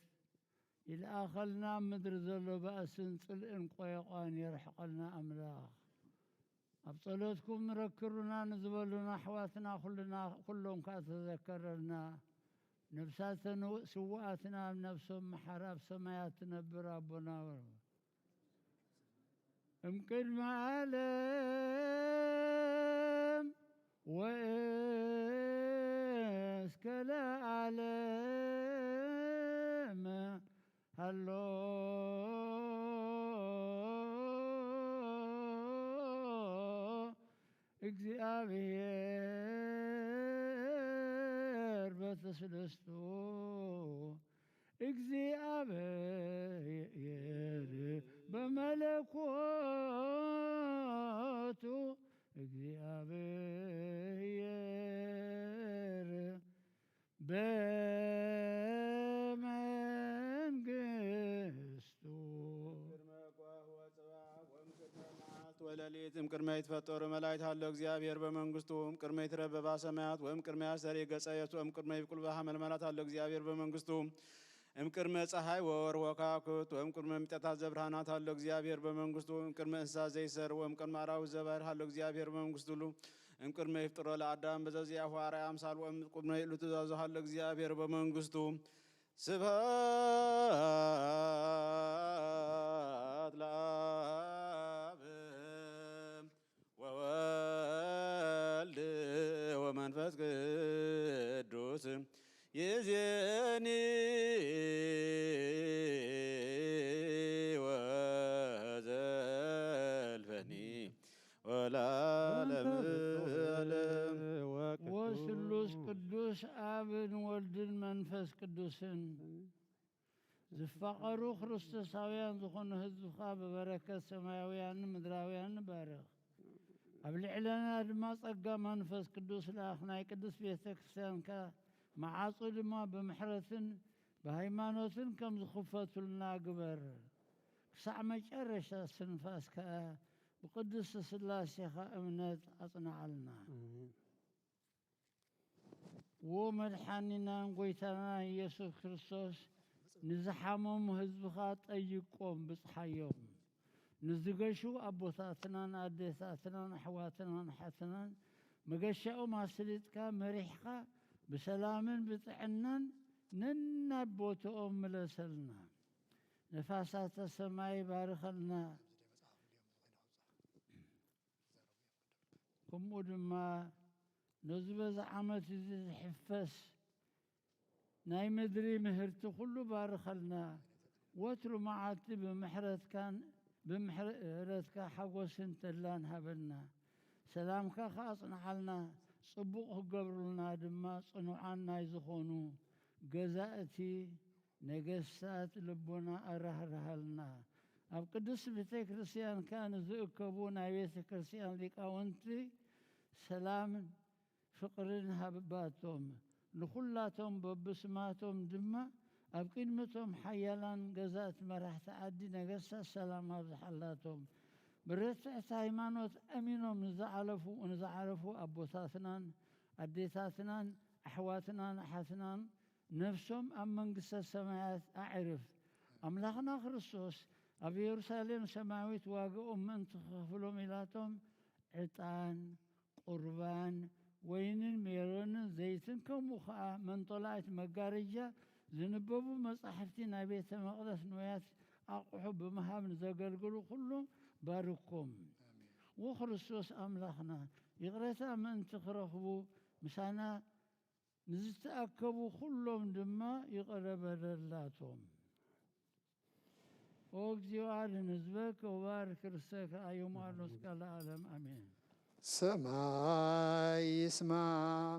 ይልኣኸልና፣ ኣብ ምድሪ ዘሎ ባእስን ጽልእን ቆየቋን የርሕቐልና ኣምላኽ። ኣብ ጸሎትኩም ረክሩና ንዝበሉና ኣሕዋትና ኩልና፣ ኩሎም ከኣ ተዘከረልና። ነፍሳተ ንው-፣ ስውኣትና ኣብ ነፍሶም መሓር ኣብ ሰማያት ትነብር ኣቦና እምቅድመ ዓለም ወእስከ ለዓለም ሃሎ እግዚኣብሔር በተስለስቱ እግዚኣብሔር በመለኮቱ እግዚኣብሔር በመንግስቱ። ቅድመ ጓህ ወጽባሕ ወእምቅድመ መዓልት ወሌሊት እምቅድመ ይትፈጠሩ መላእክት ሃሎ እግዚኣብሔር በመንግስቱ። እምቅድመ ይትረበባ ሰማያት ወእምቅድመ ያስተሪ ገጸ የሱ እምቅድመ ይብቁል ባሕር መልመላት ሃሎ እግዚኣብሔር በመንግስቱ። እምቅድመ ጸሓይ ወወር ወካክብት ወእምቅድመ ሚጠታት ዘብርሃናት ሃሎ እግዚኣብሔር በመንግስቱ። እምቅድመ እንስሳ ዘይሰር ወእምቅድመ ኣራዊት ዘባህር ሃሎ እግዚኣብሔር በመንግስቱ። እምቅድመ ይፍጥሮ ለአዳም በዘዚአሁ አርአያ አምሳል ወእምቅድመ ይእሉ ትእዛዙ ሃሎ እግዚኣብሔር በመንግስቱ። ስብሐት ለአብ ወወልድ ወመንፈስ ቅዱስ ይዜኒ ወዘልፈኒ ወለዓለመ ዓለም። ወስሉስ ቅዱስ ኣብን ወልድን መንፈስ ቅዱስን ዝፋቐሩ ክርስቶሳውያን ዝኾኑ ህዝብኻ ብበረከት ሰማያውያንን ምድራውያንን ባርኽ። ኣብ ልዕለና ድማ ጸጋ መንፈስ ቅዱስ ለኣኽ። ናይ ቅድስት ቤተ ክርስቲያንካ መዓጹ ድማ ብምሕረትን ብሃይማኖትን ከም ዝኽፈቱልና ግበር። ክሳዕ መጨረሻ እስትንፋስ ከኣ ብቅድስት ስላሴኻ እምነት ኣጽንዓልና። ኣሜን። ዎ መድሓኒናን ጎይታናን ኢየሱስ ክርስቶስ፣ ንዝሓመሙ ህዝብኻ ጠይቆም፣ ብጽሓዮም። ንዝገሹ ኣቦታትናን ኣዴታትናን ኣሕዋትናን ኣሓትናን መገሻኦም ኣስሊጥካ መሪሕኻ ብሰላምን ብጥዕናን ነናብ ቦትኦም ምለሰልና። ነፋሳተ ሰማይ ባርኸልና። ከምኡ ድማ ነዚ በዚ ዓመት እዚ ዝሕፈስ ናይ ምድሪ ምህርቲ ኩሉ ባርኸልና። ወትሩ መዓልቲ ብምሕረትካን ብምሕረትካ ሓጎስን ተድላን ሃበና። ሰላምካ ከኣ ኣጽንዓልና። ጽቡቕ ክገብሩልና ድማ ጽኑዓን ናይ ዝኾኑ ገዛእቲ ነገስታት ልቦና ኣራህርሃልና። ኣብ ቅድስት ቤተ ክርስቲያን ከኣ ንዝእከቡ ናይ ቤተ ክርስቲያን ሊቃውንቲ ሰላምን ፍቕርን ሃባቶም። ንኹላቶም በብስማቶም ድማ ኣብ ቅድሚቶም ሓያላን ገዛእቲ መራሕቲ ዓዲ ነገስታት ሰላም ኣብዝሓላቶም። ብርትዕቲ ሃይማኖት ኣሚኖም ንዝዓለፉ፣ ንዝዓረፉ ኣቦታትናን ኣዴታትናን ኣሕዋትናን ኣሓትናን ነፍሶም ኣብ መንግስተ ሰማያት ኣዕርፍ። ኣምላኽና ክርስቶስ ኣብ የሩሳሌም ሰማያዊት ዋጋኦም ምእንቲ ክኸፍሎም ኢላቶም ዕጣን፣ ቁርባን፣ ወይንን ሜሮንን ዘይትን ከምኡ ኸኣ መንጦላይት መጋረጃ ዝንበቡ መጻሕፍቲ ናይ ቤተ መቕደስ ንዋያት ኣቑሑ ብምሃብ ንዘገልግሉ ኩሎም ባርኮም። ወክርስቶስ ኣምላኽና ይቕሬታ ምእንቲ ክረኽቡ ምሳና ንዝተኣከቡ ኩሎም ድማ ይቕረ በለላቶም። ኦ እግዚኦ አድን ህዝበከ ወባርክ ርሰከ አዮሙ አድኖ እስከ ለዓለም አሜን። ሰማይ ይስማ፣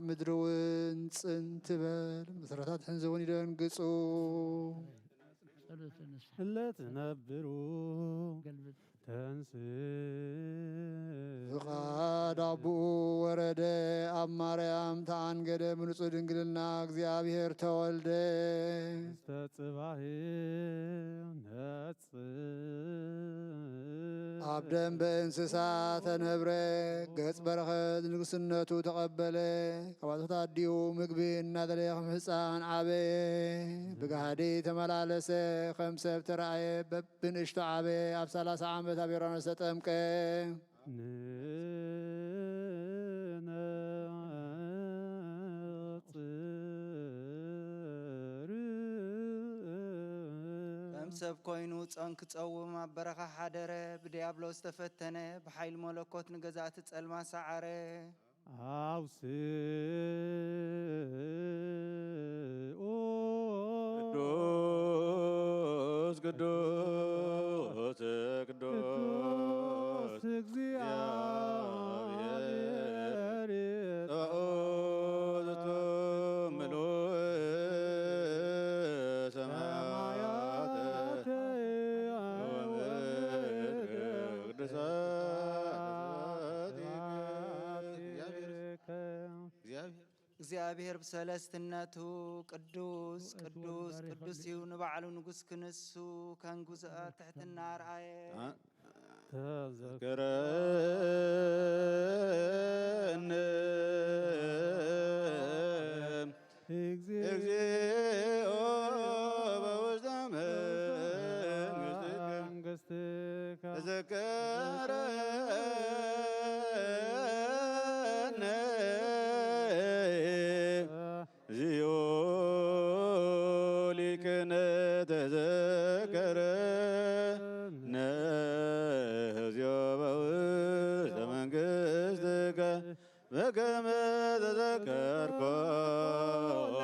ምድሪ እውን ጽን ትበል፣ መሰረታት ሕንዚ እውን ይደንግጹ። ጸሎተ ንስሐ እለ ትነብሩ ገልብጥ። ተንስ ፍቓድ ኣቦኡ ወረደ፣ ኣብ ማርያም ተኣንገደ፣ ብንጹህ ድንግልና እግዚኣብሔር ተወልደ። ዝተጽባህ ነጽ ኣብ ደንበ እንስሳ ተነብረ፣ ገጽ በረኸት ንግስነቱ ተቐበለ። ካብ ኣቶታት ኣዲኡ ምግቢ እናደለየ ከም ህፃን ዓበየ። ብጋህዲ ተመላለሰ፣ ከም ሰብ ተረኣየ። በብንእሽቶ ዓበየ። ኣብ ሰላሳ ዓመት ኣብ ዮርዳኖስ ተጠምቀ። ንነጽር ከም ሰብ ኮይኑ ጾም ክጸውም ኣብ በረኻ ሓደረ። ብድያብሎስ ተፈተነ፣ ብሓይሊ መለኮት ንገዛእቲ ጸልማት ሰዓረ። ኣውስኡ ቅዱስ ቅዱስ ቅዱስ ቅዱስ እግዚአብሔር ጸባኦት ምሉእ ሰማያት ሰማያት ወምድር ቅዱሳት ጸባኦት እግዚአብሔር እግዚኣብሔር ብሰለስትነቱ ቅዱስ ቅዱስ ቅዱስ እዩ። ንባዕሉ ንጉስ ክንሱ ከም ግዙኣት ትሕትና ኣርኣየ። ተዘክረኒ ተዘክረኒ እግዚኦ እግዚኦ በውስተ መንግሥትከ መንግሥትከ ተዘከረኒ እግዚኦ ሊቅነ ተዘከረኒ እግዚኦ በውስተ መንግሥትከ በከመ ተዘከርኮ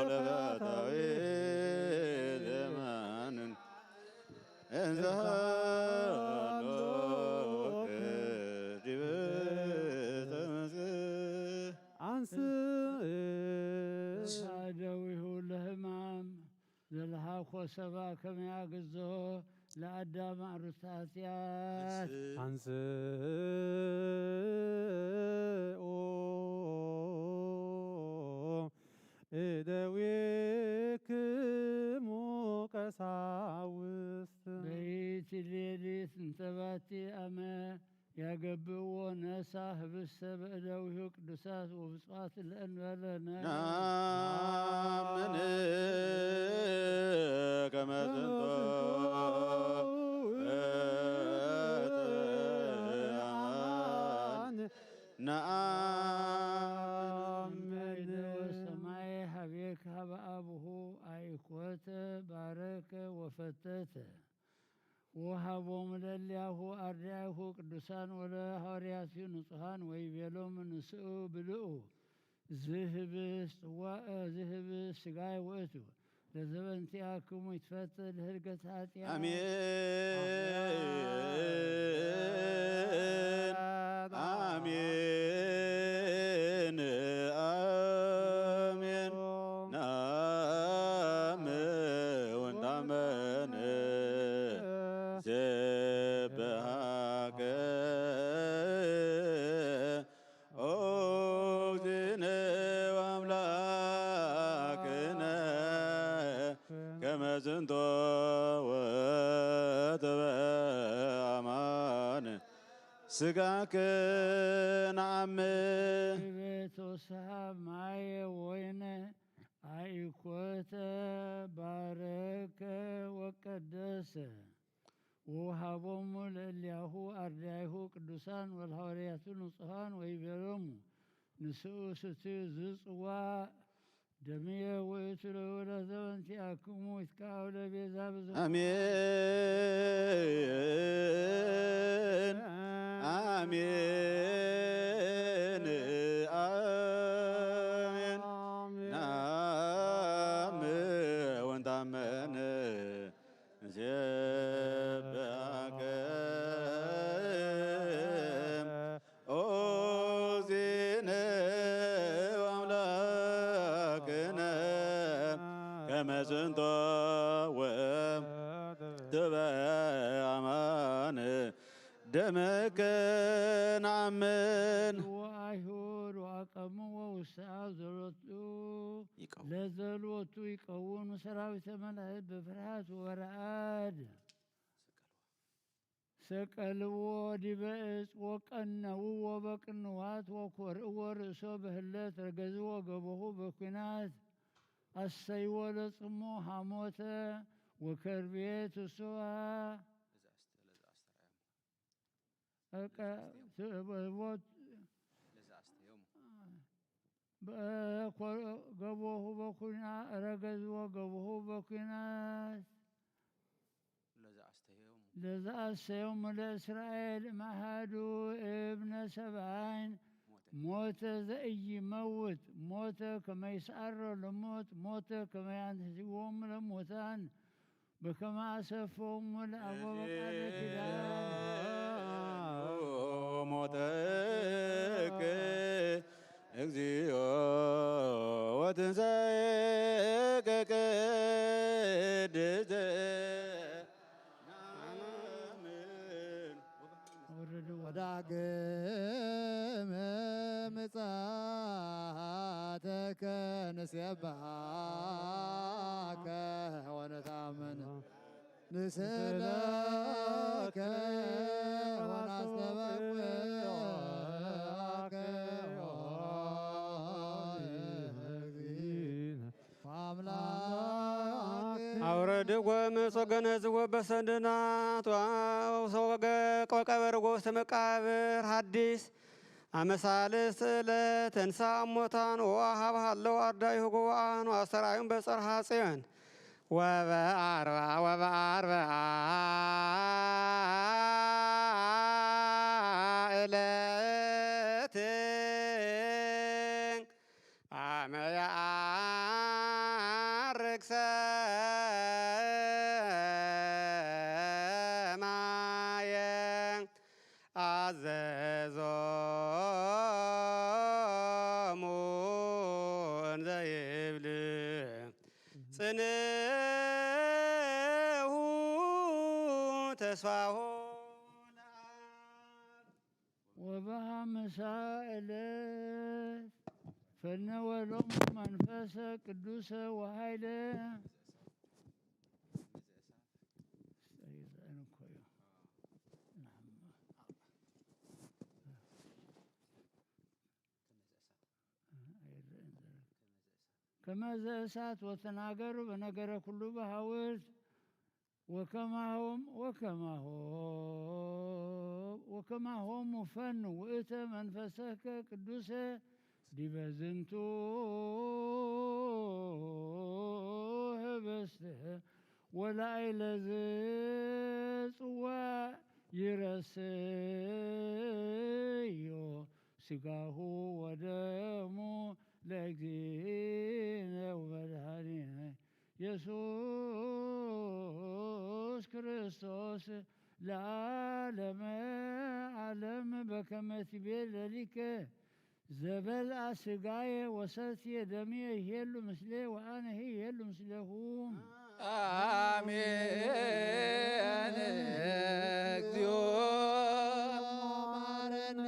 ለፈታዊ ዘማንን እንዘሃሎ ወክር ዲበ ተመስገን። አንስ እደዊሁ ለሕማም ዘልሃኮ ሰባ ከመ ያግዞ ለአዳም አሩስተ ኃጢአት። አንስኡ እደዊክሙ ቀሳውስት በይቲ ሌሊት እንተ ባቲ አመ ያገብእዎ ነሳ ህብስተ በእደዊሁ ቅዱሳት ወብፁዓት ለእንበለ ነ ናምን ከመ ዝንቶ አማን ነአምን ሰማይ ሀቤክ ሀበ አቡሁ አይኮተ ባረከ ወፈተተ ወሃቦሙ ለእሊያሁ አርዳኢሁ ቅዱሳን ወለሐዋርያቲሁ ንጹሐን ወይቤሎሙ ንስኡ ብልኡ ዝህብስ ጽዋእ ዝህብስ ስጋይ ውእቱ ለዘበንቲአክሙ ይትፈተ ለህድገት ኃጢአት አሜን አሜን አሜን። ናምን ወንዳመን ዘበሃከ ኦ እግዚእነ ወአምላክነ ከመ ዝንቶ ወትበ አማን ስጋከ ነአምን። ቤት ወሰሃብ ማየ ወይነ አይኮተ ባረከ ወቀደሰ ወውሃቦሙ ለእሊያሁ አርዳይሁ ቅዱሳን ወለሐዋርያቱ ንጹሐን ወይቤሎሙ ንስኡ ስትዩ፣ እዚ ጽዋእ ደምየ ውእቱ ለውእለተ በንቲአክሙ ይትካው ለቤዛ ብዙ ኣሜን። ኣሜን። ኣሜን። ንአምን ወንታመን ንሴብሐከ ኦ ዜነ አምላክነ ከመ ጽንቶ ወትበ አማን ደመከ ነአምን። ወአይሁድ ወአቀምዎ ውስተ አብ ዘሎቱ ይቀውም። ለዘሎቱ ይቀውም ሰራዊተ መላእክት በፍርሃት ወረዓድ። ሰቀልዎ ዲበ ዕፅ ወቀነውዎ በቅንዋት ወኮርእዎ ርእሶ በህለት ረገዝዎ ገበሁ በኩናት ኣሰይዎ ለጽሞ ሃሞተ ወከርቤ ትስዋ። ለዘአስተዮም። ለዘአስተዮም። በኮ-፣ ገቦሁ በኩና-፣ ረገዝዎ ገቦሁ በኩናት። ለዘአስተዮም። ለዘአስተዮም ለእስራኤል እምአሃዱ እብነ ሰብአይን ሞተ። ሞተ ዘኢይመውት ሞተ ከመ ይስዓሮ ለሞት ሞተ ከመ ያንስእዎሙ ለሙታን በከመ አሰፈውሙ ለአቦ በቃለ ኪዳን። ሞተከ እግዚኦ ወትንሳኤከ ቅድስተ ናምን። ወዳግመ ምጽአተከ ንሴብሐከ ወነታመን ንስእለከ ወናስተበቅዓከ ኦ እግዚእነ አምላክ። አውረድዎ ምጾ ገነዝዎ በሰንድናት ወቀበርዎ ውስተ መቃብር ሐዲስ አመሳልስት ዕለት ተንሳ እሞታን ወአሃብ ሃለው አርዳኢሁ ጉባአን ወአስተርአዮም በጽርሐ ጽዮን ወበአርባ ወበአርባ ዕለት አመ የዐርግ ሰማየ አዘዞሙ እንዘ ይብል ጽንሑ ተስፋሁ ለአብ። ወበሃምሳ ዕለት ፈነወ ሎሙ መንፈሰ ቅዱሰ ወኃይለ። ከመዘ እሳት ወተናገሩ በነገረ ኩሉ በሃውርት ወከማሆም ወከማሆ ወከማሆሙ ፈኑ ውእተ መንፈሰከ ቅዱሰ ዲበ ዝንቱ ህብስት ወላዕለ ዝጽዋዕ ይረስዮ ስጋሁ ወደሙ ለእግዚእነ ወመድኃኒነ ኢየሱስ ክርስቶስ ለዓለመ ዓለም በከመ ትቤ ለሊከ ዘበልዐ ሥጋየ ወሰትየ ደምየ ይሄሉ ምስሌ ወአነሂ ይሄሉ ምስሌሁ። አሜን። እግዚኦ መሐረነ።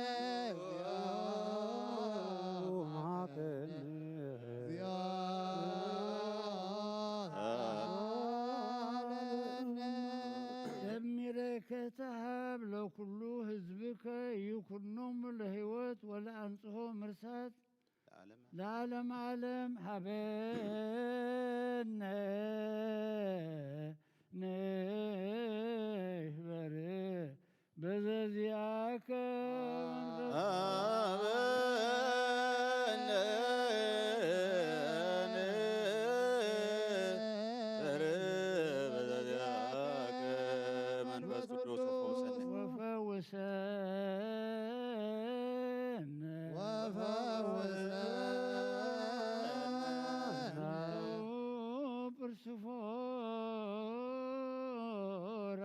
ደሚረከ ተሃብ ለኩሉ ህዝብከ ይኩኖሙ ለህይወት ወለአንጽሆ ምርሳት ለዓለመ ዓለም ሀበነ ንሕበር በዘዚአከ መንፈስ ወፈውሰነ። ፕርስፎራ።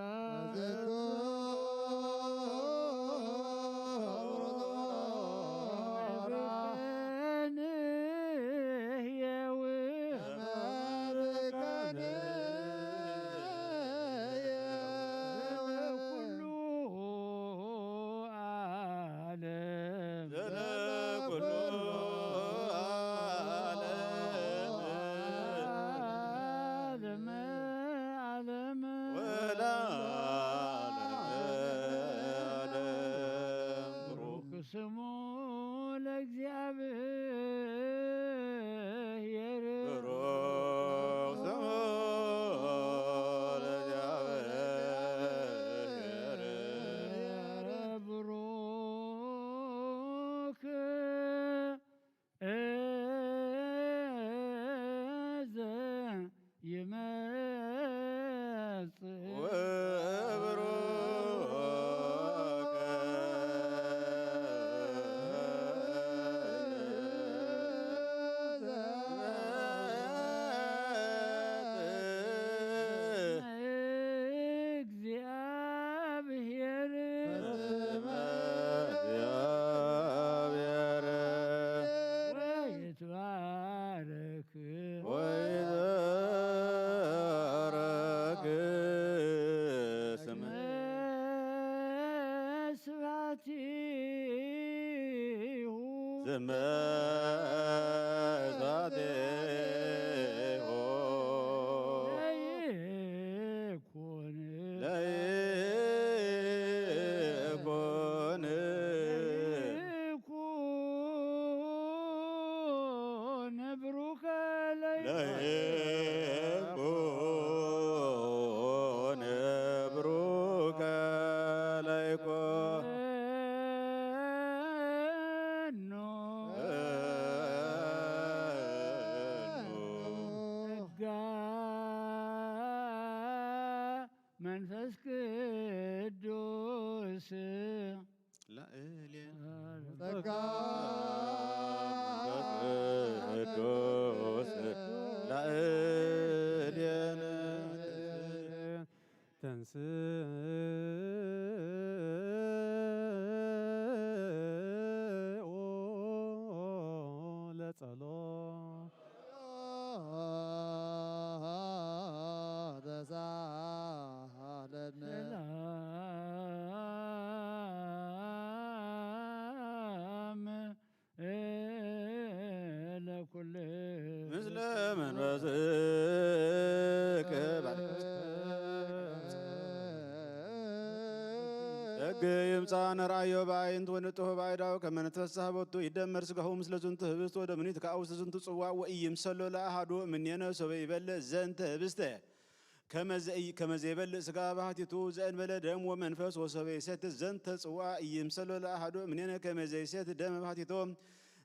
ኩሉ ዓለም። ዘለ ኩሉ ዓለም። ዓለም፣ ዓለም። ወለዓለመ ዓለም። ብሩክ ስሙ ለእግዚኣብሔር። ብሩክ ስሙ ለእግዚኣብሔር። ብሩክ እዘ ይመጽእ። ወብሩክ እዘ ይመጽእ። እግዚአብሔር። በስመ እግዚአብሔር። ወይትባረክ። ወይትባረክ ስመ ስብሐቲሁ። ስመ ስብሐቲሁ። ለይኩን። ለይኩን። ለይኩን ብሩከ ለይኩን። ለይኩን ብሩከ ለይኩን። እኖ። ጸጋ መንፈስ ቅዱስ። ላዕሌነ። ጸጋ መንፈስ ቅዱስ ላዕሌነ። ተንስኡ ለጸሎት። ተሳለነ። ሰላም ለኩል። ምስለ መንፈስከ። ሕግ ይምጻእ ንርኣዮ በአይንት ወንጥሁ ባይዳው ከመ ንትፈሳህ ቦቱ ይደመር ስጋሁ ምስለ ዝንቱ ህብስት ወደሙ ይትካእ ውስተ ዝንቱ ጽዋእ ወኢይምሰሎ ለአሃዱ እምኔነ ሶበ ይበልዕ ዘንተ ህብስተ ከመ ዘይ-፣ ከመ ዘይበልዕ ስጋ ባህቲቱ ዘእንበለ ደም ወመንፈስ ወሶበ ይሰቲ ዘንተ ጽዋእ ኢይምሰሎ ለአሃዱ እምኔነ ከመ ዘይሰቲ ደም ባህቲቱ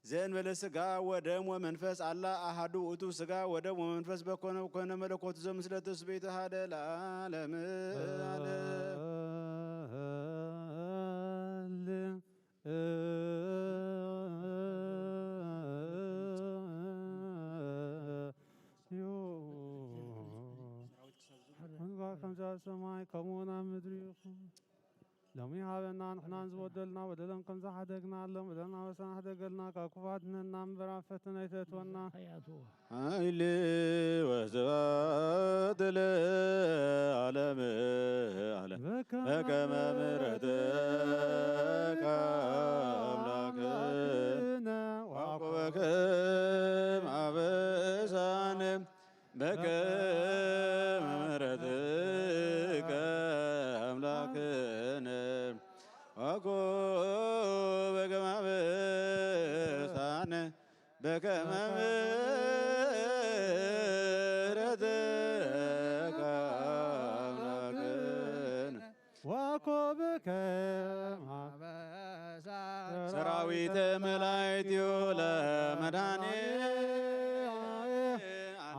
ዘእንበለ ስጋ ወደም ወመንፈስ አላ አሃዱ ውእቱ ስጋ ወደም ወመንፈስ በኮነ ኮነ መለኮቱ ዘምስለ ትስብእቱ ሓደ ለዓለም ዓለም። ከምዛ ሰማይ ከምኡ ናብ ምድሪ ይኹን። ሎሚ ሃበና ንሕና ዝበደልና በደለን ከም ዝሓደግና፣ ሎም በደልና በሰና ሕደገልና፣ ካብ ክፉኣት ንሕና እምበር ኣብ ፈተነ ኣይተእትወና። ሓያቱ። ሓይሊ ወስብሐት ለዓለመ ዓለም። በከመ በከመ ምሕረትከ አምላክነ ወኮበከ ማበሳነ በከመ ምሕረትከ አምላክነ ወኮበከ ማበሳነ በከመ ምሕረትከ አምላክነ ወኮብከ ማበሳ ሰራዊተ መላእክቲሁ ለመድኃኔ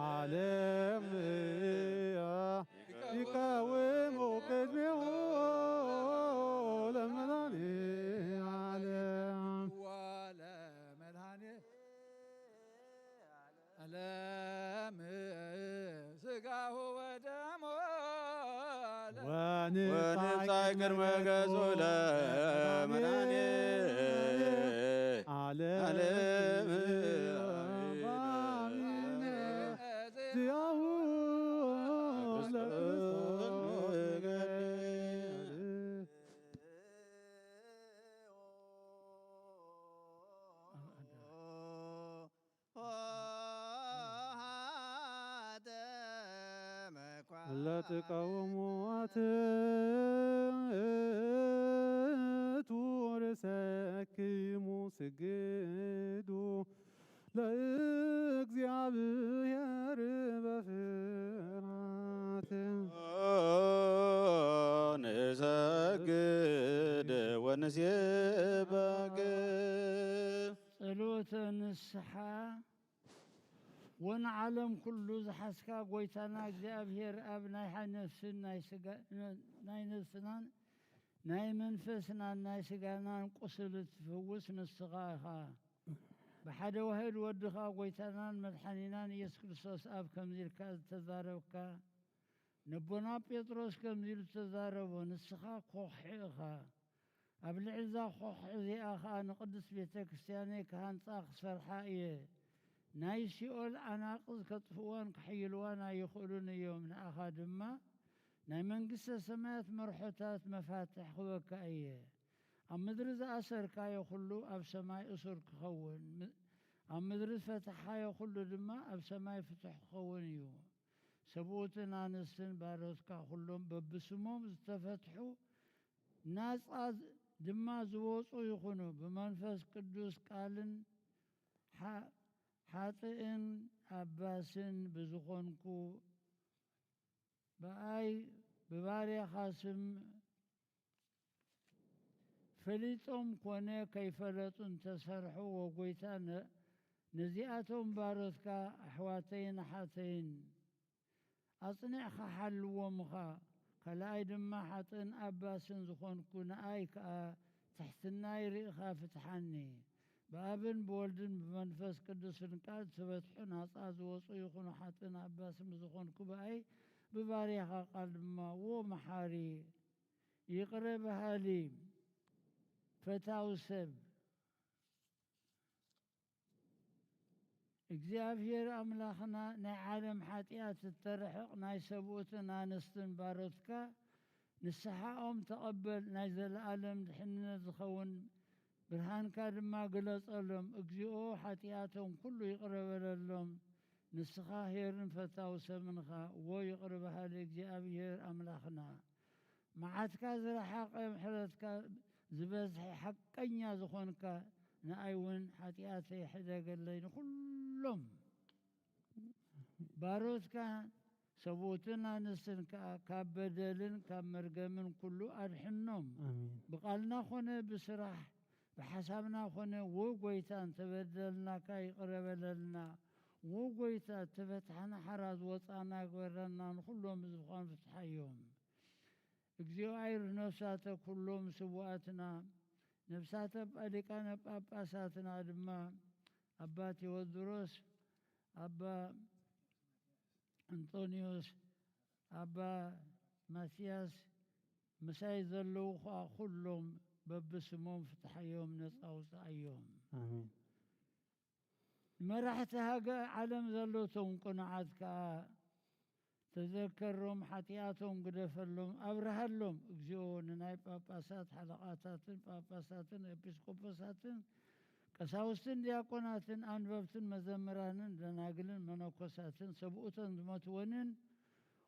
ዓለም ይቀውሙ ቅድሜሁ ለመድኃኔ ወንጻይ ቅድመ ገጹ ለመድኃኔ ዓለም ዓለም ዚአሁ ለክርስቶስ ለትቃወሙ አትቱ ርእሰክሙ ስግዱ ለእግዚአብሔር በፍርሃት። ንሰግድ ወንሴባክ። ጸሎተ ንስሓ። ወንዓለም ኩሉ ዝሓዝካ ጎይታና እግዚኣብሔር ኣብ ናይ ሓ-፣ ነፍስን ናይ ስጋ-፣ ናይ ነፍስናን ናይ መንፈስናን ናይ ስጋናን ቁስል እትፍውስ ንስኻ ኢኻ። ብሓደ ዋህድ ወድኻ ጎይታናን መድሓኒናን ኢየሱስ ክርስቶስ ኣብ ከምዚ ኢልካ ዝተዛረብካ፣ ነቦና ጴጥሮስ ከምዚ ኢሉ ዝተዛረቦ፣ ንስኻ ኮኽሒ ኢኻ። ኣብ ልዕሊ እዛ ኮኽሒ እዚኣ ኸኣ ንቕድስት ቤተ ክርስቲያነይ ክሃንጻ ክሰርሓ እየ። ናይ ሲኦል ኣናቕጽ ከጥፍእዋን ክሕይልዋን ኣይኽእሉን እዮም። ንኣኻ ድማ ናይ መንግስተ ሰማያት መርሖታት መፋትሕ ክበካ እየ። ኣብ ምድሪ ዝኣሰርካዮ ኩሉ ኣብ ሰማይ እሱር ክኸውን፣ ም-፣ ኣብ ምድሪ ዝፈታሕካዮ ኩሉ ድማ ኣብ ሰማይ ፍቱሕ ክኸውን እዩ። ሰብኡትን ኣንስትን ባሮትካ ኩሎም በብስሞም ዝተፈትሑ ናጻ ዝ-፣ ድማ ዝወጹ ይኹኑ። ብመንፈስ ቅዱስ ቃልን ሓ-፣ ሓጥእን ኣባስን ብዝኾንኩ ብኣይ ብባርያኻ ስም ፈሊጦም ኮነ ከይፈለጡ እንተሰርሑ፣ ወጎይታ ነ-፣ ነዚኣቶም ባሮትካ ኣሕዋተይን ኣሓተይን ኣጽኒዕኻ ሓልዎም ኢኻ። ካልኣይ ድማ ሓጥእን ኣባስን ዝኾንኩ ንኣይ ከኣ ትሕትናይ ርኢኻ ፍትሓኒ። ብኣብን ብወልድን ብመንፈስ ቅዱስን ቃል ዝተበትሑ ናጻ ዝወጹ ይኹኑ ሓጥእን ኣባስን ብዝኾንኩ ብኣይ ብባርያኻ ቃል ድማ፣ ዎ መሓሪ፣ ይቕረ በሃሊ፣ ፈታዊ ሰብ፣ እግዚኣብሔር ኣምላኽና ናይ ዓለም ሓጢኣት እተርሕቕ ናይ ሰብኡትን ኣንስትን ባሮትካ ንስሓኦም ተቐበል፣ ናይ ዘለኣለም ድሕነት ዝኸውን ብርሃንካ ድማ ግለጸሎም። እግዚኦ ሓጢኣቶም ኩሉ ይቕረ በለሎም፣ ንስኻ ኄርን ፈታዊ ሰምን ኢኻ። ዎ ይቕረ በሃሊ እግዚኣብሔር ኣምላኽና፣ መዓትካ ዝረሓቐ ምሕረትካ ዝበዝሐ ሓቀኛ ዝኾንካ፣ ንኣይ እውን ሓጢኣተይ ሕደገለይ፣ ንኹሎም ባሮትካ ሰብኡትን ኣንስትን ከኣ ካብ በደልን ካብ መርገምን ኩሉ ኣድሕኖም። ኣሜን። ብቓልና ኾነ ብስራሕ፣ ብሓሳብና ኾነ፣ ዎ ጎይታ፣ እንተበደልናካ ይቕረ በለልና። ዎ ጎይታ፣ እተፈትሓና ሓራ ዝወጻና ግበረና፣ ንኹሎም ህዝብኻን ፍትሓዮም። እግዚኦ ኣይርህ ነፍሳተ ኩሎም ስውኣትና፣ ነፍሳተ ሊቃነ ጳጳሳትና ድማ ኣባ ቴዎድሮስ፣ ኣባ እንጦንዮስ፣ ኣባ ማትያስ፣ ምሳይ ዘለዉ ኸኣ ኩሎም በብስሞም ፍትሓዮም፣ ነጻ ውጽኣዮም። ኣሜን። ንመራሕቲ ሃገ-፣ ዓለም ዘለቶም ቅኑዓት ከኣ ተዘከሮም፣ ሓጢኣቶም ግደፈሎም፣ ኣብርሃሎም። እግዚኦ፣ ንናይ ጳጳሳት ሓለቓታትን ጳጳሳትን ኤጲስቆጶሳትን ቀሳውስትን ዲያቆናትን ኣንበብትን መዘምራንን ደናግልን መነኮሳትን ሰብኡተን ዝመትወንን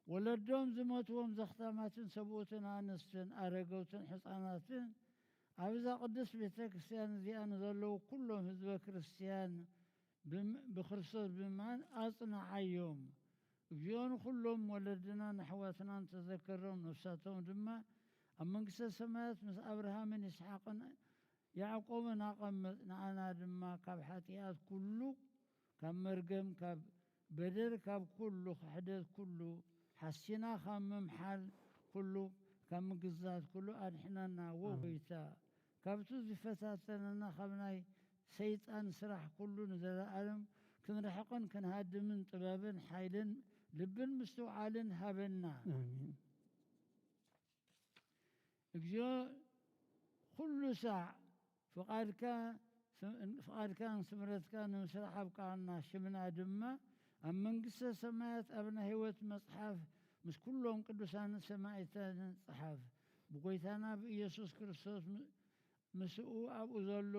ወለዶም ዝመትዎም ዘኽታማትን ሰብኡትን ኣንስትን ኣረገውትን ሕፃናትን ኣብዛ ቅድስት ቤተ ክርስቲያን እዚኣ ንዘለዉ ኩሎም ህዝበ ክርስቲያን ብም-፣ ብክርስቶስ ብምእማን ኣጽንዓዮም። እግዚኦ ንኹሎም ወለድናን ኣሕዋትናን ተዘከሮም፣ ነፍሳቶም ድማ ኣብ መንግስተ ሰማያት ምስ ኣብርሃምን ይስሓቅን ያዕቆብን ኣቐምጥ። ንኣና ድማ ካብ ሓጢኣት ኩሉ፣ ካብ መርገም፣ ካብ በደል፣ ካብ ኩሉ ክሕደት ኩሉ ሓሲና ካብ ምምሓል ኩሉ፣ ካብ ምግዛት ኩሉ ኣድሕነና። ዎ ኣሜን። ጎይታ፣ ካብቲ ዝፈታተነና ካብ ናይ ሰይጣን ስራሕ ኩሉ ንዘለኣለም ክንርሕቕን ክንሃድምን ጥበብን ሓይልን ልብን ምስትውዓልን ሃበና። ኣሜን። እግዚኦ፣ ኩሉ ሳዕ ፍቓድካ፣ ፍቓድካን ስምረትካን ንምስራሕ ኣብቅዓና። ሽምና ድማ ኣብ መንግስተ ሰማያት ኣብ ናይ ህይወት መጽሓፍ ምስ ኩሎም ቅዱሳን ሰማዕታትን ጸሓፍ። ብጎይታና ብኢየሱስ ክርስቶስ ም-፣ ምስኡ ኣብኡ ዘሎ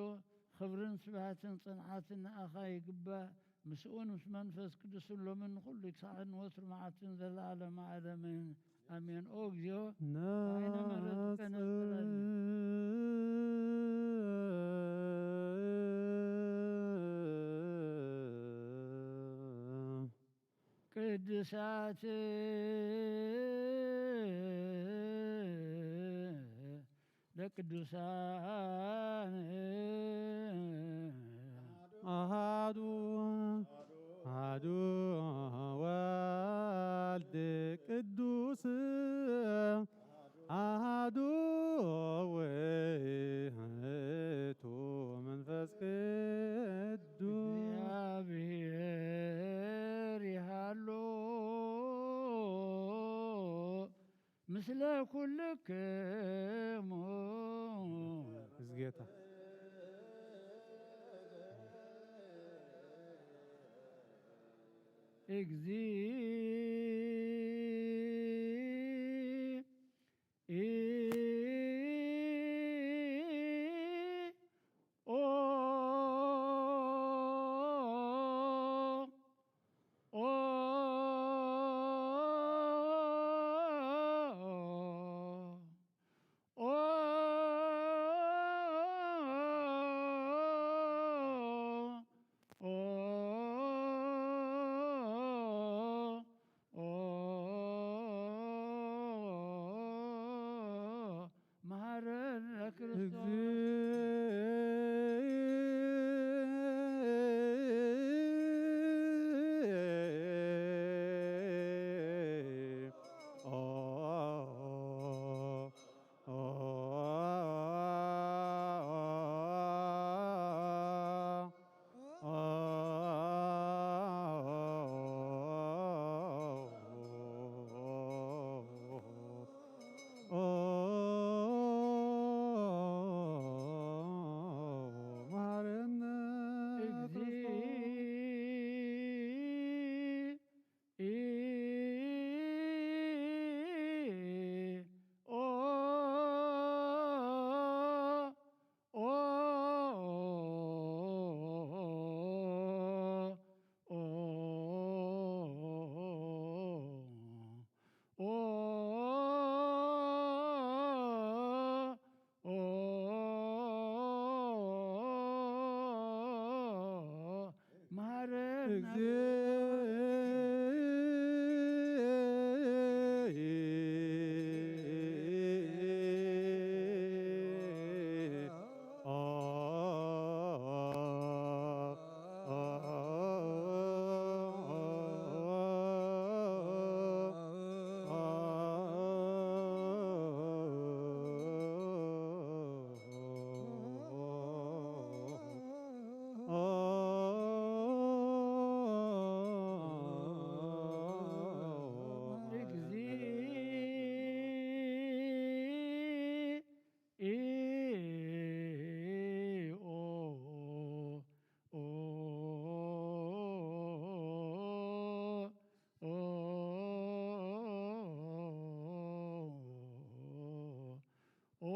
ክብርን ስብሃትን ጽንዓትን ንኣኻ ይግባእ። ምስኡን ምስ መንፈስ ቅዱስን ሎምን ንኹሉ ክሳዕን ወትሩ መዓልትን ዘለዓለመ ዓለምን። ኣሜን። ኦ እግዚኦ፣ ዓይነ ምሕረትከ ነጽረኒ። ቅዱሳት ለቅዱሳን ኣሃዱ ኣሃዱ ወልድ ቅዱስ ኣሃዱ ውእቱ መንፈስ ቅዱስ። እግዚኣብሔር ይሃሉ ምስለ ኩልክሙ። እዝጌታ እግዚ ኦ ኦ ኦ ኦ ኦ መሐረነ ክርስቶስ። መሐረነ እግዚ ክርስቶስ። ኦ ኦ ኦ ኦ ኦ መሐረነ እግዚ እግዚ ኦ ኦ ኦ ኦ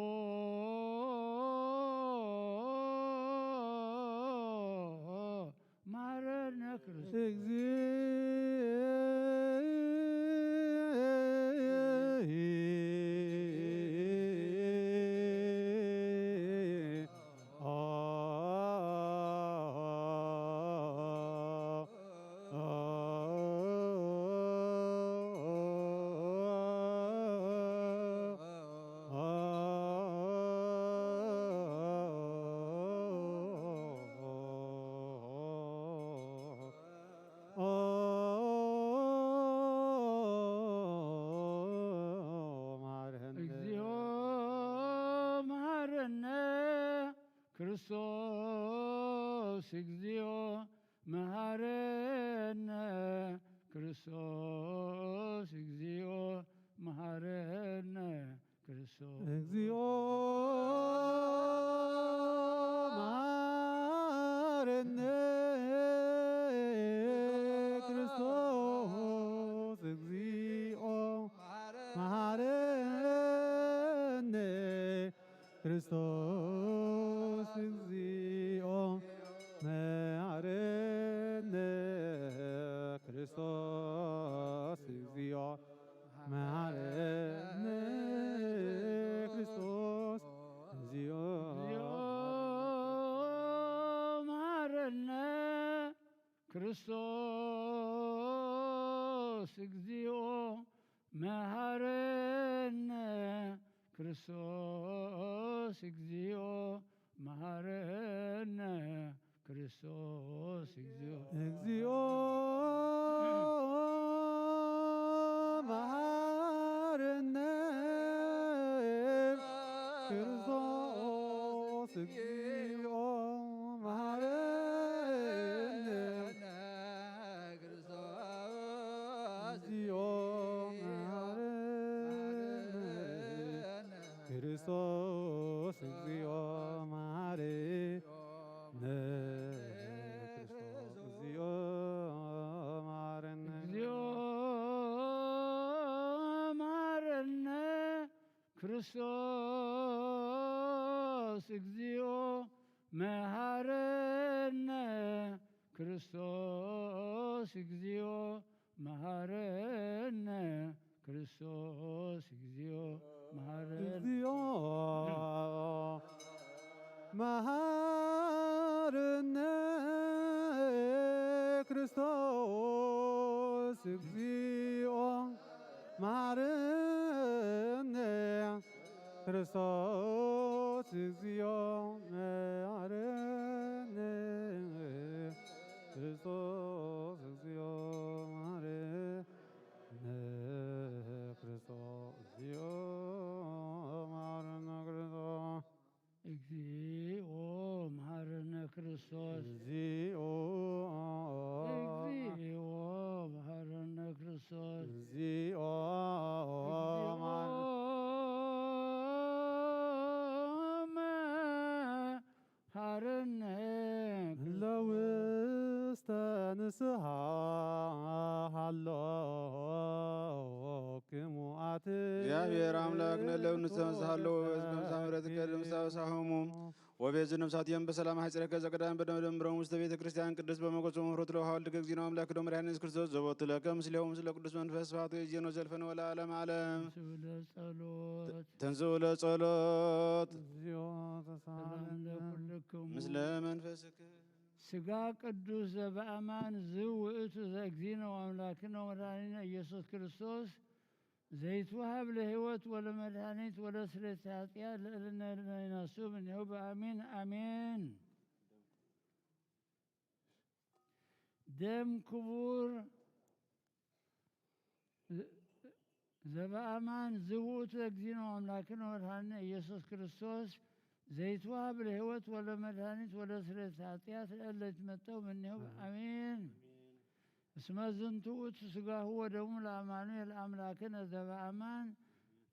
መሐረነ ክርስቶስ። እግዚ እግዚኦ መሐረነ ክርስቶስ፣ እግዚኦ መሐረነ ክርስቶስ፣ እግዚኦ መሐረነ እግዚኦ መሐረነ ክርስቶስ፣ እግዚኦ መሐረነ ክርስቶስ፣ እግዚኦ መሐረነ ክርስቶስ፣ እግዚኦ መሐረነ ክርስቶስ፣ እግዚኦ መሐረነ ክርስቶስ፣ እግዚኦ መሐረነ ክርስቶስ፣ እግዚኦ መሐረነ ክርስቶስ፣ እግዚኦ። እግዚኦ መሐረነ ክርስቶስ፣ እግዚኦ መሐረነ ክርስቶስ፣ እግዚኦ መሐረነ ክርስቶስ፣ እግዚኦ መሐረነ ክርስቶስ፣ እግዚኦ መሐረነ። እግዚኦ መሐረነ ክርስቶስ፣ እግዚኦ መሐረነ ክርስቶስ፣ እግዚኦ መሐረነ ክርስቶስ፣ እግዚኦ መሐረነ። እግዚኦ መሐረነ ክርስቶስ፣ እግዚኦ መሐረነ ክርስቶስ፣ እግዚኦ መሐረነ ክርስቶስ፣ እግዚኦ መሐረነ ክርስቶስ፣ እግዚኦ መሐረነ ክርስቶስ። እግዚኦ መሐረነ ክርስቶስ። እግዚኦ እግዚኦ መሐረነ ክርስቶስ። እግዚኦ እግዚኦ መሐረነ መሐረነ ለውስተ ንስሐ ሃለወክሙ ኣትሕቱ። እግዚአብሔር አምላክ ነለው ንሰመዝሃለዎ በዝገምሳ ምሕረትከ ለምሳው ሳሆሙ ወቤዝ ነፍሳት የም በሰላም ሐጽረከ ዘቀዳም በደም ደምሮም ውስተ ቤተ ክርስቲያን ቅድስት በመጎጽ ወመፍሮት ለውሃ ወልድከ እግዚእነ አምላክ ዶ መድኃኒት ክርስቶስ ዘቦቱ ለከ ምስሌው ምስለ ቅዱስ መንፈስ ስብሐት ወይዜኖ ዘልፈን ወለዓለም ዓለም። ስብለ ጸሎት ተንሥኡ ለጸሎት። እግዚኦ ሰላም ተሳለነ ለኩልክሙ። ምስለ መንፈስክ። ሥጋ ቅዱስ ዘበአማን ዝውእቱ ዘእግዚእነ ወአምላክነ ወመድኃኒነ ኢየሱስ ክርስቶስ ዘይትወሃብ ለሕይወት ወለመድኃኒት ወለስርየት ኃጢአት ለእልነ ነይነሱ እምኔሁ በአሜን አሜን። ደም ክቡር ዘበአማን ዝውእቱ እግዚእነ አምላክነ ወመድኃኒነ ኢየሱስ ክርስቶስ ዘይትወሃብ ለሕይወት ወለመድኃኒት ወለስርየት ኃጢአት ለእለ ይትመጠው እምኔሁ አሜን። እስመ ዝንቱ ውእቱ ሥጋሁ ወደሙ ለአማኑኤል አምላክነ ዘበአማን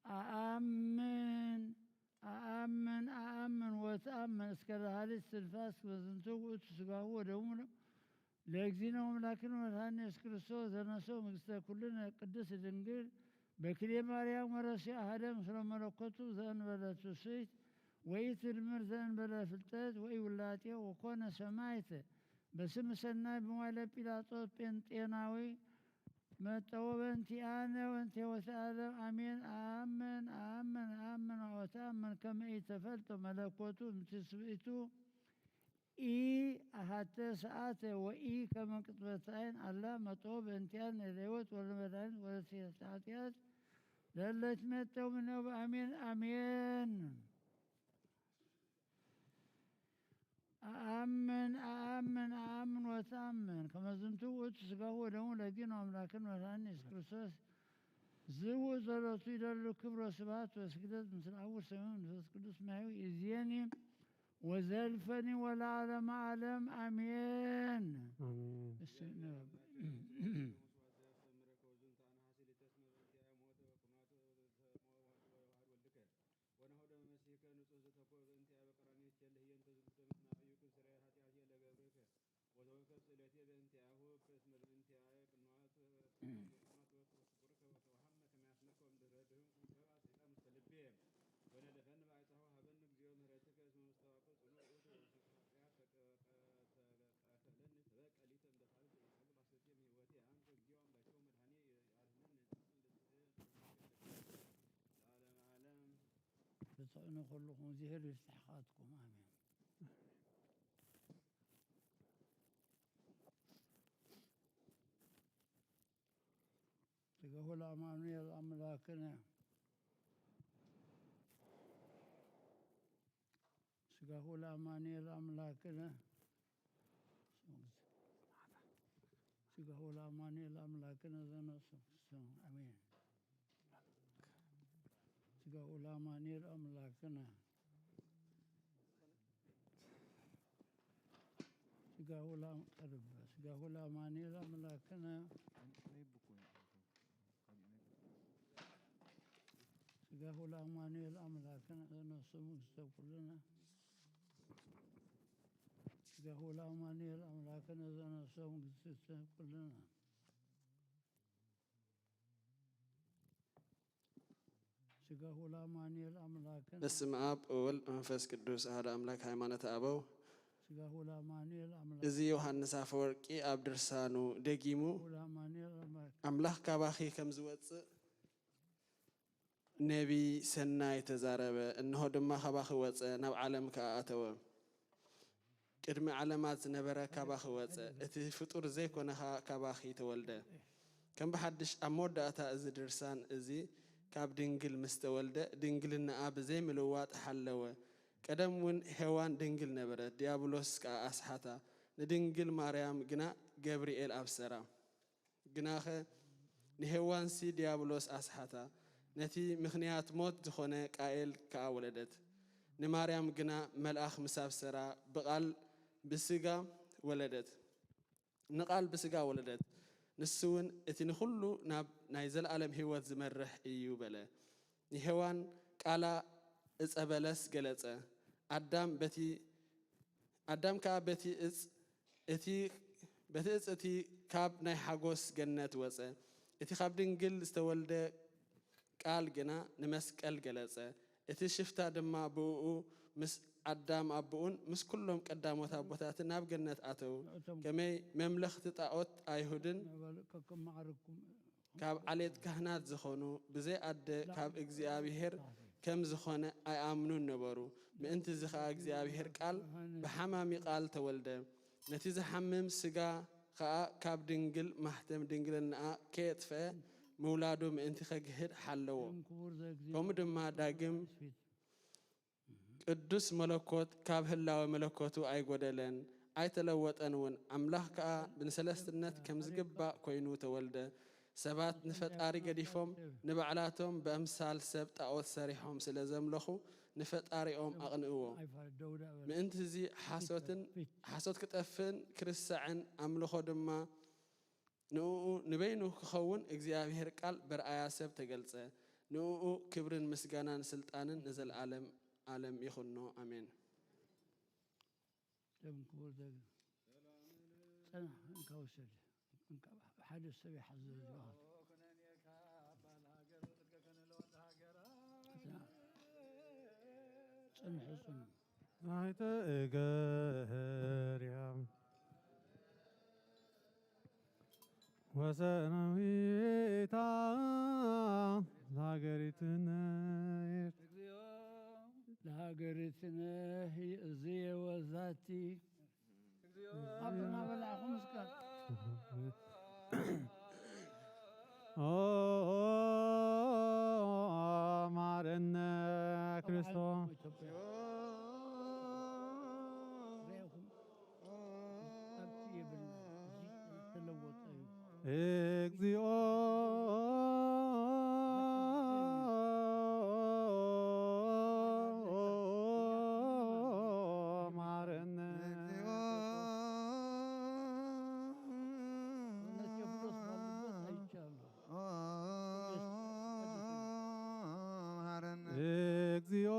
አአምን አአምን አአምን ወተአምን እስከ ለሃሊት ስልፋስ በዝንቱ ውእቱ ሥጋሁ ወደሙ ለእግዚእነ ወአምላክነ ወመድኃኒነ ኢየሱስ ክርስቶስ ዘነሰው መንግሥተ ኩልነ ቅድስት ድንግል በክልኤ ማርያም ወረሲ አሐደ ምስለ መለኮቱ ዘእንበለ ትስብእት ወኢትድምር ዘእንበለ ፍልጠት ወኢውላጤ ወኮነ ሰማዕት በስም ሰናይ በመዋዕለ ጲላጦስ ጴንጤናዊ መጠወ በእንቲአነ ወእንተ ሕይወተ ዓለም አሜን። አአምን አአምን አአምን ወተአምን ከመ ኢተፈልጦ መለኮቱ እምትስብእቱ ኢ አሐተ ሰዓተ ወኢ ከመ ቅጽበተ ዓይን አላ መጠወ በእንቲአነ ለሕይወት ወለመድኃኒት ወለስርየተ ኃጢአት ለእለ ይትመጠው እምኔሁ አሜን አሜን። አአምን አአምን አአምን ወተአምን ከመ ዝንቱ ውእቱ ሥጋሁ ወደሙ ለእግዚእነ ወአምላክነ ወመድኃኒነ ኢየሱስ ክርስቶስ ዝውእቱ ዘሎቱ ይደሉ ክብር ወስብሐት ወስግደት ምስለ አብ ወሰማይ መንፈስ ቅዱስ ማያዊ እዜኒ ወዘልፈኒ ወለዓለመ ዓለም አሜን። አሜን። እሺ፣ ንባብ። ወተወሃብነ ከመ ያስነኮም ድረድህም ከመ ሰይጣን ውስተ ልቤ ወነደፈኒ ባይጻሁ ሀበኒ እግዚኦ ምህረትከ እስመ ውስተ ዋቁ ጽኑዕ ውእቱ ወሰንከ ኃጢአት ተቀተለኒ ተበቀሊተ እንደ ካልእ ዘይቃሉ ባሰቴ ምህወቴ አንተ እግዚኦ አምላኬ ወመድኃኒየ አድኅነኒ። ለዓለመ ዓለም። ክትዕኑ ከለኹም እግዚኣብሔር ይፍትሕኻትኩም። ኣሜን። ስጋሁ ለአማኑኤል አምላክነ። ስጋሁ ለአማኑኤል አምላክነ። ስጋሁ ለአማኑኤል አምላክነ ዘነሱ። አሜን። ስጋሁ ለአማኑኤል አምላክነ። ስጋሁ ለአም-፣ ቀርበ። ስጋሁ ለአማኑኤል አምላክነ። ስጋሁ ለአማኑኤል አምላክነ ዘነሱ መንግስተ ኩልነ። ስጋሁ ለአማኑኤል አምላክነ ዘነሱ መንግስተ ኩልነ። ስጋሁ ለአማኑኤል አምላክነ። በስመ አብ ወወልድ መንፈስ ቅዱስ አሐዱ አምላክ። ሃይማኖተ አበው። ስጋሁ ለአማኑኤል አምላክ። እዚ ዮሐንስ አፈወርቂ ኣብ ድርሳኑ ደጊሙ፣ ስጋሁ ለአማኑኤል አምላክ። ኣምላኽ ካባኺ ከም ዝወጽእ ነቢይ ሰናይ ተዛረበ። እንሆ ድማ ካባኺ ወጸ፣ ናብ ዓለም ከኣ ኣተወ። ቅድሚ ዓለማት ዝነበረ ካባኺ ወጸ፣ እቲ ፍጡር ዘይኮነ ኸኣ ካባኺ ተወልደ። ከም ብሓድሽ ኣብ መወዳእታ እዚ ድርሳን እዚ ካብ ድንግል ምስ ተወልደ፣ ድንግልናኣ ብዘይ ምልዋጥ ሓለወ። ቀደም እውን ሄዋን ድንግል ነበረት፣ ዲያብሎስ ከኣ ኣስሓታ፣ ንድንግል ማርያም ግና ገብርኤል ኣብሰራ። ግናኸ ንሄዋንሲ ዲያብሎስ ኣስሓታ፣ ነቲ ምኽንያት ሞት ዝኾነ ቃኤል ከኣ ወለደት። ንማርያም ግና መልኣኽ ምስ ኣብሰራ፣ ብቓል ብስጋ ወለደት። ንቓል ብስጋ ወለደት። ንሱ እውን እቲ ንኹሉ ናብ ናይ ዘለኣለም ህይወት ዝመርሕ እዩ በለ። ንሄዋን ቃላ ዕፀ በለስ ገለጸ። ኣዳም በቲ ኣዳም ከኣ በቲ እጽ እቲ በቲ እጽ እቲ ካብ ናይ ሓጎስ ገነት ወጸ። እቲ ካብ ድንግል ዝተወልደ ቃል ግና ንመስቀል ገለጸ። እቲ ሽፍታ ድማ ብእኡ ምስ ኣዳም ኣቦኡን ምስ ኩሎም ቀዳሞት ኣቦታትን ናብ ገነት ኣተዉ። ከመይ መምለኽቲ ጣዖት ኣይሁድን ነበሩ፣ ከከም ማዕረግኩም ካብ ዓሌት ካህናት ዝኾኑ ብዘይ ኣደ ካብ እግዚኣብሔር ከም ዝኾነ ኣይኣምኑን ነበሩ። ምእንቲ እዚ ኸኣ እግዚኣብሔር ቃል ብሓማሚ ቃል ተወልደ። ነቲ ዝሓምም ስጋ ኸኣ ካብ ድንግል ማሕተም ድንግልናኣ ከየጥፍአ ምውላዱ ምእንቲ ኸግህድ ሓለዎ። ከምኡ ድማ ዳግም ቅዱስ መለኮት ካብ ህላወ መለኮቱ ኣይጎደለን፣ ኣይተለወጠን እውን። ኣምላኽ ከኣ ንሰለስትነት ከም ዝግባእ ኮይኑ ተወልደ። ሰባት ንፈጣሪ ገዲፎም ንባዕላቶም ብኣምሳል ሰብ ጣዖት ሰሪሖም ስለ ዘምለኹ ንፈጣሪኦም ኣቕንእዎ። ምእንቲ እዚ ሓሶትን፣ ሓሶት ክጠፍእን ክርስዕን ኣምልኾ ድማ ንእኡ ንበይኑ ክኸውን እግዚኣብሔር ቃል በርኣያ ሰብ ተገልጸ። ንእኡ ክብርን ምስጋናን ስልጣንን ንዘለዓለም ዓለም ይኹኖ። ኣሜን። ደም ክቡር ዘግ-፣ ጸናሕ፣ እንካ ውሰድ። እንካ ሓደ ሰብ ይሓዘ ዝባሃል። ጽንሑ ጽኑ። ናይተ እገርያ ወሰናዊታ ለሃገሪትነ ለሃገሪትነ ህዝየ ወዛቲ ኣብና በላዕኹም እስከ ኦ ማረነ ክርስቶስ። ርኢኹም ኣብቲ የብልና፣ እዚ ዝተለወጠ እዩ። እግዚኦ ማረነ። እግዚኦ መሐረነ። እግዚኦ።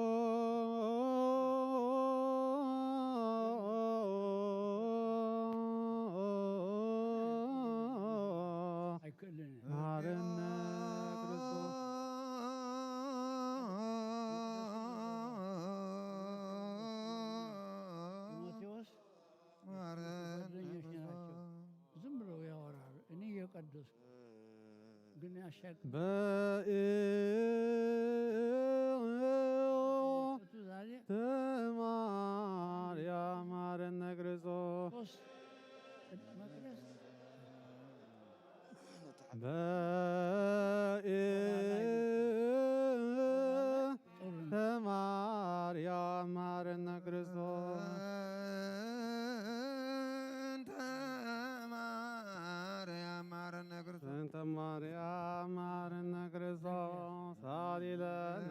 ኣይክእልን። ቅዱስ ግን ያሻግ በእቱ ዛሬ ማርያም ማረነ ክርስቶስ ሶስት መቅደስ በእንተ ማርያም ማረነ ክርስቶስ እንተ ማርያም ማረነ ክርስቶስ እንተ ማርያም ማረነ ክርስቶስ ሳሊለነ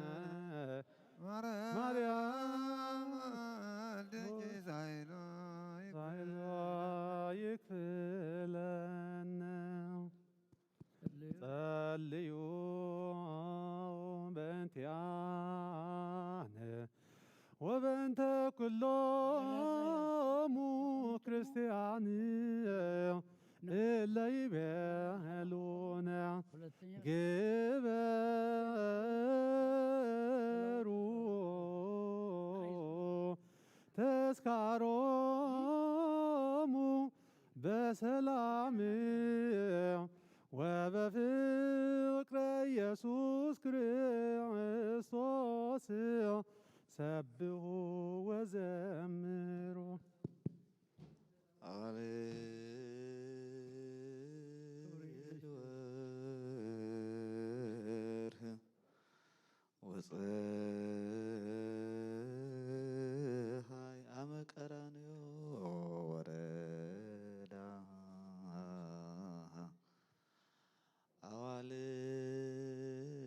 ማርያም ማርያም ወልደኪ ሳይሎ ሳይሎ ይክፍለነ ጸልዩ በእንቲአነ ወበእንተ ኩሎሙ ክርስቲያን እለ ይቤሉነ ሁለተኛ ግበሩ ተስካሮሙ በሰላም ወበፍቅረ ኢየሱስ ክርስቶስ ሰብሑ ወዘምሩ። ኣዋልድ ወርህ ወፀሃይ ኣመ ቀራንዮ ወረዳ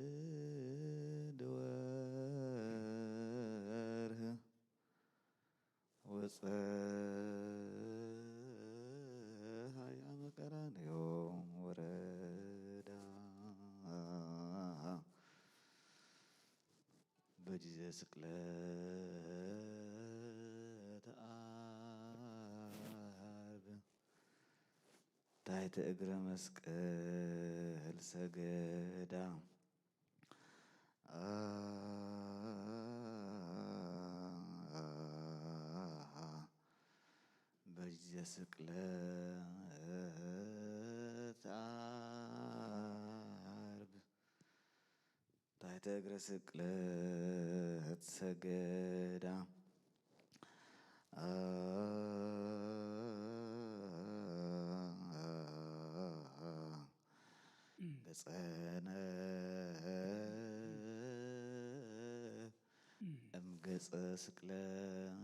ኣዋልድ ወርህ ወፀሃይ ኣመ ቀራንዮ ወረዳ በጊዜ ስቅለት ዓርብ ታሕተ እግረ መስቀል ሰገዳ። በጊዜ ስቅለት ዓርብ ታሕተ እግረ ስቅለት ሰገዳ። ገጸነ እምገጸ ስቅለት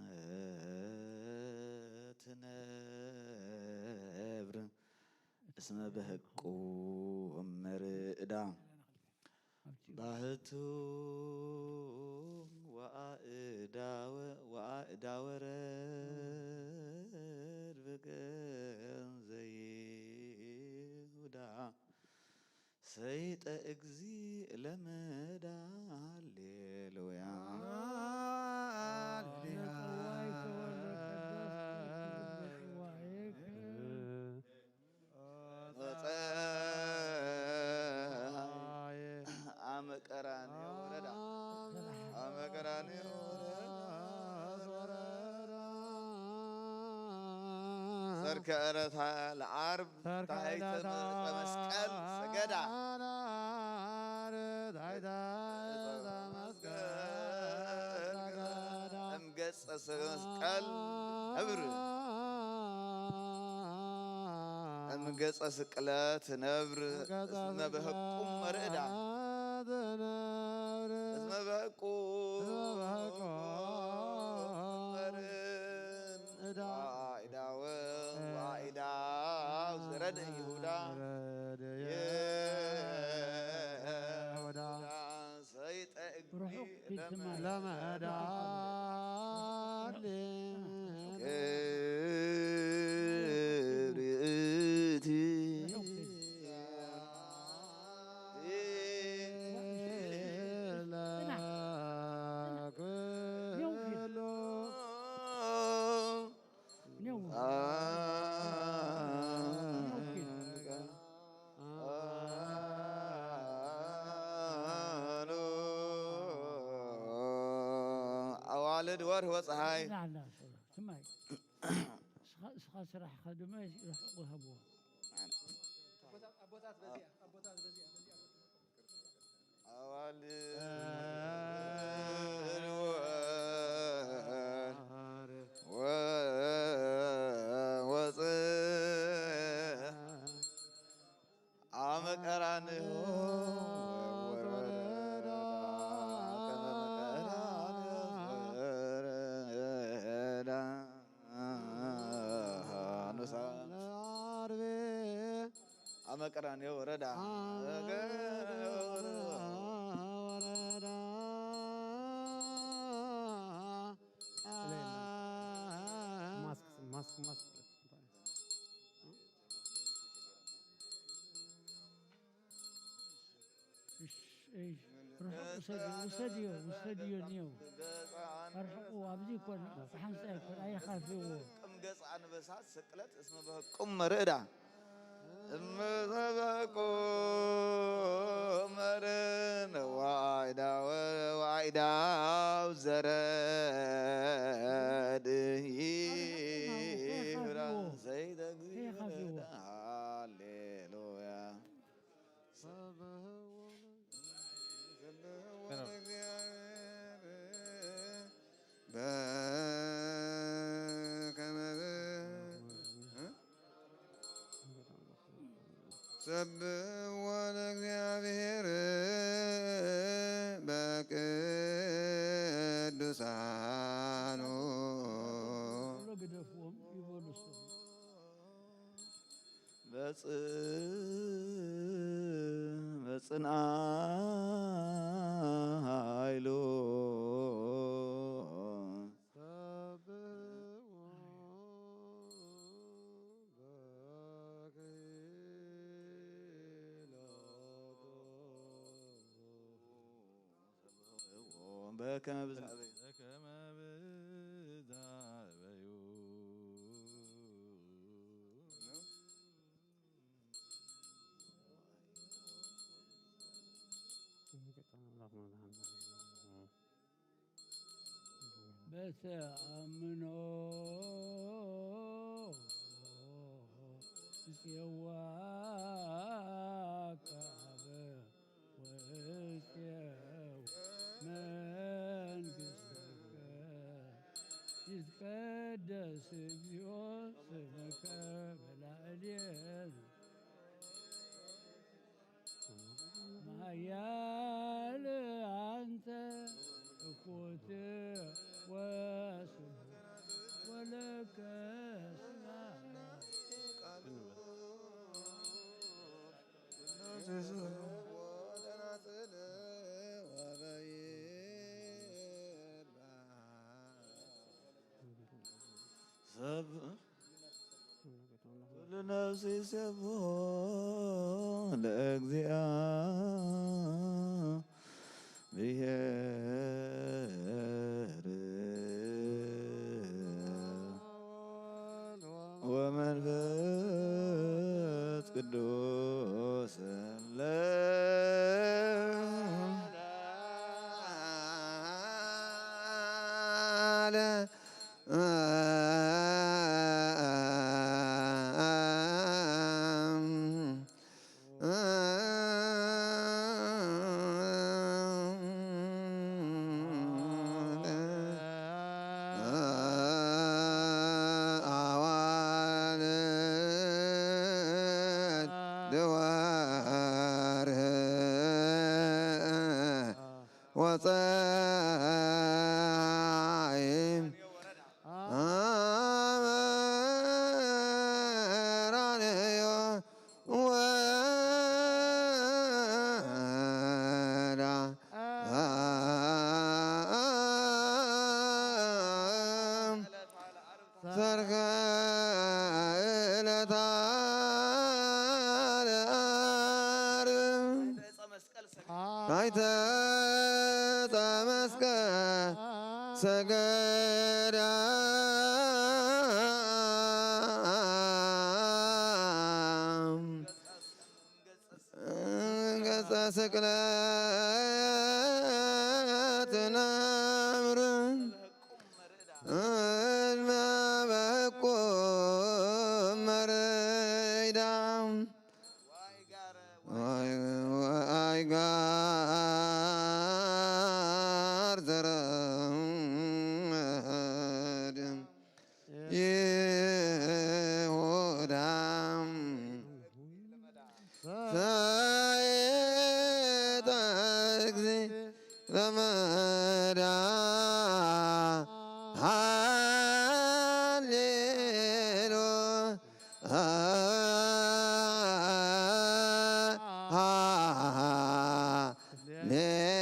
ነብር እስመ በህቁ መርዕዳ። ባህቱ ወአእዳወ ወአእዳወ ረድብ ገንዘ ይሁዳ ሰይጠ እግዚእ ለመዳ። ሃሌሉያ። በጽዋይከ ወልደ ቅዱስ በጽዋይከ አመ ቀራንዮ ወረዳ አመ ቀራንዮ ወረዳ ሰርክ ዕለታ ለዓርብ ታሕተ መስቀል ሰገዳ እምገጸ መስቀል ነብር እምገጸ ስቅለት ነብር እስመ በህቁ መርዕዳ እስመ በህቁ መርዕን ዋኢዳወ ዋኢዳው ዘረደ ይሁዳ ይሁዳ ሰይጠ እግሪ ርሑቅ ፊት ትማል ለመዳሊ ርሑቅ ፊት ኣዋልድ ወርህ ወፀሃይ ስማይ እስኻ ስራሕኻ ድማ ርሑቕ ሃብዎ አቦታት በዚያ አቦታት በዚያ በዚያ አዋልድ ወወፅእ አመ ቀራንዮ ወረዳ ከመ ቀራንዮ ወረዳ ንሳ አመ ቀራንዮ ወረዳ ወረዳ ማስክ ማስክ ማስክ እሽ፣ እይ፣ ርሑቕ ውሰድዮ፣ ውሰድዮ፣ ውሰድዮ እኒዮ። ኣርሕቑ፣ ኣብዚ ይኮን፣ ብሓንሳእ ይኮን፣ ኣይኻፍዎ። ቅም ገጽ ኣንበሳ ስቅለት እስመ በህቁም መርዕዳ እመ በህቁም መርን ዋይዳ ዋይዳው ዘረድ ይብራ ዘይደግ ከይኻፍዎ። ሃሌሉያ ሰብዎ ለእግዚአብሔር በቅዱሳኑ ቶሎ ግደፍዎም ይበሉ እሶም። በጽ በጽንዓ ኃይሉ በከመ ብዝሃበ በከመ ብዛበዩ በተአምኖ ጽዋከ አበ ወጽየው መንግሥትከ ይትቀደስ እግዚኦ ስምከ በላዕሌነ። ማያል አንተ እኩት ወስብሐት ወለከ ስብሐት። ሰብ ኩሉ ነፍሲ ይሴብሖ ለእግዚአብሔር ወመንፈስ ቅዱስ ለ ሰርክ ዕለታ ለዓርብ ታሕተ ዕፀ መስቀል ሰገዳ ገጸ ስቅለት ነምር እድመ በቁም መርዳም ይሁዳ ሰይጣን ለመዳ ሃሌሉያ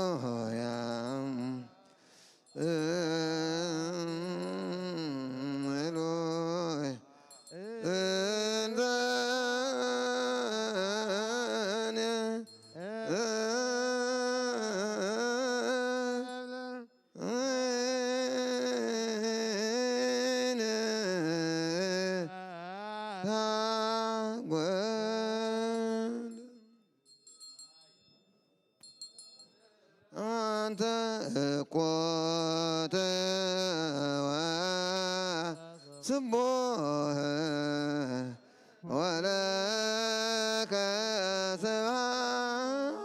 ሃሌሉያ። አንተ እኮ ተወ ስቡህ ወለከ ስብሐት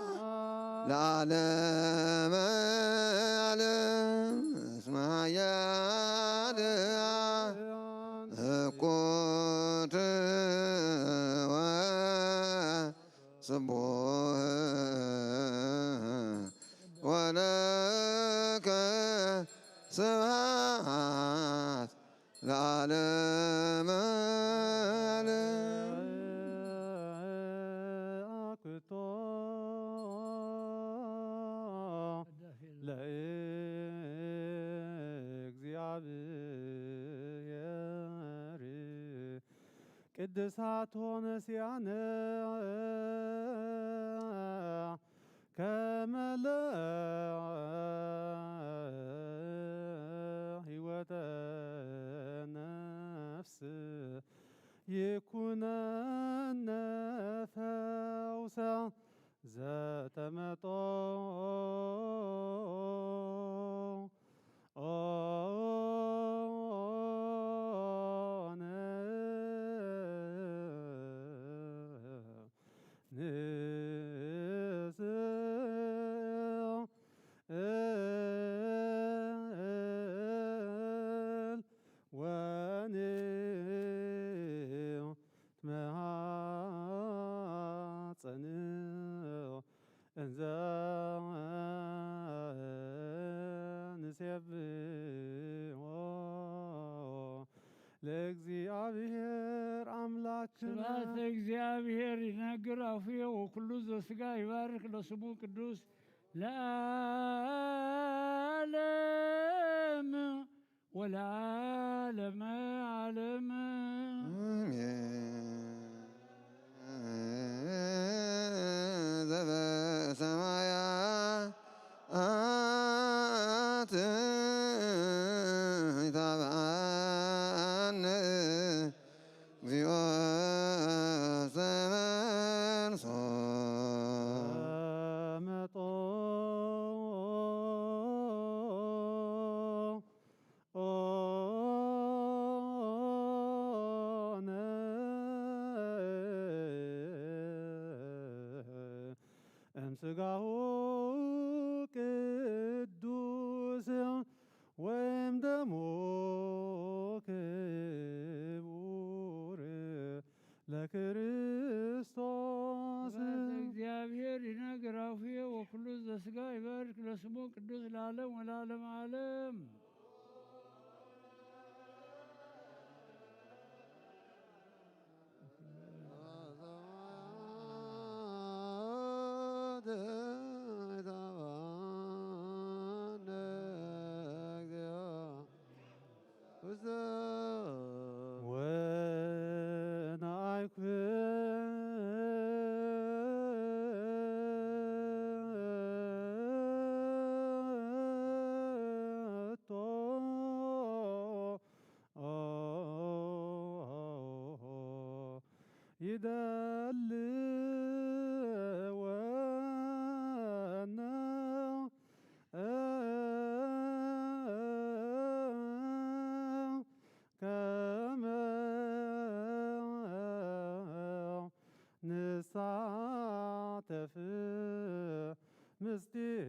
ለዓለመ ዓለም እስመ ኃያል እኮ ተወ ስቡህ ወለከ ስብሐት ለዓለመ ዓለም። አኩቶ ለእግዚአብሔር ቅድሳት ሆነ ሲያነ ከመለ ሕይወተ ነፍስ ይኩነነ ፈውሰ ዘተመጦ ኦነ ንስእል ወንትመሃፀን እንዘ ንሴብሖ ለእግዚአብሔር አምላክነ። ስብሐት ለእግዚአብሔር ይነግር አፉየ ወኩሉ ዘስጋ ይባርክ ለስሙ ቅዱስ ለዓለም ወለዓለመ ዓለም። አሜን። ዘበሰማያት ይትባረክ ስምከ እግዚኦ ዘመንሶ ተመጦ ኦነ እምስጋሁ ቅዱስ ወይም ደሙ ክቡር ለክርስቶስ። ስብሐት ለእግዚአብሔር ይነግር አፉየ ወኩሉ ዘስጋ ይባርክ ለስሙ ቅዱስ ለዓለም ወለዓለመ ዓለም። ወናይኩቶ ይደሊ ወነ ከመ ንሳተፍ ምስጢር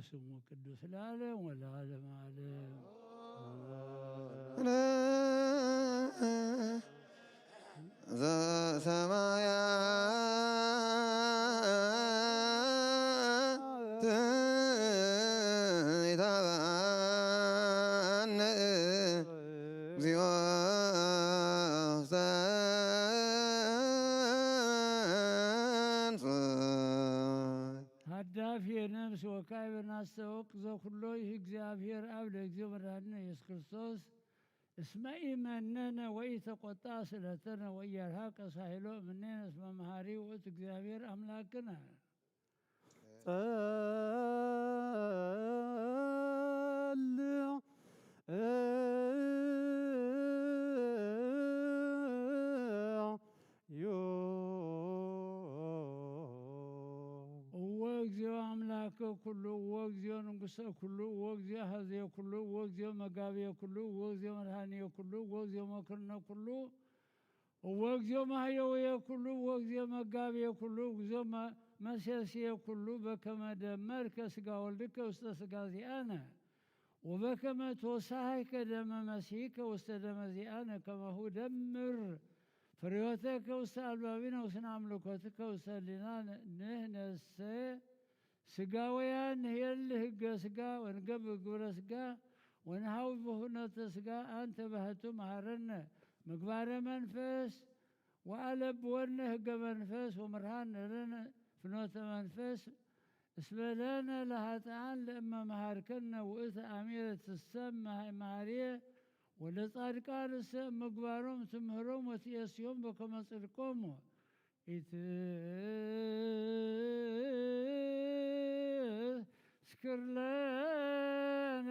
ስሙ ቅዱስ ለዓለም ወለዓለም ዓለም። ዘሰማያት ይትባን እግዚኦ ውስተ ሀዳፊ ነፍስ ወካይ በናስተወቅ ዘኩሎ ይህ እግዚአብሔር አብ ለእግዚኦ መድኃኒነ ኢየሱስ ክርስቶስ እስመ ኢመነነ ወኢተቆጣ ስለተነ ወኢያርሃቀ ሳይሎ እምኔነ እስመ መሐሪ ውእቱ እግዚአብሔር አምላክነ። ጸልዕ ዮ እወ እግዚኦ አምላከ ኩሉ እወ እግዚኦ ንጉሰ ኩሉ እወ እግዚኦ ሀዜ ኩሉ እወ እግዚኦ መጋቤ ኩሉ እወ እግዚኦ መድኃኒየ ኩሉ እወ እግዚኦ መክርነ ኩሉ እወ እግዚኦ ማህየውየ ኩሉ እወ እግዚኦ መጋቤ ኩሉ እወ እግዚኦ መ- መሴስየ ኩሉ በከመ ደመርከ ስጋ ወልድከ ውስተ ስጋ ዚአነ ወበከመ ተወሳሃይከ ደመ መሲሕከ ውስተ ደመ ዚአነ ከማሁ ደምር ፍሬወተከ ውስተ አልባቢነ ውስነ አምልኮትከ ውስተ ህሊና ንህነሰ ስጋውያን ንሄል ህገ ስጋ ወንገብር ግብረ ስጋ ወንሃዊ ብሁነተ ስጋ አንተ ባህቱ መሃረነ ምግባረ መንፈስ ወአለብወነ ህገ መንፈስ ወምርሃን ነለነ ፍኖተ መንፈስ እስበለነ ለሃጥኣን ለእመ መሃርከነ ውእተ አሚረ ትሰመ መሃርየ ወለጻድቃን እሰ ምግባሮም ትምህሮም ወትየስዮም በከመ ጽድቆም ኢትስክር ለነ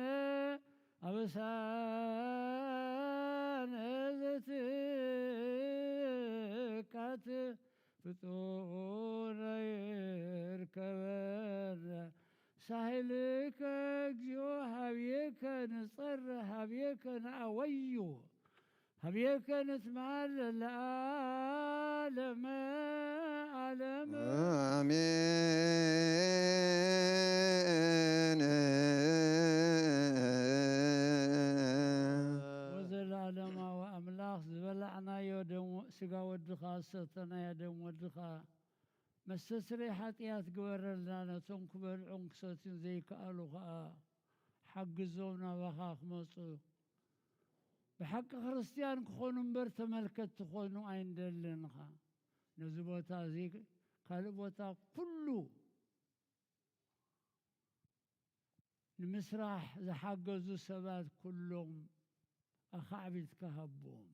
አበሳነ ዘትካት ፍጡነ ይርከበነ ሳህልከ እግዚኦ ሀብየከ ንጸር ሀብየከ ነአወዩ ሀብየከ ንትማል ለዓለመ ዓለም አሜን። ወዘለዓለማዊ ኣምላኽ ዝበላዕናዮ ደም ስጋ ወድኻ ዝሰተናዮ ደም ወድኻ መስተስረይ ሓጢኣት ግበረልና። ነቶም ክበልዑን ክሰትዩን ዘይከኣሉ ኸኣ ሓግዞም ናባኻ ክመጹ። ብሓቂ ክርስትያን ክኾኑ እምበር ተመልከትቲ ክኾኑ ኣይንደልን ኢኻ። ነዚ ቦታ እዚ ካልእ ቦታ ኩሉ ንምስራሕ ዝሓገዙ ሰባት ኩሎም ኣኻዕቢትካ ሃቦም።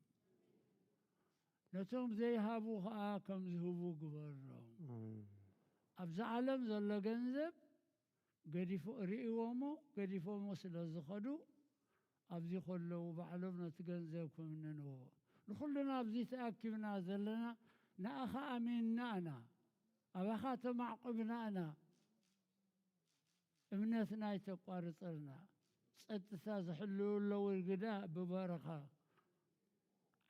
ነቶም ዘይሃቡ ኸኣ ከም ዝህቡ ግበሮም። ኣብዛ ዓለም ዘሎ ገንዘብ ገዲፎ ርእይዎሞ ገዲፎሞ ስለ ዝኸዱ ኣብዚ ከለዉ ባዕሎም ነቲ ገንዘብ ክምንንዎ። ንኹልና ኣብዚ ተኣኪብና ዘለና ንኣኻ ኣሚንና ኢና፣ ኣባኻ ተማዕቁብና ኢና። እምነትና ኣይተቋርጸልና። ጸጥታ ዝሕልዉ ኣለዉ ግዳ ብበረኻ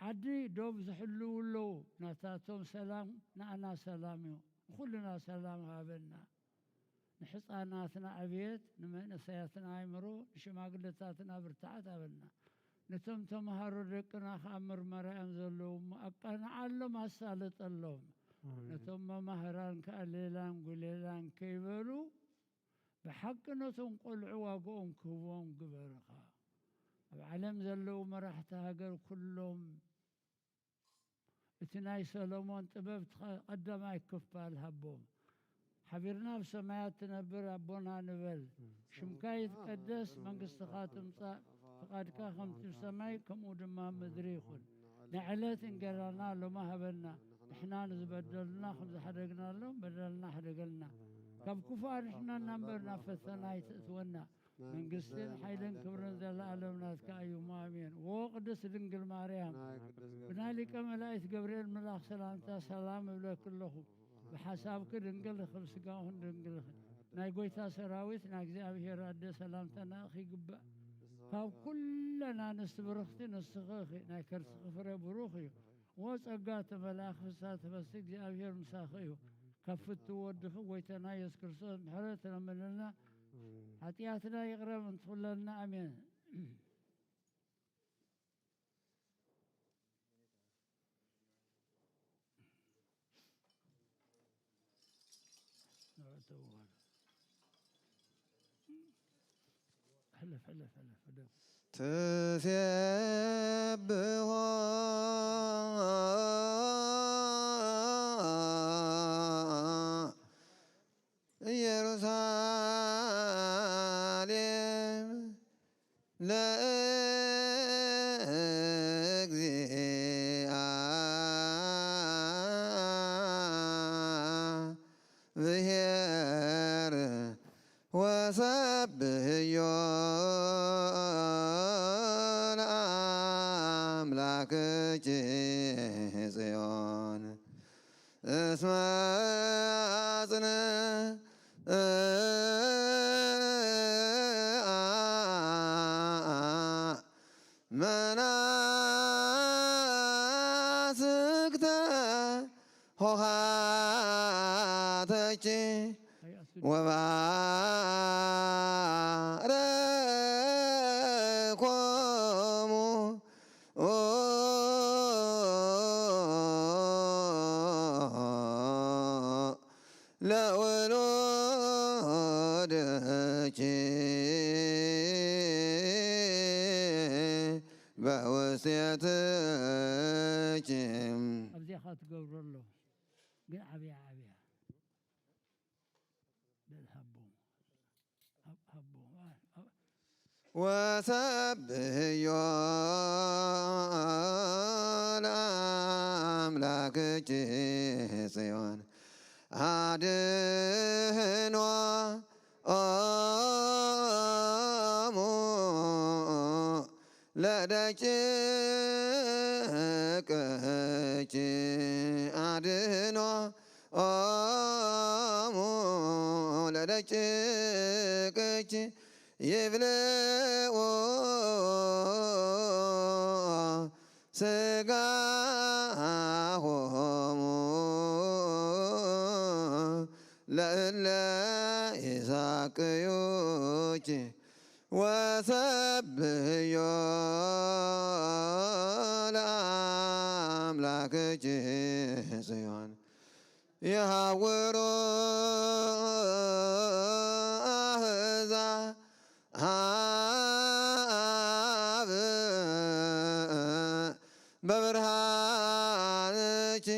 ዓዲ ዶብ ዝሕልዉ ኣለዉ። ናታቶም ሰላም ንኣና ሰላም እዩ። ንኹልና ሰላም ሃበና። ንሕፃናትና ዕብየት፣ ንመንእሰያትና ኣእምሮ፣ ንሽማግለታትና ብርታዓት ሃበና። ነቶም ተምሃሮ ደቅና ከዓ ምርመራ እዮም ዘለዉ እሞ ኣቃንዓሎም፣ ኣሳልጠሎም። ነቶም መማህራን ከዓ ሌላን ጉሌላን ከይበሉ ብሓቂ ነቶም ቆልዑ ዋግኦም ክህቦም ግበርኻ። ኣብ ዓለም ዘለዉ መራሕቲ ሃገር ኩሎም እቲ ናይ ሰሎሞን ጥበብ ቀዳማይ ክፋል ሃቦም። ሓቢርና ኣብ ሰማያት ትነብር ኣቦና ንበል። ሽምካ ይትቀደስ፣ መንግስትኻ ትምጻእ፣ ፍቓድካ ከምቲ ብሰማይ ከምኡ ድማ ኣብ ምድሪ ይኹን። ንዕለት እንጌራና ሎሚ ሃበና፣ ንሕና ንዝበደሉና ከም ዝሓደግናሎም በደልና ሓደገልና። ካብ ክፉእ ኣድሕነና እምበር ናብ ፈተና ኣይትእትወና። መንግስትን ሓይልን ክብርን ዘለኣለም ናትካ እዩ። ኣሜን። ዎ ቅድስት ድንግል ማርያም፣ ብናይ ሊቀ መላእክት ገብርኤል መልኣኽ ሰላምታ ሰላም እብለኪ ኣለኹ። ብሓሳብኪ ድንግል ኢኺ፣ ብስጋኽን ድንግል ኢኺ። ናይ ጎይታ ሰራዊት ናይ እግዚኣብሔር ኣደ ሰላምታ ንኣኺ ይግባእ። ካብ ኩለን ኣንስቲ ብርኽቲ ንስኺ ኢኺ፣ ናይ ከርስኺ ፍረ ብሩኽ እዩ። ዎ ጸጋ ተመልኣኺ ፍስሓ ተፈሲ እግዚኣብሔር ምሳኺ እዩ። ካብ ፍትው ወድኺ ጎይታና ኢየሱስ ክርስቶስ ምሕረት ለምንልና ሓጢኣትና ይቕረ ምንትኹለና። ኣሜን። ሕለፍ፣ ሕለፍ፣ ሕለፍ፣ ሕለፍ። ትሴብሖ ኢየሩሳሌም ለእግዚኣብሔር ወሰብሕዮ ለአምላክኪ ጽዮን እስመ አጽንአ መናስክተ ሆሃተኪ ወባረኮሙ ለውሉድኪ በውስቴትኪ። ኣብዚኣ ኸኣ ትገብሮ ኣሎ፣ ግን ዓብያ ዓብያ በል ሃቦ። ሃቦ። ወሰብሕዮ ለአምላክኪ ጽዮን አድህኖ ኦሙ ለደቂቅኪ አድህኖ ኦሙ ለደቂቅኪ ይብልዑ ስጋሆሙ ለእለ ይሳቅዩኪ ወሰብሕዮ ለአምላክኪ ጽዮን። የሐውሩ አሕዛብ በብርሃንኪ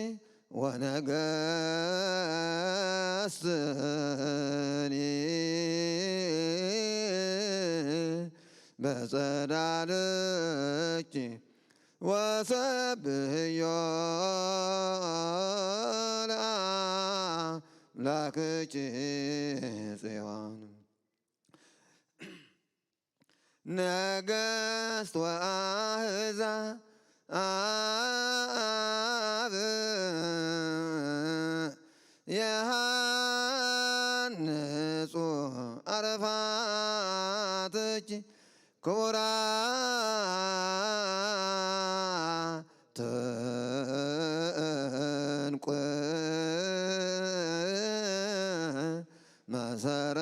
ወነገስትኒ በጸዳልኪ ወሰብሕዮ ለአምላክኪ ጽዮን። ነገስት ወአሕዛብ የሃንጹ አረፋትኪ ክቡራት ዕንቁ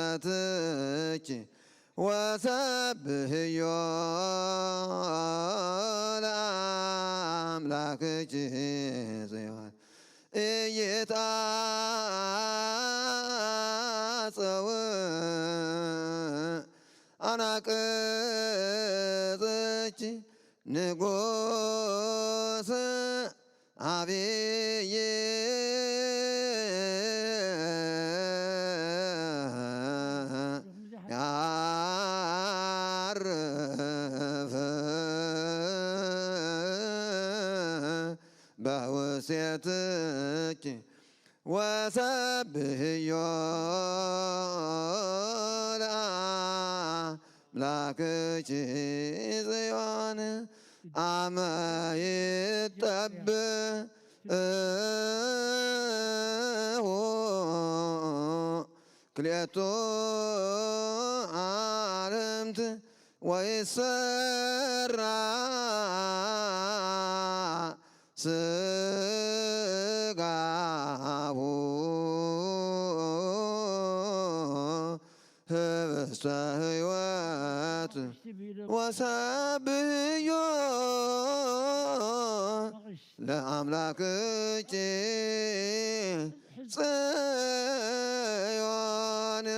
መሰረትኪ ወሰብሕዮ ለአምላክኪ ጽዮን። ኢይትዓጸው አናቅጽኪ ንጉስ አብይ ያርፍ በውስቴትኪ ወሰብሕዮ ለአምላክኪ ጽዮን አመ ይጠብእ ክልኤቱ ዓለምት ወይሰራ ስጋሁ ህብ ውስተ ሕይወት ወሰብሕዎ ለአምላክኪ ጽዮን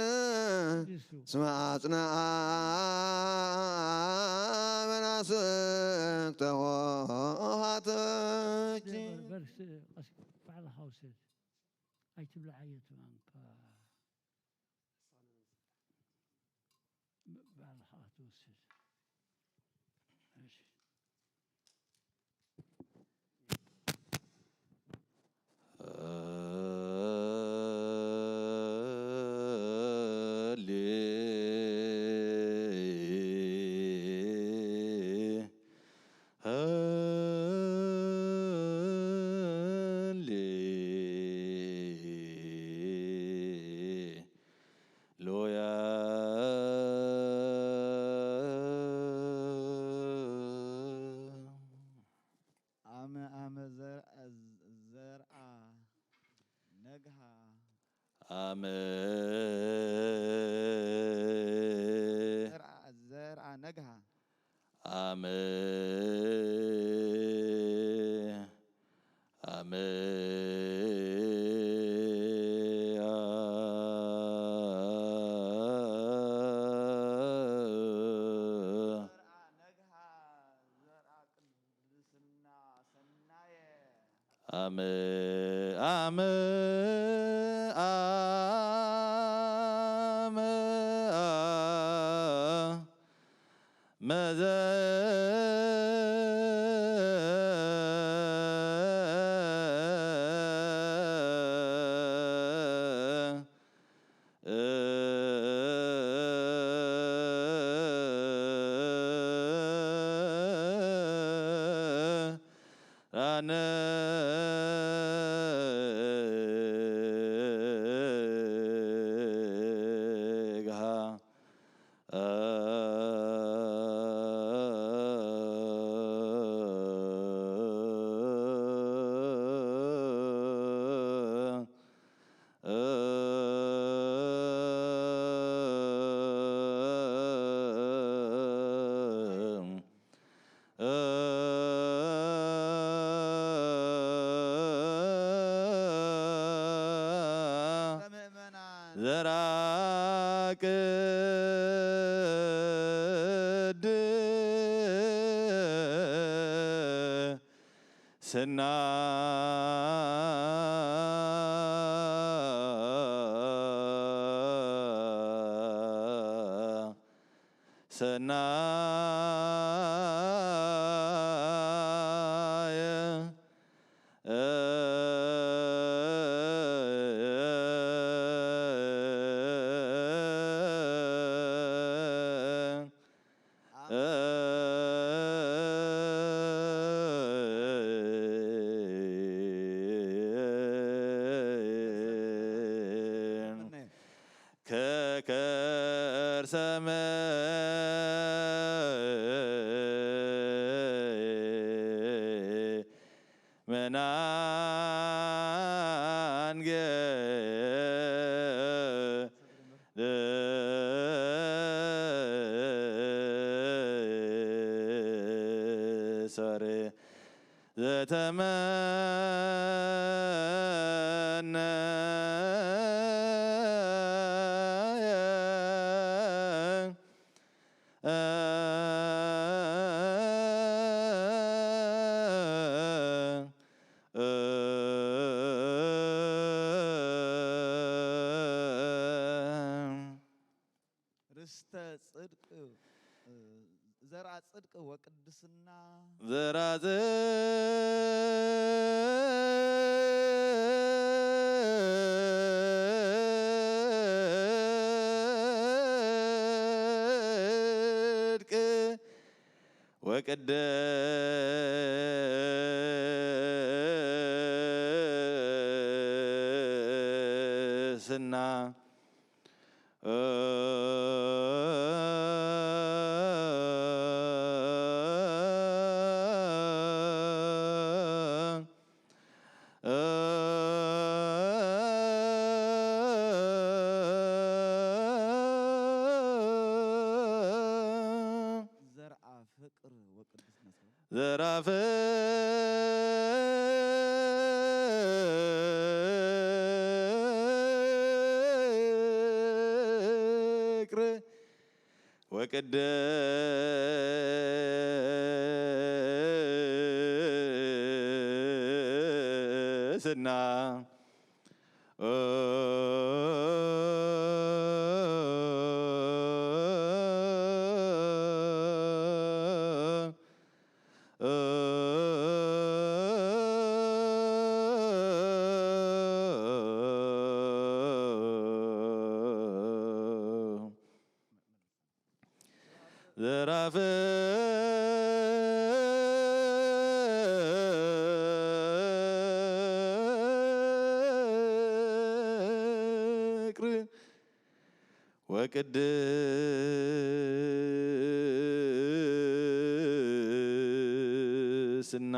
እስመ አጽንዓ መናስክ ተቆሃተኪ። በርስ ቀስ ባዕልኻ ውሰድ። ኣይትብልዓዮ ትማንካ። ባዕልኻ ክትወስድ። እሺ። ሃሌ ሉያ። አመ አመ ዘርአ ዘርአ ነግሃ። አመ ዘርአ ዘርአ ነግሃ። አመ አመ ዘርአ ነግሃ ዘርአ ቅድስና ሰናየ። አመ አመ አመ መዘ ራነ ዘርአ ቅድስና ሰናየ። ከከርሰ መናንገ ሶሪ ዘተመነየ ርስተ ጽድቅ፣ ዘርአ ጽድቅ ወቅድስና። ዘርአ ጽድቅ ወቅድስና። ዘራ ፍቅር ወቅድስና ዘራ ፍቅር ወቅድስና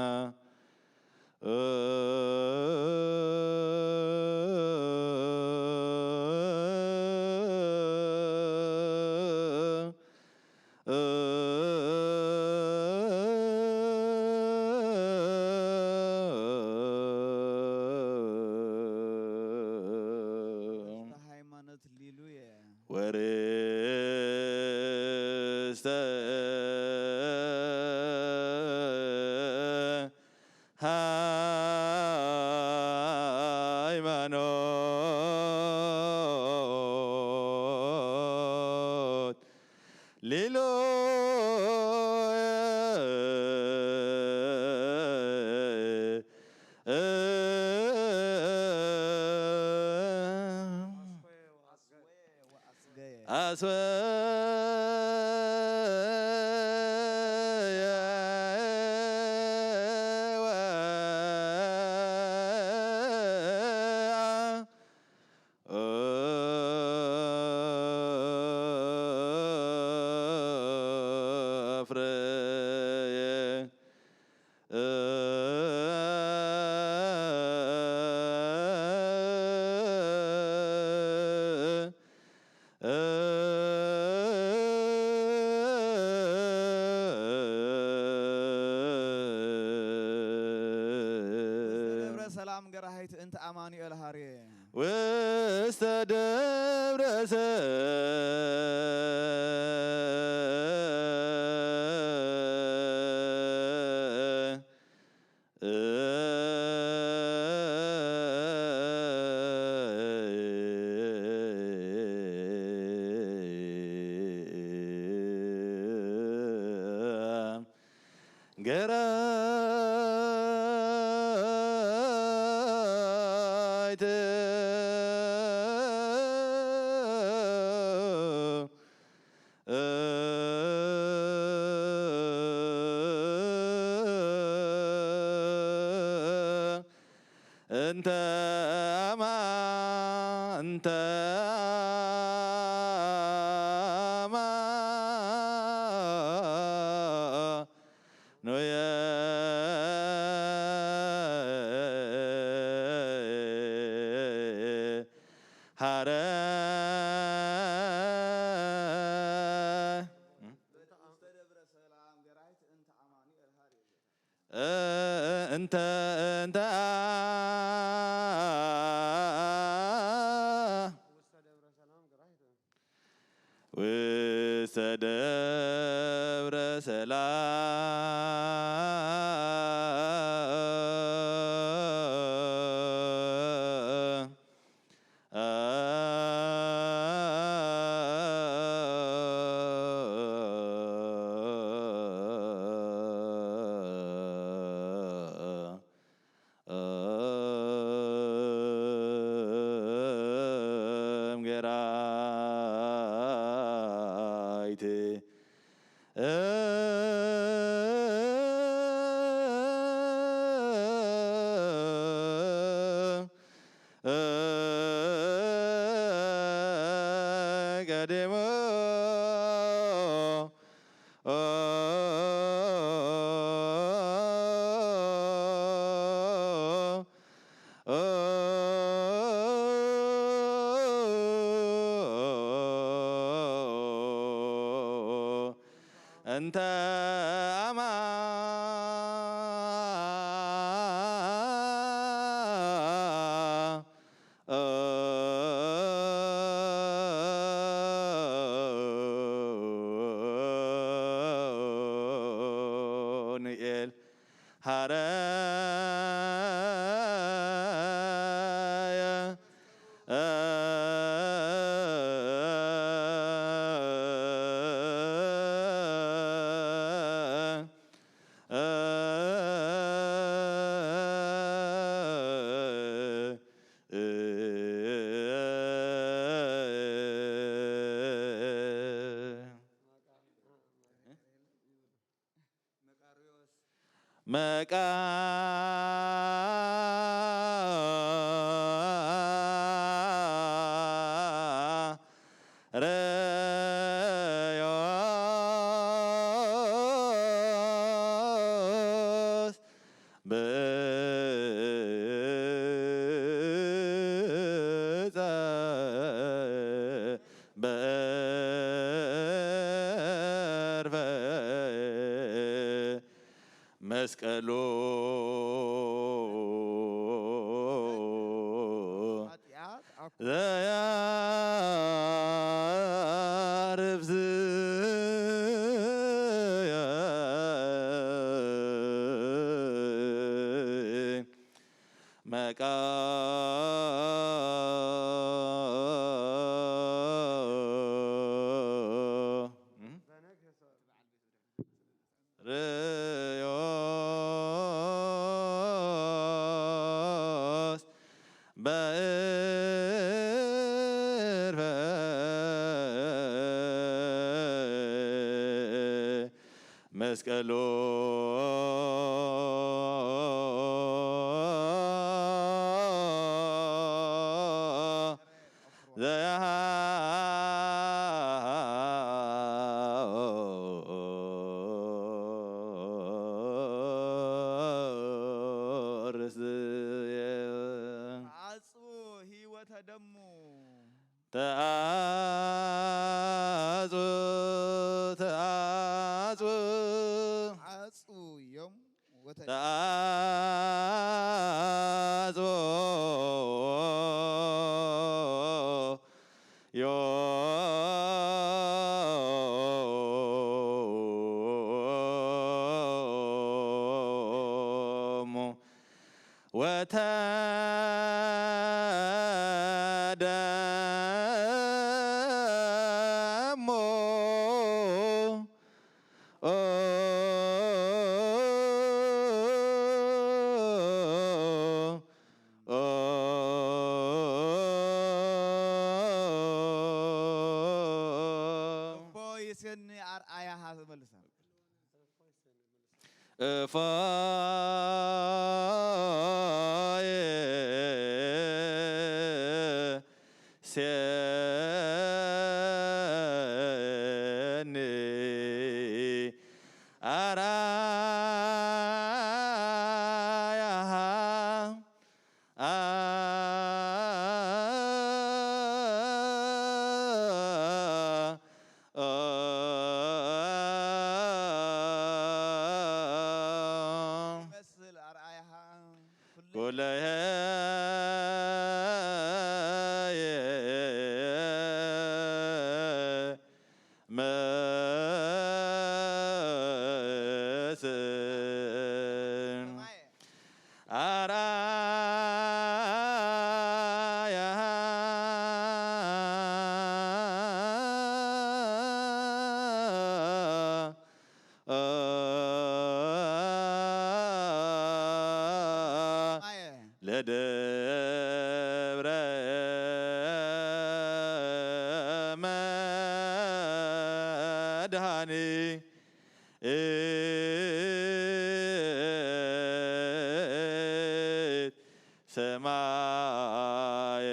ሃይማኖት ሊሉየ ወርስተ ሃይማኖት ሌሎ አስወ ደብረ ሰላም ገራሂት እንተ ኣማኑኤል ሃርየ። ውስተ ደብረ ገራይት እንተ ኣማ እንተ ኣማ ኖየ ሃረ እንተ እንተ ውስተ ደብረ ሰላም እም ገራይት ቀዲሙ እንተ ኣማ ሐረየ መቃርዮስ ብእፀ በእርፈ መስቀሎ ዘያርፍ ዝየ መቃ ርዮስ በእርፈ መስቀሎ ዘያርስ ዓጽቡ ህይወተ ደሙ ተአጹ ተአጹ ዓጹ እዮም። ወተ ተአጹ ዮሙ ወተደሞ ኦ ኦ እፎይ ይስኒ ኣርኣያሃ ዝመልሳ። እፎይ ሴኒ ኣርኣያሃ አ ኦ ይመስል ኣርኣያኻ ኩሉ ኩለየ መስል ሰማየ ኣርኣያ ለደብረ መድኃኒ ሰማየ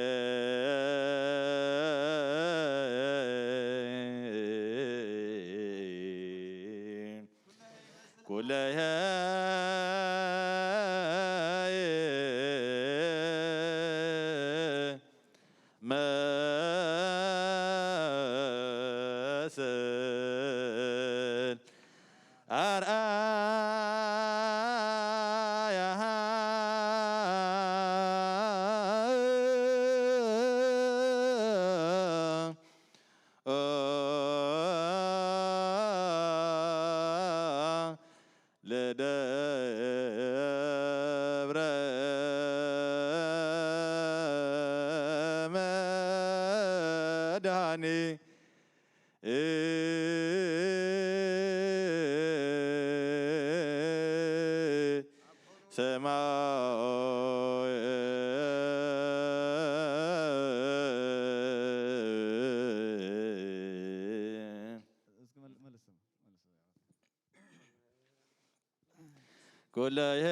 ኩለየ መስል ኣርኣያሃ ለደ ሰማየ። እስኪ መል-፣ መልስ፣ መልስ። ኩለየ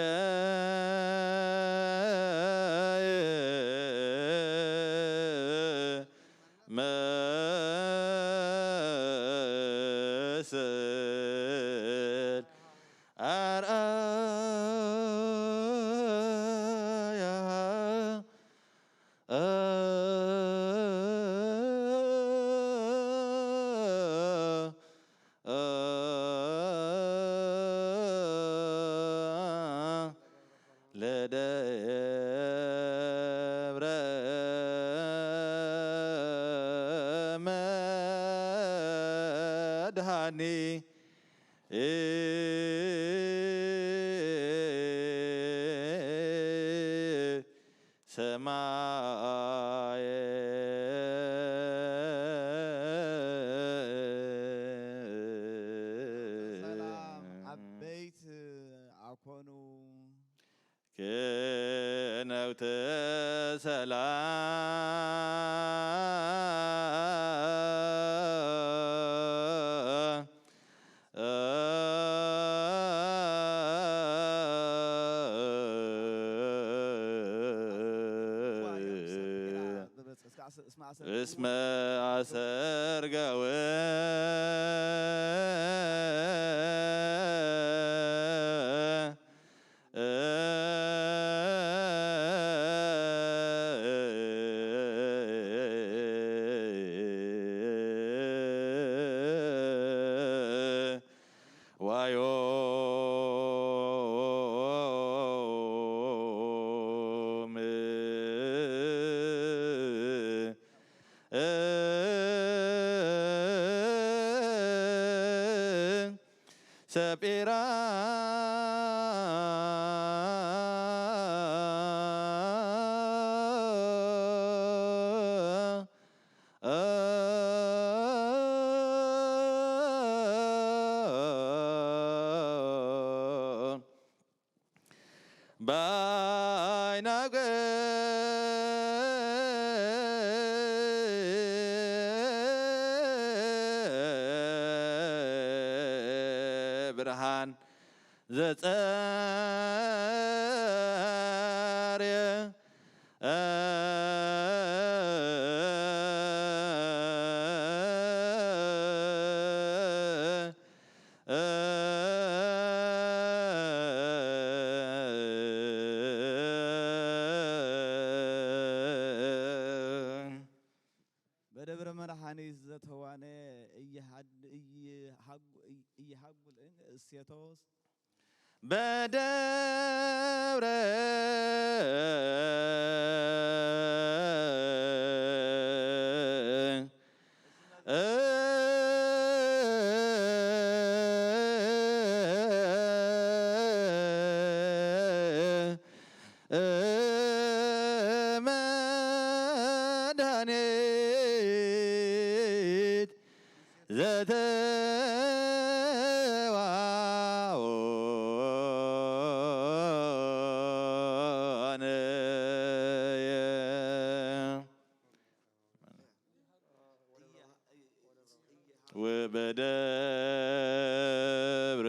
መስል ኣርኣያ ለደብረ መድኃኒ ሰማየ። ሰላም ዓበይት ኣኮኑ። ክነውተ ሰላም እስመ አሰርገወ ዋዮም ሰጲራ ባይናገ ብርሃን ዘጸርየ በደብረ መድኃኒት ዘተዋነ እየሃድ-፣ እየሃጉ-፣ እየሃጉል እሴቶስ በደብረ መድኃኒት ዘተዋነየ ወበደብረ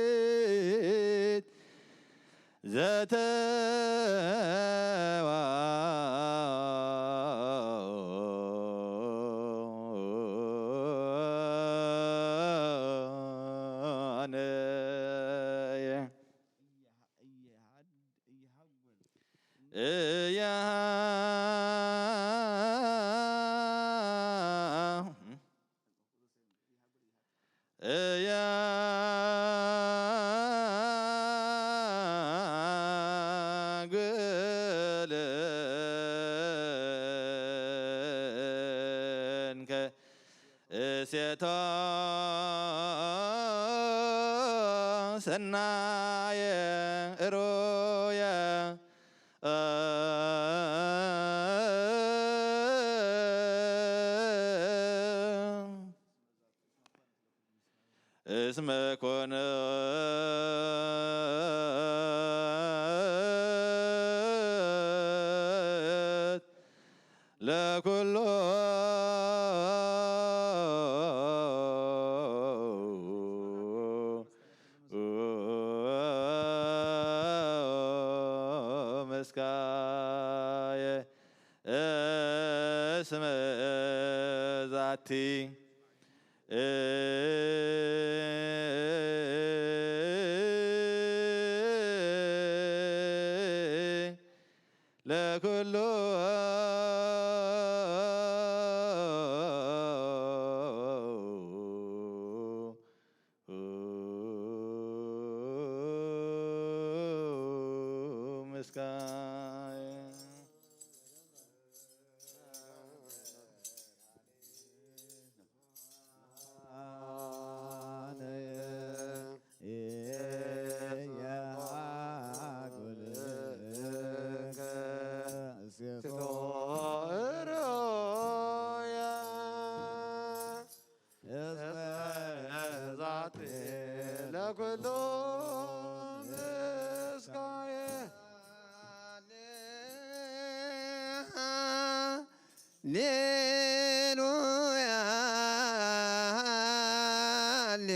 መድኃኒት ዘተዋነየ እየሃ-፣ እየሃጉል። እየሃ-፣ እያ ግልንከ እሴቶ ሰናየ እሩየ እስመ ኮነ ለኩሉ ምስካየ እስመ ዛቲ ለኩሉ ምስካየ ለኩሉ ምስካየ ሃሌሉያ፣ ሃሌ-፣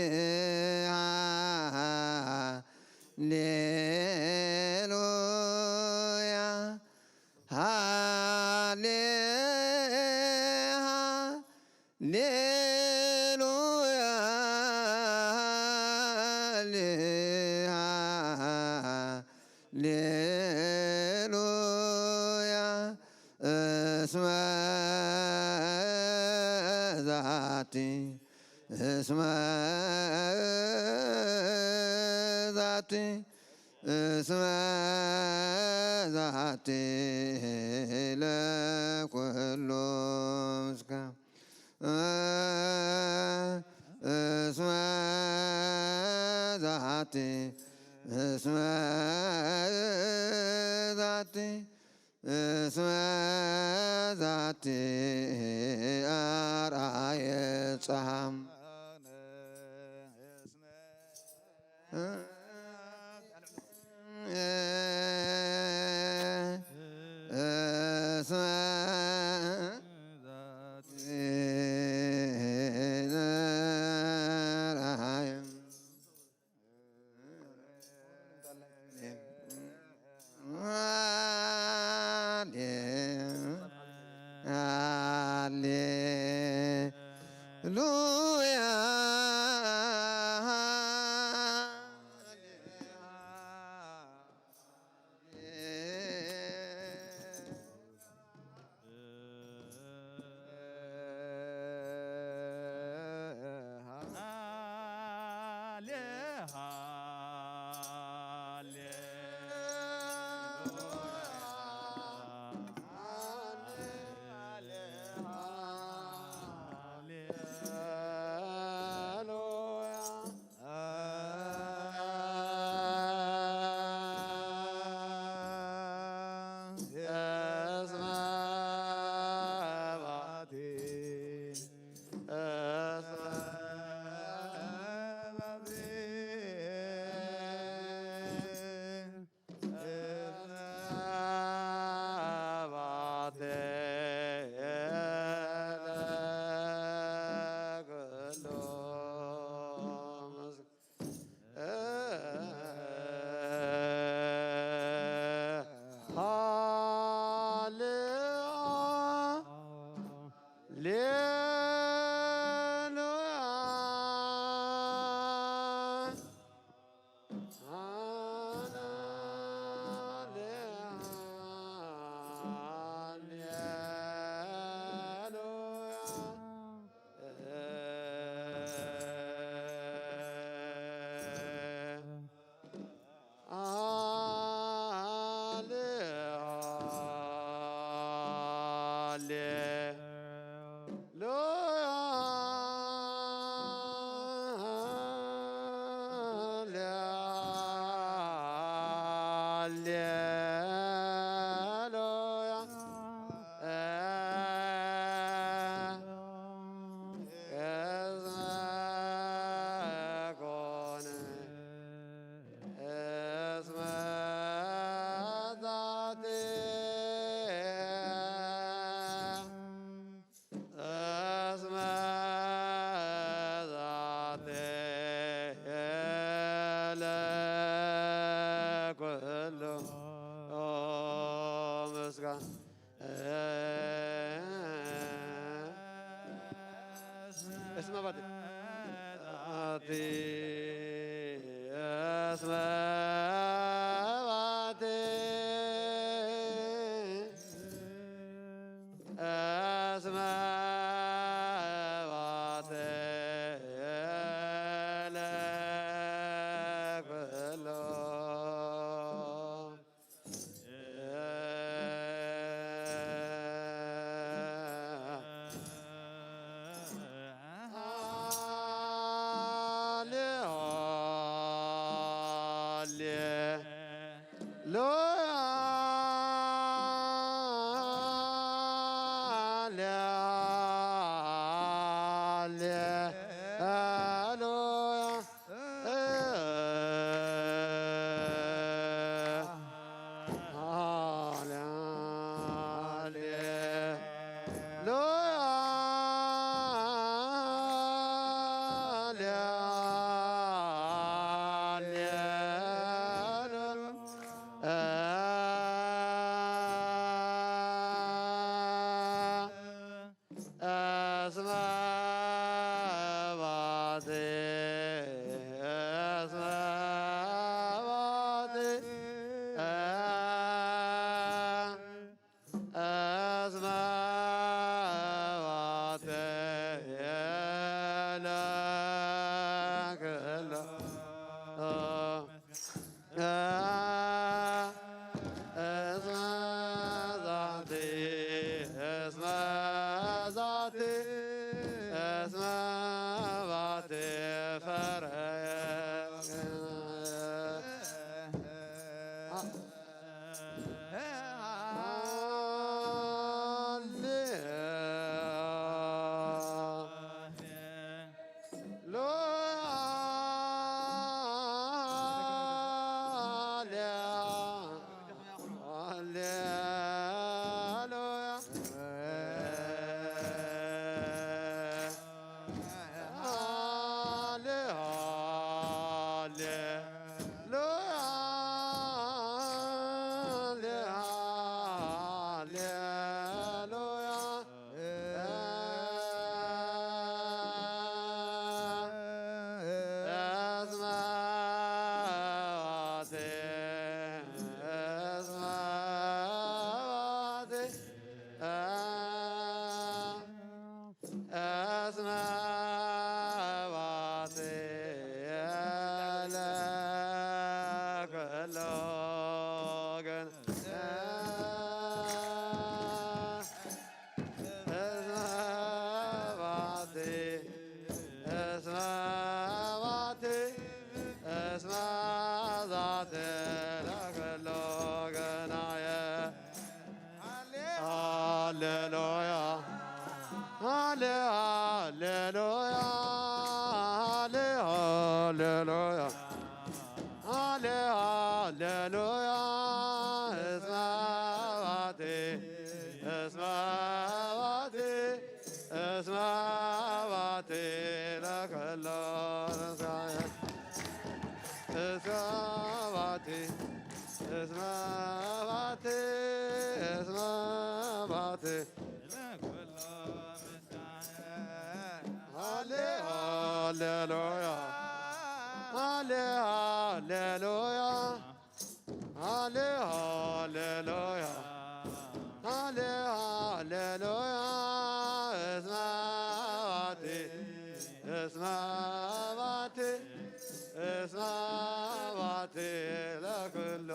ሃሌሉያ፣ ሃሌ-፣ ሃሌሉያ፣ ሃሌ-፣ ሃሌሉያ። እስመ ዛቲ፣ እስመ ዛቲ፣ እስመ ዛቲ ለኩሉ ምስካ-፣ እስመ ዛቲ፣ እስመ ዛቲ፣ እስመ ዛቲ ኣርኣየ ጸሃም እስመ ዛቲ ሃሌሉያ። ሃሌ፣ ሃሌ፣ ሉያ፣ ሃሌ፣ ሃሌ፣ ሉያ። እስመ ኮነ እስመ ዛቲ እስመ ዛቲ ለኩሉ ምስጋና እስመ ባቲ ባቲ እስመ ባቲ እስመ ባቲ ለኩሉ እስመ ባቲ እስመ ባቲ እስመ ባቲ ለክሎ እስመ ዛቲ እስመ ዛቲ እስመ ባቲ ፈረየ እስመ ባቲ ለኩሉ ግን እስመ ባቲ እስመ ባቲ እስመ ዛቲ ለኩሉ ገናየ ሃሌሉያ ሃሌ ሃሌሉያ ሃሌ ሃሌሉያ ሃሌ ሃሌሉያ እስመ ባቲ እስመ ባቲ እስመ ባቲ ለከሎ እስመ ባቲ እስመ ባቲ እስመ ባቲ ሃሌ ሃሌሉያ ሃሌ ሃሌሉያ ሃሌ ሃሌሉያ ሃሌ ሃሌሉያ እስመ ባቲ እስመ ባቲ እስመ ባቲ ለኩሉ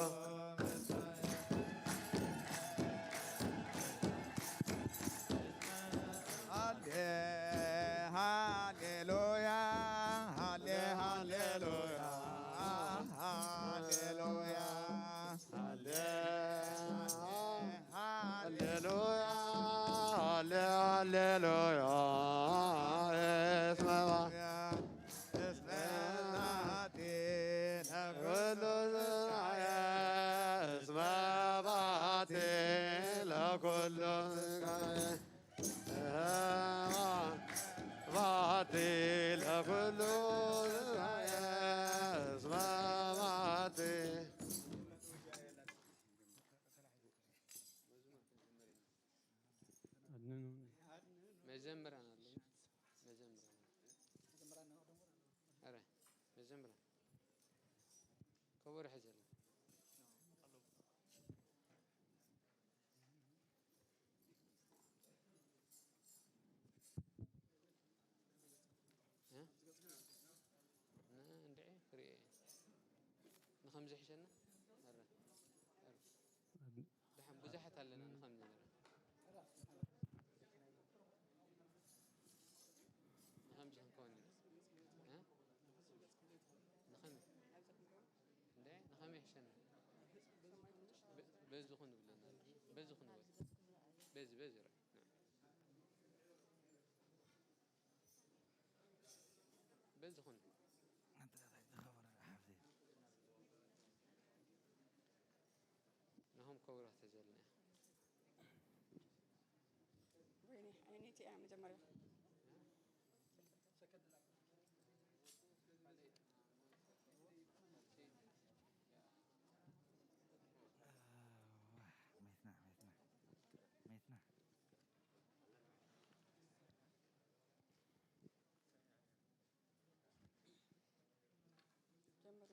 ከምዚ ይሕሸና? ኣረ፣ ኣረ። ደሓን ብዙሓት ኣለና ንኸምዚ ንረ። ንኸምዚ ክንከውን ኢና። እ? ንኸምዚ። እንደ ንኸምዚ ይሕሸና። በ-፣ በዚ ኩን ብለና ኣሎ። በዚ ኩን በል። በዚ፣ በዚ ርእ። በዚ ኩን። ኣንተ እንታይ ትኸብር ሓፍቲ? ናሆም ከብራ ተዘልና። ወይኔ፣ ዓይነይቲ እያ መጀመርያ። መትና፣ መትና፣ መትና። ጀምሮች መጽኦም ኣለኹ።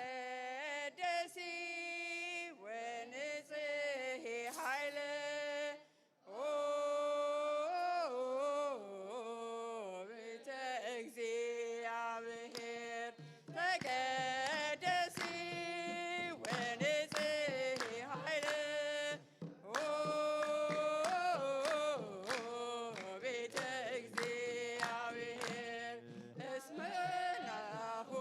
ተቀደሲ ወንጽሂ ኃይለ ኦ ቤተ እግዚአብሔር ተቀደሲ ወንጽሂ ኃይለ ኦ ቤተ እግዚአብሔር እስመ ናሁ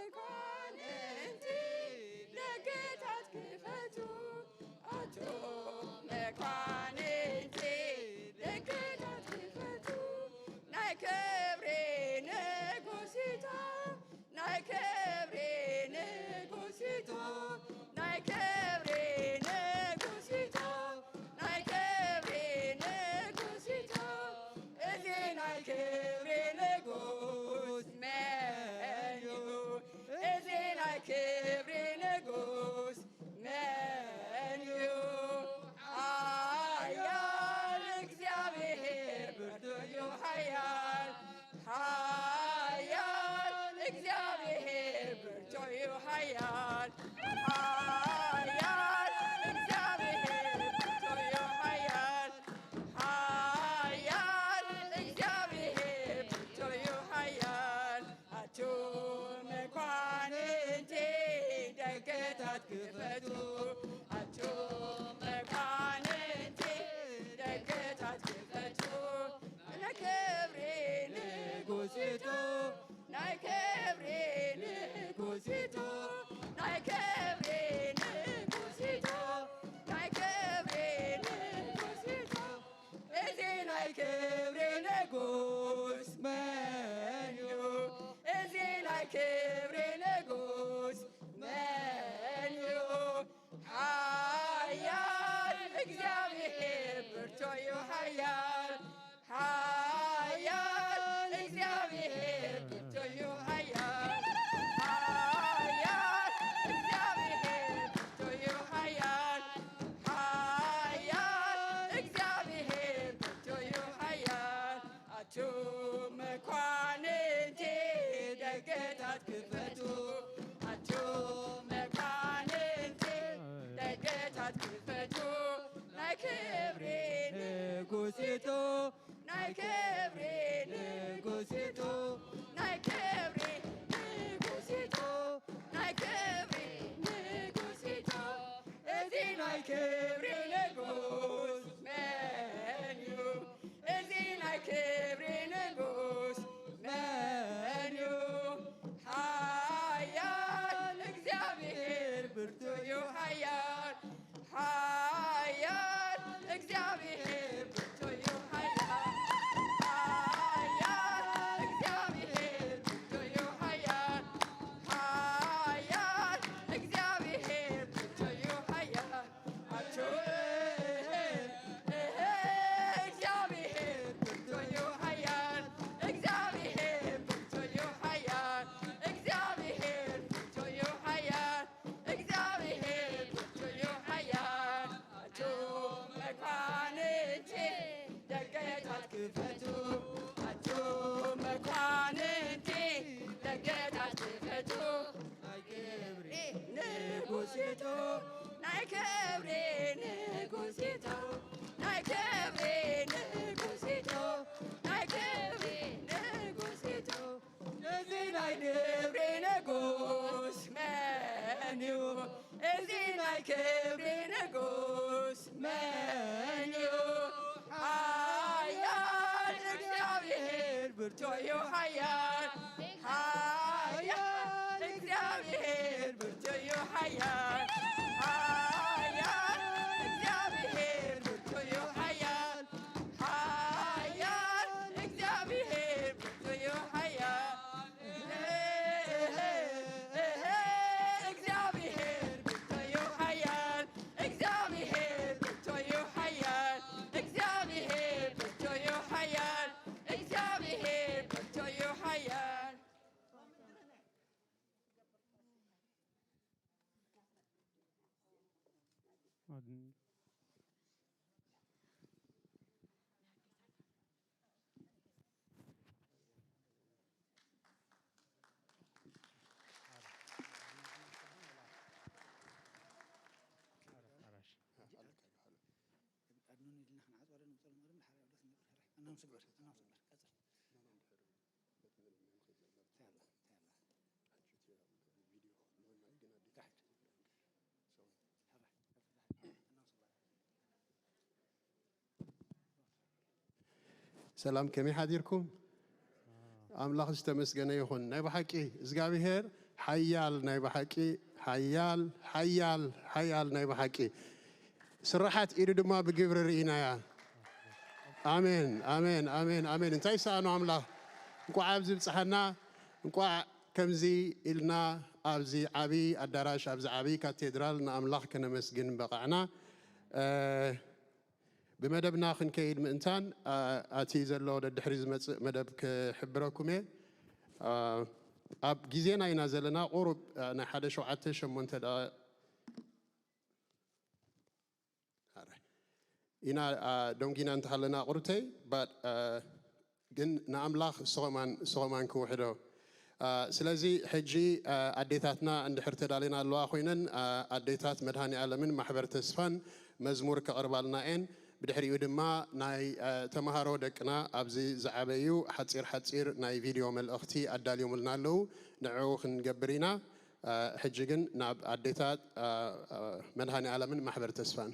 መኳንንቲ ደገታት ክፈቱ፣ ኣቱም መኳንንቲ ደገታት ክፈቱ፣ ናይ ክብሪ ንጉሲቶ፣ ናይ ክብሪ ንጉሲቶ፣ ናይ ክብሪ ንጉሲቶ፣ ናይ ክብሪ ንጉሲቶ፣ እዚ ናይ ክብሪ ንጉስ መን እዩ? እዚ ናይ ክብሪ ንጉስ መን እዩ? ሓያል እግዚኣብሔር ብርቱዕ እዩ፣ ሓያል፣ ሓያል እግዚኣብሔር ብርቱዕ እዩ፣ ሓያል፣ ሓያል እግዚኣብሔር ብርቱዕ እዩ፣ ሓያል፣ ሓያል እግዚኣብሔር ብርቱዕ እዩ፣ ሓያል። ኣቱም መኳንንቲ ደገታት ክፈቱ፣ ኣቱም መኳንንቲ ደገታት ክፈቱ፣ ንክብሪ ንጉሲቱ፣ ናይ ክብሪ ንጉሲቱ፣ ናይ ክብሪ ንጉሲቱ፣ ናይ ክብሪ ንጉሲቱ፣ እዚ ናይ ክብሪ ንጉስ መን እዩ? እዚ ናይ ክብሪ ንጉስ መን እዩ? ሓያል እግዚኣብሔር ብርቱዕ እዩ፣ ሓያል፣ ሓያል እግዚኣብሔር ብርቱዕ እዩ፣ ሓያል፣ ሓያል እግዚኣብሔር ብርቱዕ እዩ፣ ሓያል፣ ሓያል እግዚኣብሔር ብርቱዕ እዩ፣ ሓያል። ኣቱም መኳንንቲ ደገታት ክፈቱ፣ ኣቱም መኳንንቲ ደገታት ክፈቱ፣ ናይ ክብሪ ንጉሲቱ፣ ናይ ክብሪ ንጉሲቱ፣ ናይ ክብሪ ንጉሲቱ፣ ናይ ክብሪ ንጉሲቱ፣ እዚ ናይ ክብሪ ንጉስ መን እዩ? እዚ ናይ ክብሪ ንጉስ መን እዩ? ሓያል እግዚኣብሔር ብርቱዕ እዩ፣ ሓያል፣ ሓያል እግዚኣብሔር ብርቱዕ እዩ፣ ሓያል፣ ሓያል እግዚኣብሔር ብርቱዕ እዩ፣ ሓያል፣ ሓያል እግዚኣብሔር ብርቱዕ እዩ፣ ሓያል። ኣጆ፣ እህ፣ እህ፣ እግዚኣብሔር ብርቱዕ እዩ፣ ሓያል፣ እግዚኣብሔር ብርቱዕ እዩ፣ ሓያል፣ እግዚኣብሔር ብርቱዕ እዩ፣ ሓያል፣ እግዚኣብሔር ብርቱዕ እዩ፣ ሓያል። ኣጆ መኳንንቲ ደገታት ክፈቱ፣ ኣጆ መኳንንቲ ደገታት ክፈቱ፣ ናይ ክብሪ ንጉሲቱ፣ ናይ ክብሪ ንጉሲቱ፣ ናይ ክብሪ ንጉሲቱ፣ ናይ ክብሪ ንጉሲቱ፣ እዚ ናይ ክብሪ ንጉስ መን እዩ? እዚ ናይ ክብሪ ንጉስ መን እዩ? ሓያል እግዚኣብሔር ብርቱዕ እዩ፣ ሓያል፣ ሓያል እግዚኣብሔር ብርቱዕ እዩ፣ ሓያል፣ ሓያል እግዚኣብሔር ብርቱዕ እዩ፣ ሓያል፣ ሓያል እግዚኣብሔር ብርቱዕ እዩ፣ ሓያል። እግዚኣብሔር ብርቱዕ እዩ፣ ሓያል። እግዚኣብሔር ብርቱዕ እዩ፣ ሓያል። እግዚኣብሔር ብርቱዕ እዩ፣ ሓያል። እግዚኣብሔር ብርቱዕ እዩ፣ ሓያል። ኣድኑን ኢልና ክንዓጽዋ ዶ ንመጸሉ ማለት ሓራይ ወደስ ነብር ሕራይ። ኣናውንስ ግበር፣ ኣናውንስ ግበር፣ ቀጽል። ታላ፣ ታላ። ሰላም፣ ከመይ ሓዲርኩም? ኣምላኽ ዝተመስገነ ይኹን። ናይ ብሓቂ እግዚኣብሔር ሓያል ናይ ብሓቂ፣ ሓያል፣ ሓያል፣ ሓያል ናይ ብሓቂ። ስራሓት ኢዱ ድማ ብግብሪ ርኢናያ። ኣሜን፣ ኣሜን፣ ኣሜን፣ ኣሜን። እንታይ ይሰኣኖ ኣምላኽ? እንቋዕ ኣብዚ ብጽሓና፣ እንቋዕ ከምዚ ኢልና ኣብዚ ዓቢ ኣዳራሽ፣ ኣብዚ ዓቢ ካቴድራል ንኣምላኽ ከነመስግን በቓዕና። እ፣ ብመደብና ክንከይድ ምእንታን፣ እ፣ ኣቲ ዘሎ ደድሕሪ ዝመጽእ መደብ ክሕብረኩም እየ። እ፣ ኣብ ግዜና ኢና ዘለና፣ ቁሩብ፣ እ፣ ናይ ሓደ ሸውዓተ ሸሞንተ ደቓ-፣ ኣረ፣ ኢና፣ እ፣ ደንጊና እንተሃለና ቁርተይ፣ but፣ እ፣ ግን ንኣምላኽ ስኸማን፣ ስኸማን ክውሕዶ። እ፣ ስለዚ ሕጂ፣ እ፣ ኣዴታትና እንድሕር ተዳሊና ኣለዋ ኮይነን፣ እ፣ ኣዴታት መድሃኔ ዓለምን ማሕበር ተስፋን መዝሙር ከቕርባልና እየን። ብድሕሪኡ ድማ ናይ፣ እ፣ ተምሃሮ ደቅና ኣብዚ ዝዓበዩ ሓጺር ሓጺር ናይ ቪድዮ መልእኽቲ ኣዳልዮምልና ኣለዉ። ንዕኡ ክንገብር ኢና። እ፣ ሕጂ ግን ናብ ኣዴታት፣ እ፣ እ፣ መድሃኔ ዓለምን ማሕበር ተስፋን።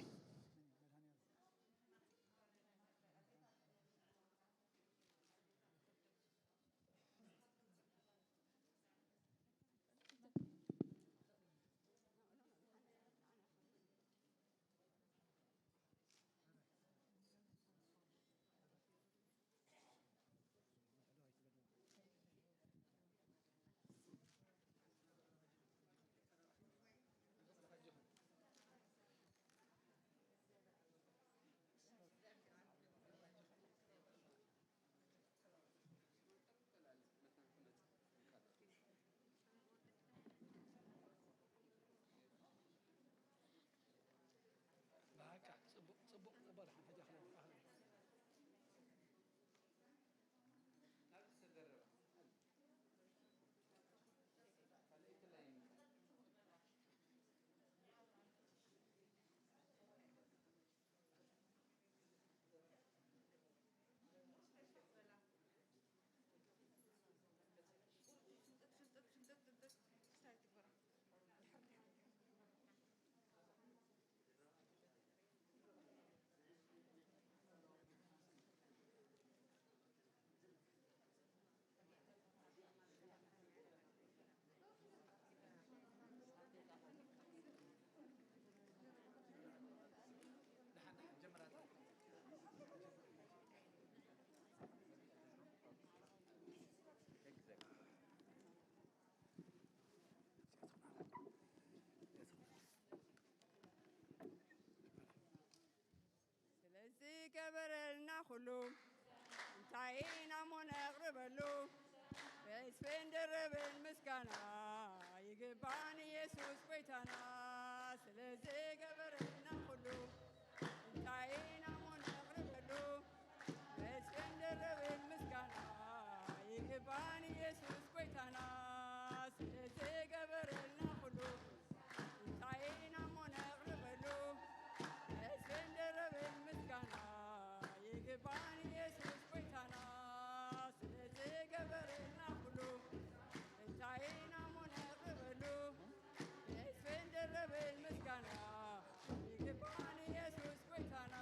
ስለዝገበረልና ኩሉ እንታይ ኢና እሞ ነቕርበሉ? ብዕጽፍን ድርብን ምስጋና ይግባን ኢየሱስ ጎይታና። ስለዝገበረልና ኩሉ እንታይ ኢና እሞ ነቕርበሉ? ብዕጽፍን ድርብን ምስጋና ይግባን ኢየሱስ ጎይታና። ስለዝገበረልና ኩሉ እንታይ ኢና እሞ ነቕርበሉ? ብዕጽፍን ድርብን ምስጋና ይግባን ኢየሱስ ጎይታና። ስለዝገበረልና ኩሉ እንታይ ኢና እሞ ነቕርበሉ? ብዕጽፍን ድርብን ምስጋና ይግባን ኢየሱስ ጎይታና።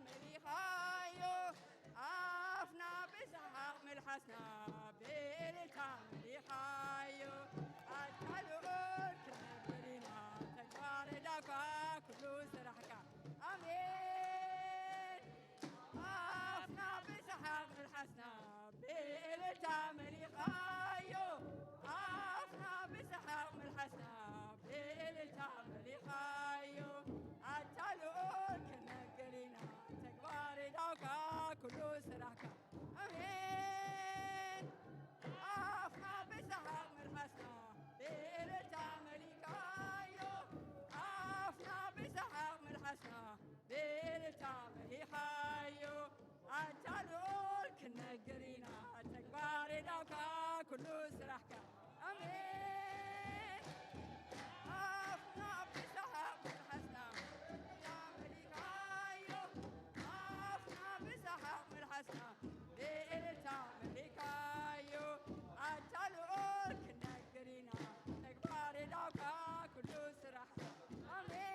መሊኻዮ ኣፍና ብሰሓቕ መልሓስና ብእልልታ መሊኻዮ ኣታ ልዑል ክነግር ኢና ተግባር እዳካ ኩሉ ስራሕካ ኣሜን ኣፍና ብሰሓቕ መልሓስና ብእልልታ መሊኻዮ ኣፍና ብሰሓቕ መልሓስና ብእልልታ መሊኻዮ ኣታ ልዑል ክነግር ኢና ተግባር እዳካ ኩሉ ስራሕካ ኣሜን ኣፍና ብሰሓቕ መልሓስና ብእልልታ መሊኻዮ ኣፍና ብሰሓቕ መልሓስና ብእልልታ መሊኻዮ ኣታ ልዑል ክነግር ኢና ተግባር እዳካ ኩሉ ስራሕካ ኣሜን ኣፍና ብሰሓቕ መልሓስና ብእልልታ መሊኻዮ ኣፍና ብሰሓቕ መልሓስና ብእልልታ መሊኻዮ ኣታ ልዑል ክነግር ኢና ተግባር እዳካ ኩሉ ስራሕካ ኣሜን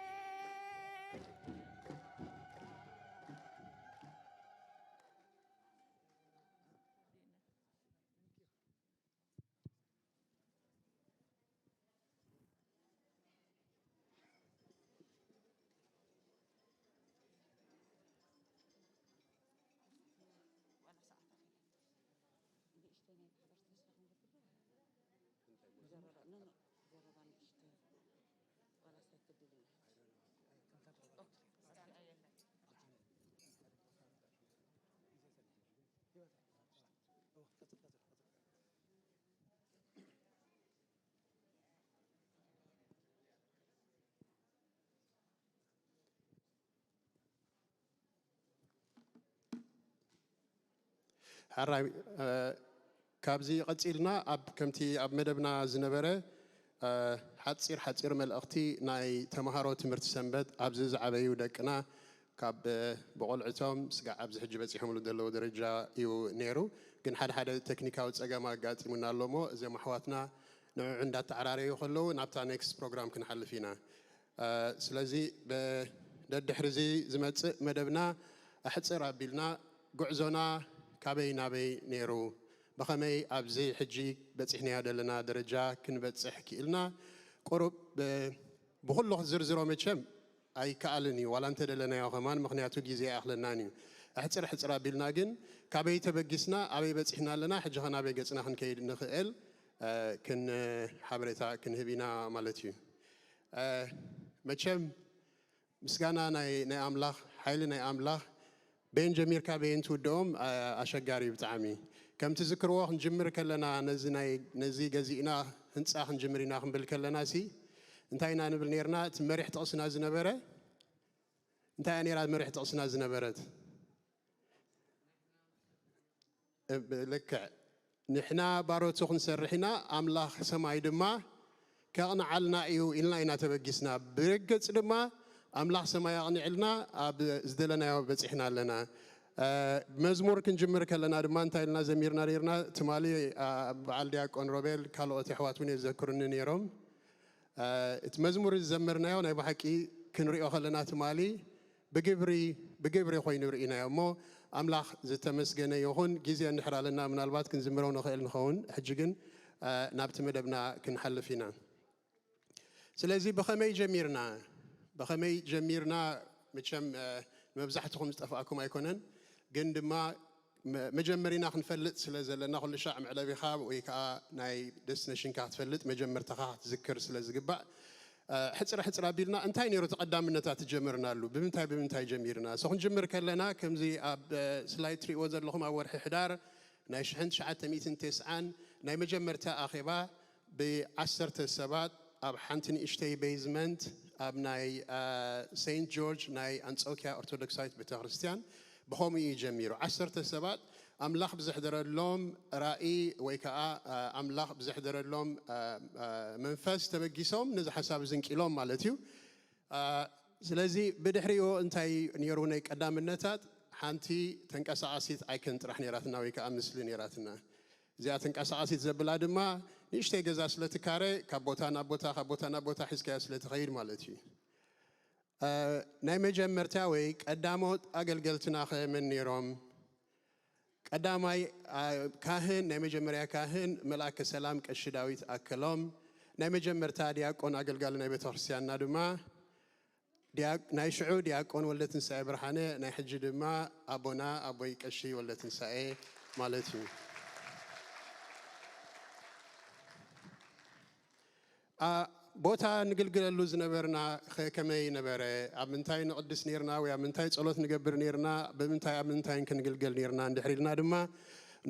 ሕራይ ካብዚ ቀፂልና ኣብ ከምቲ ኣብ መደብና ዝነበረ ሓፂር ሓፂር መልእኽቲ ናይ ተምሃሮ ትምህርቲ ሰንበት ኣብዚ ዝዓበዩ ደቅና ካብ ብቆልዕቶም ስጋዕ ኣብዚ ሕጂ በፂሖምሉ ዘለዉ ደረጃ እዩ ነይሩ። ግን ሓደ ሓደ ቴክኒካዊ ፀገም ኣጋጢሙና ኣሎ እሞ እዞም ኣሕዋትና ንዕዑ እንዳተዓራረዩ ከለዉ ናብታ ኔክስት ፕሮግራም ክንሓልፍ ኢና። ስለዚ ደድሕሪ እዚ ዝመፅእ መደብና ኣሕፅር ኣቢልና ጉዕዞና ካበይ ናበይ ነይሩ፣ ብኸመይ ኣብዚ ሕጂ በፂሕናዮ ዘለና ደረጃ ክንበፅሕ ክኢልና፣ ቁሩብ ብኩሉ ክትዝርዝሮ መቸም ኣይከኣልን እዩ፣ ዋላ እንተደለናዮ ከማን፣ ምኽንያቱ ግዜ ኣይኣኽለናን እዩ። ኣሕፅር ኣሕፅር ኣቢልና ግን ካበይ ተበጊስና ኣበይ በፂሕና ኣለና፣ ሕጂ ኸ ናበይ ገፅና ክንከይድ ንኽእል ክን ሓበሬታ ክንህብ ኢና ማለት እዩ። መቸም ምስጋና ናይ ኣምላኽ፣ ሓይሊ ናይ ኣምላኽ በየን ጀሚርካ በየን ትውድኦም ኣሸጋሪ እዩ ብጣዕሚ። ከም ትዝክርዎ ክንጅምር ከለና ነዚ ገዚእና ህንፃ ክንጅምር ኢና ክንብል ከለና ሲ እንታይ ኢና ንብል ነርና? እቲ መሪሕ ጥቕስና ዝነበረ እንታይ እያ ነራ መሪሕ ጥቕስና ዝነበረት? ልክዕ ንሕና ባሮቱ ክንሰርሕ ኢና ኣምላኽ ሰማይ ድማ ከቕንዓልና እዩ ኢልና ኢና ተበጊስና። ብርግጽ ድማ ኣምላኽ ሰማይ ኣቕኒዕልና ኣብ ዝደለናዮ በጺሕና ኣለና። መዝሙር ክንጅምር ከለና ድማ እንታይ ኢልና ዘሚርና ነርና? ትማሊ በዓል ዲያቆን ሮቤል ካልኦት ኣሕዋት እውን የዘክሩኒ ነይሮም። እቲ መዝሙር ዝዘመርናዮ ናይ ብሓቂ ክንሪኦ ከለና ትማሊ ብግብሪ ብግብሪ ኮይኑ ርኢናዮ እሞ ኣምላኽ ዝተመስገነ ይኹን። ግዜ እንድሕር ኣለና ምናልባት ክንዝምሮ ንኽእል ንኸውን። ሕጂ ግን ናብቲ መደብና ክንሓልፍ ኢና። ስለዚ ብኸመይ ጀሚርና ብኸመይ ጀሚርና መቸም ንመብዛሕትኹም ዝጠፍኣኩም ኣይኮነን፣ ግን ድማ መጀመሪና ክንፈልጥ ስለ ዘለና ኩሉ ሻዕ መዕለቢኻ ወይ ከዓ ናይ ደስቲነሽንካ ክትፈልጥ መጀመርታኻ ክትዝክር ስለ ዝግባእ ሕፅር ሕፅር ኣቢልና እንታይ ነይሩ ተቐዳምነታት ጀመርናሉ ብምንታይ ብምንታይ ጀሚርና እሶ ክንጅምር ከለና ከምዚ ኣብ ስላይ ትሪእዎ ዘለኹም ኣብ ወርሒ ሕዳር ናይ ሽሕን ትሽዓተ ሚእትን ተስዓን ናይ መጀመርታ ኣኼባ ብዓሰርተ ሰባት ኣብ ሓንቲ ንእሽተይ ቤዝመንት ኣብ ናይ ሴንት ጆርጅ ናይ ኣንጾኪያ ኦርቶዶክሳዊት ቤተክርስትያን ብኸምኡ እዩ ጀሚሩ። ዓሰርተ ሰባት ኣምላኽ ብዘሕደረሎም ራእይ ወይ ከዓ ኣምላኽ ብዘሕደረሎም መንፈስ ተበጊሶም ነዚ ሓሳብ ዝንቂሎም ማለት እዩ። ስለዚ ብድሕሪኡ እንታይ ነይሩ ናይ ቀዳምነታት ሓንቲ ተንቀሳቓሲት ኣይከን ጥራሕ ነይራትና ወይ ከዓ ምስሊ ነይራትና። እዚኣ ተንቀሳቓሲት ዘብላ ድማ ንእሽተይ ገዛ ስለ ትካረ ካብ ቦታ ናብ ቦታ ካብ ቦታ ናብ ቦታ ሒዝካያ ስለ ትኸይድ ማለት እዩ። እ፣ ናይ መጀመርታ ወይ ቀዳሞት ኣገልገልትና ከ መን ነይሮም? ቀዳማይ፣ እ፣ ካህን፣ ናይ መጀመርያ ካህን መልኣከ ሰላም ቀሺ ዳዊት ኣከሎም፣ ናይ መጀመርታ ዲያቆን ኣገልጋሊ ናይ ቤተክርስትያንና ድማ ዲያ-፣ ናይ ሽዑ ዲያቆን ወልደ ትንሳኤ ብርሃነ፣ ናይ ሕጂ ድማ ኣቦና ኣቦይ ቀሺ ወልደ ትንሳኤ ማለት እዩ። ኣ፣ ቦታ ንግልግለሉ ዝነበርና ኸ ከመይ ነበረ? ኣብ ምንታይ ንቕድስ ኔርና ወይ ኣብ ምንታይ ጸሎት ንገብር ኔርና? ብምንታይ ኣብ ምንታይን ክንግልገል ኔርና? እንድሕር ኢልና ድማ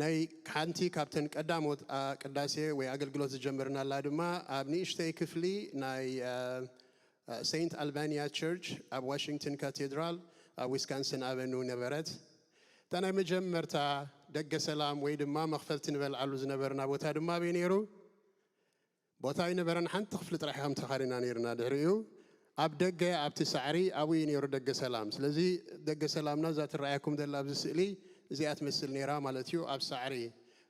ናይ ሓንቲ ካብተን ቀዳሞት፣ ኣ፣ ቅዳሴ ወይ ኣገልግሎት ዝጀመርናላ ድማ ኣብ ንእሽተይ ክፍሊ ናይ፣ ኣ፣ ኣ፣ ሴንት ኣልባንያ ቸርች ኣብ ዋሽንግተን ካቴድራል ኣብ ዊስካንሰን ኣቨኑ ነበረት። እታ ናይ መጀመርታ ደገ ሰላም ወይ ድማ መኽፈልቲ ንበልዓሉ ዝነበርና ቦታ ድማ ኣበይ ነይሩ? ቦታ ኣይነበረን፣ ሓንቲ ክፍሊ ጥራሕ ከም ተኻሪና ነይርና። ድሕሪኡ ኣብ ደገ ኣብቲ ሳዕሪ ኣብኡ እዩ ነይሩ ደገ ሰላም። ስለዚ ደገ ሰላምና እዛ ትረኣየኩም ዘላ ኣብዚ ስእሊ እዚኣ ትመስል ነይራ ማለት እዩ። ኣብ ሳዕሪ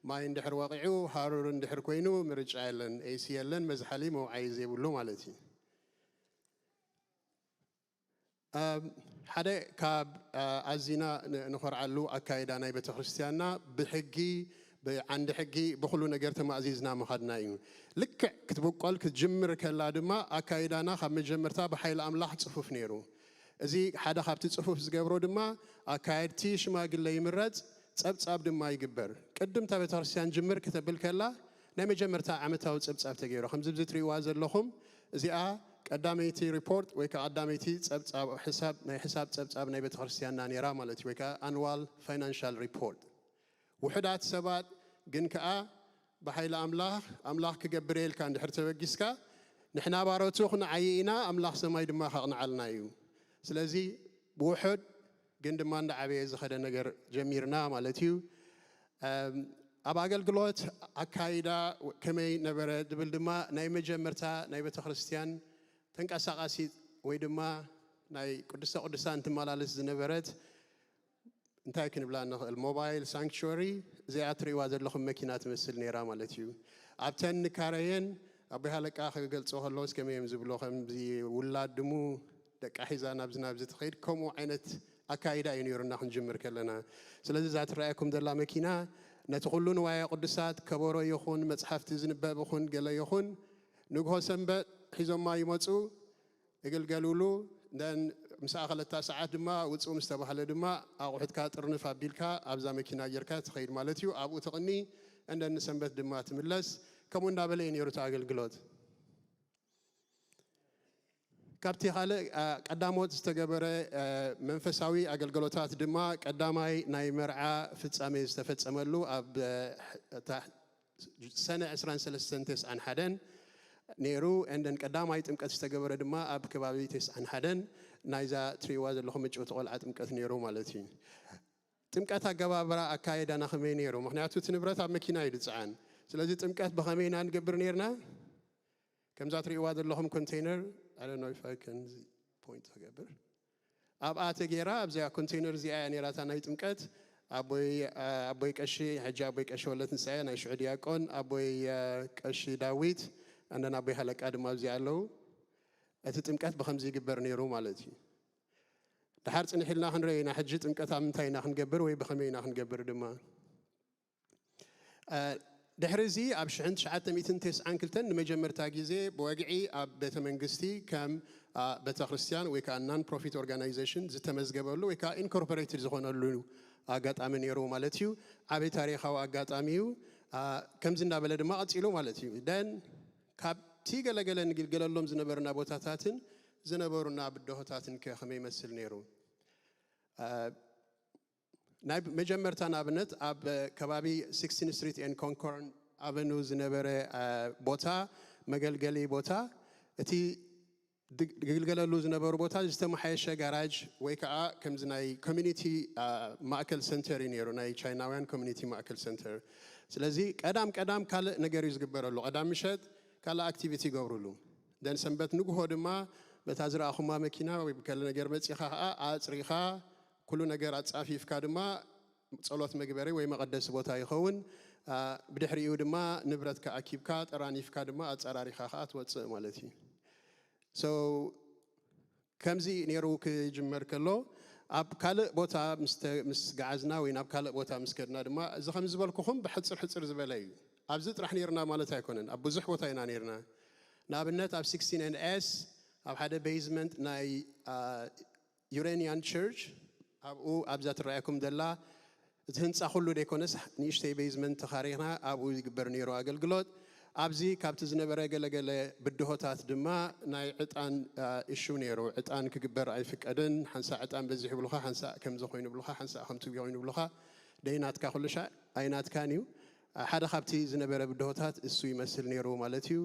ማይ እንድሕር ወቒዑ ሃሩር እንድሕር ኮይኑ ምርጫ የለን፣ ኤሲ የለን፣ መዝሓሊ መውዓዪ ዘይብሉ ማለት እዩ። ኣም፣ ሓደ ካብ፣ ኣ፣ ኣዚና ን-፣ ንኾርዓሉ ኣካይዳ ናይ ቤተክርስትያንና ብሕጊ፣ ብዓንዲ ሕጊ፣ ብኹሉ ነገር ተማእዚዝና ምኻድና እዩ። ልክዕ ክትብቆል ክትጅምር ከላ ድማ ኣካይዳና ካብ መጀመርታ ብሓይሊ ኣምላኽ ጽፉፍ ነይሩ። እዚ ሓደ ካብቲ ጽፉፍ ዝገብሮ ድማ ኣካየድቲ ሽማግለ ይምረጽ፣ ጸብጻብ ድማ ይግበር። ቅድም እታ ቤተክርስትያን ጅምር ክተብል ከላ ናይ መጀመርታ ዓመታዊ ጸብጻብ ተገይሩ። ከምዚ ኣብዚ ትርእይዋ ዘለኹም እዚኣ ቀዳመይቲ ሪፖርት ወይ ከዓ ቀዳመይቲ ጸብጻብ ሕሳብ፣ ናይ ሕሳብ ጸብጻብ ናይ ቤተክርስትያንና ነይራ ማለት እዩ፣ ወይ ከዓ ኣንዋል ፋይናንሻል ሪፖርት። ውሑዳት ሰባት ግን ከዓ ብሓይሊ ኣምላኽ፣ ኣምላኽ ክገብር ኢልካ እንድሕር ተበጊስካ፣ ንሕና ባሮቱ ክንዓዪ ኢና፣ ኣምላኽ ሰማይ ድማ ከቕንዓልና እዩ። ስለዚ ብውሑድ ግን ድማ እንዳዓበየ ዝኸደ ነገር ጀሚርና ማለት እዩ። እም፣ ኣብ ኣገልግሎት ኣካይዳ ከመይ ነበረ ዝብል ድማ ናይ መጀመርታ ናይ ቤተክርስትያን ተንቀሳቓሲት ወይ ድማ ናይ ቅድስተ ቅዱሳን ትመላለስ ዝነበረት እንታይ ክንብላ ንኽእል፣ ሞባይል ሳንክቹሪ፣ እዚኣ ትርእይዋ ዘለኹም መኪና ትመስል ነይራ ማለት እዩ። ኣብተን ንካረየን ኣቦይ ሃለቃ ክገልጾ ከለውስ ከመይ እዮም ዝብሎ፣ ከምዚ ውላድ ድሙ ደቃ ሒዛ ናብዚ ናብዚ ትኸይድ፣ ከምኡ ዓይነት ኣካይዳ እዩ ነይሩና ክንጅምር ከለና። ስለዚ እዛ ትረኣየኩም ዘላ መኪና ነቲ ኩሉ ንዋየ ቅዱሳት፣ ከበሮ ይኹን መጽሓፍቲ ዝንበብ ይኹን ገለ ይኹን ንግሆ ሰንበት ሒዞማ ይመጹ። እግልገልሉ። ደን ምስ ኣኸለታ ሰዓት ድማ ውፅኡ ምስ ተባህለ ድማ ኣቑሑትካ ጥርንፍ ኣቢልካ ኣብዛ መኪና ጌርካ ትኸይድ ማለት እዩ። ኣብኡ ትቕኒ፣ እንደን ንሰንበት ድማ ትምለስ። ከምኡ እንዳበለ እዩ ነይሩ እቲ ኣገልግሎት። ካብቲ ካልእ፣ አ፣ ቀዳሞት ዝተገበረ፣ አ፣ መንፈሳዊ ኣገልግሎታት ድማ ቀዳማይ ናይ መርዓ ፍጻሜ ዝተፈጸመሉ ኣብ፣ አ፣ እታ ሰነ ዕስራን ሰለስተን ተስዓን ሓደን ነይሩ። እንደን ቀዳማይ ጥምቀት ዝተገበረ ድማ ኣብ ከባቢ ተስዓን ሓደን ናይዛ ትርእይዋ ዘለኹም ምጭውቲ ቆልዓ ጥምቀት ነይሩ ማለት እዩ። ጥምቀት ኣገባብራ ኣካየዳና ከመይ ነይሩ? ምኽንያቱ እቲ ንብረት ኣብ መኪና እዩ ዝፀዓን። ስለዚ ጥምቀት ብኸመይ ኢና ንገብር ነይርና? ከምዛ ትርእይዋ ዘለኹም ኮንቴይነር፣ I don't know if I can point ክገብር። ኣብኣ ተገይራ፣ ኣብዚኣ ኮንቴይነር እዚኣ እያ ነይራታ ናይ ጥምቀት። ኣቦይ፣ ኣቦይ ቀሺ፣ ሕጂ ኣቦይ ቀሺ ወለት ንሳኤ፣ ናይ ሽዑ ዲያቆን፣ ኣቦይ፣ ቀሺ ዳዊት፣ እንደን ኣቦይ ሃለቃ ድማ ኣብዚኣ ኣለዉ። እቲ ጥምቀት ብኸምዚ ይግበር ነይሩ ማለት እዩ። ደሓር ጽንሕ ኢልና ክንርኢ ኢና፣ ሕጂ ጥምቀት ኣብ ምንታይ ኢና ክንገብር ወይ ብኸመይ ኢና ክንገብር ድማ። እ፣ ድሕሪ እዚ ኣብ ሽሕን ትሽዓተ ሚእትን ተስዓን ክልተን ንመጀመርታ ግዜ ብወግዒ ኣብ ቤተ መንግስቲ ከም፣ እ፣ ቤተ ክርስቲያን ወይ ከዓ ናን ፕሮፊት ኦርጋናይዜሽን ዝተመዝገበሉ ወይ ከዓ ኢንኮርፖሬትድ ዝኾነሉ ኣጋጣሚ ነይሩ ማለት እዩ። ዓብዪ ታሪኻዊ ኣጋጣሚ እዩ። እ፣ ከምዚ እንዳበለ ድማ ቀጺሉ ማለት እዩ። ደን ካብቲ ገለገለ ንግልገለሎም ዝነበርና ቦታታትን ዝነበሩና ብድሆታትን ከ ከመይ ይመስል ነይሩ? እ፣ ናይ መጀመርታ ንኣብነት ኣብ ከባቢ ሲክስቲን ስትሪት ኤን ኮንኮርን ኣቨኑ ዝነበረ፣ አ፣ ቦታ፣ መገልገሊ ቦታ፣ እቲ ድግ-፣ ድግልገለሉ ዝነበሩ ቦታ ዝተመሓየሸ ጋራጅ ወይ ከዓ ከምዚ ናይ ኮሚኒቲ፣ አ፣ ማእከል ሰንተር እዩ ነይሩ፣ ናይ ቻይናውያን ኮሚኒቲ ማእከል ሰንተር። ስለዚ ቀዳም ቀዳም ካልእ ነገር እዩ ዝግበረሉ። ቀዳም ምሸት ካልእ ኣክቲቪቲ ይገብሩሉ። ደን ሰንበት ንግሆ ድማ በታ ዝረኣኹማ መኪና ወይ ብከለ ነገር መጺኻ ከዓ ኣጽሪኻ ኩሉ ነገር ኣጻፊፍካ ድማ ጸሎት መግበሪ ወይ መቐደሲ ቦታ ይኸውን። አ፣ ብድሕሪኡ ድማ ንብረትካ ኣኪብካ ጠራኒፍካ ድማ ኣጸራሪኻ ከኣ ትወጽእ ማለት እዩ። So፣ ከምዚ ነይሩ ክጅመር ከሎ፣ ኣብ ካልእ ቦታ ምስ ተ-፣ ምስ ገዓዝና ወይ ናብ ካልእ ቦታ ምስ ከድና ድማ፣ እዚ ከም ዝበልኩኹም ብሕጽር ሕጽር ዝበለ እዩ። ኣብዚ ጥራሕ ነይርና ማለት ኣይኮነን፣ ኣብ ብዙሕ ቦታ ኢና ነይርና። ንኣብነት ኣብ ሲክስቲን ኤን ኤስ ኣብ ሓደ ቤዝመንት ናይ፣ አ፣ ዩሬኒያን ቸርች፣ ኣብኡ ኣብዛ ትረኣየኩም ዘላ እቲ ህንፃ ኩሉ ደይኮነስ ንእሽተይ ቤዝመንት ተኻሪና ኣብኡ ይግበር ነይሩ ኣገልግሎት። ኣብዚ ካብቲ ዝነበረ ገለገለ ብድሆታት ድማ ናይ ዕጣን፣ አ፣ ኢሹ ነይሩ። ዕጣን ክግበር ኣይፍቀድን። ሓንሳእ ዕጣን በዚሑ ይብሉኻ፣ ሓንሳእ ከምዚ ኮይኑ ይብሉኻ፣ ሓንሳእ ከምቲ ኮይኑ ይብሉኻ። ደይናትካ ኩሉ ሻዕ ኣይናትካን እዩ። አ፣ ሓደ ካብቲ ዝነበረ ብድሆታት እሱ ይመስል ነይሩ ማለት እዩ።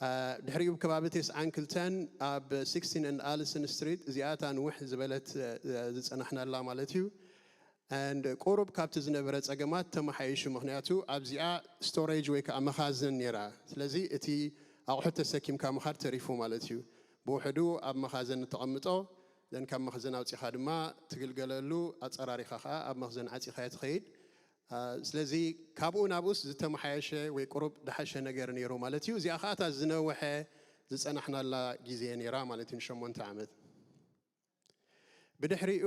አ፣ ድሕሪኡ ከባቢ ተስዓን ክልተን ኣብ ሲክስቲን ኤንድ ኣሊሰን ስትሪት፣ እዚኣ እታ ንውሕ ዝበለት፣ አ፣ ዝጸናሕናላ ማለት እዩ። And ቁሩብ ካብቲ ዝነበረ ጸገማት ተመሓይሹ፣ ምኽንያቱ ኣብዚኣ ስቶሬጅ ወይ ከዓ መኻዝን ነይራ። ስለዚ እቲ ኣቑሑት ተሰኪምካ ምኻድ ተሪፉ ማለት እዩ። ብውሕዱ ኣብ መኻዘን እተቐምጦ፣ then ካብ መኽዘን ኣውጺኻ ድማ ትግልገለሉ፣ ኣጸራሪኻ ከዓ ኣብ መኽዘን ዓጺኻዮ ትኸይድ። አ፣ ስለዚ ካብኡ ናብኡስ ዝተመሓየሸ ወይ ቁሩብ ድሓሸ ነገር ነይሩ ማለት እዩ። እዚኣ ከዓ እታ ዝነውሐ ዝጸናሕናላ ግዜ ነይራ ማለት እዩ፣ ንሸሞንተ ዓመት። ብድሕሪኡ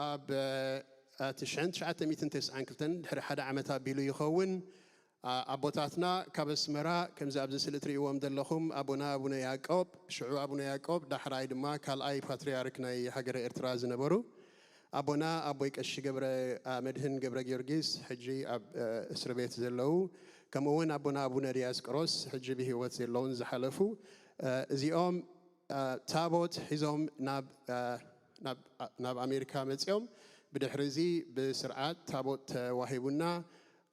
ኣብ፣ አ፣ ትሽዓን ትሽዓተ ሚእትን ተስዓን ክልተን፣ ድሕሪ ሓደ ዓመት ኣቢሉ ይኸውን፣ አ፣ ኣቦታትና ካብ ኣስመራ፣ ከምዚ ኣብዚ ስእሊ እትርእይዎም ዘለኹም፣ ኣቦና ኣቡነ ያዕቆብ፣ ሽዑ ኣቡነ ያዕቆብ፣ ዳሕራይ ድማ ካልኣይ ፓትርያርክ ናይ ሃገረ ኤርትራ ዝነበሩ፣ ኣቦና ኣቦይ ቀሺ ገብረ፣ አ፣ መድህን ገብረ ጊዮርጊስ፣ ሕጂ ኣብ፣ አ፣ እስሪ ቤት ዘለዉ፣ ከምኡ እውን ኣቦና ኣቡነ ዲያስቆሮስ፣ ሕጂ ብህይወት ዘለውን ዝሓለፉ፣ አ፣ እዚኦም፣ አ፣ ታቦት ሒዞም ናብ፣ አ፣ ናብ፣ አ፣ ናብ ኣሜሪካ መጺኦም። ብድሕሪ እዚ ብስርዓት ታቦት ተዋሂቡና፣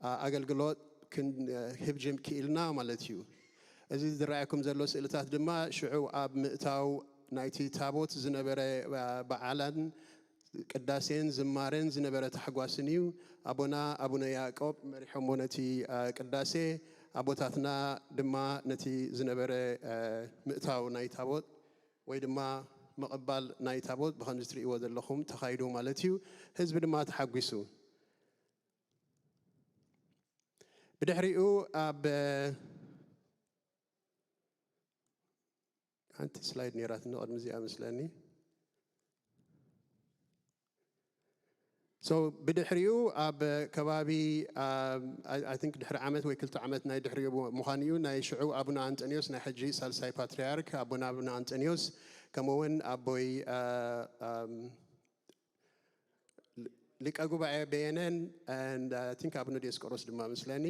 አ፣ ኣገልግሎት ክንህብ ጅም ክኢልና ማለት እዩ። እዚ ዝረኣየኩም ዘሎ ስእልታት ድማ ሽዑ ኣብ ምእታው ናይቲ ታቦት ዝነበረ፣ አ፣ በዓላን ቅዳሴን ዝማሬን ዝነበረ ታሕጓስን እዩ። ኣቦና ኣቡነ ያዕቆብ መሪሖሞ ነቲ፣ አ፣ ቅዳሴ፣ ኣቦታትና ድማ ነቲ ዝነበረ፣ አ፣ ምእታው ናይ ታቦት ወይ ድማ ምቕባል ናይ ታቦት ብኸምዚ ትርእይዎ ዘለኹም ተኻይዱ ማለት እዩ። ህዝቢ ድማ ተሓጒሱ። ብድሕሪኡ ኣብ፣ ሓንቲ ስላይድ ነይራትኒ ቅድሚ እዚኣ መስለኒ። So ብድሕሪኡ ኣብ ከባቢ፣ አ፣ I think ድሕሪ ዓመት ወይ ክልተ ዓመት ናይ ድሕሪኡ ምዃኑ እዩ፣ ናይ ሽዑ ኣቡነ ኣንጠንዮስ፣ ናይ ሕጂ ሳልሳይ ፓትርያርክ ኣቦና ኣቡነ ኣንጠንዮስ፣ ከምኡ እውን ኣቦይ፣ አ፣ ኣም፣ ሊቀ ጉባኤ በየነን፣ and I think ኣቡነ ዲዮስቆሮስ ድማ መስለኒ፣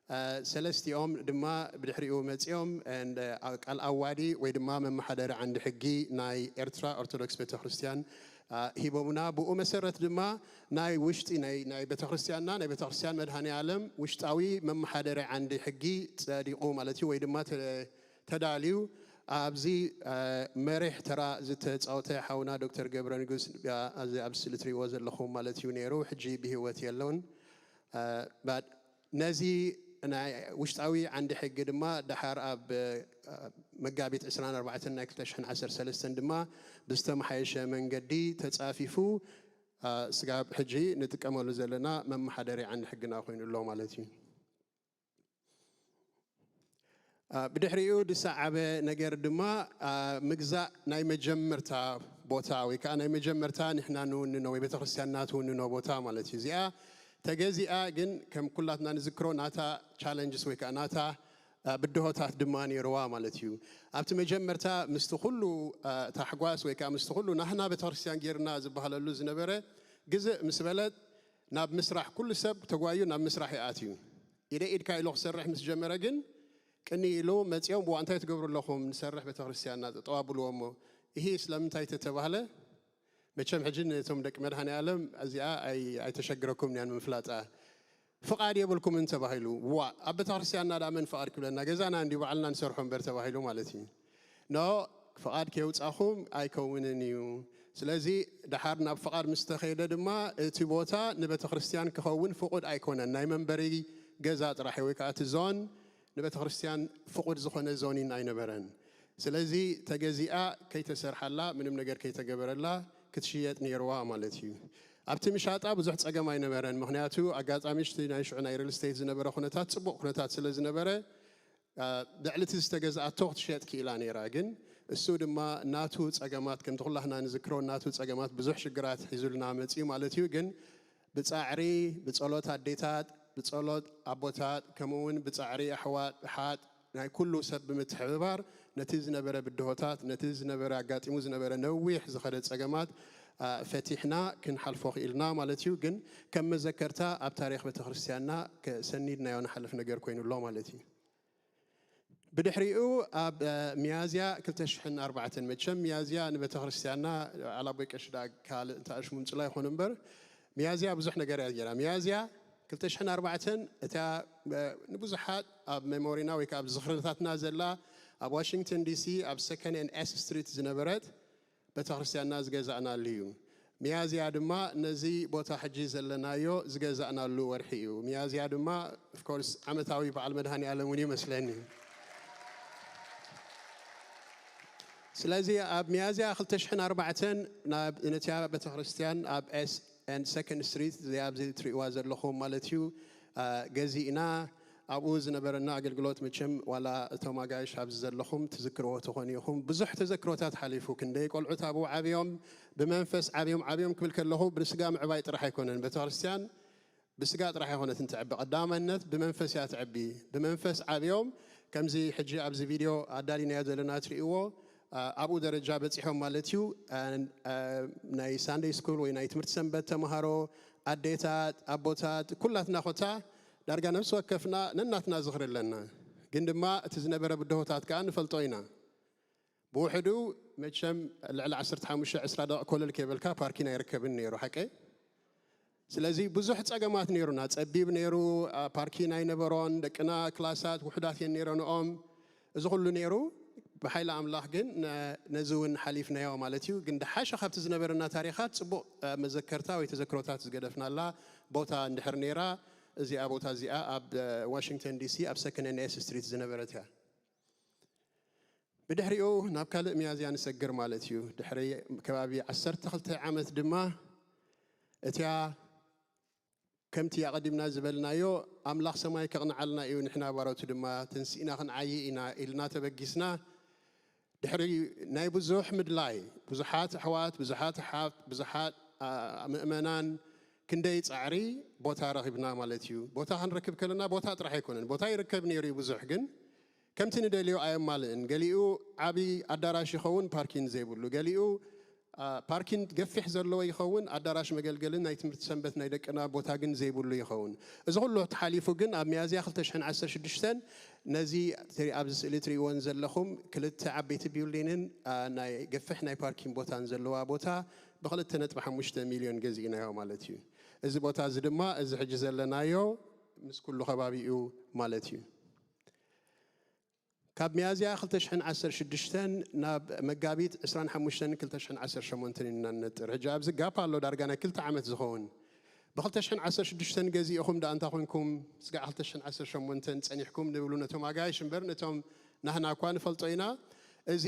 አ፣ ሰለስቲኦም ድማ ብድሕሪኡ መጺኦም፣ and፣ አ፣ ቃል ኣዋዲ ወይ ድማ መመሓደሪ ዓንዲ ሕጊ ናይ ኤርትራ ኦርቶዶክስ ቤተክርስትያን፣ አ፣ ሂቦምና። ብኡ መሰረት ድማ ናይ ውሽጢ ናይ፣ ናይ ቤተክርስትያንና፣ ናይ ቤተክርስትያን መድኃኔ ዓለም ውሽጣዊ መመሓደሪ ዓንዲ ሕጊ ጸዲቑ ማለት እዩ፣ ወይ ድማ ተ-፣ ተዳልዩ። ኣብዚ፣ አ፣ መሪሕ ተራ ዝተጻወተ ሓውና ዶክተር ገብረ ንጉስ፣ አ፣ ኣብዚ ኣብ ስእሊ ትርእይዎ ዘለኹም ማለት እዩ ነይሩ። ሕጂ ብህይወት የለውን። አ፣ but ነዚ ናይ ውሽጣዊ ዓንዲ ሕጊ ድማ ደሓር ኣብ፣ አ፣ መጋቢት ዕስራን ኣርባዕተን ናይ ክልተ ሽሕን ዓሰርተ ሰለስተን ድማ ብዝተመሓየሸ መንገዲ ተጻፊፉ፣ አ፣ ስጋብ ሕጂ ንጥቀመሉ ዘለና መመሓደሪ ዓንዲ ሕግና ኮይኑ ኣሎ ማለት እዩ። አ፣ ብድሕሪኡ ዝሰዓበ ነገር ድማ፣ አ፣ ምግዛእ ናይ መጀመርታ ቦታ ወይ ከዓ ናይ መጀመርታ ንሕና ንውንኖ ወይ ቤተክርስትያንና ትውንኖ ቦታ ማለት እዩ። እዚኣ ተገዚኣ ግን ከም ኩላትና ንዝክሮ ናታ ቻለንጅስ ወይ ከዓ ናታ፣ አ፣ ብድሆታት ድማ ነይርዋ ማለት እዩ። ኣብቲ መጀመርታ ምስቲ ኩሉ፣ አ፣ ታሕጓስ ወይ ከዓ ምስቲ ኩሉ ናህና ቤተክርስትያን ጌርና ዝበሃለሉ ዝነበረ ግዝእ ምስ በለት ናብ ምስራሕ ኩሉ ሰብ ተጓዩ ናብ ምስራሕ ይኣትዩ። ኢደ ኢድካ ኢሉ ክሰርሕ ምስ ጀመረ ግን ቅኒ ኢሉ መጺኦም፣ "ብዋ እንታይ ትገብሩ ኣለኹም? ንሰርሕ ቤተክርስትያንና" ጠጠው ኣብልዎ እሞ። "ይሄ ስለምንታይ?" ተተባህለ፣ መቸም ሕጂ ነቶም ደቂ መድኃኔ ዓለም እዚኣ ኣይ-፣ ኣይተሸግረኩም እያ ንምፍላጣ። "ፍቓድ የብልኩምን" ተባሂሉ። "ዋ፣ ኣብ ቤተክርስትያንና ደኣ መን ፍቓድ ክብለና? ገዛና እንዲዩ ባዕልና ንሰርሖ እምበር" ተባሂሉ ማለት እዩ። "ኖ፣ ፍቓድ ከየውጻኹም ኣይከውንን እዩ። ስለዚ ደሓር ናብ ፍቓድ ምስ ተኸይደ ድማ እቲ ቦታ ንቤተክርስትያን ክኸውን ፍቑድ ኣይኮነን። ናይ መንበሪ ገዛ ጥራሕ ወይ ከዓ እቲ ዞን ንቤተ ክርስቲያን ፍቑድ ዝኾነ ዞኒን ኣይነበረን። ስለዚ ተገዚኣ ከይተሰርሓላ፣ ምንም ነገር ከይተገበረላ ክትሽየጥ ነይርዋ ማለት እዩ። ኣብቲ ምሻጣ ብዙሕ ጸገም ኣይነበረን፣ ምኽንያቱ ኣጋጣሚ ሽቲ ናይ ሽዑ ናይ ሪል ስቴት ዝነበረ ኩነታት ጽቡቕ ኩነታት ስለ ዝነበረ፣ አ፣ ልዕሊ እቲ ዝተገዝኣቶ ክትሸጥ ክኢላ ነይራ። ግን እሱ ድማ ናቱ ጸገማት፣ ከምቲ ኩላህና ንዝክሮ፣ ናቱ ጸገማት ብዙሕ ሽግራት ሒዙልና መጺኡ ማለት እዩ። ግን ብጻዕሪ፣ ብጸሎት ኣዴታት፣ ብጸሎት ኣቦታት፣ ከምኡ እውን ብጻዕሪ ኣሕዋት፣ ኣሓት፣ ናይ ኩሉ ሰብ ብምትሕብባር ነቲ ዝነበረ ብድሆታት፣ ነቲ ዝነበረ፣ ኣጋጢሙ ዝነበረ ነዊሕ ዝኸደ ጸገማት፣ አ፣ ፈቲሕና ክንሓልፎ ክኢልና ማለት እዩ። ግን ከም መዘከርታ ኣብ ታሪኽ ቤተክርስትያንና ከ-፣ ሰኒድናዮ ንሓልፍ ነገር ኮይኑ ኣሎ ማለት እዩ። ብድሕሪኡ ኣብ፣ እ፣ ሚያዝያ ክልተ ሽሕን ኣርባዕተን፣ መቸም ሚያዝያ ንቤተክርስትያንና፣ ኣላቦይ ቀሺ ደኣ ካልእ እንተ ኣሽሙ ምጽላ ይኾኑ እምበር፣ ሚያዝያ ብዙሕ ነገር እያ ጌራ። ሚያዝያ ክልተ ሽሕን ኣርባዕተን እታ፣ እ፣ ንብዙሓት ኣብ ሜሞሪና ወይ ከኣ ኣብ ዝኽርታትና ዘላ፣ ኣብ ዋሽንግተን ዲሲ ኣብ ሰከንድ ኤንድ ኤስ ስትሪት ዝነበረት ቤተክርስትያንና ዝገዛእናሉ እዩ። ሚያዝያ ድማ ነዚ ቦታ ሕጂ ዘለናዮ ዝገዛእናሉ ወርሒ እዩ። ሚያዝያ ድማ፣ of course፣ ዓመታዊ በዓል መድኃኔ ዓለም እውን ይመስለኒ። ስለዚ ኣብ ሚያዝያ ክልተ ሽሕን ኣርባዕተን ናብ፣ ነቲያ ቤተክርስትያን ኣብ ኤስ ኤንድ ሰከንድ ስትሪት፣ እዚኣ ኣብዚ ትርእይዋ ዘለኹም ማለት እዩ፣ አ፣ ገዚእና፣ ኣብኡ ዝነበረና ኣገልግሎት መቸም ዋላ እቶም ኣጋይሽ ኣብዚ ዘለኹም ትዝክርዎ ትኾኑ ኢኹም። ብዙሕ ተዘክሮታት ሓሊፉ፣ ክንደይ ቆልዑት ኣብኡ ዓብዮም፣ ብመንፈስ ዓብዮም፣ ዓብዮም ክብል ከለኹ ብስጋ ምዕባይ ጥራሕ ኣይኮነን። ቤተክርስትያን ብስጋ ጥራሕ ኣይኮነትን ትዕቢ፣ ቀዳማይነት ብመንፈስ እያ ትዕቢ። ብመንፈስ ዓብዮም፣ ከምዚ ሕጂ ኣብዚ ቪድዮ ኣዳሊናዮ ዘለና ትርእይዎ፣ አ፣ ኣብኡ ደረጃ በጺሖም ማለት እዩ። አ፣ አ፣ ናይ ሳንደይ ስኩል ወይ ናይ ትምህርቲ ሰንበት ተምሃሮ፣ ኣዴታት፣ ኣቦታት፣ ኩላትና ኮታ ዳርጋ ነፍሲ ወከፍና ነናትና ዝኽሪ ኣለና። ግን ድማ እቲ ዝነበረ ብድሆታት ከኣ ንፈልጦ ኢና። ብውሕዱ መቸም ልዕሊ ዓሰርተ ሓሙሽተ ዕስራ ደቂቕ ኮለል ከይበልካ ፓርኪን ኣይርከብን ነይሩ፣ ሓቀይ? ስለዚ ብዙሕ ጸገማት ነይሩና። ጸቢብ ነይሩ፣ አ፣ ፓርኪን ኣይነበሮን፣ ደቅና ክላሳት ውሑዳት እየን ነይረንኦም። እዚ ኩሉ ነይሩ፣ ብሓይሊ ኣምላኽ ግን ነ-፣ ነዚ እውን ሓሊፍናዮ ማለት እዩ። ግን ደሓሸ ካብቲ ዝነበረና ታሪኻት ጽቡቕ፣ አ፣ መዘከርታ ወይ ተዘክሮታት ዝገደፍናላ ቦታ እንድሕር ነይራ፣ እዚኣ ቦታ እዚኣ ኣብ፣ አ፣ ዋሽንግተን ዲሲ ኣብ ሰከንድ ኤንድ ኤስ ስትሪት ዝነበረት እያ። ብድሕሪኡ ናብ ካልእ ሚያዝያ ንሰግር ማለት እዩ። ድሕሪ ከባቢ ዓሰርተ ክልተ ዓመት ድማ እቲያ ከምቲ ኣቐዲምና ዝበልናዮ ኣምላኽ ሰማይ ከቕንዓልና እዩ፣ ንሕና ባሮቱ ድማ ተንሲእና ክንዓዪ ኢና ኢልና ተበጊስና። ድሕሪ ናይ ብዙሕ ምድላይ፣ ብዙሓት ኣሕዋት፣ ብዙሓት ኣሓት፣ ብዙሓት፣ አ፣ ምእመናን፣ ክንደይ ጻዕሪ ቦታ ረኺብና ማለት እዩ። ቦታ ክንረክብ ከለና ቦታ ጥራሕ ኣይኮነን፣ ቦታ ይርከብ ነይሩ እዩ ብዙሕ፣ ግን ከምቲ ንደልዮ ኣየማልእን። ገሊኡ ዓቢ ኣዳራሽ ይኸውን ፓርኪን ዘይብሉ፣ ገሊኡ፣ አ፣ ፓርኪን ገፊሕ ዘለዎ ይኸውን፣ ኣዳራሽ መገልገልን ናይ ትምህርቲ ሰንበት ናይ ደቅና ቦታ ግን ዘይብሉ ይኸውን። እዚ ኩሉ ተሓሊፉ ግን ኣብ ሚያዝያ ክልተ ሽሕን ዓሰርተ ሽዱሽተን ነዚ ትሪ-፣ ኣብዚ ስእሊ ትርእይወን ዘለኹም ክልተ ዓበይቲ ቢልዲንን፣ አ፣ ናይ ገፊሕ ናይ ፓርኪን ቦታን ዘለዋ ቦታ ብክልተ ነጥቢ ሓሙሽተ ሚልዮን ገዚእናዮ ማለት እዩ። እዚ ቦታ እዚ ድማ እዚ ሕጂ ዘለናዮ ምስ ኩሉ ከባቢኡ ማለት እዩ። ካብ ሚያዝያ ክልተ ሽሕን ዓሰርተ ሽዱሽተን ናብ መጋቢት ዕስራን ሓሙሽተን ክልተ ሽሕን ዓሰርተ ሸሞንተን ኢና ንነጥር። ሕጂ ኣብዚ ጋፕ ኣሎ፣ ዳርጋ ናይ ክልተ ዓመት ዝኸውን። ብ ክልተ ሽሕን ዓሰርተ ሽዱሽተን ገዚእኹም ደኣ እንታ ኮንኩም፣ ስጋዕ ክልተ ሽሕን ዓሰርተ ሸሞንተን ጸኒሕኩም ንብሉ ነቶም ኣጋይሽ እምበር፣ ነቶም ናህና እኳ ንፈልጦ ኢና። እዚ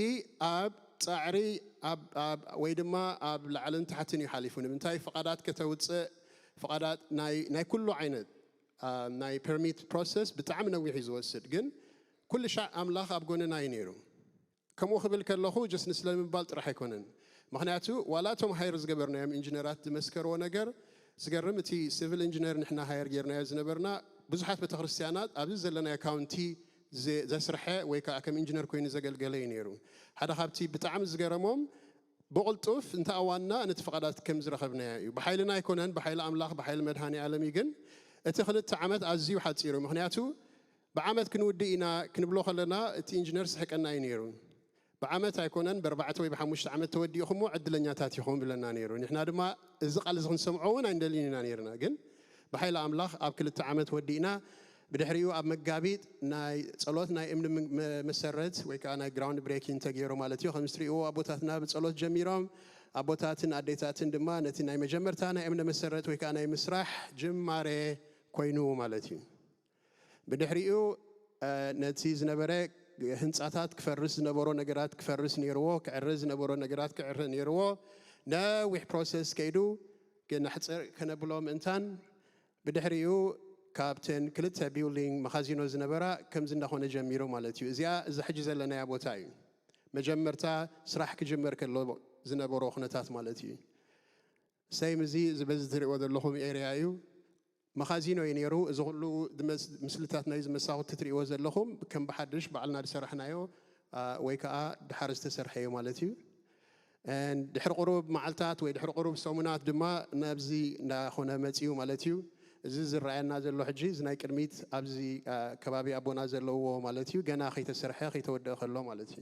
ኣብ ጻዕሪ፣ ኣብ፣ ኣብ፣ ወይ ድማ ኣብ ላዕልን ታሕትን እዩ ሓሊፉ። ንምንታይ ፍቓዳት ከተውጽእ፣ ፍቓዳት ናይ፣ ናይ ኩሉ ዓይነት፣ አ፣ ናይ ፐርሚት ፕሮሰስ ብጣዕሚ ነዊሕ እዩ ዝወስድ፣ ግን ኩሉ ሻዕ ኣምላኽ ኣብ ጎንና እዩ ነይሩ። ከምኡ ክብል ከለኹ ጀስት ንስለ ምባል ጥራሕ ኣይኮነን። ምኽንያቱ ዋላ እቶም ሃየር ዝገበርናዮም ኢንጂነራት ዝመስከርዎ ነገር ዝገርም፣ እቲ ሲቪል ኢንጂነር ንሕና ሃየር ጌርናዮ ዝነበርና ብዙሓት ቤተክርስትያናት ኣብዚ ዘለናዮ ካውንቲ ዘ-፣ ዘስርሐ ወይ ከዓ ከም ኢንጂነር ኮይኑ ዘገልገለ እዩ ነይሩ። ሓደ ካብቲ ብጣዕሚ ዝገረሞም ብቕልጡፍ እንተ ኣዋንና ነቲ ፍቓዳት ከም ዝረኸብናዮ እዩ። ብሓይልና ኣይኮነን፣ ብሓይሊ ኣምላኽ፣ ብሓይሊ መድሃኔ ዓለም እዩ። ግን እቲ ክልተ ዓመት ኣዝዩ ሓጺሩ። ምኽንያቱ ብዓመት ክንውድእ ኢና ክንብሎ ከለና እቲ ኢንጂነር ስሕቀና እዩ ነይሩ። ብዓመት ኣይኮነን፣ ብኣርባዕተ ወይ ብሓሙሽተ ዓመት ተወዲእኹሞ ዕድለኛታት ኢኹም ይብለና ነይሩ። ንሕና ድማ እዚ ቃል እዚ ክንሰምዖ እውን ኣይንደልን ኢና ነይርና። ግን ብሓይሊ ኣምላኽ ኣብ ክልተ ዓመት ወዲእና። ብድሕሪኡ ኣብ መጋቢት ናይ ጸሎት ናይ እምኒ ም-፣ መ-፣ መሰረት ወይ ከዓ ናይ ግራውንድ ብሬኪንግ ተገይሩ ማለት እዩ። ከም እትርእይዎ ኣቦታትና ብጸሎት ጀሚሮም፣ ኣቦታትን ኣዴታትን ድማ ነቲ ናይ መጀመርታ ናይ እምኒ መሰረት ወይ ከዓ ናይ ምስራሕ ጅማሬ ኮይኑ ማለት እዩ። ብድሕሪኡ፣ እ፣ ነቲ ዝነበረ ህንጻታት ክፈርስ ዝነበሮ ነገራት ክፈርስ ነይርዎ፣ ክዕረ ዝነበሮ ነገራት ክዕረ ነይርዎ። ነዊሕ ፕሮሰስ ከይዱ፣ ግን ኣሕጽር ከነብሎ ምእንታን፣ ብድሕሪኡ ካብተን ክልተ ቢልዲንግ መኻዚኖ ዝነበራ ከምዚ እንዳኾነ ጀሚሩ ማለት እዩ። እዚኣ እዛ ሕጂ ዘለናያ ቦታ እዩ። መጀመርታ ስራሕ ክጅመር ከሎ ዝነበሮ ኩነታት ማለት እዩ። ሰይም እዚ በዚ ትሪእዎ ዘለኹም ኤርያ እዩ። መኻዚኖ እዩ ነይሩ። እዚ ኩሉ ምስልታት ናይ ዝመሳኹት ትሪእዎ ዘለኹም ከም ብሓድሽ ባዕልና ዝሰራሕናዮ ወይ ከዓ ድሓር ዝተሰርሐ እዩ ማለት እዩ። ድሕሪ ቁሩብ መዓልታት ወይ ድሕሪ ቁሩብ ሰሙናት ድማ ናብዚ እንዳኾነ መፂኡ ማለት እዩ። እዚ ዝረኣየና ዘሎ ሕጂ እዚ ናይ ቅድሚት ኣብዚ ከባቢ ኣቦና ዘለዎ ማለት እዩ፣ ገና ከይተሰርሐ ከይተወደአ ከሎ ማለት እዩ።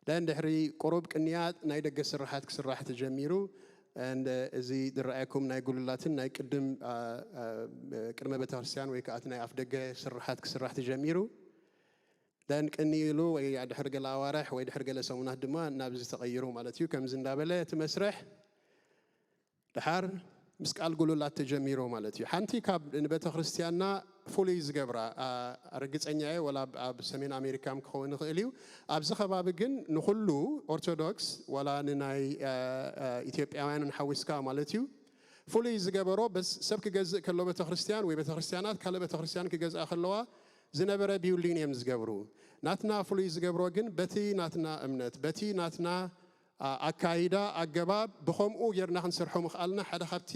ደን ድሕሪ ቁሩብ ቅንያት ናይ ደገ ስራሓት ክስራሕ ተጀሚሩ። እዚ ዝረኣየኩም ናይ ጉልላትን ናይ ቅድም ቅድመ ቤተክርስትያን ወይ ከዓ ናይ ኣፍ ደገ ስራሓት ክስራሕ ተጀሚሩ። ደን ቅንይሉ ወይ ድሕሪ ገለ ኣዋርሕ ወይ ድሕሪ ገለ ሰሙናት ድማ ናብዚ ተቐይሩ ማለት እዩ። ከምዚ እንዳበለ እቲ መስርሕ ድሓር ምስ ቃል ጉሉላት ተጀሚሩ ማለት እዩ። ሓንቲ ካብ ንቤተ ክርስቲያንና ፍሉይ ዝገብራ ርግፀኛ እየ፣ ወላ ኣብ ሰሜን ኣሜሪካ ክኸውን ይኽእል እዩ። ኣብዚ ከባቢ ግን ንኩሉ ኦርቶዶክስ ወላ ንናይ ኢትዮጵያውያን ሓዊስካ ማለት እዩ ፍሉይ ዝገበሮ ሰብ ክገዝእ ከሎ ቤተክርስትያን ወይ ቤተክርስትያናት ካልእ ቤተክርስትያን ክገዝኣ ከለዋ ዝነበረ ቢውልዲን እዮም ዝገብሩ። ናትና ፍሉይ ዝገብሮ ግን በቲ ናትና እምነት በቲ ናትና ኣካይዳ ኣገባብ ብኸምኡ ጌርና ክንሰርሖ ምኽኣልና ሓደ ካብቲ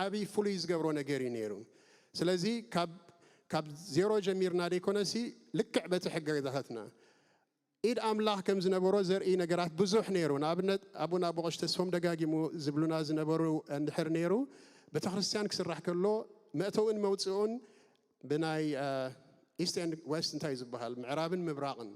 ዓብዪ ፍሉይ ዝገብሮ ነገር እዩ ነይሩ። ስለዚ ካብ ዜሮ ጀሚርና ደይኮነሲ ልክዕ በቲ ሕገ ገዛታትና ኢድ ኣምላኽ ከም ዝነበሮ ዘርኢ ነገራት ብዙሕ ነይሩ። ንኣብነት ኣቡነ ኣቦቆሽ ተስፎም ደጋጊሙ ዝብሉና ዝነበሩ እንድሕር ነይሩ ቤተክርስትያን ክስራሕ ከሎ መእተውን መውፅኡን ብናይ ኢስት ኤንድ ዌስት እንታይ ዝበሃል ምዕራብን ምብራቕን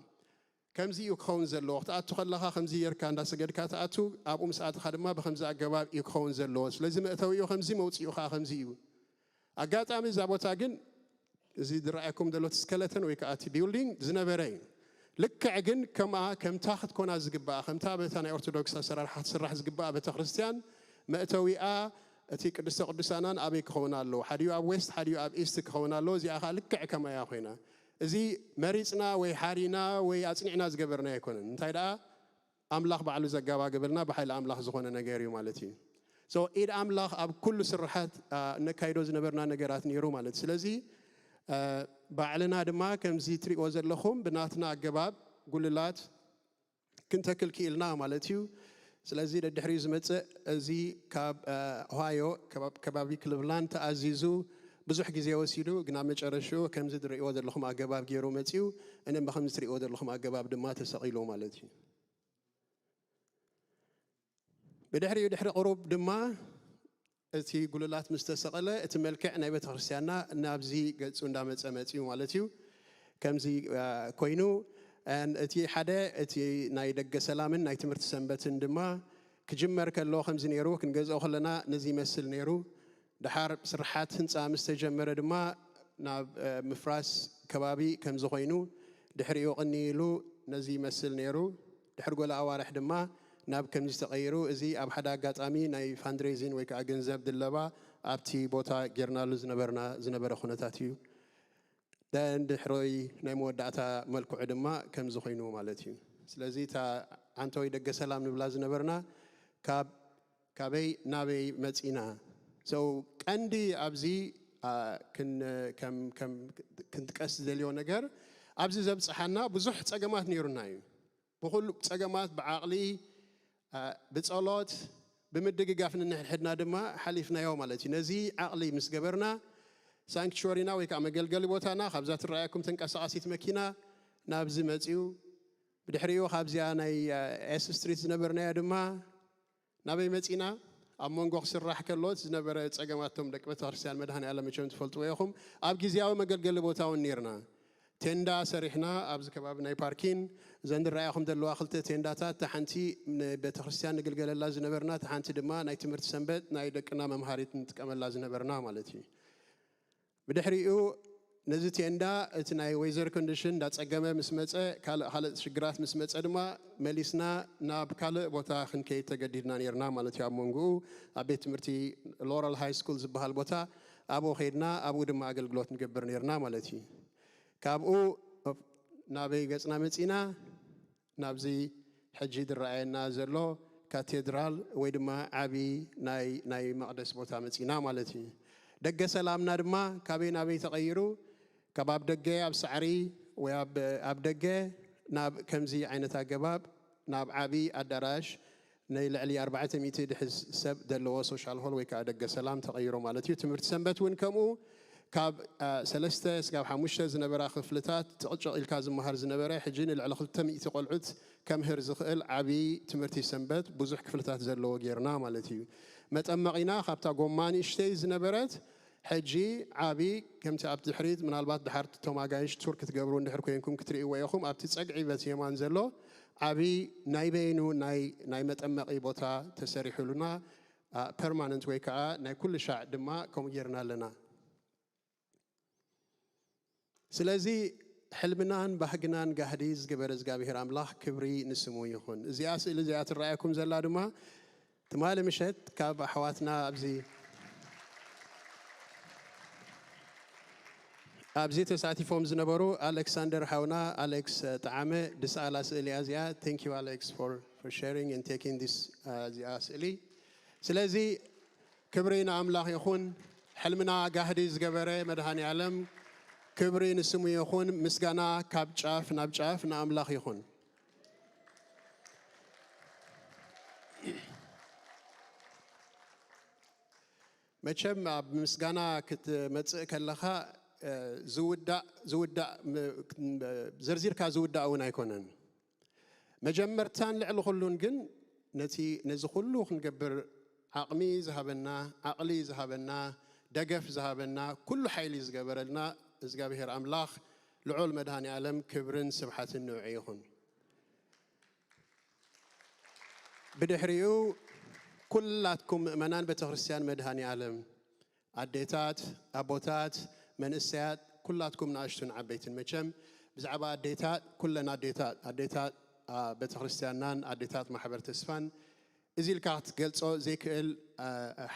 ከምዚ እዩ ክኸውን ዘለዎ። ክትኣቱ ከለኻ ከምዚ ጌርካ እንዳሰገድካ ትኣቱ፣ ኣብኡ ምስ ኣተኻ ድማ ብከምዚ ኣገባብ እዩ ክኸውን ዘለዎ። ስለዚ መእተዊኡ ከምዚ መውፅኡ ከዓ ከምዚ እዩ። ኣጋጣሚ እዛ ቦታ ግን እዚ ዝረኣየኩም ዘሎ እቲ ስከለተን ወይ ከዓ እቲ ቢውልዲንግ ዝነበረ እዩ። ልክዕ ግን ከምኣ ከምታ ክትኮና ዝግባኣ ከምታ በታ ናይ ኦርቶዶክስ ኣሰራርሓ ክትስራሕ ዝግባኣ ቤተክርስትያን መእተዊኣ እቲ ቅድስተ ቅዱሳናን ኣበይ ክኸውን ኣለዎ? ሓዲኡ ኣብ ዌስት ሓዲኡ ኣብ ኢስት ክኸውን ኣለዎ። እዚኣ ከዓ ልክዕ ከምኣ እያ ኮይና። እዚ መሪፅና ወይ ሓሪና ወይ ኣፅኒዕና ዝገበርና ኣይኮነን። እንታይ ደኣ ኣምላኽ ባዕሉ ዘጋባግበልና ብሓይሊ ኣምላኽ ዝኾነ ነገር እዩ ማለት እዩ። ኢድ ኣምላኽ ኣብ ኩሉ ስርሓት እነካይዶ ዝነበርና ነገራት ነይሩ ማለት። ስለዚ ባዕልና ድማ ከምዚ ትሪእዎ ዘለኹም ብናትና ኣገባብ ጉልላት ክንተክል ክኢልና ማለት እዩ። ስለዚ ደድሕሪኡ ዝመፅእ እዚ ካብ ኦሃዮ ከባቢ ክሊቭላንድ ተኣዚዙ ብዙሕ ግዜ ወሲዱ፣ ግን ኣብ መጨረሽኡ ከምዚ ትሪእዎ ዘለኹም ኣገባብ ገይሩ መፂኡ። እንም ብከምዚ ትሪእዎ ዘለኹም ኣገባብ ድማ ተሰቒሉ ማለት እዩ። ብድሕሪኡ ድሕሪ ቁሩብ ድማ እቲ ጉልላት ምስ ተሰቐለ እቲ መልክዕ ናይ ቤተክርስትያንና ናብዚ ገፁ እንዳመፀ መፅዩ ማለት እዩ። ከምዚ ኮይኑ እቲ ሓደ እቲ ናይ ደገ ሰላምን ናይ ትምህርቲ ሰንበትን ድማ ክጅመር ከሎ ከምዚ ነይሩ፣ ክንገዝኦ ከለና ነዚ ይመስል ነይሩ። ድሓር ስርሓት ህንፃ ምስ ተጀመረ ድማ ናብ ምፍራስ ከባቢ ከምዚ ኮይኑ ድሕሪኡ ቅኒ ኢሉ ነዚ ይመስል ነይሩ። ድሕሪ ጎለ ኣዋርሕ ድማ ናብ ከምዚ ተቐይሩ። እዚ ኣብ ሓደ ኣጋጣሚ ናይ ፋንድሬዚን ወይ ከዓ ገንዘብ ድለባ ኣብቲ ቦታ ጌርናሉ ዝነበርና ዝነበረ ኩነታት እዩ። ደን ድሕሮይ ናይ መወዳእታ መልክዑ ድማ ከምዚ ኮይኑ ማለት እዩ። ስለዚ እታ ዓንተወይ ደገ ሰላም ንብላ ዝነበርና ካብ ካበይ ናበይ መፂና? So ቀንዲ ኣብዚ ክንጥቀስ ዝደልዮ ነገር ኣብዚ ዘብፅሓና ብዙሕ ፀገማት ነይሩና እዩ። ብኩሉ ፀገማት ብዓቕሊ ብፀሎት ብምድግጋፍ ንንሕድሕድና ድማ ሓሊፍናዮ ማለት እዩ። ነዚ ዓቕሊ ምስ ገበርና ሳንክቹሪና ወይ ከዓ መገልገሊ ቦታና ካብዛ ትረኣየኩም ተንቀሳቃሲት መኪና ናብዚ መፅዩ። ብድሕሪኡ ካብዚኣ ናይ ኤስ ስትሪት ዝነበርናዮ ድማ ናበይ መፂና? ኣብ መንጎ ክስራሕ ከሎ ዝነበረ ፀገማቶም ደቂ ቤተክርስትያን መድሃኒ ኣለም መቸም ትፈልጥዎ ኢኹም። ኣብ ግዜያዊ መገልገሊ ቦታ እውን ነርና ቴንዳ ሰሪሕና ኣብዚ ከባቢ ናይ ፓርኪን እዘን ዝረኣያኹም ዘለዋ ክልተ ቴንዳታት፣ እታ ሓንቲ ንቤተክርስትያን ንግልገለላ ዝነበርና፣ እታ ሓንቲ ድማ ናይ ትምህርቲ ሰንበት ናይ ደቅና መምሃሪት ንጥቀመላ ዝነበርና ማለት እዩ። ብድሕሪኡ ነዚ ቴንዳ እቲ ናይ ወይዘር ኮንዲሽን እንዳፀገመ ምስ መፀ፣ ካልእ ካልእ ሽግራት ምስ መፀ ድማ መሊስና ናብ ካልእ ቦታ ክንከይድ ተገዲድና ነርና ማለት እዩ። ኣብ መንጎኡ ኣብ ቤት ትምህርቲ ሎረል ሃይ ስኩል ዝበሃል ቦታ ኣብኡ ከይድና ኣብኡ ድማ ኣገልግሎት ንገብር ነርና ማለት እዩ። ካብኡ ናበይ ገፅና መፂና? ናብዚ ሕጂ ዝረኣየና ዘሎ ካቴድራል ወይ ድማ ዓቢ ናይ ናይ መቕደስ ቦታ መጺና ማለት እዩ። ደገ ሰላምና ድማ ካበይ ናበይ ተቐይሩ? ካብ ኣብ ደገ ኣብ ሳዕሪ ወይ ኣብ ደገ ናብ ከምዚ ዓይነት ኣገባብ ናብ ዓቢ ኣዳራሽ ናይ ልዕሊ ኣርባዕተ ሚእቲ ድሕዝ ሰብ ዘለዎ ሶሻል ሆል ወይ ከዓ ደገ ሰላም ተቐይሮ ማለት እዩ። ትምህርቲ ሰንበት እውን ከምኡ ካብ ሰለስተ ስጋብ ሓሙሽተ ዝነበራ ክፍልታት ትቕጭቕ ኢልካ ዝመሃር ዝነበረ ሕጂ ንልዕሊ ክልተ ሚእቲ ቆልዑት ከምህር ዝኽእል ዓቢ ትምህርቲ ሰንበት ብዙሕ ክፍልታት ዘለዎ ጌርና ማለት እዩ። መጠመቒና ካብታ ጎማ ንእሽተይ ዝነበረት ሕጂ ዓቢ ከምቲ ኣብ ድሕሪት ምናልባት ድሓር እቶም ኣጋይሽ ቱር ክትገብሩ እንድሕር ኮይንኩም ክትርእይዎ ኢኹም ኣብቲ ጸግዒ በቲ የማን ዘሎ ዓቢ ናይ በይኑ ናይ መጠመቒ ቦታ ተሰሪሑሉና ፐርማነንት ወይ ከዓ ናይ ኩሉ ሻዕ ድማ ከምኡ ጌርና ኣለና። ስለዚ ሕልምናን ባህግናን ጋህዲ ዝገበረ እግዚኣብሔር ኣምላኽ ክብሪ ንስሙ ይኹን። እዚኣ ስእሊ እዚኣ ትረኣየኩም ዘላ ድማ ትማሊ ምሸት ካብ ኣሕዋትና ኣብዚ ኣብዚ ተሳቲፎም ዝነበሩ ኣሌክሳንደር ሓውና ኣሌክስ ጠዓመ ድስኣላ ስእሊ እያ እዚኣ። Thank you Alex for for sharing and taking this እዚኣ ስእሊ። ስለዚ ክብሪ ንኣምላኽ ይኹን። ሕልምና ጋህዲ ዝገበረ መድሃኒ ዓለም ክብሪ ንስሙ ይኹን። ምስጋና ካብ ጫፍ ናብ ጫፍ ንኣምላኽ ይኹን። መቸም ኣብ ምስጋና ክትመጽእ ከለኻ ዝውዳእ ዝውዳእ ዘርዚርካ ዝውዳእ እውን ኣይኮነን። መጀመርታን ልዕሊ ኩሉን ግን ነቲ ነዚ ኩሉ ክንገብር ዓቕሚ ዝሃበና፣ ዓቕሊ ዝሃበና፣ ደገፍ ዝሃበና፣ ኩሉ ሓይሊ ዝገበረልና እግዚኣብሔር ኣምላኽ ልዑል መድሃኒ ዓለም ክብርን ስብሓትን ንዑ ይኹን። ብድሕሪኡ ኩላትኩም ምእመናን ቤተክርስትያን መድሃኒ ዓለም ኣዴታት፣ ኣቦታት፣ መንእሰያት፣ ኩላትኩም ንኣሽቱን ዓበይትን መቸም ብዛዕባ ኣዴታት፣ ኩለን ኣዴታት፣ ኣዴታት ቤተክርስትያንናን ኣዴታት ማሕበር ተስፋን እዚ ኢልካ ክትገልጾ ዘይክእል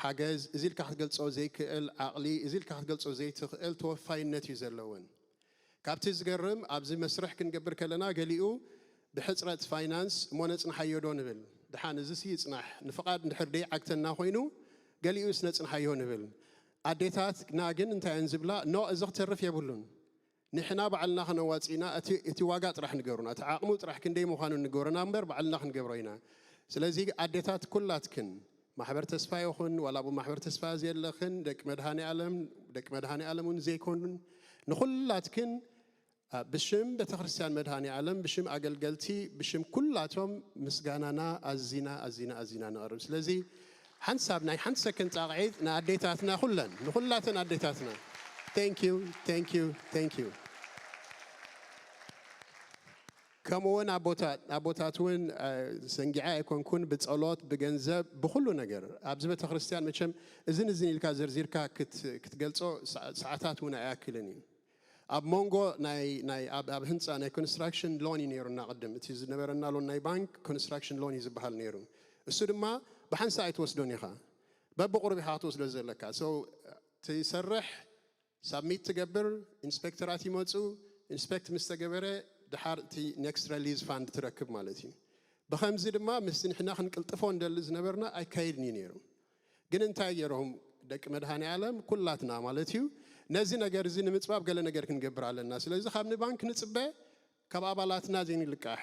ሓገዝ፣ እዚ ኢልካ ክትገልጾ ዘይክእል ዓቕሊ፣ እዚ ኢልካ ክትገልጾ ዘይትኽእል ተወፋይነት እዩ ዘለውን። ካብቲ ዝገርም ኣብዚ መስርሕ ክንገብር ከለና ገሊኡ ብሕፅረት ፋይናንስ እሞ ነፅንሓዮ ዶ ንብል። ድሓን እዚሲ ይፅናሕ ንፍቓድ እንድሕር ደይዓግተና ኮይኑ ገሊኡስ ነፅንሓዮ ንብል። ኣዴታትና ግን እንታይ እየን ዝብላ? ኖ እዚ ክተርፍ የብሉን። ንሕና ባዕልና ከነዋፅእና እቲ ዋጋ ጥራሕ ንገሩና፣ እቲ ዓቕሙ ጥራሕ ክንደይ ምዃኑ ንገሩና እምበር ባዕልና ክንገብሮ ኢና። ስለዚ ኣዴታት ኩላትክን ማሕበር ተስፋ ይኹን ዋላ ኣብ ማሕበር ተስፋ ዘለኽን ደቂ መድሃኒ ዓለም ደቂ መድሃኒ ዓለም እውን ዘይኮኑን ንኹላትክን ብሽም ቤተክርስትያን መድሃኒ ዓለም ብሽም ኣገልገልቲ ብሽም ኩላቶም ምስጋናና ኣዚና ኣዚና ኣዚና ነቕርብ። ስለዚ ሓንሳብ ናይ ሓንቲ ሰከንድ ጣቕዒት ንኣዴታትና ኩለን ንኹላተን ኣዴታትና thank you thank you thank you። ከምኡ እውን ኣቦታት ኣቦታት እውን ሰንጊዓ ኣይኮንኩን ብፀሎት ብገንዘብ ብኩሉ ነገር ኣብዚ ቤተክርስትያን መቸም እዝን እዝን ኢልካ ዘርዚርካ ክትገልፆ ሰዓታት እውን ኣይኣክልን እዩ። ኣብ መንጎ ናይ ኣብ ህንፃ ናይ ኮንስትራክሽን ሎን እዩ ነይሩና ቅድም እቲ ዝነበረና ሎን ናይ ባንክ ኮንስትራክሽን ሎን እዩ ዝበሃል ነይሩ። እሱ ድማ ብሓንሳ ኣይትወስዶን ኢኻ በብቁሩብ ኢኻ ክትወስዶ ዘለካ ትሰርሕ ሳብሚት ትገብር ኢንስፔክተራት ይመፁ ኢንስፔክት ምስ ተገበረ ድሓር እቲ ኔክስት ሪሊዝ ፋንድ ትረክብ ማለት እዩ። ብኸምዚ ድማ ምስቲ ንሕና ክንቅልጥፎ እንደሊ ዝነበርና ኣይካየድን እዩ ነይሩ። ግን እንታይ ገይሮም ደቂ መድሃኒ ዓለም ኩላትና ማለት እዩ ነዚ ነገር እዚ ንምፅባብ ገለ ነገር ክንገብር ኣለና። ስለዚ ካብ ንባንክ ንፅበ ካብ ኣባላትና ዘይንልቃሕ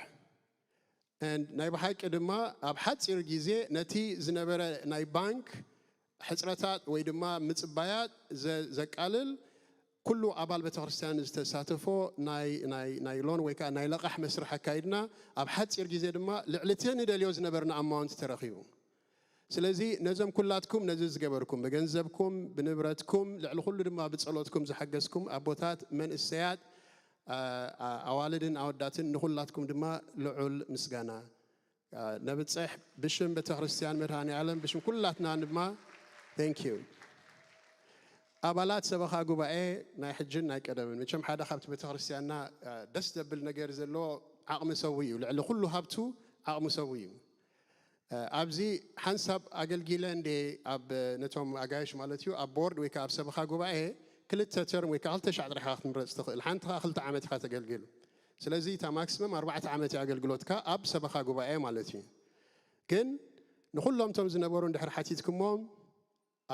ናይ ብሓቂ ድማ ኣብ ሓፂር ግዜ ነቲ ዝነበረ ናይ ባንክ ሕፅረታት ወይ ድማ ምፅባያት ዘቃልል ኩሉ ኣባል ቤተክርስትያን ዝተሳተፎ ናይ ሎን ወይ ከዓ ናይ ለቓሕ መስርሕ ኣካይድና ኣብ ሓፂር ግዜ ድማ ልዕሊ እቲ ንደልዮ ዝነበርና ኣማውንት ተረኺቡ። ስለዚ ነዞም ኩላትኩም ነዚ ዝገበርኩም ብገንዘብኩም ብንብረትኩም ልዕሊ ኩሉ ድማ ብፀሎትኩም ዝሓገዝኩም ኣቦታት መንእሰያት ኣዋልድን ኣወዳትን ንኹላትኩም ድማ ልዑል ምስጋና ነብፅሕ ብሽም ቤተክርስትያን መድሃኒ ዓለም ብሽም ኩላትና ድማ thank you። ኣባላት ሰበኻ ጉባኤ ናይ ሕጅን ናይ ቀደምን መቸም ሓደ ካብቲ ቤተክርስትያንና ደስ ዘብል ነገር ዘለዎ ዓቕሚ ሰዊ እዩ። ልዕሊ ኩሉ ሃብቱ ዓቕሚ ሰዊ እዩ። ኣብዚ ሓንሳብ ኣገልጊለ እንደ ኣብ ነቶም ኣጋይሽ ማለት እዩ ኣብ ቦርድ ወይ ከዓ ኣብ ሰበኻ ጉባኤ ክልተ ተርም ወይ ከዓ ክልተ ሻዕ ጥራሕ ክትምረፅ ትኽእል። ሓንቲ ከዓ ክልተ ዓመት ኢኻ ተገልግል። ስለዚ እታ ማክሲመም ኣርባዕተ ዓመት እዩ ኣገልግሎትካ ኣብ ሰበኻ ጉባኤ ማለት እዩ። ግን ንኩሎም እቶም ዝነበሩ እንድሕር ሓቲትኩሞም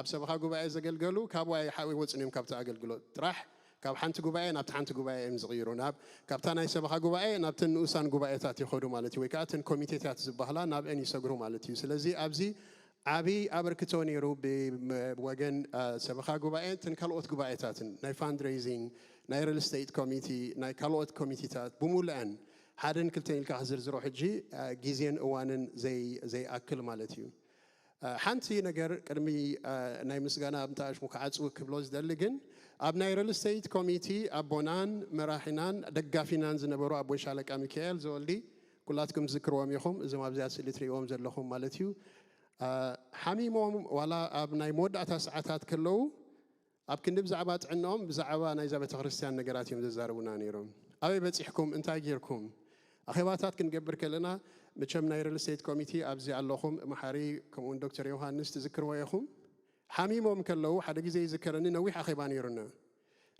ኣብ ሰበኻ ጉባኤ ዘገልገሉ ካብኡ ኣይወፅን እዮም ካብቲ ኣገልግሎት ጥራሕ ካብ ሓንቲ ጉባኤ ናብቲ ሓንቲ ጉባኤ እዮም ዝቕይሩ። ናብ ካብታ ናይ ሰበኻ ጉባኤ ናብተን ንኡሳን ጉባኤታት ይኸዱ ማለት እዩ፣ ወይ ከዓ እተን ኮሚቴታት ዝበሃላ ናብአን ይሰግሩ ማለት እዩ። ስለዚ ኣብዚ ዓቢ ኣበርክቶ ነይሩ ብወገን ሰበኻ ጉባኤ፣ እተን ካልኦት ጉባኤታትን ናይ ፋንድሬዚንግ፣ ናይ ሪል ስቴት ኮሚቲ፣ ናይ ካልኦት ኮሚቲታት ብሙሉአን ሓደን ክልተን ኢልካ ክዝርዝሮ ሕጂ ግዜን እዋንን ዘይኣክል ማለት እዩ። ሓንቲ ነገር ቅድሚ ናይ ምስጋና ምጣሽሙ ክዓፅው ክብሎ ዝደሊ ግን ኣብ ናይ ሪል ስቴት ኮሚቲ ኣቦናን መራሒናን ደጋፊናን ዝነበሩ ኣቦይ ሻለቃ ሚካኤል ዘወልዲ ኩላትኩም ትዝክርዎም ኢኹም። እዞም ኣብዚኣ ስእሊ ትርእይዎም ዘለኹም ማለት እዩ። ሓሚሞም ዋላ ኣብ ናይ መወዳእታ ሰዓታት ከለዉ ኣብ ክንዲ ብዛዕባ ጥዕናኦም ብዛዕባ ናይዛ ቤተክርስትያን ነገራት እዮም ዘዛርቡና ነይሮም። ኣበይ በፂሕኩም? እንታይ ጌርኩም? ኣኼባታት ክንገብር ከለና መቸም ናይ ሪል ስቴት ኮሚቲ ኣብዚ ኣለኹም፣ መሓሪ ከምኡውን ዶክተር ዮሃንስ ትዝክርዎ ኢኹም። ሓሚሞም ከለዉ ሓደ ግዜ ይዝከረኒ፣ ነዊሕ ኣኼባ ነይሩና።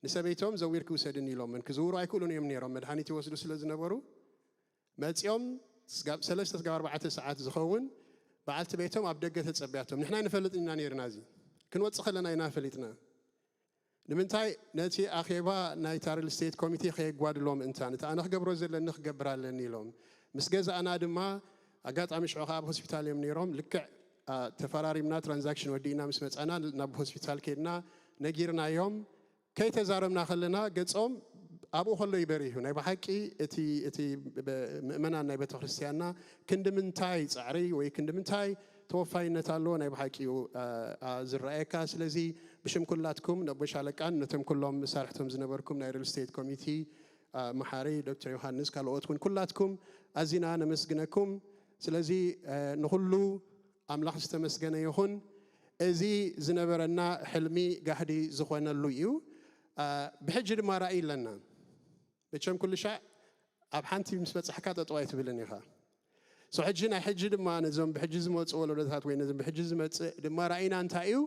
ንሰበይቶም ዘዊር ክውሰድኒ ኢሎምን ክዝውሩ ኣይክእሉን እዮም ነይሮም፣ መድሃኒት ይወስዱ ስለ ዝነበሩ መፂኦም ሰለስተ ስጋብ ኣርባዕተ ሰዓት ዝኸውን በዓልቲ ቤቶም ኣብ ደገ ተፀቢያቶም። ንሕና ኣይንፈልጥን ኢና ነይርና፣ እዚ ክንወፅእ ከለና ኢና ፈሊጥና። ንምንታይ ነቲ ኣኼባ ናይታ ሪል ስቴት ኮሚቴ ከየጓድሎም እንታን እቲ ኣነ ክገብሮ ዘለኒ ክገብር ኣለኒ ኢሎም ምስ ገዛእና ድማ ኣጋጣሚ ሽዑ ከዓ ኣብ ሆስፒታል እዮም ነይሮም። ልክዕ ተፈራሪምና ትራንዛክሽን ወዲእና ምስ መፃና ናብ ሆስፒታል ከድና ነጊርናዮም። ከይተዛረብና ከለና ገጾም ኣብኡ ከሎ ይበርህ እዩ። ናይ ብሓቂ እቲ እቲ ምእመናን ናይ ቤተክርስትያንና ክንዲ ምንታይ ጻዕሪ ወይ ክንዲ ምንታይ ተወፋይነት ኣለዎ ናይ ብሓቂ እዩ ዝረኣየካ። ስለዚ ብሽም ኩላትኩም ነቦ ሻለቃን ነቶም ኩሎም መሳርሕቶም ዝነበርኩም ናይ ሪል ስቴት ኮሚቲ መሓሪ ዶክተር ዮሃንስ ካልኦት እውን ኩላትኩም ኣዚና ነመስግነኩም። ስለዚ ንኹሉ ኣምላኽ ዝተመስገነ ይኹን። እዚ ዝነበረና ሕልሚ ጋህዲ ዝኾነሉ እዩ። ብሕጂ ድማ ራእይ ኣለና። መቸም ኩሉ ሻዕ ኣብ ሓንቲ ምስ በጻሕካ ጠጠው ኣይትብልን ኢኻ። ሶ ሕጂ ናይ ሕጂ ድማ ነዞም ብሕጂ ዝመፁ ወለዶታት ወይ ነዞም ብሕጂ ዝመፅእ ድማ ራእይና እንታይ እዩ?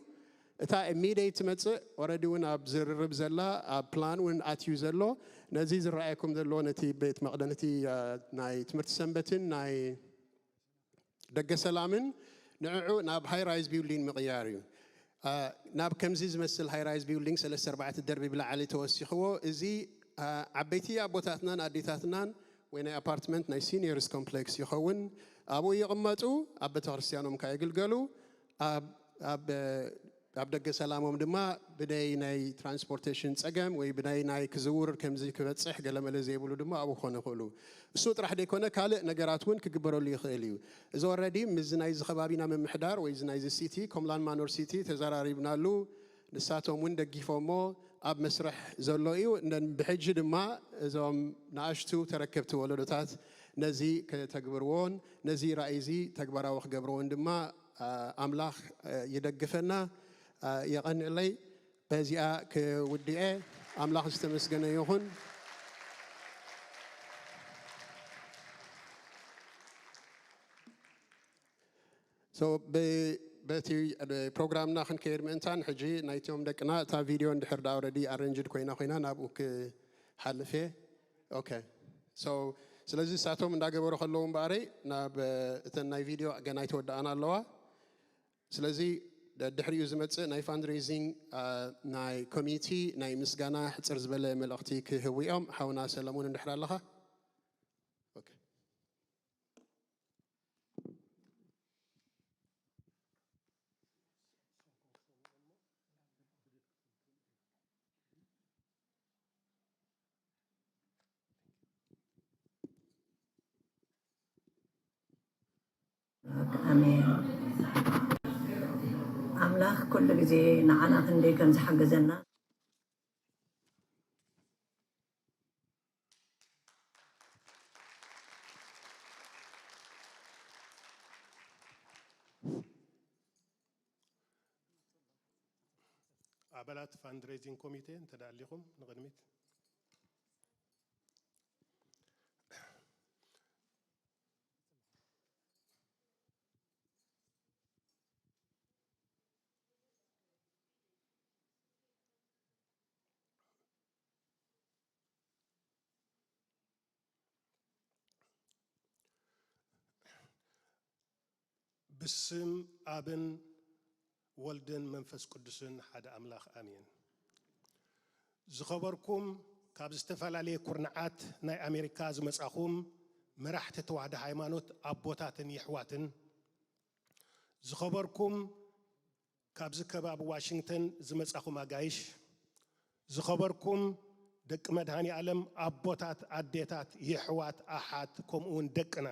እታ ኢሚዲየት ትመፅእ ኦረዲ እውን ኣብ ዝርርብ ዘላ ኣብ ፕላን እውን ኣትዩ ዘሎ ነዚ ዝረኣየኩም ዘሎ ነቲ ቤት መቕደም እቲ ናይ ትምህርቲ ሰንበትን ናይ ደገ ሰላምን ንዕዑ ናብ ሃይ ራይዝ ቢልዲንግ ምቕያር እዩ። ናብ ከምዚ ዝመስል ሃይ ራይዝ ቢልዲንግ ሰለስተ ኣርባዕተ ደርቢ ብላዕሊ ተወሲኽዎ፣ እዚ ዓበይቲ ኣቦታትናን ኣዴታትናን ወይ ናይ ኣፓርትመንት ናይ ሲኒየርስ ኮምፕሌክስ ይኸውን። ኣብኡ ይቕመጡ፣ ኣብ ቤተክርስትያኖም ከየግልገሉ ኣብ ደገ ሰላሞም ድማ ብደይ ናይ ትራንስፖርቴሽን ፀገም ወይ ብናይ ናይ ክዝውር ከምዚ ክበፅሕ ገለመለ ዘይብሉ ድማ ኣብኡ ክኾኑ ይኽእሉ። እሱ ጥራሕ ደይኮነ ካልእ ነገራት እውን ክግበረሉ ይኽእል እዩ። እዚ ኦረዲ ምስዚ ናይዚ ከባቢና ምምሕዳር ወይ እዚ ናይዚ ሲቲ ኮምላን ማኖር ሲቲ ተዘራሪብናሉ። ንሳቶም እውን ደጊፎሞ ኣብ መስርሕ ዘሎ እዩ። ብሕጂ ድማ እዞም ንኣሽቱ ተረከብቲ ወለዶታት ነዚ ከተግብርዎን ነዚ ራእይ እዚ ተግባራዊ ክገብርዎን ድማ ኣምላኽ ይደግፈና። የቐንዕለይ። በዚኣ ክውድኤ። ኣምላኽ ዝተመስገነ ይኹን። በቲ ፕሮግራምና ክንከይድ ምእንታን ሕጂ ናይቶም ደቅና እታ ቪድዮ እንድሕር ዳ ኦረዲ ኣረንጅድ ኮይና ኮይና ናብኡ ክሓልፍ እየ። ኦኬ። ስለዚ እሳቶም እንዳገበሩ ከለዉ እምበኣረይ ናብ እተን ናይ ቪድዮ ገና ኣይተወደኣን ኣለዋ። ስለዚ ድሕሪኡ ዝመፅእ ናይ ፋንድሬዚንግ ናይ ኮሚቲ ናይ ምስጋና ሕፅር ዝበለ መልእኽቲ ክህቡ እዮም። ሓውና ሰለሙን እንድሕር ኣለኻ። ኣሜን። ኣምላኽ ኩሉ ግዜ ንዓና ክንደይ ከም ዝሓገዘና ኣባላት ፋንድሬዚንግ ኮሚቴ እንተ ኣሊኹም ንቕድሚት። ብስም ኣብን ወልድን መንፈስ ቅዱስን ሓደ ኣምላኽ ኣሜን። ዝኸበርኩም ካብ ዝተፈላለየ ኩርንዓት ናይ ኣሜሪካ ዝመጻኹም መራሕቲ ተዋህዶ ሃይማኖት ኣቦታትን የሕዋትን፣ ዝኸበርኩም ካብዚ ከባቢ ዋሽንግተን ዝመጻኹም ኣጋይሽ፣ ዝኸበርኩም ደቂ መድሃኒ ኣለም ኣቦታት፣ ኣዴታት፣ የሕዋት፣ ኣሓት፣ ከምኡ እውን ደቅና፣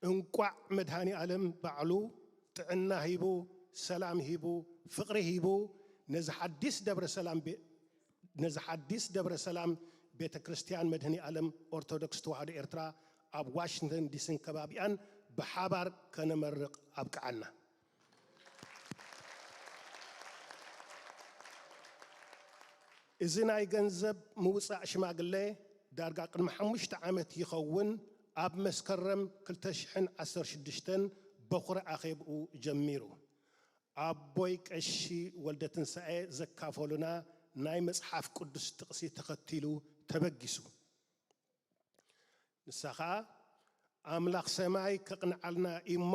እንቋዕ መድሃኒ ኣለም ባዕሉ ጥዕና ሂቡ፣ ሰላም ሂቡ፣ ፍቕሪ ሂቡ፣ ነዚ ሓዲስ ደብረ ሰላም ቤ-፣ ነዚ ሓዲስ ደብረ ሰላም ቤተ ክርስቲያን መድህኒ ኣለም ኦርቶዶክስ ተዋህዶ ኤርትራ ኣብ ዋሽንግተን ዲስን ከባቢኣን ብሓባር ከነመርቕ ኣብቅዓና። እዚ ናይ ገንዘብ ምውጻእ ሽማግለ ዳርጋ ቅድሚ ሓሙሽተ ዓመት ይኸውን ኣብ መስከረም ክልተ ሽሕን ዓሰርተ ሽዱሽተን በኹሪ ኣኼብኡ ጀሚሩ። ኣቦይ ቀሺ ወልደትንሳኤ ዘካፈሉና ናይ መጽሓፍ ቅዱስ ጥቕሲ ተኸቲሉ ተበጊሱ። ንሳ ኸኣ፣ "ኣምላኽ ሰማይ ከቕንዓልና እሞ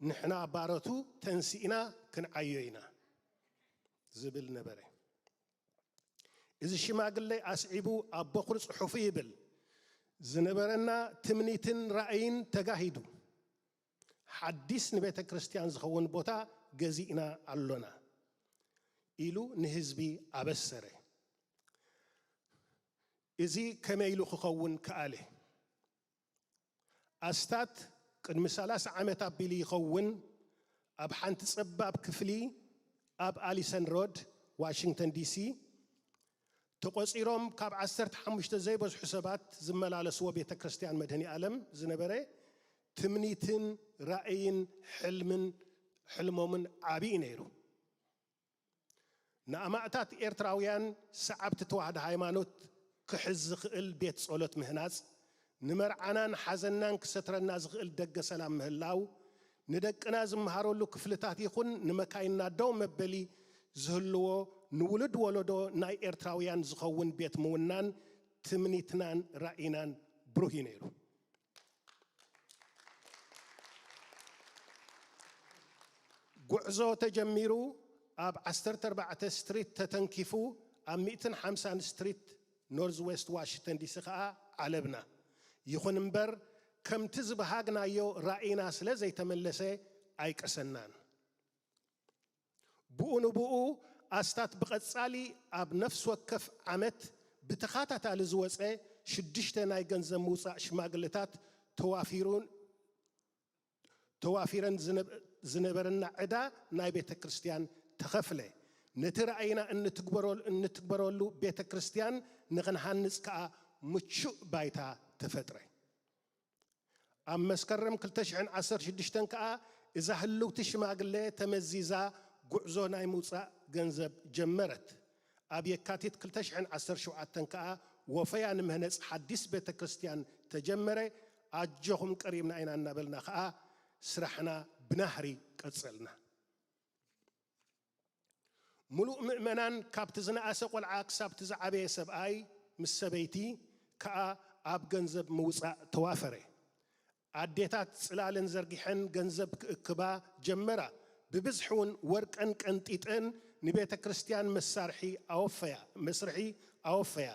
ንሕና ባሮቱ ተንሲእና ክንዓዮ ኢና" ዝብል ነበረ። እዚ ሽማግለ ኣስዒቡ ኣብ በኹሪ ጽሑፉ ይብል፣ "ዝነበረና ትምኒትን ራእይን ተጋሂዱ፣ ሓዲስ ንቤተ ክርስቲያን ዝኸውን ቦታ ገዚእና ኣሎና" ኢሉ ንህዝቢ ኣበሰረ። እዚ ከመይ ኢሉ ክኸውን ከኣለ? ኣስታት ቅድሚ ሰላሳ ዓመት ኣቢሉ ይኸውን፣ ኣብ ሓንቲ ጸባብ ክፍሊ ኣብ ኣሊሰን ሮድ፣ ዋሽንግተን ዲሲ፣ ተቖጺሮም ካብ ዓሰርተ ሓሙሽተ ዘይበዝሑ ሰባት ዝመላለስዎ ቤተ ክርስቲያን መድህኒ ኣለም ዝነበረ፣ ትምኒትን ራእይን ሕልምን፣ ሕልሞምን ዓብዪ ነይሩ። ንኣማእታት ኤርትራውያን ሰዓብቲ ተዋህዶ ሃይማኖት ክሕዝ ዝኽእል ቤት ጸሎት ምህናጽ፣ ንመርዓናን ሓዘናን ክሰትረና ዝኽእል ደገ ሰላም ምህላው፣ ንደቅና ዝመሃረሉ ክፍልታት ይኹን ንመካይንና ደው መበሊ ዝህልዎ ንውሉድ ወለዶ ናይ ኤርትራውያን ዝኸውን ቤት ምውናን ትምኒትናን ራኢናን ብሩህ እዩ ነይሩ። ጉዕዞ ተጀሚሩ ኣብ ዓሰርተ ኣርባዕተ ስትሪት ተተንኪፉ ኣብ ሚእትን ሓምሳን ስትሪት ኖርዝ ዌስት ዋሽንግተን ዲሲ ኸኣ ዓለብና። ይኹን እምበር ከምቲ ዝበሃግናዮ ራኢና ስለ ዘይተመለሰ ኣይቀሰናን። ብኡ ንብኡ ኣስታት ብቐጻሊ ኣብ ነፍሲ ወከፍ ዓመት ብተኻታታሊ ዝወጸ ሽዱሽተ ናይ ገንዘብ ምውጻእ ሽማግለታት ተዋፊሩን ተዋፊረን ዝነበ-፣ ዝነበረና ዕዳ ናይ ቤተ ክርስቲያን ተኸፍለ። ነቲ ራእይና እንትግበሮ-፣ እንትግበረሉ ቤተ ክርስቲያን ንኽንሃንጽ ከኣ ምቹእ ባይታ ተፈጥረ። ኣብ መስከረም ክልተ ሽሕን ዓሰርተ ሽዱሽተን ከኣ እዛ ህልውቲ ሽማግለ ተመዚዛ ጉዕዞ ናይ ምውጻእ ገንዘብ ጀመረት። ኣብ የካቲት ክልተ ሽሕን ዓሰርተ ሸውዓተን ከኣ ወፈያ ንምህነጽ ሓዲስ ቤተ ክርስቲያን ተጀመረ። ኣጆኹም ቀሪብና ኢና እናበልና ከኣ ስራሕና ብናህሪ ቀጸልና። ምሉእ ምእመናን ካብቲ ዝነኣሰ ቆልዓ ክሳብቲ ዝዓበየ ሰብኣይ ምስ ሰበይቲ ከኣ ኣብ ገንዘብ ምውጻእ ተዋፈረ። ኣዴታት ጽላለን ዘርጊሐን ገንዘብ ክእክባ ጀመራ። ብብዝሒ እውን ወርቀን ቀንጢጠን ንቤተ ክርስቲያን መሳርሒ ኣወፈያ፣ መስርሒ ኣወፈያ።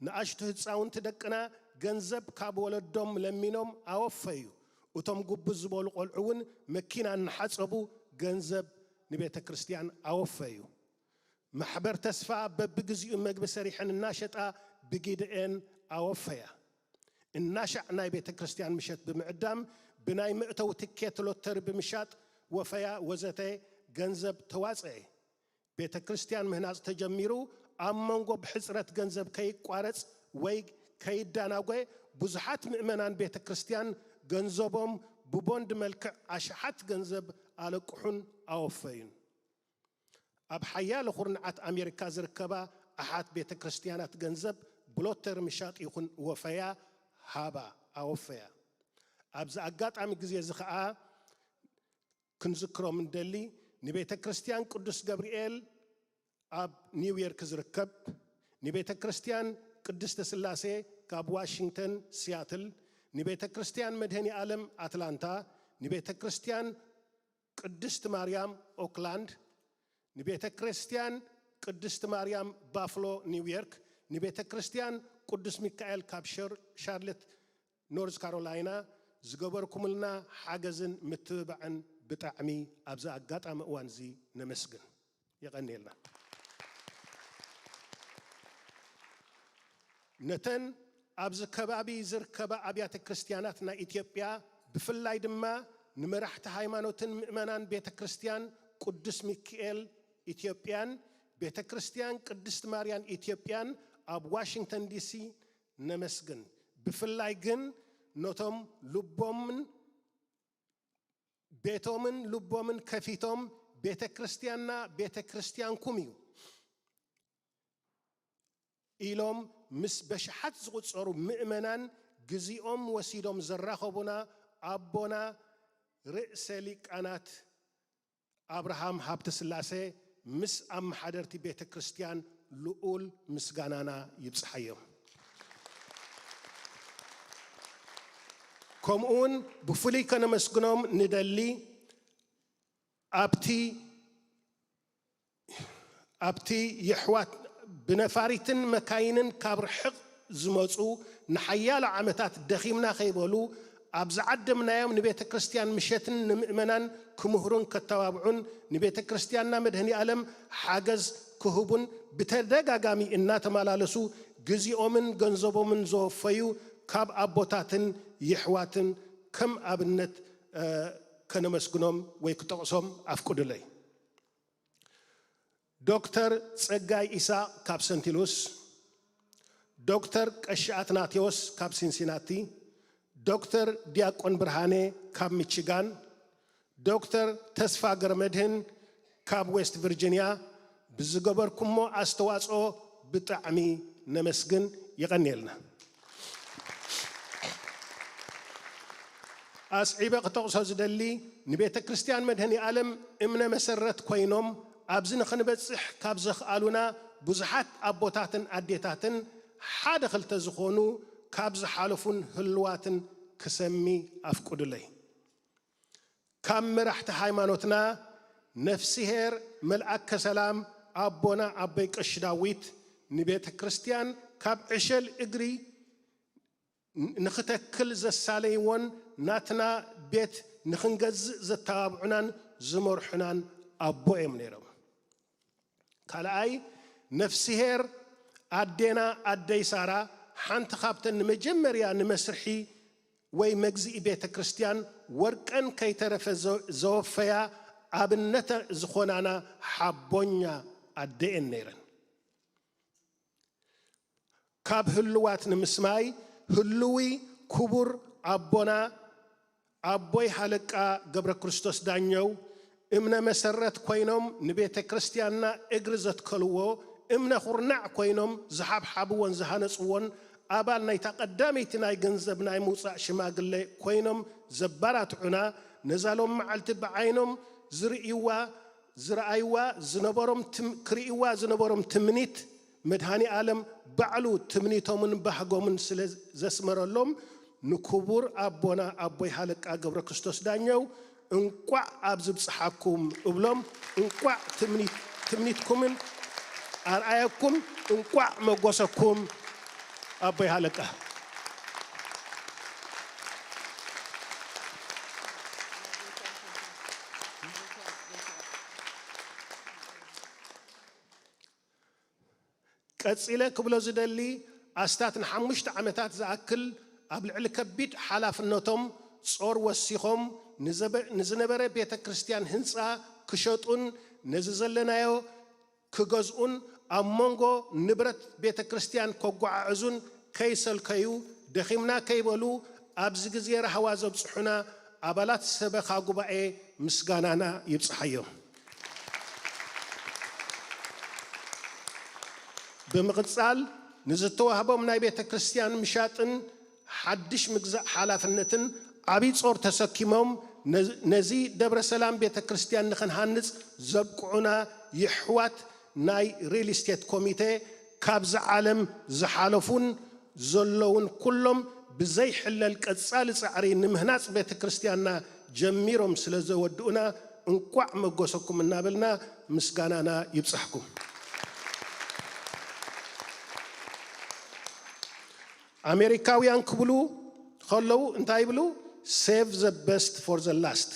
ንኣሽቱ ህጻውንቲ ደቅና ገንዘብ ካብ ወለዶም ለሚኖም ኣወፈዩ። እቶም ጉብዝ ዝበሉ ቆልዑ እውን መኪና እናሓጸቡ ገንዘብ ንቤተ ክርስቲያን ኣወፈዩ። ማሕበር ተስፋ በብግዚኡ መግቢ ሰሪሐን እናሸጣ ብጊደኤን ኣወፈያ። እናሻዕ ናይ ቤተ ክርስቲያን ምሸት ብምዕዳም ብናይ መእተዊ ትኬት ሎተሪ ብምሻጥ ወፈያ ወዘተ ገንዘብ ተዋጸኤ። ቤተ ክርስቲያን ምህናጽ ተጀሚሩ ኣብ መንጎ ብሕጽረት ገንዘብ ከይቋረጽ ወይ ከይዳናጎ ብዙሓት ምእመናን ቤተ ክርስቲያን ገንዘቦም ብቦንድ መልክዕ ኣሽሓት ገንዘብ ኣለቅሑን ኣወፈዩን። ኣብ ሓያሎ ኩርንዓት ኣሜሪካ ዝርከባ ኣሓት ቤተ ክርስቲያናት ገንዘብ ብሎተሪ ምሻጥ ይኹን ወፈያ ሃባ ኣወፈያ። ኣብዚ ኣጋጣሚ ግዜ እዚ ኸኣ ክንዝክሮም እንደሊ፣ ንቤተ ክርስቲያን ቅዱስ ገብርኤል ኣብ ኒውዮርክ ዝርከብ፣ ንቤተ ክርስቲያን ቅድስተ ስላሴ ካብ ዋሽንግተን ሲያትል፣ ንቤተ ክርስቲያን መድኃኔ ዓለም ኣትላንታ፣ ንቤተ ክርስቲያን ቅድስት ማርያም ኦክላንድ፣ ንቤተ ክርስቲያን ቅድስቲ ማርያም ባፍሎ ኒውዮርክ፣ ንቤተ ክርስቲያን ቅዱስ ሚካኤል ካብ ሸር- ሻርለት ኖርዝ ካሮላይና ዝገበርኩምልና ሓገዝን ምትብባዕን ብጣዕሚ ኣብዚ ኣጋጣሚ እዋን እዚ ነመስግን። የቐንየልና። ነተን ኣብዚ ከባቢ ዝርከባ ኣብያተ ክርስቲያናት ናይ ኢትዮጵያ፣ ብፍላይ ድማ ንመራሕቲ ሃይማኖትን ምእመናን ቤተ ክርስቲያን ቅዱስ ሚካኤል ኢትዮጵያን ቤተ ክርስቲያን ቅድስት ማርያን ኢትዮጵያን ኣብ ዋሽንግተን ዲሲ ነመስግን። ብፍላይ ግን ነቶም ልቦምን ቤቶምን ልቦምን ከፊቶም ቤተ ክርስቲያንና ቤተ ክርስቲያንኩም እዩ ኢሎም ምስ በሽሓት ዝቑጸሩ ምእመናን ግዜኦም ወሲዶም ዘራኸቡና ኣቦና ርእሰ ሊቃናት ኣብርሃም ሃብተስላሴ ምስ ኣመሓደርቲ ቤተ ክርስቲያን ልኡል ምስጋናና ይብጽሓዮም። ከምኡውን ብፍሉይ ከነመስግኖም ንደሊ ኣብቲ ኣብቲ የሕዋት ብነፋሪትን መካይንን ካብ ርሕቕ ዝመጹ ንሓያሎ ዓመታት ደኺምና ከይበሉ ኣብ ዝዓደምናዮም ንቤተ ክርስቲያን ምሸትን ንምእመናን ክምህሩን ከተባብዑን ንቤተ ክርስቲያንና መድህኒ ዓለም ሓገዝ ክህቡን ብተደጋጋሚ እናተመላለሱ ግዜኦምን ገንዘቦምን ዘወፈዩ ካብ ኣቦታትን የሕዋትን ከም ኣብነት ከነመስግኖም ወይ ክጠቕሶም ኣፍቅዱለይ። ዶክተር ጸጋይ ኢሳቕ ካብ ሰንቲሉስ፣ ዶክተር ቀሺ ኣትናቴዎስ ካብ ሲንሲናቲ፣ ዶክተር ዲያቆን ብርሃኔ ካብ ሚቺጋን፣ ዶክተር ተስፋ ገረመድህን ካብ ዌስት ቪርጂንያ ብዝገበርኩሞ ኣስተዋጽኦ ብጣዕሚ ነመስግን። የቐንየልና። ኣስዒበ ክጠቕሶ ዝደሊ ንቤተ ክርስቲያን መድህኒ ዓለም እምነ መሰረት ኮይኖም ኣብዚ ንኽንበጽሕ ካብ ዘኽኣሉና ብዙሓት ኣቦታትን ኣዴታትን ሓደ ክልተ ዝኾኑ ካብ ዝሓለፉን ህልዋትን ክሰሚ ኣፍቅዱለይ። ካብ መራሕቲ ሃይማኖትና ነፍስሄር መልኣከ ሰላም ኣቦና ኣቦይ ቀሺ ዳዊት ንቤተ ክርስቲያን ካብ ዕሸል እግሪ ንኽተክል ዘሳለይዎን ናትና ቤት ንኽንገዝእ ዘተባብዑናን ዝመርሑናን ኣቦ እዮም ነይሮም። ካልኣይ ነፍስሄር ኣዴና ኣደይ ሳራ ሓንቲ ካብተን ንመጀመርያ ንመስርሒ ወይ መግዝኢ ቤተ ክርስቲያን ወርቀን ከይተረፈ ዘወፈያ ኣብነተ ዝኾናና ሓቦኛ ኣደየን ነይረን። ካብ ህልዋት ንምስማይ ህልዊ ክቡር ኣቦና ኣቦይ ሃለቃ ገብረ ክርስቶስ ዳኘው እምነ መሰረት ኮይኖም ንቤተ ክርስቲያንና እግሪ ዘትከልዎ እምነ ኩርናዕ ኮይኖም ዝሓብሓብዎን ዝሃነጽዎን ኣባል ናይታ ቀዳመይቲ ናይ ገንዘብ ናይ ምውጻእ ሽማግለ ኮይኖም ዘባራትዑና ነዛ ሎም መዓልቲ ብዓይኖም ዝርእይዋ ዝረኣይዋ ዝነበሮም ክርእይዋ ዝነበሮም ትምኒት መድሃኒ ኣለም ባዕሉ ትምኒቶምን ባህጎምን ስለ ዘስመረሎም ንክቡር ኣቦና ኣቦይ ሃለቃ ገብረ ክርስቶስ ዳኘው እንቋዕ ኣብዚ ብጽሓኩም እብሎም። እንቋዕ ትምኒትኩምን ኣርኣየኩም እንቋዕ መጎሰኩም ኣቦይ ሃለቃ። ቀጺለ ክብሎ ዝደሊ ኣስታት ንሓሙሽተ ዓመታት ዝኣክል ኣብ ልዕሊ ከቢድ ሓላፍነቶም ጾር ወሲኾም ንዝነበረ ቤተ ክርስቲያን ህንጻ ክሸጡን ነዚ ዘለናዮ ክገዝኡን ኣብ መንጎ ንብረት ቤተ ክርስቲያን ከጓዓዕዙን ከይሰልከዩ ደኺምና ከይበሉ ኣብዚ ግዜ ራህዋ ዘብጽሑና ኣባላት ሰበኻ ጉባኤ ምስጋናና ይብጽሓዮም። ብምቕጻል ንዝተዋህቦም ናይ ቤተ ክርስቲያን ምሻጥን ሓድሽ ምግዛእ ሓላፍነትን ዓብዪ ጾር ተሰኪሞም ነዚ ደብረ ሰላም ቤተ ክርስቲያን ንኽንሃንጽ ዘብቅዑና የሕዋት ናይ ሪል ስቴት ኮሚቴ ካብዚ ዓለም ዝሓለፉን ዘለውን ኩሎም ብዘይሕለል ቀጻሊ ጻዕሪ ንምህናጽ ቤተ ክርስቲያንና ጀሚሮም ስለ ዘወድኡና እንቋዕ መጎሰኩም እናበልና ምስጋናና ይብጻሕኩም። ኣሜሪካውያን ክብሉ ከለዉ እንታይ ይብሉ? Save the best for the last።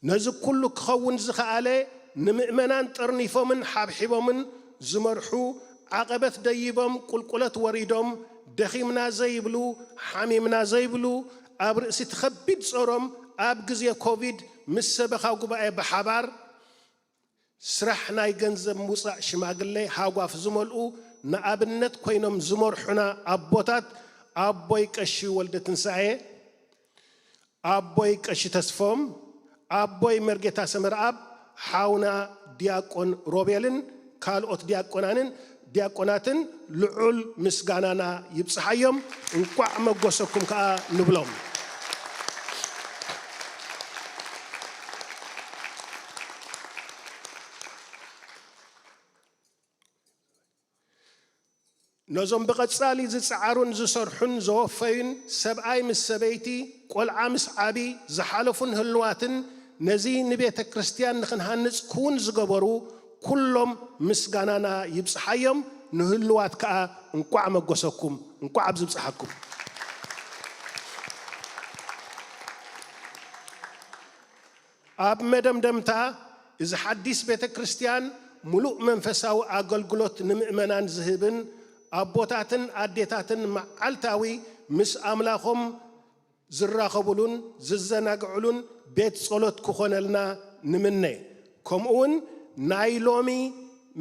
ነዚ ኩሉ ክኸውን ዝኸኣለ ንምእመናን ጠርኒፎምን ሓብሒቦምን ዝመርሑ፣ ዓቐበት ደይቦም ቁልቁለት ወሪዶም፣ ደኺምና ዘይብሉ፣ ሓሚምና ዘይብሉ፣ ኣብ ርእሲ እቲ ከቢድ ጾሮም ኣብ ግዜ ኮቪድ ምስ ሰበኻ ጉባኤ ብሓባር ስራሕ ናይ ገንዘብ ምውጻእ ሽማግሌ ሃጓፍ ዝመልኡ ንኣብነት ኮይኖም ዝመርሑና ኣቦታት ኣቦይ ቀሺ ወልደ ትንሳኤ፣ ኣቦይ ቀሺ ተስፎም፣ ኣቦይ መርጌታ ሰመረኣብ፣ ሓውና ዲያቆን ሮቤልን ካልኦት ዲያቆናንን ዲያቆናትን ልዑል ምስጋናና ይብጽሓዮም። እንቋዕ መጎሰኩም ከኣ ንብሎም። ነዞም ብቐጻሊ ዝጸዓሩን ዝሰርሑን ዘወፈዩን፣ ሰብኣይ ምስ ሰበይቲ፣ ቆልዓ ምስ ዓቢ፣ ዝሓለፉን ህልዋትን፣ ነዚ ንቤተ ክርስቲያን ንኽንሃንጽ ክውን ዝገበሩ ኩሎም ምስጋናና ይብጽሓዮም። ንህልዋት ከኣ እንቋዕ መጎሰኩም፣ እንቋዕ ኣብዚ ብጽሓኩም። ኣብ መደምደምታ፣ እዚ ሓዲስ ቤተ ክርስቲያን ምሉእ መንፈሳዊ ኣገልግሎት ንምእመናን ዝህብን ኣቦታትን ኣዴታትን መዓልታዊ ምስ ኣምላኾም ዝራኸቡሉን ዝዘናግዕሉን ቤት ጸሎት ክኾነልና ንምነ። ከምኡውን ናይ ሎሚ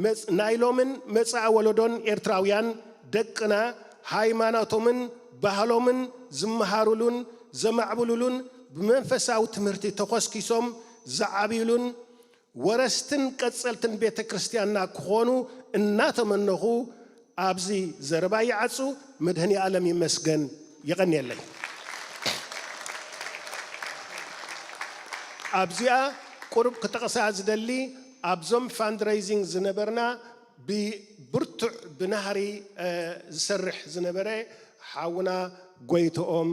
መጽ-፣ ናይ ሎምን መጻኢ ወለዶን ኤርትራውያን ደቅና ሃይማኖቶምን ባህሎምን ዝመሃሩሉን ዘማዕብሉሉን ብመንፈሳዊ ትምህርቲ ተኾስኪሶም ዝዓብዩሉን ወረስትን ቀጸልትን ቤተ ክርስቲያንና ክኾኑ እናተመነኹ ኣብዚ ዘረባ ይዓጹ። መድህኒ ኣለም ይመስገን። የቐንየለይ። ኣብዚኣ ቁሩብ ክጠቕሳ ዝደሊ ኣብዞም ፋንድሬይዚንግ ዝነበርና ብብርቱዕ ብናህሪ፣ እ፣ ዝሰርሕ ዝነበረ ሓውና ጎይትኦም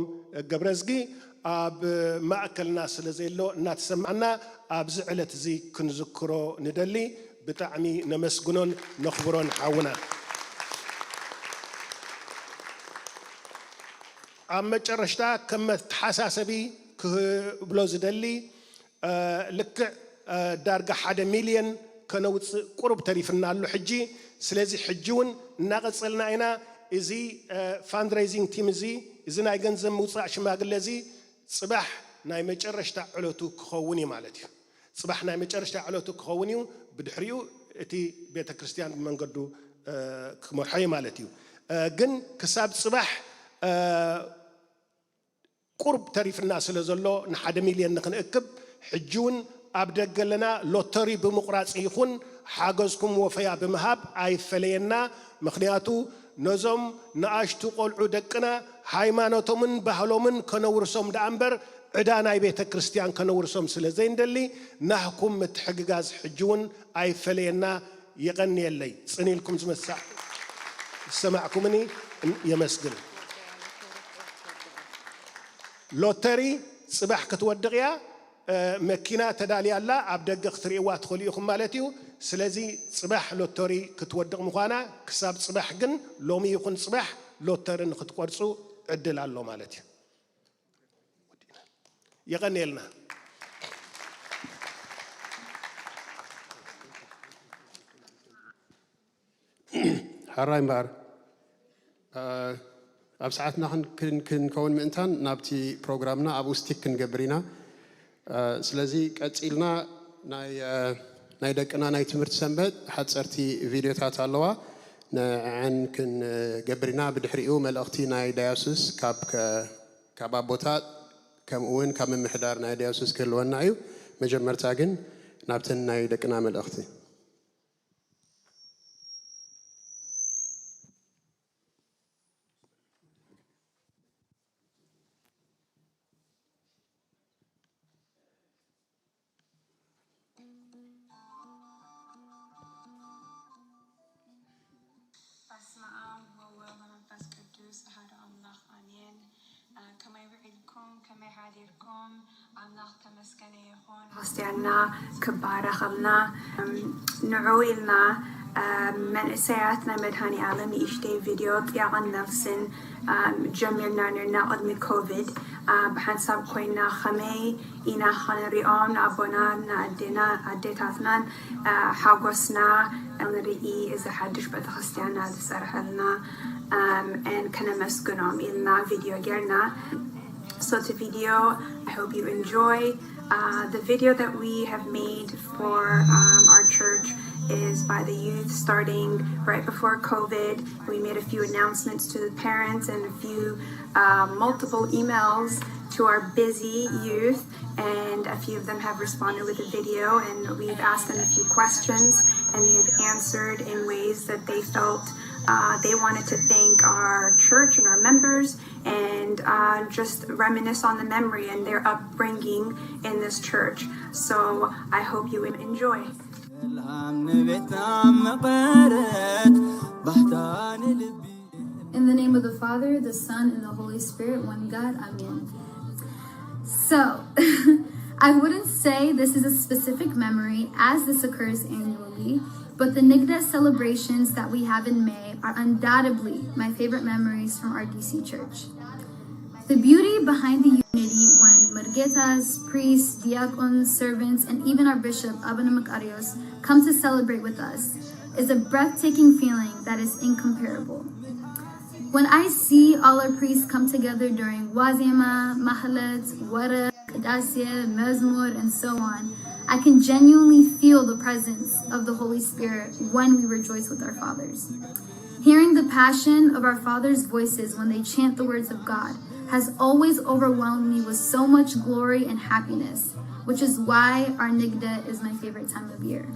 ገብረዝጊ ኣብ ማእከልና ስለ ዘየሎ እናተሰማዕና ኣብዚ ዕለት እዚ ክንዝክሮ ንደሊ። ብጣዕሚ ነመስግኖን ነኽብሮን ሓውና። ኣብ መጨረሽታ ከም መተሓሳሰቢ ክብሎ ዝደሊ፣ እ፣ ልክዕ፣ እ፣ ዳርጋ ሓደ ሚልዮን ከነውፅእ ቁሩብ ተሪፍና ኣሎ ሕጂ። ስለዚ ሕጂ እውን እናቐፀልና ኢና። እዚ፣ እ፣ ፋንድሬይዚንግ ቲም እዚ፣ እዚ ናይ ገንዘብ ምውፃእ ሽማግለ እዚ ፅባሕ ናይ መጨረሽታ ዕለቱ ክኸውን እዩ ማለት እዩ። ፅባሕ ናይ መጨረሽታ ዕለቱ ክኸውን እዩ። ብድሕሪኡ እቲ ቤተ ክርስቲያን ብመንገዱ፣ እ፣ ክመርሖ እዩ ማለት እዩ። እ፣ ግን ክሳብ ፅባሕ፣ እ፣ ቁሩብ ተሪፍና ስለ ዘሎ ንሓደ ሚልዮን ንኽንእክብ ሕጂ እውን ኣብ ደገ ኣለና። ሎተሪ ብምቑራፅ ይኹን ሓገዝኩም ወፈያ ብምሃብ ኣይፈለየና። ምኽንያቱ ነዞም ንኣሽቱ ቆልዑ ደቅና ሃይማኖቶምን ባህሎምን ከነውርሶም ደኣ እምበር ዕዳ ናይ ቤተ ክርስቲያን ከነውርሶም ስለ ዘይንደሊ ናህኩም ምትሕግጋዝ ሕጂ እውን ኣይፈለየና። የቐንየለይ። ጽን ኢልኩም ዝመሳ-፣ ዝሰማዕኩምኒ የመስግን። ሎተሪ ጽባሕ ክትወድቕ እያ። እ፣ መኪና ተዳልያ ኣላ፣ ኣብ ደገ ክትርእይዋ ትኽእሉ ኢኹም ማለት እዩ። ስለዚ ጽባሕ ሎተሪ ክትወድቕ ምዃና፣ ክሳብ ጽባሕ ግን፣ ሎሚ ይኹን ጽባሕ ሎተሪ ንክትቆርጹ ዕድል ኣሎ ማለት እዩ። የቐንየልና። ሕራይ እምበኣር፣ እ፣ ኣብ ሰዓትና ክን-፣ ክን-፣ ክንከውን ምእንታን ናብቲ ፕሮግራምና ኣብኡ ስቲክ ክንገብር ኢና። እ፣ ስለዚ ቀጺልና ናይ፣ እ፣ ናይ ደቅና ናይ ትምህርቲ ሰንበት ሓጸርቲ ቪድዮታት ኣለዋ። ንዐን ክንገብር ኢና። ብድሕሪኡ መልእኽቲ ናይ ዳያሱስ ካብ ከ-፣ ካብ ኣቦታት ከምኡ እውን ካብ ምምሕዳር ናይ ዳያሱስ ክህልወና እዩ። መጀመርታ ግን ናብተን ናይ ደቅና መልእኽቲ። በስመ አብ ወወልድ ወመንፈስ ቅዱስ አሐዱ አምላክ አሜን። ከመይ ውዒልኩም? ከመይ ሓዲርኩም? ኣምላኽ ተመስገነ ይኹን። ክርስትያንና ክባረኸልና፣ ንዑ ኢልና መንእሰያት ናይ መድሃኒ ዓለም ንእሽተይ ቪድዮ ጥያቐን ነፍስን ጀሚርና ነርና ቅድሚ ኮቪድ። ብሓንሳብ ኮይና ከመይ ኢና ከንሪኦም ንኣቦናን ንኣዴና ኣዴታትናን ሓጎስና ንርኢ፣ እዚ ሓድሽ ቤተክርስትያንና ዝሰርሐልና ከነመስግኖም ኢልና ቪድዮ ጌርና። So to video, I hope you enjoy. Uh, the video that we have made for um, our church is by the youth starting right before COVID. We made a few announcements to the parents and a few uh, multiple emails to our busy youth, and a few of them have responded with a video, and we've asked them a few questions, and they've answered in ways that they felt uh, they wanted to thank our church and our members and uh, just reminisce on the memory and their upbringing in this church. So I hope you enjoy. In the name of the Father, the Son, and the Holy Spirit, one God. Amen. So, I wouldn't say this is a specific memory as this occurs annually, but the Nigda celebrations that we have in May are undoubtedly my favorite memories from our D C church. The beauty behind the unity when Margetas, priests, diakons, servants, and even our bishop, Abana Makarios, come to celebrate with us is a breathtaking feeling that is incomparable. When I see all our priests come together during Wazema, Mahalat, Wara, Kadasya, Mezmur, and so on, I can genuinely feel the presence of the Holy Spirit when we rejoice with our fathers. Hearing the passion of our fathers' voices when they chant the words of God has always overwhelmed me with so much glory and happiness, which is why our Nigda is my favorite time of year.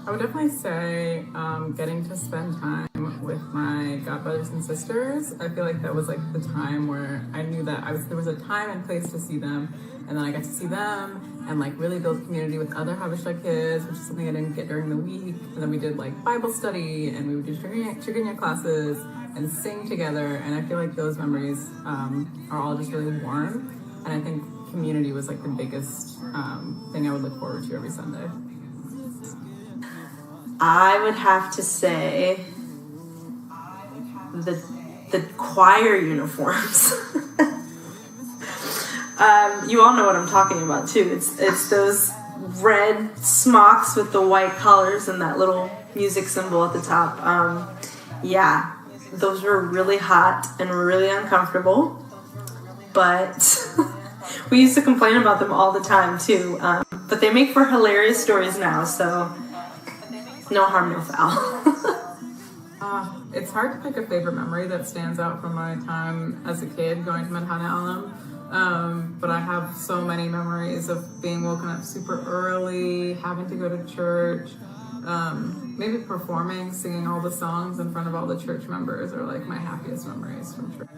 I would definitely say um, getting to spend time with my godbrothers and sisters. I feel like that was like the time where I knew that I was there was a time and place to see them, and then I got to see them and like really build community with other Habesha kids, which is something I didn't get during the week. And then we did like Bible study, and we would do Tigrinya classes and sing together. And I feel like those memories um, are all just really warm. And I think community was like the biggest um, thing I would look forward to every Sunday. I would have to say the the choir uniforms. Um, you all know what I'm talking about too. It's it's those red smocks with the white collars and that little music symbol at the top. Um, yeah, those were really hot and really uncomfortable, but we used to complain about them all the time too. Um, but they make for hilarious stories now, so no harm, no foul. Uh, it's hard to pick a favorite memory that stands out from my time as a kid going to Manhattan Alum. Um, but I have so many memories of being woken up super early, having to go to church, um, maybe performing, singing all the songs in front of all the church members are like my happiest memories from church.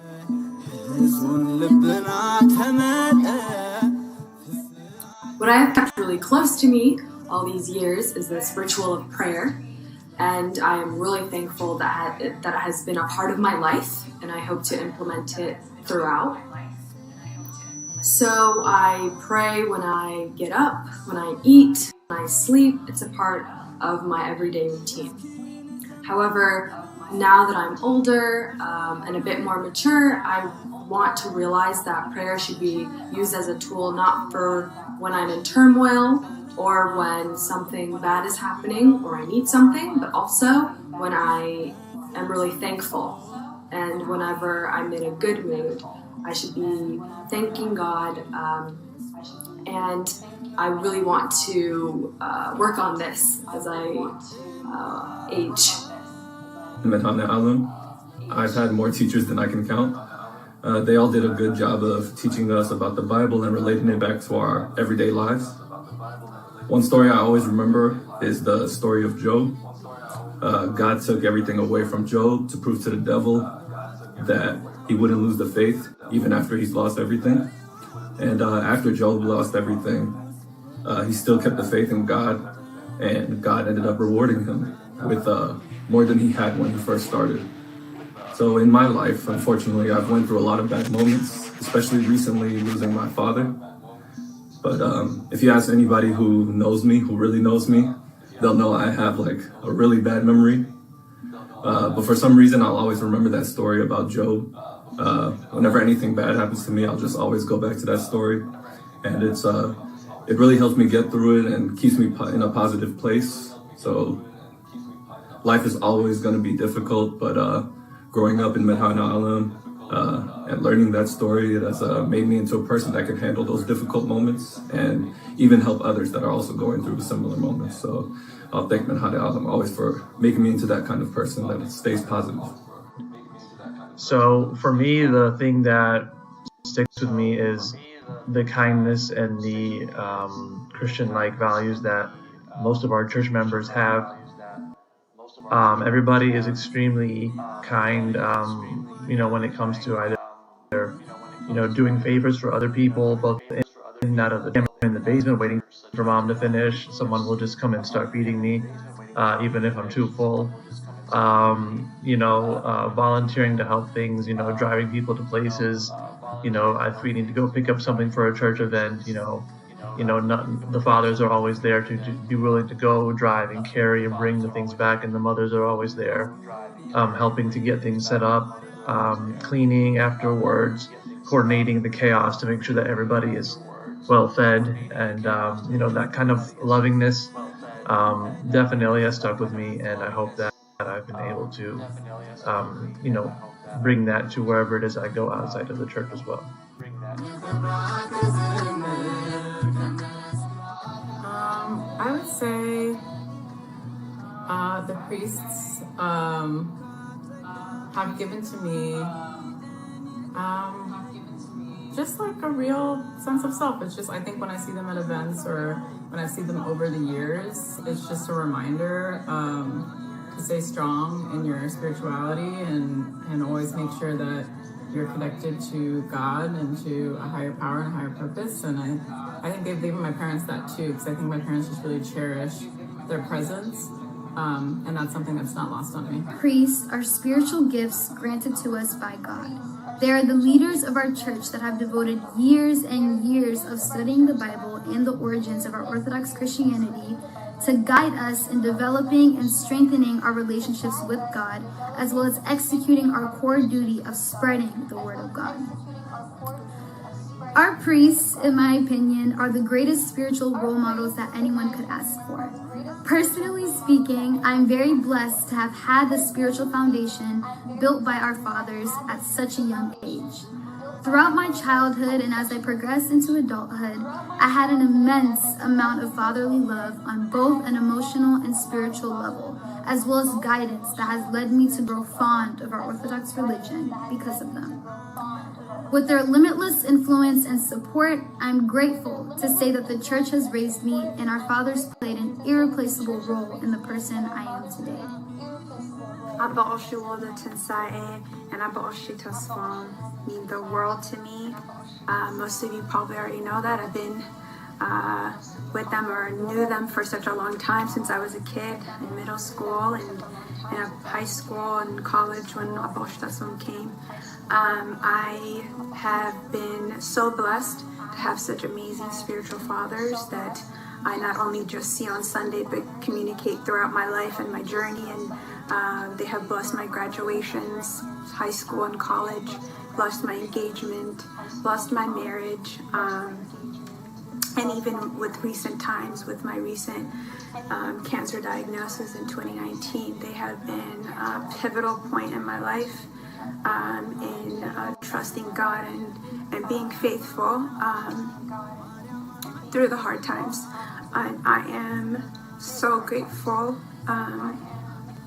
What I have kept really close to me all these years is this ritual of prayer. And I am really thankful that that has been a part of my life, and I hope to implement it throughout. So I pray when I get up, when I eat, when I sleep. It's a part of my everyday routine. However, now that I'm older um, and a bit more mature, I want to realize that prayer should be used as a tool not for when I'm in turmoil or when something bad is happening or I need something, but also when I am really thankful. And whenever I'm in a good mood, I should be thanking God. Um, and I really want to uh, work on this as I uh, age. Medhane Alum, I've had more teachers than I can count. Uh, they all did a good job of teaching us about the Bible and relating it back to our everyday lives. One story I always remember is the story of Job. Uh, God took everything away from Job to prove to the devil that he wouldn't lose the faith even after he's lost everything. And uh, after Job lost everything, uh, he still kept the faith in God, and God ended up rewarding him with uh, more than he had when he first started. So in my life, unfortunately, I've went through a lot of bad moments, especially recently losing my father. But um, if you ask anybody who knows me, who really knows me, they'll know I have like a really bad memory. Uh, but for some reason, I'll always remember that story about Job. Uh, whenever anything bad happens to me, I'll just always go back to that story, and it's uh, it really helps me get through it and keeps me po- in a positive place. So life is always going to be difficult, but uh, growing up in Medhana Alam uh, and learning that story has uh, made me into a person that can handle those difficult moments and even help others that are also going through similar moments. So I'll thank Medhana Alam always for making me into that kind of person that stays positive. So for me, the thing that sticks with me is the kindness and the um, Christian-like values that most of our church members have. Um, everybody is extremely kind, um, you know, when it comes to either, you know, doing favors for other people, both in and out of the gym, in the basement, waiting for mom to finish. Someone will just come and start feeding me, uh, even if I'm too full. Um, you know, uh, volunteering to help things, you know, driving people to places. You know, if we need to go pick up something for a church event, you know, you know, not, the fathers are always there to, to be willing to go drive and carry and bring the things back, and the mothers are always there, um, helping to get things set up, um, cleaning afterwards, coordinating the chaos to make sure that everybody is well fed, and um, you know, that kind of lovingness um, definitely has stuck with me, and I hope that I've been able to, um, you know, bring that to wherever it is I go outside of the church as well. Um, I would say uh, the priests um, have given to me um, just like a real sense of self. It's just, I think when I see them at events or when I see them over the years, it's just a reminder um, to stay strong in your spirituality and, and always make sure that you're connected to God and to a higher power and a higher purpose. And I, I think they've given my parents that too, because I think my parents just really cherish their presence. Um, and that's something that's not lost on me. Priests are spiritual gifts granted to us by God. They are the leaders of our church that have devoted years and years of studying the Bible and the origins of our Orthodox Christianity to guide us in developing and strengthening our relationships with God, as well as executing our core duty of spreading the Word of God. Our priests, in my opinion, are the greatest spiritual role models that anyone could ask for. Personally speaking, I'm very blessed to have had the spiritual foundation built by our fathers at such a young age. Throughout my childhood and as I progressed into adulthood, I had an immense amount of fatherly love on both an emotional and spiritual level, as well as guidance that has led me to grow fond of our Orthodox religion because of them. With their limitless influence and support, I'm grateful to say that the church has raised me and our fathers played an irreplaceable role in the person I am today. ኣቦ ቀሺ ወልደ ትንሳኤ and ኣቦ ቀሺ ተስፋ mean the world to me. Uh, most of you probably already know that. I've been uh, with them or knew them for such a long time, since I was a kid in middle school and in high school and college when ኣቦ ቀሺ ተስፋ came. Um, I have been so blessed to have such amazing spiritual fathers that I not only just see on Sunday but communicate throughout my life and my journey. And uh, they have blessed my graduations, high school and college, blessed my engagement, blessed my marriage, um, and even with recent times, with my recent um, cancer diagnosis in twenty nineteen, they have been a pivotal point in my life um, in uh, trusting God and, and being faithful um, through the hard times. I, I am so grateful um,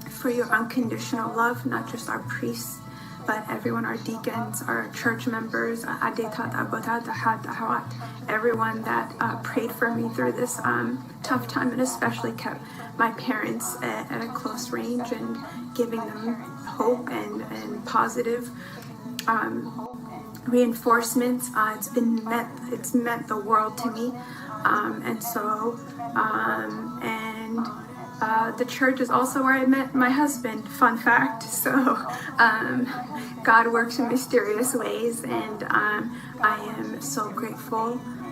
for your unconditional love, not just our priests, but everyone, our deacons, our church members, ኣዴታት፣ ኣቦታት፣ ኣሓት፣ ኣሕዋት, everyone that uh, prayed for me through this um, tough time, and especially kept my parents at, at a close range and giving them hope and, and positive um, reinforcements. Uh, it's been meant, it's meant the world to me, um, and so um, and uh, the church is also where I met my husband. Fun fact. So um, God works in mysterious ways, and um, I am so grateful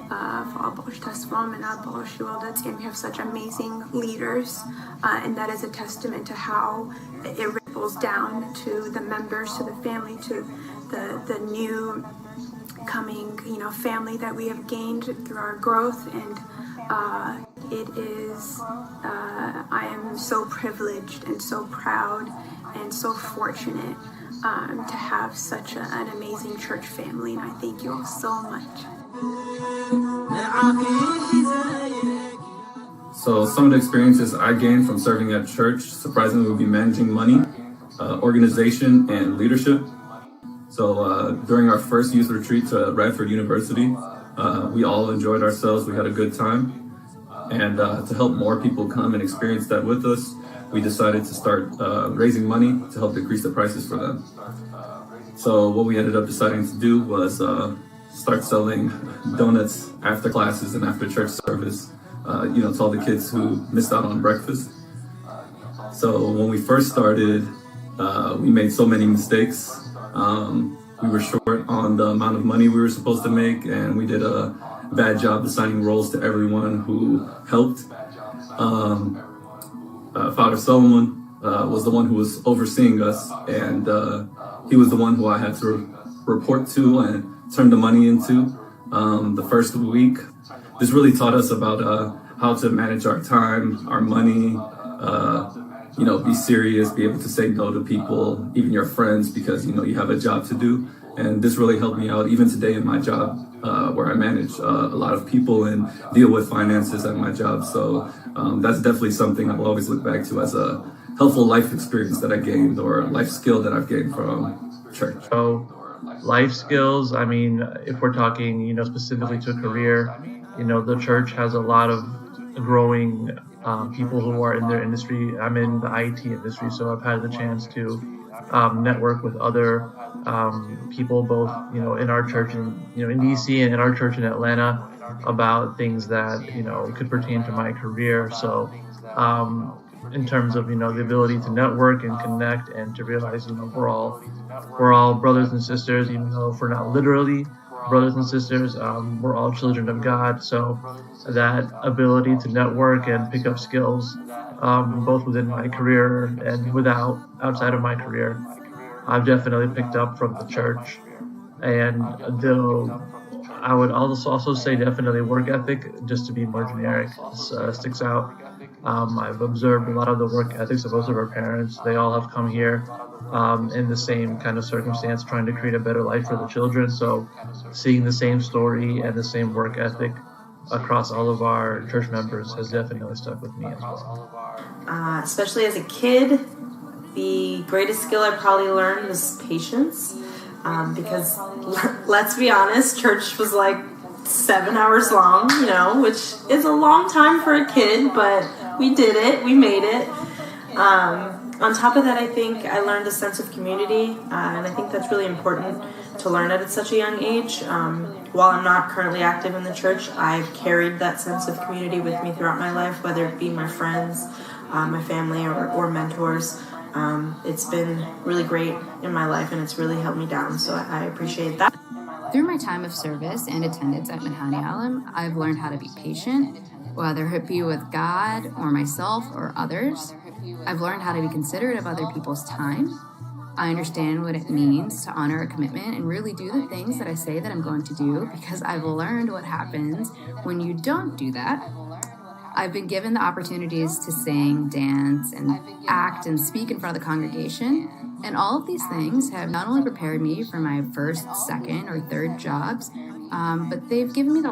uh, for Abaosh Tasvam and Abaosh Iwalda Tzim. We have such amazing leaders, uh, and that is a testament to how it ripples down to the members, to the family, to the, the new coming, you know, family that we have gained through our growth. And uh, it is, uh, I am so privileged and so proud and so fortunate um, to have such a, an amazing church family. And I thank you all so much. So some of the experiences I gained from serving at church, surprisingly, would be managing money, uh, organization, and leadership. So uh, during our first youth retreat to Radford University, uh, we all enjoyed ourselves. We had a good time. And uh, to help more people come and experience that with us, we decided to start uh, raising money to help decrease the prices for them. So what we ended up deciding to do was uh, start selling donuts after classes and after church service, uh, you know, to all the kids who missed out on breakfast. So when we first started, uh, we made so many mistakes. Um, we were short on the amount of money we were supposed to make, and we did a bad job assigning roles to everyone who helped. Um, uh, Father Solomon uh, was the one who was overseeing us, and uh, he was the one who I had to re- report to and turn the money into um, the first week. This really taught us about uh, how to manage our time, our money, uh, you know, be serious, be able to say no to people, even your friends, because, you know, you have a job to do. And this really helped me out even today in my job uh, where I manage uh, a lot of people and deal with finances at my job. So um, that's definitely something I will always look back to as a helpful life experience that I gained or life skill that I've gained from church. So life skills, I mean, if we're talking, you know, specifically to a career, you know, the church has a lot of growing um, people who are in their industry. I'm in the I T industry, so I've had the chance to um, network with other um, people, both, you know, in our church and, you know, in D C and in our church in Atlanta, about things that, you know, could pertain to my career. So um, in terms of, you know, the ability to network and connect and to realize, you know, we're all we're all brothers and sisters, even though if we're not literally brothers and sisters, um, we're all children of God. So that ability to network and pick up skills, um, both within my career and without outside of my career, I've definitely picked up from the church. And though I would also also say definitely work ethic, just to be more generic, uh, sticks out. Um, I've observed a lot of the work ethics of most of our parents. They all have come here um, in the same kind of circumstance, trying to create a better life for the children. So seeing the same story and the same work ethic across all of our church members has definitely stuck with me as well. Uh, especially as a kid, the greatest skill I probably learned was patience. Um, because let's be honest, church was like seven hours long, you know, which is a long time for a kid, but we did it, we made it. Um, on top of that, I think I learned a sense of community, uh, and I think that's really important to learn at such a young age. Um, while I'm not currently active in the church, I've carried that sense of community with me throughout my life, whether it be my friends, uh, my family, or, or mentors. Um, it's been really great in my life, and it's really held me down, so I appreciate that. Through my time of service and attendance at Minhani Alam, I've learned how to be patient, whether it be with God or myself or others. I've learned how to be considerate of other people's time. I understand what it means to honor a commitment and really do the things that I say that I'm going to do, because I've learned what happens when you don't do that. I've been given the opportunities to sing, dance, and act and speak in front of the congregation. And all of these things have not only prepared me for my first, second, or third jobs, um, but they've given me the